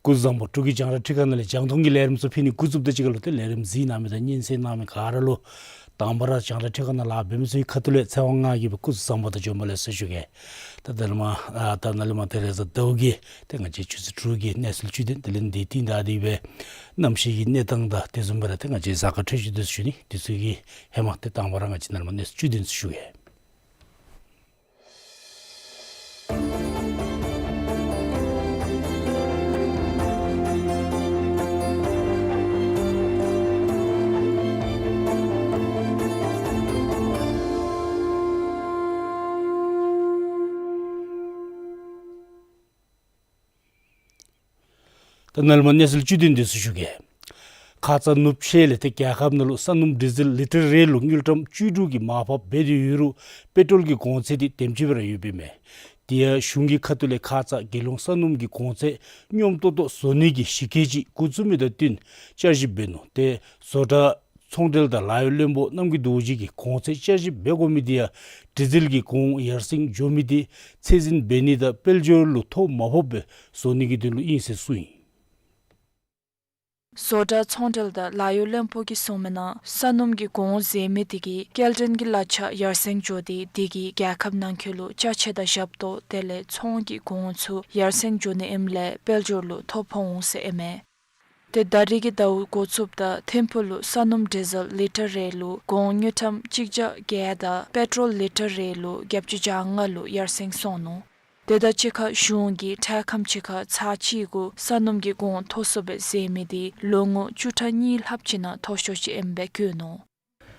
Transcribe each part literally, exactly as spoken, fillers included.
སྐུ་གཟུགས་བཟང་པོ། འབྲུག་གི་རྒྱང་བསྒྲགས་ཁྲི་ཁང་ནང་ལས་རྒྱང་མཐོང་གི་ལས་རིམ་ཚུ་ཕུལ་ནི་འགོ་བཙུགསཔ་ད་གཅིག་ཁར་ལུ་ཏེ་ལས་རིམ་གཟིགས་གནང་མི་དང་སྙན་གསན་གནང་མི་ག་ར་ལུ་དང་པ་ར་རྒྱང་བསྒྲགས་ཁྲི་ཁང་ནང་ལཱ་འབད་མི་ཚུ་གི་ཁ་ཐུག་ལས་ཚེ་དབང་ང་གིས་སྦེ་སྐུ་གཟུགས་བཟང་པོ་དང་བྱོན་པ་ལེགས་སོ་ཞུ་གེ། ད་ད་ལས་མར་ཨ་ད་ནཱ་ལས་མར་ཏེ་རེས་གཟའ་ཟླཝ་གི་ཏེ་ང་བཅས་ཆུ་ཚོད་དྲུག་གི་གནས་ཚུལ་བཅུད་དོན་དེ་ལས་འདི་བསྟུན་ད་དེ་སྦེ་གནམ་གཤིས་ཀྱི་གནས་སྟངས་དང་དེ་བཟུམ་སྦེ་ར་ཏེ་ང་བཅས་གཟའ་སྐར་འཕྲོད་སྦྱོར་དེ་ཚུ་ཞུ་ནི་དེ་ཚུ་གི་ཧེ་མ་ཏེ་དང་པ་ར་ང་བཅས་ནཱ་ལས་མར་གནས་ཚུལ་བཅུད་དོན་ཚུ་ཞུ་གེ། ད་ནཱ་ལས་མར་གནས་ཚུལ་བཅུད་དོན་དེ་ཚུ་ཞུ་གེ། ཁ་ཙ་ནུབ་ཕྱེད་ལས་ཏེ་རྒྱལ་ཁབ་ནང་ལུ་ས་སྣུམ་ཌི་ཟེལ་ལི་ཊར་རེ་ལུ་དངུལ་ཀྲམ་བཅུ་དྲུག་གི་མར་ཕབ་འབད་དེ་ཡོད་རུང་པེ་ཊོལ་གྱི་གོང་ཚད་འདི་དེམ་ཅིག་སྦེ་ར་ཡོདཔ་ཨིན་མས། དེ་ཡང་གཞུང་གི་ཁ་ཐུག་ལས་ཁ་ཙ་རྒྱལ་ཡོངས་ས་སྣུམ་གྱི་གོང་ཚད་སྙོམས་ཏོག་ཏོ་བཟོ་ནི་གི་གཞི་བཀོད་ཅིག་འགོ་བཙུགས་མི་དང་བསྟུན་བསྐྱར་ཞིབ་འབད་ནུག། ཏེ་བཟོ་གྲྭ་ཚོང་འབྲེལ་དང་ལཱ་གཡོག་བློན་པོ་གནམ་གྱི་རྡོ་རྗེ་གིས་གོང་ཚད་བསྐྱར་ཞིབ་འབད་དགོ་མི་འདི་ཡང་ཌི་ཟེལ་གྱི་གོང་ཡར་སེང་འགྱོ་མི་འདི་ཚད་འཛིན་འབད་ནི་དང་དཔལ་འབྱོར་ལུ་ཐོ་མ་ཕོགཔ་སྦེ་བཟོ་ནི་གི་དོན་ལུ་ཨིན་ཟེར་གསུངས་ཡི། བཟོ་གྲྭ་ཚོང་འབྲེལ་དང་ལཱ་གཡོག་བློན་པོ་གིས་གསུངས་མི་ནང་ས་སྣུམ་གྱི་གོང་ཟེར་མི་འདི་གིས་སྐྱེལ་འདྲེན་གྱི་གླ་ཆ་ཡར་སེང་འགྱོ་སྟེ་འདི་གིས་རྒྱལ་ཁབ་ནང་འཁོད་ལུ་ཅ་ཆས་དང་ཞབས་ཏོག་དེ་ལས་ཚོང་གི་གོང་ཚུ་ཡར་སེང་འགྱོ་ནི་ཨིནམ་ལས་དཔལ་འབྱོར་ལུ་ཐོ་ཕོག་འོང་ཟེར་ཨིན་མས། ཏེ་ད་རིས་ཀྱི་ཟླཝ་འགོ་བཙུགསཔ་ད་ཐིམ་ཕུག་ལུ་ས་སྣུམ་ཌི་ཟེལ་ལི་ཊར་རེ་ལུ་གོང་དངུལ་ཀྲམ་གཅིག་བརྒྱ་བརྒྱད་དང་པེ་ཊོལ་ལི་ཊར་རེ་ལུ་བརྒྱད་ཅུ་གྱ་ལྔ་ལུ་ཡར་སེང་སོང་ནུག། དེ་དང་གཅིག་ཁར་གཞུང་གིས་ཁྲལ་ཁམས་ཕྱི་ཁར་ཚར་གཅིག་གུ་ས་སྣུམ་གྱི་གོང་མཐོ་སུ་སྦེ་ཟེར་མི་འདི་ལོ་ངོ་བཅུ་ཕྲག་གཉིས་ལྷགཔ་ཅིག་ནང་མཐོ་ཤོས་ཅིག་ཨིནམ་སྦེ་བཀོད་ནུག།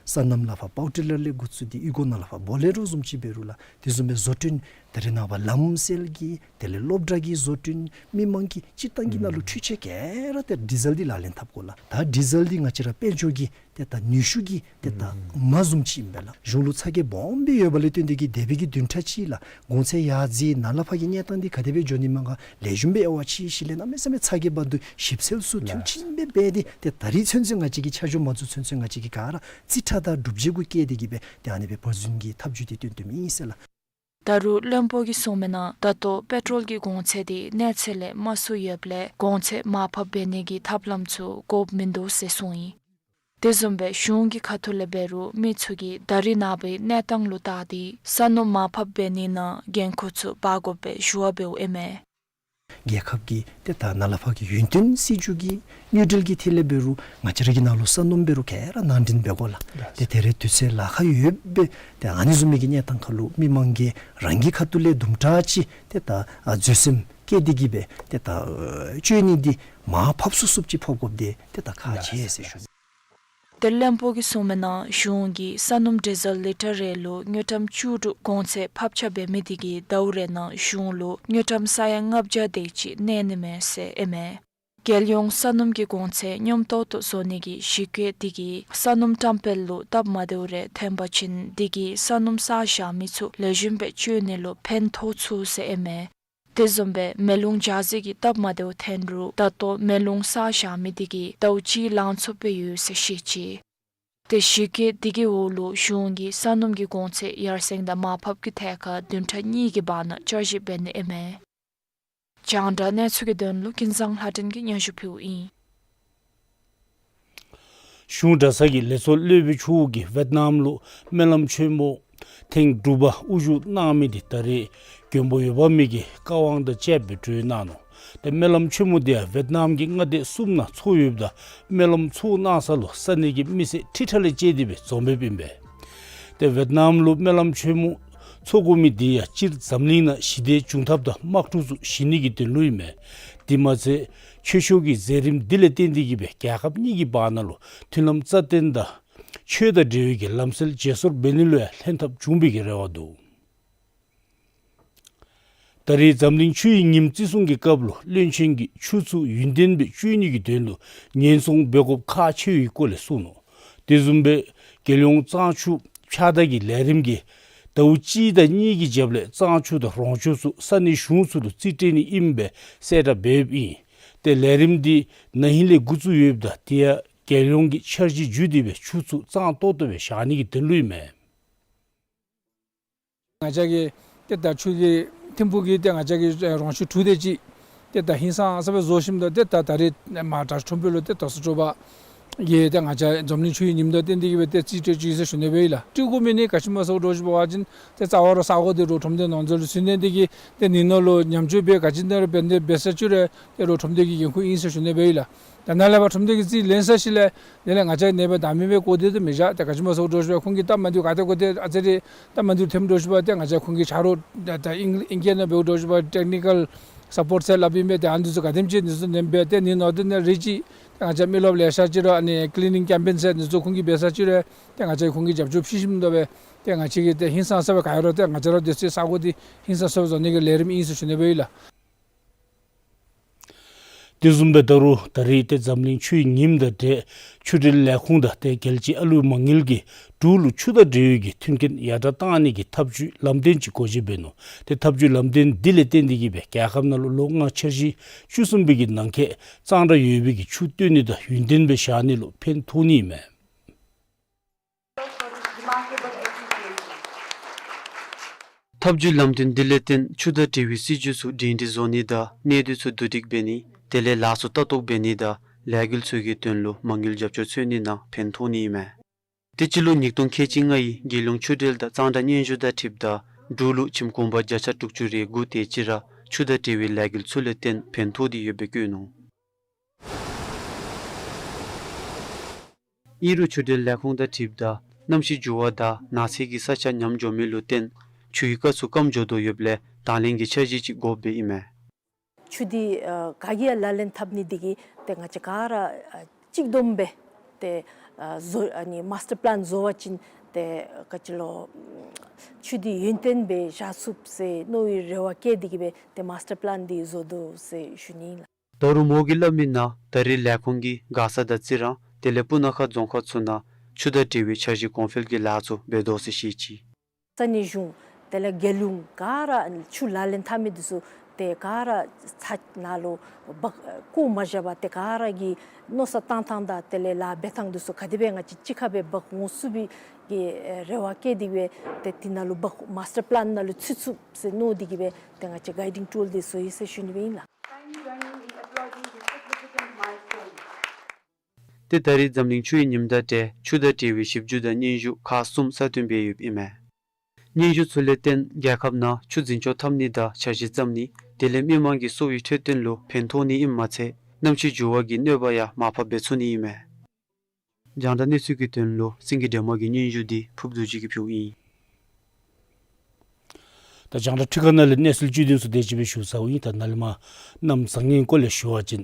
སོ་ནམ་ལས་ཕར་པའོ་ཊི་ལར་ལས་འགོ་བཙུགས་ཏེ་ཨི་གོ་ནང་ལས་ཕར་བོ་ལེ་རོ་བཟུམ་ཅིག་འབད་རུང་ལགས། དེ་བཟུམ་སྦེ་བཟོ་སྐྲུན་ད་རེས་ནངས་པ་ལམ་སེལ་གྱི་དེ་ལས་སློབ་གྲྭ་གི་བཟོ་སྐྲུན་མི་མང་གི་སྤྱིར་བཏང་གི་ནང་ལུ་འཕྲུལ་ཆས་ག་ར་ཏེ་ཌི་ཟེལ་འདི་ལག་ལེན་འཐབ་དགོ་ལགས། ད་ཌི་ཟེལ་འདི་ང་བཅས་ར་དཔལ་འབྱོར་གྱི་ཏེ་ད་ནུས་ཤུགས་ཀྱི་ཏེ་ད་མ་བཟུམ་ཅིག་ཨིན་པས་ལགས། གཞུང་ལུ་ཚ་གྱང་སྦོམ་སྦེ་ཡོད་པ་ལས་བརྟེན་ཏེ་གིས་འདས་པའི་གི་བདུན་ཕྲག་ཅིག་ལགས་གོང་ཚད་ཡར་འཛེགས་ནཱ་ལས་ཕར་གྱི་གནས་སྟངས་འདི་ག་དེ་སྦེ་འགྱོ་ནི་མས་ག་ལེགས་ཤོམ་སྦེ་འབད་བ་ཅིན་ཞིནམ་ལས་གནམ་མེད་ས་མེད་ཚ་གྱང་འབག་འདུག། ཞིབ་འཚོལ་ཚུ་མཐིལ་ཕྱིན་སྦེ་འབད་དེ་ཏེ་ད་རིས་ཚུན་ཚོད་ང་བཅས་ཀྱི་ཆ་འཇོག་མ་བཙུགས་ཚུན་ཚོད་ང་བཅས་ཀྱིས་ག་ར་རྩིས་ཁྲ་དང་སྒྲུབ་བྱེད་གུ་བཀལ་ཏེ་གིས་སྦེ་ཏེ་ཨ་ནི་སྦེ་བར་འཛིན་གྱི་ཐབས་བྱུས་འདི་སྟོན་སྟོནམ་ཨིན་ཟེར་ལགས། ད་རུང་བློན་པོ་གིས་གསུངས་མི་ནང་ད་ལྟོ་པེ་ཊོལ་གྱི་གོང་ཚད་འདི་གནས་ཚད་ལས་དམའ་སུ་ཡོདཔ་ལས་གོང་ཚད་མར་ཕབ་འབད་ནི་གི་ཐབས་ལམ་ཚུ་དགོཔ་མིན་འདུག་ཟེར་གསུངས་ཡི། དེ་བཟུམ་སྦེ་གཞུང་གི་ཁ་ཐུག་ལས་འབད་རུང་མི་ཚུ་གིས་ད་རིས་ནངས་པའི་གནས་སྟངས་ལུ་བལྟ་སྟེ་ས་སྣུམ་མར་ཕབ་འབད་ནི་ནང་འགན་ཁུར་ཚུ་འབག་དགོཔ་སྦེ་ཞུ་བ་འབདཝ་ཨིན་མས། རྒྱལ་ཁབ་ཀྱི་ཏེ་ད་ནཱ་ལས་ཕར་གྱི་ཡུན་བརྟན་སྲིད་བྱུས་ཀྱི་དངུལ་འབྲེལ་གྱི་ཐད་ལས་འབད་རུང་ང་བཅས་ར་གི་ནང་ལུ་ས་སྣུམ་འབད་རུང་ག་ར་ནང་འདྲེན་འབད་དགོ་ལགས། ཏེ་དེ་རེ་དུས་ཚོད་ལཱ་ཁག་ཡོདཔ་སྦེ་ཏེ་ཨ་ནི་བཟུམ་མའི་གི་གནས་སྟངས་ཁར་ལུ་མི་མང་གིས་རང་གི་ཁ་ཐུག་ལས་དུམ་གྲ་ཅིག་ཏེ་ད་ཨ་འཛོལ་སེམས་བསྐྱེད་དེ་གིས་སྦེ་ཏེ་ད་ཨ་སྤྱོད་ནི་འདི་མར་ཕབ་ཚུགས་ཚུགསཔ་ཅིག་ཕབ་དགོཔ་འདི་ཏེ་ད་ཁག་ཆེ་ཟེར་ཞུ། ཏེ་བློན་པོ་གིས་གསུངས་མི་ནང་གཞུང་གིས་ས་སྣུམ་ཌི་ཟེལ་ལི་ཊར་རེ་ལུ་དངུལ་ཀྲམ་བཅུ་དྲུག་གོང་ཚད་ཕབ་ཆ་འབད་མི་འདི་གིས་ཟླཝ་རེ་ནང་གཞུང་ལུ་དངུལ་ཀྲམ་ས་ཡ་ལྔ་བརྒྱ་དེ་ཅིག་གནས་ནི་མས་ཟེར་ཨིན་མས། རྒྱལ་ཡོངས་ས་སྣུམ་གྱི་གོང་ཚད་སྙོམས་ཏོག་ཏོ་བཟོ་ནི་གི་གཞི་བཀོད་འདི་གིས་ས་སྣུམ་བཀྲམ་སྤེལ་ལུ་སྟབས་མ་བདེཝ་རེ་ཐོན་པ་ཅིན་འདི་གིས་ས་སྣུམ་བསགས་བཞག་མི་ཚུ་ལེགས་ཤོམ་སྦེ་སྤྱོད་ནི་ལུ་ཕན་ཐོགས་ཚུགས་ཟེར་ཨིན་མས། དེ་བཟུམ་སྦེ་མེ་རླུང་འཇའ་ཟེར་གྱི་སྟབས་མ་བདེཝ་ཐོན་རུང་ད་ལྟོ་མེ་རླུང་བསགས་བཞག་མི་འདི་གིས་ཟླཝ་གཅིག་ལང་ཚུགསཔ་སྦེ་ཡོད་ཟེར་བཤད་ཅི། ཏེ་གཞི་བཀོད་འདི་གི་འོག་ལུ་གཞུང་གིས་ས་སྣུམ་གྱི་གོང་ཚད་ཡར་སེང་དང་མར་ཕབ་ཀྱི་ཐད་ཁར་བདུན་ཕྲག་གཉིས་ཀྱི་བར་ན་བསྐྱར་ཞིབ་འབད་ནི་ཨིན་མས། རྒྱང་བསྒྲགས་གནས་ཚུལ་གྱི་དོན་ལུ་ཀུན་བཟང་ལྷ་སྒྲོན་གྱིས་སྙན་ཞུ་ཕུལཝ་ཨིན། གཞུང་གྲྭ་ཚང་གི་ལས་ཚོགས་སློབ་དཔོན་མཆོག་གིས་ཝེཊ་ནམ་ལུ་སྨོན་ལམ་ཆེན་མོ་ཐེངས་དྲུག་པ་དབུ་བཞུགས་གནང་མི་འདི་ད་རེས་མགོན་པོ་འོད་དཔག་མེད་ཀྱི་བཀའ་དབང་དང་བཅསཔ་སྦེ་གྲོལ་གནང་ནུག། ཏེ་སྨོན་ལམ་ཆེན་མོ་འདི་ཡང་ཝེཊ་ནམ་གྱི་མངའ་སྡེ་གསུམ་ནང་ཚོགས་ཡོདཔ་ད་སྨོན་ལམ་ཚོགས་གནང་ས་ལུ་ས་གནས་ཀྱི་མི་སེར་ཁྲི་ཕྲག་ལས་བཅད་དེ་སྦེ་འཛོམས་ཡོདཔ་ཨིན་པས། ཏེ་ཝེཊ་ནམ་ལུ་སྨོན་ལམ་ཆེན་མོ་ཚོགས་དགོ་མི་འདི་ཡང་སྤྱིར་འཛམ་གླིང་ནང་ཞི་བདེ་འབྱུང་ཐབས་དང་དམག་འཁྲུག་ཚུ་ཞི་ནི་གི་དོན་ལུ་ཨིན་མས། དེ་མ་ཚད་ཆོས་ཕྱོགས་ཀྱི་མཛད་རིམ་འདི་ལས་བརྟེན་ཏེ་གིས་སྦེ་རྒྱལ་ཁབ་གཉིས་ཀྱི་བར་ན་ལུ་མཐུན་ལམ་རྩ་བརྟན་དང་ཆོས་དང་འབྲེལ་བའི་གི་ལམ་སྲོལ་བརྗེ་སོར་འབད་ནི་ལུ་ཡང་ལྷན་ཐབས་འབྱུང་བའི་གི་རེ་བ་འདུག། ད་རེས་འཛམ་གླིང་ཆུ་ཡི་ཉིནམ་བརྩི་སྲུང་གི་སྐབས་ལུ་བློན་ཆེན་གྱིས་ཆུ་ཚུ་ཡུན་བརྟན་སྦེ་སྤྱོད་ནི་གི་དོན་ལུ་ཉེན་སྲུང་འབད་དགོཔ་ཁག་ཆེ་བའི་སྐོར་ལས་གསུངས་ནུག། དེ་བཟུམ་སྦེ་རྒྱལ་ཡོངས་གཙང་ཆུ་ཕྱགས་བདར་གྱི་ལས་རིམ་གྱིས་ཟླཝ་གཅིག་དང་གཉིས་ཀྱི་རྒྱབ་ལས་གཙང་ཆུ་དང་རོང་ཆུ་ཚུ་ས་གནས་གཞུང་ཚུ་ལུ་རྩིས་སྤྲོད་ནི་ཨིནམ་སྦེ་གསལ་བསྒྲགས་འབད་ཡོདཔ་ཨིན། ཏེ་ལས་རིམ་འདི་ན་ཧིང་ལས་འགོ་བཙུགས་ཡོདཔ་ད་དེ་ཡང་རྒྱལ་ཡོངས་ཀྱི་འཆར་གཞི་བརྒྱུད་དེ་སྦེ་ཆུ་ཚུ་གཙང་ཏོག་ཏོ་སྦེ་བཞག་ནི་གི་དོན་ལུ་ཨིན་མས། ང་བཅས་ཀྱི་ཏེ་ད་ཆུ་གི་ཐིམ་ཕུག་གི་ཏེ་ང་བཅས་ཀྱི་རོང་ཆུ་དྲུག་དེ་ཅིག་ ཏེ་ད་ཧིང་སངས་ས་སྦེ་བཟོ་ཞིནམ་ད་ཏེ་ད་ད་རེས་མར་དྲག་ཤོས་ཁྲོམ་དཔོན་ལུ་ཏེ་དོ་སོ་དྲོ་པ་གི་ཏེ་ང་བཅས་འཛམ་གླིང་ཆུ་ཡི་ཉིམ་དང་བསྟུན་ཏེ་གི་སྦེ་ཏེ་རྩིས་སྤྲོད་ཅི་ཟེར་ཞུ་ནི་སྦེ་ཨིན་ལགས། སྤྲོད་དགོ་མི་ནི་ག་ཅི་སྨོ་ཟེར་བ་ཅིན་ཏེ་རྩ་བ་ར་ས་གོ་འདི་རོགས་ཁྲོམ་སྡེ་ནང་འཛུལ་ལུ་ཚུད་ནི་འདི་གིས་ཏེ་ནི་ནང་ལུ་ཉམས་བཅོས་འབད་ག་ཅི་ནང་ར་འབད་ནི་འབད་ས་ཅིག་ར་ཏེ་རོགས་ཁྲོམ་སྡེ་གི་འགན་ཁུར་ཨིན་ཟེར་ཞུ་ནི་སྦེ་ཨིན་ལགས། ད་ནཱ་ལས་ཕར་ཁྲོམ་སྡེ་གི་རྩིས་ལེན་ས་ཅིག་ལས་དེ་ལས་ང་བཅས་ནེ་པ་བདག་མེད་སྦེ་བཀོ་སྟེ་ཏེ་མི་བཞག། ཏེ་ག་ཅི་སྨོ་ཟེར་བ་ཅིན་ཁོང་གིས་སྟབས་མ་བདེཝ་ག་ཏེ་གོ་ཏེ་ཨ་ཙི་རེ་སྟབས་མ་བདེཝ་ཐོནམ་འདྲཝ་ཅིག་འབད་བ་ཏེ་ང་བཅས་ཁོང་གི་ཆ་རོགས་ད་ད་ཨིང་ཨིང་སྐད་ནང་འབདཝ་འདྲཝ་ཅིག་འབད་བ་ཊེཀ་ནི་ཀཱལ་སཔོརཊ་ཟེར་སླབ་ཨིན་མས། ཏེ་ཨ་ནི་ཚུ་ག་དེམ་ཅིག་ཨ་ནི་ཚུ་ནེམ་སྦེ་ཏེ་ནི་ནང་དེ་ནང་རེ་ཅིག་ཏེ་ང་བཅས་མི་རློབས་ལེ་ཤ་ཅིག་ར་ཨ་ནི་ཀི་ལི་ནིང་ཀེམ་པེན་ཟེར་ཨ་ནི་ཚུ་ཁོང་གིས་འབད་ས་ཅིག་ར་ཏེ་ང་བཅས་ཁོང་གི་རྒྱབ་སྐྱོར་ཕུལ་ཞིནམ་ད་སྦེ་ཏེ་ང་བཅས་ཀྱིས་ཏེ་ཧིང་སངས་ས་སྦེ་ག་ཡོད་རུང་ཏེ་ང་བཅས་ར་སྡོད་སའི་ས་གོ་འདི་ཧིང་སངས་ས་སྦེ་བཟོ་ནི་གི་ལས་རིམ་ཨིན་ཟེར་ཞུ་ནི་སྦེ་ཨིན་ལགས། དེ་བཟུམ་སྦེ་ད་རུང་ད་རེས་ཏེ་འཛམ་གླིང་ཆུའི་ཉིམ་དང་འབྲེལ་ཆུ་འབྲེལ་ལས་ཁུངས་དང་ཏེ་རྒྱལ་སྤྱིའི་ཨ་ལུའི་མ་དངུལ་གྱིས་འབྲུག་ལུ་ཆུ་དང་འབྲེལ་ཡོད་ཀྱི་མཐུན་རྐྱེན་ཡར་དྲག་གཏང་ནི་གི་ཐབས་བྱུས་ལམ་སྟོན་ཅིག་འགོ་འབྱེད་འབད་ནུག། ཏེ་ཐབས་བྱུས་ལམ་སྟོན་འདི་ལས་བརྟེན་ཏེ་གི་སྦེ་རྒྱལ་ཁབ་ནང་ལུ་ལོ་ལྔ་འཆར་གཞི་བཅུ་གསུམ་པའི་གི་ནང་འཁོད་གཙང་སྦྲ་ཡོད་པའི་གི་ཆུ་བཏོན་ནི་དང་ཡུན་བརྟན་སྦེ་བཞག་ནི་ལུ་ཕན་ཐོགས་ནི་ཨིན་མས། ཐབས་བྱུས་ལམ་སྟོན་འདི་ལས་བརྟེན་ཆུ་དང་འབྲེལ་བའི་སྲིད་བྱུས་ཚུ་སྒྲིང་སྒྲི་བཟོ་ནི་དང་གནས་སྡུད་ཚུ་བསྡུ་སྒྲིག་འབད་ནི་དེ་ལས་ལཱ་ཚུ་ལྟ་རྟོག་འབད་ནི་དང་ལས་འགུལ་ཚུ་གི་དོན་ལུ་མ་དངུལ་རྒྱབ་སྐྱོར་འཚོལ་ནི་ནང་ཕན་ཐོགས་ནི་ཨིན་མས། དེ་སྤྱི་ལོ་ཉིས་སྟོང་ཁལ་གཅིག་ལྔའི་རྒྱལ་ཡོངས་ཆུ་འབྲེལ་དང་གཙང་སྦྲ་སྙན་ཞུ་དང་འཁྲིལཝ་ད་འབྲུག་ལུ་ཁྱིམ་གུང་པ་བརྒྱ་ཆ་དྲུག་ཅུ་རེ་དགུ་དེ་ཅིག་ར་ཆུ་དང་འབྲེལ་བའི་ལས་འགུལ་ཚུ་ལས་བརྟེན་ཕན་ཐོགས་ཏེ་ཡོདཔ་སྦེ་བཀོད་ནུག། ཨིན་རུང་ཆུ་འབྲེལ་ལས་ཁུངས་དང་འཁྲིལཝ་ད་གནམ་གཤིས་འགྱུར་བ་དང་ནགས་ཚལ་གྱི་ས་ཆ་ཉམས་འགྱོ་མི་ལུ་བརྟེན་ཆུའི་རྐ་ཚུ་སྐམ་འགྱོ་དོ་ཡོདཔ་ལས་དང་ལེན་གྱི་འཆར་གཞི་ཅིག་དགོཔ་སྦེ་ཨིན་མས། ཆུ་འདི་ཨ་ག་གིས་ཡང་ལག་ལེན་འཐབ་ནི་འདི་གིས་ཏེ་ང་བཅས་ག་ར་ཨ་གཅིག་བསྡོམས་སྦེ་ཏེ་ཨ་བཟོ་ཨ་ནི་མཱསི་ཊར་པི་ལཱན་བཟོ་བ་ཅིན་ཏེ་ག་ཅི་ལོ་ཆུ་འདི་ཡུན་བརྟན་སྦེ་བཞག་ཚུགས་ཟེར་མནོ་བའི་རེ་བ་བསྐྱེད་དེ་གི་སྦེ་ཏེ་མཱསི་ཊར་པི་ལཱན་འདི་བཟོ་དོ་ཟེར་ཞུ་ནི་ཨིན་ལགས། ད་རུང་མོ་གིས་སླབ་མི་ནང་ད་རེས་ལས་ཁུངས་ཀྱིས་མགར་ས་དང་རྩི་རང་དེ་ལས་སྤུ་ན་ཁ་རྫོང་ཁག་ཚུ་ནང་ཆུ་དང་འབྲེལ་བའི་འཆར་གཞི་གོང་འཕེལ་གྱི་ལཱ་ཚུ་འབད་དོ་ཟེར་བཤད་ཅི། ས་གནས་གཞུང་དེ་ལས་རྒྱལ་ཡོངས་ག་ར་ཆུ་ལག་ལེན་འཐབ་མི་འདི་ཚུ་ཏེ་ག་ར་ཚ་ནང་ལུ་འབག་བཀོ་མ་བཞག་པར་ཏེ་ག་ར་གི་མནོ་བསམ་བཏང་ཐངས་དང་དེ་ལས་ལཱ་འབད་ཐངས་འདི་ཚུ་ག་དེ་སྦེ་ང་བཅས་གཅིག་ཁར་སྦེ་འབག་འོང་ཚུགས་པའི་གི་རེ་བ་བསྐྱེད་དེ་གི་སྦེ་ཏེ་དེ་ནང་ལུ་འབག་མཱསི་ཊར་པི་ལཱན་ནང་ལུ་ཚུད་ཚུགས་ཟེར་མནོ་སྟེ་གི་སྦེ་ཏེ་ང་བཅས་གའི་ཌིང་ཊུལ་འདི་བཟོ་ཡི་ཟེར་ཞུ་ནི་སྦེ་ཨིན་ལགས། Thank you, joining in applauding this significant milestone. ཏེ་ད་རེས་འཛམ་གླིང་ཆུ་ཡི་ཉིམ་དང་འབྲེལ་ཆུ་དང་འབྲེལ་བའི་ཞིབ་འཇུག་དང་སྙན་ཞུ་ཁག་གསུམ་གསར་བཏོན་འབད་ཡོདཔ་ཨིན་མས། སྙན་ཞུ་ཚུ་ལས་བརྟེན་རྒྱལ་ཁབ་ནང་ཆུ་འཛིན་སྐྱོང་འཐབ་ནི་དང་འཆར་གཞི་བརྩམ་ནི་དེ་ལས་མི་མང་གི་གསོ་བའི་འཕྲོད་བསྟེན་ལུ་ཕན་ཐོགས་ནི་ཨིནམ་མ་ཚད་གནམ་གཤིས་འགྱུར་བ་གི་གནོད་པ་ཡང་མར་ཕབ་འབད་ཚུགས་ནི་ཨིན་མས། རྒྱང་བསྒྲགས་གནས་ཚུལ་གྱི་དོན་ལུ་སེང་གེ་སྒྲོལ་མ་གི་སྙན་ཞུ་འདི་ཕུརཔ་རྡོ་རྗེ་གིས་ཕུལཝ་ཨིན། ད་རྒྱང་བསྒྲགས་འཕྲུལ་ཁང་ནང་ལས་གནས་ཚུལ་བཅུད་དོན་ཚུ་དེ་ཅིག་སྦེ་ཞུ་ཚརཝ་ཨིན། ད་ནཱ་ལས་མར་གནམ་བཟང་ངན་སྐོར་ལས་ཞུ་བ་ཅིན་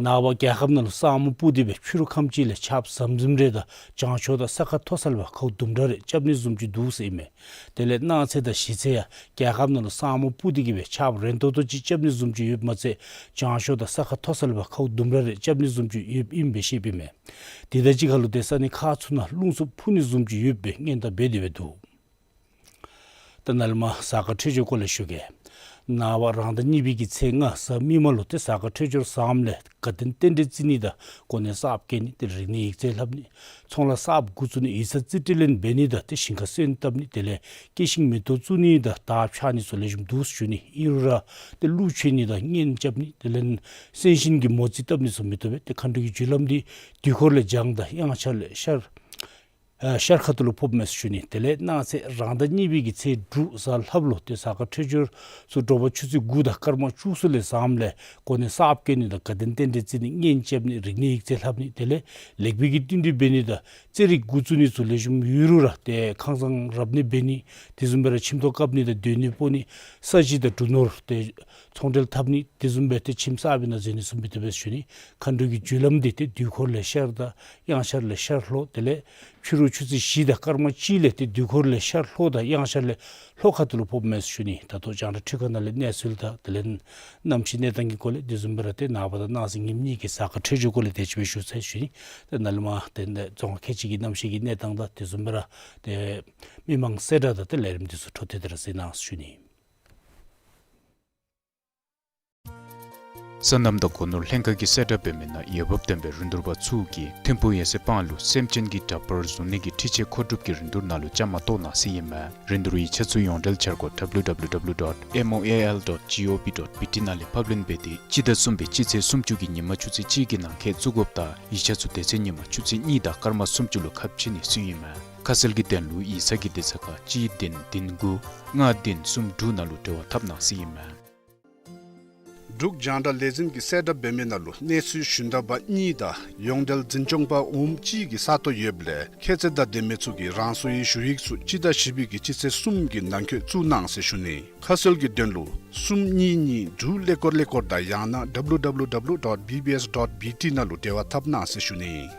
ནངས་པ་རྒྱལ་ཁབ་ནང་ལུ་ས་སྨུག་སྤུབས་ཏེ་སྦེ་ཕྱི་རུ་ཁམས་ཅིག་ལས་ཆརཔ་ཟམ་ཟིམ་རེ་དང་བྱང་ཕྱོགས་དང་ས་ཁ་མཐོ་ས་ལས་ཕར་ཁཝ་ལྡུམ་ར་རེ་རྐྱབ་ནི་བཟུམ་ཅིག་འདུག་ཟེར་ཨིན་མས། དེ་ལས་གནངས་ཚེ་དང་གཞེས་ཚེ་ཡང་རྒྱལ་ཁབ་ནང་ལུ་ས་སྨུག་སྤུབས་ཏེ་གི་སྦེ་ཆརཔ་རན་ཏོག་ཏོ་ཅིག་རྐྱབ་ནི་བཟུམ་ཅིག་ཡོདཔ་མ་ཚད་བྱང་ཕྱོགས་དང་ས་ཁ་མཐོ་ས་ལས་ཕར་ཁཝ་ལྡུམ་ར་རེ་རྐྱབ་ནི་བཟུམ་ཅིག་ཡོདཔ་ཨིནམ་སྦེ་བཤདཔ་ཨིན་མས། དེ་དང་གཅིག་ཁར་ལུ་ཏེ་ས་གནས་ཁག་ཚུ་ནང་རླུང་འཚུབ་འཕུ་ནི་བཟུམ་ཅིག་ཡོདཔ་སྦེ་སྔོན་བརྡ་འབད་དེ་སྦེ་འདུག། ད་ནཱ་ལས་མར་གཟའ་སྐར་འཕྲོད་སྦྱོར་སྐོར་ལས་ཞུ་གེ། ནངས་པ་རང་ཟླ་གཉིས་པའི་གི་ཚེས་ལྔ་གཟའ་མིག་དམར་ལུ་ཏེ་གཟའ་སྐར་འཕྲོད་སྦྱོར་བཟངམ་ལས་དགའ་ལྡན་རྟེན་འབྲེལ་བརྩི་ནི་དང་གོ་གནས་གསརཔ་བཀལ་ནི་ཏེ་རིག་གནས་ཡིག་རྩིས་ལྷབ་ནི་ཚོང་ལཱ་གསརཔ་འགོ་བཙུགས་ནི་ཡིག་ཚང་རྩིས་སྤྲོད་ལེན་འབད་ནི་དང་ཏེ་ཞིང་ཁ་སོན་བཏབ་ནི་དེ་ལས་སྐྱེས་ཤིང་མེ་ཏོག་བཙུགས་ནི་དང་དར་འཕྱར་ནི་ཚུ་ལེགས་ཤོམ་འདུག་ཟེར་ཞུ་ནི། ཨིན་རུང་ར་ཏེ་ཀླུ་མཆོད་ནི་དང་གཉེན་རྐྱབ་ནི་དེ་ལས་སེང་ཤིང་གི་མོ་རྩིས་བཏབ་ནི་ཚུ་མི་བཏུབ་པས། ཏེ་མཁའ་འགྲོ་གི་རྒྱུ་ལམ་འདི་དུས་འཁོར་ལས་བྱང་དང་དབྱངས་འཆར་ལས་ཤར་ཨ་ཤར་ཁ་ཐུག་ལུ་ཕོགཔ་མས་ཟེར་ཞུ་ནི། དེ་ལས་གནངས་ཚེ་རང་ཟླ་གཉིས་པའི་གི་ཚེས་དྲུག་གཟའ་ལྷགཔ་ལུ་ཏེ་གཟའ་སྐར་འཕྲོད་སྦྱོར་ཚུ་དྲོ་པ་ཆུ་ཚོད་དགུ་དང་སྐར་མ་བཅུ་གསུམ་ལས་བཟངམ་ལས་གོ་གནས་གསརཔ་བཀལ་ནི་དང་དགའ་ལྡན་རྟེན་འབྲེལ་བརྩི་ནི་གཉེན་རྐྱབ་ནི་རིག་གནས་ཡིག་རྩིས་ལྷབ་ནི་དེ་ལས་ལེགས་པའི་གི་བསྟུན་གྲོས་འབད་ནི་དང་རྩེད་རིགས་འགོ་བཙུགས་ནི་ཚུ་ལེགས་ཤོམ་ཡོད་རུང་ར་ཏེ་ཁང་བཟང་རབ་གནས་འབད་ནི་དེ་བཟུམ་སྦེ་ར་ཁྱིམ་ཐོག་བཀབ་ནི་དང་སྡོད་གནས་སྤོ་ནི་ས་གཞི་དང་གྲུ་ནོར་ཏེ་ཚོང་འབྲེལ་འཐབ་ནི་དེ་བཟུམ་སྦེ་ཏེ་ཁྱིམ་གསར་པའི་ནང་འཛུལ་ནི་ཚུ་མི་བཏུབ་པས་ཟེར་ཞུ་ནི། མཁའ་འགྲོ་གི་རྒྱུ་ལམ་འདི་ཏེ་དུས་འཁོར་ལས་ཤར་དང་དབྱངས་འཆར་ལས་ཤར་ལྷོ་དེ་ལས་ཕྱི་རུ་ཆུ་ཚོད་བཞི་དང་སྐར་མ་གཅིག་ལས་ཏེ་དུས་འཁོར་ལས་ཤར་ལྷོ་དང་དབྱངས་འཆར་ལས་ལྷོ་ཁ་ཐུག་ལུ་ཕོགཔ་མས་ཟེར་ཞུ་ནི། ད་ལྟོ་རྒྱང་བསྒྲགས་འཕྲུལ་ཁང་ནང་ལས་གནས་ཚུལ་དང་དེ་ལས་གནམ་གཤིས་གནས་སྟངས་ཀྱི་སྐོར་ལས་དེ་བཟུམ་སྦེ་ར་ཏེ་ནངས་པ་དང་གནངས་ཚེ་ཉིནམ་གཉིས་ཀྱི་གཟའ་སྐར་འཕྲོད་སྦྱོར་སྐོར་ལས་དེ་ཅིག་སྦེ་ཞུ་ཚར་ཞུ་ནི། ཏེ་ནཱ་ལས་མར་ཏེ་རྫོང་ཁག་ཁལ་གཅིག་གི་གནམ་གཤིས་ཀྱི་གནས་སྟངས་དང་དེ་བཟུམ་སྦེ་ར་ཏེ་མི་མང་གསལ་བསྒྲགས་དང་ཏེ་ལས་རིམ་འདི་ཚུ་འཕྲོ་མཐུད་དེ་ར་གཟིགས་གནང་ཟེར་ཞུ་ནི། སོ་ནམ་དང་སྒོ་ནོར་ལྷན་ཁག་གིས་གསལ་བསྒྲགས་འབད་མི་ནང་འོས་འབབ་ལྡན་པའི་རིན་བསྡུར་པ་ཚུ་གིས་ཐིམ་ཕུག་ཡ་སེ་སྤང་ལུ་སེམས་ཅན་གྱི་འདྲ་པར་བཟོ་ནི་གི་འཕྲུལ་ཆས་མཁོ་སྒྲུབ་ཀྱི་རིན་བསྡུར་ནང་ལུ་བཅའ་མར་གཏོགས་གནང་ཟེར་ཨིན་མས། རིན་བསྡུར་ཡིག་ཆ་ཚུ་ཡོངས་འབྲེལ་འཆར་སྒོ་W W W dot M O A L dot G O V dot B T ནང་ལས་ཕབ་ལེན་འབད་དེ་སྤྱི་ཟླ་གསུམ་པའི་སྤྱི་ཚེས་སུམ་ཅུ་གི་ཉིན་མ་ཆུ་ཚོད་གཅིག་གི་ནང་འཁོད་བཙུགས་དགོཔ་དང་ཡིག་ཆ་ཚུ་དེ་ཚེ་ཉིན་མ་ཆུ་ཚོད་གཉིས་དང་སྐར་མ་སུམ་ཅུ་ལུ་ཁ་ཕྱེ་ནི་ཟེར་ཨིན་མས། ཁ་གསལ་གྱི་དོན་ལུ་ཡིག་ཚང་གི་དེ་ཚེ་ཁར་གཅིག་བདུན་བདུན་དགུ་ལྔ་བདུན་གསུམ་དྲུག་ནང་ལུ་འབྲེལ་བ་འཐབ་གནང་ཟེར་ཨིན་མས། འབྲུག་རྒྱང་བསྒྲགས་ལས་འཛིན་གྱིས་གསལ་བསྒྲགས་འབད་མི་ནང་ལུ་གནས་ཚུལ་ཞུན་དག་པ་གཉིས་དང་ཡོངས་འབྲེལ་འཛིན་སྐྱོང་པ་འོགམ་གཅིག་གི་ས་སྟོང་ཡོདཔ་ལས་ཁྱད་ཚད་དང་ལྡན་མི་ཚུ་གིས་རང་སོའི་ཞུ་ཡིག་ཚུ་སྤྱི་ཟླ་བཞི་པའི་གི་སྤྱི་ཚེས་གསུམ་གྱི་ནང་འཁོད་བཙུགས་གནང་ཟེར་ཞུ་ནི། ཁ་གསལ་གྱི་དོན་ལུ་གསུམ་གཉིས་གཉིས་དྲུག་ཀླད་ཀོར་ཀླད་ཀོར་དང་ཡང་ན་W W W dot B B S dot B T ནང་ལུ་འབྲེལ་བ་འཐབ་གནང་ཟེར་ཞུ་ནི།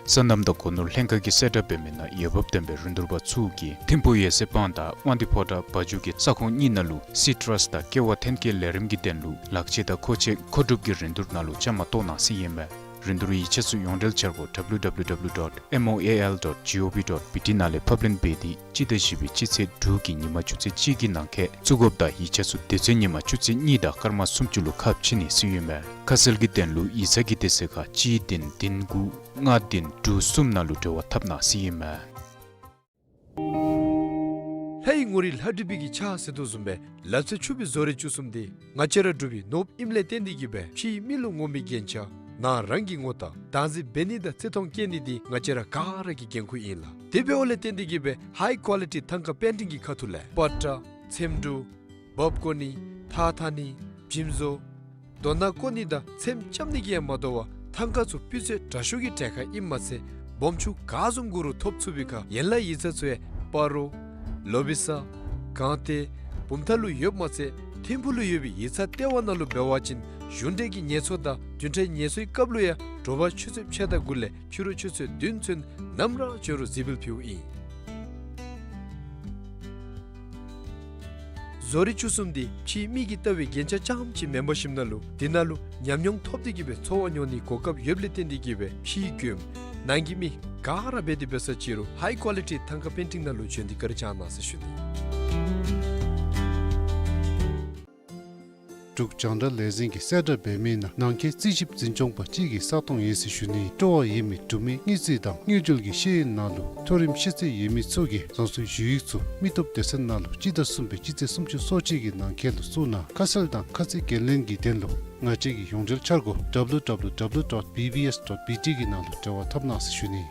སོ་ནམ་དང་སྒོ་ནོར་ལྷན་ཁག་གིས་གསལ་བསྒྲགས་འབད་མི་ནང་འོས་འབབ་ལྡན་པའི་རིན་བསྡུར་པ་ཚུ་གིས་ཐིམ་ཕུག་ཡེ་ཤེས་སྤང་དང་དབང་འདུས་ཕོ་བྲང་བ་ཕྱུགས་ཀྱི་ས་ཁོངས་གཉིས་ནང་ལུ་སི་ཊྲཱས་དང་ཀེ་བ་ཐོན་སྐྱེད་ལས་རིམ་གྱི་དོན་ལུ་ལག་ཆས་དང་མཁོ་ཆས་མཁོ་སྒྲུབ་ཀྱི་རིན་བསྡུར་ནང་ལུ་བཅའ་མར་གཏོགས་གནང་ཟེར་ཨིན་མས། རིན་བསྡུར་ཡིག་ཆ་ཚུ་ཡོངས་འབྲེལ་འཆར་སྒོ་W W W dot M O A L dot G O V dot B T ནང་ལས་ཕབ་ལེན་འབད་དེ་སྤྱི་ཟླ་བཞི་པའི་སྤྱི་ཚེས་དྲུག་གི་ཉིན་མ་ཆུ་ཚོད་གཅིག་གི་ནང་འཁོད་བཙུགས་དགོཔ་དང་ཡིག་ཆ་ཚུ་དེ་ཚེ་ཉིན་མ་ཆུ་ཚོད་གཉིས་དང་སྐར་མ་སུམ་ཅུ་ལུ་ཁ་ཕྱེ་ནི་ཟེར་ཨིན་མས། ཁ་གསལ་གྱི་དོན་ལུ་ཡིག་ཚང་གི་དེ་ཚེ་ཁར་གཅིག་བདུན་བདུན་དགུ་ལྔ་བདུན་དྲུག་གསུམ་ནང་ལུ་འབྲེལ་བ་འཐབ་གནང་ཟེར་ཨིན་མས། ལྷའི་ངོ་རིས་ལྷ་བྲིས་པའི་གི་ཕྱག་ཟེར་དོ་བཟུམ་སྦེ་ལ་རྩེ་ཆུ་བོའི་བཟོ་རིག་བཅུ་གསུམ་འདི་ང་བཅས་ར་འབྲུག་པའི་ནོར་བུ་ཨིནམ་ལས་བརྟེན་ཏེ་གིས་སྦེ་ཕྱིའི་མི་ལུ་ངོམ་པའི་རྒྱན་ཆ་ནང་རང་གི་ངོ་རྟགས་བདག་འཛིན་འབད་ནི་དང་བརྩི་མཐོང་བསྐྱེད་ནི་འདི་ང་བཅས་ར་ག་ར་གི་འགན་ཁུར་ཨིན་ལགས། དེ་འབདཝ་ལས་བརྟེན་ཏེ་གིས་སྦེ་ཧའི་ཀོ་ལི་ཊི་ཐང་ཀ་པེན་ཊིང་གི་ཁ་ཐུག་ལས་པ་ཏྲ་ཚེམ་དྲུབ་འབག་བཀོ་ནི་ཐགས་འཐག་ནི་བྱིམ་བཟོ་རྡོ་ནག་བརྐོ་ནི་དང་ཚེམ་རྐྱབ་ནི་གིས་ཡང་མ་དོ་བར་ཐང་ཀ་ཚུ་སྤུས་ཚད་དྲག་ཤོས་ཀྱི་གྲལ་ཁར་ཨིནམ་མ་ཚད་སྦོམ་ཆུང་ག་བཟུམ་དགོ་རུང་ཐོབ་ཚུགས་པའི་ཁར་ཡན་ལག་ཡིག་ཚང་ཚུ་ཡང་སྤ་རོ་ལོ་བི་ས་དགོངས་ཏེ་བུམ་ཐང་ལུ་ཡོདཔ་མ་ཚད་ཐིམ་ཕུག་ལུ་ཡོད་པའི་ཡིག་ཚང་ལྟེ་བ་ནང་ལུ་འབད་བ་ཅིན་གཞུང་འབྲེལ་གྱི་ངལ་གསོ་དང་བདུན་ཕྲག་ངལ་གསོའི་སྐབས་ལུ་ཡང་དྲོ་པ་ཆུ་ཚོད་ཕྱེད་དང་དགུ་ལས་ཕྱི་རུ་ཆུ་ཚོད་བདུན་ཚུན་ནམ་ར་འབྱོན་རུང་གཟིགས་འབུལ་ཕུལཝ་ཨིན། བཟོ་རིག་བཅུ་གསུམ་འདི་ཕྱིའི་མི་གིས་བལྟ་བའི་རྒྱན་ཆ་རྐྱངམ་ཅིག་མེན་པར་ཞིནམ་ལས་དེ་ནང་ལུ་ཉམས་མྱོང་ཐོབ་སྟེ་གིས་སྦེ་འཚོ་བ་མྱོང་ནིའི་གོ་སྐབས་ཡོདཔ་ལས་བརྟེན་ཏེ་གིས་སྦེ་ཕྱིའི་མགྱོནམ་ནང་གི་མི་ག་ར་འབད་དེ་འབད་ས་ཅི་རུང་ཧའི་ཀོ་ལི་ཊི་ཐང་ཀ་པེན་ཊིང་ནང་ལུ་བྱོན་ཏེ་བཀའ་དྲིན་བསྐྱང་གནང་ཟེར་ཞུ་ནི། འབྲུག་རྒྱང་བསྒྲགས་ལས་འཛིན་གྱིས་གསལ་བསྒྲགས་འབད་མི་ནང་ནང་འཁོད་རྩིས་ཞིབ་འཛིན་སྐྱོང་པ་གཅིག་གི་ས་སྟོང་ཡོད་ཟེར་ཞུ་ནི། སྤྲོ་བ་ཡོད་མི་འབྲུག་མི་དངུལ་རྩིས་དང་དངུལ་འབྲེལ་གྱི་ཤེས་ཡོན་ནང་ལུ་མཐོ་རིམ་ཤེས་ཚད་ཡོད་མི་ཚུ་གིས་རང་སོའི་ཞུ་ཡིག་ཚུ་མི་སྟོབས་སྡེ་ཚན་ནང་ལུ་སྤྱི་ཟླ་གསུམ་པའི་སྤྱི་ཚེས་སུམ་ཅུ་སོ་གཅིག་གི་ནང་འཁོད་ལུ་བཙུགས་གནང་། ཁ་གསལ་དང་ཁ་ཚིག་འགན་ལེན་གྱི་དོན་ལུ་ང་བཅས་ཀྱི་ཡོངས་འབྲེལ་འཆར་སྒོ་W W W dot B B S dot B T གི་ནང་ལུ་འབྲེལ་བ་འཐབ་གནང་ཟེར་ཞུ་ནི།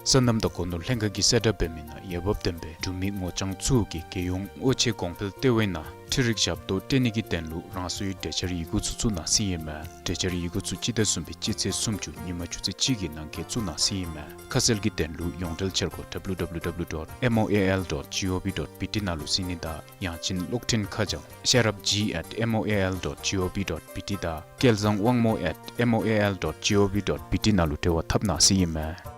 སོ་ནམ་དང་སྒོ་ནོར་ལྷན་ཁག་གིས་གསལ་བསྒྲགས་འབད་མི་ནང་འོས་འབབ་ལྡན་པའི་འབྲུག་མི་ངོ་རྐྱང་ཚུ་གིས་རྒྱལ་ཡོངས་དབུ་ཆེ་གོང་འཕེལ་ལྟེ་བའི་ནང་འཕྲུལ་རིག་ཞབས་ཏོག་སྤྲོད་ནི་གི་དོན་ལུ་རང་སོའི་གྲོས་འཆར་ཡི་གུ་ཚུ་བཙུགས་གནང་ཟེར་ཨིན་མས། གྲོས་འཆར་ཡི་གུ་ཚུ་སྤྱི་ཟླ་གསུམ་པའི་སྤྱི་ཚེས་སུམ་ཅུ་ཉིན་མ་ཆུ་ཚོད་གཅིག་གི་ནང་འཁོད་བཙུགས་གནང་ཟེར་ཨིན་མས། ཁ་གསལ་གྱི་དོན་ལུ་ཡོངས་འབྲེལ་འཆར་སྒོ་W W W dot M O A L dot G O V dot B T ནང་ལུ་གཟིགས་ནི་དང་ཡང་ཅིན་གློག་འཕྲིན་ཁ་བྱང་ཤེས་རབ་G at M O A L dot G O V dot B T དང་སྐལ་བཟང་དབང་མོ་at M O A L dot G O V dot B T ནང་ལུ་འབྲེལ་བ་འཐབ་གནང་ཟེར་ཨིན་མས།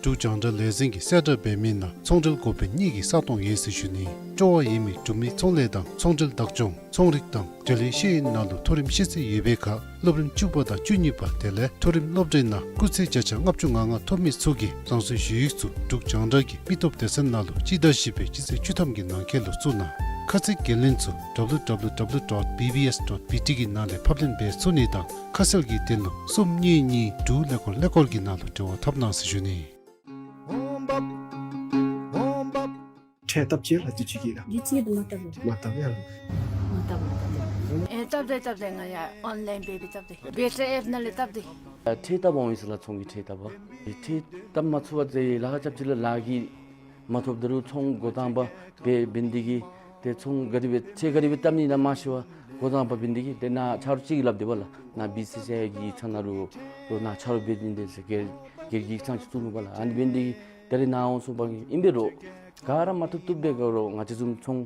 འབྲུག་རྒྱང་བསྒྲགས་ལས་འཛིན་གྱིས་གསལ་བསྒྲགས་འབད་མི་ནང་ཚོང་འབྲེལ་འགོ་དཔོན་གཉིས་ཀྱི་ས་སྟོང་ཡོད་ཟེར་ཞུ་ནི། སྤྲོ་བ་ཡོད་མི་འབྲུག་མི་ཚོང་ལས་དང་ཚོང་འབྲེལ་བདག་སྐྱོང་ཚོང་རིག་དང་འབྲེལ་ཡོད་ཤེས་ཡོན་ནང་ལུ་མཐོ་རིམ་ཤེས་ཚད་ཡོད་པའི་ཁར་སློབ་རིམ་བཅུ་པ་དང་བཅུ་གཉིས་པ་དེ་ལས་མཐོ་རིམ་སློབ་གྲྭའི་ནང་སྐུགས་ཚད་བརྒྱ་ཆ་ལྔ་བཅུ་ང་ལྔ་ཐོབ་མི་ཚུ་གིས་རང་སོའི་ཞུ་ཡིག་ཚུ་འབྲུག་རྒྱང་བསྒྲགས་ཀྱི་མི་སྟོབས་སྡེ་ཚན་ནང་ལུ་སྤྱི་ཟླ་བཞི་པའི་སྤྱི་ཚེས་བཅུ་ཐམ་གྱི་ནང་འཁོད་ལུ་བཙུགས་གནང་། ཁ་ཚིག་འགན་ལེན་ཚུ་W W W dot B B S dot B T གི་ནང་ལས་ཕབ་ལེན་འབད་ཚུགས་ནི་དང་ཁ་གསལ་གྱི་དོན་ལུ་གསུམ་གཉིས་གཉིས་དྲུག་ཀླད་ཀོར་ཀླད་ཀོར་གྱི་ནང་ལུ་འབྲེལ་བ་འཐབ་གནང་ཟེར་ཞུ་ནི། ཁྲལ་བཏབ་ཅི་ལགས་དུས་ཅི་གི་ལགས། དུས་ཅི་གི་མ་བཏབ་ལགས། མ་བཏབ་ཡ་ལགས། མ་བཏབ་མ་བཏབ་ལགས། ཨེ་བཏབ་དེ་བཏབ་དེ་ང་ཡ་ཨོན་ལཱའིན་འབད་འབད་བཏབ་དེ་བེ་ཊ་ཨེཔ་ནང་ལས་བཏབ་དེ། ཁྲལ་བཏབ་འོང་ཡི་ཟེར་ལགས། ཚོང་གི་ཁྲལ་བཏབ་པ། ཁྲལ་བཏབ་མ་ཚུགས་པ་ཟེར་ལཱ་ཁག་རྐྱབ་ཅི་ལགས། ལཱ་གི་མ་ཐོབ་ད་རུང་ཚོང་འགོ་དང་པ་འབད་འབད་ནི་དེ་གིས་ཏེ་ཚོང་ག་དེ་སྦེ་ཁྲལ་ག་དེ་སྦེ་བཏབ་ནི་ཨིན་ན་མ་ཤེས་པར་འགོ་དང་པ་འབད་ནི་དེ་གིས་ཏེ་ནཱ་ཆ་རོགས་ཅིག་གིས་སླབ་དེས་པ་ལགས། ནཱ་བི་སི་སི་ཨའི་གི་ཚང་ནང་ལུ་ལོག་ནཱ་ཆ་རོགས་འབད་ནི་དེ་ཟེར་སྒེར་སྒེར་གྱི་ཚང་ཅིག་བཙུགས་ནུག་པ་ལགས། ཨ་ནི་འབད་ནི་དེ་གིས་ད་རེས་ནཱ་འོང་སོང་པ་གིས་ཨིན་པས་རོགས། ག་ར་མ་ཐོབ་ཐོབ་འབད་དགོ་རོགས། ང་བཅས་བཟུམ་ཚོང་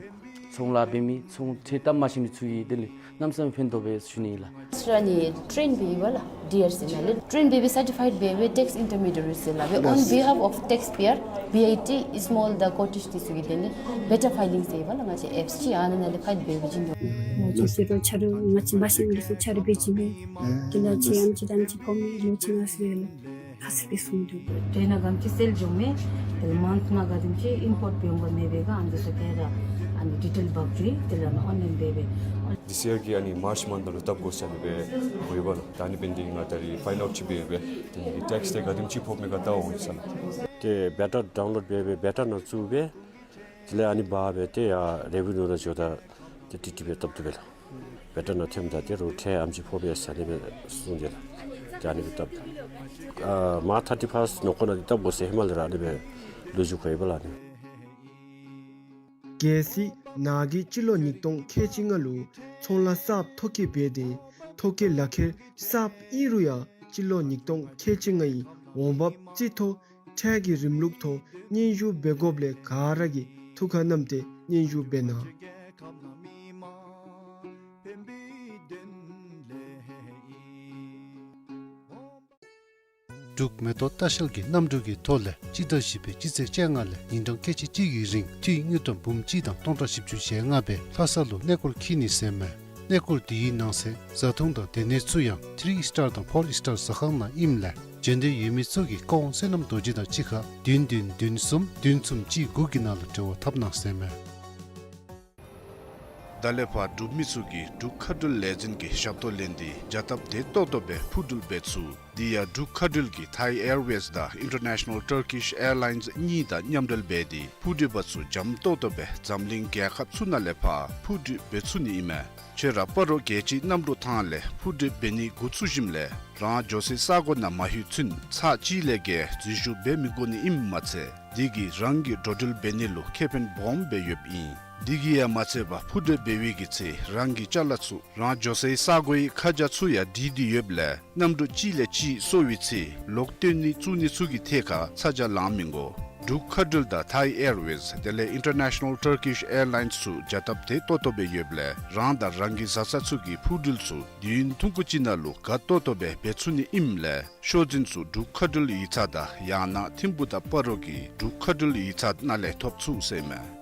ཚོང་ལཱ་འབད་མི་ཚོང་ཁྲལ་བཏབ་མ་ཤེས་མི་ཚུ་གིས་དེ་ལས་གནམ་མེད་ས་མེད་ཕན་ཐོགས་པས་ཞུ་ནི་ལགས། སི་ཊྲཱ་ནི་ཊེན་འབད་ཡི་པ་ལགས། ཌི་ཨར་སི་ནང་ལས་ཊེན་འབད་འབད་སར་ཊི་ཕའིཌ་འབད་འབད་ཊེགསི་ཨིན་ཊར་མི་ཌི་ཨེ་ཊི་ཟེར་སླབ་པས། On behalf of taxpayer, B I T is all the courtesy དེ་ཚུ་གི་དོན་ལས་བེ་ཊར་ཕའི་ལིང་ཟེར་ཡི་པ་ལགས། ང་བཅས་ཨེཔསི་ཅིག་ཨ་ནཱ་ནང་ལས་ཕའིལ་འབད་འབད་བྱིན་དོ། ང་བཅས་ཟེར་རུང་ཆ་རོགས་ང་བཅས་མ་ཤེས་མི་ཚུ་ཆ་རོགས་འབད་བྱིན་པས། དེ་ལས་ཅིག་ཨམ་ཅིག་དང་ཅིག་ཕོག་མི་ལོ་ཅིག་ནང་ཟེར་ལགས། ཁ་གསལ་སྦེ་གསུངས་འདུག། ཊེན་ནང་ག་དེམ་ཅིག་སེལ་འགྱོ་མི་དེ་ལས་མཱནཐ་ནང་ག་དེམ་ཅིག་ཨིམ་པོརཊ་འབད་འོང་པ་མེད་པའི་ག་ཨ་ནི་ཚུ་ག་ར་ཨ་ནི་ཌི་ཊེལ་འབག་འགྱོ་ཡི། དེ་ལས་ཨོན་ལཱའིན་འབད་འབད། དྷིས་ཡར་གྱི་ཨ་ནི་མཱརཅ་མཱནཐ་ནང་ལུ་བཏབ་དགོ་ཟེར་ཨ་ནི་སྦེ་འོང་ཡི་པ་ལགས། ད་ཨ་ནི་འབད་ནི་དེ་གིས་ང་ད་རིས་ཕའིལ་ཨའུཊ་ཅིག་འབད་འབད་དེ་ནི་ཊེགསི་དེ་ག་དེམ་ཅིག་ཕོག་མི་ག་བལྟ་འོང་ཡི་ཟེར་ལགས། ཏེ་བེ་ཊར་ཌའུན་ལོཌ་འབད་འབད་བེ་ཊར་ནང་བཙུགས་སྦེ་དེ་ལས་ཨ་ནི་འབག་སྦེ་ཏེ་ཡར་རེ་བི་ནིའུ་ནང་འགྱོཝ་ད་ཏེ་ཊི་ཊི་པིར་བཏབ་བཏུབ་པས་ལགས། བེ་ཊར་ནང་ཐོནམ་ད་ཏེ་རོགས་ཁྲལ་ཨམ་ཅིག་ཕོག་པས་ཟེར་ཨ་ནི་སྦེ་གསུངས་ཏེ་ལགས། ཏེ་ཨ་ནི་སྦེ་བཏབ། ཨ་མཱརཅ་ཐར་ཊི་ཕཱསཊ་ནང་འཁོད་ནང་ཏེ་བཏབ་དགོ་ཟེར་ཧེ་མ་ལས་ར་ཨ་ནི་སྦེ་ལོ་རྒྱུས་གོ་ཡི་པ་ལགས་ཨ་ནི། གལ་སྲིད་ནཱ་གིས་སྤྱི་ལོ་ཉིས་སྟོང་ཁལ་གཅིག་ལྔ་ལུ་ཚོང་ལཱ་གསརཔ་ཐོ་བཀོད་འབད་དེ་ཐོ་བཀོད་ལག་ཁྱེར་གསརཔ་ཨིན་རུང་ཡང་སྤྱི་ལོ་ཉིས་སྟོང་ཁལ་གཅིག་ལྔའི་འོང་འབབ་རྩིས་ཐོ་ཁྲལ་གྱི་རིམ་ལུགས་ཐོག་སྙན་ཞུ་འབད་དགོཔ་ལས་ག་ར་གིས་ཐུགས་ཁར་བསྣམས་ཏེ་སྙན་ཞུ་འབད་གནང་། འབྲུག་མེ་ཏོག་ལྟ་བཤལ་གྱི་གནམ་གྲུ་གི་ཐོག་ལས་སྤྱི་ཟླ་བཞི་པའི་སྤྱི་ཚེས་བཅོ་ལྔ་ལས་ཉིན་གྲངས་ཁལ་གཅིག་གཅིག་གི་རིང་འཐུས་དངུལ་ཀྲམ་འབུམ་གཅིག་དང་སྟོང་ཕྲག་བཞི་བཅུ་ཞེ་ལྔ་སྦེ་ལྷ་ས་ལུ་གནས་སྐོར་འཁྱིད་ནི་ཟེར་མས། གནས་སྐོར་འདི་ཡི་ནང་གསེས་བཟའ་འཐུང་དང་སྡོད་གནས་ཚུ་ཡང་ཐི་རི་སི་ཊར་དང་ཕོར་སི་ཊར་ཟ་ཁང་ནང་ཨིནམ་ལས་འབྱོན་འདོད་ཡོད་མི་ཚུ་གིས་ཀ་ཝང་བསོད་ནམས་རྡོ་རྗེ་དང་གཅིག་ཁར་བདུན་བདུན་བདུན་གསུམ་བདུན་གསུམ་གཅིག་དགུ་གི་ནང་ལུ་འབྲེལ་བ་འཐབ་གནང་ཟེར་མས། ད་ལས་ཕར་འབྲུག་མི་ཚུ་གིས་འབྲུག་མཁའ་འགྲུལ་ལས་འཛིན་གྱི་ཞབས་ཏོག་ལེན་ཏེ་བྱ་སྟབས་བདེ་ཏོག་ཏོ་སྦེ་འཕུར་འགྲུལ་འབད་ཚུགས། དེ་ཡང་འབྲུག་མཁའ་འགྲུལ་གྱིས་ཐའི་ཨེར་ཝེསི་དང་ཨིན་ཊར་ནེ་ཤ་ནལ་ཊར་ཀིཤ་ཨེར་ལའིནསི་གཉིས་དང་མཉམ་འབྲེལ་འབད་དེ་འཕུར་འགྲུལ་པ་ཚུ་འཇམ་ཏོག་ཏོ་སྦེ་འཛམ་གླིང་རྒྱལ་ཁབ་ཚུ་ནང་ལས་ཕར་འཕུར་འགྲུལ་འབད་ཚུགས་ནི་ཨིན་མས། ཁྱོད་ར་སྤ་རོ་རྒྱལ་སྤྱིའི་གནམ་གྲུ་ཐང་ལས་འཕུར་འགྲུལ་འབད་ནི་འགོ་བཙུགས་ཞིནམ་ལས་རང་འགྱོ་སའི་ས་གོ་ནང་མ་ལྷོད་ཚུན་ཚར་གཅིག་ལས་བརྒལ་འཛུལ་ཞུགས་འབད་མི་དགོ་ནི་ཨིནམ་མ་ཚད་དེ་གིས་རང་གི་འགྲོ་འགྲུལ་འབད་ནི་ལུ་ཁེ་ཕན་སྦོམ་སྦེ་ཡོདཔ་ཨིན། དེ་གིས་ཡང་མ་ཚད་པར་འཕུར་འགྲུལ་འབད་བའི་གི་ཚེ་རང་གི་ཅ་ལ་ཚུ་རང་འགྱོ་སའི་ས་གོའི་ཁ་བྱང་ཚུ་ཡང་བྲིས་ཏེ་ཡོདཔ་ལས་གནམ་གྲུ་གཅིག་ལས་གཅིག་སོར་བའི་ཚེ་ལོག་སྟོན་ནི་བཙུགས་ནི་ཚུ་གི་ཐད་ཁར་ཚ་གྱང་ལང་མི་དགོ། འབྲུག་མཁའ་འགྲུལ་དང་ཐའི་ཨེར་ཝེསི་དེ་ལས་ཨིན་ཊར་ནེ་ཤ་ནལ་ཊར་ཀིཤ་ཨེར་ལའིནསི་ཚུ་བྱ་སྟབས་བདེ་ཏོག་ཏོ་སྦེ་ཡོདཔ་ལས་རང་དང་རང་གི་བཟའ་ཚང་ཚུ་གི་འཕུར་འགྲུལ་ཚུ་དུས་ཡུན་ཐུང་ཀུ་ཅིག་ནང་ལུ་དགའ་ཏོག་ཏོ་སྦེ་འབད་ཚུགས་ནི་ཨིནམ་ལས་ཤོག་འཛིན་ཚུ་འབྲུག་མཁའ་འགྲུལ་ཡིག་ཚང་དང་ཡང་ན་ཐིམ་ཕུ་དང་སྤ་རོ་གི་འབྲུག་མཁའ་འགྲུལ་ཡིག་ཚང་ནང་ལས་ཐོབ་ཚུགས་ཟེར་མས།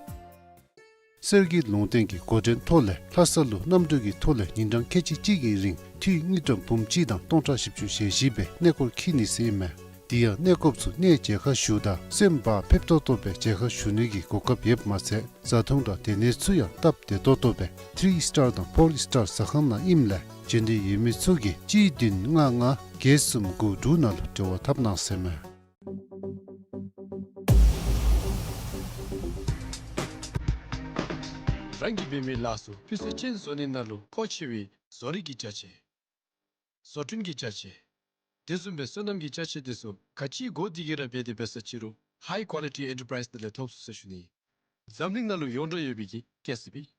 གསེར་གྱི་ལུང་བསྟན་གྱི་འགོ་འདྲེན་ཐོག་ལས་ལྷ་ས་ལུ་གནམ་གྲུ་གི་ཐོག་ལས་ཉིན་གྲངས་ཁལ་གཅིག་གཅིག་གི་རིང་འཐུས་དངུལ་ཀྲམ་འབུམ་གཅིག་དང་སྟོང་ཕྲག་བཞི་བཅུ་ཞེ་བཞི་སྦེ་གནས་སྐོར་འཁྱིད་ནི་ཟེར་མས། དེ་ཡང་གནས་སྐོརཔ་ཚུ་གནས་མཇལ་ཁ་ཞུཝ་ད་སེམས་བག་ཕེབས་ཏོག་ཏོ་སྦེ་མཇལ་ཁ་ཞུ་ནི་གི་གོ་སྐབས་ཡོདཔ་མ་ཚད་བཟའ་འཐུང་དང་སྡོད་གནས་ཚུ་ཡང་སྟབས་བདེ་ཏོག་ཏོ་སྦེ་ཐི་རི་སི་ཊར་དང་ཕོར་སི་ཊར་ཟ་ཁང་ནང་ཨིནམ་ལས་འབྱོན་འདོད་ཡོད་མི་ཚུ་གིས་གཅིག་བདུན་ལྔ་ལྔ་བརྒྱད་གསུམ་དགུ་དྲུག་ནང་ལུ་འབྲེལ་བ་འཐབ་གནང་ཟེར་མས། རང་གིས་འབད་མི་ལཱ་ཚུ་སྤུས་ཚད་ཅན་བཟོ་ནི་ནང་ལུ་མཁོ་ཆེ་བའི་བཟོ་རིག་གི་ཅ་ཆས། བཟོ་སྐྲུན་གྱི་ཅ་ཆས། དེ་བཟུམ་སྦེ་སོ་ནམ་གྱི་ཅ་ཆས་དེ་ཚུ་ག་ཅི་དགོ་དེ་གི་ར་འབད་དེ་འབད་ས་ཅི་རུང་ཧའི་ཀོ་ལི་ཊི་ཨེན་ཊར་པ་རའིསི་ནང་ལས་ཐོབ་ཚུགས་ཟེར་ཞུ་ནི། འཛམ་གླིང་ནང་ལུ་ཡོངས་གྲགས་ཡོད་པའི་གི་ཀེ་སི་བི།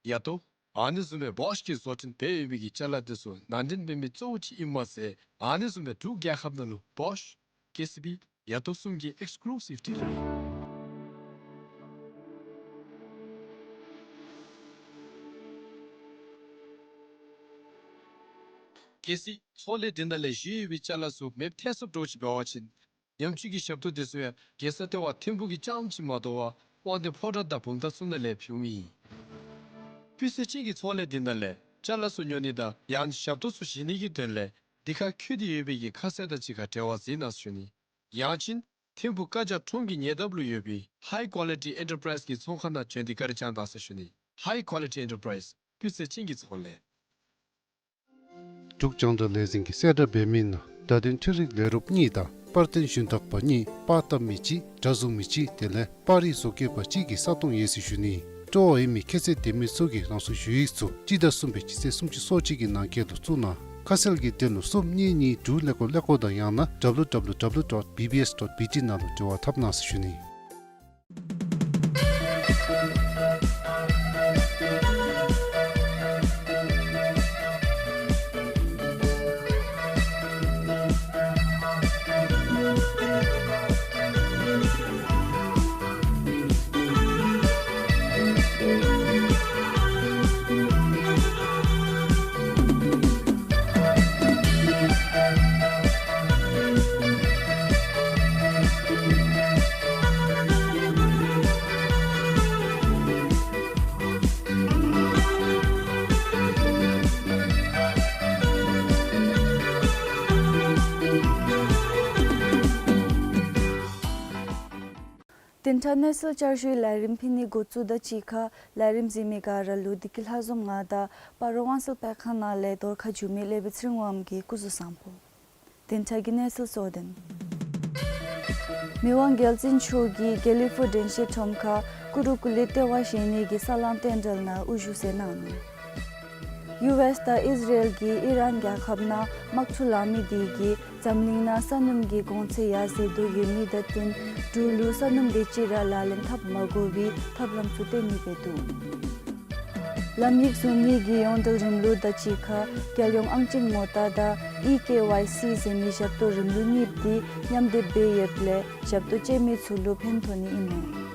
ཡ་ཏོ། ཨ་ནི་བཟུམ་སྦེ་བོཤ་གི་བཟོ་སྐྲུན་འབད་ཡོད་པའི་གི་ཅ་ལ་དེ་ཚུ་ནང་འདྲེན་འབད་མི་གཙོ་བོ་ཅིག་ཨིནམ་མ་ཚད་ཨ་ནི་བཟུམ་སྦེ་འབྲུག་རྒྱལ་ཁབ་ནང་ལུ་བོཤ་ཀེ་སི་བི་ཡ་ཏོ་གསུམ་གྱི་ཨེགསི་ཀུ་ལུ་སིབ་ཌི་ལར་ཨིན། གལ་སྲིད་ཚོང་ལས་འདི་ནང་ལས་བཞེས་ཡོད་པའི་ཅ་ལ་ཚུ་མེདཔ་ཐལ་སོངམ་འདྲཝ་ཅིག་འབད་བ་ཅིན་ཉམས་བཅོས་ཀྱི་ཞབས་ཏོག་དེ་ཚུ་ཡང་རྒྱལ་ས་ལྟེ་བ་ཐིམ་ཕུག་གི་རྐྱངམ་ཅིག་མ་དོ་བར་དབང་འདུས་ཕོ་བྲང་དང་བུམ་ཐང་ཚུ་ནང་ལས་ཕུལ་མི་ཨིན། སྤུས་ཚད་ཅན་གྱི་ཚོང་ལས་འདི་ནང་ལས་ཅ་ལ་ཚུ་ཉོ་ནི་དང་ཡང་ཞབས་ཏོག་ཚུ་བཞེས་ནི་གི་དོན་ལས་འདི་ཁར་འཁོད་དེ་ཡོད་པའི་གི་ཁ་གསལ་དང་གཅིག་ཁར་འབྲེལ་བ་མཛད་གནང་ཟེར་ཞུ་ནི། ཡང་ཅིན་ཐིམ་ཕུག་ཀ་ཇ་ཁྲོམ་གྱི་ཉེ་འདབས་ལུ་ཡོད་པའི་ཧའི་ཀོ་ལི་ཊི་ཨེན་ཊར་པ་རའིསི་གི་ཚོང་ཁང་ནང་བྱོན་ཏེ་བཀའ་དྲིན་བསྐྱང་གནང་ཟེར་ཞུ་ནི། ཧའི་ཀོ་ལི་ཊི་ཨེན་ཊར་པ་རའིསི་སྤུས་ཚད་ཅན་གྱི་ཚོང་ལས། འབྲུག་རྒྱང་བསྒྲགས་ལས་འཛིན་གྱིས་གསལ་བསྒྲགས་འབད་མི་ནང་བརྡ་དོན་འཕྲུལ་རིག་ལས་རོགསཔ་གཉིས་དང་པར་སྟོན་ཞུན་དག་པ་གཉིས་པར་བཏབ་མི་གཅིག་སྒྲ་བཟུང་མི་གཅིག་དེ་ལས་པར་རིས་བཟོ་བཀོད་པ་གཅིག་གི་ས་སྟོང་ཡོད་ཟེར་ཞུ་ནི། སྤྲོ་བ་ཡོད་མི་ཁྱད་ཚད་ལྡན་མི་ཚུ་གིས་རང་སོའི་ཞུ་ཡིག་ཚུ་སྤྱི་ཟླ་གསུམ་པའི་སྤྱི་ཚེས་སུམ་ཅུ་སོ་གཅིག་གི་ནང་འཁོད་དུ་བཙུགས་གནང་། ཁ་གསལ་གྱི་དོན་ལུ་གསུམ་གཉིས་གཉིས་དྲུག་ཀླད་ཀོར་ཀླད་ཀོར་དང་ཡང་ན་ཌབ་ལུ་ཌབ་ལུ་ཌབ་ལུ་ཌོཊ་བི་བི་ཨེསི་ཌོཊ་བི་ཊི་ནང་ལུ་འབྲེལ་བ་འཐབ་གནང་ཟེར་ཞུ་ནི། བདུན་ཕྲག་གནས་ཚུལ་བསྐྱར་ཞུའི་ལས་རིམ་ཕུལ་ནི་འགོ་བཙུགས་དང་གཅིག་ཁར་ལས་རིམ་གཟིགས་མི་ག་ར་ལུ་བདེ་སྐྱིད་ལྷ་འཛོམས་ང་དང་སྤ་རོ་དབང་གསལ་སྤེལ་ཁང་ནང་ལས་གདོང་ཁར་བྱོན་མི་ལས་བྱེདཔ་ཚེ་རིང་དབངམོ་གིས་སྐུ་གཟུགས་བཟང་པོ། བདུན་ཕྲག་གི་གནས་ཚུལ་གཙོ་དོན། མི་དབང་རྒྱལ་བཙུན་མཆོག་གིས་དགེ་ལེགས་ཕུག་དྲན་ཤེས་ཁྲོམ་ཁར་ཀུ་རུ་ཀུ་ལེ་ལྟེ་བ་བཞེངས་ནི་གི་ས་བསླང་རྟེན་འབྲེལ་ནང་དབུ་བཞུགས་མཛད་གནང་ནུག། ཡུ་ཨེསི་དང་ཨིས་ར་ཨེལ་གྱིས་ཨི་རན་རྒྱལ་ཁབ་ནང་དམག་འཁྲུག་ལང་མི་དེ་གིས་འཛམ་གླིང་ནང་ས་སྣུམ་གྱི་གོང་ཚད་ཡར་འཛེགས་དོ་ཡོད་མི་དང་བསྟུན་འབྲུག་ལུ་ས་སྣུམ་དེ་ཅིག་ར་ལག་ལེན་འཐབ་མ་དགོ་པའི་ཐབས་ལམ་ཚུ་བཏོན་ནི་སྦེ་འདུག། ལམ་ཡིག་བཟོ་ནི་གི་ཡོངས་འབྲེལ་རིམ་ལུགས་དང་གཅིག་ཁར་རྒྱལ་ཡོངས་ཨང་ཅན་ངོ་རྟགས་དང་ཨི་ཀེ་ཝའི་སི་ཟེར་མི་ཞབས་ཏོག་རིམ་ལུགས་གཉིས་དེ་མཉམ་སྡེབ་འབད་ཡོདཔ་ལས་ཞབས་ཏོག་སྤྱོད་མི་ཚུ་ལུ་ཕན་ཐོགས་ནི་ཨིན་མས།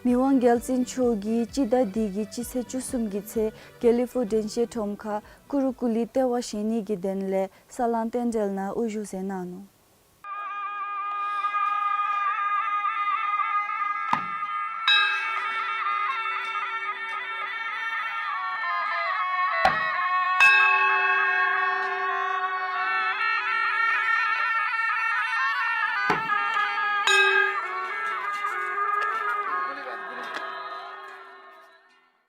མི་དབང་རྒྱལ་བཙུན་མཆོག་གིས་སྤྱི་ཟླ་འདི་གི་སྤྱི་ཚེས་བཅུ་གསུམ་གྱི་ཚེ་དགེ་ལེགས་ཕུག་དྲན་ཤེས་ཁྲོམ་ཁར་ཀུ་རུ་ཀུ་ལེ་ལྟེ་བ་བཞེངས་ནི་གི་དོན་ལས་ས་བསླང་རྟེན་འབྲེལ་ནང་དབུ་བཞུགས་མཛད་གནང་ནུག།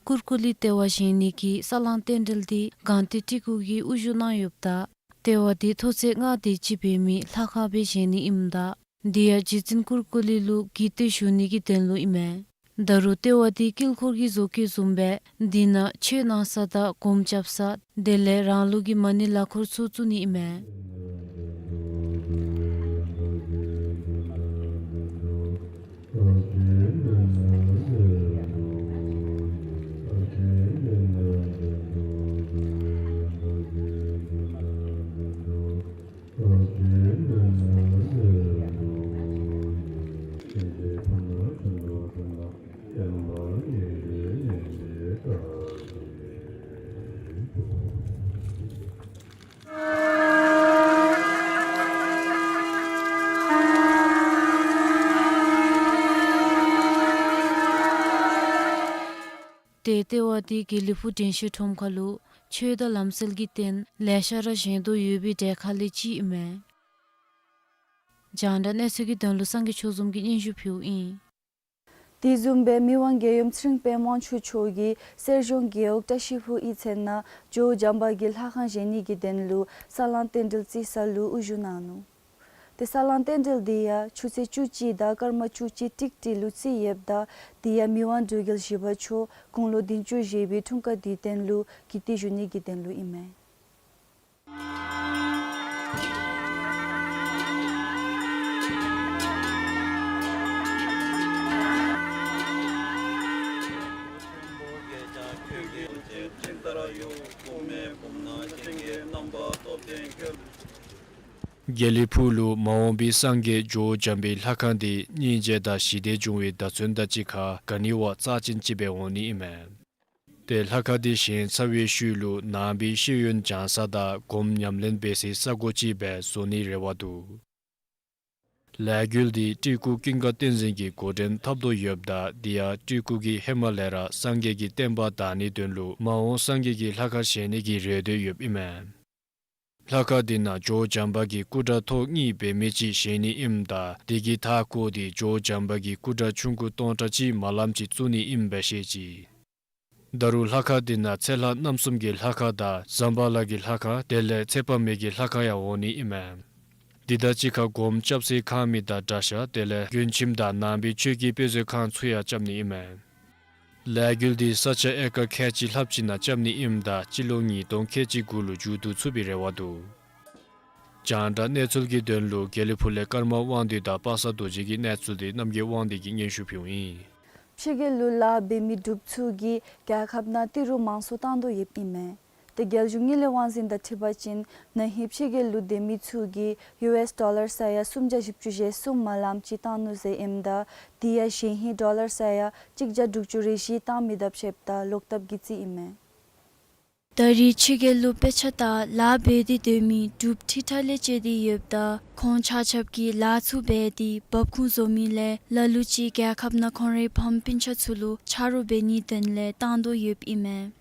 ཀུར་ཀུ་ལི་ལྟེ་བ་བཞེངས་ནི་གི་ས་བསླང་རྟེན་འབྲེལ་འདི་སྒང་སྟེང་སྤྲི་གུ་གིས་དབུ་བཞུགས་གནང་ཡོདཔ་ད་ལྟེ་བ་འདི་མཐོ་ཚད་ལྔ་དེ་ཅིག་འབད་མི་ལྷ་ཁང་སྦེ་བཞེངས་ནི་ཨིནམ་ད་དེ་ཡང་རྗེ་བཙུན་ཀུར་ཀུ་ལི་ལུ་གུས་བཏུད་ཞུ་ནི་གི་དོན་ལུ་ཨིན་མས། ད་རུང་ལྟེ་བ་འདི་དཀྱིལ་འཁོར་གྱི་བཟོ་བཀོད་བཟུམ་སྦེ་འདི་ནང་ཆོས་གནང་ས་དང་སྒོམ་རྐྱབ་ས་དེ་ལས་རང་ལུགས་ཀྱི་མ་ཎི་ལག་འཁོར་ཚུ་བཙུགས་ནི་ཨིན་མས། ཏེ་ལྟེ་བ་འདི་དགེ་ལེགས་ཕུག་དྲན་ཤེས་ཁྲོམ་ཁ་ལུ་ཆོས་དང་ལམ་སྲོལ་གྱི་རྟེན་ལེ་ཤ་ར་བཞེངས་དོ་ཡོད་པའི་གྲས་ཁ་ལས་གཅིག་ཨིན་མས། རྒྱང་བསྒྲགས་གནས་ཚུལ་གྱི་དོན་ལུ་སངས་རྒྱས་ཆོས་འཛོམས་ཀྱིས་སྙན་ཞུ་ཕུལཝ་ཨིན། དེ་བཟུམ་སྦེ་མི་དབང་རྒྱལ་ཡུམ་ཚེ་རིང་དཔལ་དབང་ཕྱུག་མཆོག་གིས་གསེར་གཞོང་རྒེད་འོག་བཀྲ་ཤིས་ཕུག་ཡིག་ཚང་ནང་ཇོ་བོ་བྱམས་པ་གི་ལྷ་ཁང་བཞེངས་ནི་གི་དོན་ལུ་ས་བསླང་རྟེན་འབྲེལ་བརྩིགས་ས་ལུ་དབུ་བཞུགས་གནང་ནུག། ཏེ་ས་བསླང་རྟེན་འབྲེལ་འདི་ཡང་ཆུ་ཚོད་བཅུ་གཅིག་དང་སྐར་མ་བཅུ་གཅིག་ཏིག་ཏི་ལུ་བརྩིགས་ཡོདཔ་ད་དེ་ཡང་མི་དབང་འབྲུག་རྒྱལ་བཞི་པ་མཆོག་དགུང་ལོ་བདུན་ཅུ་བཞེས་པའི་འཁྲུངས་སྐར་དུས་སྟོན་ལུ་གུས་བཏུད་ཞུ་ནི་གི་དོན་ལུ་ཨིན་མས། དགེ་ལེགས་ཕུག་ལུ་མ་འོངས་པའི་སངས་རྒྱས་ཇོ་བོ་བྱམས་པའི་ལྷ་ཁང་འདི་སྙིང་རྗེ་དང་ཞི་བདེ་འབྱུང་བའི་བརྡ་མཚོན་དང་གཅིག་ཁར་ག་ནི་བ་རྩ་ཅན་ཅིག་སྦེ་འོང་ནི་ཨིན་མས། ཏེ་ལྷ་ཁང་འདི་བཞེངས་ཚར་བའི་ཤུལ་ལུ་ནང་པའི་ཤེས་ཡོན་སྦྱང་ས་དང་སྒོམ་ཉམས་ལེན་འབད་སའི་ས་གོ་ཅིག་སྦེ་བཟོ་ནིའི་རེ་བ་འདུག། ལས་འགུལ་འདི་སྤྲུལ་སྐུ་ཀུན་དགའ་བསྟན་འཛིན་གྱིས་འགོ་འདྲེན་འཐབ་དོ་ཡོདཔ་ད་དེ་ཡང་སྤྲུལ་སྐུ་གིས་ཧེ་མ་ལས་ར་སངས་རྒྱས་ཀྱི་བསྟན་པ་དར་ནིའི་དོན་ལུ་མ་འོངས་སངས་རྒྱས་ཀྱི་ལྷ་ཁང་བཞེངས་ནི་གི་རེ་འདོད་ཡོདཔ་ཨིན་མས། ལྷ་ཁང་འདི་ནང་ཇོ་བོ་བྱམས་པ་གི་སྐུ་འདྲ་ཐོག་གཉིས་འབད་མི་ཅིག་བཞེངས་ནི་ཨིནམ་ད་དེ་གི་མཐའ་སྐོར་འདི་ཇོ་བོ་བྱམས་པ་གི་སྐུ་འདྲ་ཆུང་ཀུ་སྟོང་ཕྲག་གཅིག་མ་ལམ་ཅིག་བཙུགས་ནི་ཨིནམ་སྦེ་བཤད་ཅི། ད་རུང་ལྷ་ཁང་འདི་ནང་ཚེ་ལྷ་རྣམ་གསུམ་གྱི་ལྷ་ཁང་དང་ཛམ་བྷ་ལ་གི་ལྷ་ཁང་དེ་ལས་ཚེ་དཔག་མེད་ཀྱི་ལྷ་ཁང་ཡང་འོང་ནི་ཨིན་མས། འདི་དང་གཅིག་ཁར་སྒོམ་རྐྱབ་སའི་ཁང་མིག་དང་གྲྭ་ཤག་དེ་ལས་མགོན་ཁྱིམ་དང་ནང་པའི་ཆོས་ཀྱི་དཔེ་མཛོད་ཁང་ཚུ་ཡང་རྐྱབ་ནི་ཨིན་མས། ལས་འགུལ་འདི་ས་ཆ་ཨེ་ཀར་ཁལ་གཅིག་ལྷགཔ་ཅིག་ནང་རྐྱབ་ནི་ཨིནམ་ད་སྤྱི་ལོ་ཉིས་སྟོང་ཁལ་གཅིག་གུ་ལུ་མཇུག་བསྡུ་ཚུགས་པའི་རེ་བ་འདུག། རྒྱང་བསྒྲགས་གནས་ཚུལ་གྱི་དོན་ལུ་དགེ་ལེགས་ཕུག་ལས་ཀརྨ་དབང་འདུས་དང་པ་སངས་རྡོ་རྗེ་གི་གནས་ཚུལ་འདི་རྣམ་རྒྱལ་དབང་འདུས་ཀྱིས་སྙན་ཞུ་ཕུལཝ་ཨིན། ཕྱི་རྒྱལ་ལུ་ལཱ་འབད་མི་འབྲུགཔ་ཚུ་གིས་རྒྱལ་ཁབ་ནང་ཏི་རུ་མང་སུ་བཏང་དོ་ཡོདཔ་ཨིན་མས། ཏེ་རྒྱལ་གཞུང་དངུལ་ལས་དབང་འཛིན་དང་འཁྲིལ་བ་ཅིན་ན་ཧིང་ཕྱི་རྒྱལ་ལུ་སྡོད་མི་ཚུ་གིས་ཡུ་ཨེས་ཌོ་ལར་ས་ཡ་སུམ་བརྒྱ་བཞི་བཅུ་ཞེ་གསུམ་མ་ལམ་ཅིག་བཏང་ནུག་ཟེར་ཨིནམ་ད་དེ་ཡང་གཞེས་ཧིང་ཌོ་ལར་ས་ཡ་གཅིག་བརྒྱ་དྲུག་ཅུ་རེ་བཞི་བཏང་མི་དང་ཕྱདཔ་ད་ལོག་བཏབ་གི་རྩིས་ཨིན་མས། ད་རེས་ཕྱི་རྒྱལ་ལུ་དཔེ་ཆ་དང་ལཱ་འབད་དེ་སྡོད་མི་འབྲུགཔ་ཁྲི་ཕྲག་ལས་བཅད་དེ་ཡོདཔ་ད་ཁོང་ཆ་ཁྱབ་ཀྱིས་ལཱ་ཚུ་འབད་དེ་འབབ་ཁུངས་བཟོ་མི་ལས་ལ་ལུ་ཅིག་རྒྱལ་ཁབ་ནང་ཁོང་རའི་ཕམ་སྤུན་ཆ་ཚུ་ལུ་ཆ་རོགས་འབད་ནིའི་དོན་ལས་བཏང་དོ་ཡོདཔ་ཨིན་མས།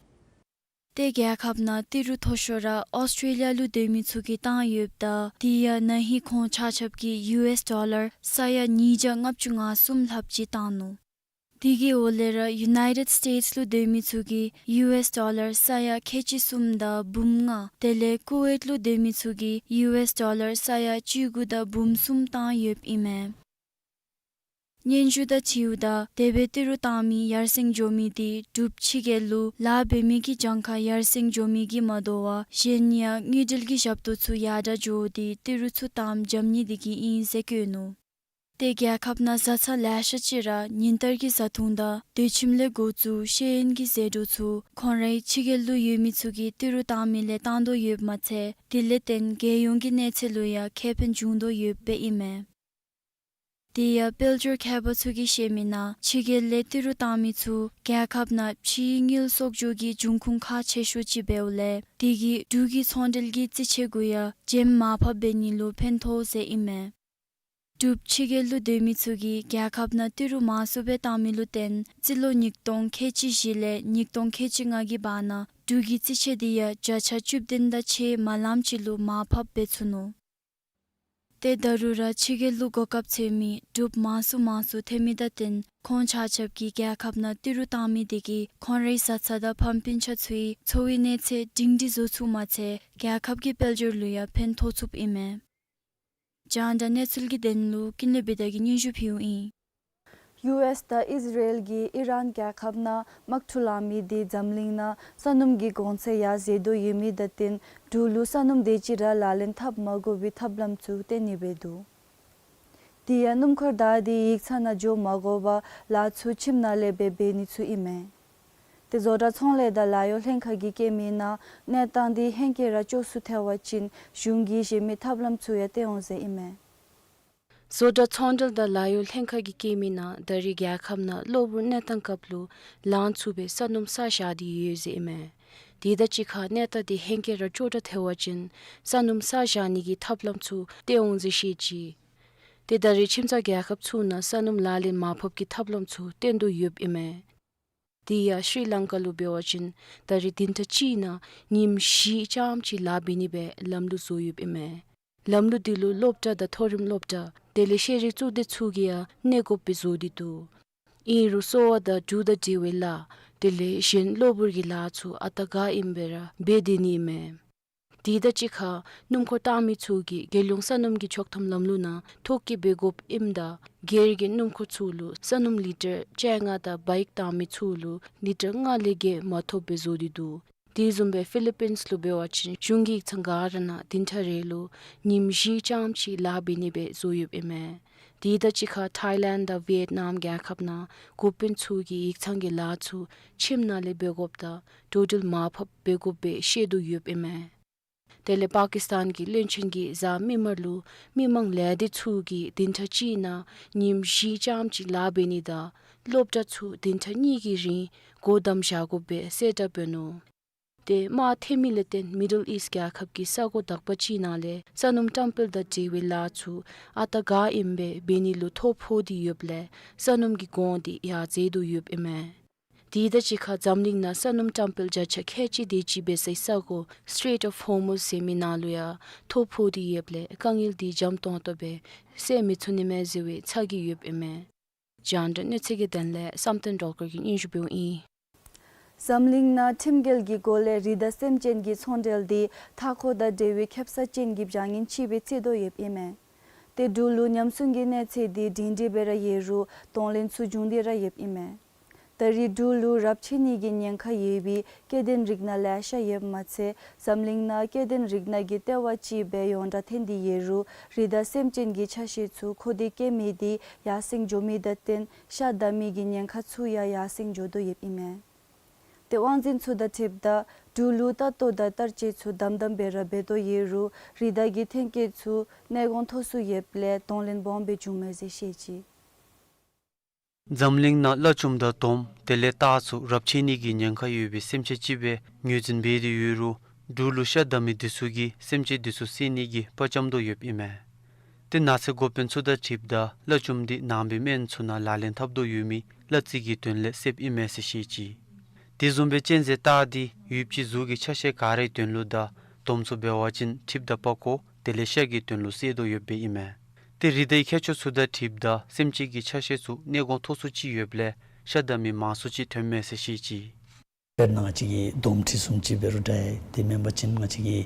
ཏེ་རྒྱལ་ཁབ་ནང་ཏི་རུ་མཐོ་ཤོས་ར་ཨོསི་ཊྲེ་ལི་ཡ་ལུ་སྡོད་མི་ཚུ་གིས་བཏང་ཡོདཔ་ད་དེ་ཡང་ན་ཧིང་ཁོང་ཆ་ཁྱབ་ཀྱིས་ཡུ་ཨེས་ཌོ་ལར་ས་ཡ་ཉིས་བརྒྱ་ལྔ་བཅུ་ང་གསུམ་ལྷགཔ་ཅིག་བཏང་ནུག། དེ་གི་འོག་ལས་ར་ཡུ་ནའི་ཊེཌ་སི་ཊེཊ་སི་ལུ་སྡོད་མི་ཚུ་གིས་ཡུ་ཨེས་ཌོ་ལར་ས་ཡ་ཁལ་གཅིག་གསུམ་དང་འབུམ་ལྔ་དེ་ལས་ཀུ་ཝེཊ་ལུ་སྡོད་མི་ཚུ་གིས་ཡུ་ཨེས་ཌོ་ལར་ས་ཡ་བཅུ་དགུ་དང་འབུམ་གསུམ་བཏང་ཡོདཔ་ཨིན་མས། སྙན་ཞུ་དང་འཁྲིལཝ་ད་དེ་སྦེ་ཏི་རུ་བཏང་མི་ཡར་སེང་འགྱོ་མི་འདི་འབྲུགཔ་ཕྱི་རྒྱལ་ལུ་ལཱ་འབད་མི་གི་གྱངས་ཁ་ཡར་སེང་འགྱོ་མི་གིས་མ་དོ་བར་གཞན་ཡང་དངུལ་འབྲེལ་གྱི་ཞབས་ཏོག་ཚུ་ཡར་དྲག་འགྱོ་སྟེ་ཏི་རུ་ཚུ་བཏངམ་འཇམ་ནི་དེ་གིས་ཨིན་ཟེར་བཀོད་ནུག། ཏེ་རྒྱལ་ཁབ་ནང་བཟའ་ཚང་ལེ་ཤ་ཅིག་ར་ཉིན་ལྟར་གྱི་བཟའ་འཐུང་དང་སྡོད་ཁྱིམ་ལས་འགོ་བཙུགས་ཤེས་ཡོན་གྱི་ཟད་འགྲོ་ཚུ་ཁོང་རའི་ཕྱི་རྒྱལ་ལུ་ཡོད་མི་ཚུ་གིས་ཏི་རུ་བཏང་མི་ལས་བཏང་དོ་ཡོདཔ་མ་ཚད་དེ་ལས་བརྟེན་རྒྱལ་ཡོངས་ཀྱི་གནས་ཚད་ལུ་ཡང་ཁེ་ཕན་བྱུང་དོ་ཡོདཔ་ཨིན་མས། དེ་ཡང་དཔལ་འབྱོར་མཁས་པ་ཚུ་གིས་བཤད་མི་ནང་ཕྱི་རྒྱལ་ལས་ཏི་རུ་བཏང་མི་ཚུ་རྒྱལ་ཁབ་ནང་ཕྱིའི་དངུལ་གསོག་འཇོག་གི་འབྱུང་ཁུངས་ཁག་ཆེ་ཤོས་ཅིག་འབདཝ་ལས་དེ་གིས་འབྲུག་གི་ཚོང་འབྲེལ་གྱི་རྩིས་ཆད་གུ་ཡང་འཇམ་མར་ཕབ་འབད་ནི་ལུ་ཕན་ཐོགས་ཟེར་ཨིན་མས། འབྲུགཔ་ཕྱི་རྒྱལ་ལུ་སྡོད་མི་ཚུ་གིས་རྒྱལ་ཁབ་ནང་ཏི་རུ་མང་སུ་སྦེ་བཏང་མི་ལུ་བརྟེན་རྩིས་ལོ་ཉིས་སྟོང་ཁལ་གཅིག་བཞི་ལས་ཉིས་སྟོང་ཁལ་གཅིག་ལྔ་གི་བར་ན་འབྲུག་གི་རྩིས་ཆད་འདི་ཡང་བརྒྱ་ཆ་བཅུ་བདུན་དང་ཕྱེད་མ་ལམ་ཅིག་ལུ་མར་ཕབ་འབད་ཚུགས་ནུག། ཏེ་ད་རུང་ར་ཕྱི་རྒྱལ་ལུ་གོ་སྐབས་འཚོལ་མི་འབྲུགཔ་མང་སུ་མང་སུ་ཐོན་མི་དང་བསྟུན་ཁོང་ཆ་ཁྱབ་ཀྱིས་རྒྱལ་ཁབ་ནང་ཏི་རུ་བཏང་མི་དེ་གིས་ཁོང་རའི་བཟའ་ཚང་དང་ཕམ་སྤུན་ཆ་ཚུའི་འཚོ་བའི་གནས་ཚད་སྒྲིང་སྒྲི་བཟོ་ཚུགས་མ་ཚད་རྒྱལ་ཁབ་ཀྱི་དཔལ་འབྱོར་ལུ་ཡང་ཕན་ཐོགས་ཚུགསཔ་ཨིན་མས། རྒྱང་བསྒྲགས་གནས་ཚུལ་གྱི་དོན་ལུ་ཀུན་ལེགས་བི་དྷ་གིས་སྙན་ཞུ་ཕུལཝ་ཨིན། ཡུ་ཨེསི་དང་ཨིས་ར་ཨེལ་གྱིས་ཨི་རཱན་རྒྱལ་ཁབ་ནང་དམག་འཁྲུག་ལང་མི་དེ་འཛམ་གླིང་ནང་ས་སྣུམ་གྱི་གོང་ཚད་ཡར་འཛེགས་དོ་ཡོད་མི་དང་བསྟུན་འབྲུག་ལུ་ས་སྣུམ་དེ་ཅིག་ར་ལག་ལེན་འཐབ་མ་དགོ་པའི་ཐབས་ལམ་ཚུ་བཏོན་ནི་སྦེ་འདུག། དེ་ཡང་སྣུམ་འཁོར་དག་དེ་ཡིག་ཚང་ནང་འགྱོ་མ་དགོ་པར་ལཱ་ཚུ་ཁྱིམ་ནང་ལས་སྦེ་འབད་ནི་ཚུ་ཨིན་མས། ཏེ་བཟོ་གྲྭ་ཚོང་ལས་དང་ལཱ་གཡོག་ལྷན་ཁག་གིས་བཀོད་མི་ནང་གནས་སྟངས་དེ་ཧེང་སྐལ་ར་སྐྱོ་སུ་ཐལ་བ་ཅིན་གཞུང་གིས་གཞན་མི་ཐབས་ལམ་ཚུ་ཡང་བཏོན་འོང་ཟེར་ཨིན་མས། བཟོ་གྲྭ་ཚོང་འབྲེལ་དང་ལཱ་གཡོག་ལྷན་ཁག་གིས་བཀོད་མི་ནང་ད་རེས་རྒྱལ་ཁབ་ནང་གློ་བུར་གནས་སྟངས་སྐབས་ལུ་ལང་ཚུགས་པའི་ས་སྣུམ་བསགས་བཞག་སྟེ་ཡོད་ཟེར་ཨིན་མས། དེ་དང་གཅིག་ཁར་གནས་སྟངས་དེ་ཧེང་སྐལ་ར་སྐྱོ་དྲགས་ཐལ་བ་ཅིན་ས་སྣུམ་བསགས་བཞག་ནི་གི་ཐབས་ལམ་ཚུ་བཏོན་འོང་ཟེར་བཤད་ཅི། ཏེ་ད་རེས་ཁྱིམ་ཚང་རྒྱལ་ཁབ་ཚུ་ནང་ས་སྣུམ་ལག་ལེན་མར་ཕབ་ཀྱི་ཐབས་ལམ་ཚུ་བཏོན་དོ་ཡོདཔ་ཨིན་མས། དེ་ཡང་ཤྲི་ལང་ཀ་ལུ་འབད་བ་ཅིན་ད་རེས་བདུན་ཕྲག་གཅིག་ནང་ཉིནམ་བཞི་རྐྱངམ་ཅིག་ལཱ་འབད་ནི་སྦེ་ལམ་ལུགས་བཟོ་ཡོདཔ་ཨིན་མས། ལམ་ལུགས་དེ་ལུ་སློབ་གྲྭ་དང་མཐོ་རིམ་སློབ་གྲྭ་དེ་ལས་ཤེས་རིག་གཙུག་སྡེ་ཚུ་གིས་ཡང་གནས་དགོཔ་སྦེ་བཟོ་སྟེ་འདུག། ཨིན་རུང་གསོ་བ་དང་འབྲུག་དང་འབྲེལ་བའི་ལཱ་དེ་ལས་གཞན་གློ་བུར་གྱི་ལཱ་ཚུ་ཨ་རྟག་ག་ཨིནམ་སྦེ་ར་འབད་སྡོད་ནི་ཨིན་མས། དེ་དང་གཅིག་ཁར་སྣུམ་འཁོར་བཏང་མི་ཚུ་གིས་རྒྱལ་ཡོངས་ས་སྣུམ་གྱི་ཆོག་ཐམ་ལམ་ལུགས་ནང་ཐོ་བཀོད་འབད་དགོཔ་ཨིནམ་ད་སྒེར་གྱི་སྣུམ་འཁོར་ཚུ་ལུ་ས་སྣུམ་ལི་ཊར་བཅོ་ལྔ་དང་བཱའིཀ་བཏང་མི་ཚུ་ལུ་ལི་ཊར་ལྔ་ལས་བརྒལ་མ་ཐོབ་པའི་བཟོ་སྟེ་འདུག། དེ་བཟུམ་སྦེ་ཕི་ལི་པིནས་ལུ་འབད་བ་ཅིན་གཞུང་གི་ཡིག་ཚང་ག་ར་ནང་བདུན་ཕྲག་རེ་ལུ་ཉིནམ་བཞི་རྐྱངམ་ཅིག་ལཱ་འབད་ནི་སྦེ་བཟོ་ཡོདཔ་ཨིན་མས། དེ་དང་གཅིག་ཁར་ཐའི་ལེནཌ་དང་ཝི་ཡེཊ་ནམ་རྒྱལ་ཁབ་ནང་འགོ་དཔོན་ཚུ་གིས་ཡིག་ཚང་གི་ལཱ་ཚུ་ཁྱིམ་ནང་ལས་འབད་དགོཔ་དང་འགྲོ་འགྲུལ་མར་ཕབ་འབད་དགོཔ་སྦེ་བཤད་དོ་ཡོདཔ་ཨིན་མས། དེ་ལས་པ་ཀིསི་ཏཱན་གྱི་བློན་ཆེན་གྱིས་གཟའ་མིག་དམར་ལུ་མི་མང་ལས་སྡེ་ཚུ་གིས་བདུན་ཕྲག་གཅིག་ནང་ཉིནམ་བཞི་རྐྱངམ་ཅིག་ལཱ་འབད་ནི་དང་སློབ་གྲྭ་ཚུ་བདུན་ཕྲག་གཉིས་ཀྱི་རིང་སྒོ་བསྡམས་བཞག་དགོཔ་སྦེ་གསལ་བསྒྲགས་འབད་ནུག། ཏེ་དམག་འཐབ་མི་ལས་བརྟེན་མི་ཌལ་ཨིསཊ་རྒྱལ་ཁབ་ཀྱི་ས་གོ་དག་པ་ཅིག་ནང་ལས་ས་སྣུམ་བཀྲམ་སྤེལ་དང་འབྲེལ་བའི་ལཱ་ཚུ་ཨ་རྟག་ག་ཨིནམ་སྦེ་འབད་ནི་ལུ་ཐོ་ཕོག་སྟེ་ཡོདཔ་ལས་ས་སྣུམ་གྱི་གོང་དེ་ཡར་འཛེགས་དོ་ཡོདཔ་ཨིན་མས། དེ་དང་གཅིག་ཁར་འཛམ་གླིང་ནང་ས་སྣུམ་བཀྲམ་སྤེལ་བརྒྱ་ཆ་ཁལ་གཅིག་དེ་ཅིག་འབད་སའི་ས་གོ་སི་ཊེཊ་ཨོཕ་ཧོར་མུཛ་ཟེར་མི་ནང་ལུ་ཡང་ཐོ་ཕོག་སྟེ་ཡོདཔ་ལས་དཀའ་ངལ་དེ་འཇམ་ཏོང་ཏོ་སྦེ་སེལ་མི་ཚུགས་ནི་མས་ཟེར་བའི་ཚ་གྱང་ཡོདཔ་ཨིན་མས། རྒྱང་བསྒྲགས་གནས་ཚུལ་གྱི་དོན་ལས་བསམ་གཏན་སྒྲོལ་དཀར་གྱིས་སྙན་ཞུ་འབདཝ་ཨིན། འཛམ་གླིང་ནང་ཁྲིམས་འགལ་གྱི་སྒོ་ལས་རི་དྭགས་སེམས་ཅན་གྱི་ཚོང་འབྲེལ་དེ་མཐའ་འཁོར་དང་འབྲེལ་བའི་ཁེབ་ས་ཅན་གྱི་བྱ་ངན་ཅིག་སྦེ་བརྩི་དོ་ཡོདཔ་ཨིན་མས། ཏེ་འབྲུག་ལུ་ཉམས་སྲུང་གི་གནས་ཚད་དེ་སྒྲིང་སྒྲི་སྦེ་ར་ཡོད་རུང་གདོང་ལེན་ཚུ་འབྱུང་སྟེ་ར་ཡོདཔ་ཨིན་མས། ད་རེས་འབྲུག་ལུ་རབས་ཆད་ནི་གི་ཉེན་ཁ་ཡོད་པའི་སྐྱེ་ལྡན་རིགས་སྣ་ལེ་ཤ་ཡོདཔ་མ་ཚད་འཛམ་གླིང་ནང་སྐྱེ་ལྡན་རིགས་སྣ་གི་ལྟེ་བ་ཅིག་སྦེ་ཡོངས་གྲགས་ཐོན་ཏེ་ཡོད་རུང་རི་དྭགས་སེམས་ཅན་གྱི་ཆ་ཤས་ཚུ་མཁོ་འདོད་བསྐྱེད་མི་དེ་ཡར་སེང་འགྱོ་མི་དང་བསྟུན་ཤ་བདའ་མི་གི་ཉེན་ཁ་ཚུ་ཡང་ཡར་སེང་འགྱོ་དོ་ཡོདཔ་ཨིན་མས། ཏེ་དབང་འཛིན་ཚུ་དང་འཁྲིལཝ་ད་འབྲུག་ལུ་རྟ་ལྟོ་དང་རྟ་ལྕག་ཚུ་དམ་དམ་སྦེ་ར་འབད་དོ་ཡོད་རུང་རི་དྭགས་ཀྱི་ཐོན་སྐྱེད་ཚུ་གནས་གོང་མཐོ་སུ་ཡོདཔ་ལས་གདོང་ལེན་སྦོམ་སྦེ་བྱུངམ་མས་ཟེར་བཤད་ཅི། འཛམ་གླིང་ནང་གླ་ཆུམ་དང་དོམ་དེ་ལས་སྟག་ཚུ་རབས་ཆད་ནི་གི་ཉེན་ཁ་ཡོད་པའི་སེམས་ཅན་ཅིག་སྦེ་ངོས་འཛིན་འབད་དེ་ཡོད་རུང་འབྲུག་ལུ་ཤ་བདའ་མི་དེ་ཚུ་གིས་སེམས་ཅན་དེ་ཚུ་བསད་ནི་གི་དཔའ་བཅམ་དོ་ཡོདཔ་ཨིན་མས། ཏེ་ནགས་ཚལ་འགོ་དཔོན་ཚུ་དང་འཁྲིལཝ་ད་གླ་ཆུམ་དེ་ནང་པའི་སྨན་ཚུ་ནང་ལག་ལེན་འཐབ་དོ་ཡོད་མི་གླ་རྩི་གི་དོན་ལས་བསདཔ་ཨིན་མས་ཟེར་བཤད་ཅི། དེ་བཟུམ་སྦེ་གཅན་གཟན་སྟག་དེ་ཡུདཔ་ཅིག་གཟུགས་ཀྱི་ཆ་ཤས་ག་རའི་དོན་ལུ་དང་དོམ་ཚུ་འབད་བ་ཅིན་གྲིབ་དང་པགས་ཀོ་དེ་ལས་ཤ་གི་དོན་ལུ་བསད་དོ་ཡོདཔ་ཨིན་མས། ཏེ་རི་དྭགས་ཀྱི་ཁྱད་ཆོས་ཚུ་དང་འཁྲིལཝ་ད་སེམས་ཅན་གྱི་ཆ་ཤས་ཚུ་གནས་གོང་མཐོ་སུ་ཅིག་ཡོདཔ་ལས་ཤ་བདའ་མི་མང་སུ་ཅིག་ཐོནམ་མས་ཟེར་བཤད་ཅི། དཔེར་ན་ང་བཅས་ཀྱི་དོམ་ཁྲི་བཟུམ་ཅིག་འབད་རུང་འདྲ་ཡི། དེ་མེན་པ་ཅིན་ང་བཅས་ཀྱི་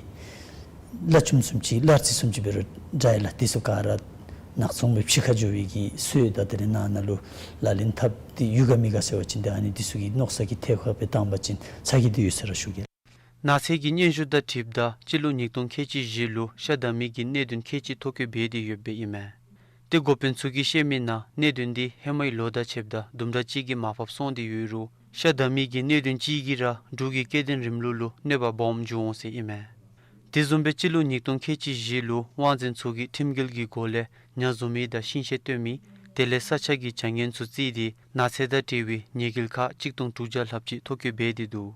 གླ་ཆུམ་བཟུམ་ཅིག་གླ་རྩི་བཟུམ་ཅིག་འབད་རུང་འདྲ་ཡི་ལགས། དེ་ཚུ་ག་ར་ནག་ཚོང་སྦེ་ཕྱི་ཁར་འགྱོ་བའི་གི་སྲོལ་དང་དེ་ལས་ནང་ན་ལུ་ལག་ལེན་འཐབ་སྟེ་ཡོད་ག་མེད་ག་ཟེར་བ་ཅིན་ཏེ་ཨ་ནི་དེ་ཚུ་གི་མནོ་བསམ་གྱི་ཐད་ཁར་སྦེ་བཏང་པ་ཅིན་ཚ་གྱང་དེ་ཡོད་ཟེར་ར་ཞུ་གེ། ནགས་ཚལ་གྱི་སྙན་ཞུ་དང་འཁྲིལཝ་ད་སྤྱི་ལོ་ཉིས་སྟོང་ཁལ་གཅིག་བཞི་ལུ་ཤ་བདའ་མི་གི་གནད་དོན་ཁལ་གཅིག་ཐོ་བཀོད་འབད་དེ་ཡོདཔ་ཨིན་མས། ཏེ་འགོ་དཔོན་ཚུ་གིས་བཤད་མི་ནང་གནད་དོན་དེ་ཧེ་མའི་ལོ་དང་ཕྱདཔ་ད་དུམ་གྲ་ཅིག་གིས་མར་ཕབ་སོང་སྟེ་ཡོད་རུང་ཤ་བདའ་མི་གི་གནད་དོན་གཅིག་གིས་ར་འབྲུག་གི་སྐྱེ་ལྡན་རིམ་ལུགས་ལུ་གནོད་པ་སྦོམ་འབྱུང་འོང་ཟེར་ཨིན་མས། དེ་བཟུམ་སྦེ་སྤྱི་ལོ་ཉིས་སྟོང་ཁལ་གཅིག་བཞི་ལུ་དབང་འཛིན་ཚུ་གིས་ཁྲིམས་འགལ་གྱི་སྒོ་ལས་ཉ་བཟུང་མི་དང་ཤིང་བཤལ་བཏོན་མི་དེ་ལས་ས་ཆ་གི་བྱ་ངན་ཚུ་བརྩིས་ཏེ་ནགས་ཚལ་དང་འབྲེལ་བའི་ཉེས་འགེལ་ཁག་གཅིག་སྟོང་དྲུག་བརྒྱ་ལྷགཔ་ཅིག་ཐོ་བཀོད་འབད་དེ་འདུག།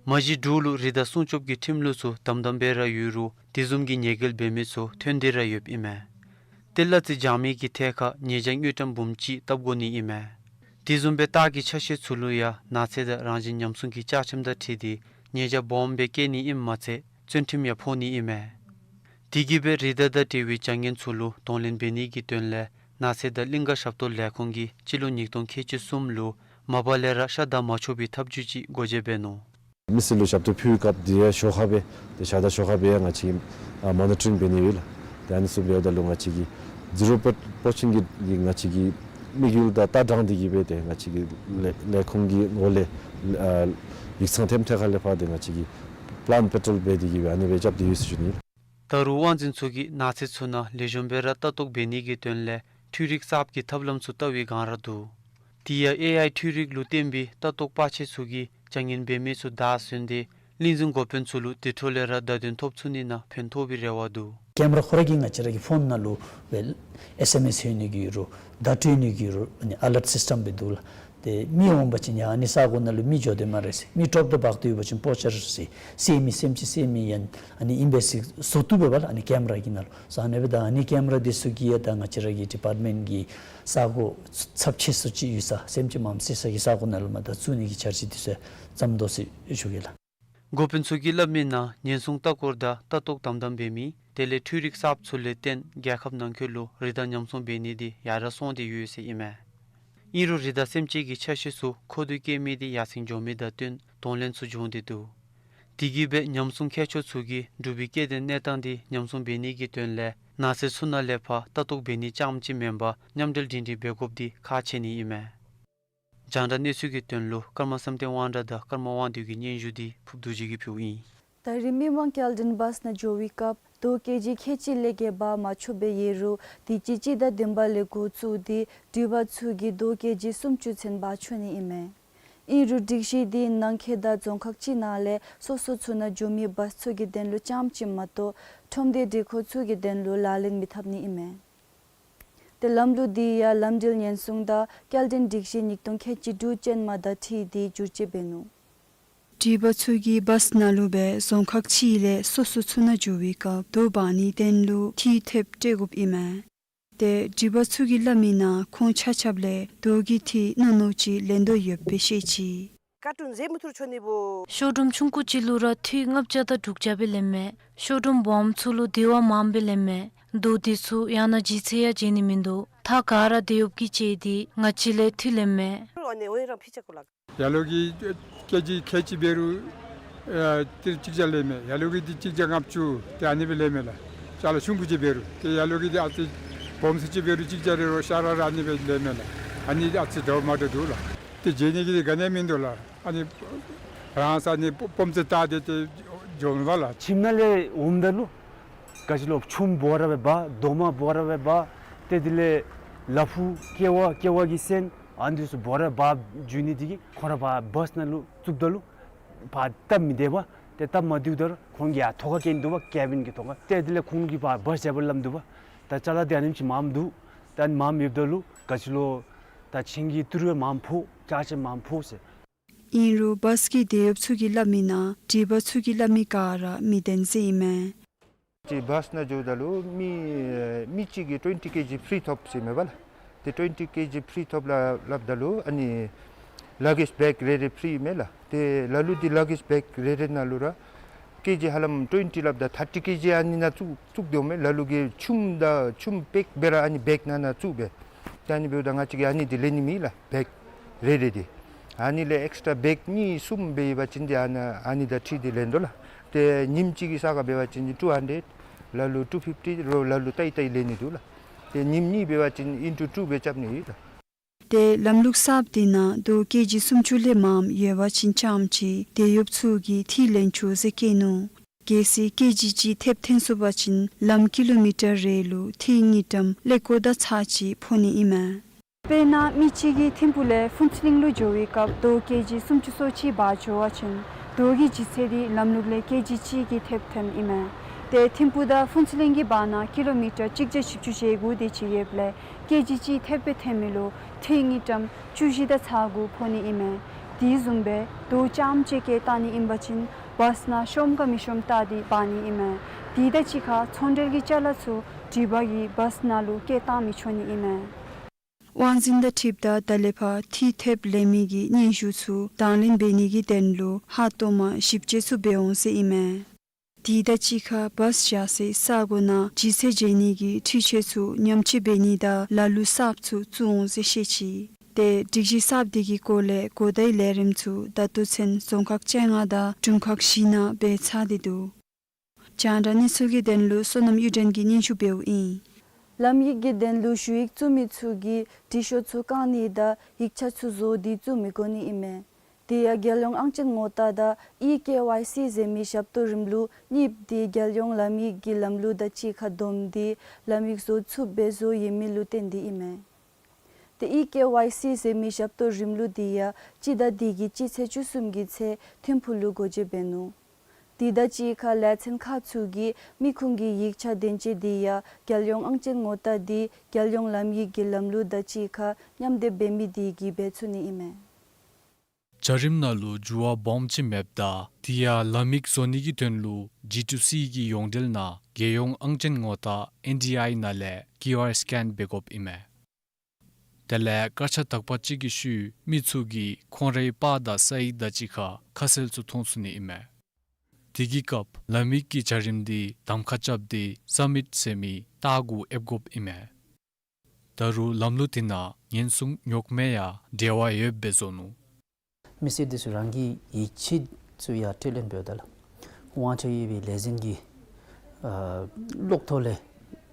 མ་གཞི་འབྲུག་ལུ་རི་དྭགས་སྲུང་སྐྱོབ་ཀྱི་ཁྲིམས་ལུགས་ཚུ་དམ་དམ་སྦེ་ར་ཡོད་རུང་དེ་བཟུམ་གྱི་ཉེས་འགེལ་འབད་མི་ཚུ་ཐོན་ཏེ་ར་ཡོདཔ་ཨིན་མས། ཏེ་གླ་རྩི་འཇལ་མི་གི་ཐད་ཁར་ཉེས་བྱ་དངུལ་ཀྲམ་འབུམ་གཅིག་བཏབ་དགོ་ནི་ཨིན་མས། དེ་བཟུམ་སྦེ་སྟག་གི་ཆ་ཤས་ཚུ་ལུ་ཡང་ནགས་ཚལ་དང་རང་བཞིན་ཉམས་སྲུང་གི་བཅའ་ཁྲིམས་དང་འཁྲིལ་ཏེ་ཉེས་བྱ་སྦོམ་སྦེ་བཀལ་ནི་ཨིནམ་མ་ཚད་བཙོན་ཁྲིམས་ཡང་ཕོག་ནི་ཨིན་མས། དེ་གིས་སྦེ་རི་དྭགས་དང་འབྲེལ་བའི་བྱ་ངན་ཚུ་ལུ་གདོང་ལེན་འབད་ནི་གི་དོན་ལས་ནགས་ཚལ་དང་གླིང་ག་ཞབས་ཏོག་ལས་ཁུངས་ཀྱིས་སྤྱི་ལོ་ཉིས་སྟོང་ཁལ་གཅིག་གསུམ་ལུ་མ་པ་ལས་ར་ཤ་བདའ་མ་ཆོག་པའི་ཐབས་བྱུས་ཅིག་སྒོ་འབྱེད་འབད་ནུག། མི་སེར་ལུ་ཞབས་ཏོག་ཕུལ་བའི་སྐབས་དེ་ཡང་ཞོར་ཁར་སྦེ་ཏེ་ཤ་བདའ་ཞོར་ཁར་སྦེ་ཡང་ང་བཅས་ཀྱིས་ཨ་མོ་ནི་ཊ་རིང་འབད་ནི་ཡོད་ལགས། ཏེ་ཨ་ནི་ཚུ་འབདཝ་ད་ལུ་ང་བཅས་ཀྱིས་ཛི་རོ་པོ་ཊ་པོ་ཆིང་གི་ང་བཅས་ཀྱི་དམིགས་ཡུལ་དང་ལྟ་སྟངས་འདི་གིས་སྦེ་ཏེ་ང་བཅས་ཀྱི་ལས་ལས་ཁུངས་ཀྱི་ངོ་ལས་ཨ་ཡིག་ཚང་ཐེམ་ཐད་ཁ་ལས་ཕར་ཏེ་ང་བཅས་ཀྱིས་པ་ལཱནཊ་པེ་ཊོལ་འབད་དེ་གིས་སྦེ་ཨ་ནི་སྦེ་རྐྱབ་སྟེ་ཡོད་ཟེར་ཞུ་ནི། ད་རུང་དབང་འཛིན་ཚུ་གིས་ནགས་ཚལ་ཚུ་ནང་ལེགས་ཤོམ་སྦེ་ར་ལྟ་རྟོག་འབད་ནི་གི་དོན་ལས་འཕྲུལ་རིག་གསརཔ་གི་ཐབས་ལམ་ཚུ་བལྟ་བའི་སྒང་ར་འདུག། དེ་ཡང་ཨེ་ཨའི་འཕྲུལ་རིག་ལུ་བརྟེན་པའི་ལྟ་རྟོག་པ་ཆེ་ཚུ་གིས་བྱ་ངན་འབད་མི་ཚུ་བདའ་ཟུན་ཏེ་གླིང་འཛིན་འགོ་དཔོན་ཚུ་ལུ་དེ་འཕྲོ་ལས་ར་བརྡ་དོན་ཐོབ་ཚུགས་ནི་ནང་ཕན་ཐོགས་པའི་རེ་བ་འདུག། ཀེམ་ར་ཁོ་ར་གིས་ང་བཅས་ར་གི་ཕོན་ནང་ལུ་སྦེ་ཨེསི་ཨེམ་ཨེསི་ལྷོད་ནི་གི་རུང་བརྡ་སྤྲོད་ནི་གི་རུང་ཨ་ནི་ཨ་ལརཊ་སིསི་ཊེམ་སྦེ་འདུག་ལགས། ཏེ་མི་འོང་པ་ཅིན་ཡང་ཨ་ནི་ས་གོ་ནང་ལུ་མི་འགྱོ་དོ་སྨ་རེ་ཟེར། མི་དཀྲོག་དོ་འབག་དོ་ཡོད་པ་ཅིན་པོ་ཅར་ཟེར་བསད་མི་སེམས་ཅན་བསད་མི་ཡང་ཨ་ནི་ཨིན་པས་ཟེར་བཟོ་བཏུབ་པས་པ་ལགས། ཨ་ནི་ཀེམ་ར་གི་ནང་ལུ་སོ་ཨ་ནི་སྦེ་ད་ཨ་ནི་ཀེམ་ར་འདི་ཚུ་གིས་ཡང་ད་ང་བཅས་ར་གི་ཌི་པཱརཊ་མེནཊ་གི་ས་གོ་ཚབས་ཆེ་སུ་ཅིག་ཡོད་ས་སེམས་ཅན་མངམ་བསད་ས་གི་ས་གོ་ནང་ལུ་མ་ད་བཙུགས་ནི་གི་འཆར་གཞི་འདི་ཚུ་བརྩམ་དོ་ཟེར་ཞུ་གེ་ལགས། འགོ་དཔོན་ཚུ་གིས་སླབ་མིའི་ནང་ཉེན་སྲུང་ལྟ་སྐོར་དང་ལྟ་རྟོག་དམ་དམ་འབད་མི་དེ་ལས་འཕྲུལ་རིག་གསརཔ་ཚུ་ལས་བརྟེན་རྒྱལ་ཁབ་ནང་འཁོད་ལུ་རི་དྭགས་ཉམས་སྲུང་འབད་ནི་འདི་ཡར་ར་སོང་སྟེ་ཡོད་ཟེར་ཨིན་མས། ཨིན་རུང་རི་དྭགས་སེམས་ཅན་གྱི་ཆ་ཤས་ཚུ་མཁོ་འདོད་བསྐྱེད་མི་འདི་ཡར་སེང་འགྱོ་མི་དང་བསྟུན་གདོང་ལེན་ཚུ་འབྱུང་སྟེ་འདུག། དེ་གིས་སྦེ་ཉམས་སྲུང་མཁས་མཆོག་ཚུ་གིས་འབྲུག་པའི་སྐྱེ་ལྡན་གནས་སྟངས་འདི་ཉམས་སྲུང་འབད་ནི་གི་དོན་ལས་ནགས་ཚལ་ཚུ་ནང་ལས་ཕར་ལྟ་རྟོག་འབད་ནི་རྐྱངམ་ཅིག་མེན་པར་མཉམ་འབྲེལ་སྒྲིང་སྒྲིང་འབད་དགོཔ་འདི་ཁག་ཆེ་ནི་ཨིན་མས། རྒྱང་བསྒྲགས་གནས་ཚུལ་གྱི་དོན་ལུ་ཀརྨ་བསམ་གཏན་དབང་གྲགས་དང་ཀརྨ་དབང་འདུས་ཀྱི་སྙན་ཞུ་འདི་ཕུབ་རྡོ་རྗེ་གིས་ཕུལཝ་ཨིན། ད་རིས་མི་མང་སྐྱེལ་འདྲེན་བཱསི་ནང་འགྱོ་བའི་སྐབས་རྡོ་ཀེ་ཇི་ཁལ་གཅིག་ལས་བརྒལ་འབག་མ་ཆོག་པའི་ཡོད་རུང་དུས་ཅི་སྤྱི་ཟླ་བདུན་པ་ལས་འགོ་བཙུགས་ཏེ་སྒྲིག་པ་ཚུ་གིས་རྡོ་ཀེ་ཇི་སུམ་ཅུ་ཚུན་འབག་ཆོག་ནི་ཨིན་མས། ཨིན་རུང་སྒྲིག་གཞི་འདི་ནང་འཁོད་དང་རྫོང་ཁག་གཅིག་ནང་ལས་སོ་སོ་ཚུ་ནང་འགྱོ་མི་བཱསི་ཚུ་གི་དོན་ལུ་རྐྱངམ་ཅིག་མ་གཏོགས་ཁྲོམ་སྡེ་སྒྲིག་ཁང་ཚུ་གི་དོན་ལུ་ལག་ལེན་མི་འཐབ་ནི་ཨིན་མས། ཏེ་ལམ་ལུགས་འདི་ཡང་ལམ་འགྲུལ་ཉེན་སྲུང་དང་སྐྱེལ་འདྲེན་སྒྲིག་གཞི་ཉིས་སྟོང་ཁལ་གཅིག་དྲུག་ཅན་མ་དང་འཁྲིལ་ཏེ་བསྒྱུར་བཅོས་འབད་ནུག། སྒྲིག་པ་ཚུ་གིས་བཱསི་ནང་ལུ་སྦེ་རྫོང་ཁག་གཅིག་ལས་སོ་སོ་ཚུ་ནང་འགྱོ་བའི་སྐབས་རྡོ་འབག་ནིའི་དོན་ལུ་ཐིག་ཐེབས་སྤྲོད་དགོཔ་ཨིན་མས། ཏེ་སྒྲིག་པ་ཚུ་གིས་སླབ་མིའི་ནང་ཁོང་ཆ་ཁྱབ་ལས་རྡོ་གི་ཐིག་རྣོ་རྣོ་ཅིག་ལེན་དོ་ཡོདཔ་སྦེ་བཤད་ཅི། ཀར་ཊུན་ཟེ་མུ་ཐུར་ཆོ་ནི་བོ། ཤོ་རུམ་ཆུང་ཀུ་ཅིག་ལུ་ར་ཐིག་ལྔ་བརྒྱ་དང་དྲུག་བརྒྱ་སྦེ་ལེན་མས། ཤོ་རུམ་སྦོམ་ཚུ་ལུ་དེ་བ་མངམ་སྦེ་ལེན་མས། རྡོ་འདི་ཚུ་ཡང་ན་ལྗིད་ཚད་ཡང་འཇལ་ནི་མིན་འདུག། ཐག་ག་ར་དེད་གཡོགཔ་གིས་བཅད་དེ་ང་བཅས་ལས་ཐིག་ལེན་མས། ཡར་ལུ་གི་ཀེ་ཇི་ཁལ་གཅིག་འབད་རུང་ཨ་ཏི་རུ་གཅིག་བརྒྱ་ལེན་མས། ཡར་ལུ་གི་འདི་གཅིག་བརྒྱ་ལྔ་བཅུ་ཏེ་ཨ་ནི་སྦེ་ལེན་མས་ལགས། ཅ་ལ་ཆུང་ཀུ་ཅིག་འབད་རུང་ཏེ་ཡར་ལུ་གི་འདི་ཨ་ཙི་སྦོམ་སུ་ཅིག་འབད་རུང་གཅིག་བརྒྱ་རེ་རོགས་ཤ་ར་ར་ཨ་ནི་སྦེ་ལེན་མས་ལགས། ཨ་ནི་ཨ་ཙི་འདྲཝ་མ་འདྲཝ་འདུག་ལགས། ཏེ་འཇལ་ནི་གི་འདི་ག་ནི་ཡང་མིན་འདུག་ལགས། ཨ་ནི་རང་ས་ནི་སྦོམ་ཙེ་བཏགས་ཏེ་ཏེ་འགྱོཝ་མས་ལགས། ཁྱིམ་ནང་ལས་འོངམ་ད་ལུ་ག་ཅི་ལོ་ཆུམ་འབོ་ར་སྦེ་འབག། རྡོག་མ་འབོ་ར་སྦེ་འབག། ཏེ་དེ་ལས་ལ་ཕུག་ཀེ་བ་ཀེ་བ་གི་སོན་ཨ་ནི་ཚུ་འབོ་ར་འབག་འགྱོ་ནི་དེ་གིས་ཁོང་ར་ཕར་བཱསི་ནང་ལུ་བཙུགསཔ་ད་ལུ་ཕར་སྟབས་མི་བདེ་བས། ཏེ་སྟབས་མ་བདེཝ་ད་ཁོང་གིས་ཡར་ཐོག་ཁར་བཀལ་ནི་འདུག་པ། ཀེ་བིན་གྱི་ཐོག་ཁར། ཏེ་དེ་ལས་ཁོང་གིས་ཕར་བཱསི་བཞག་པར་སླབ་ནི་འདུག་པ། ད་ཅ་ལ་འདི་ཨ་ནེམ་ཅིག་མངམ་འདུག། ད་ཨ་ནི་མངམ་ཡོདཔ་ད་ལུ་ག་ཅི་ལོ་ད་ཆིངས་ཀྱི་ཏི་རུ་མངམ་ཕོག། ཅ་ཆས་མངམ་ཕོག་ཟེར། ཨིན་རུང་བཱསི་གི་དེད་གཡོགཔ་ཚུ་གིས་སླབ་མིའི་ནང་སྒྲིག་པ་ཚུ་གིས་སླབ་མི་ག་ར་མི་བདེན་ཟེར་ཨིན་མས། ཅིག་བཱསི་ནང་འགྱོཝ་ད་ལུ་མི་མི་གཅིག་གིས་ཊུ་ཝེན་ཊི་ཀེ་ཇི་ཕི་རི་ཐོབ་ཟེར་མས་པ་ལགས། ཏེ་ཊུ་ཝེན་ཊི་ཀེ་ཇི་ཕི་རི་ཐོབ་ལགས་སླབ་ད་ལུ་ཨ་ནི་ལ་གེཇ་བེག་རེ་རེ་ཕི་རི་མས་ལགས། ཏེ་ལ་ལུ་འདི་ལ་གེཇ་བེག་རེ་རེ་ནང་ལུ་ར་ཀེ་ཇི་ཧ་ལམ་ཊུ་ཝེན་ཊི་སླབ་ད་ཐར་ཊི་ཀེ་ཇི་ཨ་ནི་ནང་བཙུགས་བཙུགས་དོ་མས། ལ་ལུ་གིས་ཆུམ་དང་ཆུམ་པེཀ་འབད་ར་ཨ་ནི་བེག་ནང་ན་བཙུགས་སྦེ། ཏེ་ཨ་ནི་འབདཝ་ད་ང་བཅས་ཀྱིས་ཨ་ནི་འདི་ལེན་ནི་མེད་ལགས། བེག་རེ་རེ་འདི། ཨ་ནི་ལས་ཨེགསི་ཊ་ར་བེག་གཉིས་གསུམ་འབད་བ་ཅིན་འདི་ཨ་ནི་ཨ་ནི་དང་འཁྲིལ་ཏེ་ལེན་དོ་ལགས། ཏེ་ཉིནམ་གཅིག་གི་ས་ཁར་འབད་བ་ཅིན་ཊུ་ཧན་ཌེཌ་ལ་ལུ་ཊུ་ཕིཕ་ཊི་རོགས་ལ་ལུ་ཏེ་ཏེ་ལེན་ནི་འདུག་ལགས། ཏེ་ཉིནམ་གཉིས་འབད་བ་ཅིན་ཨིན་ཊུ་ཊུ་སྦེ་རྐྱབ་ནི་ཡོད་ལགས། ཏེ་ལམ་ལུགས་གསརཔ་འདི་ནང་རྡོ་ཀེ་ཇི་སུམ་ཅུ་ལས་མངམ་ཡོད་པ་ཅིན་རྐྱངམ་ཅིག་དེད་གཡོགཔ་ཚུ་གིས་ཐིག་ལེན་ཆོག་ཟེར་བཀོད་ནུག། གལ་སྲིད་ཀེ་ཇི་གཅིག་ཐེབས་འཐེན་སོང་པ་ཅིན་ལམ་ཀི་ལོ་མི་ཊར་རེ་ལུ་ཐིག་དངུལ་ཀྲམ་ཀླད་ཀོར་དང་ཚག་ཅིག་ཕོག་ནི་ཨིན་མས། དཔེར་ན་མི་གཅིག་གིས་ཐིམ་ཕུག་ལས་ཕུན་ཚོགས་གླིང་ལུ་འགྱོ་བའི་སྐབས་རྡོ་ཀེ་ཇི་སུམ་ཅུ་སོ་གཅིག་འབག་འགྱོ་བ་ཅིན་རྡོ་གི་ལྗིད་ཚད་འདི་ལམ་ལུགས་ལས་ཀེ་ཇི་གཅིག་གིས་ཐེབས་འཐེན་ཨིན་མས། ཏེ་ཐིམ་ཕུག་དང་ཕུན་ཚོགས་གླིང་གི་བར་ན་ཀི་ལོ་མི་ཊར་གཅིག་བརྒྱ་བཞི་བཅུ་ཞེ་དགུ་དེ་ཅིག་ཡོདཔ་ལས་ཀེ་ཇི་གཅིག་ཐེབས་སྦེ་འཐེན་མི་ལུ་ཐིག་དངུལ་ཀྲམ་བཅུ་བཞི་དང་ཚག་དགུ་ཕོག་ནི་ཨིན་མས། དེ་བཟུམ་སྦེ་རྡོ་རྐྱངམ་ཅིག་བཀལ་བཏང་ནི་ཨིན་པ་ཅིན་བཱསི་ནང་ཤོངམ་ག་མི་ཤོངམ་བལྟ་སྟེ་འབག་ནི་ཨིན་མས། དེ་དང་གཅིག་ཁར་ཚོང་འབྲེལ་གྱི་ཅ་ལ་ཚུ་སྒྲིག་པ་གིས་བཱསི་ནང་ལུ་བཀལ་བཏང་མི་ཆོག་ནི་ཨིན་མས། དབང་འཛིན་དང་འཁྲིལཝ་ད་ད་ལས་ཕར་ཐིག་ཐེབས་ལེན་མི་གི་སྙན་ཞུ་ཚུ་དང་ལེན་འབད་ནི་གི་དོན་ལུ་ཧ་ཏོག་མ་ཞིབ་དཔྱད་ཚུ་འབད་འོང་ཟེར་ཨིན་མས། དེ་དང་གཅིག་ཁར་བཱས་བཞག་སའི་ས་གོ་ནང་ལྗིད་ཚད་འཇལ་ནི་གི་འཕྲུལ་ཆས་ཚུ་ཉམས་བཅོས་འབད་ནི་དང་ལ་ལུ་གསརཔ་ཚུ་བཙུགས་འོང་ཟེར་བཤད་ཅི། ཏེ་སྒྲིག་གཞི་གསརཔ་དེ་གི་སྐོར་ལས་གོ་བརྡའི་ལས་རིམ་ཚུ་ད་ལྟོ་ཚུན་རྫོང་ཁག་བཅོ་ལྔ་དང་དྲུང་ཁག་བཞི་ནང་འབད་ཚར་ཏེ་འདུག། རྒྱང་བསྒྲགས་གནས་ཚུལ་གྱི་དོན་ལུ་བསོད་ནམས་གཡུ་སྒྲོན་གྱིས་སྙན་ཞུ་འབདཝ་ཨིན། ལམ་ཡིག་གི་དོན་ལུ་ཞུ་ཡིག་བཙུགས་མི་ཚུ་གིས་དྲི་ཤོག་ཚུ་བཀང་ནི་དང་ཡིག་ཆ་ཚུ་བཟོ་སྟེ་བཙུགས་མི་དགོ་ནི་ཨིན་མས། དེ་ཡང་རྒྱལ་ཡོངས་ཨང་ཅན་ངོ་རྟགས་དང་ཨི་ཀེ་ཝའི་སི་ཟེར་མི་ཞབས་ཏོག་རིམ་ལུགས་གཉིསཔོ་དེ་རྒྱལ་ཡོངས་ལམ་ཡིག་གི་ལམ་ལུགས་དང་གཅིག་ཁར་བསྡོམས་ཏེ་ལམ་ཡིག་བཟོ་ཚུགསཔ་སྦེ་བཟོ་ཡོད་མི་ལུ་བརྟེན་ཏེ་ཨིན་མས། ཏེ་ཨི་ཀེ་ཝའི་སི་ཟེར་མི་ཞབས་ཏོག་རིམ་ལུགས་དེ་ཡང་སྤྱི་ཟླ་འདི་གི་སྤྱི་ཚེས་བཅུ་གསུམ་གྱི་ཚེ་ཐིམ་ཕུག་ལུ་སྒོ་འབྱེད་འབད་ནུག། དེ་དང་གཅིག་ཁར་ལས་ཚན་ཁག་ཚུ་གིས་མི་ཁུངས་ཀྱི་ཡིག་ཆ་དོན་གཅོད་དེ་ཡང་རྒྱལ་ཡོངས་ཨང་ཅན་ངོ་རྟགས་དེ་རྒྱལ་ཡོངས་ལམ་ཡིག་གི་ལམ་ལུགས་དང་གཅིག་ཁར་མཉམ་སྡེབ་འབད་མི་དེ་གིས་འབད་ཚུགས་ནི་ཨིན་མས། བྱ་རིམ་ནང་ལུ་འགྱུར་བ་སྦོམ་ཅིག་མེདཔ་ད་དེ་ཡང་ལམ་ཡིག་བཟོ་ནི་གི་དོན་ལུ་ཇི་ཊུ་སི་གི་ཡོངས་འབྲེལ་ནང་རྒྱལ་ཡོངས་ཨང་ཅན་ངོ་རྟགས་ཨེན་ཌི་ཨའི་ནང་ལས་ཀིའུ་ཨར་སི་ཀེན་འབད་དགོཔ་ཨིན་མས། དེ་ལས་སྐར་ཆ་དག་པ་ཅིག་གི་ཤུལ་མི་ཚུ་གིས་ཁོང་རའི་པར་དང་ས་ཡིག་དང་གཅིག་ཁར་ཁ་གསལ་ཚུ་མཐོང་ཚུགས་ནི་ཨིན་མས། དེ་གི་སྐབས་ལམ་ཡིག་གི་བྱ་རིམ་དེ་གདམ་ཁ་རྐྱབ་སྟེ་སབ་མིཊ་ཟེར་མི་རྟགས་གུ་ཨེབ་དགོཔ་ཨིན་མས། ད་རུང་ལམ་ལུགས་དེ་ནང་ཉེན་སྲུང་རྙོག་མེད་ཡང་འབྲེལ་བ་ཡོདཔ་སྦེ་བཟོ་ནུག། མི་སེར་དེ་ཚུ་རང་གི་ཡིག་ཆ་ཚུ་ཡང་སྤྲོད་ལེན་འབདཝ་ད་ལུ་དབང་ཆ་ཡོད་པའི་ལས་འཛིན་གྱི་ཨ་གློག་ཐོག་ལས་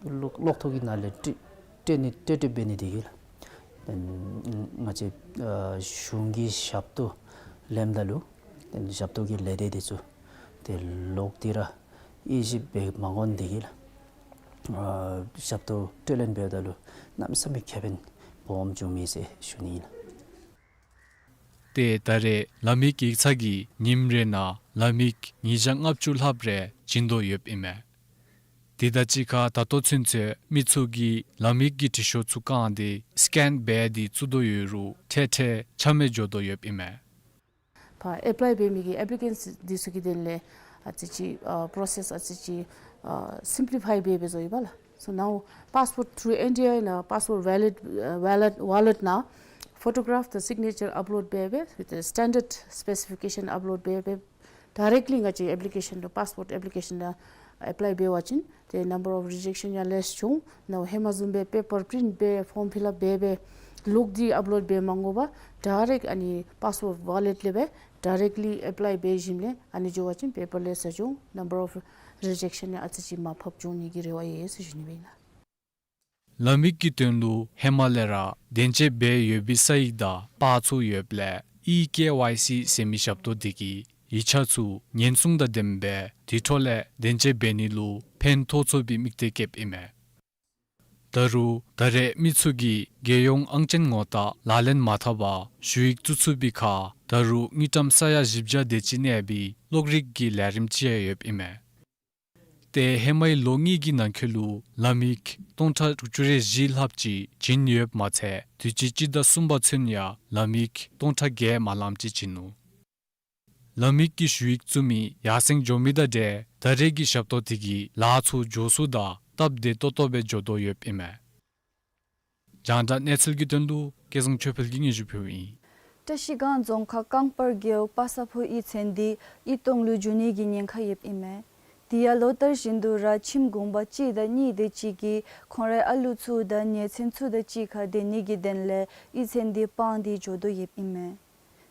གློག་གློག་ཐོག་གི་ནང་ལས་སྤྲོད་སྤྲོད་ནི་སྤྲོད་སྤྲོད་འབད་ནི་དེ་གིས་ལགས། ང་བཅས་ཨ་གཞུང་གི་ཞབས་ཏོག་ལེནམ་ད་ལུ་ཞབས་ཏོག་གི་ལས་སྡེ་དེ་ཚུ་ཏེ་ལོག་སྟེ་ར་དབྱེ་ཞིབ་འབད་མ་དགོ་ནི་དེ་གིས་ལགས། ཨ་ཞབས་ཏོག་སྤྲོད་ལེན་འབདཝ་ད་ལུ་གནམ་མེད་ས་མེད་ཁེ་ཕན་སྦོམ་བྱུང་མི་ཟེར་ཞུ་ནི་ཨིན་ལགས། ཏེ་ད་རེས་ལམ་ཡིག་ཡིག་ཚང་གིས་ཉིནམ་རེ་ནང་ལམ་ཡིག་ཉིས་བརྒྱ་ལྔ་བཅུ་ལྷགཔ་རེ་བྱིན་དོ་ཡོདཔ་ཨིན་མས། དེ་དང་གཅིག་ཁར་ད་ལྟོ་ཚུན་ཚོད་མི་ཚུ་གིས་ལམ་ཡིག་གི་དྲི་ཤོག་ཚུ་བཀང་སྟེ་སི་ཀེན་འབད་དེ་བཙུགས་དོ་ཡོད་རུང་འཕྲལ་འཕྲལ་ཆ་མེད་འགྱོ་དོ་ཡོདཔ་ཨིན་མས། ཕར་ཨེཔ་ལའི་འབད་མི་གི་ཨེཔ་ལི་ཀེནཊསི་འདི་ཚུ་གི་དོན་ལས་ཨ་ཙི་ཅིག་ཨ་པོརོ་སེསི་ཨ་ཙི་ཅིག་ཨ་སིམ་པི་ལི་ཕའི་འབད་འབད་བཟོ་ཡོད་པ་ལགས། So now passport through ཨེན་ཌི་ཨའི་ནང་པཱསི་པོརཊ་ཝེ་ལིཌ་ཨ་ཝེ་ལིཌ་ཝེ་ལིཌ་ནང་ཕོ་ཊོ་གརཕ་དང་སིག་ནེ་ཅར་ཨཔ་ལོཌ་འབད་འབད་ཝིཐ་སི་ཊེན་ཌརཌ་སི་པེ་སི་ཕི་ཀེ་ཤཱན་ཨཔ་ལོཌ་འབད་འབད་ཌའི་རེཀཊ་ལི་ང་བཅས་ཨེཔ་ལི་ཀེ་ཤཱན་ལུ་པཱསི་པོརཊ་ཨེཔ་ལི་ཀེ་ཤཱན་ལུ་ཨེཔ་ལའི་འབད་བ་ཅིན་ཏེ་ནམ་བར་ཨོཕ་རི་ཇེཀ་ཤཱན་ཡང་ལེསི་འོང་། ནཱ་ཧེ་མ་བཟུམ་སྦེ་པེ་པར་པི་རིནཊ་འབད་ཕོརམ་ཕིལ་ཨཔ་འབད་འབད་ལོག་སྟེ་ཨཔ་ལོཌ་འབད་མ་དགོ་པར་ཌའི་རེཀཊ་ཨ་ནི་པཱསི་པོརཊ་ཝེ་ལིཌ་ལས་འབད་ཌའི་རེཀཊ་ལི་ཨེཔ་ལའི་འབད་ཞིནམ་ལས་ཨ་ནི་འགྱོ་བ་ཅིན་པེ་པར་ལེསི་ཡང་འོང་། ནམ་བར་ཨོཕ་རི་ཇེཀ་ཤཱན་ཡང་ཨ་ཙི་ཅིག་མར་ཕབ་འགྱོ་ནི་གི་རེ་བ་ཡོད་ཟེར་ཞུ་ནི་སྦེ་ཨིན་ལགས། ལམ་ཡིག་གི་དོན་ལུ་ཧེ་མ་ལས་ར་དོན་གཅོད་འབད་ཡོད་པའི་ས་ཡིག་དང་པར་ཚུ་ཡོདཔ་ལས་ཨི་ཀེ་ཝའི་སི་ཟེར་མི་ཞབས་ཏོག་དེ་གིས་ཡིག་ཆ་ཚུ་ཉེན་སྲུང་དང་ལྡནམ་སྦེ་དེ་འཕྲོ་ལས་དོན་གཅོད་འབད་ནི་ལུ་ཕན་ཐོགས་ཚུགས་པའི་དམིགས་གཏད་བསྐྱེདཔ་ཨིན་མས། ད་རུང་ད་རེས་མི་ཚུ་གིས་རྒྱལ་ཡོངས་ཨང་ཅན་ངོ་རྟགས་ལག་ལེན་མ་འཐབ་པར་ཞུ་ཡིག་བཙུགས་ཚུགས་པའི་ཁར་ད་རུང་དངུལ་ཀྲམ་ས་ཡ་བཞི་བརྒྱ་དེ་ཅིག་གནས་པའི་གློག་རིག་གི་ལས་རིམ་ཅིག་ཡང་ཡོདཔ་ཨིན་མས། ཏེ་ཧེ་མའི་ལོ་གཉིས་ཀྱི་ནང་འཁོད་ལུ་ལམ་ཡིག་སྟོང་ཕྲག་དྲུག་ཅུ་རེ་བཞི་ལྷགཔ་ཅིག་བྱིན་ཡོདཔ་མ་ཚད་དུས་ཅི་སྤྱི་ཟླ་གསུམ་པ་ཚུན་ཡང་ལམ་ཡིག་སྟོང་ཕྲག་བརྒྱད་མ་ལངམ་ཅིག་བྱིན་ནུག། ལམ་ཡིག་གི་ཞུ་ཡིག་བཙུགས་མི་ཡར་སེང་འགྱོ་མི་དང་འབྲེལ་ད་རེས་ཀྱི་ཞབས་ཏོག་དེ་གིས་ལཱ་ཚུ་མགྱོགས་སུ་དང་སྟབས་བདེ་ཏོག་ཏོ་སྦེ་འགྱོ་དོ་ཡོདཔ་ཨིན་མས། རྒྱང་བསྒྲགས་གནས་ཚུལ་གྱི་དོན་ལུ་སྐལ་བཟང་ཆོས་འཕེལ་གྱིས་སྙན་ཞུ་ཕུལཝ་ཨིན། བཀྲ་ཤིས་སྒང་རྫོང་ཁག་རྐང་སྤར་རྒེད་འོག་པ་ས་ཕུ་གཡུས་ཚན་འདི་གཡུས་སྟོང་ལུ་འགྱུར་ནི་གི་ཉེན་ཁ་ཡོདཔ་ཨིན་མས། དེ་ཡང་ལོ་ལྟར་བཞིན་དུ་ར་ཁྱིམ་གུང་པ་གཅིག་དང་གཉིས་དེ་ཅིག་གིས་ཁོང་རའི་ཨ་ལུ་ཚུ་དང་ཉེ་ཚན་ཚུ་དང་གཅིག་ཁར་སྡོད་ནི་གི་དོན་ལས་གཡུས་ཚན་འདི་སྤངས་ཏེ་འགྱོ་དོ་ཡོདཔ་ཨིན་མས།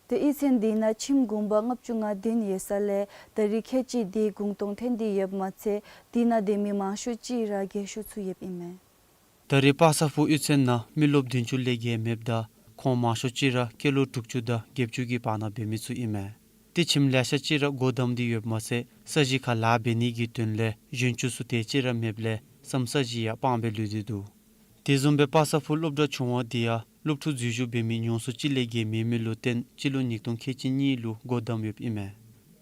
ཏེ་གཡུས་ཚན་འདི་ནང་ཁྱིམ་གུང་པ་ལྔ་བཅུ་ང་བདུན་ཡོད་ས་ལས་ད་རེས་ཁལ་གཅིག་དེ་གུང་སྟོང་ཐོན་ཏེ་ཡོདཔ་མ་ཚད་དེ་ནང་སྡོད་མི་མང་ཤོས་ཅིག་ར་རྒས་ཤོས་ཚུ་ཡོདཔ་ཨིན་མས། ད་རེས་པ་ས་ཕུ་གཡུས་ཚན་ནང་མི་རློབས་བདུན་ཅུ་ལས་བརྒལ་མེདཔ་ད་ཁོང་མང་ཤོས་ཅིག་ར་སྐྱེས་ལོ་དྲུག་ཅུ་དང་བརྒྱད་ཅུ་གི་བར་ན་འབད་མི་ཚུ་ཨིན་མས། ཏེ་ཁྱིམ་ལེ་ཤ་ཅིག་ར་སྒོ་བསྡམས་ཏེ་ཡོདཔ་མ་ཚད་ས་གཞི་ཁར་ལཱ་འབད་ནི་གི་དོན་ལས་གཞོན་བཅུ་ཚུ་དེ་ཅིག་ར་མེདཔ་ལས་ས་གཞི་ཡང་སྤངས་སྦེ་ལུས་ཏེ་འདུག། དེ་བཟུམ་སྦེ་པ་ས་ཕུ་སློབ་གྲྭ་ཆུང་བ་འདི་ཡང་སློབ་ཕྲུག་འཛུལ་ཞུགས་འབད་མི་ཉུང་སུ་ཅིག་ལས་བརྒལ་མེད་མི་ལུ་བརྟེན་སྤྱི་ལོ་ཉིས་སྟོང་ཁལ་གཅིག་གཉིས་ལུ་སྒོ་བསྡམས་ཡོདཔ་ཨིན་མས།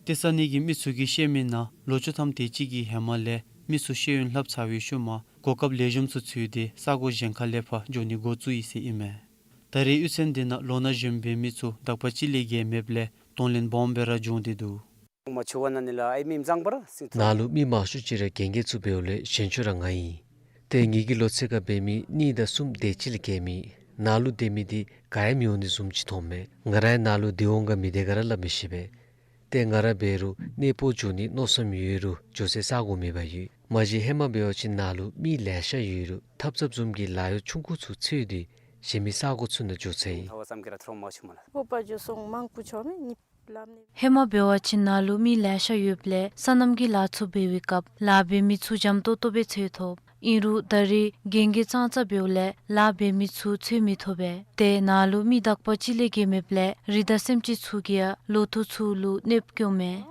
ཏེ་ས་གནས་ཀྱི་མི་ཚུ་གིས་བཤད་མི་ནང་ལོ་བཅུ་ཐམ་དེ་ཅིག་གི་ཧེ་མ་ལས་མི་ཚུ་ཤེས་ཡོན་ལྷབ་ཚར་བའི་ཤུལ་མ་གོ་སྐབས་ལེགས་ཤོམ་ཚུ་འཚོལ་ཏེ་ས་གོ་གཞན་ཁ་ལས་ཕར་འགྱོ་ནི་འགོ་བཙུགས་ཡི་ཟེར་ཨིན་མས། ད་རེས་གཡུས་ཚན་འདི་ནང་ལོ་ན་གཞོན་པའི་མི་ཚུ་དག་པ་ཅིག་ལས་བརྒལ་མེདཔ་ལས་གདོང་ལེན་སྦོམ་སྦེ་ར་བྱུང་སྟེ་འདུག། ནཱ་ལུ་མི་མང་ཤོས་ཅིག་ར་རྒན་རྒས་ཚུ་འབདཝ་ལས་གཞོན་ཤོས་ར་ང་ཨིན། ཏེ་ངེ་གི་ལོ་ཚད་ཁར་འབད་མི་གཉིས་དང་གསུམ་དེ་ཅིག་ལས་བརྒལ་མེད། ནཱ་ལུ་སྡོད་མི་འདི་ག་ཡང་མི་འོང་ནི་བཟུམ་ཅིག་མཐོངམ་མས། ང་རའི་ནཱ་ལུ་སྡོད་འོང་ག་མི་སྡོད་ག་ར་སླབ་མི་ཤེས་པས། ཏེ་ང་ར་འབད་རུང་གནས་སྤོ་འགྱོ་ནི་མནོ་བསམ་ཡོད་རུང་འགྱོ་སའི་ས་གོ་མེད་པར་ཡོད། མ་གཞི་ཧེ་མ་འབད་བ་ཅིན་ནཱ་ལུ་མི་ལེ་ཤ་ཡོད་རུང་ཐབ་ཚངཔ་བཟུམ་གྱི་ལཱ་གཡོག་ཆུང་ཀུ་ཚུ་འཚོལ་ཏེ་གཞན་མི་ས་གོ་ཚུ་ནང་འགྱོ་ཚར་ཡི། སྤོ་བར་འགྱོ་སོང་མང་པོ་འགྱོ་མི་ནི་ལམ་ནི། ཧེ་མ་འབད་བ་ཅིན་ནཱ་ལུ་མི་ལེ་ཤ་ཡོདཔ་ལས་སོ་ནམ་གྱི་ལཱ་ཚུ་འབད་བའི་སྐབས་ལཱ་འབད་མི་ཚུ་འཇམ་ཏོང་ཏོ་སྦེ་འཚོལ་ཐོབ། ཨིན་རུང་ད་རེས་རྒན་རྒས་ཙང་ཙ་འབདཝ་ལས་ལཱ་འབད་མི་ཚུ་འཚོལ་མི་ཐོབ་པས། ཏེ་ནཱ་ལུ་མི་དག་པ་ཅིག་ལས་བརྒལ་མེདཔ་ལས་རི་དྭགས་སེམས་ཅན་ཚུ་གིས་ཡང་ལོ་ཐོག་ཚུ་ལུ་གནོདཔ་བཀལཝ་མས།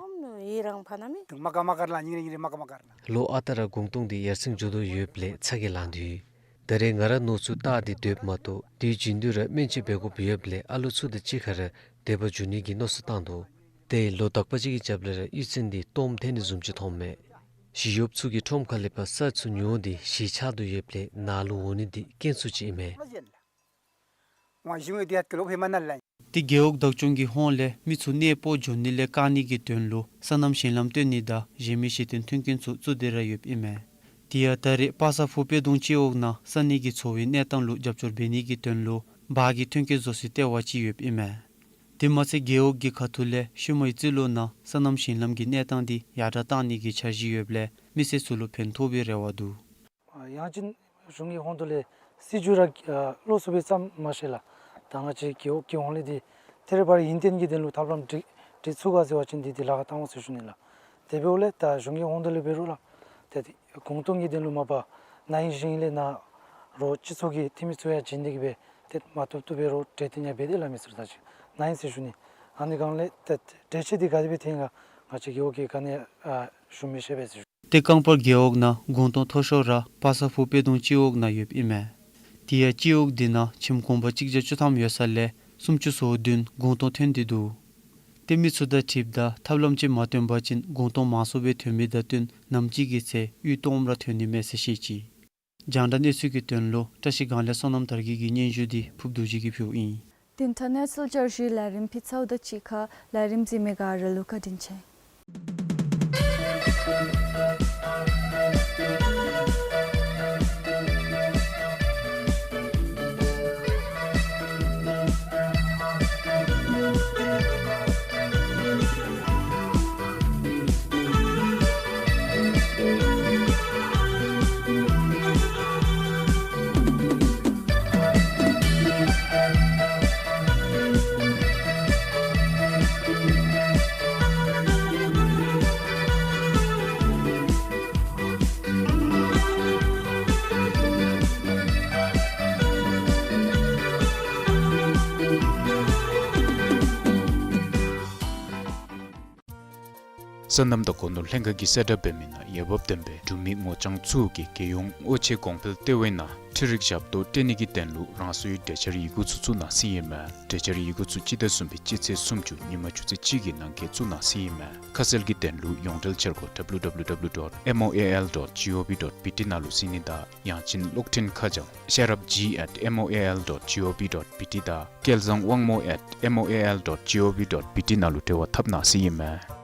ལོ་ཨ་རྟག་ར་གུང་སྟོང་འདི་ཡར་སེང་འགྱོ་དོ་ཡོདཔ་ལས་ཚ་གྱང་ལང་དོ་ཡོད། ད་རེས་ང་ར་ནོར་ཚུ་བཏགས་ཏེ་སྡོདཔ་མ་གཏོགས་དེའི་རྒྱུན་དུ་ར་སྨན་བཅོས་འབད་དགོཔ་ཡོདཔ་ལས་ཨ་ལོ་ཚུ་དང་གཅིག་ཁར་དེ་སྦེ་འགྱོ་ནི་གི་མནོ་བསམ་བཏང་དོ། ཏེ་ལོ་དག་པ་ཅིག་གི་རྒྱབ་ལས་ར་གཡུས་ཚན་འདི་སྟོངམ་ཐོན་ནི་བཟུམ་ཅིག་མཐོངམ་མས། ཞི་གཡོགཔ་ཚུ་གིས་ཁྲོམ་ཁ་ལས་ཕར་ས་ཚུ་ཉོ་སྟེ་གཞིས་ཆགས་དོ་ཡོདཔ་ལས་ནཱ་ལུ་འོང་ནི་འདི་དཀོན་སུ་ཅིག་ཨིན་མས། ཏེ་རྒེད་འོག་བདག་སྐྱོང་གི་ཧོངས་ལས་མི་ཚུ་གནས་སྤོ་འགྱོ་ནི་ལས་བཀག་ནི་གི་དོན་ལུ་སོ་ནམ་ཞིང་ལམ་བཏོན་ནི་དང་གཞན་མི་གཞི་རྟེན་མཐུན་རྐྱེན་ཚུ་བཙུགས་ཏེ་ར་ཡོདཔ་ཨིན་མས། དེ་ཡང་ད་རེས་པ་སངས་ཕུ་དཔལ་སྡོང་སྤྱི་འོག་ནང་ས་གནས་ཀྱི་འཚོ་བའི་གནས་སྟངས་ལུ་རྒྱབ་སྐྱོར་འབད་ནི་གི་དོན་ལུ་འབག་གི་མཐུན་རྐྱེན་བཟོ་སའི་ལྟེ་བ་ཅིག་ཡོདཔ་ཨིན་མས། དེ་མ་ཚད་རྒེད་འོག་གི་ཁ་ཐུག་ལས་ཤུལ་མའི་རྩིས་ལོ་ནང་སོ་ནམ་ཞིང་ལམ་གྱི་གནས་སྟངས་འདི་ཡར་དྲག་གཏང་ནི་གི་འཆར་གཞི་ཡོདཔ་ལས་མི་སེར་ཚུ་ལུ་ཕན་ཐོགས་པའི་རེ་བ་འདུག། ཡང་ཅིན་གཞུང་གི་ཧོངས་ལས་སྲིད་བྱུས་ར་ལོགས་སུ་སྦེ་བརྩམ་མ་ཤེས་ལགས། ད་ང་བཅས་རྒེད་འོག་གི་ཧོངས་ལས་འདི་ཐད་རི་བ་རི་ཡུན་བརྟན་གྱི་དོན་ལུ་ཐབས་ལམ་སྒྲིག་སྒྲིག་ཚུགས་ག་ཟེར་བ་ཅིན་འདི་འདི་ལཱ་ཁག་བཏང་འོང་ཟེར་ཞུ་ནི་ལགས། དེ་འབདཝ་ལས་ད་གཞུང་གི་ཧོངས་ལས་འབད་རུང་ལགས། ཏེ་གུང་སྟོང་གི་དོན་ལུ་མ་པ་ན་ཧིང་གཞེས་ཧིང་ལས་ནཱ་རོགས་སྤྱི་ཚོགས་ཀྱི་འཐུས་མི་ཚུ་ཡང་བྱིན་ཏེ་གི་སྦེ་ཏེ་མ་བཏུབ་བཏུབ་སྦེ་རོགས་གྲོས་བསྟུན་ཡང་འབད་དེ་ལགས་མི་ཚུ་ད་ཅི་ན་ཧིང་ཟེར་ཞུ་ནི། ཨ་ནི་སྒང་ལས་ཏེ་གྲོས་ཆོད་འདི་ག་དེ་སྦེ་ཐོན་ག་ང་བཅས་རྒེད་འོག་གིས་ག་ནི་ཡང་ཞུ་མི་ཤེས་པས་ཟེར་ཞུ། ཏེ་རྐང་སྤར་རྒེད་འོག་ནང་གུང་སྟོང་མཐོ་ཤོས་ར་པ་སངས་ཕུ་དཔལ་སྡོང་སྤྱི་འོག་ནང་ཡོདཔ་ཨིན་མས། དེ་ཡང་སྤྱི་འོག་འདི་ནང་ཁྱིམ་གུང་པ་གཅིག་བརྒྱ་བཅུ་ཐམ་ཡོད་ས་ལས་སུམ་ཅུ་སོ་བདུན་གུང་སྟོང་ཐོན་ཏེ་འདུག། ཏེ་མི་ཚུ་དང་འཁྲིལཝ་ད་ཐབས་ལམ་ཅིག་མ་བཏོན་པ་ཅིན་གུང་སྟོང་མང་སུ་སྦེ་ཐོན་མི་དང་བསྟུན་ནམ་ཅིག་གི་ཚེ་གཡུས་སྟོངམ་ར་ཐོན་ནི་མས་ཟེར་བཤད་ཅི། རྒྱང་བསྒྲགས་གནས་ཚུལ་གྱི་དོན་ལུ་བཀྲ་ཤིས་སྒང་ལས་བསོད་ནམས་དར་རྒྱས་ཀྱི་སྙན་ཞུ་འདི་ཕུརབ་རྡོ་རྗེ་གིས་ཕུལཝ་ཨིན། དེ་ནང་ཨིན་ན་གསལ་བསྒྱུར་གྱི་ལས་རིམ་ཕུལ་ཚརཝ་ད་གཅིག་ཁར་ལས་རིམ་གཟིགས་མི་ག་ར་ལུ་བཀའ་དྲིན་ཆེ། སོ་ནམ་དང་སྒོ་ནོར་ལྷན་ཁག་གིས་གསལ་བསྒྲགས་འབད་མི་ནང་འོས་འབབ་ལྡན་པའི་འབྲུག་མི་ངོ་རྐྱང་ཚུ་གིས་རྒྱལ་ཡོངས་དབུ་ཆེ་གོང་འཕེལ་ལྟེ་བའི་ནང་འཕྲུལ་རིག་ཞབས་ཏོག་སྤྲོད་ནི་གི་དོན་ལུ་རང་སོའི་གྲོས་འཆར་ཡི་གུ་ཚུ་བཙུགས་གནང་ཟེར་ཨིན་མས། གྲོས་འཆར་ཡི་གུ་ཚུ་སྤྱི་ཟླ་གསུམ་པའི་སྤྱི་ཚེས་སུམ་ཅུ་ཉིན་མ་ཆུ་ཚོད་གཅིག་གི་ནང་འཁོད་བཙུགས་གནང་ཟེར་ཨིན་མས། ཁ་གསལ་གྱི་དོན་ལུ་ཡོངས་འབྲེལ་འཆར་སྒོ་W W W dot M O A L dot G O V dot B T ནང་ལུ་གཟིགས་ནི་དང་ཡང་ཅིན་གློག་འཕྲིན་ཁ་བྱང་ཤེས་རབ་G at M O A L dot G O V dot B T དང་སྐལ་བཟང་དབང་མོ་at M O A L dot G O V dot B T ནང་ལུ་འབྲེལ་བ་འཐབ་གནང་ཟེར་ཨིན་མས།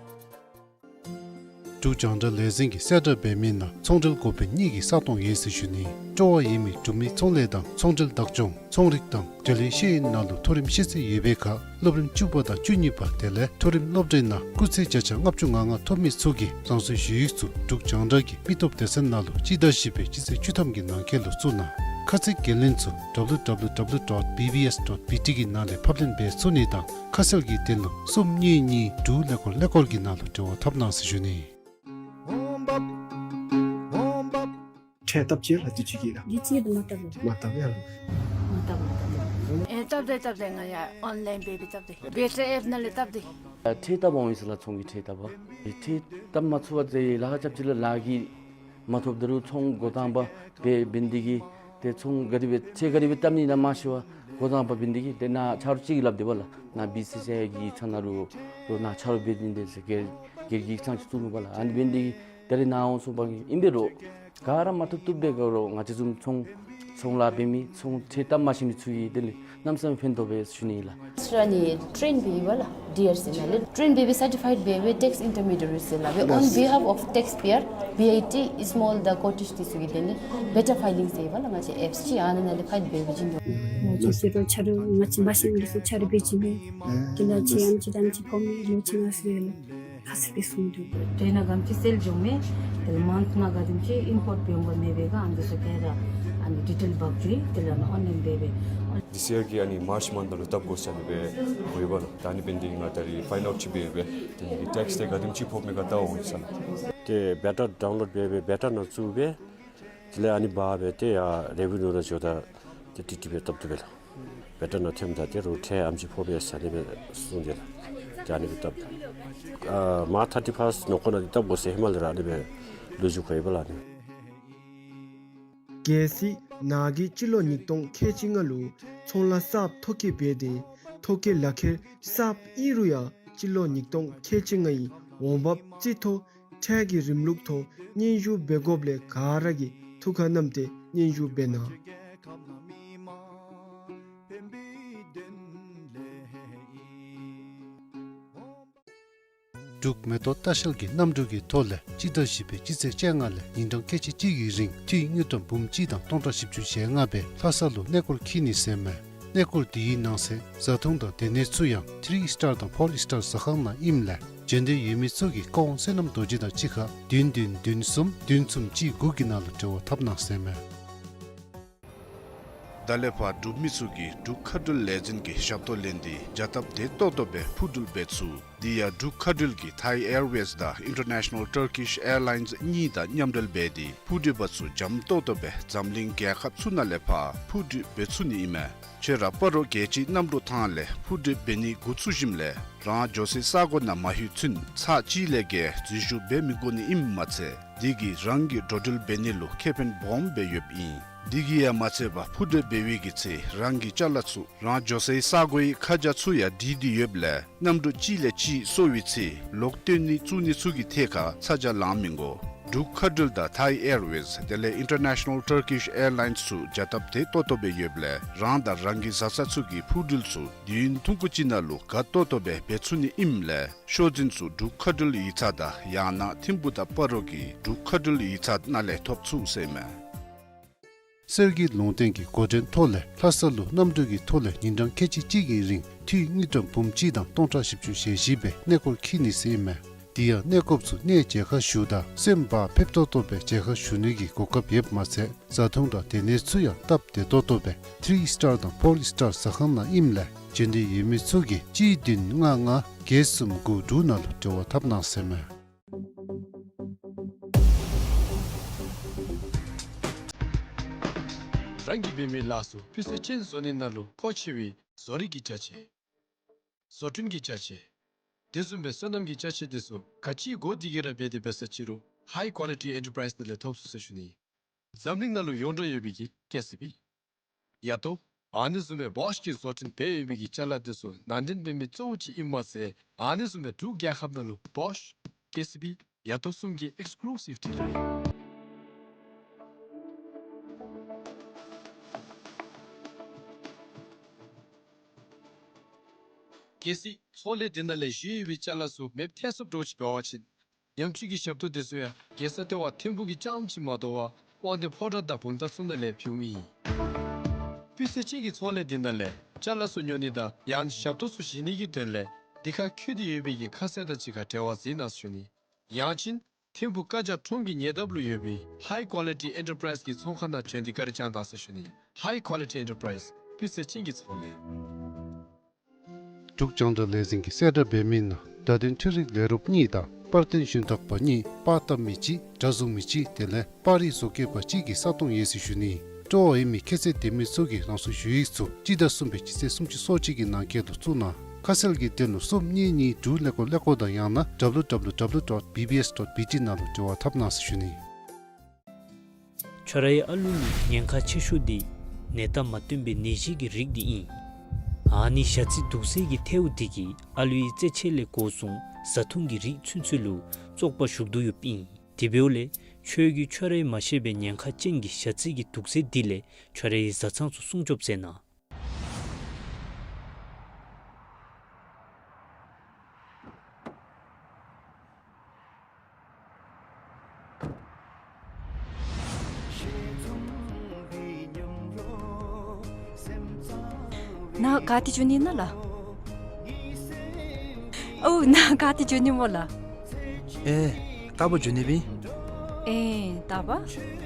འབྲུག་རྒྱང་བསྒྲགས་ལས་འཛིན་གྱིས་གསལ་བསྒྲགས་འབད་མི་ནང་ཚོང་འབྲེལ་འགོ་དཔོན་གཉིས་ཀྱི་ས་སྟོང་ཡོད་ཟེར་ཞུ་ནི། སྤྲོ་བ་ཡོད་མི་འབྲུག་མི་ཚོང་ལས་དང་ཚོང་འབྲེལ་བདག་སྐྱོང་ཚོང་རིག་དང་འབྲེལ་ཡོད་ཤེས་ཡོན་ནང་ལུ་མཐོ་རིམ་ཤེས་ཚད་ཡོད་པའི་ཁར་སློབ་རིམ་བཅུ་པ་དང་བཅུ་གཉིས་པ་དེ་ལས་མཐོ་རིམ་སློབ་གྲྭའི་ནང་སྐུགས་ཚད་བརྒྱ་ཆ་ལྔ་བཅུ་ང་ལྔ་ཐོབ་མི་ཚུ་གིས་རང་སོའི་ཞུ་ཡིག་ཚུ་འབྲུག་རྒྱང་བསྒྲགས་ཀྱི་མི་སྟོབས་སྡེ་ཚན་ནང་ལུ་སྤྱི་ཟླ་བཞི་པའི་སྤྱི་ཚེས་བཅུ་ཐམ་གྱི་ནང་འཁོད་ལུ་བཙུགས་གནང་། ཁ་ཚིག་འགན་ལེན་ཚུ་W W W dot B B S dot B T གི་ནང་ལས་ཕབ་ལེན་འབད་ཚུགས་ནི་དང་ཁ་གསལ་གྱི་དོན་ལུ་གསུམ་གཉིས་གཉིས་དྲུག་ཀླད་ཀོར་ཀླད་ཀོར་གྱི་ནང་ལུ་འབྲེལ་བ་འཐབ་གནང་ཟེར་ཞུ་ནི། ཁྲལ་བཏབ་ཅི་ལགས། དུས་ཅི་གི་ལགས། དུས་ཅི་གི་མ་བཏབ་ལགས། མ་བཏབ་ཡ་ལགས། མ་བཏབ་མ་བཏབ། ཨེ་བཏབ་དེ་བཏབ་དེ་ང་ཡ་ཨོན་ལཱའིན་འབད་འབད་བཏབ་དེ་བེ་ཊ་ཨེཔ་ནང་ལས་བཏབ་དེ། ཁྲལ་བཏབ་འོང་ཡི་ཟེར་ལགས། ཚོང་གི་ཁྲལ་བཏབ་པ། ཁྲལ་བཏབ་མ་ཚུགས་པ་ཟེར་ལཱ་ཁག་རྐྱབ་ཅི་ལགས། ལཱ་གི་མ་ཐོབ་ད་རུང་ཚོང་འགོ་དང་པ་འབད་འབད་ནི་འདི་གིས་ཏེ་ཚོང་ག་དེ་སྦེ་ཁྲལ་ག་དེ་སྦེ་བཏབ་ནི་ཨིན་ན་མ་ཤེས་པར་འགོ་དང་པ་འབད་ནི་འདི་གིས་ཏེ་ནཱ་ཆ་རོགས་ཅིག་གིས་སླབ་དེས་པ་ལགས། ནཱ་བི་སི་སི་ཨའི་གི་ཚབ་ནང་ལུ་ལོག་ནཱ་ཆ་རོགས་འབད་ནི་འདི་ཟེར་སྒེར་སྒེར་གྱི་ཡིག་ཚང་ཅིག་བཙུགས་ནུག་པ་ལགས། ཨ་ནི་འབད་ནི་འདི་གིས་ད་རེས་ནཱ་འོང་སོང་པ་གིས་ཨིན་པས་རོགས། ག་ར་མ་བཏུབ་བཏུབ་སྦེ་ག་རོགས་ང་བཅས་བཟུམ་ཚོང་ ཚོང་ལཱ་འབད་མི་ཚོང་ཁྲལ་བཏབ་མ་ཤེས་མི་ཚུ་གིས་དེ་ལས་གནམ་མེད་ས་མེད་ཕན་ཐོགས་པས་ཟེར་ཞུ་ནི་ཨིན་ལགས། ཨིས་ར་ནི་ཊེན་འབད་བ་ལགས། ཌི་ཨར་སི་ནང་ལས་ཊེན་འབད་བའི་སར་ཊི་ཕའིཌ་འབད་བའི་ཊེགསི་ཨིན་ཊར་མི་ཌི་ཡེ་ཊི་ཟེར་ལགས། འབད་on behalf of taxpayer, B I T, small the cottage འདི་ཚུ་གི་དོན་ལས་བེ་ཊར་ཕའི་ལིང་ཟེར་བ་ལགས། ང་བཅས་ཨེཔསི་ཅིག་ཨ་ནཱ་ནང་ལས་ཕའིལ་འབད་བ་ཅིན་འདུག། ང་བཅས་ཟེར་རུང་ཆ་རུང་ང་བཅས་མ་ཤེས་མི་ཚུ་ཆ་རུང་འབད་བ་ཅིན་འབད། དེ་ལས་ཅིག་ཨམ་ཅིག་དང་ཅིག་ཕོག་མི་ལོ་གཅིག་ནང་ཟེར་ལགས། ཁ་གསལ་སྦེ་གསུངས་འདུག། ཊེན་ནང་ག་དེམ་ཅིག་སེལ་འགྱོ་མི་དེ་ལས་མཱནཐ་ནང་ག་དེམ་ཅིག་ཨིམ་པོརཊ་འབད་འོང་ག་མེད་པའི་ག་ཨ་ནི་ཚུ་ག་ར་ཨ་ནི་ཌི་ཊེལ་འབག་འགྱོ་ཡི། དེ་ལས་ཨ་ནི་ཨོན་ལཱའིན་འབད་བའི། This year གི་ཨ་ནི་མཱརཅ་མཱནཐ་ནང་ལུ་བཏབ་དགོ་ཟེར་ཨ་ནི་སྦེ་འོང་ཡོདཔ་ལགས། ད་ཨ་ནི་འབདན་འདི་ང་ད་རིས་ཕའིནཌ་ཨའུཊ་ཅིག་འབད་འབད་དེ་ཊེགསི་དེ་ག་དེམ་ཅིག་ཕོག་མི་ག་བལྟ་འོང་ཟེར་ལགས། ཏེ་བེ་ཊར་ཌའུན་ལོཌ་འབད་འབད་བེ་ཊར་ནང་བཙུགས་འབད། དེ་ལས་ཨ་ནི་འབག་འབད་དེ་ཡར་རེ་ཝི་ནིའུ་ནང་འགྱོཝ་ད་ཏེ་ཊི་ཊི་པི་བཏབ་དོ་བས་ལགས། བེ་ཊར་ནང་ཐོནམ་ད་ཏེ་རོགས་ཁྲལ་ཨམ་ཅིག་ཕོག་པས་ཟེར་ཨ་ནི་སྦེ་གསུངས་ཏེ་ལགས། ཏེ་ཨ་ནི་སྦེ་བཏབ། ཨ་མཱརཅ་ཐར་ཊི་ཕཱསཊ་ནང་འཁོད་ནང་འདི་བཏབ་དགོ་ཟེར་ཧེ་མ་ལས་ར་ཨ་ནི་སྦེ་ལོ་རྒྱུས་གོ་ཡོདཔ་ལགས་ཨ་ནི། གལ་སྲིད་ནཱ་གིས་སྤྱི་ལོ་ཉིས་སྟོང་ཁལ་གཅིག་ལྔ་ལུ་ཚོང་ལཱ་གསརཔ་ཐོ་བཀོད་འབད་དེ་ཐོ་བཀོད་ལག་ཁྱེར་གསརཔ་ཨིན་རུང་ཡང་སྤྱི་ལོ་ཉིས་སྟོང་ཁལ་གཅིག་ལྔའི་འོང་འབབ་རྩིས་ཐོ་ཁྲལ་གྱི་རིམ་ལུགས་ཐོག་སྙན་ཞུ་འབད་དགོཔ་ལས་ག་ར་གིས་ཐུགས་ཁར་བསྣམས་ཏེ་སྙན་ཞུ་འབད་གནང་། འབྲུག་མེ་ཏོག་ལྟ་བཤལ་གྱིས་གནམ་གྲུ་གི་ཐོག་ལས་སྤྱི་ཟླ་བཞི་པའི་སྤྱི་ཚེས་བཅོ་ལྔ་ལས་ཉིན་གྲངས་ཁལ་གཅིག་གཅིག་གི་རིང་ཐིག་དངུལ་ཀྲམ་འབུམ་གཅིག་དང་སྟོང་ཕྲག་བཞི་བཅུ་ཞེ་ལྔ་སྦེ་ལྷ་ས་ལུ་གནས་སྐོར་འཁྱིད་ནི་ཟེར་མས། གནས་སྐོར་འདི་གི་ནང་གསེས་བཟའ་འཐུང་དང་སྡོད་གནས་ཚུ་ཡང་ཐི་རི་ཨིསི་ཊར་དང་ཕོར་ཨིསི་ཊར་ཟ་ཁང་ནང་ཨིནམ་ལས་འབྱོན་འདོད་ཡོད་མི་ཚུ་གིས་བཀའ་དབང་བསོད་ནམས་རྡོ་རྗེ་དང་གཅིག་ཁར་བདུན་བདུན་བདུན་གསུམ་བདུན་གསུམ་གཅིག་དགུ་གི་ནང་ལུ་འབྲེལ་བ་འཐབ་གནང་ཟེར་མས། ད་ལས་ཕར་འབྲུག་མི་ཚུ་གིས་འབྲུག་མཁའ་འགྲུལ་ལས་འཛིན་གྱི་ཞབས་ཏོག་ལེན་ཏེ་བྱ་སྟབས་བདེ་ཏོག་ཏོ་སྦེ་འཕུར་འགྲུལ་འབད་ཚུགས། དེ་ཡང་འབྲུག་མཁའ་འགྲུལ་གྱིས་ཐའི་ཨེར་ཝེསི་དང་ཨིན་ཊར་ནེ་ཤ་ནཱལ་ཊར་ཀིཤ་ཨེར་ལའིནསི་གཉིས་དང་མཉམ་འབྲེལ་འབད་དེ་འཕུར་འགྲུལ་པ་ཚུ་འཇམ་ཏོག་ཏོ་སྦེ་འཛམ་གླིང་རྒྱལ་ཁབ་ཚུ་ནང་ལས་ཕར་འཕུར་འགྲུལ་འབད་ཚུགས་ནི་ཨིན་མས། ཁྱོད་ར་སྤ་རོ་རྒྱལ་སྤྱིའི་གནམ་གྲུ་ཐང་ལས་འཕུར་འགྲུལ་འབད་ནི་འགོ་བཙུགས་ཞིནམ་ལས་རང་འགྱོ་སའི་ས་གོ་ནང་མ་ལྷོད་ཚུན་ཚར་གཅིག་ལས་བརྒལ་འཛུལ་ཞུགས་འབད་མི་དགོ་ནི་ཨིནམ་མ་ཚད་དེ་གིས་རང་གི་འགྲོ་འགྲུལ་འབད་ནི་ལུ་ཁེ་ཕན་སྦོམ་སྦེ་ཡོདཔ་ཨིན། དེ་གིས་ཡང་མ་ཚད་པར་འཕུར་འགྲུལ་འབད་བའི་གི་ཚེ་རང་གི་ཅ་ལ་ཚུ་རང་འགྱོ་སའི་ས་གོའི་ཁ་བྱང་ཚུ་ཡང་བྲིས་ཏེ་ཡོདཔ་ལས་གནམ་གྲུ་གཅིག་ལས་གཅིག་སོར་བའི་ཚེ་ལོག་བཏོན་ནི་བཙུགས་ནི་ཚུ་གི་ཐད་ཁར་ཚ་གྱང་ལང་མི་དགོ། འབྲུག་མཁའ་འགྲུལ་དང་ཐའི་ཨེར་ཝེསི་དེ་ལས་ཨིན་ཊར་ནེ་ཤ་ནཱལ་ཊར་ཀིཤ་ཨེར་ལའིནསི་ཚུ་བྱ་སྟབས་བདེ་ཏོག་ཏོ་སྦེ་ཡོདཔ་ལས་རང་དང་རང་གི་བཟའ་ཚང་ཚུ་གི་འཕུར་འགྲུལ་ཚུ་དུས་ཡུན་ཐུང་ཀུ་ཅིག་ནང་ལུ་དགའ་ཏོག་ཏོ་སྦེ་འབད་ཚུགས་ནི་ཨིནམ་ལས་ཤོག་འཛིན་ཚུ་འབྲུག་མཁའ་འགྲུལ་ཡིག་ཚང་དང་ཡང་ན་ཐིམ་ཕུ་དང་སྤ་རོ་གི་འབྲུག་མཁའ་འགྲུལ་ཡིག་ཚང་ནང་ལས་ཐོབ་ཚུགས་ཟེར་མས། གསེར་གྱི་ལུང་བསྟན་གྱི་འགོ་འདྲེན་ཐོག་ལས་ལྷ་ས་ལུ་གནམ་གྲུ་གི་ཐོག་ལས་ཉིན་གྲངས་ཁལ་གཅིག་གཅིག་གི་རིང་ཐིག་དངུལ་ཀྲམ་འབུམ་གཅིག་དང་སྟོང་ཕྲག་བཞི་བཅུ་ཞེ་བཞི་སྦེ་གནས་སྐོར་འཁྱིད་ནི་ཟེར་ཨིན་མས། དེ་ཡང་གནས་སྐོརཔ་ཚུ་གནས་མཇལ་ཁ་ཞུཝ་ད་སེམས་བག་ཕེབས་ཏོག་ཏོ་སྦེ་མཇལ་ཁ་ཞུ་ནི་གི་གོ་སྐབས་ཡོདཔ་མ་ཚད་བཟའ་འཐུང་དང་སྡོད་གནས་ཚུ་ཡང་སྟབས་བདེ་ཏོག་ཏོ་སྦེ་ཐི་རི་ཨིསི་ཊར་དང་ཕོར་ཨིསི་ཊར་ཟ་ཁང་ནང་ཨིནམ་ལས་འབྱོན་འདོད་ཡོད་མི་ཚུ་གིས་གཅིག་བདུན་ལྔ་ལྔ་བརྒྱད་གསུམ་དགུ་དྲུག་ནང་ལུ་འབྲེལ་བ་འཐབ་གནང་ཟེར་མས། རང་གིས་འབད་མི་ལཱ་ཚུ་སྤུས་ཚད་ཅན་བཟོ་ནི་ནང་ལུ་མཁོ་ཆེ་བའི་བཟོ་རིག་གི་ཅ་ཆས། བཟོ་སྐྲུན་གྱི་ཅ་ཆས། དེ་བཟུམ་སྦེ་སོ་ནམ་གྱི་ཅ་ཆས་དེ་ཚུ་ག་ཅི་དགོ་དེ་ག་ར་འབད་དེ་འབད་ས་ཅི་རུང་ཧའི་ཀོ་ལི་ཊི་ཨེན་ཊར་པ་རའིསི་ནང་ལས་ཐོབ་ཚུགས་ཟེར་ཞུ་ནི། འཛམ་གླིང་ནང་ལུ་ཡོངས་གྲགས་ཡོད་པའི་གི་ཀེ་སི་བི། ཡ་ཏོ། ཨ་ནི་བཟུམ་སྦེ་བོཤ་གིས་བཟོ་སྐྲུན་འབད་ཡོད་པའི་གི་ཅ་ལ་དེ་ཚུ་ནང་འདྲེན་འབད་མི་གཙོ་བོ་ཅིག་ཨིནམ་མ་ཚད་ཨ་ནི་བཟུམ་སྦེ་འབྲུག་རྒྱལ་ཁབ་ནང་ལུ་བོཤ་ཀེ་སི་བི་ཡ་ཏོ་གསུམ་གྱི་ཨེགསི་ཀུ་ལུ་སིབ་ཌི་ལར་ཨིན། གལ་སྲིད་ཚོང་ལས་འདི་ནང་ལས་བཞེས་ཡོད་པའི་ཅ་ལ་ཚུ་མེདཔ་ཐལ་སོངམ་འདྲཝ་ཅིག་འབད་བ་ཅིན་ཉམས་བཅོས་ཀྱི་ཞབས་ཏོག་དེ་ཚུ་ཡང་རྒྱལ་ས་ལྟེ་བ་ཐིམ་ཕུག་གི་རྐྱངམ་ཅིག་མ་དོ་བར་དབང་འདུས་ཕོ་བྲང་དང་བུམ་ཐང་ཚུ་ནང་ལས་ཕུལཝ་ཨིན། སྤུས་ཚད་ཅན་གྱི་ཚོང་ལས་འདི་ནང་ལས་ཅ་ལ་ཚུ་ཉོ་ནི་དང་ཡང་ཞབས་ཏོག་ཚུ་བཞེས་ནི་གི་དོན་ལས་འདི་ཁར་འཁོད་དེ་ཡོད་པའི་གི་ཁ་གསལ་དང་གཅིག་ཁར་འབྲེལ་བ་འཛིན་གནང་ཟེར་ཞུ་ནི། ཡང་ཅིན་ཐིམ་ཕུག་ཀ་ཇ་ཁྲོམ་གྱི་ཉེ་འདབས་ལུ་ཡོད་པའི་ཧའི་ཀོ་ལི་ཊི་ཨེན་ཊར་པ་རའིསི་གི་ཚོང་ཁང་ནང་བྱོན་ཏེ་བཀའ་དྲིན་བསྐྱང་གནང་ཟེར་ཞུ་ནི། ཧའི་ཀོ་ལི་ཊི་ཨེན་ཊར་པ་རའིསི་སྤུས་ཚད་ཅན་གྱི་ཚོང་ལས། འབྲུག་རྒྱང་བསྒྲགས་ལས་འཛིན་གྱིས་གསལ་བསྒྲགས་འབད་མི་ནང་བརྡ་དོན་འཕྲུལ་རིག་ལས་རོགསཔ་གཉིས་དང་པར་སྟོན་ཞུན་དག་པ་གཉིས་པར་བཏབ་མི་གཅིག་སྒྲ་བཟུང་མི་གཅིག་དེ་ལས་པར་རིས་བཟོ་བཀོད་པ་གཅིག་གི་ས་སྟོང་ཡོད་ཟེར་ཞུ་ནི། སྤྲོ་བ་ཡོད་མི་ཁྱད་ཚད་ལྡན་མི་ཚུ་གིས་རང་སོའི་ཞུ་ཡིག་ཚུ་སྤྱི་ཟླ་གསུམ་པའི་སྤྱི་ཚེས་སུམ་ཅུ་སོ་གཅིག་གི་ནང་འཁོད་དུ་བཙུགས་གནང་། ཁ་གསལ་གྱི་དོན་ལུ་གསུམ་གཉིས་གཉིས་དྲུག་ཀླད་ཀོར་ཀླད་ཀོར་དང་ཡང་ན་W W W dot B B S dot B T ནང་ལུ་འབྲེལ་བ་འཐབ་གནང་ཟེར་ཞུ་ནི། ཁྱོད་རའི་ཨ་ལུ་ལུ་ཉེན་ཁ་ཆེ་ཤོས་འདི་ནད་རྟགས་མ་སྟོན་པའི་ནད་གཞི་གི་རིགས་འདི་ཨིན། ཨ་ནི་ཞ་རྩི་དུག་སེལ་གྱི་ཐལཝ་འདི་གིས་ཨ་ལུའི་རྩེད་ཆས་ལས་འགོ་བཟུང་བཟའ་འཐུང་གི་རིགས་ཚུན་ཚོད་ལུ་བཙོག་པ་ཞུགས་དོ་ཡོདཔ་ཨིན། དེ་འབདཝ་ལས་ ཁྱོད་ཀྱིས་ཁྱོད་རའི་མ་ཤེས་པའི་ཉེན་ཁ་ཅན་གྱི་ཞ་རྩི་གི་དུག་རྫས་འདི་ལས་ཁྱོད་རའི་བཟའ་ཚང་ཚུ་སྲུང་སྐྱོབ་མཛད་གནང་། ནཱ་ག་ཏེ་འགྱོ་ནི་ཨིན་ན་ལགས། ཨོ་ནཱ་ག་ཏེ་འགྱོ་ནི་སྨོ་ལགས། ཨེ་རྟག་བུ་འགྱོ་ནི་སྦེ་ཨིན། ཨེ་རྟག་པ།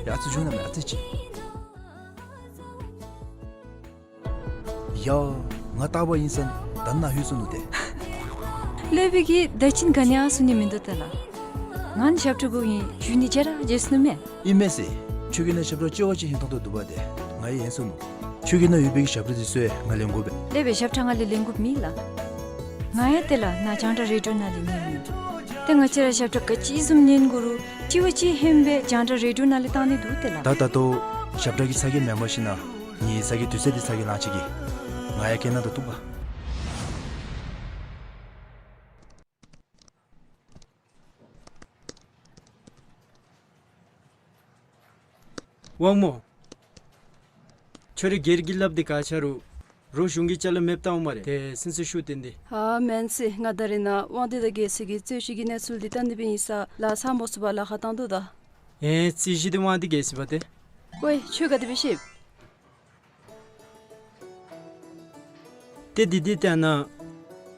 ཡ་ཨ་ཙི་བྱོན་ན་མེ་ཨ་ཙི་ཅིག། ཡ། ང་རྟག་པ་ཨིན་ས་ད་ནཱ་ལྷོད་སོ་ནུག་ཏེ། ལྷོད་པའི་གི་ད་ཅི་ག་ནི་ཡང་གསུང་ནི་མིན་འདུག་ཏེ་ལགས། ང་ནི་ཞབས་ཁྲ་དགོ་ཨིན། འགྱོ་ནི་ཅིག་ར་བརྗེད་སོ་ནུག་མེ། ཨིན་མས་ཟེར། ཁྱོད་ཀྱི་ནང་ཞབས་ཁྲ་ཅོག་ཅིག་ཧིང་ཐོང་ཐོང་འདུག་པ་ཏེ། ང་ཡང་ཧན་སོ་ནུག། ཁྱོད་ཀྱི་ནང་ཡོད་པའི་གི་ཞབས་ཁྲ་དེ་ཚུ་ང་ལེན་དགོ་པས། ལྷོད་པའི་ཞབས་ཁྲ་ང་ལས་ལེན་དགོཔ་མེད་ལགས། ང་ཡང་ཏེ་ལགས་ནཱ་རྒྱང་བསྒྲགས་རེ་ཌི་ཡོ་ནང་ལས་ཉན་ནི། ཏེ་ང་བཅས་ར་ཞབས་ཁྲ་ག་ཅི་བཟུམ་ཉན་དགོ་རུང་གཅིག་བ་གཅིག་ཧན་སྦེ་རྒྱང་བསྒྲགས་རེ་ཌི་ཡོ་ནང་ལས་བཏང་ནི་འདུག་ཏེ་ལགས། ད་ད་ལྟོ་ཞབས་ཁྲ་གི་ཚ་གྱང་མེན་པར་ཞིན་ན་ངེའི་ཚ་གྱང་དུས་ཚོད་འདི་ཚ་གྱང་ལང་ཅི་གི། ང་ཡང་སྐད་ནང་དུ་གཏུགས་པ། དབང་མོ། ཁྱོད་རའི་སྒེར་གྱི་ལགཔ་འདི་ག་ཆ་རུང་རོགས་གཞུང་གི་ཅ་ལ་མེདཔ་བཏང་འོང་སྨ་རེ། ཏེ་སེམས་སུ་ཤུགས་བཏོན་ཏེ། ཧ་མེན་ཟེར། ང་ད་རེས་ནཱ་དབང་འདུས་དང་རྒྱལ་སྲས་ཀྱི་རྩོད་གཞི་གི་གནས་ཚུལ་འདི་བལྟ་ནི་སྦེ་ཨིན་ས་ལགས། ཚང་མ་སུ་བ་ལཱ་ཁག་བཏང་དོ་ད། ཨེ་རྩོད་གཞི་འདི་དབང་འདུས་རྒྱལ་སྲས་པ་ཏེ། ཝའེ་ཁྱོད་ག་དེ་སྦེ་ཤེས། ཏེ་འདི་འདི་ལྟ་ན་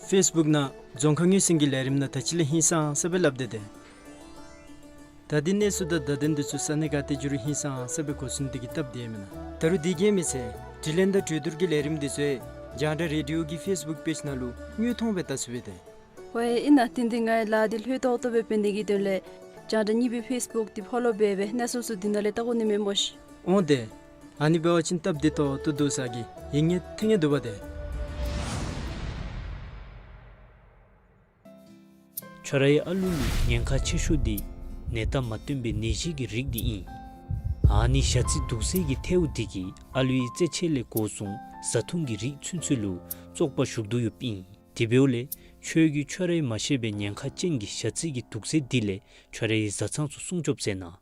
ཕེསི་བུཀ་ནང་རྫོང་ཁ་ངོས་ཟིན་གྱི་ལས་རིམ་ནང་ད་ཅི་ལས་ཧིང་སངས་ས་སྦེ་སླབ་སྟེ་ཏེ། ད་འདི་གནས་ཚུལ་དང་བརྡ་དོན་འདི་ཚུ་ས་གནས་ག་ཏེ་འགྱོ་རུང་ཧིང་སངས་ས་སྦེ་གོ་ཚུགས་ནི་དེ་གིས་སྟབས་བདེ་མེན་ན། ད་རུང་དེ་གིས་མི་ཚད་དྲི་ལན་དང་གྲོས་བསྡུར་གྱི་ལས་རིམ་འདི་ཚུ་རྒྱང་བསྒྲགས་རེ་ཌི་ཡོ་གི་ཕེསི་བུཀ་པེཇ་ནང་ལུ་དངོས་མཐོང་སྦེ་བལྟ་ཚུགས་པས་ཏེ། ཝའེ་ཨིན་ན་ཏེ་འདི་ང་ཡང་ལཱ་འདི་ལྷོད་ཏོག་ཏོ་སྦེ་འབད་ནི་གི་དོན་ལས་རྒྱང་བསྒྲགས་གཉིས་པའི་ཕེསི་བུཀ་འདི་ཕོ་ལོ་འབད་སྦེ་གནས་ཚུལ་ཚུ་འདི་ནང་ལས་བལྟ་དགོ་ནི་མས་སྨོ་ཤིག། འོང་ཏེ། ཨ་ནི་འབད་བ་ཅིན་སྟབས་བདེ་ཏོག་ཏོ་འདུག་ས་གི་ཡིད་ངེས་ཐེ་ངེས་འདུག་པ་ཏེ། ཁྱོད་རའི་ཨ་ལུ་ལུ་ཉེན་ཁ་ཆེ་ཤོས་འདི་ནད་རྟགས་མ་སྟོན་པའི་ནད་གཞི་གི་རིགས་འདི་ཨིན། ཨ་ནི་ཞ་རྩི་དུག་རྫས་ཀྱི་ཐལཝ་འདི་གིས་ཨ་ལུའི་རྩེད་ཆས་ལས་འགོ་བཟུང་བཟའ་འཐུང་གི་རིགས་ཚུན་ཚོད་ལུ་བཙོག་པ་ཞུགས་དོ་ཡོདཔ་ཨིན། དེ་འབདཝ་ལས་ཁྱོད་ཀྱིས་ཁྱོད་རའི་མ་ཤེས་པའི་ཉེན་ཁ་ཅན་གྱི་ཞ་རྩི་གི་དུག་རྫས་འདི་ལས་ཁྱོད་རའི་བཟའ་ཚང་ཚུ་སྲུང་སྐྱོབ་མཛད་གནང་།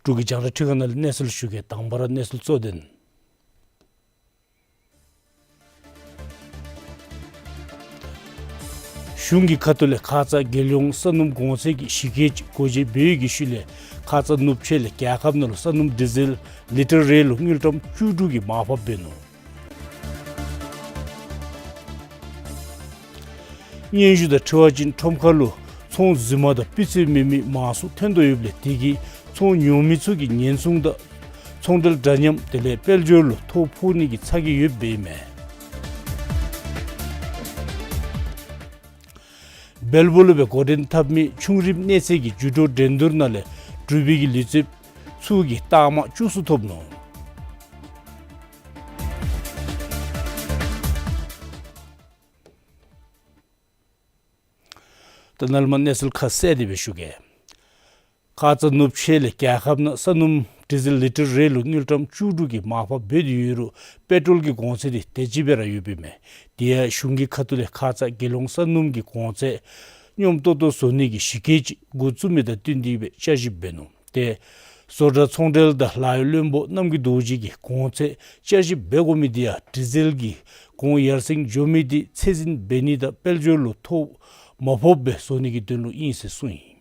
འབྲུག་གི་རྒྱང་བསྒྲགས་ཁྲི་ཁང་ནང་ལས་གནས་ཚུལ་ཞུ་གེ། དང་པ་ར་གནས་ཚུལ་གཙོ་དོན། གཞུང་གི་ཁ་ཐུག་ལས་ཁ་ཙ་རྒྱལ་ཡོངས་ས་སྣུམ་གོང་ཚད་ཀྱི་གཞི་བཀོད་ཅིག་སྒོ་འབྱེད་འབད་བའི་ཤུལ་ལས་ཁ་ཙ་ནུབ་ཕྱེད་ལས་རྒྱལ་ཁབ་ནང་ལུ་ས་སྣུམ་ཌི་ཟེལ་ལི་ཊར་རེ་ལུ་དངུལ་ཀྲམ་བཅུ་དྲུག་གི་མར་ཕབ་འབད་ནུག། སྙན་ཞུ་དང་འཁྲིལ་བ་ཅིན་ཁྲོམ་ཁ་ལུ་ཚོང་རྫུན་མ་དང་སྤུས་ཚད་མེད་མི་མང་སུ་ཐོན་དོ་ཡོདཔ་ལས་དེ་གིས་ཚོང་ཉོ་མི་ཚུ་གི་ཉེན་སྲུང་དང་ཚོང་འབྲེལ་འདྲ་མཉམ་དེ་ལས་དཔལ་འབྱོར་ལུ་ཐོ་ཕོག་ནི་གི་ཚ་གྱང་ཡོདཔ་ཨིན་མས། སྦེལ་པོར་ལུ་སྦེ་འགོ་འདྲེན་འཐབ་མི་ཆུང་རིམ་གནས་ཚད་ཀྱི་ཇུ་ཌོ་འགྲན་བསྡུར་ནང་ལས་འབྲུག་པའི་གི་ལུས་རྩལཔ་ཚུ་གིས་རྟགས་མ་བཅུ་གསུམ་ཐོབ་ནུག། ད་ནཱ་ལས་མར་གནས་ཚུལ་ཁ་གསལ་ཏེ་སྦེ་ཞུ་གེ། ཁ་ཙ་ནུབ་ཕྱེད་ལས་རྒྱལ་ཁབ་ནང་ས་སྣུམ་ཌི་ཟེལ་ལི་ཊར་རེ་ལུ་དངུལ་ཀྲམ་བཅུ་དྲུག་གི་མར་ཕབ་འབད་དེ་ཡོད་རུང་པེ་ཊོལ་གྱི་གོང་ཚད་འདི་དེ་ཅིག་སྦེ་ར་ཡོདཔ་ཨིན་མས། དེ་ཡང་གཞུང་གི་ཁ་ཐུག་ལས་ཁ་ཙ་རྒྱལ་ཡོངས་ས་སྣུམ་གྱི་གོང་ཚད་སྙོམས་ཏོག་ཏོ་བཟོ་ནི་གི་གཞི་བཀོད་ཅིག་འགོ་བཙུགས་མི་དང་བསྟུན་ཏེ་སྦེ་བསྐྱར་ཞིབ་འབད་ནུག། ཏེ་བཟོ་གྲྭ་ཚོང་འབྲེལ་དང་ལཱ་གཡོག་བློན་པོ་རྣམ་རྒྱལ་རྡོ་རྗེ་གིས་གོང་ཚད་བསྐྱར་ཞིབ་འབད་དགོ་མི་འདི་ཡང་ཌི་ཟེལ་གྱི་གོང་ཡར་སེང་འགྱོ་མི་འདི་ཚད་འཛིན་འབད་ནི་དང་དཔལ་འབྱོར་ལུ་ཐོ་མ་ཕོགཔ་སྦེ་བཟོ་ནི་གི་དོན་ལུ་ཨིན་ཟེར་གསུངས་ཡི།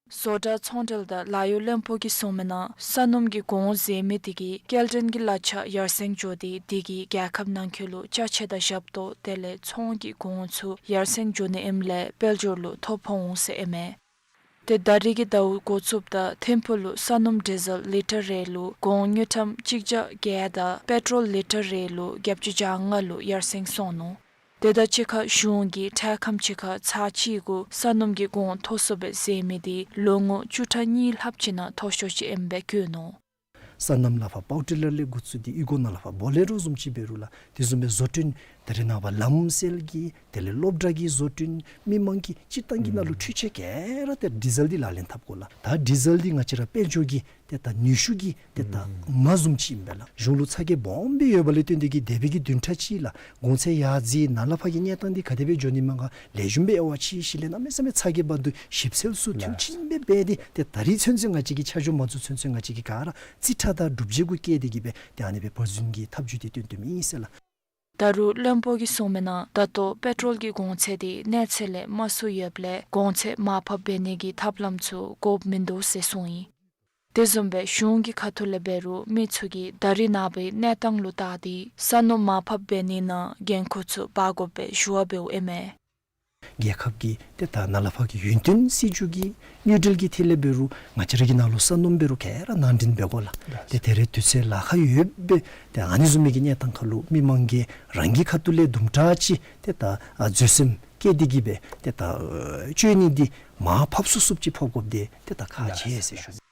བཟོ་གྲྭ་ཚོང་འབྲེལ་དང་ལཱ་གཡོག་བློན་པོ་གིས་གསུངས་མི་ནང་ས་སྣུམ་གྱི་གོང་ཟད་མི་དེ་གིས་སྐྱེལ་འདྲེན་གྱི་གླ་ཆ་ཡར་སེང་འགྱོ་སྟེ་དེ་གིས་རྒྱལ་ཁབ་ནང་འཁོད་ལུ་ཅ་ཆས་དང་ཞབས་ཏོག་དེ་ལས་ཚོང་གི་གོང་ཚུ་ཡར་སེང་འགྱོ་ནི་ཨིནམ་ལས་དཔལ་འབྱོར་ལུ་ཐོ་ཕོག་འོང་ཟེར་ཨིན་མས། ཏེ་ད་རིས་ཀྱི་ཟླཝ་འགོ་བཙུགསཔ་ད་ཐིམ་ཕུག་ལུ་ས་སྣུམ་ཌི་ཟེལ་ལི་ཊར་རེ་ལུ་གོང་དངུལ་ཀྲམ་གཅིག་བརྒྱ་བརྒྱད་དང་པེ་ཊོལ་ལི་ཊར་རེ་ལུ་བརྒྱད་ཅུ་གྱ་ལྔ་ལུ་ཡར་སེང་སོང་ནུག། དེ་དང་གཅིག་ཁར་གཞུང་གིས་ཁྲལ་ཁམས་ཅིག་ཁར་ཚར་གཅིག་གུ་ས་སྣུམ་གྱི་གོང་མཐོ་སུ་སྦེ་ཟད་མི་དེ་ལོ་ངོ་བཅུ་ཕྲག་གཉིས་ལྷགཔ་ཅིག་ནང་མཐོ་ཤོས་ཅིག་ཨིནམ་སྦེ་བཀོད་ནུག། སོ་ནམ་ལག་པར་པཱཝར་ཊི་ལར་ལས་འགོ་བཙུགས་ཏེ་གཡུས་སྒོ་ནང་ལག་པར་བོ་ལེ་རོ་བཟུམ་ཅིག་འབད་རུང་ལགས། དེ་བཟུམ་སྦེ་བཟོ་སྐྲུན་ད་རེས་ནངས་པ་ལམ་སེལ་གྱི་དེ་ལས་སློབ་གྲྭ་གི་བཟོ་སྐྲུན་མི་མང་གི་སྤྱིར་བཏང་གི་ནང་ལུ་འཕྲུལ་ཆས་ག་ར་ཏེ་ཌི་ཟེལ་འདི་ལག་ལེན་འཐབ་དགོ་ལགས། ད་ཌི་ཟེལ་འདི་ང་བཅས་ར་དཔལ་འབྱོར་གྱི་ཏེ་ད་ནུས་ཤུགས་ཀྱི་ཏེ་ད་མ་བཟུམ་ཅིག་ཨིན་པས་ལགས། གཞུང་ལུ་ཚ་གྱང་སྦོམ་སྦེ་ཡོད་པ་ལས་བརྟེན་ཏེ་གིས་འདས་པའི་གི་བདུན་ཕྲག་གཅིག་ལགས་གོང་ཚད་ཡར་འཛེགས་ནཱ་ལས་ཕར་གྱི་གནས་སྟངས་འདི་ག་དེ་སྦེ་འགྱོ་ནི་མས་ག་ལེགས་ཤོམ་སྦེ་དབྱེ་བ་ཕྱེ་ཞིནམ་ལས་གནམ་མེད་ས་མེད་ཚ་གྱང་འབག་དོ་ཞིབ་འཚོལ་ཚུ་མཐིལ་ཕྱིན་སྦེ་འབད་དེ་ཏེ་ད་རིས་ཚུན་ཚོད་ང་བཅས་ཀྱི་ཆ་འཇོག་མ་བཙུགས་ཚུན་ཚོད་ང་བཅས་ཀྱིས་ག་ར་རྩིས་ཁྲ་དང་སྒྲུབ་བྱེད་གུ་བཀལ་ཏེ་གིས་སྦེ་ཏེ་ཨ་ནི་སྦེ་བ་ཟུན་གྱི་ཐབས་བྱུས་འདི་སྟོན་སྟོནམ་ཨིན་ཟེར་ལགས། ད་རུང་བློན་པོ་གིས་གསུངས་མི་ནང་ད་ལྟོ་པེ་ཊོལ་གྱི་གོང་ཚད་དེ་གནས་ཚད་ལས་དམའ་སུ་ཡོདཔ་ལས་གོང་ཚད་མར་ཕབ་འབད་ནི་གི་ཐབས་ལམ་ཚུ་དགོཔ་མིན་འདུག་ཟེར་གསུངས་ཡི། དེ་བཟུམ་སྦེ་གཞུང་གི་ཁ་ཐུག་ལས་འབད་རུང་མི་ཚུ་གིས་ད་རིས་ནངས་པའི་གནས་སྟངས་ལུ་བལྟ་སྟེ་ས་སྣུམ་མར་ཕབ་འབད་ནི་ནང་འགན་ཁུར་ཚུ་འབག་དགོཔ་སྦེ་ཞུ་བ་འབདཝ་ཨིན་མས། རྒྱལ་ཁབ་ཀྱི་ཏེ་ད་ནཱ་ལས་ཕར་གྱི་ཡུན་བརྟན་སྲིད་བྱུས་ཀྱི་དངུལ་འབྲེལ་གྱི་ཐད་ལས་འབད་རུང་ང་བཅས་ར་གི་ནང་ལུ་ས་སྣུམ་འབད་རུང་ག་ར་ནང་འདྲེན་འབད་དགོ་ལགས། ཏེ་དེ་རེ་དུས་ཚོད་ལཱ་ཁག་ཡོདཔ་སྦེ་ཏེ་ཨ་ནི་བཟུམ་མའི་གི་གནས་སྟངས་ཁར་ལུ་མི་མང་གིས་རང་གི་ཁ་ཐུག་ལས་དུམ་གྲ་ཅིག་ཏེ་ད་ཨ་འཛོལ་སེམས་བསྐྱེད་དེ་གིས་སྦེ་ཏེ་ད་ཨ་སྤྱོད་ནི་འདི་མར་ཕབ་ཚུགས་ཚུགསཔ་ཅིག་ཕབ་དགོཔ་འདི་ཏེ་ད་ཁག་ཆེ་ཟེར་ཞུ།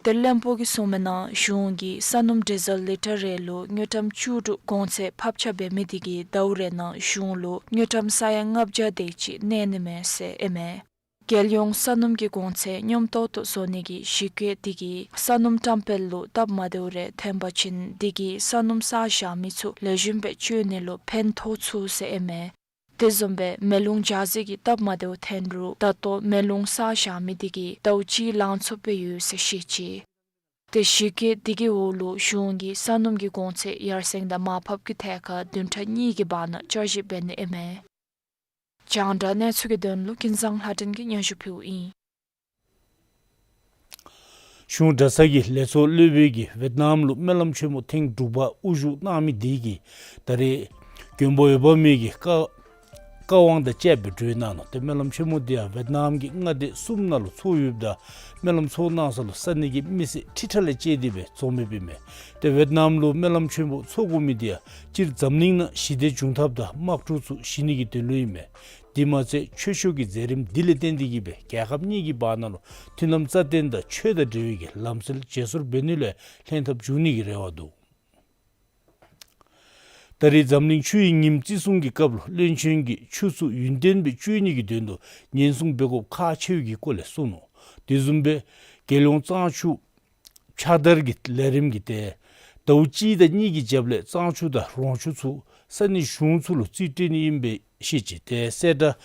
ཏེ་བློན་པོ་གིས་གསུངས་མི་ནང་གཞུང་གིས་ས་སྣུམ་ཌི་ཟེལ་ལི་ཊར་རེ་ལུ་དངུལ་ཀྲམ་བཅུ་དྲུག་གོང་ཚད་ཕབ་ཆ་འབད་མི་དེ་གིས་ཟླཝ་རེ་ནང་གཞུང་ལུ་དངུལ་ཀྲམ་ས་ཡ་ལྔ་བརྒྱ་དེ་ཅིག་གནས་ནི་མས་ཟེར་ཨིན་མས། རྒྱལ་ཡོངས་ས་སྣུམ་གྱི་གོང་ཚད་སྙོམས་ཏོག་ཏོ་བཟོ་ནི་གི་གཞི་བཀོད་དེ་གིས་ས་སྣུམ་བཀྲམ་སྤེལ་ལུ་སྟབས་མ་བདེཝ་རེ་ཐོན་པ་ཅིན་དེ་གིས་ས་སྣུམ་བསགས་བཞག་མི་ཚུ་ལེགས་ཤོམ་སྦེ་སྤྱོད་ནི་ལུ་ཕན་ཐོགས་ཚུགས་ཟེར་ཨིན་མས། དེ་བཟུམ་སྦེ་མེ་རླུང་འཇའ་ཟེར་གྱི་སྟབས་མ་བདེཝ་ཐོན་རུང་ད་ལྟོ་མེ་རླུང་བསགས་བཞག་མི་དེ་གིས་ཟླཝ་གཅིག་ལང་ཚུགསཔ་སྦེ་ཡོད་ཟེར་བཤད་ཅི། ཏེ་གཞི་བཀོད་དེ་གི་འོག་ལུ་གཞུང་གིས་ས་སྣུམ་གྱི་གོང་ཚད་ཡར་སེང་དང་མར་ཕབ་ཀྱི་ཐད་ཁར་བདུན་ཕྲག་གཉིས་ཀྱི་བར་ན་བསྐྱར་ཞིབ་འབད་ནི་ཨིན་མས། རྒྱང་བསྒྲགས་གནས་ཚུལ་གྱི་དོན་ལུ་ཀུན་བཟང་ལྷ་སྒྲོན་གྱིས་སྙན་ཞུ་ཕུལཝ་ཨིན། གཞུང་གྲྭ་ཚང་གི་ལས་ཚོགས་སློབ་དཔོན་གྱིས་ཝེཊ་ནམ་ལུ་སྨོན་ལམ་ཆེན་མོ་ཐེངས་དྲུག་པ་དབུ་བཞུགས་གནང་མི་དེ་གིས་ད་རེས་མགོན་པོ་འོད་དཔག་མེད་ཀྱི་བཀའ་བཀའ་དབང་དང་བཅས་པའི་གྲོས་གནང་ནུག། ཏེ་སྨོན་ལམ་ཆེན་མོ་དེ་ཡང་ཝེཊ་ནམ་གྱི་མངའ་སྡེ་གསུམ་ནང་ལུ་ཚོགས་ཡོདཔ་ད་སྨོན་ལམ་ཚོགས་གནང་ས་ལུ་ས་གནས་ཀྱི་མི་སེར་ཁྲི་ཕྲག་ལས་བཅད་དེ་སྦེ་འཛོམས་མི་ཨིན་མས། ཏེ་ཝེཊ་ནམ་ལུ་སྨོན་ལམ་ཆེན་མོ་ཚོགས་དགོ་མི་དེ་ཡང་སྤྱིར་འཛམ་གླིང་ནང་ཞི་བདེ་འབྱུང་ཐབས་དང་དམག་འཁྲུག་ཚུ་ཞི་ནི་གི་དོན་ལུ་ཨིན་མས། དེ་མ་ཚད་ཆོས་ཕྱོགས་ཀྱི་མཛད་རིམ་འདི་ལས་བརྟེན་ཏེ་གིས་སྦེ་རྒྱལ་ཁབ་གཉིས་ཀྱི་བར་ན་ལུ་མཐུན་ལམ་རྩ་བརྟན་དང་ཆོས་དང་འབྲེལ་བའི་གི་ལམ་སྲོལ་བརྗེ་སོར་འབད་ནི་ལུ་ལྷན་ཐབས་འབྱུང་ནི་གི་རེ་བ་འདུག། ད་རེས་འཛམ་གླིང་ཆུ་ཡི་ཉིནམ་བརྩི་སྲུང་གི་སྐབས་ལུ་བློན་ཆེན་གྱིས་ཆུ་ཚུ་ཡུན་བརྟན་སྦེ་སྤྱོད་ནི་གི་དོན་ལུ་ཉེན་སྲུང་འབད་དགོཔ་ཁག་ཆེ་བའི་གི་སྐོར་ལས་གསུངས་ནུག། དེ་བཟུམ་སྦེ་རྒྱལ་ཡོངས་གཙང་ཆུ་ཕྱགས་བདར་གྱི་ལས་རིམ་གྱི་ཏེ་ཟླཝ་གཅིག་དང་གཉིས་ཀྱི་རྒྱབ་ལས་གཙང་ཆུ་དང་རོང་ཆུ་ཚུ་ས་གནས་གཞུང་ཚུ་ལུ་རྩིས་སྤྲོད་ནི་ཨིན་པའི་ཤེས་ཅི། ཏེ་གསལ་བསྒྲགས་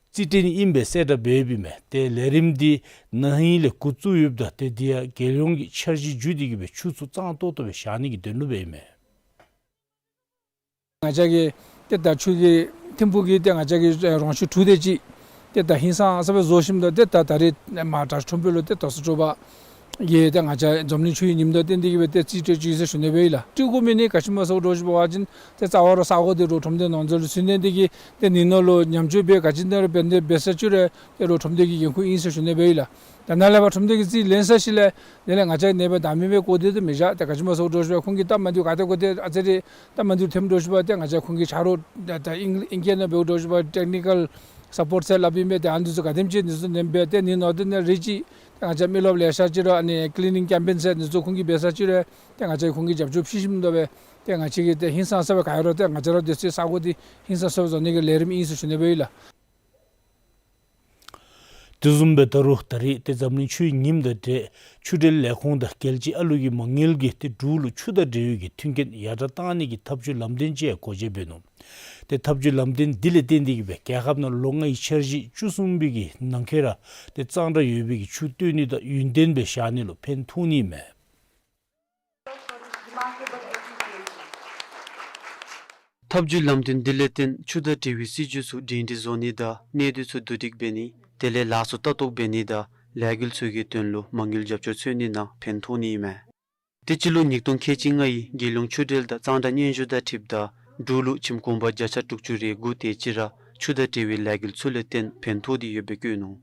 རྩིས་སྤྲོད་ནི་ཨིན་པའི་གསལ་བསྒྲགས་འབད་ཡོདཔ་ཨིན་མས། ཏེ་ལས་རིམ་འདི་ན་ཧིང་ལས་འགོ་བཙུགས་ཡོདཔ་ད་ཏེ་དེ་ཡང་རྒྱལ་ཡོངས་ཀྱི་འཆར་གཞི་བརྒྱུད་དེ་གིས་སྦེ་ཆུ་ཚུ་གཙང་ཏོག་ཏོ་སྦེ་བཞག་ནི་གི་དོན་ལུ་འབད་ཨིན་མས། ང་བཅས་ཀྱི་ཏེ་ད་ཆུ་གི་ཐིམ་ཕུག་གི་ཏེ་ང་བཅས་ཀྱི་རོང་ཆུ་གྲུ་དེ་ཅིག་ཏེ་ད་ཧིང་སངས་ས་སྦེ་བཟོ་ཞིནམ་ད་ཏེ་ད་ད་རེས་མར་དྲག་ཤོས་ཁྲོམ་དཔོན་ལུ་ཏེ་དོ་སོ་དྲོ་པ་གིས་ཏེ་ང་བཅས་འཛམ་གླིང་ཆུ་ཡི་ཉིནམ་དང་བསྟུན་ཏེ་གིས་སྦེ་ཏེ་རྩིས་སྤྲོད་ཅི་ཟེར་ཞུ་ནི་སྦེ་ཨིན་ལགས། སྤྲོད་དགོ་མི་ནི་ག་ཅི་སྨོ་ཟེར་བ་ཅིན་ཏེ་རྩ་བ་ར་ས་གོ་འདི་རོགས་ཁྲོམ་སྡེ་ནང་འཛུལ་ཚུན་ཚོད་འདི་གིས་ཏེ་ནི་ནོར་ལུ་ཉམས་བཅོས་འབད་ག་ཅི་ནི་ར་འབད་ནི་འབད་ས་ཅིག་རུང་ཏེ་རོགས་ཁྲོམ་སྡེ་གི་འགན་ཁུར་ཨིན་ཟེར་ཞུ་ནི་སྦེ་ཨིན་ལགས། ད་ནཱ་ལས་ཕར་ཁྲོམ་སྡེ་གིས་རྩིས་ལེན་ཚར་ཞིནམ་ལས་དེ་ལས་ང་བཅས་ནེ་བ་ད་མི་མི་བཀོ་སྟེ་ཏེ་མི་བཞག། ཏེ་ག་ཅི་སྨོ་ཟེར་བ་ཅིན་ཁོང་གི་སྟབས་མ་བདེཝ་ག་ཏེ་ག་ཏེ་ཨ་ཙི་རེ་སྟབས་མ་བདེཝ་ཐོནམ་འདྲཝ་ཅིག་འབད་ཏེ་ང་བཅས་ཁོང་གི་ཆ་རོགས་ད་ད་ཨིང་ཨིང་སྐད་ནང་འབདཝ་འདྲཝ་ཅིག་འབད་ཊེག་ནི་ཀཱལ་སཔོརཊ་ཟེར་སླབ་ཨིན་པས། ཏེ་ཨ་ནི་ཚུ་ག་དེམ་ཅིག་ནི་ཚུ་ནེམ་འབད་ཏེ་ནི་ནོར་དེ་ནི་རེ་ཅིག་ཏེ་ང་བཅས་མི་རློབས་ལེ་ཤ་ཅིག་ར་ཨ་ནི་ཀི་ལི་ནིང་ཀེམ་པེན་ཟེར་ནི་ཚུ་ཁོང་གིས་འབད་ས་ཅིག་ར་ཏེ་ང་བཅས་ཁོང་གིས་རྒྱབ་སྐྱོར་ཕུལ་ཞིནམ་ད་སྦེ་ཏེ་ང་བཅས་ཀྱིས་ཏེ་ཧིང་སངས་ས་སྦེ་ག་ཡོད་རུང་ཏེ་ང་བཅས་ར་སྡོད་སའི་ས་གོ་འདི་ཧིང་སངས་ས་སྦེ་བཟོ་ནི་གི་ལས་རིམ་ཨིན་ཟེར་ཞུ་ནི་སྦེ་ཨིན་ལགས། དེ་བཟུམ་སྦེ་ད་རུང་ད་རེས་ཏེ་འཛམ་གླིང་ཆུ་ཡི་ཉིནམ་དང་འབྲེལ་ཆུ་འབྲེལ་ལས་ཁུངས་དང་རྒྱལ་སྤྱིའི་ཨ་ལུ་གི་མ་དངུལ་གྱིས་ཏེ་འབྲུག་ལུ་ཆུ་དང་འབྲེལ་ཡོད་ཀྱི་མཐུན་རྐྱེན་ཡར་དྲག་བཏང་ནི་གི་ཐབས་བྱུས་ལམ་སྟོན་ཅིག་སྒོ་འབྱེད་འབད་ནུག། ཏེ་ཐབས་བྱུས་ལམ་སྟོན་འདི་ལས་བརྟེན་ཏེ་གིས་སྦེ་རྒྱལ་ཁབ་ནང་ལོ་ལྔའི་འཆར་གཞི་བཅུ་གསུམ་པའི་གི་ནང་འཁོད་ར་ཏེ་གཙང་སྦྲ་ཡོད་པའི་གི་ཆུ་བཏོན་ནི་དང་ཡུན་བརྟན་སྦེ་བཞག་ནི་ལུ་ཕན་ཐོགས་ནི་མས། ཐབས་བྱུས་ལམ་སྟོན་འདི་ལས་བརྟེན་ཆུ་དང་འབྲེལ་བའི་སྲིད་བྱུས་ཚུ་སྒྲིང་སྒྲི་བཟོ་ནི་དང་གནས་སྡུད་ཚུ་བསྡུ་སྒྲིག་འབད་ནི་དེ་ལས་ལཱ་ཚུ་ལྟ་རྟོག་འབད་ནི་དང་ ལས་འགུལ་ཚུ་གི་དོན་ལུ་མ་དངུལ་རྒྱབ་སྐྱོར་འཚོལ་ནི་ནང་ཕན་ཐོགས་ནི་ཨིན་མས། ཏེ་སྤྱི་ལོ་ཉིས་སྟོང་ཁལ་གཅིག་ལྔའི་རྒྱལ་ཡོངས་ཆུ་འབྲེལ་དང་གཙང་སྦྲ་སྙན་ཞུ་དང་འཁྲིལཝ་ད་འབྲུག་ལུ་ཁྱིམ་གུང་པ་བརྒྱ་ཆ་དྲུག་ཅུ་རེ་དགུ་དེ་ཅིག་ར་ཆུ་དང་འབྲེལ་བའི་ལས་འགུལ་ཚུ་ལས་བརྟེན་ཕན་ཐོགས་ཏེ་ཡོདཔ་སྦེ་བཀོད་ནུག།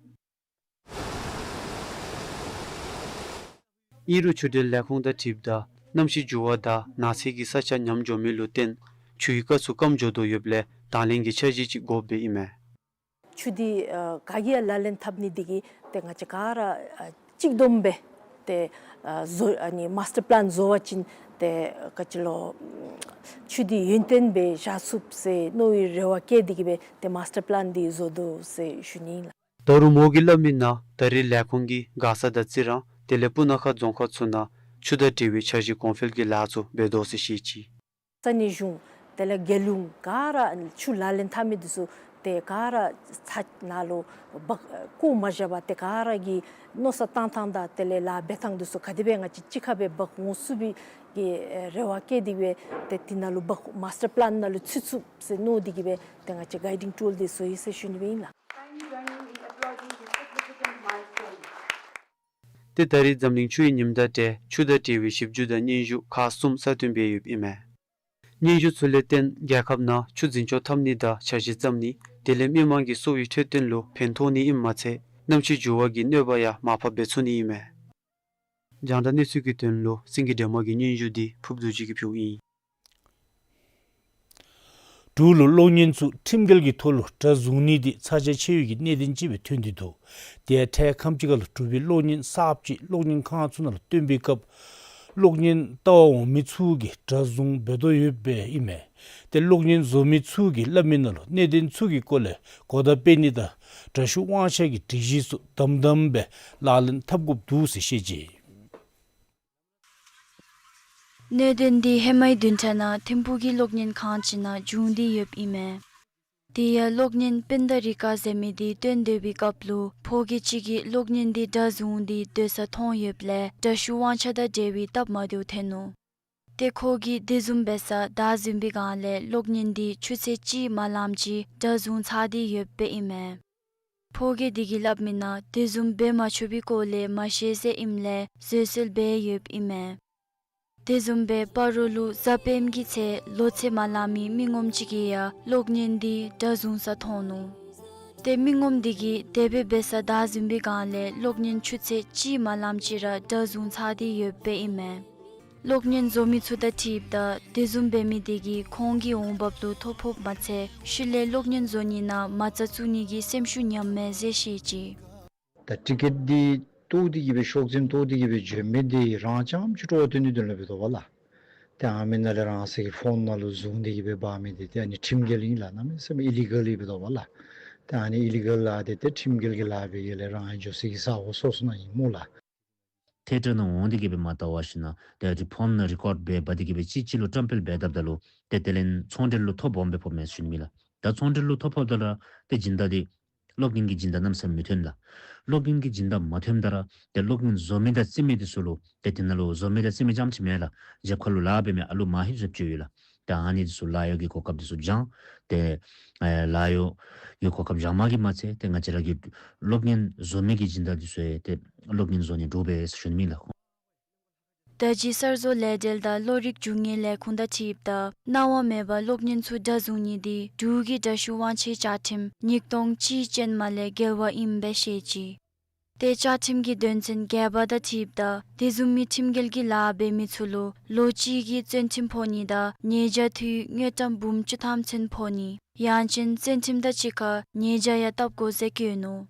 ཨིན་རུང་ཆུ་འབྲེལ་ལས་ཁུངས་དང་འཁྲིལཝ་ད་གནམ་གཤིས་འགྱུར་བ་དང་ནགས་ཚལ་གྱི་ས་ཆ་ཉམས་འགྱོ་མི་ལུ་བརྟེན་ཆུའི་རྐ་ཚུ་སྐམ་འགྱོ་དོ་ཡོདཔ་ལས་དང་ལེན་གྱི་འཆར་གཞི་ཅིག་དགོཔ་སྦེ་ཨིན་མས། ཆུ་འདི་ཨ་ག་གིས་ཡང་ལག་ལེན་འཐབ་ནི་འདི་གིས་ཏེ་ང་བཅས་ག་ར་ཨ་གཅིག་བསྡོམས་སྦེ་ཏེ་ཨ་བཟོ་ཨ་ནི་མཱསི་ཊར་པི་ལཱན་བཟོ་བ་ཅིན་ཏེ་ག་ཅི་ལོ་ཆུ་འདི་ཡུན་བརྟན་སྦེ་བཞག་ཚུགས་ཟེར་མནོ་བའི་རེ་བ་བསྐྱེད་དེ་གིས་སྦེ་ཏེ་མཱསི་ཊར་པི་ལཱན་འདི་བཟོ་དོ་ཟེར་ཞུ་ནི་ཨིན་ལགས། ད་རུང་མོ་གིས་སླབ་མི་ནང་ད་རེས་ལས་ཁུངས་ཀྱིས་མགར་ས་དང་རྩི་རང་དེ་ལས་སྤུ་ན་ཁ་རྫོང་ཁག་ཚུ་ནང་ཆུ་དང་འབྲེལ་བའི་འཆར་གཞི་གོང་འཕེལ་གྱི་ལཱ་ཚུ་འབད་དོ་ཟེར་བཤད་ཅི། ས་གནས་གཞུང་དེ་ལས་རྒྱལ་ཡོངས་ག་ར་ཆུ་ལག་ལེན་འཐབ་མི་འདི་ཚུ་ཏེ་ག་ར་ཚ་ནང་ལུ་འབག་བཀོ་མ་བཞག་པར་ཏེ་ག་ར་གི་མནོ་བསམ་བཏང་ཐངས་དང་དེ་ལས་ལཱ་འབད་ཐངས་འདི་ཚུ་ག་དེ་སྦེ་ང་བཅས་གཅིག་ཁར་སྦེ་འབག་འོང་ཚུགས་པའི་གི་རེ་བ་བསྐྱེད་དེ་སྦེ་ཏེ་དེ་ནང་ལུ་འབག་མཱསི་ཊར་པི་ལཱན་ནང་ལུ་ཚུད་ཚུགས་ཟེར་མནོ་སྟེ་གིས་སྦེ་ཏེ་ང་བཅས་གའི་ཌིང་ཊུལ་འདི་བཟོ་ཡི་ཟེར་ཞུ་ནི་སྦེ་ཨིན་ལགས། ཏེ་ད་རེས་འཛམ་གླིང་ཆུའི་ཉིནམ་དང་འབྲེལ་ཆུ་དང་འབྲེལ་བའི་ཞིབ་འཇུག་དང་སྙན་ཞུ་ཁག་གསུམ་གསར་བཏོན་འབད་ཡོདཔ་ཨིན་མས། སྙན་ཞུ་ཚུ་ལས་བརྟེན་རྒྱལ་ཁབ་ནང་ཆུ་འཛིན་སྐྱོང་འཐབ་ནི་དང་འཆར་གཞི་བརྩམ་ནི་དེ་ལས་མི་མང་གི་གསོ་བའི་འཕྲོད་བསྟེན་ལུ་ཕན་ཐོགས་ནི་ཨིནམ་མ་ཚད་གནམ་གཤིས་འགྱུར་བ་གི་གནོད་པ་ཡང་མར་ཕབ་འབད་ཚུགས་ནི་ཨིན་མས། རྒྱང་བསྒྲགས་གནས་ཚུལ་གྱི་དོན་ལུ་སེང་གེ་སྒྲོལ་མ་གི་སྙན་ཞུ་འདི་ཕུརཔ་རྡོ་རྗེ་གིས་ཕུལཝ་ཨིན། འབྲུག་ལུ་གློག་བརྙན་ཚུ་ཁྲིམས་འགལ་གྱི་ཐོག་ལུ་འདྲ་བཟུང་ནི་འདི་ཚ་གྱང་ཆེ་བའི་གི་གནད་དོན་ཅིག་སྦེ་ཐོན་ཏེ་འདུག། དེ་ཡང་འཕྲལ་ཁམས་ཅིག་ཁར་ལུ་འབྲུག་པའི་གློག་བརྙན་གསརཔ་ཅིག་གློག་བརྙན་ཁང་ཚུ་ནང་ལུ་སྟོན་པའི་སྐབས་གློག་བརྙན་ལྟ་བར་འོང་མི་ཚུ་གིས་འདྲ་བཟུང་འབད་དོ་ཡོདཔ་སྦེ་ཨིན་མས། ཏེ་གློག་བརྙན་བཟོ་མི་ཚུ་གིས་སླབ་མི་ནང་ལུ་གནད་དོན་ཚུ་གི་སྐོར་ལས་གོ་བརྡ་སྤེལ་ནི་དང་འདྲ་བཤུག་དབང་ཆ་གི་སྒྲིག་གཞི་ཚུ་དམ་དམ་སྦེ་ལག་ལེན་འཐབ་དགོཔ་འདུག་ཟེར་བཤད་ཅི། གནད་དོན་འདི་ཧེ་མའི་བདུན་ཕྲག་ནང་ཐིམ་ཕུག་གི་གློག་བརྙན་ཁང་ཅིག་ནང་བྱུང་སྟེ་ཡོདཔ་ཨིན་མས། དེ་ཡང་གློག་བརྙན་པིན་ད་རི་ཀ་ཟེར་མི་འདི་སྟོན་སྡོད་པའི་སྐབས་ལུ་ཕོ་སྐྱེས་ཅིག་གིས་གློག་བརྙན་འདི་འདྲ་བཟུང་སྟེ་སྡོད་ས་མཐོང་ཡོདཔ་ལས་འདྲ་བཤུག་དབང་ཆ་དང་འབྲེལ་བའི་སྟབས་མ་བདེཝ་ཐོན་ནུག། ཏེ་ཁོ་གིས་དེ་བཟུམ་འབད་སར་བདའ་འཛིན་པའི་སྒང་ལས་གློག་བརྙན་འདི་ཆུ་ཚོད་གཅིག་མ་ལངམ་ཅིག་འདྲ་བཟུང་ཚར་ཏེ་ཡོདཔ་སྦེ་ཨིན་མས། ཕོ་སྐྱེས་དེ་གིས་སླབ་མི་ནང་དེ་བཟུམ་འབད་མ་ཆོག་པའི་སྐོར་ལས་མ་ཤེས་ཟེར་ཨིནམ་ལས་བཟོད་གསོལ་འབད་ཡོདཔ་ཨིན་མས། དེ་བཟུམ་སྦེ་སྤ་རོ་ལུ་གཟའ་སྤེནམ་གི་ཚེ་ལོ་ཚད་མ་ལང་མི་མི་ངོམ་ཅིག་གིས་ཡང་གློག་བརྙན་འདི་འདྲ་བཟུང་སར་མཐོང་ནུག། ཏེ་མི་ངོམ་དེ་གིས་དེ་སྦེ་འབད་སར་བདའ་འཛིན་པའི་སྒང་ལས་གློག་བརྙན་ཆུ་ཚོད་གཅིག་མ་ལངམ་ཅིག་ར་འདྲ་བཟུང་ཚར་ཏེ་ཡོདཔ་སྦེ་ཨིན་མས། གློག་བརྙན་བཟོ་མི་ཚུ་དང་འཁྲིལཝ་ད་དེ་བཟུམ་འབད་མི་དེ་གིས་ཁོང་གི་འོང་འབབ་ལུ་ཐོ་ཕོགཔ་མ་ཚད་ཤུལ་ལས་གློག་བརྙན་བཟོ་ནི་ནང་མ་རྩ་བཙུགས་ནི་གི་སེམས་ཤུགས་ཉམས་མས་ཟེར་བཤད་ཅི། ད་ཊི་ཀེཊ་འདི་བཏོག་སྟེ་གིས་སྦེ་ཤོག་འཛིན་བཏོག་སྟེ་གིས་སྦེ་བྱོན་མི་འདི་རང་རྐྱངམ་ཅིག་སྤྲོ་བ་སྟོན་ནི་དོན་ལུ་འབད་དོ་བ་ལགས། ཏེ་ཨ་མི་ནང་ལས་རང་སོ་གི་ཕོན་ནང་ལུ་བཟུང་སྟེ་གིས་སྦེ་འབག་མི་འདི་ཏེ་ཨ་ནི་ཁྲིམས་འགལ་ཨིན་ལགས། གནམ་མེད་ས་མེད་ཨི་ལི་གལ་ཨིན་འབད་དོ་བ་ལགས། ཏེ་ཨ་ནི་ཨི་ལི་གལ་ལཱ་འདི་ཏེ་ཁྲིམས་འགལ་གྱི་ལཱ་འབད་ཡི་ལས་རང་ཡང་འགྱོ་སའི་གི་ས་གོ་སོ་སོ་ནང་ཨིན་སྨོ་ལགས། ཐེ་ཏྲ་ནང་འོང་སྟེ་གིས་སྦེ་མ་བལྟ་བར་ཞིན་ན་ཏེ་ཨ་ནི་ཕོན་ནང་རི་ཀོཌ་འབད་འབག་སྟེ་གིས་སྦེ་གཅིག་གཅིག་ལུ་བཀྲམ་སྤེལ་འབད་དཔ་ད་ལུ་ཏེ་དེ་ལས་ཚོང་འབྲེལ་ལུ་ཐོ་སྦོམ་སྦེ་ཕོགཔ་མས་ཟེར་ཞུ་ནི་མས་ལགས། ད་ཚོང་འབྲེལ་ལུ་ཐོ་ཕོགཔ་ད་ར་ཏེ་སྦྱིན་བདག་འདི་གློག་བརྙན་གྱི་སྦྱིན་བདག་གནམ་མེད་ས་མེད་མི་ཐོན་ལགས། གློག་བརྙན་གྱི་སྦྱིན་བདག་མ་ཐོནམ་ད་ར་ཏེ་གློག་བརྙན་བཟོ་མི་དང་རྩེད་མི་འདི་ཚུ་ལུ་ཏེ་དེ་ནང་ལུ་བཟོ་མི་དང་རྩེད་མི་རྐྱངམ་ཅིག་མེན་ལགས། རྒྱབ་ཁ་ལུ་ལཱ་འབད་མི་ཨ་ལུ་མ་ཧེ་ཟེབ་ཅིག་ཡོད་ལགས། ཏེ་ཨ་ནི་འདི་ཚུ་ལཱ་གཡོག་གི་གོ་སྐབས་འདི་ཚུ་སྦྱང་། ཏེ་ཨེ་ལཱ་གཡོག་གི་གོ་སྐབས་སྦྱང་མ་གིས་མ་ཚད་ཏེ་ང་བཅས་ར་གི་གློག་བརྙན་བཟོ་མི་གི་སྦྱིན་བདག་འདི་ཚུ་ཡང་ཏེ་གློག་བརྙན་བཟོ་ནི་འདྲོག་པས་ཟེར་ཞུ་ནི་མས་ལགས། ད་ཅི་གསར་བཟོ་ལས་འབྲེལ་དང་གློག་རིག་རྒྱུ་དངོས་ལས་ཁུངས་དང་འཁྲིལཝ་ད་གནང་བ་མེད་པར་གློག་བརྙན་ཚུ་འདྲ་བཟུང་ནི་འདི་འབྲུག་གི་འདྲ་བཤུག་དབང་ཆའི་བཅའ་ཁྲིམས་ཉིས་སྟོང་གཅིག་ཅན་མ་ལས་འགལ་བ་ཨིནམ་སྦེ་བཤད་ཅི། ཏེ་བཅའ་ཁྲིམས་ཀྱི་དོན་ཚན་བརྒྱད་པ་དང་འཁྲིལཝ་ད་དེ་བཟུམ་མའི་ཁྲིམས་འགལ་གྱི་ལཱ་འབད་མི་ཚུ་ལུ་ལོ་གཅིག་གི་བཙོན་ཁྲིམས་ཕོག་ནི་དང་ཉེས་བྱ་འཐུས་དངུལ་ཀྲམ་འབུམ་བཅུ་ཐམ་ཚུན་ཕོག་ནི་ཡང་ཅིན་བཙོན་ཁྲིམས་དང་གཅིག་ཁར་ཉེས་བྱ་ཡང་བཏབ་དགོ་ཟེར་བཀོད་ནུག།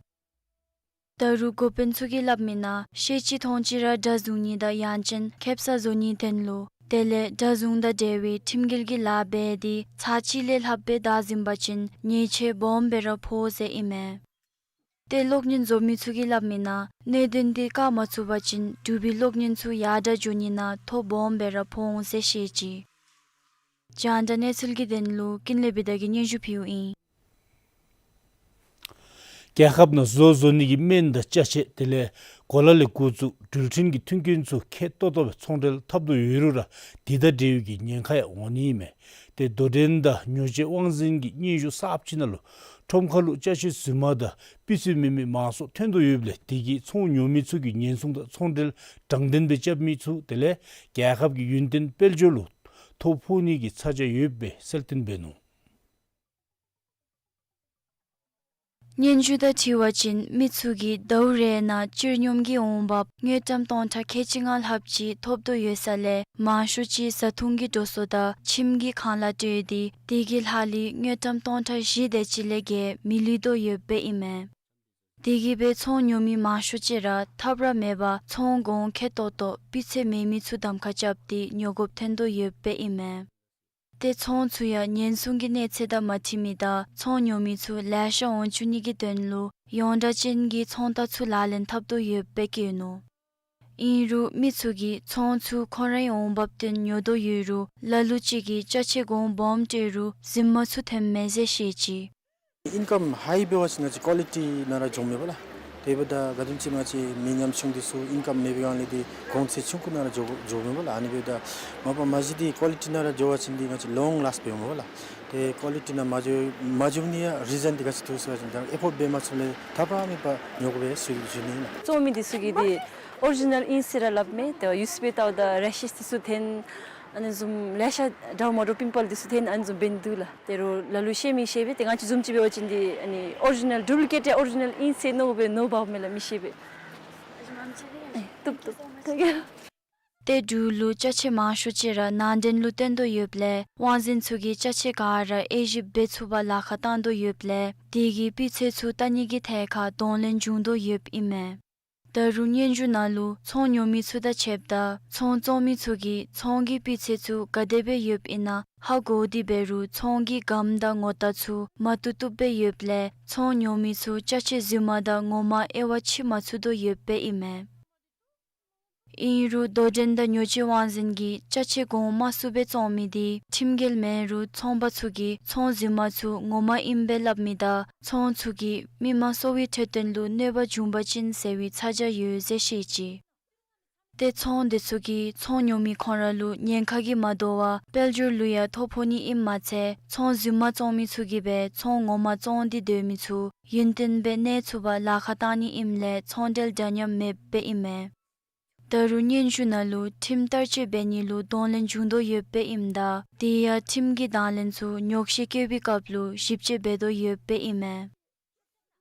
ད་རུང་འགོ་དཔོན་ཚུ་གིས་སླབ་མི་ནང་ཤེས་ཅི་མཐོང་ཅི་ར་འདྲ་བཟུང་ནི་དང་ཡང་ཅིན་ཁེབ་ས་བཟོ་ནིའི་དོན་ལུ་དེ་ལས་འདྲ་བཟུང་དང་འབྲེལ་བའི་ཁྲིམས་འགལ་གྱི་ལཱ་འབད་དེ་ཚར་གཅིག་ལས་ལྷགཔ་སྦེ་བདའ་ཟུན་པ་ཅིན་ཉེས་ཆད་སྦོམ་སྦེ་ར་ཕོག་ཟེར་ཨིན་མས། ཏེ་གློག་བརྙན་བཟོ་མི་ཚུ་གིས་སླབ་མི་ནང་གནད་དོན་འདི་བཀག་མ་ཚུགས་པ་ཅིན་འབྲུག་པའི་གློག་བརྙན་ཚུ་ཡར་དྲག་འགྱོ་ནི་ནང་ཐོ་སྦོམ་སྦེ་ར་ཕོག་འོང་ཟེར་བཤད་ཅི། རྒྱང་བསྒྲགས་གནས་ཚུལ་གྱི་དོན་ལུ་ཀུན་ལེགས་བི་དྷ་གིས་སྙན་ཞུ་ཕུལཝ་ཨིན། རྒྱལ་ཁབ་ནང་བཟོ་བཟོ་ནི་གི་སྨན་དང་ཅ་ཆས་དེ་ལས་གོ་ལ་ལས་འགོ་བཙུགས་འགྲུལ་འཕྲིན་གྱི་མཐུན་རྐྱེན་ཚུ་ཁེ་ཏོག་ཏོ་སྦེ་ཚོང་འབྲེལ་འཐབ་དོ་ཡོད་རུང་ར་དེ་དང་འབྲེལ་བའི་གི་ཉེན་ཁ་ཡང་འོང་ནི་ཨིན་མས། ཏེ་རྡོ་འགྲེམས་དང་ཉོ་སྤྱོད་དབང་འཛིན་གྱི་སྙན་ཞུ་གསརཔ་ཅིག་ནང་ལུ་ཁྲོམ་ཁ་ལུ་ཅ་ཆས་རྫུན་མ་དང་སྤུས་ཚད་མེད་མི་མང་སུ་ཐོན་དོ་ཡོདཔ་ལས་དེ་གིས་ཚོང་ཉོ་མི་ཚུ་གིས་ཉེན་སྲུང་དང་ཚོང་འབྲེལ་དྲང་བདེན་སྦེ་རྐྱབ་མི་ཚུ་དེ་ལས་རྒྱལ་ཁབ་ཀྱི་ཡུན་བརྟན་དཔལ་འབྱོར་ལུ་ཐོ་ཕོག་ནི་གི་ཚ་གྱང་ཡོདཔ་སྦེ་གསལ་སྟོན་འབད་ནུག། སྙན་ཞུ་དང་འཁྲིལ་བ་ཅིན་མི་ཚུ་གིས་ཟླཝ་རེ་ནང་སྤྱིར་སྙོམས་ཀྱི་འོང་འབབ་དངུལ་ཀྲམ་སྟོང་ཕྲག་ཁལ་གཅིག་ལྔ་ལྷགཔ་ཅིག་ཐོབ་དོ་ཡོད་ས་ལས་མང་ཤོས་ཅིག་བཟའ་འཐུང་གི་འགྲོ་སོང་དང་ཁྱིམ་གྱི་ཁང་གླ་སྤྲོད་དེ་དེ་གི་ལྷག་ལུས་དངུལ་ཀྲམ་སྟོང་ཕྲག་བཞི་དེ་ཅིག་ལས་བརྒལ་མི་ལུས་དོ་ཡོདཔ་ཨིན་མས། དེ་གིས་སྦེ་ཚོང་ཉོ་མི་མང་ཤོས་ཅིག་ར་ཐབས་ར་མེད་པར་ཚོང་གོང་ཁེ་ཏོག་ཏོ་སྤུས་ཚད་མེད་མི་ཚུ་གདམ་ཁ་རྐྱབ་སྟེ་ཉོ་དགོཔ་ཐོན་དོ་ཡོདཔ་ཨིན་མས། ཏེ་ཚོང་ཚུ་ཡང་ཉེན་སྲུང་གི་གནས་ཚད་དང་མ་འཁྲིལ་མི་དང་ཚོང་ཉོ་མི་ཚུ་ལེ་ཤ་འོང་བཅུག་ནི་གི་དོན་ལུ་ཡོངས་གྲགས་ཅན་གྱི་ཚོང་རྟགས་ཚུ་ལག་ལེན་འཐབ་དོ་ཡོདཔ་སྦེ་བཀོད་ནུག། ཨིན་རུང་མི་ཚུ་གིས་ཚོང་ཚུ་ཁོང་རའི་འོང་འབབ་བཏོན་ཉོ་དོ་ཡོད་རུང་ལ་ལུ་ཅིག་གིས་ཅ་ཆས་གོང་སྦོམ་སྤྲོད་རུང་རྫུན་མ་ཚུ་ཐོནམ་མས་ཟེར་བཤད་ཅི། ཨིན་ཀམ་ཧའི་འབད་བ་ཅིན་ང་བཅས་ཀོ་ལི་ཊི་ནང་ར་འགྱོཝ་མས་པ་ལགས། དེ་འབདཝ་ད་ག་དེམ་ཅིག་ང་བཅས་མི་ཉམ་ཆུང་འདི་ཚུ་ཨིན་ཀམ་མེད་པའི་སྒང་ལས་འདི་གོང་ཚད་ཆུང་ཀུ་ནང་ར་འགྱོ་འགྱོཝ་མས་པ་ལགས། ཨ་ནི་འབདཝ་ད་མ་པ་མ་གཞི་འདི་ཀོ་ལི་ཊི་ནང་ར་འགྱོ་བ་ཅིན་འདི་ང་བཅས་ལོང་ལཱསཊ་འབདཝ་མས་པ་ལགས། ཏེ་ཀོ་ལི་ཊི་ནང་མ་འགྱོ་མ་འགྱོ་ནི་ཡང་རི་ཛན་འདི་ག་ཅི་འདུག་ཟེར་བ་ཅིན་ད་ཨེ་ཕོཌ་འབད་མ་ཚུགས་ལས་ཐབས་ར་མེད་པར་ཉོ་དགོ་པས་ཟེར་ཞུ་ནི་ཨིན་ལགས། བཙོང་མི་འདི་ཚུ་གིས་འདི་ཨོ་རི་ཇི་ནཱལ་ཨིན་ཟེར་ར་སླབ་མས། ཏེ་ཡུ་སི་པེ་ཏའུ་ད་རེ་ཤེས་འདི་ཚུ་ཐོན། ཨ་ནི་བཟུམ་ལེ་ཤ་འདྲཝ་མ་འདྲཝ་པིམ་པཱལ་འདི་ཚུ་ཐོན་ཨ་ནི་བཟུམ་འབད་ནི་འདུག་ལགས། ཏེ་རོགས་ལ་ལུ་ཤེས་མི་ཤེས་པས། ཏེ་ང་བཅས་བཟུམ་ཅིག་འབད་བ་ཅིན་འདི་ཨ་ནི་ཨོ་རི་ཇི་ནཱལ་ཌུབ་ལི་ཀེཊ་ཡ་ཨོ་རི་ཇི་ནཱལ་ཨིན་ཟེར་མནོ་སྦེ་མནོ་བ་མས་ལགས་མི་ཤེས་པས། ཨེ་བཏུབ་བཏུབ། ཐེང་ཀིའུ། ཏེ་འབྲུག་ལུ་ཅ་ཆས་མང་ཤོས་ཅིག་ར་ནང་འདྲེན་ལུ་བཏོན་དོ་ཡོདཔ་ལས་དབང་འཛིན་ཚུ་གིས་ཅ་ཆས་ག་ར་དབྱེ་ཞིབ་འབད་ཚུགས་པར་ལཱ་ཁག་བཏང་དོ་ཡོདཔ་ལས་དེ་གི་སྤུས་ཚད་ཚུ་བལྟ་ནི་གི་ཐད་ཁར་གདོང་ལེན་བྱུང་དོ་ཡོདཔ་ཨིན་མས། ད་རུང་སྙན་ཞུ་ནང་ལུ་ཚོང་ཉོ་མི་ཚུ་དང་ཕྱདཔ་ད་ཚོང་བཙོང་མི་ཚུ་གིས་ཚོང་གི་སྤུས་ཚད་ཚུ་ག་དེ་སྦེ་ཡོདཔ་ཨིན་ན་ཧ་གོ་སྟེ་འབད་རུང་ཚོང་གི་སྒམ་དང་ངོ་རྟགས་ཚུ་མ་བཏུབ་བཏུབ་སྦེ་ཡོདཔ་ལས་ཚོང་ཉོ་མི་ཚུ་ཅ་ཆས་རྫུན་མ་དང་ངོ་མ་དབྱེ་བ་ཕྱེ་མ་ཚུགས་དོ་ཡོདཔ་ཨིན་མས། ཨིན་རུང་དོ་འགྲན་དང་ཉོ་སྤྱོད་དབང་འཛིན་གྱིས་ཅ་ཆས་གོང་དམའ་སུ་སྦེ་བཙོང་མི་འདི་ཁྲིམས་འགལ་མེན་རུང་ཚོང་པ་ཚུ་གིས་ཚོང་རྫུན་མ་ཚུ་ངོ་མ་ཨིནམ་སྦེ་སླབ་མི་དང་ཚོང་ཚུ་གིས་མི་མང་གསོ་བའི་འཕྲོད་བསྟེན་ལུ་གནོད་པ་འབྱུང་པ་ཅིན་ཟེར་བའི་ཚ་གྱང་ཡོད་ཟེར་བཤད་ཅི། ཏེ་ཚོང་འདི་ཚུ་གིས་ཚོང་ཉོ་མི་ཁོང་ར་ལུ་ཉེན་ཁ་གིས་མ་དོ་བར་དཔལ་འབྱོར་ལུ་ཡང་ཐོ་ཕོག་ནི་ཨིནམ་མ་ཚད་ཚོང་རྫུན་མ་བཙོང་མི་ཚུ་གིས་སྦེ་ཚོང་ངོ་མ་བཙོང་སྟེ་སྡོད་མི་ཚུ་ཡུན་བརྟན་སྦེ་གནས་ཚུགས་པར་ལཱ་ཁག་བཏང་ནི་ཨིནམ་ལས་ཚོང་འབྲེལ་འདྲ་མཉམ་མེདཔ་སྦེ་ཨིན་མས། ད་རུང་སྙན་ཞུ་ནང་ལུ་ཁྲིམས་བསྟར་སྤྱོད་འབད་ནི་ལུ་གདོང་ལེན་བྱུང་དོ་ཡོདཔ་སྦེ་ཨིནམ་ད་དེ་ཡང་ཁྲིམས་ཀྱི་དང་ལེན་ཚུ་ཉོགས་བཤད་བཀོད་པའི་སྐབས་ལུ་ཞིབ་དཔྱད་འབད་དོ་ཡོདཔ་སྦེ་ཨིན་མས།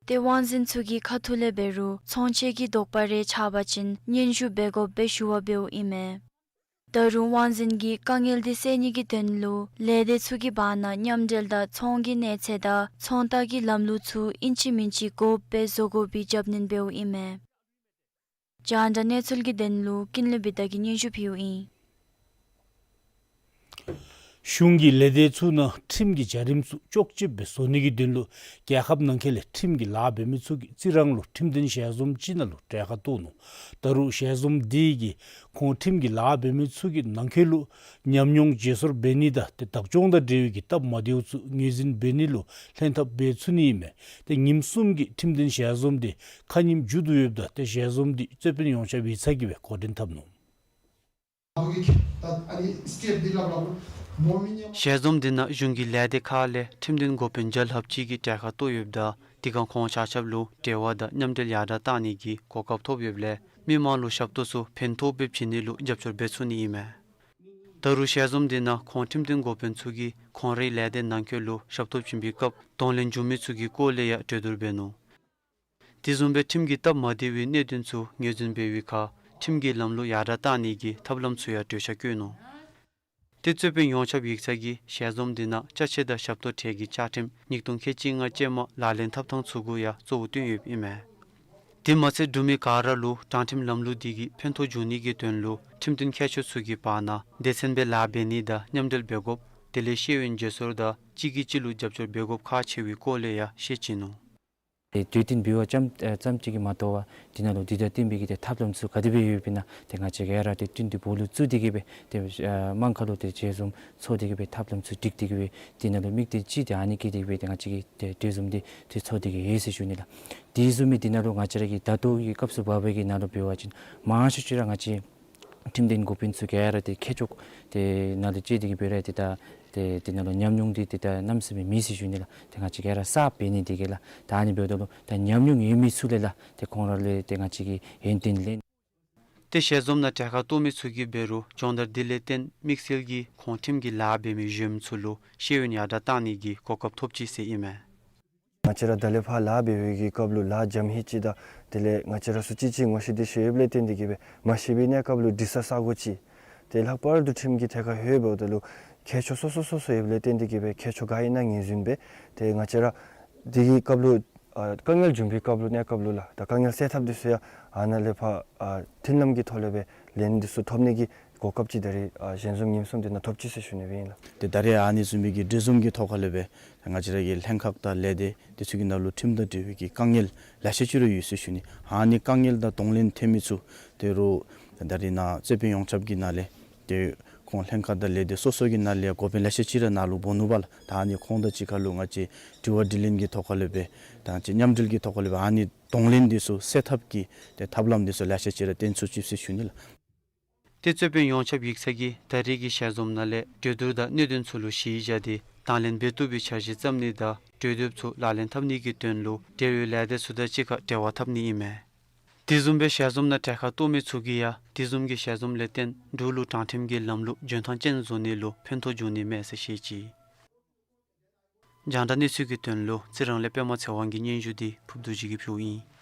ཏེ་དབང་འཛིན་ཚུ་གི་ཁ་ཐུག་ལས་འབད་རུང་ཚོང་ཆེད་ཀྱི་དོགས་པ་རེ་ཆགས་པ་ཅིན་སྙན་ཞུ་འབད་དགོཔ་སྦེ་ཞུ་བ་འབདཝ་ཨིན་མས། ད་རུང་དབང་འཛིན་གྱིས་དཀའ་ངལ་འདི་སེལ་ནི་གི་དོན་ལུ་ལས་སྡེ་ཚུ་གི་བར་ན་མཉམ་འབྲེལ་དང་ཚོང་གི་གནས་ཚད་དང་ཚོང་རྟགས་ཀྱི་ལམ་ལུགས་ཚུ་ཨིན་ཅི་མིན་ཅི་དགོཔ་སྦེ་བཟོ་དགོ་པའི་རྒྱབ་སྣོན་འབདཝ་ཨིན་མས། རྒྱང་བསྒྲགས་གནས་ཚུལ་གྱི་དོན་ལུ་ཀུན་ལེགས་བི་ཏ་གིས་སྙན་ཞུ་ཕུལཝ་ཨིན། གཞུང་གིས་ལས་སྡེ་ཚུ་ནང་ཁྲིམས་ཀྱི་བྱ་རིམ་ཚུ་ལྕོགས་ཆེབ་སྦེ་བཟོ་ནི་གི་དོན་ལུ་རྒྱལ་ཁབ་ནང་འཁོད་ལས་ཁྲིམས་ཀྱི་ལཱ་འབད་མི་ཚུ་གིས་རྩི་རང་ལུ་ཁྲིམས་དོན་ཞལ་འཛོམས་ཅིག་ནང་ལུ་གྲལ་ཁར་གཏོགས་ནུག། ད་རུང་ཞལ་འཛོམས་འདི་གིས་ཁོང་ཁྲིམས་ཀྱི་ལཱ་འབད་མི་ཚུ་གི་ནང་འཁོད་ལུ་ཉམས་མྱོང་བརྗེ་སོར་འབད་ནི་དང་ཏེ་བདག་སྐྱོང་དང་འབྲེལ་བའི་གི་སྟབས་མ་བདེཝ་ཚུ་ངོས་འཛིན་འབད་ནི་ལུ་ལྷན་ཐབས་འབད་ཚུགས་ནི་ཨིན་མས། ཏེ་ཉིནམ་གསུམ་གྱི་ཁྲིམས་དོན་ཞལ་འཛོམས་འདི་ཁ་ཉིནམ་མཇུག་བསྡུ་ཡོདཔ་ད་ཏེ་ཞལ་འཛོམས་འདི་རྩོད་དཔོན་ཡོངས་ཁྱབ་ཡིག་ཚང་གིས་སྦེ་འགོ་འདྲེན་འཐབ་ནུག། ཞལ་འཛོམས་འདི་ནང་གཞུང་གི་ལས་སྡེ་ཁག་ལས་ཁྲིམས་དོན་འགོ་དཔོན་བརྒྱ་ལྷགཔ་ཅིག་གིས་གྲལ་ཁར་གཏོགས་ཡོདཔ་ད་དེ་སྒང་ཁོང་ཆ་ཁྱབ་ལུ་འབྲེལ་བ་དང་མཉམ་འབྲེལ་ཡར་དྲག་བཏང་ནི་གི་གོ་སྐབས་ཐོབ་ཡོདཔ་ལས་མི་མང་ལུ་ཞབས་ཏོག་ཚུ་ཕན་ཐོགས་སྦེ་བྱིན་ནི་ལུ་རྒྱབ་སྐྱོར་འབད་ཚུགས་ནི་ཨིན་མས། ད་རུང་ཞལ་འཛོམས་འདི་ནང་ཁོང་ཁྲིམས་དོན་འགོ་དཔོན་ཚུ་གིས་ཁོང་རའི་ལས་སྡེ་ནང་འཁོད་ལུ་ཞབས་ཏོག་བྱིན་པའི་སྐབས་གདོང་ལེན་བྱུང་མི་ཚུ་གི་སྐོར་ལས་ཡང་གྲོས་བསྡུར་འབད་ནུག། དེ་བཟུམ་སྦེ་ཁྲིམས་ཀྱི་སྟབས་མ་བདེ་བའི་གནད་དོན་ཚུ་ངོས་འཛིན་འབད་བའི་ཁར་ཁྲིམས་ཀྱི་ལམ་ལུགས་ཡར་དྲག་བཏང་ནི་གི་ཐབས་ལམ་ཚུ་ཡང་གྲོས་འཆར་བཀོད་ནུག། ཏེ་རྩོད་དཔོན་ཡོངས་ཁྱབ་ཡིག་ཚང་གིས་ཞལ་འཛོམས་འདི་ནང་ཅ་ཆས་དང་ཞབས་ཏོག་ཁྲལ་གྱི་བཅའ་ཁྲིམས་ཉིས་སྟོང་ཁལ་གཅིག་ལྔ་ཅན་མ་ལག་ལེན་འཐབ་ཐངས་ཚུ་གུ་ཡང་གཙོ་བོ་བཏོན་ཡོདཔ་ཨིན་མས། དེ་མ་ཚད་འབྲུག་མི་ག་ར་ལུ་དྲང་ཁྲིམས་ལམ་ལུགས་འདི་གིས་ཕན་ཐོགས་འབྱུང་ནི་གི་དོན་ལུ་ཁྲིམས་དོན་མཁས་མཆོག་ཚུ་གི་བར་ན་སྡེ་ཚན་སྦེ་ལཱ་འབད་ནི་དང་མཉམ་འབྲེལ་འབད་དགོཔ་དེ་ལས་ཤེས་ཡོན་བརྗེ་སོར་དང་གཅིག་གིས་གཅིག་ལུ་རྒྱབ་སྐྱོར་འབད་དགོཔ་ཁག་ཆེ་བའི་སྐོར་ལས་ཡང་བཤད་བྱིན་ནུག། ཏེ་གྲོས་བསྟུན་འབད་བ་ཙམ་ཨེ་ཙམ་ཅིག་གིས་མ་དོ་བར་དེ་ནང་ལུ་དེ་དང་བསྟུན་པའི་གི་ཏེ་ཐབས་ལམ་ཚུ་ག་དེ་སྦེ་ཡོདཔ་ཨིན་ན་ཏེ་ང་བཅས་ཀྱིས་ཡར་དྲག་ཏེ་བསྟུན་ཏེ་འབོ་ལུ་བཙུགས་ཏེ་གི་སྦེ་ཏེ་ཨ་དམངས་ཁ་ལུ་ཏེ་ཞལ་འཛོམས་ཚོགས་ཏེ་གི་སྦེ་ཐབས་ལམ་ཚུ་སྒྲིག་སྟེ་གི་སྦེ་དེ་ནང་ལུ་དམིགས་གཏད་ཅིག་ཏེ་ཨ་ནི་བསྐྱེད་དེ་གི་སྦེ་ཏེ་ང་བཅས་ཀྱིས་ཏེ་གྲོས་འཛོམས་འདི་ཏེ་ཚོགས་ཏེ་གི་ཡོད་ཟེར་ཞུ་ནི་ལགས། དེ་བཟུམ་སྦེ་དེ་ནང་ལུ་ང་བཅས་ར་གི་ད་ལྟོ་གི་སྐབས་སུ་བབས་པའི་གི་ནང་ལུ་འབད་བ་ཅིན་མང་ཤོས་ཅིག་ར་ང་བཅས་ ཁྲིམས་དོན་འགོ་དཔོན་ཚུ་ག་ར་ཏེ་མཁས་མཆོག་ཏེ་ནང་ལུ་ཅིག་འདི་གིས་འབད་རུང་ཏེ་ད་ཏེ་དེ་ནང་ལུ་ཉམས་མྱོང་འདི་ཏེ་ད་གནམ་མེད་ས་མེད་མེད་ཟེར་ཞུ་ནི་ལགས། ཏེ་ང་བཅས་ག་ར་གསརཔ་འབད་ནི་འདི་གིས་ལགས། ད་ཨ་ནི་འབདཝ་ད་ལུ་ད་ཉམས་མྱོང་ཡོད་མི་ཚུ་ལས་ལགས་ཏེ་ཁོང་ར་ལས་ཏེ་ང་བཅས་ཀྱིས་ཡོན་ཏན་ལེན། ཏེ་ཞལ་འཛོམས་ནང་གྲལ་ཁར་གཏོགས་མི་ཚུ་གིས་འབད་རུང་སྦྱོང་བརྡར་འདི་ལས་བརྟེན་དམིགས་བསལ་གྱིས་ཁོང་ཁྲིམས་ཀྱི་ལཱ་འབད་མི་གཞོནམ་ཚུ་ལུ་ཤེས་ཡོན་ཡར་དྲག་གཏང་ནི་གི་གོ་སྐབས་ཐོབ་ཅི་ཟེར་ཨིན་མས། ང་བཅས་ར་ད་ལས་ཕར་ལཱ་འབད་བའི་གི་སྐབས་ལུ་ལཱ་འཇམ་ཧེང་ཅིག་དང་དེ་ལས་ང་བཅས་ར་ཚུ་ཅིག་ཅིག་ངོ་ཤེས་འདི་ཤེས་ཡོདཔ་ལས་བརྟེན་ཏེ་གིས་སྦེ་མ་ཤེས་པའི་གནས་སྐབས་ལུ་འདྲི་ས་ས་གོ་ཅིག། ཏེ་ལྷག་པར་དུ་ཁྲིམས་ཀྱི་ཐད་ཁར་ལྷོདཔ་ད་ལུ་མཁས་མཆོག་སོ་སོ་སོ་སོ་ཡོདཔ་ལས་བརྟེན་ཏེ་གིས་སྦེ་མཁས་མཆོག་ག་ཨིན་ན་ངོས་འཛིན་འབད། ཏེ་ང་བཅས་ར་འདི་གི་སྐབས་ལུ་ཨ་དཀའ་ངལ་བྱུང་བའི་སྐབས་ལུ་གནས་སྐབས་ལུ་ལགས་ད་དཀའ་ངལ་སེལ་ཐབས་འདི་ཚུ་ཡང་ཨ་ནཱ་ལས་ཕར་ཨ་མཐུན་ལམ་གྱི་ཐོག་ལས་སྦེ་ལན་འདི་ཚུ་ཐོབ་ནི་གི་གོ་སྐབས་ཅིག་ད་རེས་ཨ་ཞལ་འཛོམས་ཉིནམ་གསུམ་འདི་ནང་ཐོབ་ཅི་ཟེར་ཞུ་ནི་སྦེ་ཨིན་ལགས། ཏེ་ད་རེས་ཨ་ནི་བཟུམ་མའི་གི་གྲོས་འཛོམས་ཀྱི་ཐོག་ཁ་ལས་སྦེ་ང་བཅས་ར་གི་ལྷན་ཁག་དང་ལས་སྡེ་འདི་ཚུ་གི་ནང་ལུ་ཁྲིམས་དང་འབྲེལ་བའི་གི་དཀའ་ངལ་ལེ་ཤ་ཅིག་ར་ཡོད་ཟེར་ཞུ་ནི། ཨ་ནི་དཀའ་ངལ་དང་གདོང་ལེན་འཐབ་མི་ཚུ་ཏེ་རུང་ད་རེས་ནཱ་རྩོད་དཔོན་ཡོངས་ཁྱབ་ཀྱི་ནང་ལས་ཏེ་ཁོང་ལྷན་ཁག་དང་ལས་སྡེ་སོ་སོ་གི་ནང་ལས་འགོ་དཔོན་ལེ་ཤ་ཅིག་ར་ནཱ་ལུ་འབོ་ནུག་པ་ལགས། ད་ཨ་ནི་ཁོང་དང་གཅིག་ཁར་ལུ་ང་བཅས་དྲི་བ་དྲིས་ལན་གྱི་ཐོག་ཁ་ལས་སྦེ་ད་ཅིག་མཉམ་འབྲེལ་གྱི་ཐོག་ཁ་ལས་སྦེ་ཨ་ནི་གདོང་ལེན་འདི་ཚུ་སེལ་ཐབས་ཀྱི་ཏེ་ཐབས་ལམ་འདི་ཚུ་ལེ་ཤ་ཅིག་ར་བཏོན་ཚུགས་ཅི་ཟེར་ཞུ་ནི་ལགས། ཏེ་རྩོད་དཔོན་ཡོངས་ཁྱབ་ཡིག་ཚང་གིས་ད་རེས་ཀྱི་ཞལ་འཛོམས་ནང་ལས་གྲོས་བསྡུར་དང་གནད་དོན་ཚུ་ལུ་གཞི་བཞག་སྟེ་དང་ལེན་འབད་བཏུབ་པའི་འཆར་གཞི་བརྩམ་ནི་དང་གྲོས་འདེབས་ཚུ་ལག་ལེན་འཐབ་ནི་གི་དོན་ལུ་འབྲེལ་ཡོད་ལས་སྡེ་ཚུ་དང་གཅིག་ཁར་འབྲེལ་བ་འཐབ་ནི་ཨིན་མས། དེ་བཟུམ་སྦེ་ཞལ་འཛོམས་ནང་གྲལ་ཁར་གཏོགས་མི་ཚུ་གིས་ཡང་དེ་བཟུམ་གྱི་ཞལ་འཛོམས་ལས་བརྟེན་འབྲུག་ལུ་དྲང་ཁྲིམས་ཀྱི་ལམ་ལུགས་འཇོན་ཐང་ཅན་བཟོ་ནི་ལུ་ཕན་ཐོགས་འབྱུང་ནི་མས་ཟེར་བཤད་ཅི། རྒྱང་བསྒྲགས་གནས་ཚུལ་གྱི་དོན་ལུ་རྩི་རང་ལས་པདྨ་ཚེ་དབང་གི་སྙན་ཞུ་འདི་ཕུརབ་རྡོ་རྗེ་གིས་ཕུལཝ་ཨིན།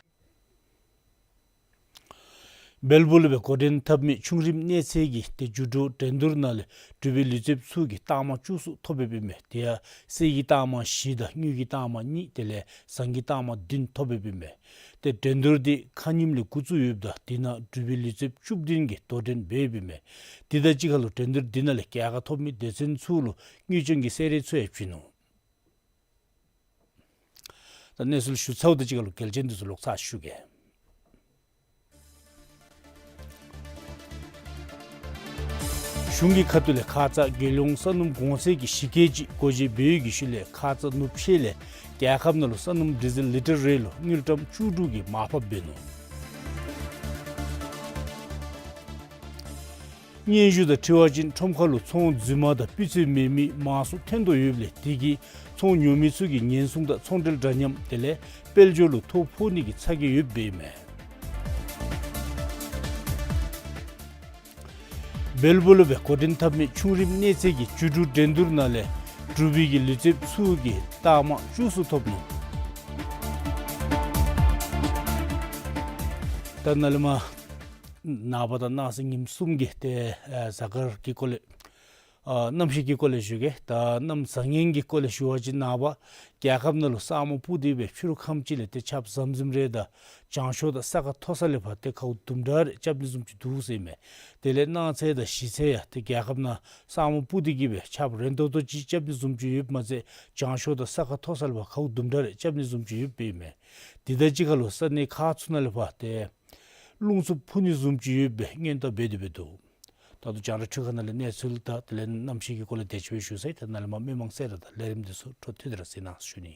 སྦེལ་པུར་ལུ་སྦེ་འགོ་འདྲེན་འཐབ་མི་ཆུང་རིམ་གནས་ཚད་ཀྱི་ཏེ་རྒྱུ་འགྲུལ་འགྲན་བསྡུར་ནང་ལས་འབྲུག་པའི་ལུས་རྩལཔ་ཚུ་གིས་རྟགས་མ་བཅུ་གསུམ་ཐོབ་ཡོདཔ་ཨིན་མས། དེ་ཡང་གསེར་གྱི་རྟགས་མ་བཞི་དང་དངུལ་གྱི་རྟགས་མ་གཉིས་དེ་ལས་ཟངས་ཀྱི་རྟགས་མ་བདུན་ཐོབ་ཡོདཔ་ཨིན་མས། ཏེ་འགྲན་བསྡུར་འདི་ཁ་ཉིནམ་ལས་འགོ་བཙུགས་ཡོདཔ་ད་དེ་ནང་འབྲུག་པའི་ལུས་རྩལཔ་བཅུ་བདུན་གྱིས་དོ་འགྲན་འབད་ཡོདཔ་ཨིན་མས། དེ་དང་གཅིག་ཁར་ལུ་འགྲན་བསྡུར་འདི་ནང་ལས་རྒྱལ་ཁ་ཐོབ་མི་སྡེ་ཚན་ཚུ་ལུ་དངུལ་ཅན་གྱི་གསེར་རས་ཚུ་ཡང་བྱིན་ནུག། ད་གནས་ཚུལ་ཞུ་ཚརཝ་དང་གཅིག་ཁར་ལུ་གལ་ཆེན་འདི་ཚུ་ལོག་ཚར་ཞུ་གེ། གཞུང་གི་ཁ་ཐུག་ལས་ཁ་ཙ་རྒྱལ་ཡོངས་ས་སྣུམ་གོང་ཚད་ཀྱི་གཞི་བཀོད་ཅིག་སྒོ་འབྱེད་འབད་བའི་ཤུལ་ལས་ཁ་ཙ་ནུབ་ཕྱེད་ལས་རྒྱལ་ཁབ་ནང་ལུ་ས་སྣུམ་ཌི་ཟེལ་ལི་ཊར་རེ་ལུ་དངུལ་ཀྲམ་བཅུ་དྲུག་གི་མར་ཕབ་འབད་ནུག། སྙན་ཞུ་དང་འཁྲིལ་བ་ཅིན་ཁྲོམ་ཁ་ལུ་ཚོང་རྫུན་མ་དང་སྤུས་ཚད་མེད་མི་མང་སུ་ཐོན་དོ་ཡོདཔ་ལས་དེ་གིས་ཚོང་ཉོ་མི་ཚུ་གི་ཉེན་སྲུང་དང་ཚོང་འབྲེལ་འདྲ་མཉམ་དེ་ལས་དཔལ་འབྱོར་ལུ་ཐོ་ཕོག་ནི་གི་ཚ་གྱང་ཡོདཔ་ཨིན་མས། སྦེལ་པུར་ལུ་སྦེ་འགོ་འདྲེན་འཐབ་མི་ཆུང་རིམ་གནས་ཚད་ཀྱི་རྒྱུ་འགྲུལ་འགྲན་བསྡུར་ནང་ལས་འབྲུག་པའི་གི་ལུས་རྩལཔ་ཚུ་གིས་རྟགས་མ་བཅུ་གསུམ་ཐོབ་ནུག། ད་ནཱ་ལས་མར་ནངས་པ་དང་གནངས་ཚེ་ཉིནམ་གསུམ་གྱི་ཏེ་ཨ་གཟའ་སྐར་གྱི་སྐོར་ལས་ཨ་གནམ་གཤིས་ཀྱི་སྐོར་ལས་ཞུ་གེ། ད་གནམ་བཟང་ངན་གྱི་སྐོར་ལས་ཞུ་བ་ཅིན་ནངས་པ་རྒྱལ་ཁབ་ནང་ལུ་ས་སྨུག་སྤུབས་ཏེ་སྦེ་ཕྱི་རུ་ཁམས་ཅིག་ལས་ཏེ་ཆརཔ་ཟམ་ཟིམ་རེ་དང་བྱང་ཕྱོགས་དང་ས་ཁ་མཐོ་ས་ལས་ཕར་ཏེ་ཁཝ་དུམ་གྲ་རེ་རྐྱབ་ནི་བཟུམ་ཅིག་འདུག་ཟེར་མས། དེ་ལས་གནངས་ཚེ་དང་གཞེས་ཚེ་ཡང་ཏེ་རྒྱལ་ཁབ་ནང་ས་སྨུག་སྤུབས་ཏེ་གིས་སྦེ་ཆརཔ་རན་ཏོག་ཏོ་ཅིག་རྐྱབ་ནི་བཟུམ་ཅིག་ཡོདཔ་མ་ཚད་བྱང་ཕྱོགས་དང་ས་ཁ་མཐོ་ས་ལས་ཕར་ཁཝ་དུམ་གྲ་རེ་རྐྱབ་ནི་བཟུམ་ཅིག་ཡོདཔ་ཨིན་མས། དེ་དང་གཅིག་ཁར་ལུ་ས་གནས་ཁག་ཚུ་ནང་ལས་ཕར་ཏེ་རླུང་འཚུབ་འཕུ་ནི་བཟུམ་ཅིག་ཡོད་པའི་སྔོན་བརྡ་འབད་དེ་སྦེ་འདུག། ད་ལྟོ་རྒྱང་བསྒྲགས་འཕྲུལ་ཁང་ནང་ལས་གནས་ཚུལ་དང་དེ་ལས་གནམ་གཤིས་ཀྱི་སྐོར་ལས་དེ་ཅིག་སྦེ་ཞུ་ཚར་ཡི། ད་ནཱ་ལས་མར་མི་མང་གསལ་བསྒྲགས་དང་ལས་རིམ་འདི་ཚུ་འཕྲོ་མཐུད་དེ་ར་གཟིགས་གནང་ཞུ་ནི།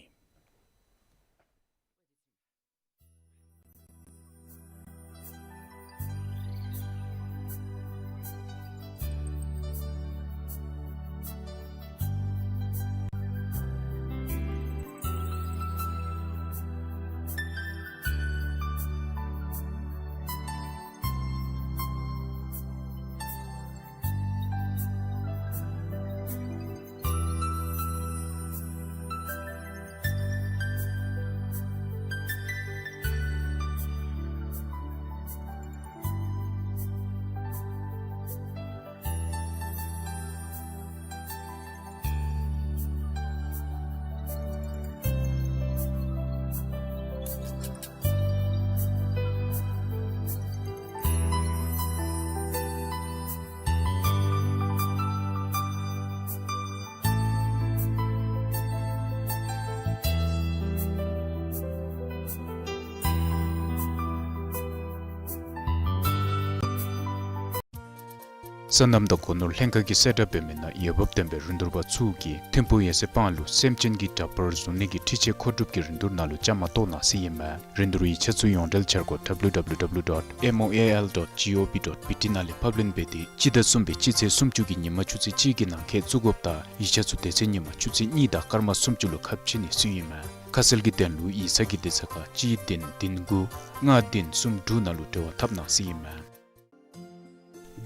སོ་ནམ་དང་སྒོ་ནོར་ལྷན་ཁག་གིས་གསལ་བསྒྲགས་འབད་མི་ནང་འོས་འབབ་ལྡན་པའི་རིན་བསྡུར་པ་ཚུ་གིས་ཐིམ་ཕུག་འོད་གསལ་སྤང་ལུ་སེམས་ཅན་གྱི་འདྲ་པར་བཟོ་ནི་གི་འཕྲུལ་ཆས་མཁོ་སྒྲུབ་ཀྱི་རིན་བསྡུར་ནང་ལུ་བཅའ་མར་གཏོགས་གནང་ཟེར་ཨིན་མས། རིན་བསྡུར་ཡིག་ཆ་ཚུ་ཡོངས་འབྲེལ་འཆར་སྒོ་W W W dot M O A L dot G O V dot B T ནང་ལས་ཕབ་ལེན་འབད་དེ་སྤྱི་ཟླ་གསུམ་པའི་སྤྱི་ཚེས་སུམ་ཅུ་གི་ཉིན་མ་ཆུ་ཚོད་གཅིག་གི་ནང་འཁོད་བཙུགས་དགོཔ་དང་ཡིག་ཆ་ཚུ་དེ་ཚེ་ཉིན་མ་ཆུ་ཚོད་གཉིས་དང་སྐར་མ་སུམ་ཅུ་ལུ་ཁ་ཕྱེ་ནི་ཟེར་ཨིན་མས། ཁ་གསལ་གྱི་དོན་ལུ་ཡིག་ཚང་གི་དེ་ཚེ་ཁར་གཅིག་བདུན་བདུན་དགུ་ལྔ་བདུན་གསུམ་དྲུག་ནང་ལུ་འབྲེལ་བ་འཐབ་གནང་ཟེར་ཨིན་མས།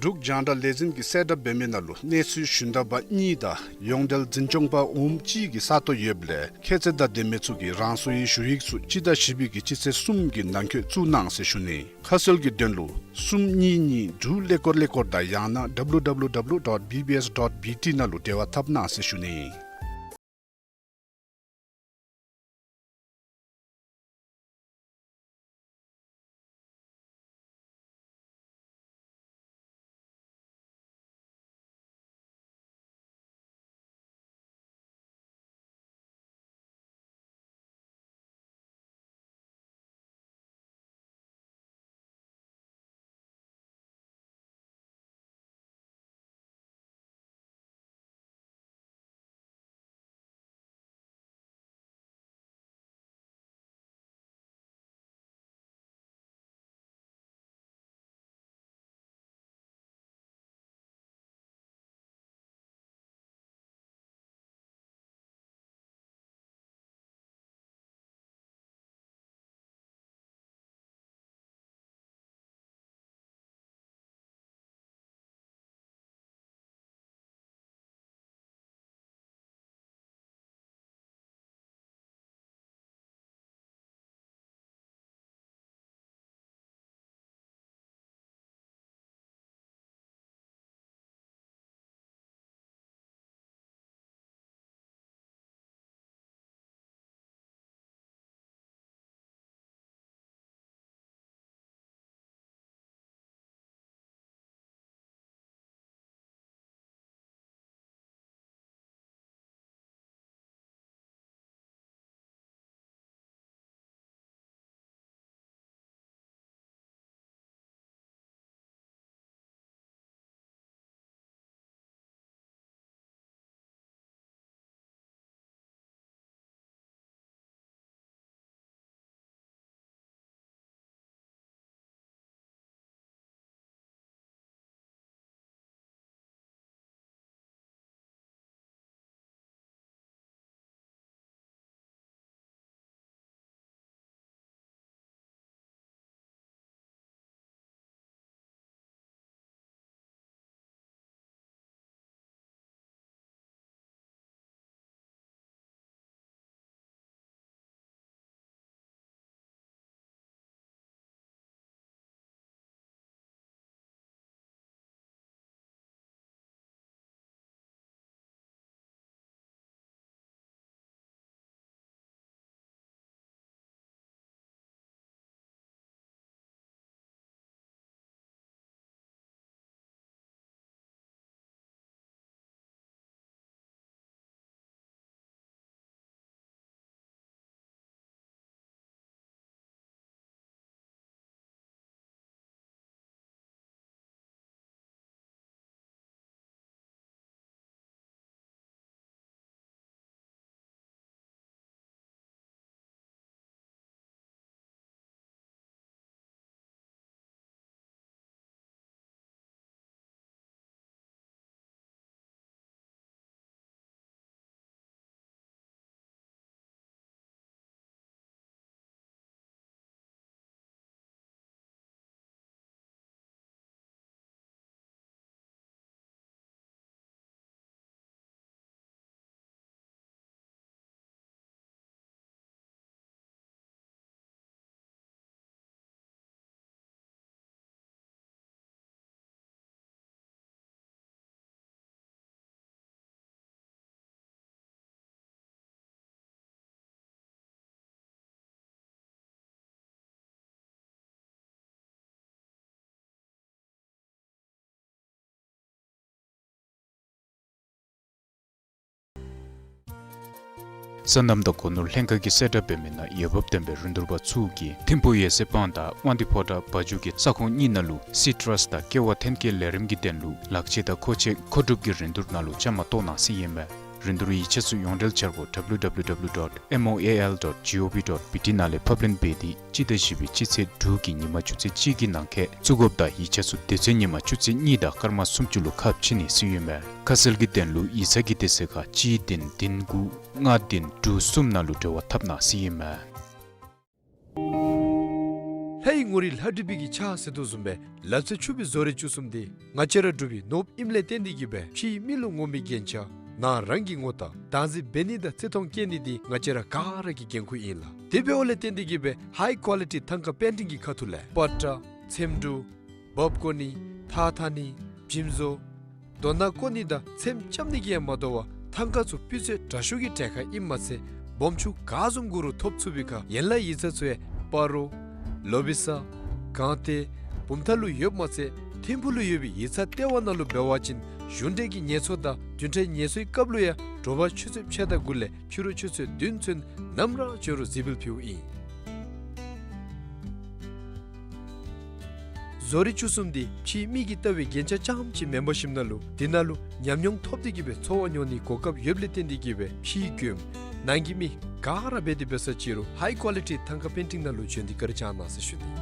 འབྲུག་རྒྱང་བསྒྲགས་ལས་འཛིན་གྱིས་གསལ་བསྒྲགས་འབད་མི་ནང་ལུ་གནས་ཚུལ་ཞུན་དག་པ་གཉིས་དང་ཡོངས་འབྲེལ་འཛིན་སྐྱོང་པ་འོགམ་གཅིག་གི་ས་སྟོང་ཡོདཔ་ལས་ཁྱད་ཚད་དང་ལྡན་མི་ཚུ་གིས་རང་སོའི་ཞུ་ཡིག་ཚུ་སྤྱི་ཟླ་བཞི་པའི་གི་སྤྱི་ཚེས་གསུམ་གྱི་ནང་འཁོད་བཙུགས་གནང་ཟེར་ཞུ་ནི། ཁ་གསལ་གྱི་དོན་ལུ་གསུམ་གཉིས་གཉིས་དྲུག་ཀླད་ཀོར་ཀླད་ཀོར་དང་ཡང་ན W W W dot B B S dot B T ནང་ལུ་འབྲེལ་བ་འཐབ་གནང་ཟེར་ཞུ་ནི། སོ་ནམ་དང་སྒོ་ནོར་ལྷན་ཁག་གིས་གསལ་བསྒྲགས་འབད་མི་ནང་འོས་འབབ་ལྡན་པའི་རིན་བསྡུར་པ་ཚུ་གིས་ཐིམ་ཕུག་ཡེ་ཤེས་སྤང་དང་དབང་འདུས་ཕོ་བྲང་བ་ཕྱུགས་ཀྱི་ས་ཁོངས་གཉིས་ནང་ལུ་སི་ཊྲཱས་དང་ཀེ་བ་ཐོན་སྐྱེད་ལས་རིམ་གྱི་དོན་ལུ་ལག་ཆས་དང་མཁོ་ཆས་མཁོ་སྒྲུབ་ཀྱི་རིན་བསྡུར་ནང་ལུ་བཅའ་མར་གཏོགས་གནང་ཟེར་ཨིན་མས། རིན་བསྡུར་ཡིག་ཆ་ཚུ་ཡོངས་འབྲེལ་འཆར་སྒོ་W W W dot M O A L dot G O V dot B T ནང་ལས་ཕབ་ལེན་འབད་དེ་སྤྱི་ཟླ་བཞི་པའི་སྤྱི་ཚེས་དྲུག་གི་ཉིན་མ་ཆུ་ཚོད་གཅིག་གི་ནང་འཁོད་བཙུགས་དགོཔ་དང་ཡིག་ཆ་ཚུ་དེ་ཚེ་ཉིན་མ་ཆུ་ཚོད་གཉིས་དང་སྐར་མ་སུམ་ཅུ་ལུ་ཁ་ཕྱེ་ནི་ཟེར་ཨིན་མས། ཁ་གསལ་གྱི་དོན་ལུ་ཡིག་ཚང་གི་དེ་ཚེ་ཁ་གཅིག་བདུན་བདུན་དགུ་ལྔ་བདུན་དྲུག་གསུམ་ནང་ལུ་འབྲེལ་བ་འཐབ་གནང་ཟེར་ཨིན་མས། ལྷའི་ངོ་རིས་ལྷ་བྲིས་པའི་གི་ཕྱག་ཟེར་དོ་བཟུམ་སྦེ་ལག་རྩལ་ཕྱུག་པའི་བཟོ་རིག་བཅུ་གསུམ་འདི་ང་བཅས་ར་འབྲུག་པའི་ནོར་བུ་ཨིནམ་ལས་བརྟེན་ཏེ་གིས་སྦེ་ཕྱིའི་མི་ལུ་ངོམ་པའི་རྒྱན་ཆ་ནང་རང་གི་ངོ་རྟགས་བདག་འཛིན་འབད་ནི་དང་བརྩི་མཐོང་བསྐྱེད་ནི་འདི་ང་བཅས་ར་ག་ར་གི་འགན་ཁུར་ཨིན་ལགས། དེ་འབདཝ་ལས་བརྟེན་ཏེ་གིས་སྦེ་ཧའི་ཀོ་ལི་ཊི་ཐང་ཀ་པེན་ཊིང་གི་ཁ་ཐུག་ལས་པ་ཏྲ་ཚེམ་དྲུབ་འབག་བཀོ་ནི་ཐགས་འཐག་ནི་བྱིམ་བཟོ་རྡོ་ནག་བརྐོ་ནི་དང་ཚེམ་རྐྱབ་ནི་གིས་ཡང་མ་དོ་བར་ཐང་ཀ་ཚུ་སྤུས་ཚད་དྲག་ཤོས་ཀྱི་གྲལ་ཁར་ཨིནམ་མ་ཚད་སྦོམ་ཆུང་ག་བཟུམ་དགོ་རུང་ཐོབ་ཚུགས་པའི་ཁར་ཡན་ལག་ཡིག་ཚང་ཚུ་ཡང་སྤ་རོ་ལོ་བི་ས་དགོངས་ཏེ་བུམ་ཐང་ལུ་ཡོདཔ་མ་ཚད་ཐིམ་ཕུག་ལུ་ཡོད་པའི་ཡིག་ཚང་ལྟེ་བ་ནང་ལུ་འབད་བ་ཅིན་གཞུང་འབྲེལ་གྱི་ངལ་གསོ་དང་བདུན་ཕྲག་ངལ་གསོའི་སྐབས་ལུ་ཡང་དྲོ་པ་ཆུ་ཚོད་ཕྱེད་དང་དགུ་ལས་ཕྱི་རུ་ཆུ་ཚོད་བདུན་ཚུན་ནམ་ར་འབྱོན་རུང་གཟིགས་འབུལ་ཕུལཝ་ཨིན། བཟོ་རིག་བཅུ་གསུམ་འདི་ཕྱིའི་མིག་གིས་བལྟ་བའི་རྒྱན་ཆ་རྐྱངམ་ཅིག་མེན་པར་ཞིནམ་ན་ལུ་འདི་ནང་ལུ་ཉམས་མྱོང་ཐོབ་སྟེ་གིས་སྦེ་འཚོ་བ་མྱོང་ནིའི་གོ་སྐབས་ཡོདཔ་ལས་བརྟེན་ཏེ་གིས་སྦེ་ཕྱིའི་མགྱོནམ་ནང་གི་མི་ག་ར་འབད་དེ་འབད་ས་ཅི་རུང་ཧའི་ཀོ་ལི་ཊི་ཐང་ཀ་པེན་ཊིང་ནང་ལུ་འབྱོན་ཏེ་བཀའ་དྲིན་བསྐྱང་གནང་ཟེར་ཞུ་ནི།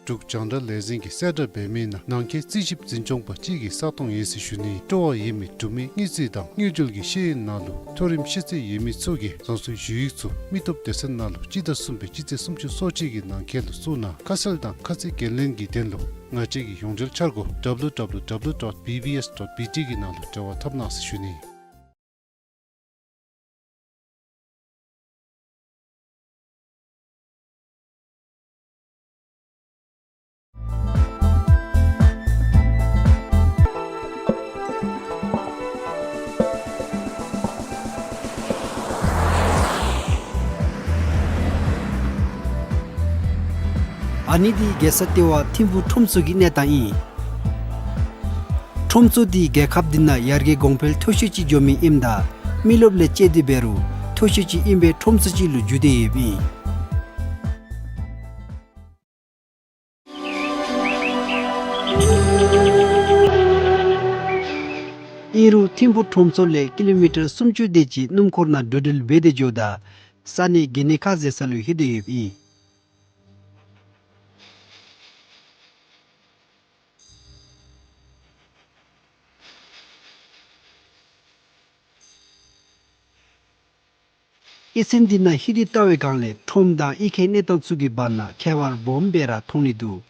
འབྲུག་རྒྱང་བསྒྲགས་ལས་འཛིན་གྱིས་གསལ་བསྒྲགས་འབད་མི་ནང་ནང་འཁོད་རྩིས་ཞིབ་འཛིན་སྐྱོང་པ་གཅིག་གི་ས་སྟོང་ཡོད་ཟེར་ཞུ་ནི། སྤྲོ་བ་ཡོད་མི་འབྲུག་མི་དངུལ་རྩིས་དང་དངུལ་འབྲེལ་གྱི་ཤེས་ཡོན་ནང་ལུ་མཐོ་རིམ་ཤེས་ཚད་ཡོད་མི་ཚུ་གིས་རང་སོའི་ཞུ་ཡིག་ཚུ་མི་སྟོབས་སྡེ་ཚན་ནང་ལུ་སྤྱི་ཟླ་གསུམ་པའི་སྤྱི་ཚེས་སུམ་ཅུ་སོ་གཅིག་གི་ནང་འཁོད་ལུ་བཙུགས་གནང་། ཁ་གསལ་དང་ཁ་གསལ་འགན་ལེན་གྱི་དོན་ལུ་ང་བཅས་ཀྱི་ཡོངས་འབྲེལ་འཆར་སྒོ་W W W dot B B S dot B T གི་ནང་ལུ་འབྲེལ་བ་འཐབ་གནང་ཟེར་ཞུ་ནི། ཨ་ནི་འདི་རྒྱལ་ས་ལྟེ་བ་ཐིམ་ཕུག་ཁྲོམ་ཚོགས་ཀྱི་གནས་སྟངས་ཨིན། ཁྲོམ་ཚོགས་འདི་རྒྱལ་ཁབ་འདི་ནང་ཡར་རྒྱས་གོང་འཕེལ་མཐོ་ཤོས་ཅིག་འགྱོ་མི་ཨིནམ་ད་མི་རློབས་ལས་བཅད་དེ་འབད་རུང་མཐོ་ཤོས་ཅིག་ཨིན་པའི་ཁྲོམ་ཚོགས་ཅིག་ལུ་འགྱུར་ཏེ་ཡོདཔ་ཨིན། ཨིན་རུང་ཐིམ་ཕུག་ཁྲོམ་ཚོགས་ལས་ཀི་ལོ་མི་ཊར་སུམ་ཅུ་དེ་ཅིག་སྣུམ་འཁོར་ནང་འགྲོ་འགྲུལ་འབད་དེ་འགྱོཝ་ད་ས་གནས་དགེ་བསྙེན་ཁ་ཟེར་ས་ལུ་ལྷོད་དེ་ཡོདཔ་ཨིན། གཡུས་ཚན་འདི་ནང་ལྷོད་དེ་བལྟ་བའི་སྒང་ལས་ཁྲོམ་དང་གཡུས་ཁའི་གནས་སྟངས་ཚུ་གི་བར་ན་ཁྱད་པར་སྦོམ་སྦེ་ར་མཐོང་ནི་འདུག།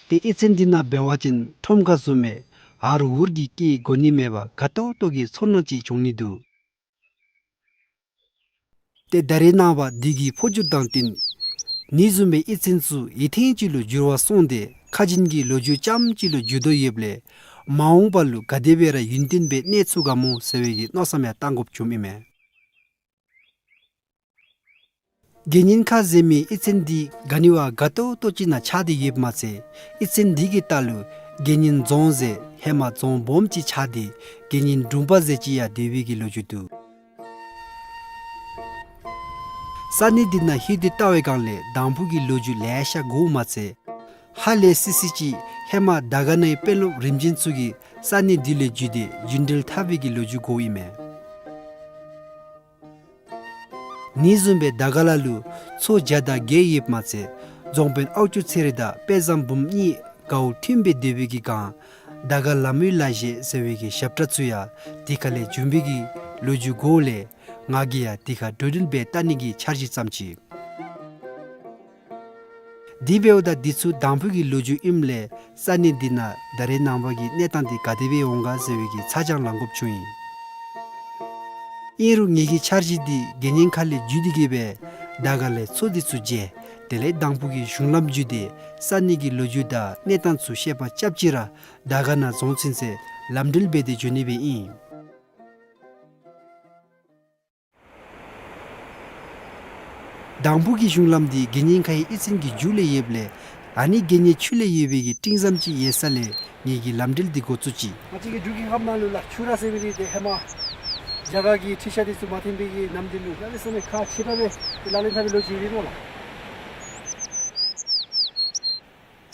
ཏེ་གཡུས་ཚན་འདི་ནང་འབད་བ་ཅིན་ཁྲོམ་ཁ་བཟུམ་སྦེ་ཧ་རུ་འུར་གྱིས་སྐད་གོ་ནི་མེད་པར་དགའ་ཏོག་ཏོ་གི་ཚོར་སྣང་ཅིག་བྱུང་ནི་འདུག། ཏེ་ད་རེས་ནངས་པ་འདི་གི་འཕོ་འགྱུར་དང་བསྟུན་ནི་བཟུམ་སྦེ་གཡུས་ཚན་ཚུ་ཡུན་ཐུང་ཅིག་ལུ་འགྱུར་བ་སོང་སྟེ་ཁ་རྗེན་གྱི་ལོ་རྒྱུས་ཙམ་ཅིག་ལུ་འགྱུར་དོ་ཡོདཔ་ལས་མ་འོངས་པ་ལུ་ག་དེ་སྦེ་ར་ཡུན་བརྟན་སྦེ་གནས་ཚུགས་ག་སྨོ་ཟེར་བའི་གི་མནོ་བསམ་ཡང་བཏང་དགོཔ་བྱུངམ་ཨིན་མས། དགེ་བསྙེན་ཁ་ཟེར་མི་གཡུས་ཚན་འདི་ག་ནི་བ་དགའ་ཏོག་ཏོ་ཅིག་ནང་ཆགས་ཏེ་ཡོདཔ་མ་ཚད་གཡུས་ཚན་འདི་གི་ལྟག་ལུ་དགེ་བསྙེན་རྫོང་ཟེར་ཧེ་མ་རྫོང་སྦོམ་ཅིག་ཆགས་ཏེ་དགེ་བསྙེན་དྲུང་པ་ཟེར་ཅིག་ཡང་སྡོད་པའི་གི་ལོ་རྒྱུས་འདུག། ས་གནས་འདི་ནང་ལྷོད་དེ་བལྟ་བའི་སྒང་ལས་དང་ཕུ་གི་ལོ་རྒྱུས་ལེ་ཤ་གོཝ་མ་ཚད་ཧ་ལས་སི་སི་ཅིག་ཧེ་མ་དར་དཀར་ནང་གི་དཔོན་སློབ་རིམ་བྱོན་ཚུ་གིས་ས་གནས་འདི་ལས་བརྒྱུད་དེ་རྒྱུན་འགྲུལ་འཐབ་པའི་གི་ལོ་རྒྱུས་གོཝ་ཨིན་མས། ནི་བཟུམ་སྦེ་དར་དཀར་ལ་ལུ་ཚོ་བརྒྱ་དང་བརྒྱད་ཡོདཔ་མ་ཚད་རྫོང་དཔོན་ཨའུ་ཅུ་ཚེ་རིང་དང་དཔལ་བཟང་འབུམ་གཉིས་དགའ་བོ་མཐུན་སྦེ་སྡོད་པའི་གི་སྒང་དར་དཀར་ལམ་བུའི་ལ་བཞེད་ཟེར་བའི་གི་ཞབས་ཁྲ་ཚུ་ཡང་དེ་ཁ་ལས་བྱོན་པའི་གི་ལོ་རྒྱུས་གོཝ་ལས་ང་གིས་ཡང་དེ་ཁར་འགྲོ་འགྲུལ་འབད་བལྟ་ནི་གི་འཆར་གཞི་བརྩམས་ཅི། དེ་འབདཝ་ད་འདི་ཚུ་དང་ཕུ་གི་ལོ་རྒྱུས་ཨིནམ་ལས་ས་གནས་འདི་ནང་ད་རེས་ནངས་པ་གི་གནས་སྟངས་འདི་ག་དེ་སྦེ་འོང་ག་ཟེར་བའི་གི་ཚ་གྱང་ལང་དགོཔ་བྱུང་ཡི། ཨིན་རུང་ངེ་གི་འཆར་གཞི་འདི་དགེ་བསྙེན་ཁ་ལས་བརྒྱུད་དེ་གིས་སྦེ་དར་དཀར་ལས་ཚོ་འདི་ཚུ་མཇལ། དེ་ལས་དང་ཕུ་གི་གཞུང་ལམ་བརྒྱུད་དེ་ས་གནས་ཀྱི་ལོ་རྒྱུས་དང་གནས་སྟངས་ཚུ་ཤེས་པ་རྐྱབ་ཅི་ར་དར་དཀར་ནང་རྫོང་ཚུན་ཚོད་ལམ་འགྲུལ་འབད་དེ་འགྱོ་ནི་སྦེ་ཨིན། དང་ཕུ་གི་གཞུང་ལམ་འདི་དགེ་བསྙེན་ཁའི་གཡུས་ཚན་གྱི་མཇུག་ལས་ཡོདཔ་ལས་ ཨ་ནི་དགེ་བསྙེན་ཆུ་ལས་ཡོད་པའི་གི་སྤྲིན་ཟམ་ཅིག་ཡོད་ས་ལས་ངེ་གི་ལམ་འགྲུལ་འདི་འགོ་བཙུགས་ཅི། ང་བཅས་ཀྱི་འབྲུག་གི་ཁམས་ནང་ལུ་ལགས་ཆུ་ར་ཟེར་མི་འདི་ཏེ་ཧེ་མ་རྒྱ་གར་གྱི་ཁྲིད་ཤག་འདི་ཚུ་མ་ཐོན་པའི་གི་ནམ་དུས་ལུ་གནམ་མེད་ས་མེད་ཁག་ཆེ་དྲགས་སྦེ་ཏེ་ལག་ལེན་འཐབ་པའི་ལོ་རྒྱུས་ཨིན་སྨོ་ལགས།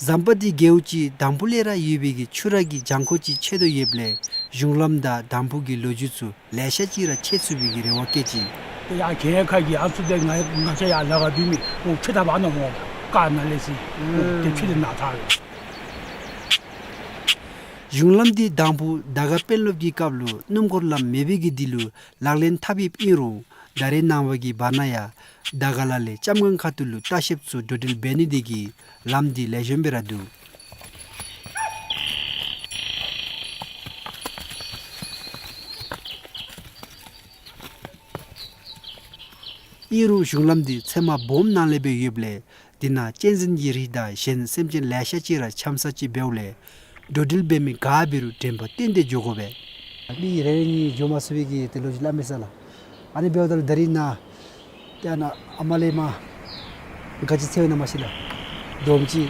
ཟམ་པ་འདི་རྒེད་འོག་ཅིག་དང་ཕུ་ལས་ར་ཡོད་པའི་གི་ཆུ་རགས་ཀྱི་གྱང་ཁོག་ཅིག་ཆགས་དོ་ཡོདཔ་ལས་གཞུང་ལམ་དང་དང་ཕུ་གི་ལོ་རྒྱུས་ཚུ་ལེ་ཤ་ཅིག་ར་ཆད་ཚུགས་པའི་གི་རེ་བ་བསྐྱེད་ཅི། ཏེ་ཡར་གྱལ་ཁ་གི་ཨ་ཚུ་ཏེ་ང་ང་བཅས་ཡར་ལ་ཁར་སྡོད་མི་འོང་ཆུ་ད་བ་ནང་འོང་ལགས་ཀ་ནང་ལས་སི་འོང་ཏེ་ཆུ་དེ་ནང་ཐར་རེ། གཞུང་ལམ་འདི་དང་ཕུ་དར་དཀར་དཔོན་སློབ་ཀྱི་སྐབས་ལུ་སྣུམ་འཁོར་ལམ་མེད་པའི་གི་དུས་ལུ་ལག་ལེན་འཐབ་ཡོདཔ་ཨིན་རུང་ད་རེས་ནངས་པ་གི་བར་ན་ཡང་དར་དཀར་ལ་ལས་ལྕམ་སྒང་ཁ་ཐུག་ལུ་ལྟ་བཤལཔ་ཚུ་འགྲོ་འགྲུལ་འབད་ནི་དེ་གིས་ལམ་འདི་ལེགས་ཤོམ་སྦེ་ར་འདུག། ཨིན་རུང་གཞུང་ལམ་འདི་ཚལ་མ་སྦོམ་ནང་ལས་སྦེ་ཡོདཔ་ལས་དེ་ནང་གཅན་གཟན་གྱི་རིགས་དང་གཞན་སེམས་ཅན་ལེ་ཤ་ཅིག་ར་འཁྱམས་ས་ཅིག་འབདཝ་ལས་འགྲོ་འགྲུལ་འབད་མི་ག་འབད་རུང་དྲན་པ་བཏོན་ཏེ་འགྱོ་དགོ་པས། མི་རེ་རེ་གཉིས་འགྱོ་མ་ཚུགས་པའི་གི་ཏེ་ལོ་རྒྱུས་སླབ་མས་ས་ལགས། ཨ་ནི་འབདཝ་ད་ལུ་ད་རིས་ནཱ་ཏེ་ཨ་ནཱ་ཨ་མ་ལས་མར་ག་ཅི་འཚོལ་ཡི་ན་མ་ཤེས་ལགས། དོམ་ཅིག།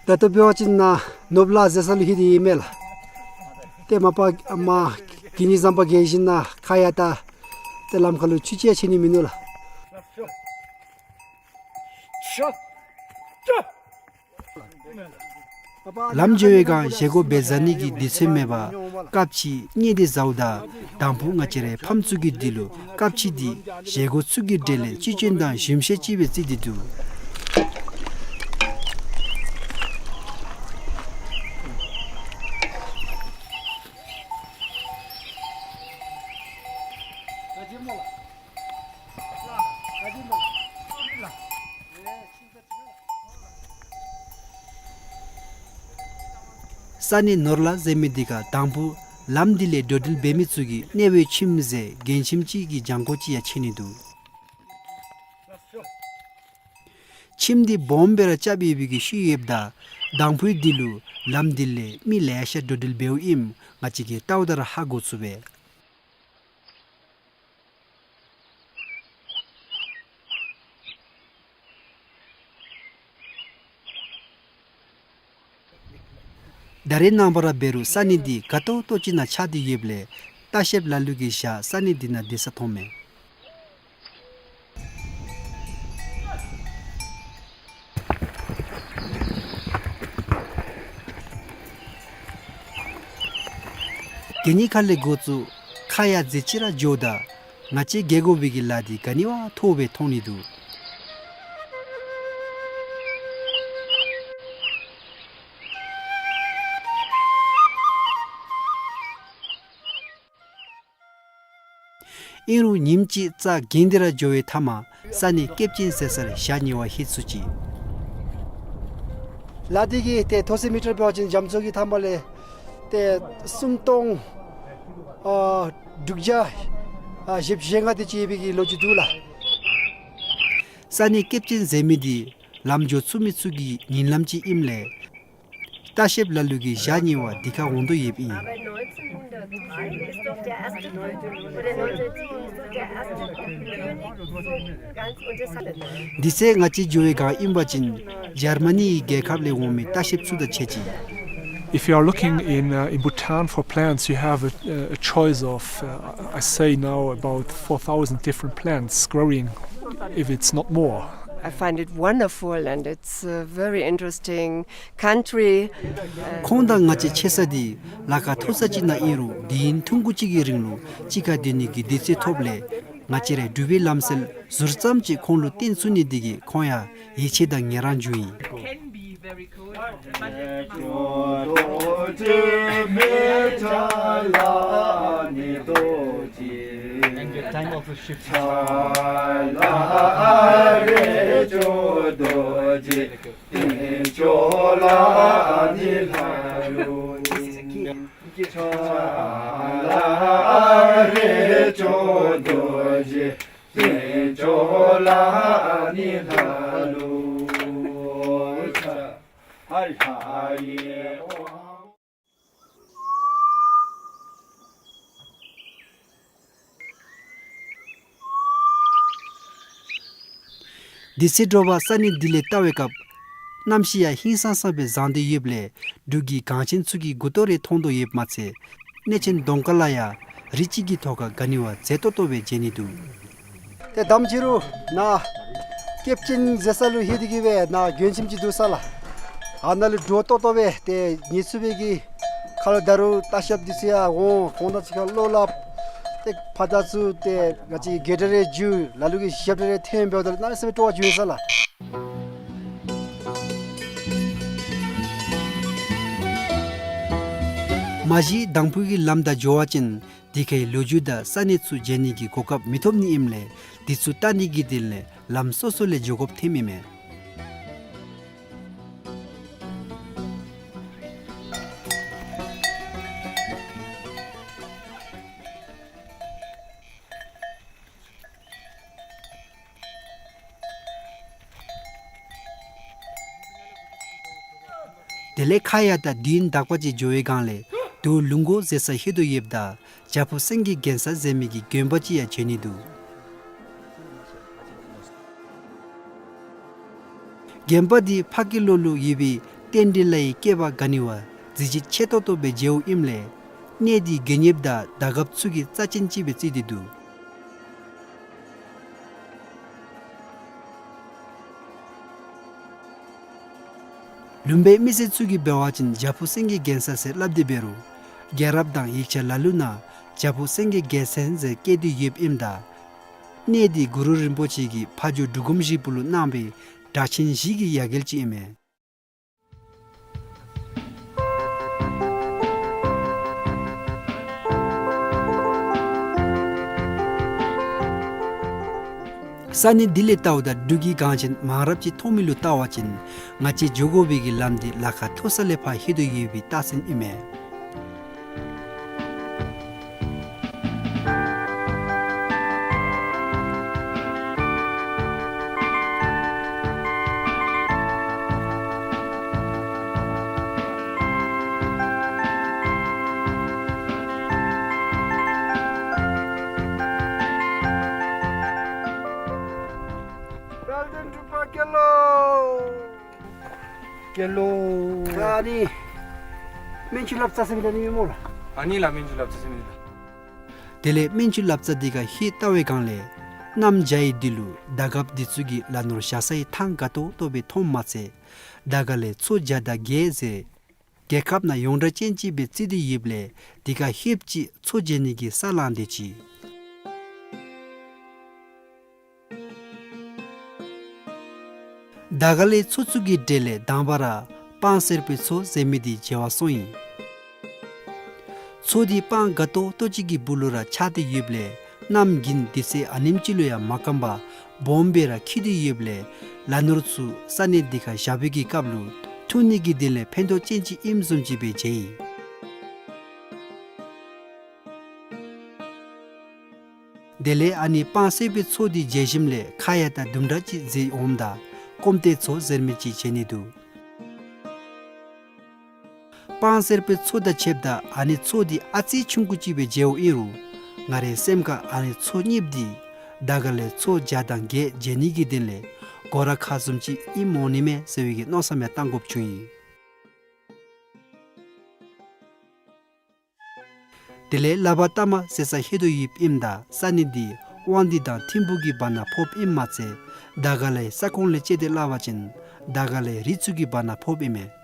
ད་ལྟོ་འབད་བ་ཅིན་ནཱ་ནོར་བུ་ལ་ཟེར་ས་ལུ་ལྷོད་དེ་ཡོད་མས་ལགས། ཏེ་མ་པ་མར་གི་ནི་ཟམ་པ་བརྒལ་ཞིནམ་ལས་ཁ་ཡར་ད་ཏེ་ལམ་ཁ་ལུ་ཆུ་ཅིག་ཡང་ཆད་ནི་མིན་ནུག་ལགས། ལམ་འགྱོ་བའི་སྒང་བཞེས་སྒོ་འབད་ཟ་ནི་གི་དུས་ཚོད་མེད་པར་སྐབས་ཅིག་བསྙལ་ཏེ་ཟཝ་ད་དང་ཕུ་ང་བཅས་རའི་ཕམ་ཚུ་གི་དུས་ལུ་སྐབས་ཅིག་འདི་བཞེས་སྒོ་ཚུ་གི་གྲས་ལས་ཅི་ཅོན་དང་ཞིམ་ཤོས་ཅིག་སྦེ་བརྩི་སྟེ་འདུག། ས་གནས་ནོར་ལ་ཟེར་མི་འདི་ཁར་དང་ཕུ་ལམ་འདི་ལས་འགྲོ་འགྲུལ་འབད་མི་ཚུ་གི་གནས་པའི་ཁྱིམ་ཟེར་རྒན་ཁྱིམ་ཅིག་གི་གྱང་ཁོག་ཅིག་ཡང་ཆགས་ནི་འདུག། ཁྱིམ་འདི་སྦོམ་སྦེ་ར་རྐྱབ་ཡོད་པའི་གི་ཤུལ་ཡོདཔ་ད་དང་ཕུའི་དུས་ལུ་ལམ་འདི་ལས་མི་ལེ་ཤ་འགྲོ་འགྲུལ་འབདཝ་ཨིནམ་ང་བཅས་ཀྱིས་བལྟཝ་ད་ར་ཧ་གོ་ཚུགས་པས། ད་རེས་ནངས་པ་ར་འབད་རུང་ས་གནས་འདི་དགའ་ཏོག་ཏོ་ཅིག་ནང་ཆགས་ཏེ་ཡོདཔ་ལས་ལྟ་བཤལཔ་ལ་ལུ་གིས་ཞག་ས་གནས་འདི་ནང་སྡོད་ས་མཐོང་མས། གད་སྙིགས་ཁ་ལས་འགོ་བཙུགས་ཁ་ཡར་མཛེས་ཅིག་ར་འགྱོཝ་ད་ང་བཅས་བརྒལ་དགོ་པའི་གི་ལ་འདི་ག་ནི་བ་མཐོ་སྦེ་མཐོང་ནི་འདུག། ཨིན་རུང་ཉིནམ་ཅིག་རྩྭ་འགེངས་ཏེ་ར་འགྱོ་བའི་མཐའ་མར་ས་གནས་སྐེདཔ་ཅན་ཟེར་སར་ཞག་ཉལ་བར་ལྷོད་ཚུགས་ཅི། ལ་འདི་གི་ཏེ་མཐོ་ས་མི་ཊར་འབད་བ་ཅིན་རྒྱ་མཚོ་གི་མཐའ་མ་ལས་ཏེ་སུམ་སྟོང་ཨ་དྲུག་བརྒྱ་ཨ་བཞི་བཅུ་ཞེ་ལྔ་དེ་ཅིག་ཡོད་པའི་གི་ལོ་རྒྱུས་འདུག་ལགས། ས་གནས་སྐེདཔ་ཅན་ཟེར་མི་འདི་ལམ་འགྱོ་ཚུགས་མི་ཚུ་གི་ཉིན་ལམ་ཅིག་ཨིནམ་ལས་ལྟ་བཤལཔ་ལ་ལུ་གིས་ཞག་ཉལ་བར་འདི་ཁར་འོང་དོ་ཡོདཔ་ཨིན། དུས་ཚོད་ང་བཅས་འགྱོ་བའི་སྒང་ཨིན་པ་ཅིན་འཇར་མ་ནི་གི་རྒྱལ་ཁབ་ལས་འོང་མི་ལྟ་བཤལཔ་ཚུ་དང་ཕྱད་ཅི། If you are looking in, uh, in Bhutan for plants, you have a, a choice of, uh, I say now about four thousand different plants growing, if it's not more. I find it wonderful and it's, uh, very interesting country. ཁོང་དང་ང་བཅས་ཕྱད་ས་འདི་ལ་ཁ་མཐོ་ས་ཅིག་ནང་ཨིན་རུང་དུས་ཡུན་ཐུང་ཀུ་ཅིག་གི་རིང་ལུ་གཅིག་ཁར་སྡོད་ནི་གི་དུས་ཚོད་ཐོབ་ལས་ང་བཅས་རའི་འབྲུག་པའི་ལམ་སྲོལ་ཟུར་ཙམ་ཅིག་ཁོང་ལུ་སྟོན་ཚུགས་ནི་འདི་གིས་ཁོང་ཡང་ཡིད་ཆེས་དང་ངལ་རངས་བྱུང་ཡི། And the time also shifts. རྡོ་རྗེ་དཔལ་མཆོག་ལ་ནི་ལྷ་ལུ་ཕྱག་ལྷ་ཡི། དེ་ཚེ་དྲོ་པ་ས་གནས་འདི་ལས་བལྟ་བའི་སྐབས་གནམ་གཤིས་ཡང་ཧིང་སངས་ས་སྦེ་བཟང་སྟེ་ཡོདཔ་ལས་འབྲུག་གི་གངས་ཆེན་ཚུ་གི་མགུ་ཏོ་རེ་མཐོང་དོ་ཡོདཔ་མ་ཚད་གནས་ཆེན་གདོང་དཀར་ལ་ཡང་རི་གཅིག་གི་ཐོག་ཁར་ག་ནི་བ་མཛེས་ཏོག་ཏོ་སྦེ་མཇལ་ནི་འདུག། ཏེ་དམ་ཅི་རུང་ནཱ་སྐྱེས་ཆེན་མཛད་ས་ལུ་ལྷོད་དེ་གི་སྦེ་ནཱ་མགྱོནམ་ཅིག་འདུག་ས་ལགས། ཨ་ནཱ་ལུ་འདྲོག་ཏོག་ཏོ་སྦེ་ཏེ་ཉལ་ཚུགས་པའི་གི་ཁ་ལུ་ད་རུང་ལྟ་ཞིབ་འདི་ཚུ་ཡང་འོང་། གོང་དང་གཅིག་ཁར་བློ་སླབ། ཏེ་ཕར་དང་ཚུར་ཏེ་ག་ཅི་གི་དྲི་རེ་འཇུག། ལ་ལུ་གིས་ཞིབ་དྲི་རེ་འཐེན་འབདཝ་ད་ལུ་གནམ་མེད་ས་མེད་སྤྲོ་བ་བྱུང་ཡི་ས་ལགས། མ་གཞི་དང་ཕུ་གི་ལམ་དང་འགྱོ་བ་ཅིན་དེ་ཁའི་ལོ་རྒྱུས་དང་ས་གནས་ཚུ་མཇལ་ནི་གི་གོ་སྐབས་མི་ཐོབ་ནི་ཨིནམ་ལས་དེ་ཚུ་བལྟ་ནི་གི་དོན་ལས་ལམ་སོ་སོ་ལས་འགྱོ་དགོཔ་ཐོནམ་ཨིན་མས། དེ་ལས་ཁ་ཡར་དང་མདུན་དག་པ་ཅིག་འགྱོ་བའི་སྒང་ལས་དོ་ལུང་དགོ་ཟེར་ས་ལྷོད་དོ་ཡོདཔ་ད་བྱག་ཕུག་སེང་གེ་རྒྱལ་ས་ཟེར་མི་གི་དགོན་པ་ཅིག་ཡང་བྱོན་ནི་འདུག། དགོན་པ་འདི་ཕ་གི་ལོ་ལུ་ཡོད་པའི་རྟེན་འབྲེལ་ལ་ཡི་བསྐལ་པ་ག་ནི་བ་གཟི་བརྗིད་ཆེ་ཏོག་ཏོ་སྦེ་མཇལཝ་ཨིནམ་ལས་གནས་འདི་དགོན་གཉེརཔ་དང་བདག་སྐབས་ཚུ་གིས་རྩ་ཅན་ཅིག་སྦེ་བརྩི་སྟེ་འདུག། ལུང་པའི་མི་སེར་ཚུ་གིས་འབད་བ་ཅིན་བྱག་ཕུག་སེང་གེ་རྒྱལ་ས་ཟེར་སླབ་སྟེ་འབད་རུང་རྒྱལ་རབས་དང་ཡིག་ཆ་ལ་ལུ་ནང་བྱག་ཕུག་སེང་གེ་རྒྱལ་མཚན་ཟེར་བཀོད་དེ་ཡོདཔ་ཨིནམ་ད་གནས་འདི་གུ་རུ་རིན་པོ་ཆེ་གིས་ཕ་ཇོ་འབྲུག་སྒོམ་ཞིག་པོ་ལུ་གནང་བའི་གྲགས་ཆེན་ཞིག་གི་ཡ་གྱལ་ཅིག་ཨིན་མས། ས་གནས་འདི་ལས་བལྟཝ་ད་འབྲུག་གི་གངས་ཅན་མང་རབས་ཅིག་མཐོང་མི་ལུ་བལྟ་བ་ཅིན་ང་བཅས་འགྱོ་དགོ་པའི་གི་ལམ་འདི་ལ་ཁ་མཐོ་ས་ལས་ཕར་ལྷོད་དོ་ཡོད་པའི་རྟགས་མཚན་ཨིན་མས། དཔལ་ལྡན་འབྲུག་པ་སྐྱེས་ལོ། སྐྱེས་ལོ། ཨ་ནི་སྨན་ཆུ་ལབ་རྩ་ཟེར་མི་ད་ནི་མེན་སྨོ་ལགས། ཨ་ནི་ལགས་སྨན་ཆུ་ལབ་རྩ་ཟེར་མི་ད། དེ་ལས་སྨན་ཆུ་ལབ་རྩ་འདི་ཁར་ལྷོད་བལྟ་བའི་སྒང་ལས་གནམ་བྱཱར་ཡི་དུས་ལུ་ཟླ་གབ་འདི་ཚུ་གིས་ལ་ནོར་བཞག་སའི་ཐང་དགའ་ཏོག་ཏོ་སྦེ་མཐོངམ་མ་ཚད་ཟླ་ག་ལས་མཚོ་བརྒྱ་དང་བརྒྱད་ཟེར་རྒྱལ་ཁབ་ནང་ཡོངས་གྲགས་ཅན་ཅིག་སྦེ་བརྩི་སྟེ་ཡོདཔ་ལས་དེ་ཁར་ལྷོདཔ་ཅིག་མཚོ་མཇལ་ནི་གི་ས་ལང་སྟེ་ཅིག། ཟླ་ག་ལས་མཚོ་ཚུ་གི་གྲས་ལས་དང་པ་ར་སྤང་སེར་པོའི་མཚོ་ཟེར་མི་འདི་མཇལ་བར་སོང་ཡི། མཚོ་འདི་སྤང་དགའ་ཏོག་ཏོ་ཅིག་གི་སྦུག་ལུ་ར་ཆགས་ཏེ་ཡོདཔ་ལས་གནམ་དགུན་དུས་ཚོད་ཨ་ནེམ་ཅིག་ལུ་ཡང་མ་སྐམ་པར་སྦོམ་སྦེ་ར་འཁྱིལ་ཏེ་ཡོདཔ་ལས་ལ་ནོར་ཚུ་ས་གནས་འདི་ཁར་བཞག་པའི་གི་སྐབས་ལུ་འཐུང་ནི་གི་དོན་ལས་ཕན་ཐོགས་ཅན་ཅིག་ཨིནམ་བཟུམ་ཅིག་སྦེ་མཇལ་ཡི། དེ་ལས་ཨ་ནི་སྤང་སེར་པོའི་མཚོ་འདི་མཇལ་ཞིནམ་ལས་ཁ་ཡར་ད་དུམ་གྲ་ཅིག་འཛེགས་འོངམ་ད་སྐོམ་སྟེ་མཚོ་ཟེར་མི་ཅིག་མཇལ་ནི་འདུག། སྤང་སེར་པོའི་མཚོ་དང་ཕྱདཔ་ད་ཨ་ནི་མཚོ་འདི་ཨ་ཙི་ཆུང་ཀུ་ཅིག་སྦེ་མཇལཝ་ཨིན་རུང་ང་རའི་སེམས་ཁར་ཨ་ནི་མཚོ་གཉིསཔ་འདི་ཟླ་ག་ལས་མཚོ་བརྒྱ་དང་བརྒྱད་མཇལ་ནི་གི་དོན་ལས་སྒོ་ར་ཁ་བཟུམ་ཅིག་ཨིནམ་འོང་ནི་མས་ཟེར་བའི་གི་མནོ་བསམ་ཡང་བཏང་དགོཔ་བྱུང་ཡི། དེ་ལས་ལ་བ་ཏ་མ་ཟེར་ས་ལྷོད་དོ་ཡོདཔ་ཨིནམ་ད་ས་གནས་འདི་དབང་འདུས་དང་ཐིམ་ཕུག་གི་བར་ན་ཕོགཔ་ཨིནམ་མ་ཚད་ཟླ་ག་ལས་ས་ཁོངས་ལས་དཔྱད་དེ་སླབ་པ་ཅིན་ཟླ་ག་ལས་རི་ཚུ་གི་བར་ན་ཕོགཔ་ཨིན་མས།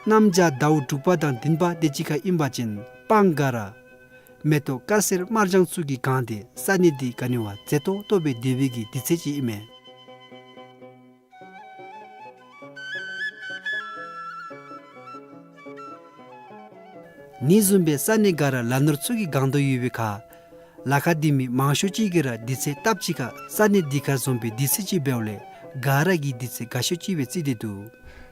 གནམ་བྱཱར་ཟླཝ་དྲུག་པ་དང་བདུན་པ་དེ་ཅིག་ཁར་ཨིན་པ་ཅིན་སྤང་དགའ་ར་མེ་ཏོག་དཀར་སེར་དམར་ལྗང་ཚུ་གིས་གང་སྟེ་ས་གནས་འདི་ག་ནི་བ་མཛེས་ཏོག་ཏོ་སྦེ་སྡོད་པའི་གི་དུས་ཚོད་ཅིག་ཨིན་མས། ནི་བཟུམ་སྦེ་ས་གནས་འགའ་ར་ལ་ནོར་ཚུ་གིས་གང་དོ་ཡོད་པའི་ཁར་ལ་ཁར་སྡོད་མི་མང་ཤོས་ཅིག་གིས་ར་དུས་ཚོད་སྟབས་ཅིག་ཁར་ས་གནས་འདི་ཁར་འཛོམས་པའི་དུས་ཚོད་ཅིག་འབདཝ་ལས་ག་ར་གིས་དུས་ཚོད་དགའ་ཤོས་ཅིག་སྦེ་བརྩི་སྟེ་འདུག།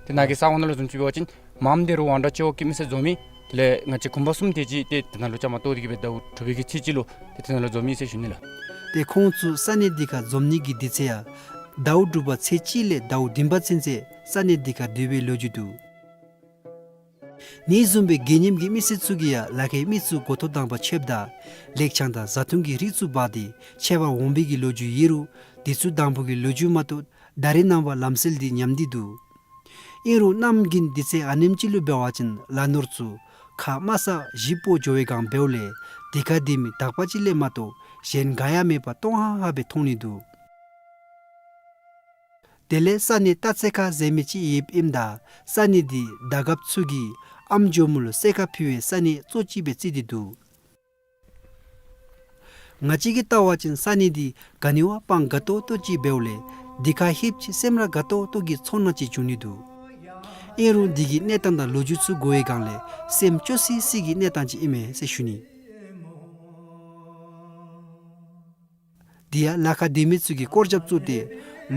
ཏེ་ནཱ་གི་ས་གོ་ནང་ལུ་བཟུམ་ཅིག་འབད་བ་ཅིན་མངམ་འདི་རུ་ཝང་ཌ་ཅོག་གི་མི་སེར་འཛོམས་མི་ དེ་ལས་ང་བཅས་གུང་པ་གསུམ་དེ་ཅིག་ཏེ་དེ་ནང་ལུ་བཅའ་མར་གཏོགས་ཏེ་གི་སྦེ་ཟླཝ་དྲུག་པའི་གི་ཚེས་གཅིག་ལུ་ཏེ་དེ་ནང་ལུ་འཛོམས་ཡི་ཟེར་ཞུ་ནི་ལགས། ཏེ་ཁོང་ཚུ་ས་གནས་འདི་ཁར་འཛོམས་ནི་གི་དུས་ཚོད་ཡང་ཟླཝ་དྲུག་པ་ཚེས་གཅིག་ལས་ཟླཝ་བདུན་པ་ཚུན་ཚོད་ས་གནས་འདི་ཁར་སྡོད་པའི་ལོ་རྒྱུས་འདུག། ཨ་ནི་བཟུམ་སྦེ་དགེ་བསྙེན་གྱི་མི་སེར་ཚུ་གིས་ཡང་ལ་ཁའི་མི་ཚུ་འགོ་ཐོག་དང་པ་ཕྱདཔ་ད་ལེགས་ཆང་དང་བཟའ་འཐུང་གི་རིགས་ཚུ་འབག་སྟེ་ཕྱད་པར་འོང་བའི་གི་ལོ་རྒྱུས་ཡོད་རུང་དུས་ཚོད་དང་པོ་གི་ལོ་རྒྱུས་མ་གཏོགས་ད་རེས་ནངས་པ་ལམ་སྲོལ་འདི་ཉམས་ཏེ་འདུག། ཨིན་རུང་གནམ་དགུན་དུས་ཚོད་ཨ་ནེམ་ཅིག་ལུ་འབད་བ་ཅིན་ལ་ནོར་ཚུ་ཁ་དམའ་ས་བཞི་སྤོ་འགྱོ་བའི་སྒང་འབདཝ་ལས་འདི་ཁར་སྡོད་མི་དག་པ་ཅིག་ལས་མ་གཏོགས་གཞན་ག་ཡང་མེད་པར་སྟོང་ཧ་ཧ་སྦེ་མཐོང་ནི་འདུག། དེ་ལས་ས་གནས་སྟག་རྩེ་ཁ་ཟེར་མི་ཅིག་ཡོདཔ་ཨིནམ་ད་ས་གནས་འདི་དར་ཁྱབ་ཚུ་གིས་ཨམ་ཇོ་མོ་ལུ་གསོལ་ཁ་ཕུལ་བའི་ས་གནས་གཙོ་ཅིག་སྦེ་བརྩི་སྟེ་འདུག། ང་བཅས་ཀྱིས་བལྟ་བ་ཅིན་ས་གནས་འདི་ག་ནི་བ་སྤང་དགའ་ཏོག་ཏོ་ཅིག་འབདཝ་ལས་འདི་ཁར་ལྷོདཔ་ཅིག་སེམས་ར་དགའ་ཏོག་ཏོ་གི་ཚོར་སྣང་ཅིག་བྱུང་ནི་འདུག། ཨིན་རུང་འདི་གི་གནས་སྟངས་དང་ལོ་རྒྱུས་ཚུ་གོ་བའི་སྒང་ལས་སེམས་སྐྱོ་སི་སི་གི་གནས་སྟངས་ཅིག་ཨིན་མས་ཟེར་ཞུ་ནི། དེ་ཡང་ལ་ཁར་སྡོད་མི་ཚུ་གིས་སྐོར་རྒྱབ་བཙུགས་ཏེ་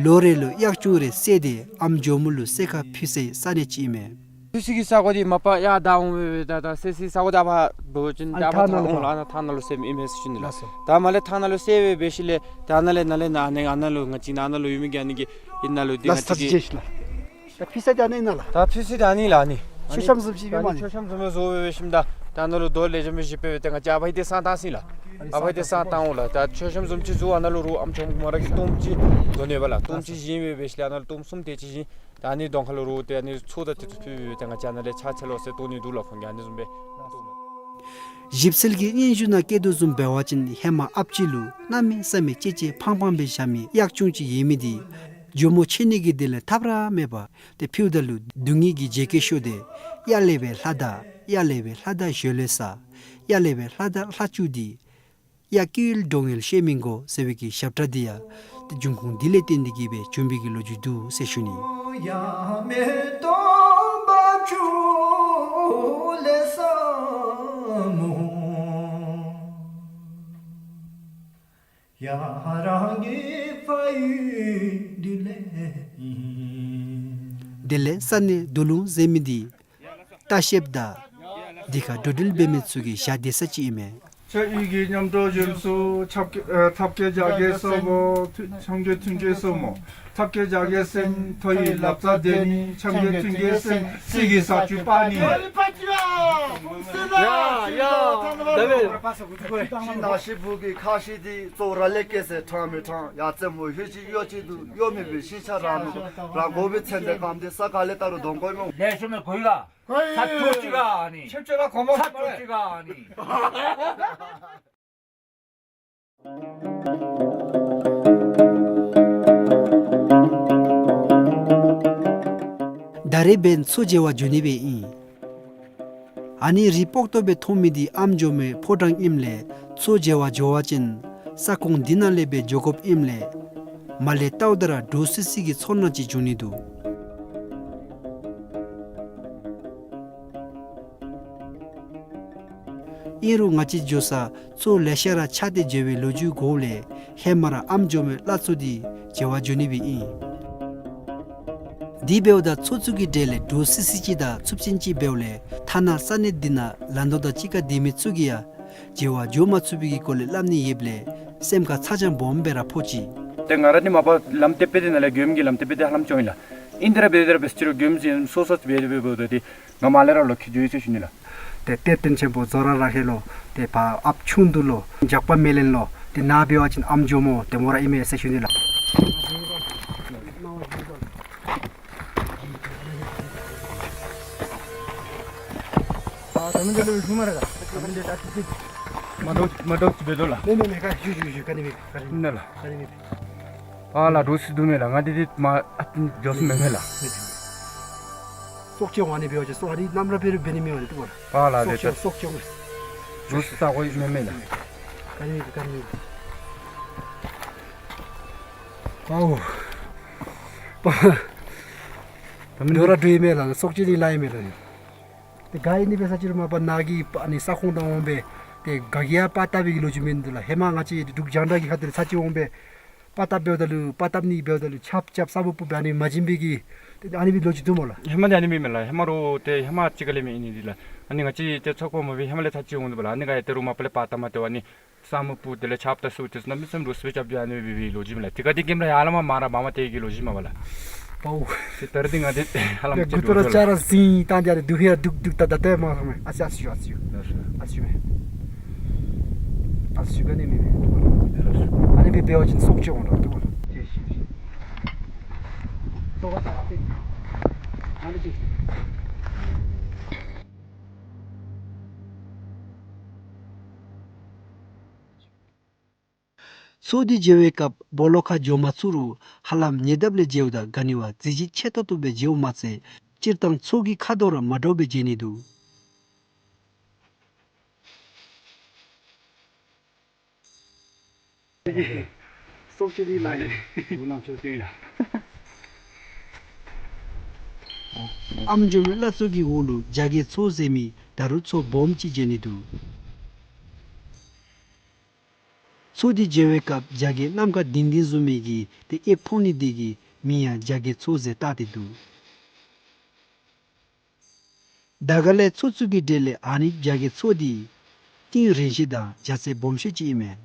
ལོ་རེ་ལུ་གཡག་ཆུང་རེ་བསད་དེ་ཨམ་ཇོ་མོ་ལུ་གསོལ་ཁ་ཕུལ་སའི་ས་གནས་ཅིག་ཨིན་མས། ཕུལ་སའི་གི་ས་གོ་འདི་མ་པ་ཡར་བདའ་འོང་སྦེ་སྦེ་ད་ད་གསོལ་སའི་ས་གོ་འདི་ཨ་ཕར་འབད་བ་ཅིན་ཨ་ནི་ད་ཨ་ཕར་ཐང་ནང་ལུ་འོང་ལགས། ཨ་ནཱ་ཐང་ནང་ལུ་གསོལཝ་ཨིན་མས་ཟེར་ཞུ་ནི་ལགས། ལགས་སོ། ད་མར་ལས་ཐང་ནང་ལུ་གསོལ་སྦེ་འབད་ཞིནམ་ལས་ད་ནཱ་ལས་ནཱ་ལས་ནཱ་ཨ་ནཱ་ལུ་ང་བཅས་ནཱ་ནཱ་ལུ་ཡོད་མི་གི་ཨ་ནི་གི་ཨ་ནཱ་ལུ་འདི་ལགས་སོ། ང་བཅས་ཀྱི་ད་ཕུལ་ས་འདི་ཨ་ནི་ཨིན་ན་ལགས། ད་ཕུལ་ས་འདི་ཨ་ནི་ལགས་ཨ་ནི། མཆོད་བཤམས་བཟུམ་ཅིག་ཨ་ནི་ཨིན་མས། མཆོད་བཤམས་བཟུམ་སྦེ་བཟོ་སྦེ་འབད་ཞིནམ་ད་ད་ནཱ་ལུ་རྡོ་ལེགས་ཤོམ་སྦེ་བཞེས་སྦེ་ཏེ་ང་བཅས་ཨ་ཕར་འདི་བསང་བཏང་ས་ཨིན་ལགས། ཨ་ཕར་འདི་བསང་བཏང་འོང་ལགས། ད་མཆོད་བཤམས་བཟུམ་ཅིག་བཟོ། ཨ་ནཱ་ལུ་རོགས་ཨམ་ཆུང་མོ་ར་གིས་གཏོརམ་ཅིག་འདོན་ནི་ཨིན་པས་ལགས། གཏོརམ་ཅིག་བཞེངས་སྦེ་འབད་ཞིནམ་ལས་ཨ་ནཱ་ལུ་གཏོརམ་གསུམ་དེ་ཅིག་བཞེངས། ད་ཨ་ནི་གདོང་ཁ་ལུ་རོགས་ཏེ་ཨ་ནི་ཚོགས་བདག་དེ་ཚུ་ཕུལ་སྦེ་ཏེ་ང་བཅས་ཨ་ནཱ་ལས་ཕྱག་འཚལ་ལོ་ཟེར་གཏོར་ནི་འདུག་ལགས། ཁོང་གིས་ཨ་ནི་བཟུམ་སྦེ་གཏོར་མས། ཞིབ་འཚོལ་གྱི་སྙན་ཞུ་ནང་བཀོད་དོ་བཟུམ་འབད་བ་ཅིན་ཧེ་མ་ཨཔ་ཅིག་ལུ་གནམ་མེད་ས་མེད་ལྕེ་ལྕེ་ཕངས་ཕངས་སྦེ་བཞག་མི་གཡག་ཆུང་ཅིག་ཡོད་མི་འདི་ཇོ་མོ་མཆོད་ནི་གི་དོན་ལས་ཐབས་ར་མེད་པར་ཏེ་ཕུལཝ་ད་ལུ་སྡུག་བསྔལ་གྱི་བརྗེད་སྐྱོ་ཤོར་ཏེ་གཡག་ལས་སྦེ་ལྷ་དང་གཡག་ལས་སྦེ་ལྷ་དང་གཞོན་ལུ་ས་གཡག་ལས་སྦེ་ལྷ་དང་ལྷ་ཕྲུག་འདི་གཡག་སྐྱེ་བོའི་གདོང་ཡལ་ཤེས་མི་དགོ་ཟེར་བའི་གི་ཞབས་ཁྲ་འདི་ཡང་ཏེ་འབྱུང་ཁུངས་འདི་ལས་བརྟེན་ཏེ་གི་སྦེ་བྱུང་བའི་གི་ལོ་རྒྱུས་འདུག་ཟེར་ཞུ་ནི། དེ་ལས་ས་གནས་རྡོ་ལུང་ཟེར་མི་འདི་ལྟ་བཤལཔ་ད་འདི་ཁར་འགྲོ་འགྲུལ་འབད་མི་ཚུ་གི་ཞག་སྡོད་ས་ཅིག་ཨིན་མས། ཆོས་དབྱིངས་ཀྱི་མཉམ་དུ་བཞུགས་སོ། ཐབས་མཁས་ཨེ་ཐབས་མཁས་རྒྱ་མཁས་གསུམ་པོ། ཐུ་ཆོས་མཁས་མཐུན་རྐྱེན་གསུམ་པོ། ཐབས་མཁས་རྒྱ་མཁས་སེང་། མཐོ་ཡི་ལབ་རྩ་འདི་ནི། ཆོས་མཁས་མཐུན་རྐྱེན་སེང་། སྲིད་ཀྱི་ས་བཅུད་པ་ནི། ཡ་ཡ། ད་ལྟོ་ཕྱི་ནང་གཞི་བུ་གི་ཁ་བཤད་འདི་གཙོ་བོ་ར་ལས་སྐྱེས་ཟེར་དྲང་མི་དྲང་། ཡ་རྩེད་མོ་ལྷོད་ཅིག་གཡོ་ཅིག་འདུག། གཡོ་མི་བའི་ཤེས་བྱ་རང་ནོ། རང་གོ་བའི་ཚད་འདི་གམ་འདི་ས་ག་ལས་ལྟ་རུང་གདོང་བསྐོར་མི་འོང་། ལེགས་ཤོམ་སྦེ་གོ་ཡི་ག། ས་ཐོག་ཅིག་ག་ཨ་ནི། ཁྱེད་ཆོས་ལ་གོ་མ་ས་ཐོག་ཅིག་ག་ཨ་ནི། ད་རེས་འབདན་མཚོ་མཇལ་བར་འགྱོ་ནི་སྦེ་ཨིན། ཨ་ནི་རི་སྤོག་ཏོ་སྦེ་མཐོང་མི་འདི་ཨམ་ཇོ་མོའི་ཕོ་བྲང་ཨིནམ་ལས་མཚོ་མཇལ་བར་འགྱོ་བ་ཅིན་ས་ཁོངས་འདི་ནང་ལས་སྦེ་འགྱོ་དགོཔ་ཨིནམ་ལས་མར་ལས་བལྟཝ་ད་ར་འདྲོག་སི་སི་གི་ཚོར་སྣང་ཅིག་བྱུང་ནི་འདུག། ཨིན་རུང་ང་བཅས་འགྱོ་ས་མཚོ་ལེ་ཤ་ར་ཆགས་ཏེ་འགྱོ་བའི་ལོ་རྒྱུས་གོཝ་ལས་ཧེ་མ་ར་ཨམ་ཇོ་མོའི་བླ་མཚོ་འདི་མཇལ་བར་འགྱོ་ནི་སྦེ་ཨིན། དེ་འབདཝ་ད་མཚོ་ཚུ་གི་གྲས་ལས་འདྲོག་སི་སི་ཅིག་དང་འཚུབ་ཅན་ཅིག་འབདཝ་ལས་ཐ་ན་ས་གནས་འདི་ནང་ལ་ནོར་དང་གཅིག་ཁར་སྡོད་མི་ཚུ་གིས་ཡང་མཇལ་བར་འགྱོ་མ་ཚུགས་པའི་གི་སྐོར་ལས་སླབ་ནི་ཡོདཔ་ལས་སེམས་ཁར་ཚ་གྱང་སྦོམ་སྦེ་ར་ཕོག་ཅི། ཏེ་ང་ར་ནི་མ་པ་ལམ་དེ་སྦེ་ཏེ་ནཱ་ལས་མགྱོནམ་གི་ལམ་དེ་སྦེ་ཏེ་ཧ་ལམ་བྱོན་ཡི་ལགས། ཨིན་ཏེ་ར་འབད་དེ་ར་འབད་ཅི་རུང་མགྱོནམ་ཅིག་སོ་སོ་སྦེ་ཏེ་འབད་འབདཝ་ད་ཏེ་ང་མར་ལས་ར་ལོག་འཁྱིད་འགྱོ་ཡི་ཟེར་ཞུ་ནི་ལགས། ཏེ་གཏེར་སྟོན་ཆེན་པོ་ཛོ་ར་ར་ཧེ་ལོ། ཏེ་ཕར་ཨཔ་ཆུང་དུ་ལོ། ཇག་པ་མེ་ལེན་ལོ། ཏེ་ནཱ་འབད་བ་ཅིན་ཨམ་ཇོ་མོ་ཏེ་མོ་ར་ཨིན་མས་ཟེར་ཞུ་ནི་ལགས། ཨ་ད་མི་འདི་ལུ་ཞུ་མ་ར་ག། ད་མི་འདི་ད་ཅི་ཅི། མ་འདྲོག་མ་འདྲོག་ཅིག་འབད་དོ་ལགས། མེན་མེན་མེན། ག་ཞུ་ཞུ་ཞུ། ག་ནི་མེད་ག་ནི་མེད། ཨིན་ན་ལགས། ག་ནི་མེད། ཨ་ལགས་འདྲོག་སི་འདུག་མས་ལགས། ང་འདི་འདི་མ་ཨ་ཙི་འགྱོ་སི་མེད་མས་ལགས། སྲོག་གཅོད་འོང་ནི་འབད་བ་ཅིན་སྲོག་ཨ་ནི་ནམ་ར་འབད་རུང་འབད་ནི་མི་འོང་ནི་འདུག་པ་ལགས། ཨ་ལགས། སྲོག་གཅོད་སྲོག་གཅོད་འོང་། འདྲོག་སི་ས་གོ་ཨིན་མས་མས་ལགས། ག་ནི་མེད་ག་ནི་མེད། ཨའུ། པ། ད་མི་འདི་འདྲོག་ར་འདྲོག་ཡི་མས་ལགས། སྲོག་གཅོད་ནི་ལཱ་ཡི་མས་ལགས། ཏེ་ག་ཨིན་ནི་འབད་ས་ཅི་རུང་མ་པ་ནཱ་གི་པ་ནི་ས་ཁོངས་དང་འོང་སྦེ་ཏེ་ག་གིས་ཡང་པར་བལྟ་བའི་གི་ལོ་རྒྱུས་མིན་འདུག་ལགས། ཧེ་མ་ང་བཅས་འབྲུག་རྒྱང་བསྒྲགས་ཀྱི་ཁ་ཐུག་ལས་ཚར་གཅིག་འོང་སྦེ་ པར་བཏབ་འབདཝ་ད་ལུ་པར་བཏབ་ནི་འབདཝ་ད་ལུ་ཆརཔ་རྐྱབ་ས་སྨུག་སྤུབ་སྦེ་ཨ་ནི་མ་བྱིན་པའི་གི་ཏེ་ཨ་ནི་སྦེ་ལོ་རྒྱུས་འདུག་སྨོ་ལགས། ཧེ་མ་འདི་ཨ་ནི་མེན་མས་ལགས། ཧེ་མ་རོགས་ཏེ་ཧེ་མ་ཅིག་ཁ་ལས་མེད་ཨིན་ནི་འདི་ལགས། ཨ་ནི་ང་བཅས་ཏེ་ཚོགས་པ་མ་འབད་ཧེ་མ་ལས་ཚར་ཅིག་འོང་འདུག་པ་ལགས། ཨ་ནི་ག་ཡ་ཏེ་རོགས་མ་པ་ལས་པར་བཏབ་མ་སྟེར་བར་ཨ་ནི་ས་སྨུག་སྤུབ་དེ་ལས་ཆརཔ་དང་སུ་ཏེ་གནམ་མེད་ས་མེད་ལོག་སུ་སྦེ་རྐྱབ་སྟེ་ཨ་ནི་སྦེ་སྦེ་ལོ་རྒྱུས་མས་ལགས། ཏེ་ག་དེ་གི་མ་ལགས་ཡར་ལས་མར་མ་ར་མ་མ་ཏེ་གི་ལོ་རྒྱུས་མས་པ་ལགས། པའོ། ཏེ་ད་རེས་འདི་ང་འདི་ཧ་ལམ་ཅིག་འགོ་ཐོག་ར་ལྕགས་ར་ཟིང་བཏང་སྟེ་ཨ་ནི་སྡུག་ཧེ་ཡ་སྡུག་སྡུག་ད་ད་ལྟོ་མ་སོང་མས། ཨ་ཙི་ཨ་ཙི་ཞུ་ཨ་ཙི་ཞུ། ལགས་སོ། ཨ་ཙི་ཞུ་མས། ཨ་ཙི་ཞུ་ག་ནི་མེད་མས། ལགས་སོ། ཨ་ནི་སྦེ་འབད་བ་ཅིན་སྲོག་སྐྱོབ་འོང་འདྲ་འདུག་པ་ལགས། ཏེ་ཤི་ཤི། ལྟོ་བ་ད་ཏེ་ཨ་ནི་ཅིག། མཚོ་འདི་མཇལ་བའི་སྐབས་སྦོ་ལོགས་ཁར་འགྱོ་མ་ཚུགས་རུང་ཧ་ལམ་ཉེ་འདབས་ལས་མཇལཝ་ད་ག་ནི་བ་གཟི་བརྗིད་ཆེ་ཏོག་ཏོ་སྦེ་མཇལཝ་མ་ཚད་སྤྱིར་བཏང་མཚོ་གི་ཁ་དོག་ར་མ་འདྲཝ་སྦེ་མཇལ་ནི་འདུག། ཨམ་ཇོ་མོའི་བླ་མཚོ་གི་འོག་ལུ་རྒྱ་རྒྱལ་མཚོ་ཟེར་མི་ད་རུང་མཚོ་སྦོམ་ཅིག་མཇལ་ནི་འདུག། མཚོ་འདི་མཇལ་བའི་སྐབས་རྒྱ་རྒྱལ་གནམ་ཁ་ལྡིང་ལྡིང་བཟུམ་མའི་གི་ཏེ་ཨེབ་ཕོག་ནི་འདི་གིས་མིང་ཡང་རྒྱ་རྒྱལ་མཚོ་ཟེར་བཏགས་ཏེ་འདུག། དར་དཀར་ལས་མཚོ་ཚུ་གི་གྲས་ལས་ཨ་ནི་རྒྱ་རྒྱལ་མཚོ་འདི་གཏིང་རིང་ཤོས་དང་རྒྱ་ཚད་སྦོམ་ཤོས་ཅིག་ཨིན་མས།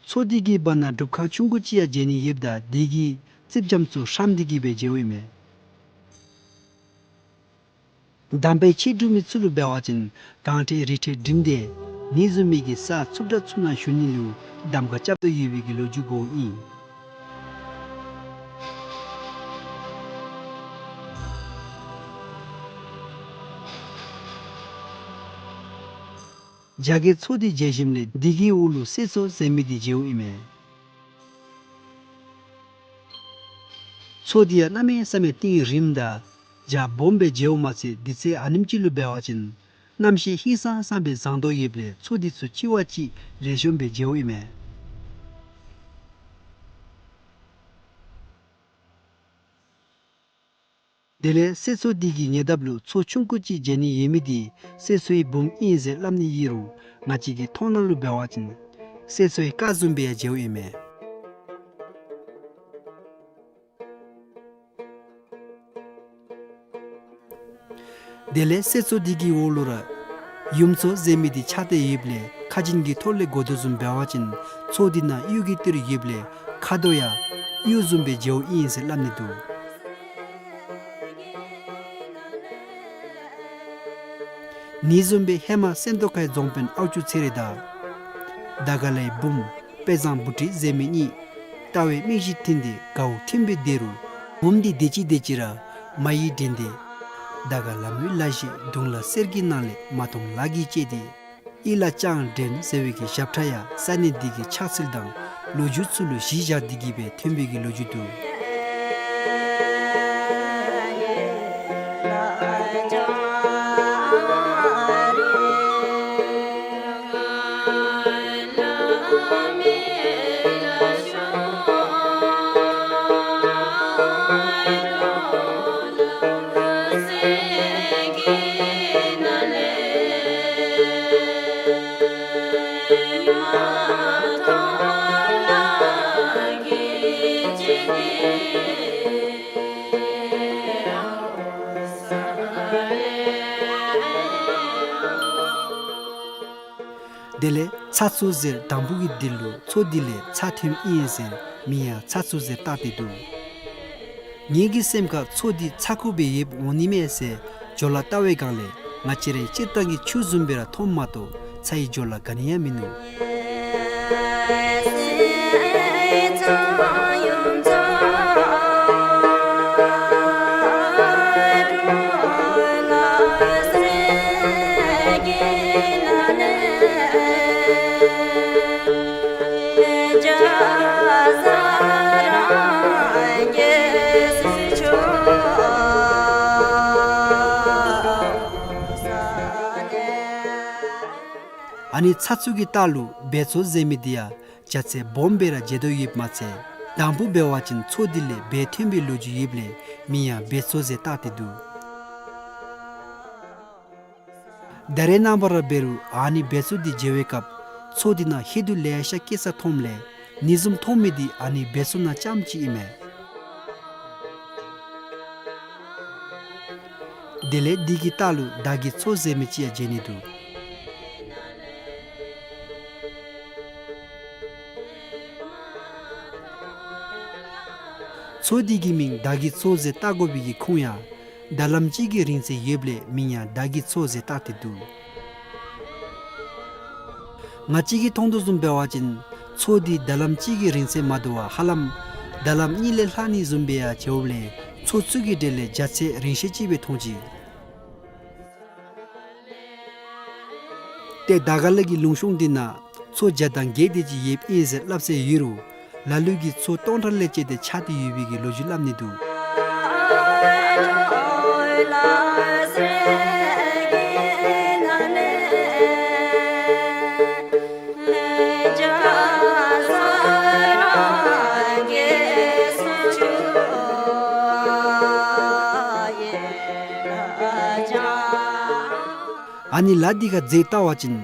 མཚོ་འདི་གི་བར་ན་སྒྲུབ་ཁང་ཆུང་ཀུ་ཅིག་ཡང་མཇལ་ནི་ཡོདཔ་ད་དེ་གི་རྩིགཔ་རྒྱམ་ཚུ་ཧྲམ་སྟེ་གི་སྦེ་མཇལཝ་ཨིན་མས། དམ་པའི་ཆོས་སྒྲུབ་མི་ཚུ་ལུ་འབད་བ་ཅིན་གངས་ཁྲོད་རི་ཁྲོད་འགྲིམ་སྟེ་ནི་བཟུམ་མའི་གི་ས་ཚུབ་དྲགས་ཚུབ་ནང་བཞུགས་ནི་ལུ་གདམ་ཁ་རྐྱབ་སྟེ་ཡོད་པའི་གི་ལོ་རྒྱུས་གོཝ་ཨིན། རྒྱ་རྒྱལ་མཚོ་འདི་མཇལ་ཞིནམ་ལས་དེ་གི་འོག་ལུ་གསེར་མཚོ་ཟེར་མི་འདི་མཇལཝ་ཨིན་མས། མཚོ་འདི་ཡང་གནམ་མེད་ས་མེད་གཏིང་རིངམ་དང་རྒྱ་སྦོམ་སྦེ་མཇལཝ་མ་ཚད་དུས་ཚོད་ཨ་ནེམ་ཅིག་ལུ་འབད་བ་ཅིན་གནམ་གཤིས་ཧིང་སངས་སངས་སྦེ་བཟང་དོ་ཡོདཔ་ལས་མཚོ་འདི་ཚུ་ཆེ་བ་ཅིག་ལེགས་ཤོམ་སྦེ་མཇལཝ་ཨིན་མས། དེ་ལས་གསེར་མཚོ་འདི་གི་ཉེ་འདབས་ལུ་མཚོ་ཆུང་ཀུ་ཅིག་མཇལ་ནི་ཡོད་མི་འདི་གསེར་མཚོའི་བུམོ་ཨིན་ཟེར་སླབ་ནི་ཨིན་རུང་ང་བཅས་ཀྱི་མཐོང་སྣང་ལུ་འབད་བ་ཅིན་གསེར་མཚོའི་སྐ་བཟུམ་སྦེ་ཡང་མཇལཝ་ཨིན་མས། དེ་ལས་གསེར་མཚོ་འདི་གི་འོག་ལུ་ར་ཡུམ་མཚོ་ཟེར་མི་འདི་ཆགས་ཏེ་ཡོདཔ་ལས་ཁ་རྒྱན་གྱི་ཐོག་ལས་གོ་དོ་བཟུམ་འབད་བ་ཅིན་མཚོ་འདི་ནང་གཡུ་གི་ཏི་རུ་ཡོདཔ་ལས་ཁ་དོག་ཡང་གཡུ་བཟུམ་སྦེ་མཇལཝ་ཨིན་ཟེར་སླབ་ནི་འདུག། ནི་བཟུམ་སྦེ་ཧེ་མ་སེམས་རྟོགས་ཁའི་རྫོང་དཔོན་ཨའུ་ཅུ་ཚེ་རིང་དང་དར་དཀར་ལའི་བུམོ་དཔལ་བཟང་བུ་ཁྲིད་ཟེར་མི་གཉིས་ལྟ་བའི་མིག་བཞི་མཐུན་ཏེ་དགའཝ་མཐུན་པའི་དེ་རུ་བུམོ་འདི་དེ་ཅིག་དེ་ཅིག་ར་མ་ཡིག་འདྲེན་ཏེ་དར་དཀར་ལ་མོའི་ལ་གཞས་དུང་ལ་གསེར་གྱི་ནང་ལས་མ་འཐུང་ལ་གིས་བཅད་དེ་ཡིད་ལ་ཅང་དྲན་ཟེར་བའི་གི་ཞབས་ཁྲ་ཡང་ས་གནས་འདི་གི་ཆགས་ཚུལ་དང་ལོ་རྒྱུས་ཚུ་ལུ་གཞི་བཞག་སྟེ་གི་སྦེ་ཐོན་པའི་གི་ལོ་རྒྱུས་འདུག། དེ་ལས་ཚ་མཚོ་ཟེར་དང་པོ་གི་འདི་ལུ་མཚོ་འདི་ལས་ཚ་ཐོནམ་ཨིན་ཟེར་མིང་ཡང་ཚ་མཚོ་ཟེར་བཏགས་ཏེ་འདུག། ངེ་གི་སེམས་ཁར་མཚོ་འདི་ཚ་ཁོ་སྦེ་ཡོདཔ་འོང་ནི་མས་ཟེར་འགྱོ་ལ་བལྟ་བའི་སྒང་ལས་ང་བཅས་རའི་སྤྱིར་བཏང་གི་ཆུ་བཟུམ་སྦེ་ར་མཐོངམ་མ་གཏོགས་ཚ་བའི་འགྱོ་ལ་ག་ནི་ཡང་མིན་ནུག། ཨ་ནི་ཚ་མཚོ་གི་ལྟག་ལུ་སྦས་མཚོ་ཟེར་མི་འདི་ཡང་རྒྱ་ཚད་སྦོམ་སྦེ་ར་མཇལ་དོ་ཡོདཔ་མ་ཚད་དང་པོ་འབད་བ་ཅིན་མཚོ་འདི་ལས་སྦས་ཐོན་པའི་ལོ་རྒྱུས་ཡོདཔ་ལས་མིང་ཡང་སྦས་མཚོ་ཟེར་བཏགས་ཏེ་འདུག། ད་རེས་ནངས་པ་ར་འབད་རུང་ཨ་ནི་སྦས་མཚོ་འདི་མཇལ་བའི་སྐབས་ མཚོ་འདི་ནང་ཧེ་དུ་ལེ་ཤ་སྐྱེ་ས་མཐོངམ་ལས་ནི་བཟུམ་མཐོང་མི་འདི་ཨ་ནི་སྦེ་ཚུ་ནང་རྐྱངམ་ཅིག་ཨིན་མས། དེ་ལས་འདི་གི་ལྟག་ལུ་དར་གྱི་མཚོ་ཟེར་མི་ཅིག་ཡང་མཇལ་ནི་འདུག། མཚོ་འདི་གི་མིང་དར་གྱི་མཚོ་ཟེར་བཏགས་དགོ་པའི་གི་ཁུངས་ཡང་ད་ལམ་ཅིག་གི་རིང་ཚད་ཡོདཔ་ལས་མིང་ཡང་དར་གྱི་མཚོ་ཟེར་བཏགས་ཏེ་འདུག། ང་བཅས་ཀྱིས་མཐོང་དོ་བཟུམ་འབད་བ་ཅིན་མཚོ་འདི་ད་ལམ་ཅིག་གི་རིང་ཚད་མ་དོ་བར་ཧ་ལམ་ད་ལམ་གཉིས་ལས་ལྷག་ནི་བཟུམ་སྦེ་ཡང་མཇལཝ་ལས་མཚོ་ཚུ་གི་གྲས་ལས་རྒྱ་ཚད་རིང་ཤོས་ཅིག་སྦེ་མཐོང་ཅི། ཏེ་དར་དཀར་ལ་གི་ལུང་གཤོང་འདི་ནང་མཚོ་བརྒྱ་དང་བརྒྱད་དེ་ཅིག་ཡོདཔ་ཨིན་ཟེར་སླབ་སྲོལ་ཡོད་རུང་ལ་ལུ་གིས་མཚོ་སྟོང་ཕྲག་ལས་བཅད་དེ་ཆགས་ཏེ་ཡོད་པའི་གི་ལོ་རྒྱུས་སླབ་ནི་འདུག། ཨ་ནི་ལ་འདི་ཁར་འཛེགས་བལྟ་བ་ཅིན་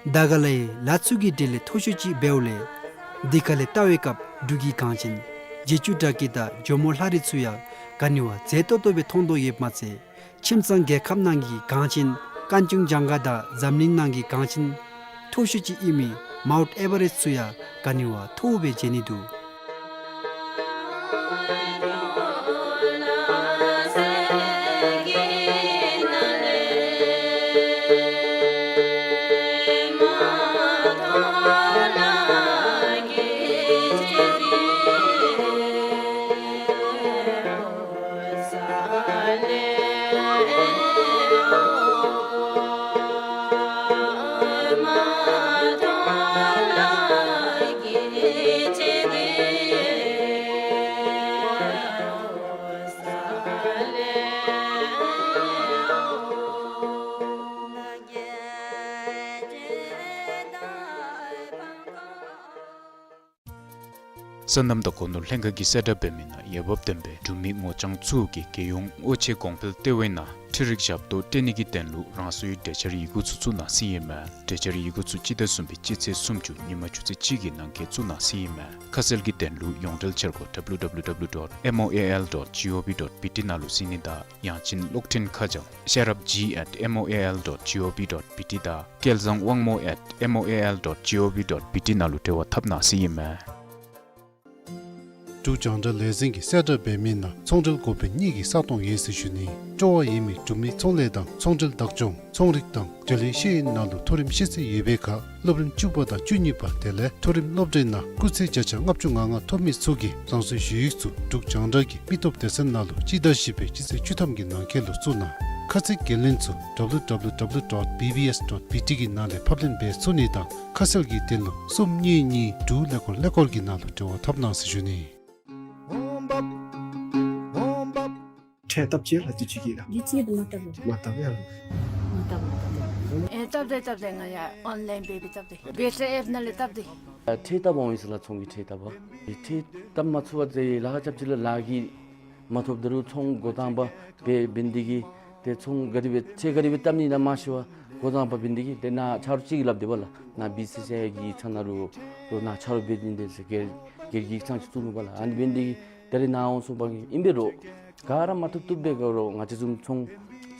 དར་དཀར་ལའི་ལ་ཚུ་གི་གྲས་ལས་མཐོ་ཤོས་ཅིག་འབདཝ་ལས་འདི་ཁ་ལས་བལྟ་བའི་སྐབས་འབྲུག་གི་གངས་ཅན་རྗེ་བཙུན་བྲག་སྐྱིབས་དང་ཇོ་མོ་ལྷ་རི་ཚུ་ཡང་ག་ནི་བ་མཛེས་ཏོག་ཏོ་སྦེ་མཐོང་དོ་ཡོདཔ་མ་ཚད་ཁྱིམ་ཚང་རྒྱལ་ཁབ་ནང་གི་གངས་ཅན་ཀན་ཅུང་ཇང་ག་དང་འཛམ་གླིང་ནང་གི་གངས་ཅན་མཐོ་ཤོས་ཅིག་ཨིན་མི་མའུནཊ་ཨེ་བ་རེསཊ་ཚུ་ཡང་ག་ནི་བ་མཐོ་བོ་སྦེ་མཇལ་ནི་འདུག། སོ་ནམ་དང་སྒོ་ནོར་ལྷན་ཁག་གིས་གསལ་བསྒྲགས་འབད་མི་ནང་འོས་འབབ་ལྡན་པའི་འབྲུག་མི་ངོ་རྐྱང་ཚུ་གིས་རྒྱལ་ཡོངས་དབུ་ཆེ་གོང་འཕེལ་ལྟེ་བའི་ནང་འཕྲུལ་རིག་ཞབས་ཏོག་སྤྲོད་ནི་གི་དོན་ལུ་རང་སོའི་གྲོས་འཆར་ཡི་གུ་ཚུ་བཙུགས་གནང་ཟེར་ཨིན་མས། གྲོས་འཆར་ཡི་གུ་ཚུ་སྤྱི་ཟླ་གསུམ་པའི་སྤྱི་ཚེས་སུམ་ཅུ་ཉིན་མ་ཆུ་ཚོད་གཅིག་གི་ནང་འཁོད་བཙུགས་གནང་ཟེར་ཨིན་མས། ཁ་གསལ་གྱི་དོན་ལུ་ཡོངས་འབྲེལ་འཆར་སྒོ་W W W dot M O A L dot G O V dot B T ནང་ལུ་གཟིགས་ནི་དང་ཡང་ཅིན་གློག་འཕྲིན་ཁ་བྱང་ཤེས་རབ་G at M O A L dot G O V dot B T དང་སྐལ་བཟང་དབང་མོ་at M O A L dot G O V dot B T ནང་ལུ་འབྲེལ་བ་འཐབ་གནང་ཟེར་ཨིན་མས། འབྲུག་རྒྱང་བསྒྲགས་ལས་འཛིན་གྱིས་གསལ་བསྒྲགས་འབད་མི་ནང་ཚོང་འབྲེལ་འགོ་དཔོན་གཉིས་ཀྱི་ས་སྟོང་ཡོད་ཟེར་ཞུ་ནི། སྤྲོ་བ་ཡོད་མི་འབྲུག་མི་ཚོང་ལས་དང་ཚོང་རིག་བདག་སྐྱོང་ཚོང་རིག་དང་འབྲེལ་ཡོད་ཤེས་ཡོན་ནང་ལུ་མཐོ་རིམ་ཤེས་ཚད་ཡོད་པའི་ཁར་སློབ་རིམ་བཅུ་པ་དང་བཅུ་གཉིས་པ་དེ་ལས་མཐོ་རིམ་སློབ་གྲྭའི་ནང་སྐུགས་ཚད་བརྒྱ་ཆ་ལྔ་བཅུ་ང་ལྔ་ཐོབ་མི་ཚུ་གིས་རང་སོའི་ཞུ་ཡིག་ཚུ་འབྲུག་རྒྱང་བསྒྲགས་ཀྱི་མི་སྟོབས་སྡེ་ཚན་ནང་ལུ་སྤྱི་ཟླ་བཞི་པའི་སྤྱི་ཚེས་བཅུ་ཐམ་གྱི་ནང་འཁོད་ལུ་བཙུགས་གནང་། ཁ་ཚིག་འགན་ལེན་ཚུ་W W W dot B B S dot B T གི་ནང་ལས་ཕབ་ལེན་འབད་ཚུགས་ནི་དང་ཁ་གསལ་གྱི་དོན་ལུ་གསུམ་གཉིས་གཉིས་དྲུག་ཀླད་ཀོར་ཀླད་ཀོར་གྱི་ནང་ལུ་འབྲེལ་བ་འཐབ་གནང་ཟེར་ཞུ་ནི། ཁྲལ་བཏབ་ཅི་ལགས་དུས་ཅི་གི་ལགས། དུས་ཅི་དུ་མ་བཏབ་ལགས། མ་བཏབ་ཡ་ལགས། མ་བཏབ་མ་བཏབ། ཨེ་བཏབ་དེ་བཏབ་དེ་ང་ཡ་ཨོན་ལཱའིན་འབད་འབད་བཏབ་དེ་བེ་ཊ་ཨེཔ་ནང་ལས་བཏབ་དེ། ཁྲལ་བཏབ་འོང་ཡི་ཟེར་ལགས། ཚོང་གི་ཁྲལ་བཏབ་པ། ཁྲལ་བཏབ་མ་ཚུགས་པ་ཟེར་ལཱ་ཁག་རྐྱབ་ཅི་ལགས། ལཱ་གི་མ་ཐོབ་ད་རུང་ཚོང་འགོ་དང་པ་འབད་འབད་ནི་དེ་གིས་ཏེ་ཚོང་ག་དེ་སྦེ་ཁྲལ་ག་དེ་སྦེ་བཏབ་ནི་ཨིན་ན་མ་ཤེས་པར་འགོ་དང་པ་འབད་ནི་དེ་གིས་ཏེ་ནཱ་ཆ་རོགས་ཅིག་གིས་སླབ་དེས་པ་ལགས། ནཱ་བི་སི་སི་ཨའི་གི་ཡིག་ཚང་ནང་ལུ་ལོག་ནཱ་ཆ་རོགས་འབད་ནི་དེ་ཟེར་སྒེར་སྒེར་གྱི་ཡིག་ཚང་ཅིག་བཙུགས་ནུག་པ་ལགས། ཨ་ནི་འབད་ནི་དེ་གིས་ད་རེས་ནཱ་འོང་སོང་པ་གིས་ཨིན་པས་རོགས། ག་ར་མ་བཏུབ་བཏུབ་སྦེ་ག་རོགས་ང་བཅས་བཟུམ་ཚོང་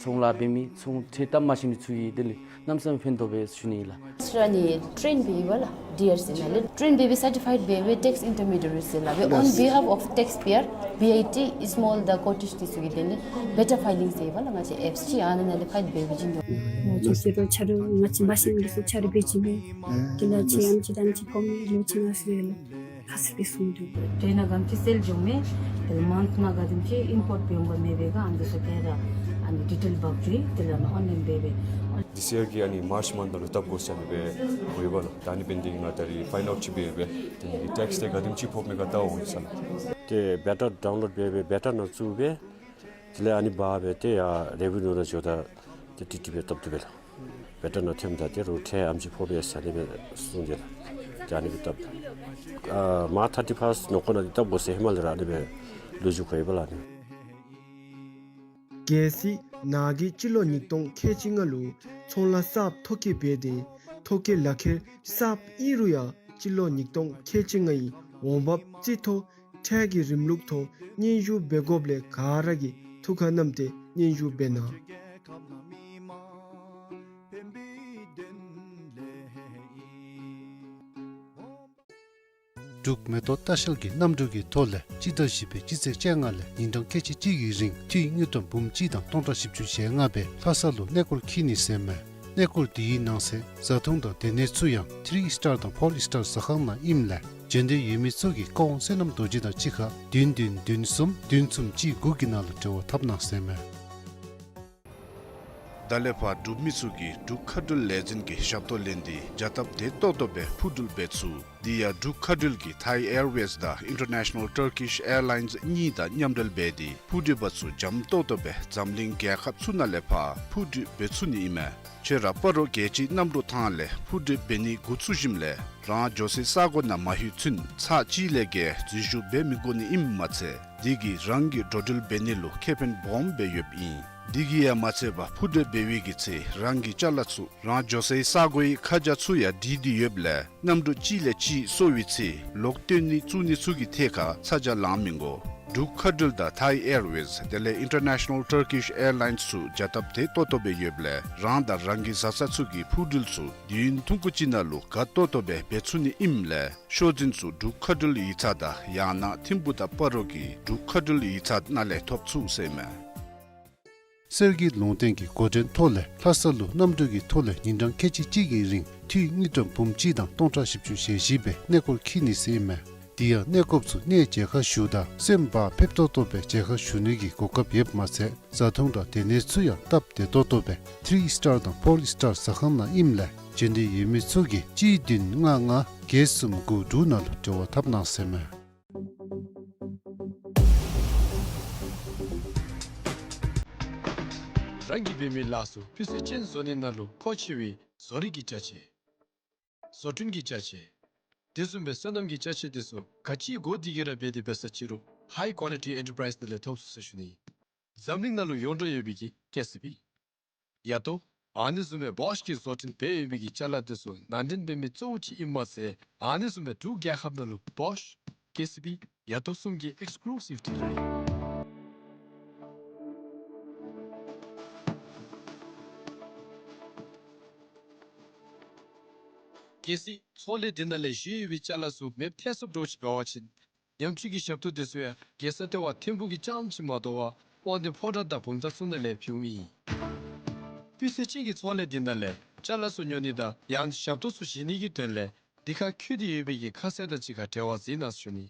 ཚོང་ལཱ་འབད་མི་ཚོང་ཁྲལ་བཏབ་མ་ཤེས་མི་ཚུ་གིས་དེ་ལས་གནམ་མེད་ས་མེད་ཕན་ཐོགས་པས་ཞུ་ནི་ཨིན་ལགས། ཨ་ནི་ཊེན་འབད་བའི་པ་ལགས། ཌི་ཨར་སི་ནང་ལས་ཊེན་འབད་བའི་སར་ཊི་ཕའིཌ་འབད་བའི་ཊེགསི་ཨིན་ཊར་མི་ཌི་ཡེ་ཊི་ཟེར་སླབ་པའི་on behalf of taxpayer B I T small the Scottish འདི་ཚུ་གི་དེ་ལས་བེ་ཊར་ཕའི་ལིང་ཟེར་བ་ལགས། ང་བཅས་ཨེཔསི་ཅིག་ཨ་ནཱ་ནང་ལས་ཕའིལ་འབད་བའི་བྱིན་དོ། ང་བཅས་ཟེར་རུང་ཆ་རོགས་ང་བཅས་འབད་ཤེས་མི་འདི་ཚུ་ཆ་རོགས་འབད་བྱིན་མས། དེ་ལས་ཁྱེད་ཨམ་ཅིག་དང་ཨམ་ཅིག་ཕོག་མི་ལོ་ཅིག་ནང་ཟེར་ལགས། ཁ་གསལ་སྦེ་གསུངས་འདུག། ཊེན་ནང་གམ་ཅིག་སེལ་འགྱོ་མས། དེ་ལས་མཱནཐ་ནང་ག་དེམ་ཅིག་ཨིམ་པོརཊ་འབད་འོང་ག་མེད་པའི་ག་ཨ་ནི་འདི་ཚུ་ག་ར་ཨ་ནི་ཌི་ཊེལ་འབག་འགྱོ་ཡི། དེ་ལས་ཨོན་ལཱའིན་འབད་བའི། This year གི་ཨ་ནི་མཱརཅ་མཱནཐ་ནང་ལུ་བཏབ་དགོ་ཟེར་ཨ་ནི་སྦེ་འབོ་ཡོདཔ་ལགས། ད་ཨ་ནི་འབད་ནི་དེ་གིས་ང་ད་རིས་ཕའིནཌ་ཨའུཊ་ཅིག་འབད་འབད་དེ་ནི་ཊེགསི་དེ་ག་དེམ་ཅིག་ཕོགཔ་མས་ག་བལྟ་འོང་ཡི་ཟེར་ལགས། ཏེ་བེ་ཊར་ཌའུན་ལོཌ་འབད་འབད་བེ་ཊར་ནང་བཙུགས་འབད་དེ་ལས་ཨ་ནི་འབག་འབད་དེ་ཡར་རེ་ཝི་ནིའུ་ནང་འགྱོཝ་ད་ཏེ་ཊི་ཊི་པི་བཏབ་དོ་པས་ལགས། བེ་ཊར་ནང་ཐོནམ་ད་ཏེ་རོགས་ཁྲལ་ཨམ་ཅིག་ཕོག་པས་ཟེར་ཨ་ནི་སྦེ་གསུངས་ཏེ་ལགས། ཏེ་ཨ་ནི་སྦེ་བཏབ། ཨ་མཱརཅ་ཐར་ཊི་ཕཱསཊ་ནང་འཁོད་ནང་ཏེ་བཏབ་དགོ་ཟེར་ཧེ་མ་ལས་ར་ཨ་ནི་སྦེ་ལོ་རྒྱུས་གོ་ཡི་པ་ལགས་ཨ་ནི། གལ་སྲིད་ནཱ་གིས་སྤྱི་ལོ་ཉིས་སྟོང་ཁལ་གཅིག་ལྔ་ལུ་ཚོང་ལཱ་གསརཔ་ཐོ་བཀོད་འབད་དེ་ ཐོ་བཀོད་ལག་ཁྱེར་གསརཔ་ཨིན་རུང་ཡང་སྤྱི་ལོ་ཉིས་སྟོང་ཁལ་གཅིག་ལྔའི་འོང་འབབ་རྩིས་ཐོ་ཁྲལ་གྱི་རིམ་ལུགས་ཐོག་སྙན་ཞུ་འབད་དགོཔ་ལས་ག་ར་གིས་ཐུགས་ཁར་བསྣམས་ཏེ་སྙན་ཞུ་འབད་གནང་། འབྲུག་མེ་ཏོག་ལྟ་བཤལ་གྱིས་གནམ་གྲུ་གི་ཐོག་ལས་སྤྱི་ཟླ་བཞི་པའི་སྤྱི་ཚེས་བཅོ་ལྔ་ལས་ཉིན་གྲངས་ཁལ་གཅིག་གཅིག་གི་རིང་འཐུས་དངུལ་ཀྲམ་འབུམ་གཅིག་དང་སྟོང་ཕྲག་བཞི་བཅུ་ཞེ་ལྔ་སྦེ་ལྷ་ས་ལུ་གནས་སྐོར་འཁྱིད་ནི་ཟེར་མས། གནས་སྐོར་དེའི་ནང་གསེས་བཟའ་འཐུང་དང་སྡོད་གནས་ཚུ་ཡང་ཐིརི་ཨིས་ཊར་དང་ཕོར་ཨིས་ཊར་ཟ་ཁང་ནང་ཨིནམ་ལས་བྱོན་འདོད་ཡོད་མི་ཚུ་གིས་བཀའ་དབང་བསོད་ནམས་རྡོ་རྗེ་དང་གཅིག་ཁར་བདུན་བདུན་བདུན་གསུམ་བདུན་གསུམ་གཅིག་དགུ་གི་ནང་ལུ་འབྲེལ་བ་འཐབ་གནང་ཟེར་མས། ད་ལས་ཕར་འབྲུག་མི་ཚུ་གིས་འབྲུག་མཁའ་འགྲུལ་ལས་འཛིན་གྱི་ཞབས་ཏོག་ལེན་ཏེ་བྱ་སྟབས་བདེ་ཏོག་ཏོ་སྦེ་འཕུར་འགྲུལ་འབད་ཚུགས། དེ་ཡང་འབྲུག་མཁའ་འགྲུལ་གྱིས་ཐའི་ཨེར་ཝེསི་དང་ཨིན་ཊར་ནེ་ཤ་ནཱལ་ཊར་ཀིཤ་ཨེར་ལའིནསི་གཉིས་དང་མཉམ་འབྲེལ་འབད་དེ་འཕུར་འགྲུལ་པ་ཚུ་འཇམ་ཏོག་ཏོ་སྦེ་འཛམ་གླིང་རྒྱལ་ཁབ་ཚུ་ནང་ལས་ཕར་འཕུར་འགྲུལ་འབད་ཚུགས་ནི་ཨིན་མས། ཁྱོད་ར་སྤ་རོ་རྒྱལ་སྤྱིའི་གནམ་གྲུ་ཐང་ལས་འཕུར་འགྲུལ་འབད་ནི་འགོ་བཙུགས་ཞིནམ་ལས་རང་འགྱོ་སའི་ས་གོ་ནང་མ་ལྷོད་ཚུན་ཚར་གཅིག་ལས་བརྒལ་འཛུལ་ཞུགས་འབད་མི་དགོ་ནི་ཨིནམ་མ་ཚད་དེ་གིས་རང་གི་འགྲོ་འགྲུལ་འབད་ནི་ལུ་ཁེ་ཕན་སྦོམ་སྦེ་ཡོདཔ་ཨིན། དེ་གིས་ཡང་མ་ཚད་པར་འཕུར་འགྲུལ་འབད་བའི་གི་ཚེ་རང་གི་ཅ་ལ་ཚུ་རང་འགྱོ་སའི་ས་གོའི་ཁ་བྱང་ཚུ་ཡང་བྲིས་ཏེ་ཡོདཔ་ལས་གནམ་གྲུ་གཅིག་ལས་གཅིག་སོར་བའི་ཚེ་ལོག་བཏོན་ནི་བཙུགས་ནི་ཚུ་གི་ཐད་ཁར་ཚ་གྱང་ལང་མི་དགོ། འབྲུག་མཁའ་འགྲུལ་དང་ཐའི་ཨེར་ཝེསི་དེ་ལས་ཨིན་ཊར་ནེ་ཤ་ནཱལ་ཊར་ཀིཤ་ཨེར་ལའིནསི་ཚུ་བྱ་སྟབས་བདེ་ཏོག་ཏོ་སྦེ་ཡོདཔ་ལས་རང་དང་རང་གི་བཟའ་ཚང་ཚུ་གི་འཕུར་འགྲུལ་ཚུ་དུས་ཡུན་ཐུང་ཀུ་ཅིག་ནང་ལུ་དགའ་ཏོག་ཏོ་སྦེ་འབད་ཚུགས་ནི་ཨིནམ་ལས་ཤོག་འཛིན་ཚུ་འབྲུག་མཁའ་འགྲུལ་ཡིག་ཚང་དང་ཡང་ན་ཐིམ་ཕུག་དང་སྤ་རོ་གི་འབྲུག་མཁའ་འགྲུལ་ཡིག་ཚང་ནང་ལས་ཐོབ་ཚུགས་ཟེར་མས། གསེར་གྱི་ལུང་བསྟན་གྱི་འགོ་འདྲེན་ཐོག་ལས་ལྷ་ས་ལུ་གནམ་གྲུ་གི་ཐོག་ལས་ཉིན་གྲངས་ཁལ་གཅིག་གཅིག་གི་རིང་འཐུས་དངུལ་ཀྲམ་འབུམ་གཅིག་དང་སྟོང་ཕྲག་བཞི་བཅུ་ཞེ་བཞི་སྦེ་གནས་སྐོར་འཁྱིད་ནི་ཟེར་མས། དེ་ཡང་གནས་སྐོརཔ་ཚུ་གནས་མཇལ་ཁ་ཞུཝ་ད་སེམས་བག་ཕེབས་ཏོག་ཏོ་སྦེ་མཇལ་ཁ་ཞུ་ནི་གི་གོ་སྐབས་ཡོདཔ་མ་ཚད་བཟའ་འཐུང་དང་སྡོད་གནས་ཚུ་ཡང་སྟབས་བདེ་ཏོག་ཏོ་སྦེ་ཐིརི་ཨིས་ཊར་དང་ཕོར་ཨིས་ཊར་ཟ་ཁང་ནང་ཨིནམ་ལས་བྱོན་འདོད་ཡོད་མི་ཚུ་གིས་གཅིག་བདུན་ལྔ་ལྔ་བརྒྱད་གསུམ་དགུ་དྲུག་ནང་ལུ་འབྲེལ་བ་འཐབ་གནང་ཟེར་མས། རང་གིས་འབད་མི་ལཱ་ཚུ་སྤུས་ཚད་ཅན་བཟོ་ནི་ནང་ལུ་མཁོ་ཆེ་བའི་བཟོ་རིག་གི་ཅ་ཆས། བཟོ་སྐྲུན་གྱི་ཅ་ཆས། དེ་བཟུམ་སྦེ་སོ་ནམ་གྱི་ཅ་ཆས་དེ་ཚུ་ག་ཅི་དགོ་དེ་གིས་ར་འབད་དེ་འབད་ས་ཅི་རུང་ཧའི་ཀོ་ལི་ཊི་ཨེན་ཊར་པ་རའིསི་ནང་ལས་ཐོབ་ཚུགས་ཟེར་ཞུ་ནི། འཛམ་གླིང་ནང་ལུ་ཡོངས་གྲགས་ཡོད་པའི་གི་ཀེ་སི་བི། ཡ་ཏོ། ཨ་ནི་བཟུམ་སྦེ་བོཤ་གིས་བཟོ་སྐྲུན་འབད་ཡོད་པའི་གི་ཅ་ལ་དེ་ཚུ་ནང་འདྲེན་འབད་མི་གཙོ་བོ་ཅིག་ཨིནམ་མ་ཚད་ཨ་ནི་བཟུམ་སྦེ་འབྲུག་རྒྱལ་ཁབ་ནང་ལུ་བོཤ་ཀེ་སི་བི་ཡ་ཏོ་གསུམ་གྱི་ཨེགསི་ཀུ་ལུ་སིབ་ཊི་རེད། གལ་སྲིད་ཚོང་ལས་འདི་ནང་ལས་བཞེས་ཡོད་པའི་ཅ་ལ་ཚུ་མེདཔ་ཐལ་སོངམ་འདྲཝ་ཅིག་འབད་བ་ཅིན་ཉམས་བཅོས་ཀྱི་ཞབས་ཏོག་དེ་ཚུ་ཡང་རྒྱལ་ས་ལྟེ་བ་ཐིམ་ཕུག་གི་རྐྱངམ་ཅིག་མ་དོ་བར་དབང་འདུས་ཕོ་བྲང་དང་བུམ་ཐང་ཚུ་ནང་ལས་ཕུལཝ་ཨིན། སྤུས་ཚད་ཅན་གྱི་ཚོང་ལས་འདི་ནང་ལས་ཅ་ལ་ཚུ་ཉོ་ནི་དང་ཡང་ན་ཞབས་ཏོག་ཚུ་བཞེས་ནི་གི་དོན་ལས་འདི་ཁར་འཁོད་དེ་ཡོད་པའི་གི་ཁ་གསལ་དང་གཅིག་ཁར་འབྲེལ་བ་འཛིན་གནང་ཟེར་ཞུ་ནི།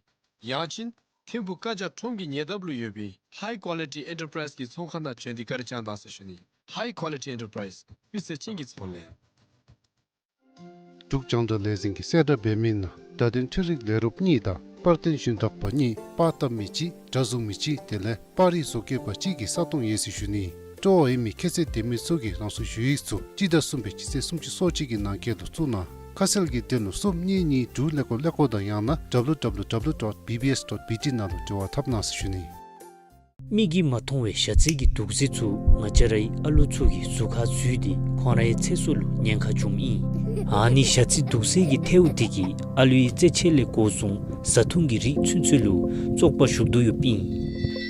ཡང་ཅིན་ཐིམ་ཕུག་བཀའ་རྒྱ་ཁྲོམ་གྱི་ཉེ་འདབས་ལུ་ཡོད་པའི་ཧའི་ཀོ་ལི་ཊི་ཨེན་ཊར་པ་རའིསི་གི་ཚོང་ཁང་ནང་བྱོན་ཏེ་བཀའ་དྲིན་བསྐྱང་གནང་ཟེར་ཞུ་ནི། ཧའི་ཀོ་ལི་ཊི་ཨེན་ཊར་པ་རའིསི་སྤུས་ཚད་ཅན་གྱི་ཚོང་ལས། འབྲུག་རྒྱང་བསྒྲགས་ལས་འཛིན་གྱིས་གསལ་བསྒྲགས་འབད་མི་ནང་བརྡ་དོན་འཕྲུལ་རིག་ལས་རོགསཔ་གཉིས་དང་དཔལ་ལྡན་ཞུན་དག་པ་གཉིས་པར་བཏབ་མི་གཅིག་དྲ་བཟུང་མི་གཅིག་དེ་ལས་པར་རིས་བཟོ་བཀོད་པ་གཅིག་གི་ས་སྟོང་ཡོད་ཟེར་ཞུ་ནི། སྤྲོ་བ་ཡོད་མི་ཁྱད་ཚད་ལྡན་མི་ཚུ་གིས་རང་སོའི་ཞུ་ཡིག་ཚུ་སྤྱི་ཟླ་གསུམ་པའི་སྤྱི་ཚེས་སུམ་ཅུ་སོ་གཅིག་གི་ནང་འཁོད་དུ་བཙུགས་གནང་། ཁ་གསལ་གྱི་དོན་ལུ་གསུམ་གཉིས་གཉིས་དྲུག་ཀླད་ཀོར་ཀླད་ཀོར་དང་ཡང་ན་W W W dot B B S dot B T ནང་ལུ་འབྲེལ་བ་འཐབ་གནང་ཟེར་ཞུ་ནི། མིག་གིས་མ་མཐོང་བའི་ཞ་རྩི་གི་དུག་རྫས་ཚུ་ང་བཅས་རའི་ཨ་ལུ་ཚུ་གི་གཟུགས་ཁར་འཛུལ་ཏེ་ཁོང་རའི་ཚེ་སྲོག་ལུ་ཉེན་ཁ་འབྱུངམ་ཨིན། ཨ་ནི་ཞ་རྩི་དུག་རྫས་ཀྱི་ཐལཝ་འདི་གིས་ཨ་ལུའི་རྩེད་ཆས་ལས་འགོ་བཟུང་བཟའ་འཐུང་གི་རིགས་ཚུན་ཚོད་ལུ་བཙོག་པ་ཞུགས་དོ་ཡོདཔ་ཨིན།